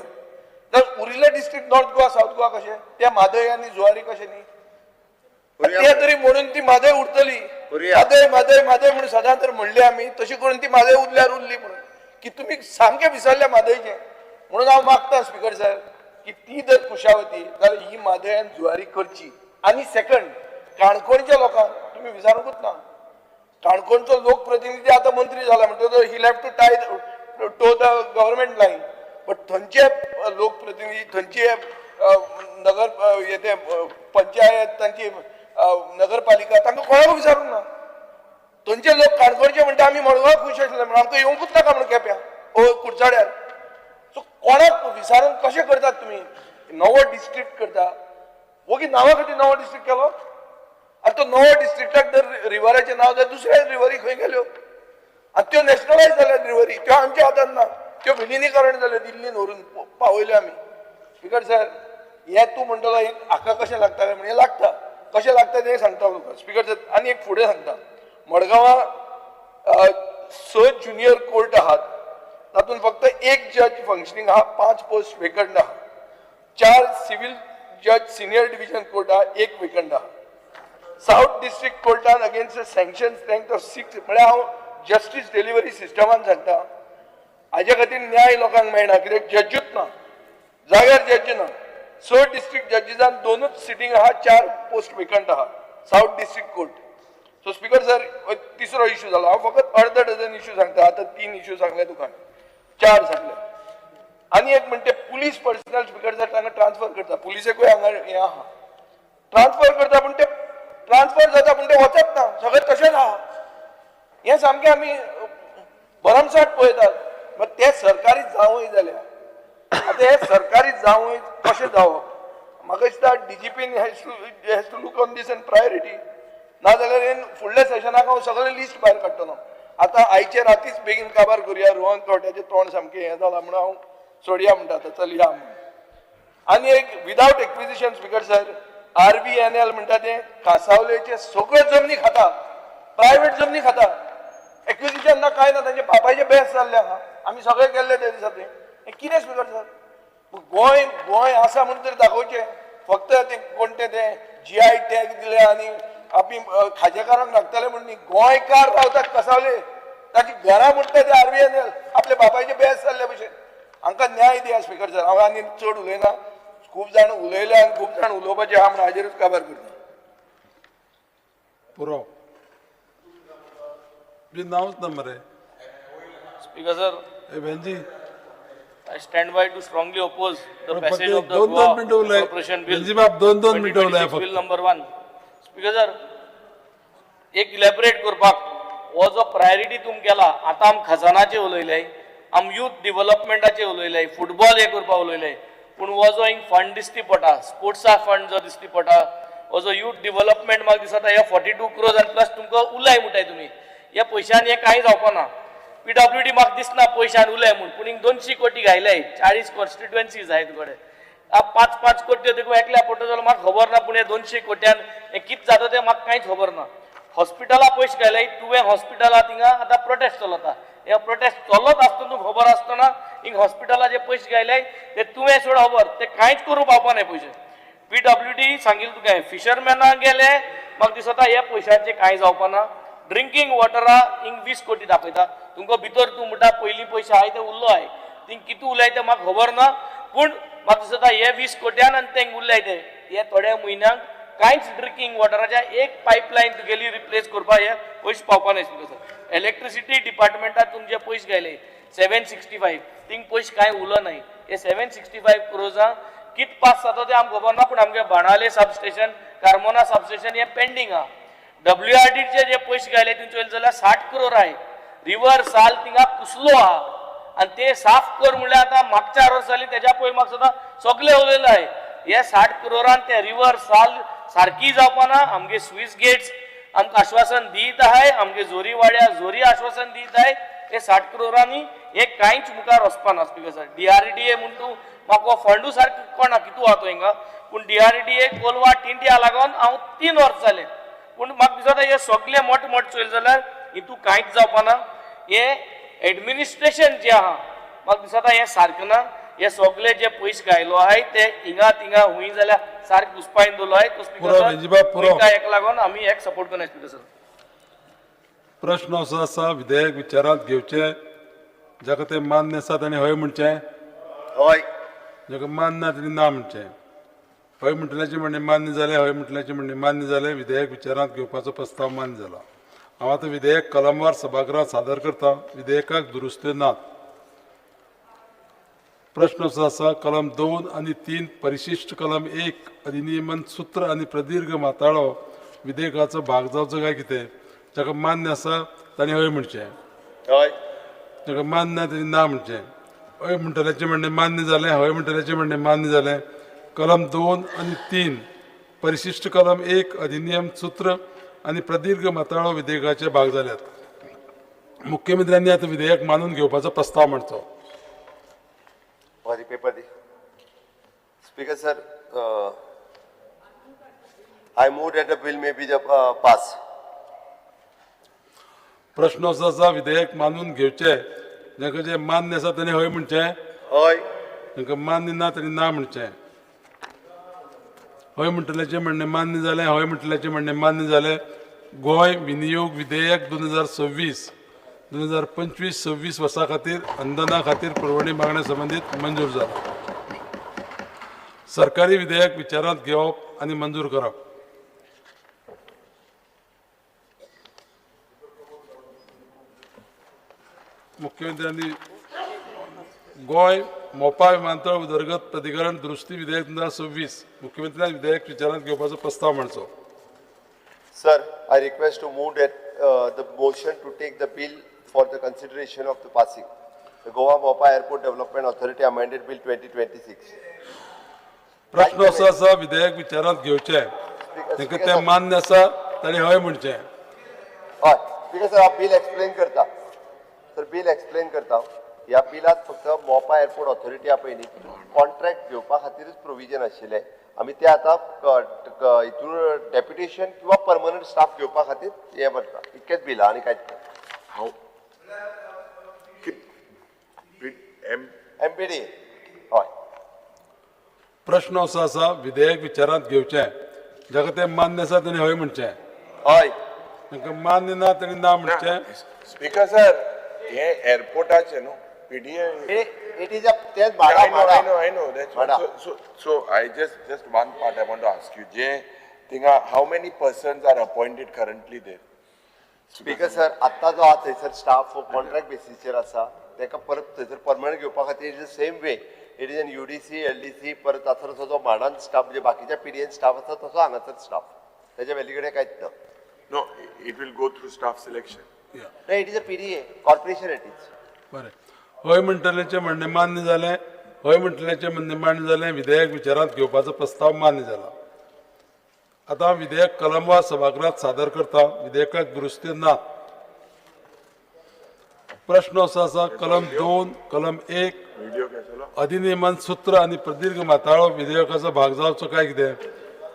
तर उरिल्ले district north Goa south Goa कशें, ते म्हादय आनी जुवारी कशें न्ही, ते तरी म्हणून ती म्हादय उरतली. म्हादय म्हादय म्हादय म्हणून सदां तर म्हणली आमी, तशी करून ती म्हादय उरल्यार उरली म्हणून की तुमी सामकें विसरल्या म्हादयचें. म्हणून हांव मागता स्पीकर सर की ती जर कुशावती जाल्यार ही म्हादय आनी जुवारी करची. आनी सेकंड, काणकोणच्या लोकांक तुमी विचारूंकूच ना, काणकोणचो लोकप्रतिनिधी आतां मंत्री जाला म्हणटकच he have to tie to the government line, but थंयचे लोकप्रतिनिधी, थंयचे नगर ते पंचायत, तांची नगरपालिका, तांकां कोणाकूच विचारूंक ना. थंयचे लोक काणकोणचे म्हणटा आमी मडगांव खूश आसले म्हणून आमकां येवंकूच नाका म्हणून केप्यां ओ कुडचड्यार. सो कोणाक विचारून कशें करतात तुमी? नवो डिस्ट्रिक्ट करता, वोगी नांवा खातीर नवो डिस्ट्रिक्ट केलो. आनी तो नवो डिस्ट्रिक्टाक जर रिवराचें नांव जाल्यार दुसऱ्या रिवरी खंय गेल्यो? आनी त्यो नॅशनलायज जाल्या रिवरी, त्यो आमच्या हातान ना, त्यो विलिनीकरण जाल्यो, दिल्लीन व्हरून पावयल्यो आमी. स्पीकर सर, हें तूं म्हणटलो हें हाका कशें लागता काय म्हणून, हें लागता कशें लागता तें सांगता तुका स्पीकर सर. आनी एक फुडें सांगता, मडगांवां 6 ज्युनियर कोर्ट आहात, तातूंत फक्त 1 जज फंक्शनींग आहा, 5 पोस्ट वेकंट आहा. 4 सिव्हील जज सिनियर डिविजन कोर्ट आहा, 1 वेकंट आहा. सावथ डिस्ट्रिक्ट कोर्टान against a sanction strength of 6, म्हळ्यार हांव जस्टीस डिलिव्हरी सिस्टमान सांगता, हाजे खातीर न्याय लोकांक मेळना कित्याक जज्जूच ना, जाग्यार जज्ज ना. 6 डिस्ट्रिक्ट जजीसान 2 सिटींग आहा, 4 पोस्ट वेकंट आहा south district court. So speaker sir, तिसरो इशू जालो. हांव फकत अर्द डझन इशू सांगता, आतां 3 इशू सांगले तुका. 4 सांगले. आनी एक म्हणटे पुलीस पर्सनल स्पीकर सर तांकां ट्रान्सफर करता, पुलिसेकूय हांगा हें आहा, ट्रान्सफर करता पूण ते ट्रान्सफर जाता पूण ते वचत ना, सगळें तशेंच आहा. हें सामकें आमी भरमसाठ पळयतात. मग ते सरकारी जावूय जाल्या आतां हे सरकारी जावूय कशें जावप? म्हाका दिसता DIGIPIN has to look on this and priority, नाजाल्यार फुडल्या सेशनाक हांव सगळें लिस्ट भायर काडटलो. आतां आयचे रातीच बेगीन काबार करुया, रोहन खंवट्याचें तोंड सामकें हें जालां म्हणून हांव सोडया म्हणटा आतां चल या म्हणून. आनी एक without acquisition speaker sir, RVNL म्हणटा तें कासावलेचे सगळ्यो जमनी खाता, प्रायवेट जमनी खाता, एक्विजिशन ना कांय ना, तांचे बापायचे बेस जाल्ले आहा, आमी सगळे केल्ले ते दिसा. तें कितें स्पीकर सर, गोंय गोंय आसा म्हणून तरी दाखोवचें. फक्त ते कोणते ते GI tag दिले आनी आमी खाजेकारांक लागतले म्हणून न्ही, गोंयकार रावतात कासावले, ताची घरां म्हणटा ते RVNL आपल्या बापायचे बेस जाल्ले भशेन. हांकां न्याय दिया स्पीकर सर. हांव आनी चड उलयना, खूब जाण उलयले आनी खूब जाण उलोवपाचे आहा म्हणून हाजेरूच काबार करता. पुरो तुजें नांवच ना मरे. Speaker sir, Venzy, I stand by to strongly oppose the passage of the दोन Goa दोन मिनटं उलय Corporation Bill. Venzy बाब, 2-2 मिनटं उलय 2026 फक्त. Bill number 1. Speaker sir, एक इलॅबरेट करपाक हो जो प्रायोरिटी तुम केला, आतां आम खजानाचे उलयले, आम यूथ डिवलपमेंटाचे उलयले, फुटबॉल हे करपाक उलयले, पूण हो जो हिंग फंड दिसती पडटा, स्पोर्ट्सा फंड जो दिसती पडटा, हो जो यूथ डिवलपमेंट म्हाका दिसता हे 42 crores आनी प्लस तुमकां उलय म्हणटाय तुमी, ह्या पयशांनी हें कांय जावपा ना. PWD म्हाका दिसना पयशान उलय म्हूण, पूण हिंग 200 कोटी घायले, 40 कॉन्स्टिट्युएन्सीज आहाय तुकडे, 5-5 कोटी देखून एकल्या पडटा जाल्यार म्हाका खबर ना, पूण हे 200 कोट्यान हें कितें जाता तें म्हाका कांयच खबर ना. हॉस्पिटलां पयशे घायले, तुवें हॉस्पिटलां थिंगा आतां प्रोटेस्ट चलता, हे प्रोटेस्ट चलत आसतना तुका खबर आसतना हिंग हॉस्पिटलाचे पयशे घायले ते तुवें सोड खबर, ते कांयच करूंक पावपा नाय पयशे. PWD सांगिल्लें तुका, फिशरमॅनाक गेले म्हाका दिसता ह्या पयशांचें कांय जावपा ना. ड्रिंकींग वॉटरा हिंग 20 कोटी दाखयता तुमकां, भितर तूं म्हणटा पयलीं पयशे आहाय ते उरलो आहाय, थिंग कितें उलय तें म्हाका खबर ना, पूण म्हाका दिसता हे 20 कोट्यान आनी तेंग उरल्याय ते हे थोड्या म्हयन्यांक कांयच ड्रिंकींग वॉटराच्या एक पायपलायन तुगेली रिप्लेस करपाक हे पयशे पावपा नाय. स्पीकर सर, इलेक्ट्रिसिटी डिपार्टमेंटात तुमचे पयशे घायले 765, थिंग पयशे कांय उलो नाय. हे 765 क्रोजां कित पास जाता तें आमकां खबर ना, पूण आमगे Benaulim sub station, Carmona sub station हे पेंडींग आहा. WRD जे पयशे घायले तुमचे वयले जाल्यार 60 करोड आहाय. रिवर साल थिंगा कुसलो आहा आनी ते साफ कर म्हणल्यार आतां मागच्या 4 वर्स जालीं, तेज्या पयलीं म्हाका दिसता सगळे उलयले आहाय. हे 60 करोडान ते रिवर साल सारकी जावपा ना. आमगे स्वीस गेट्स आमकां आश्वासन दीत आहाय, आमगे जोरी वाड्या जोरी आश्वासन दीत आहाय, हे 60 करोडांनी हे कांयच मुखार वचपा ना. स्पीकर सर, DRDA म्हूण तूं म्हाका हो फंडू सारको कोणा कितू आहा तो हिंगा, पूण DRDA Colva टिंटिया लागून हांव 3 वर्स जालें, पूण म्हाका दिसता हे सगळे मोठे मोठे चोयले जाल्यार हितू कांयच जावपा ना. हे एडमिनिस्ट्रेशन जें आहा म्हाका दिसता हें सारकें ना. हे सगळे जे पयशे घायलो आहाय ते हिंगा थिंगा हुंय जाल्यार सारकें घुसपायन दवरलो आहाय. तो स्पीकर सर, हेका लागून आमी हेक सपोर्ट करना. स्पीकर सर, प्रश्न असो आसा, विधेयक विचारांत घेवचें, जाका तें मान्य आसा ताणें हय म्हणचें, हय, जाका मान्य ना ताणें ना म्हणचें. हय म्हणटल्याचें म्हणणें मान्य जालें, हय म्हणटल्याचें म्हणणें मान्य जालें, विधेयक विचारांत घेवपाचो प्रस्ताव मान्य जाला. हांव आतां विधेयक कलमवार सभागृहांत सादर करता. विधेयकाक दुरुस्त्यो नात. प्रश्न असो आसा, कलम 2 आनी 3 परिशिष्ट कलम 1 अधिनियमन सूत्र आनी प्रदीर्घ माताळो विधेयकाचो भाग जावचो काय कितें? जाका मान्य आसा ताणें हय म्हणचें, हय, जाका मान्य ना ताणें ना म्हणचें. हय म्हणटल्याचें म्हणणें मान्य जालें, हय म्हणटल्याचें म्हणणें मान्य जालें. कलम 2 आनी 3 परिशिष्ट कलम 1 अधिनियम सूत्र आनी प्रदीर्घ माताळो विधेयकाचे भाग जाल्यात. मुख्यमंत्र्यांनी आतां विधेयक मानून घेवपाचो प्रस्ताव मांडचो. Paper the. Speaker sir, I move that the bill may be the pass. प्रश्न असो आसा, विधेयक मानून घेवचें, जाका जें मान्य आसा ताणें हय म्हणचें, हय, तांकां मान्य ना ताणें ना म्हणचें. हय म्हणटल्याचें म्हणणें मान्य जालें, हय म्हणटल्याचें म्हणणें मान्य जालें. गोंय विनियोग विधेयक 2026 2025-26 वर्सां खातीर अंदना खातीर पुरवणी मागण्या संबंदीत मंजूर जाला. सरकारी विधेयक विचारांत घेवप आनी मंजूर करप. मुख्यमंत्र्यांनी गोंय मोपा विमानतळ उदरगत प्राधिकरण दुरुस्ती विधेयक 2026 मुख्यमंत्र्यान विधेयक विचारांत घेवपाचो प्रस्ताव मांडचो. Sir, I request to move that the motion to take the bill for the consideration of the passing. The Goa Mopa Airport Development Authority Amended Bill 2026. प्रश्न असो आसा, विधेयक विचारांत घेवचें, तांकां तें मान्य आसा तांणी हय म्हणचें. हय स्पीकर सर, हांव बील एक्सप्लेन करता. सर, बील एक्सप्लेन करता. ह्या बिलांत फक्त मोपा एअरपोर्ट ऑथॉरिटी पळय न्ही कॉन्ट्रॅक्ट घेवपा खातीरच प्रोविजन आशिल्लें. आमी ते आतां हितून डेप्युटेशन किंवा परमनंट स्टाफ घेवपा खातीर हें करता. इतकेंच बील आनी कांयच ना. एमपीडी. हय. प्रश्न असो आसा, विधेयक विचारांत घेवचें, जाका तें मान्य आसा तांणी हय म्हणचें. हय. तांकां मान्य ना तांणी ना म्हणचें. स्पीकर सर, हे एअरपोर्टाचे न्हू PDA. It is a तेच भाडा. I know, I know. That's what, so I just one part I want to ask you. जे थिंगा how many persons are appointed currently there? Speaker sir, आत्तां जो आहा थंयसर staff contract बेसीसचेर आसा. ताका परत थंयसर परमनंट घेवपा खातीर it is same way, it is an UDC LDC परत आसा जो म्हाडान स्टाफ, म्हणजे बाकीच्या पीडीएन स्टाफ आसा तसो हांगासर स्टाफ, तेच्या वेली कडेन कांयच ना. No, it will go through staff selection. No, it is a PDA corporation, it is. बरें, हय म्हणटल्याचें म्हणणें मान्य जालें. हय म्हणटल्याचें म्हणणें मान्य जालें. विधेयक विचारांत घेवपाचो प्रस्ताव मान्य जाला. आतां विधेयक कलमवार सभागृहात सादर करता. विधेयकाक दुरुस्ती ना. प्रश्न असो आसा, कलम 2 कलम 1 अधिनियमन सूत्र आनी प्रदीर्घ माताळो विधेयकाचो भाग जावचो काय कितें?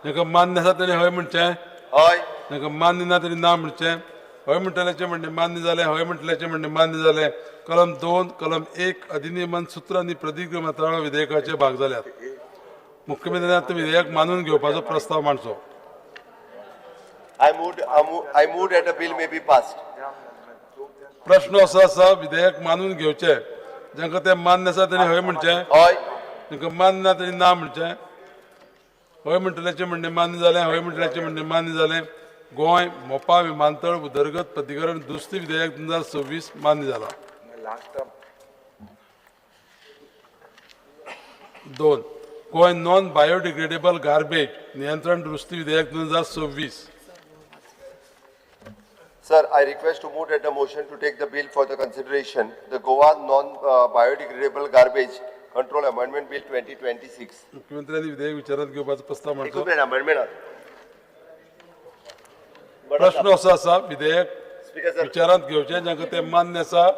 तांकां मान्य आसा तांणी हय म्हणचें. हय. तांकां मान्य ना तांणी ना म्हणचें. हय म्हणटल्याचें म्हणणें मान्य जालें. हय म्हणटल्याचें म्हणणें मान्य जालें. कलम 2 कलम 1 अधिनियमन सूत्र आनी प्रदीर्घ माताळो विधेयकाचे भाग जाल्यात. मुख्यमंत्र्यान आतां विधेयक मानून घेवपाचो प्रस्ताव मांडचो. I moved that a bill may be passed. प्रश्न असो आसा, विधेयक मानून घेवचें, जांकां तें मान्य आसा तांणी हय म्हणचें. हय. तांकां मान्य ना तांणी ना म्हणचें. हय म्हणटल्याचें म्हणणें मान्य जालें. हय म्हणटल्याचें म्हणणें मान्य जालें. गोंय मोपा विमानतळ उदरगत प्राधिकरण दुरुस्ती विधेयक 2026 मान्य जाला. 2 गोंय नॉन बायोडिग्रेडेबल गार्बेज नियंत्रण दुरुस्ती विधेयक 2026. Sir, I request to move that a motion to take the bill for the consideration, the Goa Non-Biodegradable Garbage Control Amendment Bill 2026. मुख्यमंत्र्यांनी विधेयक विचारांत घेवपाचो प्रस्ताव मांडचो. अमेंडमेंट. प्रश्न असो आसा, विधेयक विचारांत घेवचें, जांकां तें मान्य आसा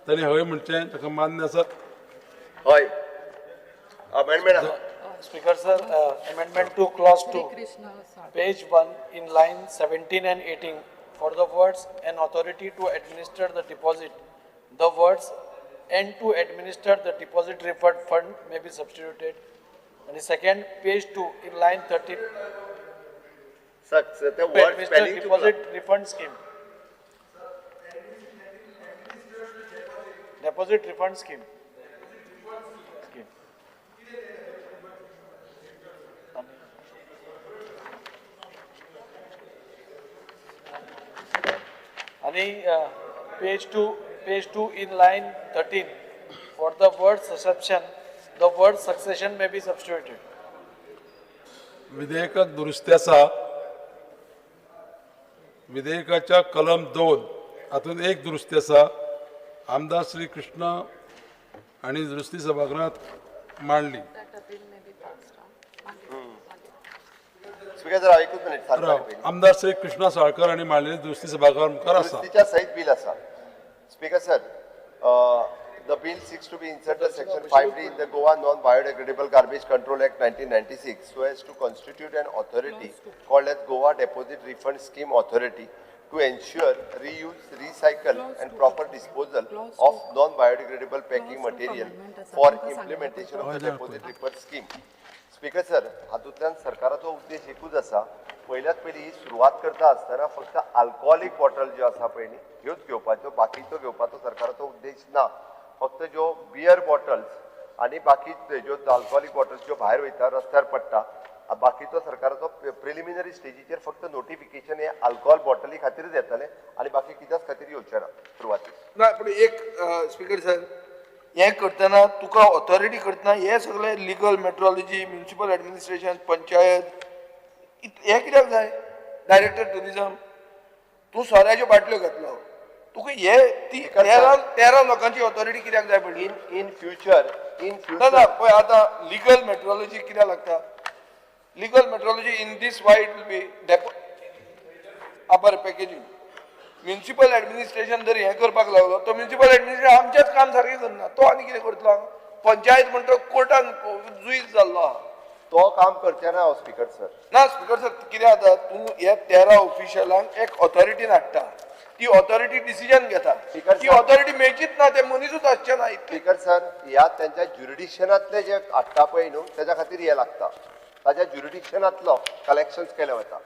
तांणी हय म्हणचें, जांकां मान्य आसा. हय. Amendment. Speaker sir, amendment to clause 2, page 1 in line 17 and 18, for the words an authority to administer the deposit, the words and to administer the deposit referred fund may be substituted. And the second, page 2 in line 13, sir, the word spelling deposit refund scheme. Deposit refund scheme. And page 2 in line 13, for the word succession, the word succession may be substituted. विधेयकाक दुरुस्ती आसा. विधेयकाच्या कलम 2 हातूंत एक दुरुस्ती आसा. आमदार श्री कृष्ण हांणी दुरुस्ती सभागृहात मांडली. आमदार श्री कृष्णा साळकर हांणी मांडलेली दुरुस्ती सभागृहा मुखार आसा. दुरुस्तीच्या सयत बील आसा. Speaker sir, the bill seeks to be inserted section 5D in the Goa Non-Biodegradable Garbage Control Act 1996 so as to constitute an authority called as Goa Deposit Refund Scheme Authority to ensure reuse, recycle and proper disposal of non-biodegradable packing material for implementation of the deposit refund scheme. Speaker sir, हातूंतल्यान सरकाराचो उद्देश एकूच आसा, पयल्यात पयली ही सुरवात करता आसतना फक्त आल्कोहोलीक बॉटल ज्यो आसा पळय न्ही ह्योच घेवपाच्यो, बाकीच्यो घेवपाचो सरकाराचो उद्देश ना. फक्त ज्यो बियर बॉटल्स आनी बाकी ज्यो आल्कोहोलीक बॉटल्स ज्यो भायर वयता रस्त्यार पडटा, बाकीचो सरकाराचो प्रिलिमिनरी स्टेजीचेर फक्त नोटिफिकेशन हे आल्कोहोल बॉटली खातीरच येतलें आनी बाकी कित्याच खातीर येवचें ना सुरवातीक. ना, पूण एक स्पीकर सर, हें करतना तुका ऑथॉरिटी करतना हे सगळे legal metrology, municipal administration, panchayat, हें कित्याक जाय? डायरेक्टर ट्युरिजम, तूं सोऱ्याच्यो बाटल्यो घेतलो, तुका हे ती 13 लोकांची ऑथॉरिटी कित्याक जाय पडली? इन फ्युचर, इन ना ना, पळय आतां लिगल मेट्रोलॉजी कित्याक लागता? Legal metrology in this why it will be बरें पॅकेजींग. म्युनिसिपल ऍडमिनिस्ट्रेशन जर हें करपाक लागलो तो म्युनिसिपल ऍडमिनिस्ट्रेशन आमचेंच काम सारकें करना, तो आनी कितें करतलो? पंचायत म्हणटा कोर्टान जुईज जाल्लो आहा, तो काम करचे ना. स्पीकर सर, ना स्पीकर सर, कितें जाता, तूं ह्या 13 ऑफिशलांक एक ऑथॉरिटीन हाडटा, ती ऑथॉरिटी डिसिजन घेता, ती ऑथॉरिटी मेळचीच ना, ते मनीसूच आसचे ना. स्पीकर सर, ह्या तेंच्या ज्युरिडिक्शनांतले जे हाडटा पळय न्हू, तेच्या खातीर हें लागता, ताच्या ज्युरिडिक्शनांतलो कलेक्शन्स केलें वता.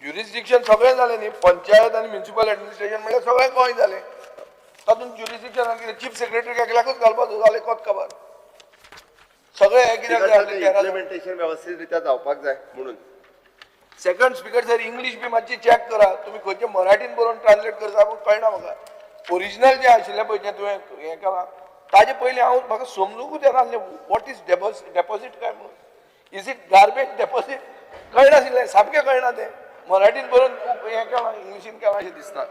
ज्युरिस्डिक्शन सगळें जालें न्ही, पंचायत आनी म्युनिसिपल ऍडमिनिस्ट्रेशन म्हणल्यार सगळें गोंय जालें, तातूंत ज्युरिस्डिक्शन कितें? चीफ सेक्रेटरी एकल्याकूच घालपाचो जालें, कोत खबर सगळें हें कित्याक जाय? इम्प्लिमेंटेशन वेवस्थीत रित्या जावपाक जाय म्हणून. सेकंड स्पीकर सर, इंग्लीश बी मातशी चॅक करा, तुमी खंयचे मराठीन बरोवन ट्रान्सलेट करता पूण कळना म्हाका. ओरिजिनल जें आशिल्लें पळय जें तुवें हें केलां ताजे पयलीं हांव म्हाका समजूंकूच येनासलें what is deposit काय म्हणून, is it garbage deposit, कळनाशिल्लें, सामकें कळना तें. मराठीन बरोवन हें केलां, इंग्लिशीन केलां अशें दिसता.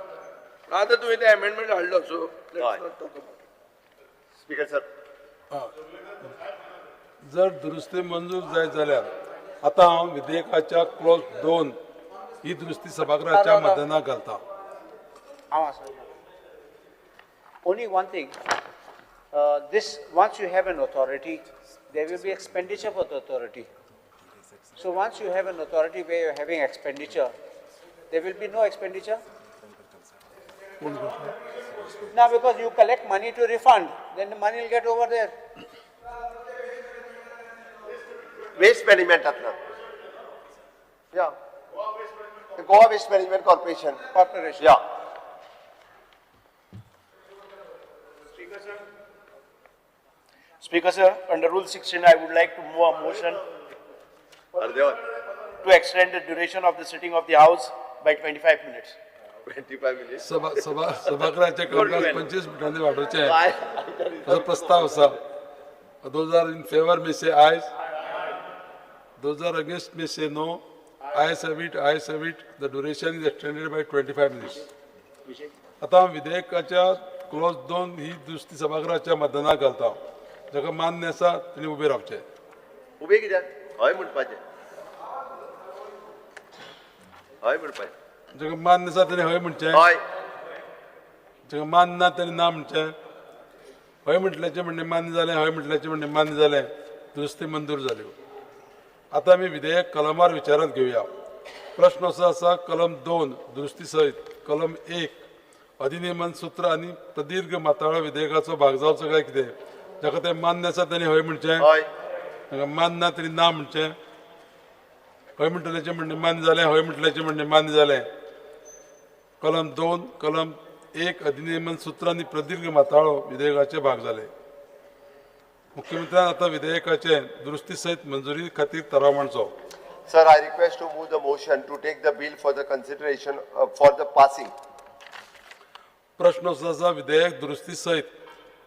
आतां तुवें तें एमेंडमेंट हाडलो, सो स्पीकर सर, जर दुरुस्ती मंजूर जायत जाल्यार आतां हांव विधेयकाच्या क्लॉज 2 ही दुरुस्ती सभागृहाच्या मतदानाक घालता. Only one thing, this once you have an authority, there will be expenditure for the authority. So once you have an authority where you are having expenditure, there will be no expenditure? Now because you collect money to refund, then the money will get over there. Waste management atla. Yeah. The Goa Waste Management Corporation. Corporation. Yeah. Speaker sir, under Rule 16, I would like to move a motion to extend the duration of the sitting of the House by 25 minutes. 25 minutes. सभागृहाचे कामकाज 25 मिनटांनी वाडोवचें असो प्रस्ताव आसा. Those are in favor may say ayes. Those are against may say no. Ayes have it, ayes have it. The duration is extended by 25 minutes. आतां विधेयकाच्या Claus 2 ही दुरुस्ती सभागृहाच्या मतदानाक घालता. जाका मान्य आसा तेणी उबें रावचें. उबें कित्याक? हय म्हणपाचें, हय म्हणपाचें. जाका मान्य आसा तेणी हय म्हणचें, हय. जाका मान्य ना तेणी ना म्हणचें. हय म्हटल्याचें म्हणणें मान्य जालें, हय म्हटल्याचें म्हणणें मान्य जालें, दुरुस्ती मंजूर जाल्यो. आतां आमी विधेयक कलमार विचारांत घेवया. प्रश्न असो आसा, कलम 2 दुरुस्ती सयत कलम 1 अधिनियमन सूत्र आनी प्रदीर्घ माताळो विधेयकाचो भाग जावचो काय कितें? जाका तें मान्य आसा तेणी हय म्हणचें, ताका मान्य ना तेणी ना म्हणचें. हय म्हणटल्याचें म्हणणें मान्य जालें, हय म्हटल्याचें म्हणणें मान्य जालें. कलम 2 कलम 1 अधिनियमन सूत्र आनी प्रदीर्घ माताळो विधेयकाचे भाग जाले. मुख्यमंत्र्यान आतां विधेयकाचे दुरुस्ती सयत मंजुरी खातीर थाराव मांडचो. Sir, I request to move the motion to take the bill for the consideration for the passing. प्रश्न असो आसा, विधेयक दुरुस्ती सयत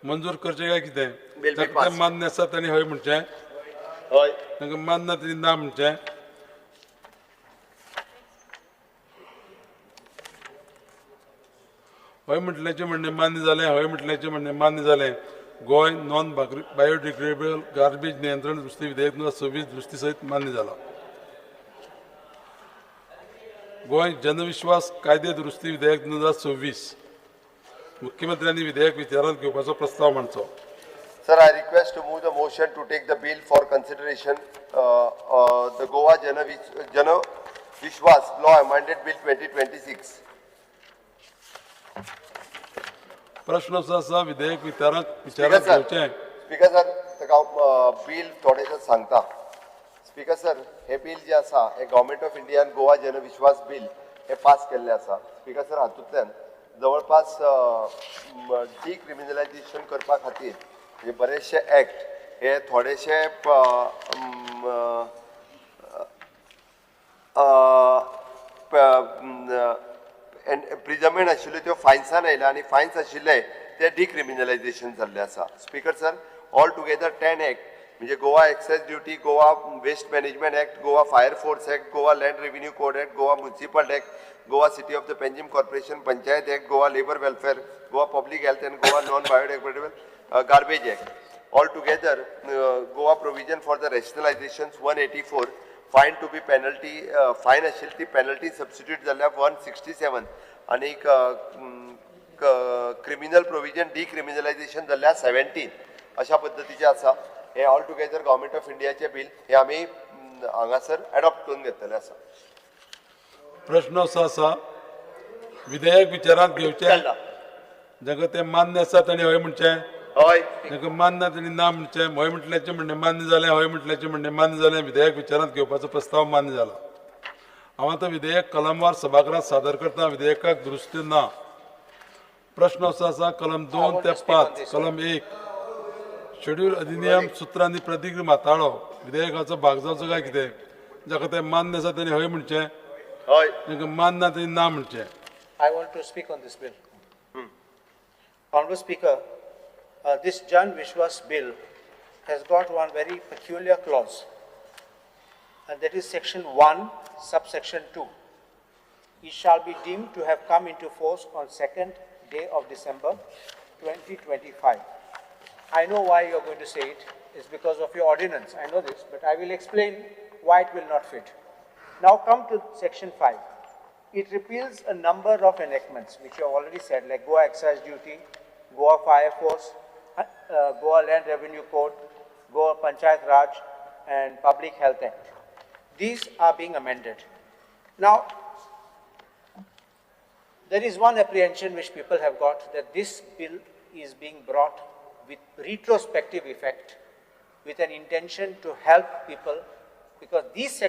मंजूर करचें काय कितें? ताका तें मान्य आसा तांणी हय म्हणचें, हय. तांकां मान्य ना तांणी ना म्हणचें. हय म्हटल्याचें म्हणणें मान्य जालें, हय म्हटल्याचें म्हणणें मान्य जालें. गोंय नॉन बायोडिग्रेडेबल गार्बेज नियंत्रण दुरुस्ती विधेयक 2026 दुरुस्ती सयत मान्य जाला. गोंय जनविश्वास कायदे दुरुस्ती विधेयक 2026 मुख्यमंत्र्यांनी विधेयक विचारांत घेवपाचो प्रस्ताव मांडचो. Sir, I request to move the motion to take the bill for consideration the Goa Janvishwas Law Amended Bill 2026. प्रश्न असो आसा, विधेयक विचारांत घेवचें. स्पीकर सर, ताका हांव बील थोडेशें सांगता. स्पीकर सर, हें बील जें आसा हें गव्हर्मेंट ऑफ इंडियान गोवा जनविश्वास बील हें पास केल्लें आसा. स्पीकर सर, हातूंतल्यान जवळपास डिक्रिमिनलायजेशन करपा खातीर हे बरेचशे एक्ट हे थोडेशे प्रिजमेंट आशिल्ल्यो त्यो फायन्सान आयल्या आनी फायन्स आशिल्ले ते डिक्रिमिनलायझेशन जाल्लें आसा. Speaker sir, all together 10 act म्हणजे Goa excise duty, Goa waste management act, Goa fire force act, Goa land revenue code act, Goa municipal act, Goa city of the Panjim corporation, panchayat act, Goa labour welfare, Goa public health and Goa non biodegradable garbage act. All together Goa provision for the rationalisation 184, fine to be penalty, fine आशिल्ली ती penalty substitute जाल्या 167 आनी criminal provision डिक्रिमिनलायझेशन जाल्या 17 अशा पद्दतीचें आसा. हे all together government of इंडियाचें बील हे आमी हांगासर एडॉप्ट करून घेतलेलें आसा. प्रश्न असो आसा, विधेयक विचारांत घेवचें, जाका तें मान्य आसा ताणें हय म्हणचें, हय, जाका मान्य ना ताणें ना म्हणचें. हय म्हटल्याचें म्हणणें मान्य जालें, हय म्हटल्याचें म्हणणें मान्य जालें, विधेयक विचारांत घेवपाचो प्रस्ताव मान्य जाला. हांव आतां विधेयक कलमवार सभागृहांत सादर करता. विधेयकाक दुरुस्ती ना. प्रश्न असो आसा, कलम 2 ते 5, कलम 1 शेड्यूल अधिनियम सुत्रां आनी प्रतिक्रिया माताळो विधेयकाचो भाग जावचो काय कितें? जाका तें मान्य आसा ताणें हय म्हणचें, हय, जाका मान्य ना ताणें ना म्हणचें. I want to speak on this bill. Honorable Speaker, this Jan Vishwas bill has got one very peculiar clause, and that is section 1, subsection 2. It shall be deemed to have come into force on 2nd day of December 2025. I know why you are going to say it. It's because of your ordinance. I know this, but I will explain why it will not fit. Now come to section 5. It repeals a number of enactments, which you have already said, like Goa Excise Duty, Goa Fire Force, Goa Land Revenue Code, Goa Panchayat Raj, and Public Health Act. These are being amended. Now, there is one apprehension which people have got, that this bill is being brought with retrospective effect, with an intention to help people, because these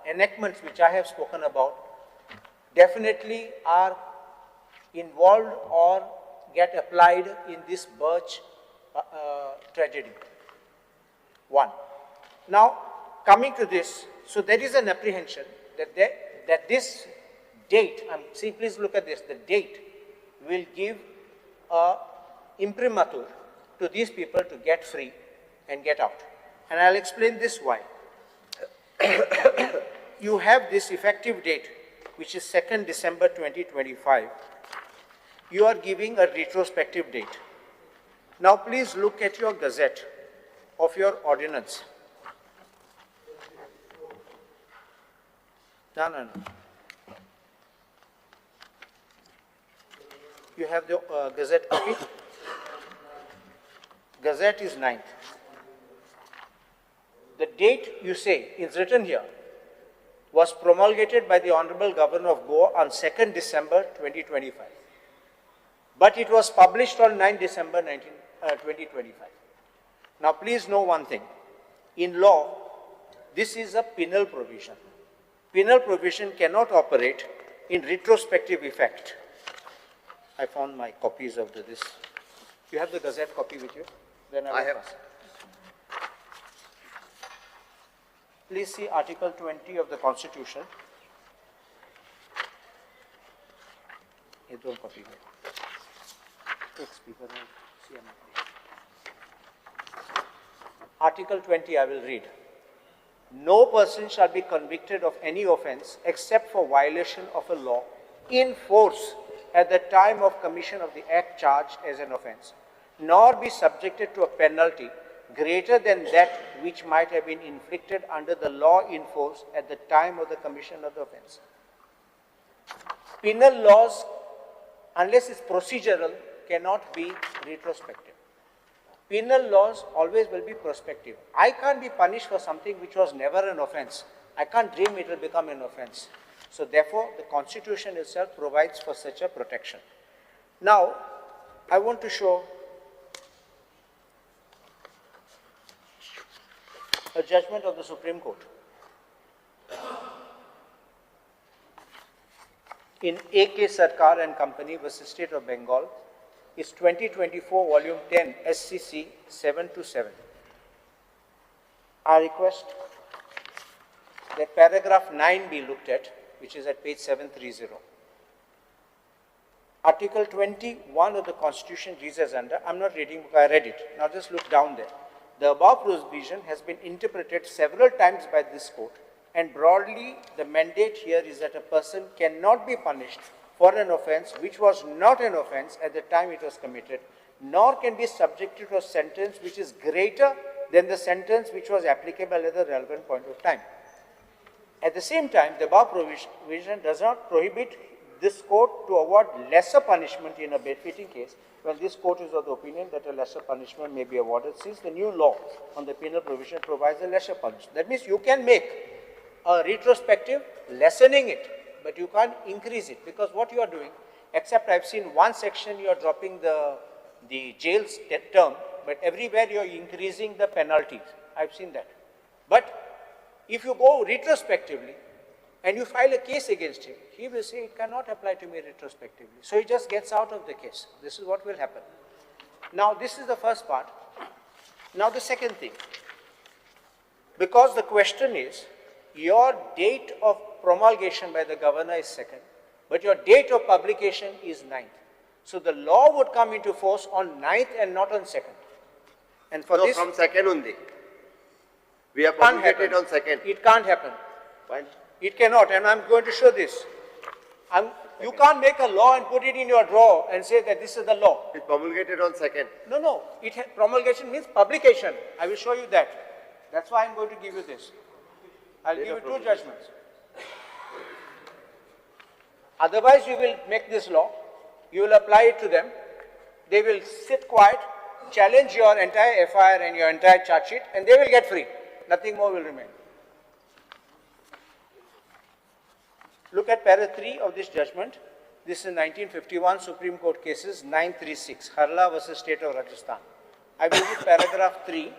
enactments which I have spoken about definitely are involved or get applied in this Birch tragedy. One. Now, coming to this, so there is an apprehension that, that this date, see, please look at this, the date will give a imprimatur to these people to get free and get out. And I'll explain this why. You have this effective date, which is 2nd December 2025. You are giving a retrospective date. Now please look at your gazette of your ordinance. No, no, no. You have the gazette copy. Gazette is 9th. The date you say is written here was promulgated by the Honorable Governor of Goa on 2nd December 2025. But it was published on 9 December 2025. Now please know one thing. In law, this is a penal provision. Penal provision cannot operate in retrospective effect. I found my copies of this. You have the Gazette copy with you? Then I will pass. Please see Article 20 of the Constitution. ये दो copy है. एक speaker Hai, CM. Article 20 I will read. No person shall be convicted of any offense except for violation of a law in force at the time of commission of the act charged as an offense, nor be subjected to a penalty greater than that which might have been inflicted under the law in force at the time of the commission of the offense. Penal laws, unless it's procedural, cannot be retrospective. Penal laws always will be prospective. I can't be punished for something which was never an offense. I can't dream it will become an offense. So therefore, the Constitution itself provides for such a protection. Now, I want to show a judgment of the Supreme Court. In A.K. Sarkar and Company versus State of Bengal, is 2024 volume 10 SCC 727. I request that paragraph 9 be looked at, which is at page 730. Article 21 of the Constitution reads as under. I'm not reading because I read it. Now just look down there. The above provision has been interpreted several times by this court, and broadly the mandate here is that a person cannot be punished for an offense which was not an offense at the time it was committed, nor can be subjected to a sentence which is greater than the sentence which was applicable at the relevant point of time. At the same time, the above provision does not prohibit this court to award lesser punishment in a befitting case when this court is of the opinion that a lesser punishment may be awarded, since the new law on the penal provision provides a lesser punishment. That means you can make a retrospective lessening it, but you can't increase it, because what you are doing, except I've seen one section you are dropping the jail term, but everywhere you are increasing the penalties. I've seen that. But if you go retrospectively and you file a case against him, he will say it cannot apply to me retrospectively. So he just gets out of the case. This is what will happen. Now this is the first part. Now the second thing, because the question is, your date of promulgation by the governor is 2nd, but your date of publication is 9th. So the law would come into force on 9th and not on 2nd. And for no, this, from 2nd only. We have promulgated on 2nd. It can't happen. Fine. It cannot, and I'm going to show this. You can't make a law and put it in your drawer and say that this is the law. It's promulgated on 2nd. No, no. Promulgation means publication. I will show you that. That's why I'm going to give you this. I'll give you two judgments. Otherwise, you will make this law. You will apply it to them. They will sit quiet, challenge your entire FIR and your entire charge sheet, and they will get free. Nothing more will remain. Look at para 3 of this judgment. This is 1951 Supreme Court cases 936, Harla versus State of Rajasthan. I will read paragraph 3.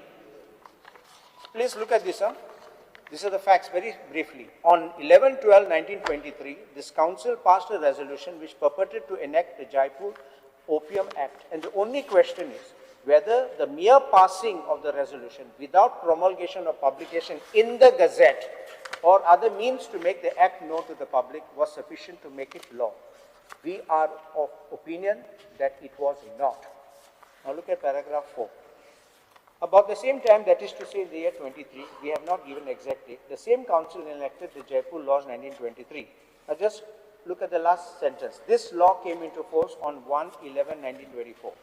Please look at this. Huh? These are the facts very briefly. On 11/12/1923, this council passed a resolution which purported to enact the Jaipur Opium Act. And the only question is whether the mere passing of the resolution without promulgation or publication in the Gazette or other means to make the act known to the public was sufficient to make it law. We are of opinion that it was not. Now look at paragraph 4. About the same time, that is to say in the year 23, we have not given exact date, the same council enacted the Jaipur Laws 1923. Now just look at the last sentence. This law came into force on 1/11/1924.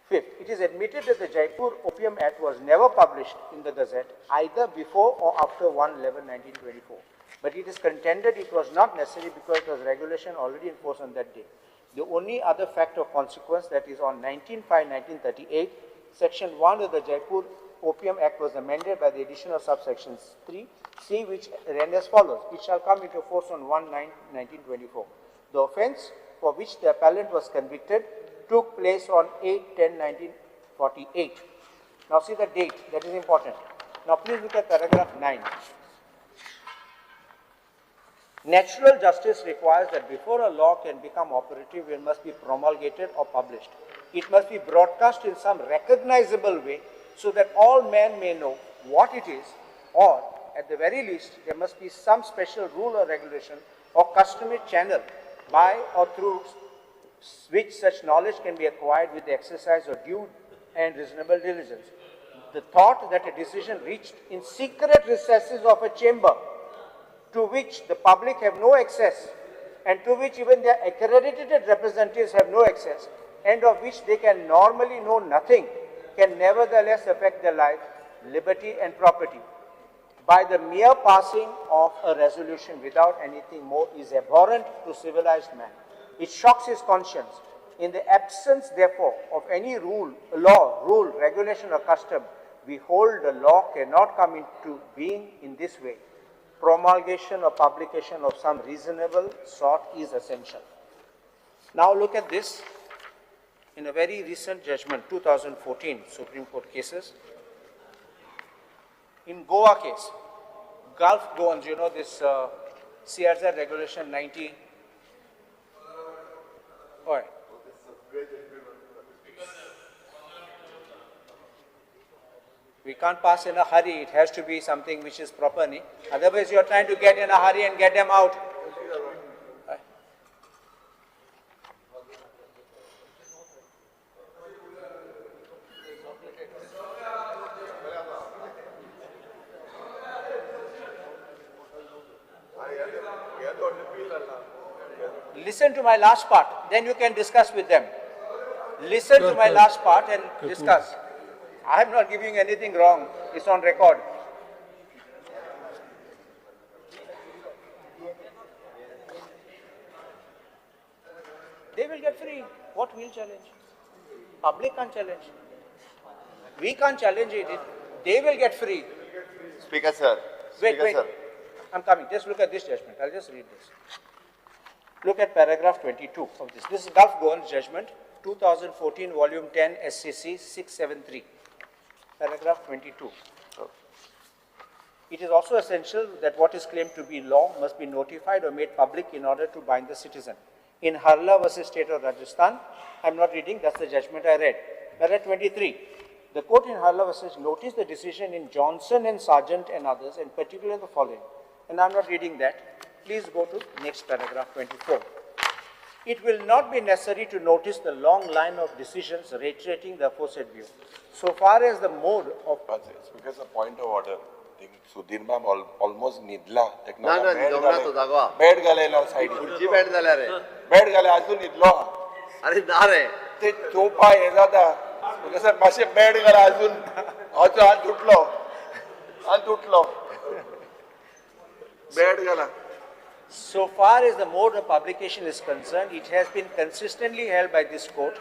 Fifth, it is admitted that the Jaipur Opium Act was never published in the Gazette either before or after 1/11/1924. But it is contended it was not necessary because it was regulation already in force on that day. The only other fact of consequence, that is on 19/5/1938, Section 1 of the Jaipur Opium Act was amended by the addition of subsection 3C, which ran as follows. It shall come into force on 1/9/1924. The offence for which the appellant was convicted took place on 8/10/1948. Now see the date, that is important. Now please look at paragraph 9. Natural justice requires that before a law can become operative, it must be promulgated or published. It must be broadcast in some recognizable way so that all men may know what it is, or at the very least, there must be some special rule or regulation or customary channel by or through which such knowledge can be acquired with the exercise of due and reasonable diligence. The thought that a decision reached in secret recesses of a chamber to which the public have no access and to which even their accredited representatives have no access and of which they can normally know nothing, can nevertheless affect their life, liberty and property by the mere passing of a resolution without anything more is abhorrent to civilized man. It shocks his conscience. In the absence, therefore, of any rule, law, rule, regulation or custom, we hold the law cannot come into being in this way. Promulgation or publication of some reasonable sort is essential. Now look at this in a very recent judgment, 2014 Supreme Court cases. In Goa case, Gulf Goans, you know this CRZ regulation 90. All right. We can't pass in a hurry. It has to be something which is proper. Nahi? Otherwise, you are trying to get in a hurry and get them out. Right. Listen to my last part, then you can discuss with them. Listen to my last part and discuss. I am not giving anything wrong. It's on record. They will get free. What we'll challenge? Public can't challenge. We can't challenge it. They will get free. Speaker sir. Wait, wait. Sir. I'm coming. Just look at this judgment. I'll just read this. Look at paragraph 22 of this. This is Gulf Goans judgment, 2014, volume 10, SCC 673. Paragraph 22. It is also essential that what is claimed to be law must be notified or made public in order to bind the citizen. In Harla versus State of Rajasthan, I'm not reading, that's the judgment I read. Paragraph 23. The court in Harla versus noticed the decision in Johnson and Sargent and others, in particular the following. And I'm not reading that. Please go to next paragraph 24. It will not be necessary to notice the long line of decisions reiterating the aforesaid view. So far as the mode of... Because a point of order, Sudhir ma'am almost nidla. ना ना न्हिदोंक ना तो जागो. Bed घालयला सायडीन. खुर्ची bed जाल्या रे. Bed घाले अजून न्हिदलो. अरे ना रे. ते चोवपा हें जाता. सर मातशें बेड घाला अजून. हात उठलो. हात उठलो. बेड घाला. So far as the mode of publication is concerned, it has been consistently held by this court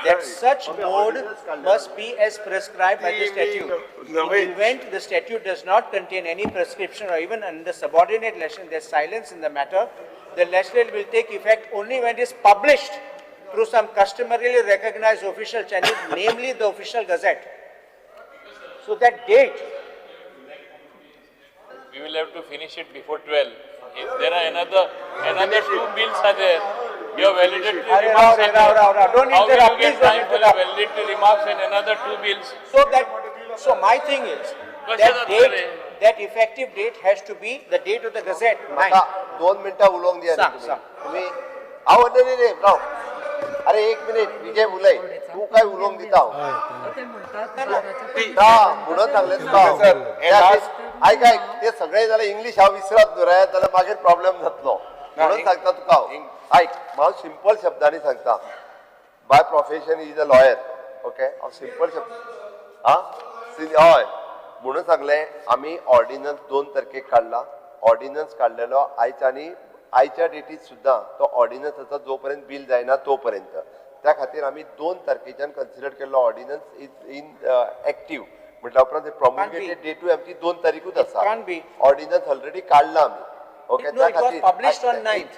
that such mode must be as prescribed by the statute. In the event the statute does not contain any prescription or even under subordinate legislation, there is silence in the matter, the legislation will take effect only when it is published through some customarily recognized official channel, namely the official gazette. So that date. We will have to finish it before 12. If there are another two bills are there. Your validatory remarks are there. Don't How will interrupt, you please get don't time for the interrupt. validatory remarks and another two bills? So my thing is, that date, that effective date has to be the date of the gazette. म्हाका 2 मिनटां उलोवंक दिया तुमी. हांव न्ही रे राव. अरे 1 minute Vijay उलय. तूं काय उलोवंक दिता हांव ना म्हणून सांगलें तुका. आयक आयक ते सगळे जाल्यार इंग्लीश हांव विसरत न्हू रे, जाल्यार मागीर प्रॉब्लेम जातलो. म्हणून सांगता तुका हांव. आयक हांव सिंपल शब्दांनी सांगता. By profession is a lawyer. Okay हांव सिंपल शब्द आं हय म्हणून सांगलें. आमी ऑर्डिनन्स 2 तारखेक काडला. ऑर्डिनन्स काडलेलो आयज आनी आयच्या डेटीत सुद्दां तो ऑर्डिनन्स आसा जो पर्यंत बील जायना तो पर्यंत. त्या खातीर आमी 2 तारखेच्यान कन्सिडर केल्लो ऑर्डिनन्स is in active. म्हटल्या उपरांत प्रॉम्युलगेटेड डेटूय आमची 2 तारीखूच आसा. ऑर्डिनन्स ऑलरेडी काडला आमी. ओके त्या खातीर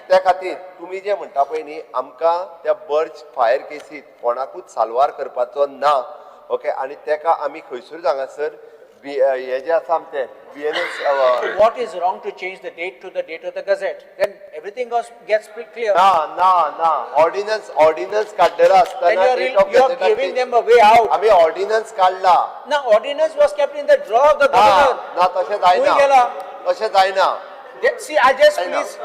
त्या खातीर तुमी जे म्हणटा पळय न्ही, आमकां त्या बर्च फायर केसीत कोणाकूच साल्वार करपाचो ना. ओके आनी तेका आमी खंयसरूच हांगासर हे जे आसा आमचे BNS. What is wrong to change the date to the date of the gazette? Then everything gets clear. ना ना ना ऑर्डिनन्स ऑर्डिनन्स काडलेलो आसतना you are giving them a way out. आमी ऑर्डिनन्स काडला ना. Ordinance was kept in the drawer of the governor. ना तशें जायना. तशें जायना. See, I just please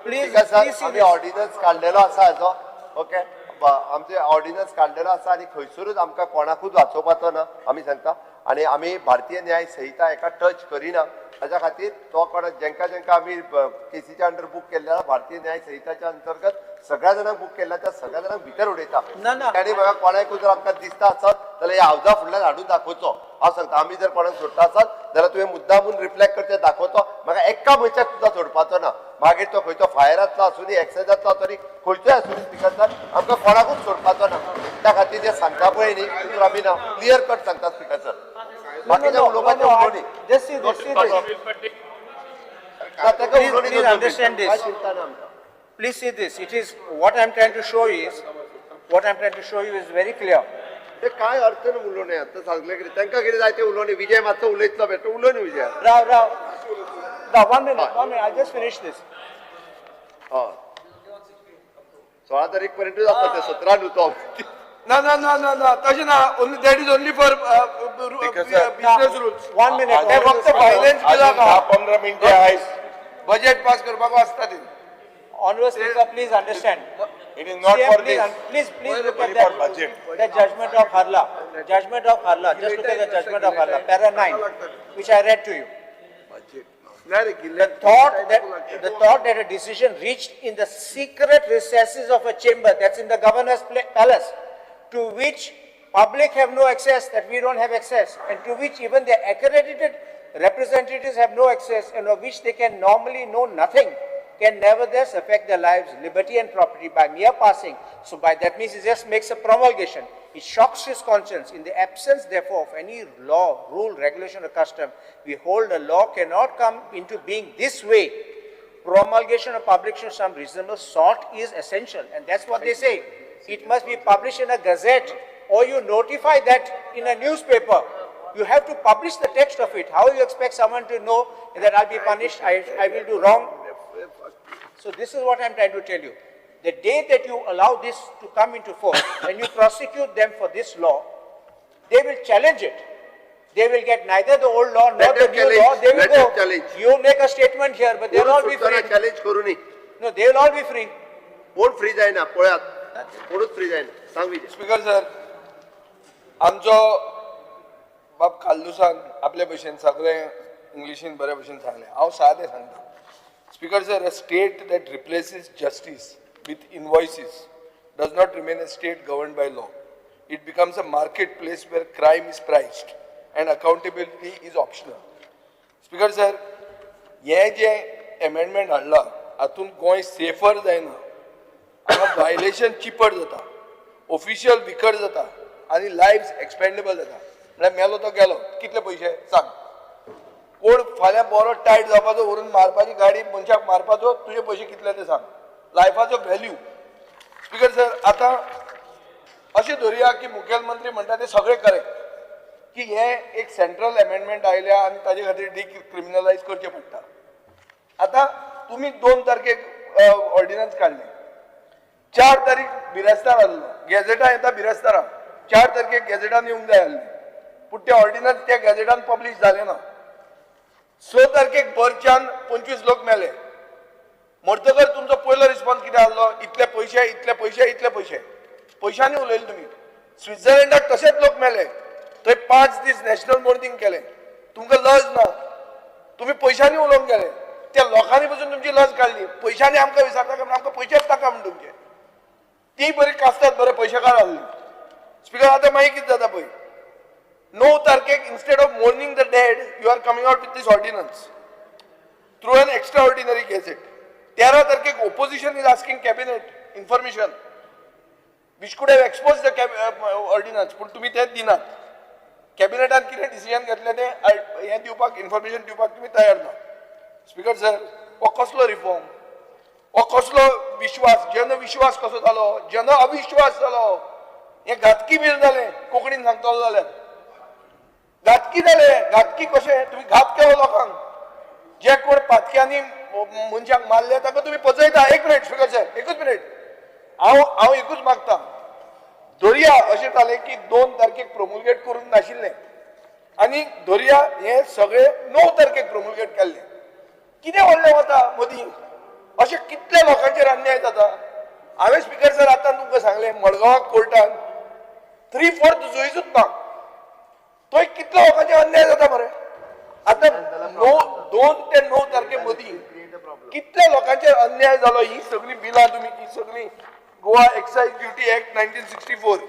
please please आमी ऑर्डिनन्स काडलेलो आसा हेजो. ओके आमचे ऑर्डिनन्स काडलेलो आसा आनी खंयसरूच आमकां कोणाकूच वाचोवपाचो ना आमी सांगता. आनी आमी भारतीय न्याय संहिता हेका टच करिना. ताच्या खातीर तो कोण जेंका जेंका आमी केसीच्या अंडर बूक केल्ले आसा भारतीय न्याय संहिताच्या अंतर्गत सगळ्या जाणांक बूक केल्ल्या त्या सगळ्या जाणांक भितर उडयता. आनी म्हाका कोणाकूय जर आमकां दिसता आसत जाल्यार ह्या हावजा फुडल्यान हाडून दाखोवचो. हांव सांगता आमी जर कोणाक सोडटा आसत जाल्यार तुवें मुद्दामून रिफ्लेक्ट करचें दाखोवचो. म्हाका एका मनशाक सुद्दां सोडपाचो ना. मागीर तो खंयचो फायरांतलो आसूं नी एक्सायजांतलो आसूं नी खंयचोय आसूं नी स्पिकर सर आमकां कोणाकूच सोडपाचो ना. त्या खातीर जे सांगता पळय न्ही तितून आमी ना क्लियर कट सांगता स्पिकर सर. बाकीच्या उलोवपाचें उलोवणी. Please understand this. Please see this. It is what I am trying to show you is what I am trying to show you is very clear. ते काय अर्थ ना उलोवणें आतां सांगलें कितें तांकां कितें जाय तें उलोवणें. विजय मातसो उलयतलो बेटो उलोवणी विजय. राव राव राव 1 minute 1 minute. I just finish this. हय 16 तारीख पर्यंतूच आसता ते 17 न्हू तो. ना ना ना ना ना तशें ना. Only that is only for business rules. 1 minute. ते फक्त फायनान्स बिलाक 15 मिनटां आयज बजेट पास करपाक आसता ती. Honorable Speaker, please understand. It is not for this. Please, please look at that, the judgment of Harla. Judgment of Harla. Just look at the judgment of Harla. Para 9, which I read to you. The thought that a decision reached in the secret recesses of a chamber, that's in the governor's palace, to which public have no access, that we don't have access, and to which even the accredited representatives have no access, and of which they can normally know nothing, can nevertheless affect their lives, liberty and property by mere passing. So by that means it just makes a promulgation. It shocks his conscience. In the absence, therefore, of any law, rule, regulation or custom, we hold a law cannot come into being this way. Promulgation or publication of some reasonable sort is essential. And that's what they say. It must be published in a gazette, or you notify that in a newspaper. You have to publish the text of it. How you expect someone to know that I'll be punished, I will do wrong? So this is what I'm trying to tell you. The day that you allow this to come into force, when you prosecute them for this law, they will challenge it. They will get neither the old law nor the new law. They will go. You make a statement here, but they will all be free. Challenge करू न्ही. No, they will all be free. कोण free जायना पळयात, कोणूच free जायना. सांग Vijay. Speaker sir, आमचो बाब कार्लुसान आपले भशेन सगळें इंग्लिशीन बरे भशेन सांगलें. हांव सादें सांगता. Speaker sir, a state that replaces justice with invoices does not remain a state governed by law. It becomes a marketplace where crime is priced and accountability is optional. Speaker sir, हे जे amendment हाडला हातूंत Goa safer जायना, हांगा violation cheaper जाता, official vicar जाता आनी लायव्स expendable जाता. म्हळ्यार मेलो तो गेलो, कितले पयशे सांग. कोण फाल्यां बरो टायट जावपाचो, व्हरून मारपाची गाडी मनशाक मारपाचो, तुजे पयशे कितले ते सांग. लायफाचो व्हॅल्यू. स्पीकर सर, आतां अशें धरुया की मुखेलमंत्री म्हणटा ते सगळें करेक्ट, की हे एक सेंट्रल एमेंडमेंट आयल्या आनी ताजे खातीर डिक्रिमिनलायज करचें पडटा. आतां तुमी 2 तारखेक ऑर्डिनन्स काडलें, 4 तारीख बिरेस्तार आसलो, गॅझेटां येता बिरेस्तारा, 4 तारखेक गॅझेटान येवंक जाय आसलें, पूण ते ऑर्डिनन्स त्या गॅझेटान पब्लीश जालें ना. 6 तारखेक बर्चान 25 लोक मेले. मरतकर तुमचो पयलो रिस्पॉन्स कितें आसलो? इतले पयशे, इतले पयशे, इतले पयशे. पयशांनी उलयले तुमी. स्वित्झर्लंडाक तशेंच लोक मेले, थंय 5 दीस नॅशनल मोर्निंग केलें. तुमकां लज ना, तुमी पयशांनी उलोवंक गेले. त्या लोकांनी पसून तुमची लज काडली. पयशांनी आमकां विचारता काय आमकां पयशेच नाका म्हण तुमचे. ती बरी कास्तात बरे पयशेकार आहली. स्पीकर, आतां मागीर कितें जाता पळय, 9 तारखेक instead of mourning the dead you are coming out with this ordinance through an extraordinary gazette. 13 तारखेक opposition is asking cabinet information which could have expose the ordinance, पूण तुमी तें दिनात. कॅबिनेटान कितें डिसिजन घेतलें तें हें दिवपाक, इन्फॉर्मेशन दिवपाक तुमी तयार ना. स्पीकर सर, हो कसलो रिफॉर्म, हो कसलो विश्वास, जनविश्वास कसो जालो, जन अविश्वास जालो. हें घातकी बील जालें, कोंकणीन सांगतलो जाल्यार घातकी जालें. घातकी कशें? तुमी घात केलो लोकांक. जे कोण पातक्यांनी मनशाक मारले ताका तुमी पचयता. 1 मिनिट स्पीकर सर, एकूच मिनिट. हांव एकूच मागता, दर्या अशें जालें की 2 तारखेक प्रोमुलगेट करूंक नाशिल्लें आनी दर्या हें सगळें 9 तारखेक प्रोमुलगेट केल्लें. कितें व्हडलें वता मदीं? अशें कितल्या लोकांचेर अन्याय जाता. हांवें स्पीकर सर आतां तुमकां सांगलें, मडगांवां कोर्टान 3/4 जुईजूच ना, थंय कितल्या लोकांचेर अन्याय जाता मरे. आतां 2 ते 9 तारखे मदीं कितल्या लोकांचेर अन्याय जालो. ही सगळीं बिलां तुमी, ही सगळीं Goa excise duty act 1964,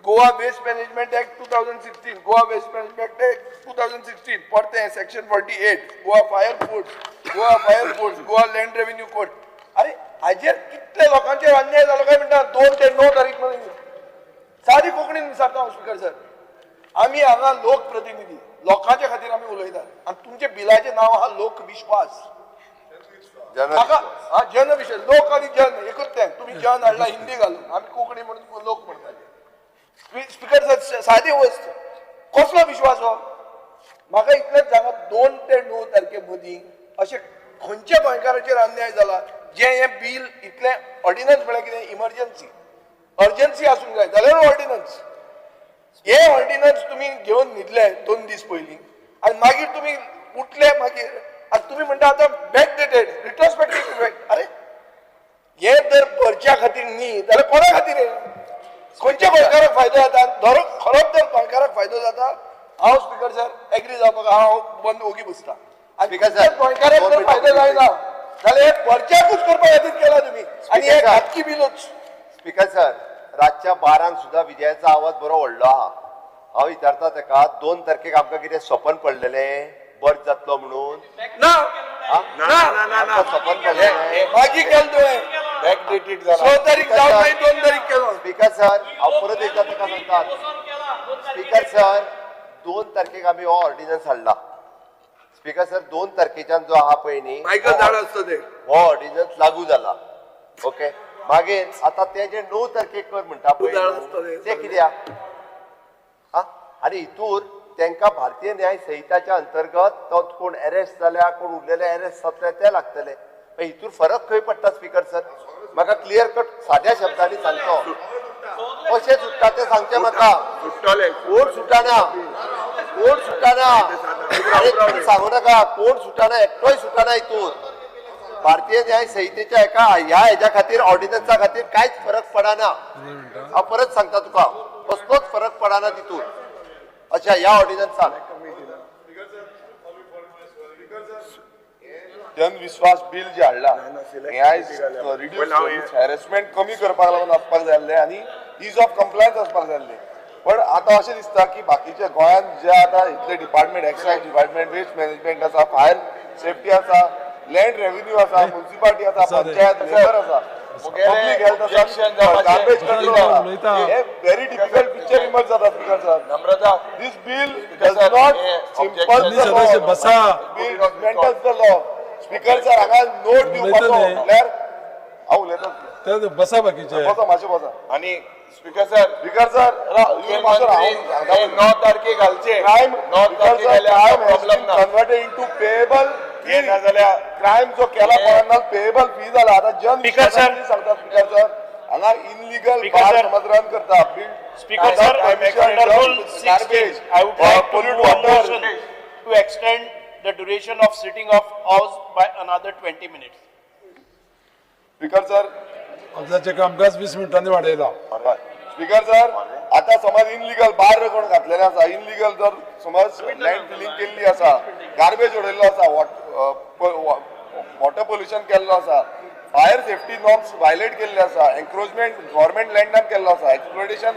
Goa waste management act 2016, Goa waste management act 2016, परतें section 48, Goa fire force, Goa fire force, Goa land revenue code. अरे हाजेर कितले लोकांचेर अन्याय जालो काय म्हणटा 2 ते 9 तारीख मदीं. सादी कोंकणीन विचारता हांव स्पीकर सर, आमी हांगा लोकप्रतिनिधी, लोकांच्या खातीर आमी उलयतात आनी तुमच्या बिलाचें नांव आहा लोकविश्वास. म्हाका जनविश्वास, लोक आनी जन एकूच तें. तुमी जन हाडला हिंदी घालून, आमी कोंकणी म्हणून लोक म्हणटाले. स्पीकर सर, सादी वस्त, कसलो विश्वास हो? म्हाका इतलेंच सांगा, 2 ते 9 तारखे मदीं अशें खंयच्या गोंयकाराचेर अन्याय जाला जें हें बील इतलें ऑर्डिनन्स म्हळ्यार कितें? इमर्जन्सी, अर्जन्सी आसूंक जाय जाल्यार ऑर्डिनन्स. हे ऑर्डिनन्स तुमी घेवन न्हिदले 2 दीस पयलीं आनी मागीर तुमी उठले, मागीर आनी तुमी म्हणटा आतां बॅक डेटेड, रिट्रोस्पेक्टीव इफेक्ट. अरे हे जर भरच्या खातीर न्ही जाल्यार कोणा खातीर? हे खंयच्या गोंयकाराक फायदो जाता? खरोच जर गोंयकाराक फायदो जाता, हांव स्पीकर सर एग्री जावपाक हांव बंद ओगी बसता. आनी गोंयकारांक जर फायदो जायना जाल्यार हे बर्जाकूच करपा खातीर केला तुमी आनी हे घातकी बिलूच. स्पीकर सर, रातच्या 12 सुद्धा विजयाचा आवाज बरो व्हडलो आहा. हांव विचारता ताका 2 तारखेक आमकां कितें सपन पडलेलें बर्थ जातलो म्हणून? ना ना, सपन पडलेलें. मागीर केलें तुवें बॅकडेटेड जाला. 6 तारीख जावन मागीर 2 तारीख केलो. स्पीकर सर, हांव परत एकदां ताका सांगता. स्पीकर सर, 2 तारखेक आमी हो ऑर्डिनन्स हाडला. स्पीकर सर, 2 तारखेच्यान जो आहा पळय न्ही मायकल जाणा आसता ते, हो ऑर्डिनन्स लागू जाला. ओके, मागीर आतां ते जे 9 तारखेक कर म्हणटा पळय ते कित्याक? आनी हितूर तांकां भारतीय न्याय संहिताच्या अंतर्गत तो कोण अरेस्ट जाल्या कोण उरलेले अरेस्ट जातले ते लागतले. हितूर फरक खंय पडटा स्पीकर सर? म्हाका क्लियर कट साद्या शब्दांनी सांगतो कशें सुट्टा तें सांगचें म्हाका. कोण सुटाना, कोण सुटाना, अरे तुमी सांगू नाका कोण सुटाना, एकटोय सुटाना. हितूर भारतीय न्याय संहितेच्या एका ह्या हेज्या खातीर ऑर्डिनन्सा खातीर कांयच फरक पडना. हांव परत सांगता तुका, कसलोच फरक पडना तितून. अच्छा, ह्या ऑर्डिनन्सान जनविश्वास बिल जे हाडला हे आयज रिड्यूस हॅरेसमेंट कमी करपाक लागून आसपाक जाय आसलें आनी is of compliance आसपाक जाय आसलें. पण आतां अशें दिसता की बाकीच्या गोंयांत जे आतां इतले department, excise department, waste management आसा, फायर सेफ्टी आसा, लँड रेव्हेन्यू आसा, म्युनिसिपालिटी आसा, पंचायत लेबर आसा, पब्लीक हेल्थ आसा, गार्बेज कंट्रोल आसा, हे व्हेरी डिफिकल्ट पिक्चर इमर्ज जाता speaker sir. Namrata, this bill does not simple the law, bill dismantles the law. Speaker sir, हांगा नोट दिवपाचो म्हळ्यार हांव उलयतां. बसा बाकीचे, बसा मातशें बसा. आनी स्पीकर सर, स्पीकर सर, 9 तारखेक घालचे. क्रायम 9 तारखेक घाल्यार प्रॉब्लेम ना, कन्वर्टेड इंटू पेएबल फी. नाजाल्यार क्रायम जो केला कोणाक पेएबल फी जाला. आतां जन सांगता स्पीकर सर, हांगा इनलिगल बार समज रन करता. Speaker sir, under rule 16 I would like to move a motion to extend the duration of sitting of house by another 20 minutes. Speaker sir, आमच्याचे कामकाज 20 मिनटांनी वाडयला. Speaker sir, आता समज illegal bar कोण घातलेले आसा, इनलिगल जर समज लँड फिलिंग केल्ली आसा, गार्बेज उडयल्लो आसा, वॉटर पोल्युशन केल्लो आसा, फायर सेफ्टी नॉर्म्स वायलेट केल्ले आसा, एन्क्रोचमेंट गव्हर्मेंट लँडान केल्लो आसा, एक्सप्लोटेशन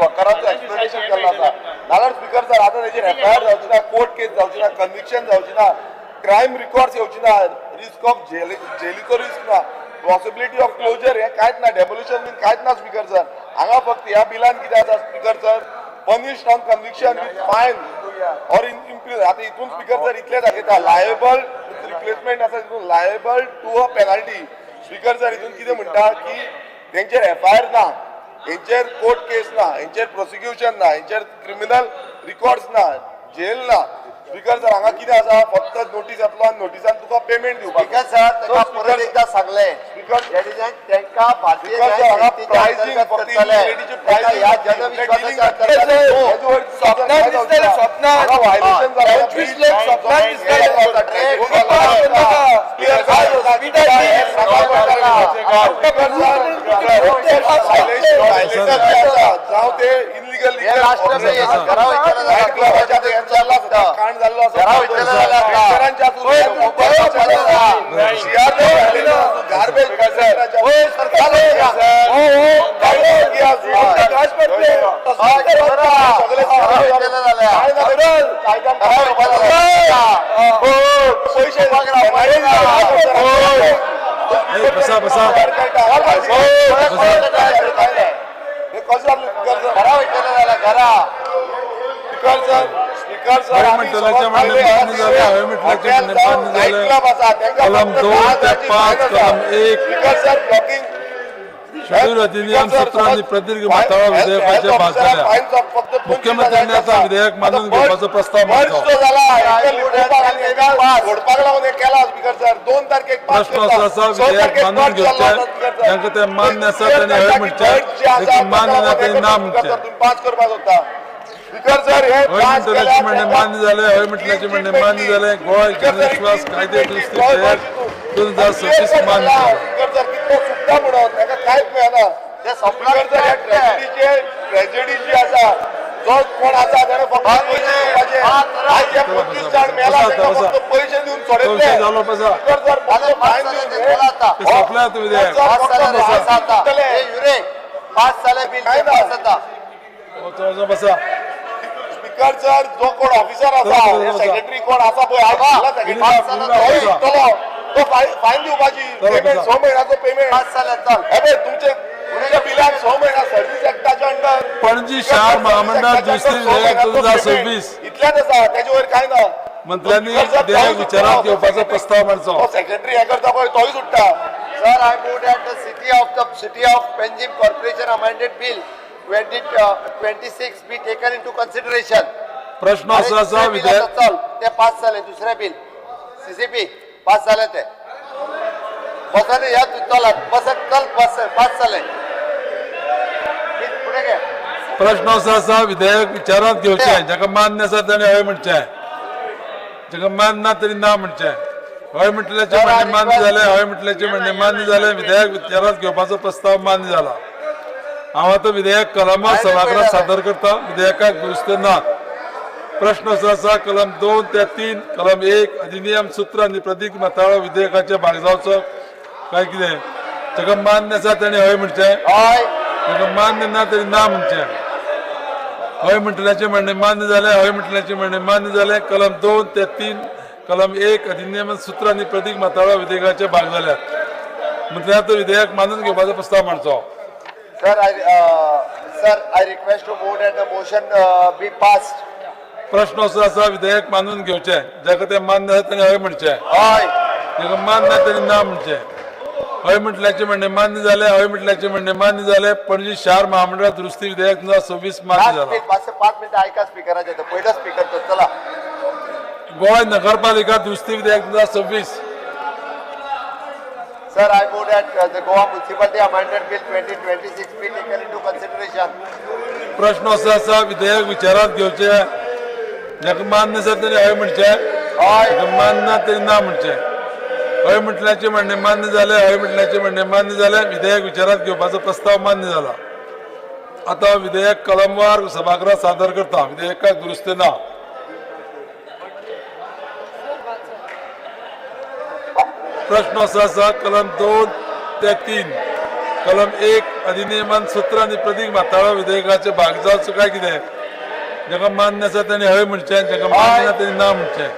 वर्करांचो एक्सप्लोटेशन केल्लो आसा, नाल्यार स्पीकर सर आतां तेजेर एफआयआर जावची ना, कोर्ट केस जावची ना, कन्विक्शन जावची ना, क्रायम रिकॉर्ड्स येवची ना, रिस्क ऑफ जेलीचो रिस्क ना, पॉसिबिलिटी ऑफ क्लोजर हे कांयच ना, डेमोलिशन बीन कांयच ना. स्पीकर सर, हांगा फक्त ह्या बिलान कितें आसा speaker sir, punished on conviction with fine or in imprison. आतां हितून स्पीकर सर इतलें दाखयता, लायबल रिप्लेसमेंट आसा हितून, liable to a penalty. Speaker sir, हितून कितें म्हणटा की तेंचेर एफआयआर ना, हेंचेर कोर्ट केस ना, हेंचेर प्रोसिक्युशन ना, हेंचेर क्रिमिनल रिकॉर्ड्स ना, जेल ना. स्पीकर सर, हांगा कितें आसा, फक्त नोटीस येतलो आनी नोटिसान तुका पेमेंट दिवपाक. स्पीकर सर, ताका परत एकदां सांगलें, तांकां भारतीय न्याय संहितेच्या अंतर्गत करतले, ह्या जनविश्वासाच्या अंतर्गत. 25 लोक सपनान दिसतले. जावं ते इनलिगल कांड जाल्लो आसा, गार्बेज बसा बसा कलम 2 ते 5 कलम 1 शेड्यूल अधिनियम 17 आनी प्रदीर्घ माताळा विधेयकाचे भास जाल्या. मुख्यमंत्र्यांनी आता विधेयक मानून घेवपाचो प्रस्ताव मांडलो. प्रश्न असो आसा, विधेयक मानून घेवचें जांकां तें मान्य आसा तांणी हय म्हणचें, देखून मान्य ना तांणी ना म्हणचें. हय म्हणटल्याचें म्हणणें मान्य जालें, हय म्हणटल्याचें म्हणणें मान्य जालें. गोंय जनविश्वास कायदे दुरुस्ती विधेयक 2026 मान्य जालें. कांयच मेळना. ट्रेजेडी जी आसा जो कोण आसा ताणें फक्त पयशे दिवपाचे. आयज जे 25 जाण मेला तांकां फक्त पयशे दिवन सोडयतले. स्पीकर सर, फक्त फायन दिवन पास जालें बील. स्पीकर सर, जो कोण ऑफिसर आसा, सेक्रेटरी कोण आसा पळय, तोय विकतलो, तो फायन दिवपाची. पेमेंट 6 म्हयन्याचो पेमेंट. हे पळय तुमचे तुमच्या बिलान 6 म्हयना सर्वीस एक्टाच्या अंडर पणजी शार महामंडळ दुसरी विधेयक 2026 इतल्याच आसा, तेजे वयर कांय ना. मंत्र्यांनी विधेयक विचारात घेवपाचो प्रस्ताव मांडचो. सेक्रेटरी हे करता पळय, तोय सुट्टा. Sir, I move that the city of Panjim Corporation Amended Bill 2026 be taken into consideration. प्रश्न असो आसा विधेयक चल ते पास जाले. दुसरें बिल सीसीपी पास जाले ते बसन ह्या चलात बसत चल पास पास जाले. फुडें घे. प्रश्न असो आसा विधेयक विचारात घेवचें. जाका मान्य आसा ताणें हय म्हणचें, जाका मान्य ना तरी ना म्हणचें. हय म्हटल्याचें म्हणणें मान्य जालें, हय म्हटल्याचें म्हणणें मान्य जालें. विधेयक विचारात घेवपाचो प्रस्ताव मान्य जाला. हांव आतां विधेयक कलमां सभागृहात सादर करता. विधेयकाक दुरुस्ती ना. प्रश्न असो आसा कलम 2 ते 3 कलम 1 अधिनियम सूत्र आनी प्रतीक माथाळो विधेयकाचे भाग जावचो काय कितें. जाका मान्य आसा ताणें हय म्हणचें, ताका मान्य ना तरी ना म्हणचें. हय म्हटल्याचें म्हणणें मान्य जालें, हय म्हटल्याचें म्हणणें मान्य जालें. कलम 2 ते 3 कलम 1 अधिनियम सूत्र आनी प्रतीक माथाळो विधेयकाचे भाग जाल्यात. म्हटल्यार तो विधेयक मानून घेवपाचो प्रस्ताव मांडचो. Sir, I request to move that the motion be passed. प्रश्न असो आसा विधेयक मानून घेवचें. जाका तें मान्य आसा ताणें हय म्हणचें, जाका मान्य ना ताणें ना म्हणचें. हय म्हटल्याचें म्हणणें मान्य जालें, हय म्हटल्याचें म्हणणें मान्य जालें. पणजी शार महामंडळ दुरुस्ती विधेयक 2026 मान्य जाला. 5 मिनटां आयका स्पिकराचें, पयलो स्पिकर तो चला. गोंय नगरपालिका दुरुस्ती विधेयक 2026. Sir, I move that the Goa Municipality Amendment Bill 2026 be taken into consideration. प्रश्न असो आसा विधेयक विचारात घेवचें. जाका मान्य आसा ताणें हय म्हणचें, जाका मान्य ना ताणें ना म्हणचें. हय म्हटल्याचें म्हणणें मान्य जालें, हय म्हटल्याचें म्हणणें मान्य जालें. विधेयक विचारात घेवपाचो प्रस्ताव मान्य जाला. आतां विधेयक कलमवार सभागृहात सादर करता. विधेयकाक दुरुस्ती ना. प्रश्न असो आसा कलम 2 ते 3 कलम 1 अधिनियमान सूत्र आनी प्रतीक माथाळो विधेयकाचे भाग जावचो काय कितें. जाका मान्य आसा ताणें हय म्हणचें, जाका मान्य ना ताणें ना म्हणचें.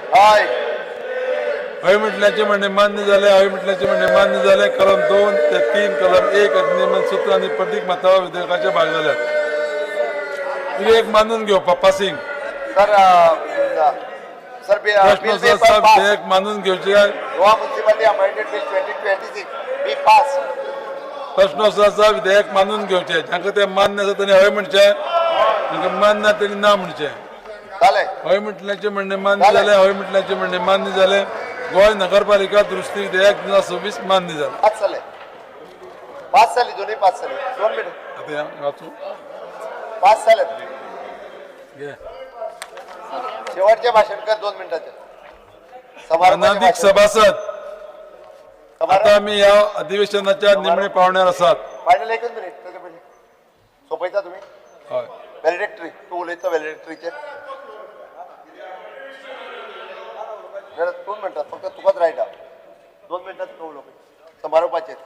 हय म्हटल्याचें म्हणणें मान्य जालें, हय म्हटल्याचें म्हणणें मान्य जालें. कलम 2 ते 3 कलम 1 अधिनियमान सूत्र आनी प्रतीक माथाळो विधेयकाचे भाग जाल्यात. विधेयक मानून घेवपा पासिंग. सर, प्रश्न असो आसा विधेयक मानून घेवचें काय. Goa Municipality Amended Bill 2026 be passed. प्रश्न असो आसा विधेयक मानून घेवचें. जांकां तें मान्य आसा ताणें हय म्हणचें, जांकां मान्य ना ताणें ना म्हणचें. हय म्हटल्याचें म्हणणें मान्य जालें, हय म्हटल्याचें म्हणणें मान्य जालें. गोंय नगरपालिका दुरुस्ती विधेयक 2026 मान्य जालें. पास जालें, पास जालें, दोनूय पास जालें. 2 मिनट आतां वाचूं. पास जालें. शेवटचें भाशण कर 2 मिनटाचें. अनाधिक सभासद, आता आमी ह्या अधिवेशनाच्या निमणे पावण्यार आसात. फायनल एकच मिनिट, ताचे पयलीं सोंपयता तुमी. हय. व्हॅलिडेटरी तूं उलयता व्हॅलिडेटरीचेर. 2 मिनटां फक्त तुकाच रायट आहा. 2 मिनटां तुका उलोवप समारोपाचेर.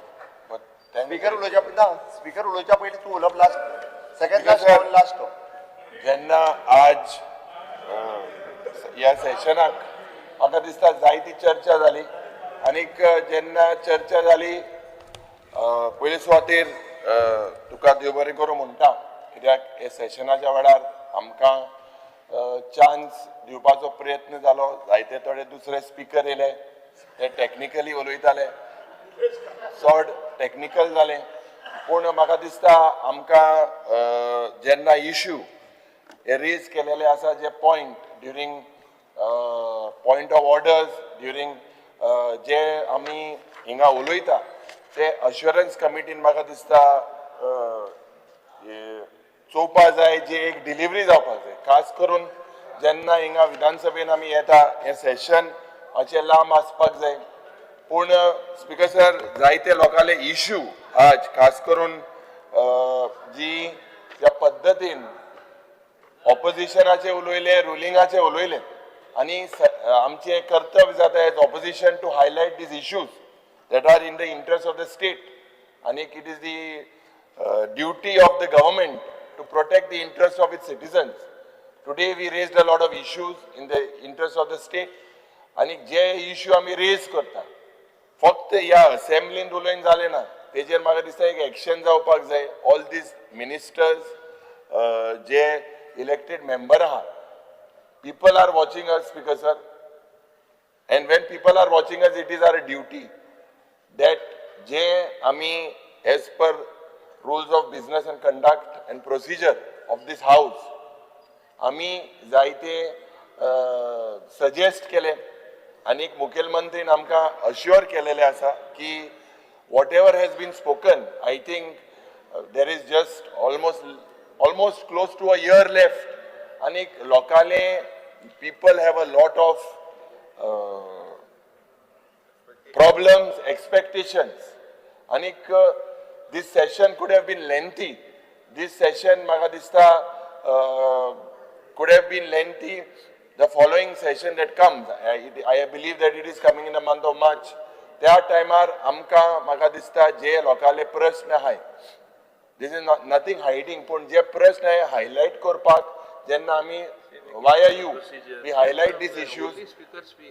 स्पीकर उलोवच्या ना, स्पीकर उलोवच्या पयलीं तूं उलोवप लास्ट, सेकंड लास्ट, लास्ट. जेन्ना आज ह्या सेशनाक म्हाका दिसता जायती चर्चा जाली आनीक जेन्ना चर्चा जाली पयले सुवातेर तुका देव बरें करूं म्हणटा, कित्याक हे सेशनाच्या वेळार आमकां चान्स दिवपाचो प्रयत्न जालो. जायते थोडे दुसरे स्पिकर येयले, ते टॅक्निकली उलयताले, चड टॅक्निकल जाले. पूण म्हाका दिसता आमकां जेन्ना इश्यू हे रेज केलेले आसा, जे point during point of orders during जे आमी हिंगा उलयता ते अश्युरन्स कमिटीन म्हाका दिसता चोवपा जाय, जी एक डिलिव्हरी जावपाक जाय. खास करून जेन्ना हिंगा विधानसभेन आमी येता हें सेशन मातशें लांब आसपाक जाय. पूण स्पिकर सर, जायते लोकांले इश्यू आज खास करून जी त्या पद्दतीन ऑपोजिशनाचे उलयले, रुलिंगाचे उलयले आनी आमचें कर्तव्य जाता as opposition to highlight these issues that are in the interest of the state. आनी it is the duty of the government to protect the interest of its citizens. Today we raised a lot of issues in the interest of the state. आनी जे issue आमी rays करता फक्त ह्या असेंब्लीन उलोवन जालें ना, तेजेर म्हाका दिसता एक एक्शन जावपाक जाय. All these ministers J elected member आहा, people are watching us, Speaker sir, and when people are watching us, it is our duty that जे आमी as per rules of business and conduct and procedure of this house आमी जायते suggest केले आनी मुखेलमंत्रीन आमकां assure केलेलें आसा की whatever has been spoken, I think there is just almost close to a year left आनी लोकांले people have a lot of problems, expectations. आनीक this session could have been lengthy. This session म्हाका दिसता could have been lengthy. The following session that comes, I believe that it is coming in the month of March. त्या टायमार आमकां म्हाका दिसता जे लोकांले प्रस्न आहाय, this is not nothing hiding, पूण जे प्रस्न आहाय हायलायट करपाक जेन्ना आमी via you we highlight these issues,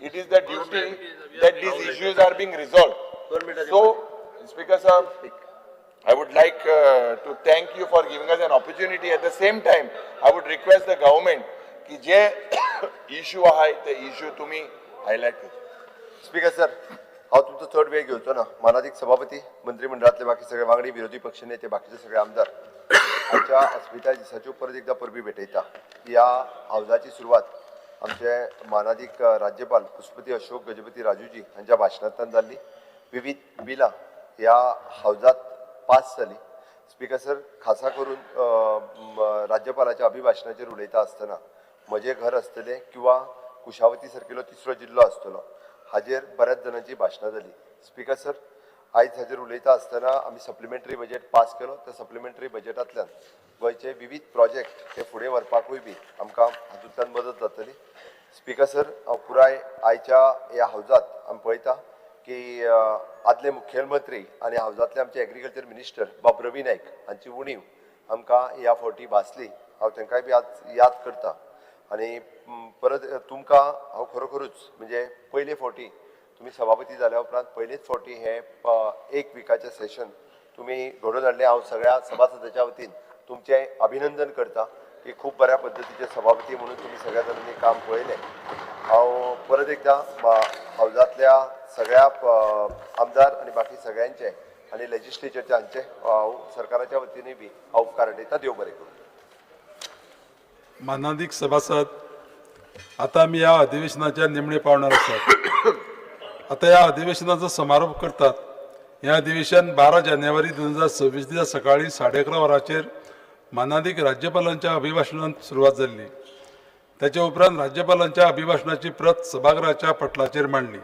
it is the duty that these issues are being resolved. So, Speaker sir, I would like to thank you for giving us an opportunity. At the same time, I would request the government की जे issue आहाय ते issue तुमी highlight करचे. Speaker sir, हांव तुमचो चड वेळ घेवचो ना. मानादीक सभापती, मंत्रिमंडळातले बाकी सगळे वांगडी, विरोधी पक्षनेते, बाकीचे सगळे आमदार, आमच्या अस्मिताय दिसाच्यो परत एकदा परबी भेटयता. ह्या हावजाची सुरवात आमचे मानादीक राज्यपाल पुष्पती अशोक गजपती राजूजी हांच्या भाशणांतल्यान जाल्ली. विविध बिलां ह्या हावजात पास जाली. स्पीकर सर, खासा करून राज्यपालाच्या अभिभाशणाचेर उलयता आसतना म्हजें घर आसतलें किंवा कुशावती सारकिलो तिसरो जिल्लो आसतलो हाजेर बऱ्याच जाणांची भाशणां जाली. स्पीकर सर, आयज हाजेर उलयता आसतना आमी सप्लिमेंटरी बजेट पास केलो. त्या सप्लिमेंटरी बजेटांतल्यान गोंयचे विवीध प्रोजेक्ट हे फुडें व्हरपाकूय बी आमकां हातूंतल्यान मदत जातली. स्पीकर सर, हांव पुराय आयच्या ह्या हावजात आमी पळयता की आदले मुखेलमंत्री आनी हावजांतले आमचे एग्रीकल्चर मिनिस्टर बाब रवी नायक हांची उणीव आमकां ह्या फावटी भासली. हांव तांकांय बी आज याद करता आनी परत तुमकां हांव खरोखरूच म्हणजे पयले फावटी तुमी सभापती जाल्या उपरांत पयलेच फावटी हें एक विकाचें सेशन तुमी घडोवन हाडलें. हांव सगळ्या सभासदाच्या वतीन तुमचें अभिनंदन करता की खूब बऱ्या पद्दतीचे सभापती म्हणून तुमी सगळ्या जाणांनी काम पळयलें. हांव परत एकदां हावजांतल्या सगळ्या आमदार आनी बाकी सगळ्यांचे आनी लेजिस्लेचरचे हांचे हांव सरकाराच्या वतीनूय बी हांव उपकार हाडयता. देव बरें करूं. मानादीक सभासद, आतां आमी ह्या अधिवेशनाच्या निमणे पावणार आसात. आतां ह्या अधिवेशनाचो समारोप करतात. हें अधिवेशन 12 जानेवारी 2026 दिसा सकाळीं 11:30 वरांचेर मानादीक राज्यपालांच्या अभिभाशणान सुरवात जाल्ली. ताचे उपरांत राज्यपालांच्या अभिभाशणाची प्रत सभागृहाच्या पटलाचेर मांडली.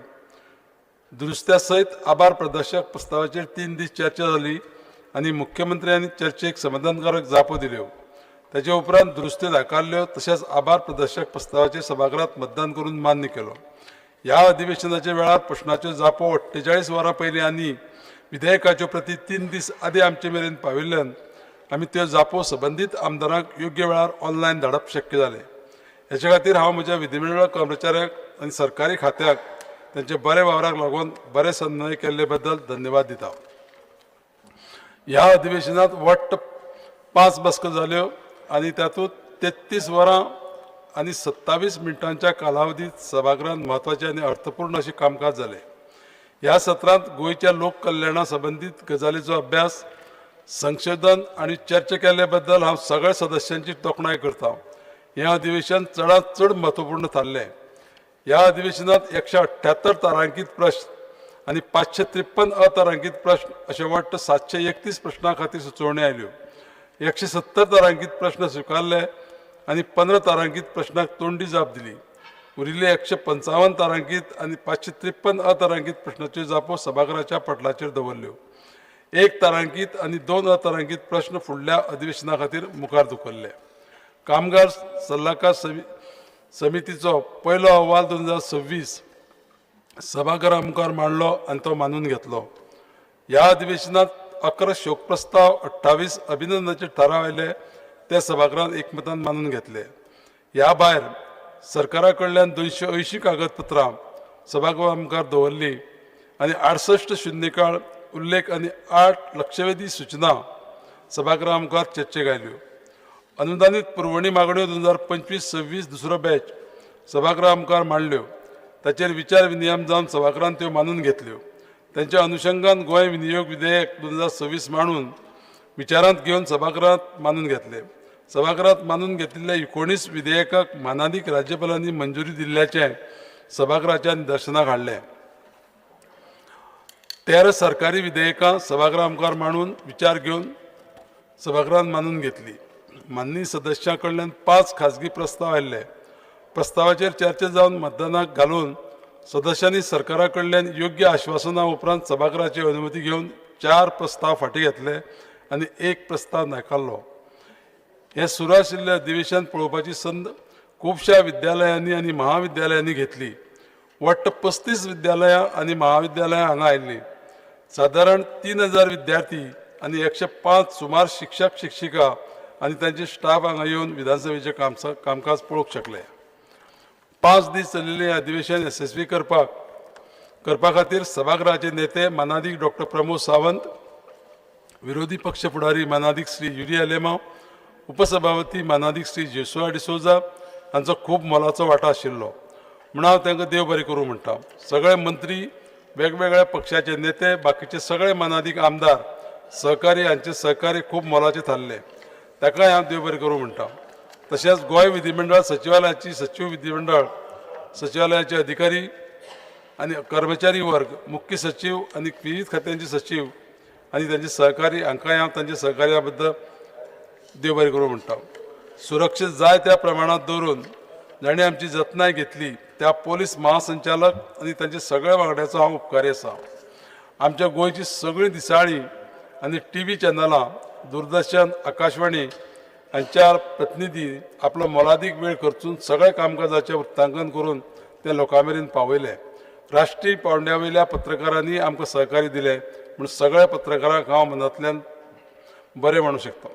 दुरुस्त्या सयत आभार प्रदर्शक प्रस्तावाचेर 3 दीस चर्चा जाली आनी मुख्यमंत्र्यांनी चर्चेक समाधानकारक जापो दिल्यो. ताचे उपरांत दुरुस्त्यो नाकारल्यो तशेंच आभार प्रदर्शक प्रस्तावाचेर सभागृहात मतदान करून मान्य केलो. ह्या अधिवेशनाच्या वेळार प्रश्नाच्यो जापो 48 वरां पयलीं आनी विधेयकाच्यो प्रती 3 दीस आदीं आमचे मेरेन पाविल्ल्यान आमी त्यो जापो संबंदीत आमदारांक योग्य वेळार ऑनलायन धाडप शक्य जालें. हेचे खातीर हांव म्हज्या विधिमंडळ कर्मचाऱ्यांक आनी सरकारी खात्याक तांच्या बऱ्या वावराक लागून बरे समन्वय केल्ले बद्दल धन्यवाद दिता. ह्या अधिवेशनांत वट्ट 5 बसको जाल्यो आनी तातूंत 33 वरां आनी 27 मिनटांच्या कालावधीत सभागृहांत म्हत्वाचें आनी अर्थपूर्ण अशें कामकाज जालें. ह्या सत्रांत गोंयच्या लोक कल्याणा संबंदीत गजालीचो अभ्यास, संशोधन आनी चर्चा केल्ले बद्दल हांव सगळ्या सदस्यांची तोखणाय करता. हें अधिवेशन चडांत चड म्हत्वपूर्ण थारलें. ह्या अधिवेशनांत 178 तारांकीत प्रश्न आनी 553 अतारांकीत प्रश्न अशे वट्ट 731 प्रश्नां खातीर सुचोवण्यो आयल्यो. 170 तारांकीत प्रश्न स्विकारले आनी 15 तारांकीत प्रश्नाक तोंडी जाप दिली. उरिल्ले 155 तारांकीत आनी 553 अतारांकीत प्रश्नाच्यो जापो सभाघराच्या पटलाचेर दवरल्यो. 1 तारांकीत आनी 2 अतारांकीत प्रश्न फुडल्या अधिवेशना खातीर मुखार धुकल्ले. कामगार सल्लागार समितीचो पयलो अहवाल 2026 सभाघरा मुखार मांडलो आनी तो मानून घेतलो. ह्या अधिवेशनात 11 शोक प्रस्ताव, 28 अभिनंदनाचे थाराव आयले, ते सभाघरान एकमतान मानून घेतले. ह्या भायर सरकारा कडल्यान 280 कागदपत्रां सभागृहा मुखार दवरली आनी 68 शून्यकाळ उल्लेख आनी 8 लक्षवेधी सूचना सभागृहा मुखार चर्चेक आयल्यो. अनुदानीत पुरवणी मागण्यो 2025-26 दुसरो बॅच सभागृहा मुखार मांडल्यो. ताचेर विचार विनियम जावन सभागृहान त्यो मानून घेतल्यो. तांच्या अनुशंगान गोंय विनियोग विधेयक 2026 मांडून विचारांत घेवन सभागृहांत मानून घेतले. सभागृहांत मानून घेतिल्ल्या 19 विधेयकाक मानादीक राज्यपालांनी मंजुरी दिल्ल्याचें सभागृहाच्या निदर्शनाक हाडलें. 13 सरकारी विधेयकां सभागृहा मुखार मांडून विचार घेवन सभागृहान मानून घेतली. माननीय सदस्यां कडल्यान 5 खाजगी प्रस्ताव आयिल्ले. प्रस्तावाचेर चर्चा जावन मतदानाक घालून सदस्यांनी सरकारा कडल्यान योग्य आश्वासना उपरांत सभागृहाची अनुमती घेवन 4 प्रस्ताव फाटीं घेतले आनी 1 प्रस्ताव नाकारलो. हें सुरू आशिल्लें अधिवेशन पळोवपाची संद खुबश्या विद्यालयांनी आनी महाविद्यालयांनी घेतली. वट्ट 35 विद्यालयां आनी महाविद्यालयां हांगा आयिल्लीं. सादारण 3000 विद्यार्थी आनी 105 सुमार शिक्षक शिक्षिका आनी तांचे स्टाफ हांगा येवन विधानसभेचें कामकाज पळोवंक शकले. 5 दीस चलिल्लें अधिवेशन येसस्वी करपा खातीर सभागृहाचे नेते मानादीक डॉक्टर प्रमोद सावंत, विरोधी पक्ष फुडारी मानादीक श्री युरी आलेमांव, उपसभापती मानादीक श्री जेसुआ डिसोजा हांचो खूब मोलाचो वांटो आशिल्लो. म्हूण हांव तांकां देव बरें करूं म्हणटा. सगळे मंत्री, वेगवेगळ्या पक्षाचे नेते, बाकीचे सगळे मानादीक आमदार, सहकारी हांचे सहकार्य खूब मोलाचें थारलें. ताकाय हांव देव बरें करूं म्हणटा. तशेंच गोंय विधिमंडळ सचिवालयाची सचीव, विधिमंडळ सचिवालयाचे अधिकारी आनी कर्मचारी वर्ग, मुख्य सचीव आनी विविध खात्यांचे सचीव आनी तांचे सहकारी हांकांय हांव तांच्या सहकार्या बद्दल देव बरें करूं म्हणटा. सुरक्षीत जाय त्या प्रमाणांत दवरून जांणी आमची जतनाय घेतली त्या पोलीस महासंचालक आनी तांच्या सगळ्या वांगड्याचो हांव उपकारी आसा. आमच्या गोंयची सगळीं दिसाळीं आनी टीव्ही चॅनलां, दूरदर्शन, आकाशवाणी हांच्या प्रतिनिधी आपलो मोलादीक वेळ खर्चून सगळ्या कामकाजाचें वृत्तांकन करून तें लोकां मेरेन पावयलें. राष्ट्रीय पावंड्या वयल्या पत्रकारांनी आमकां सहकार्य दिलें म्हूण सगळ्या पत्रकारांक हांव मनांतल्यान बरें म्हणूंक शकता.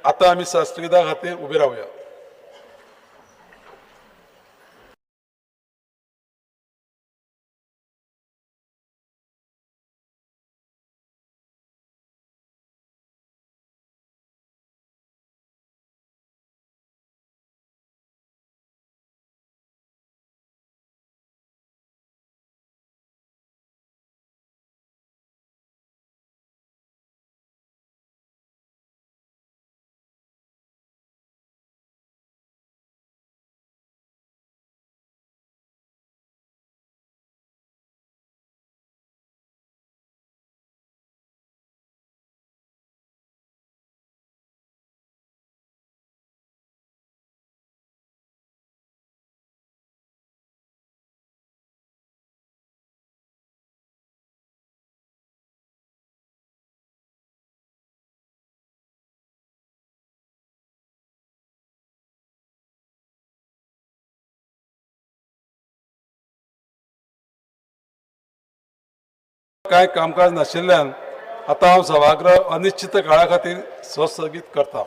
आतां आमी शास्त्रविधा खातीर उबे रावया. कांय कामकाज नाशिल्ल्यान आतां हांव सभागृह अनिश्चित काळा खातीर संस्थगीत करता.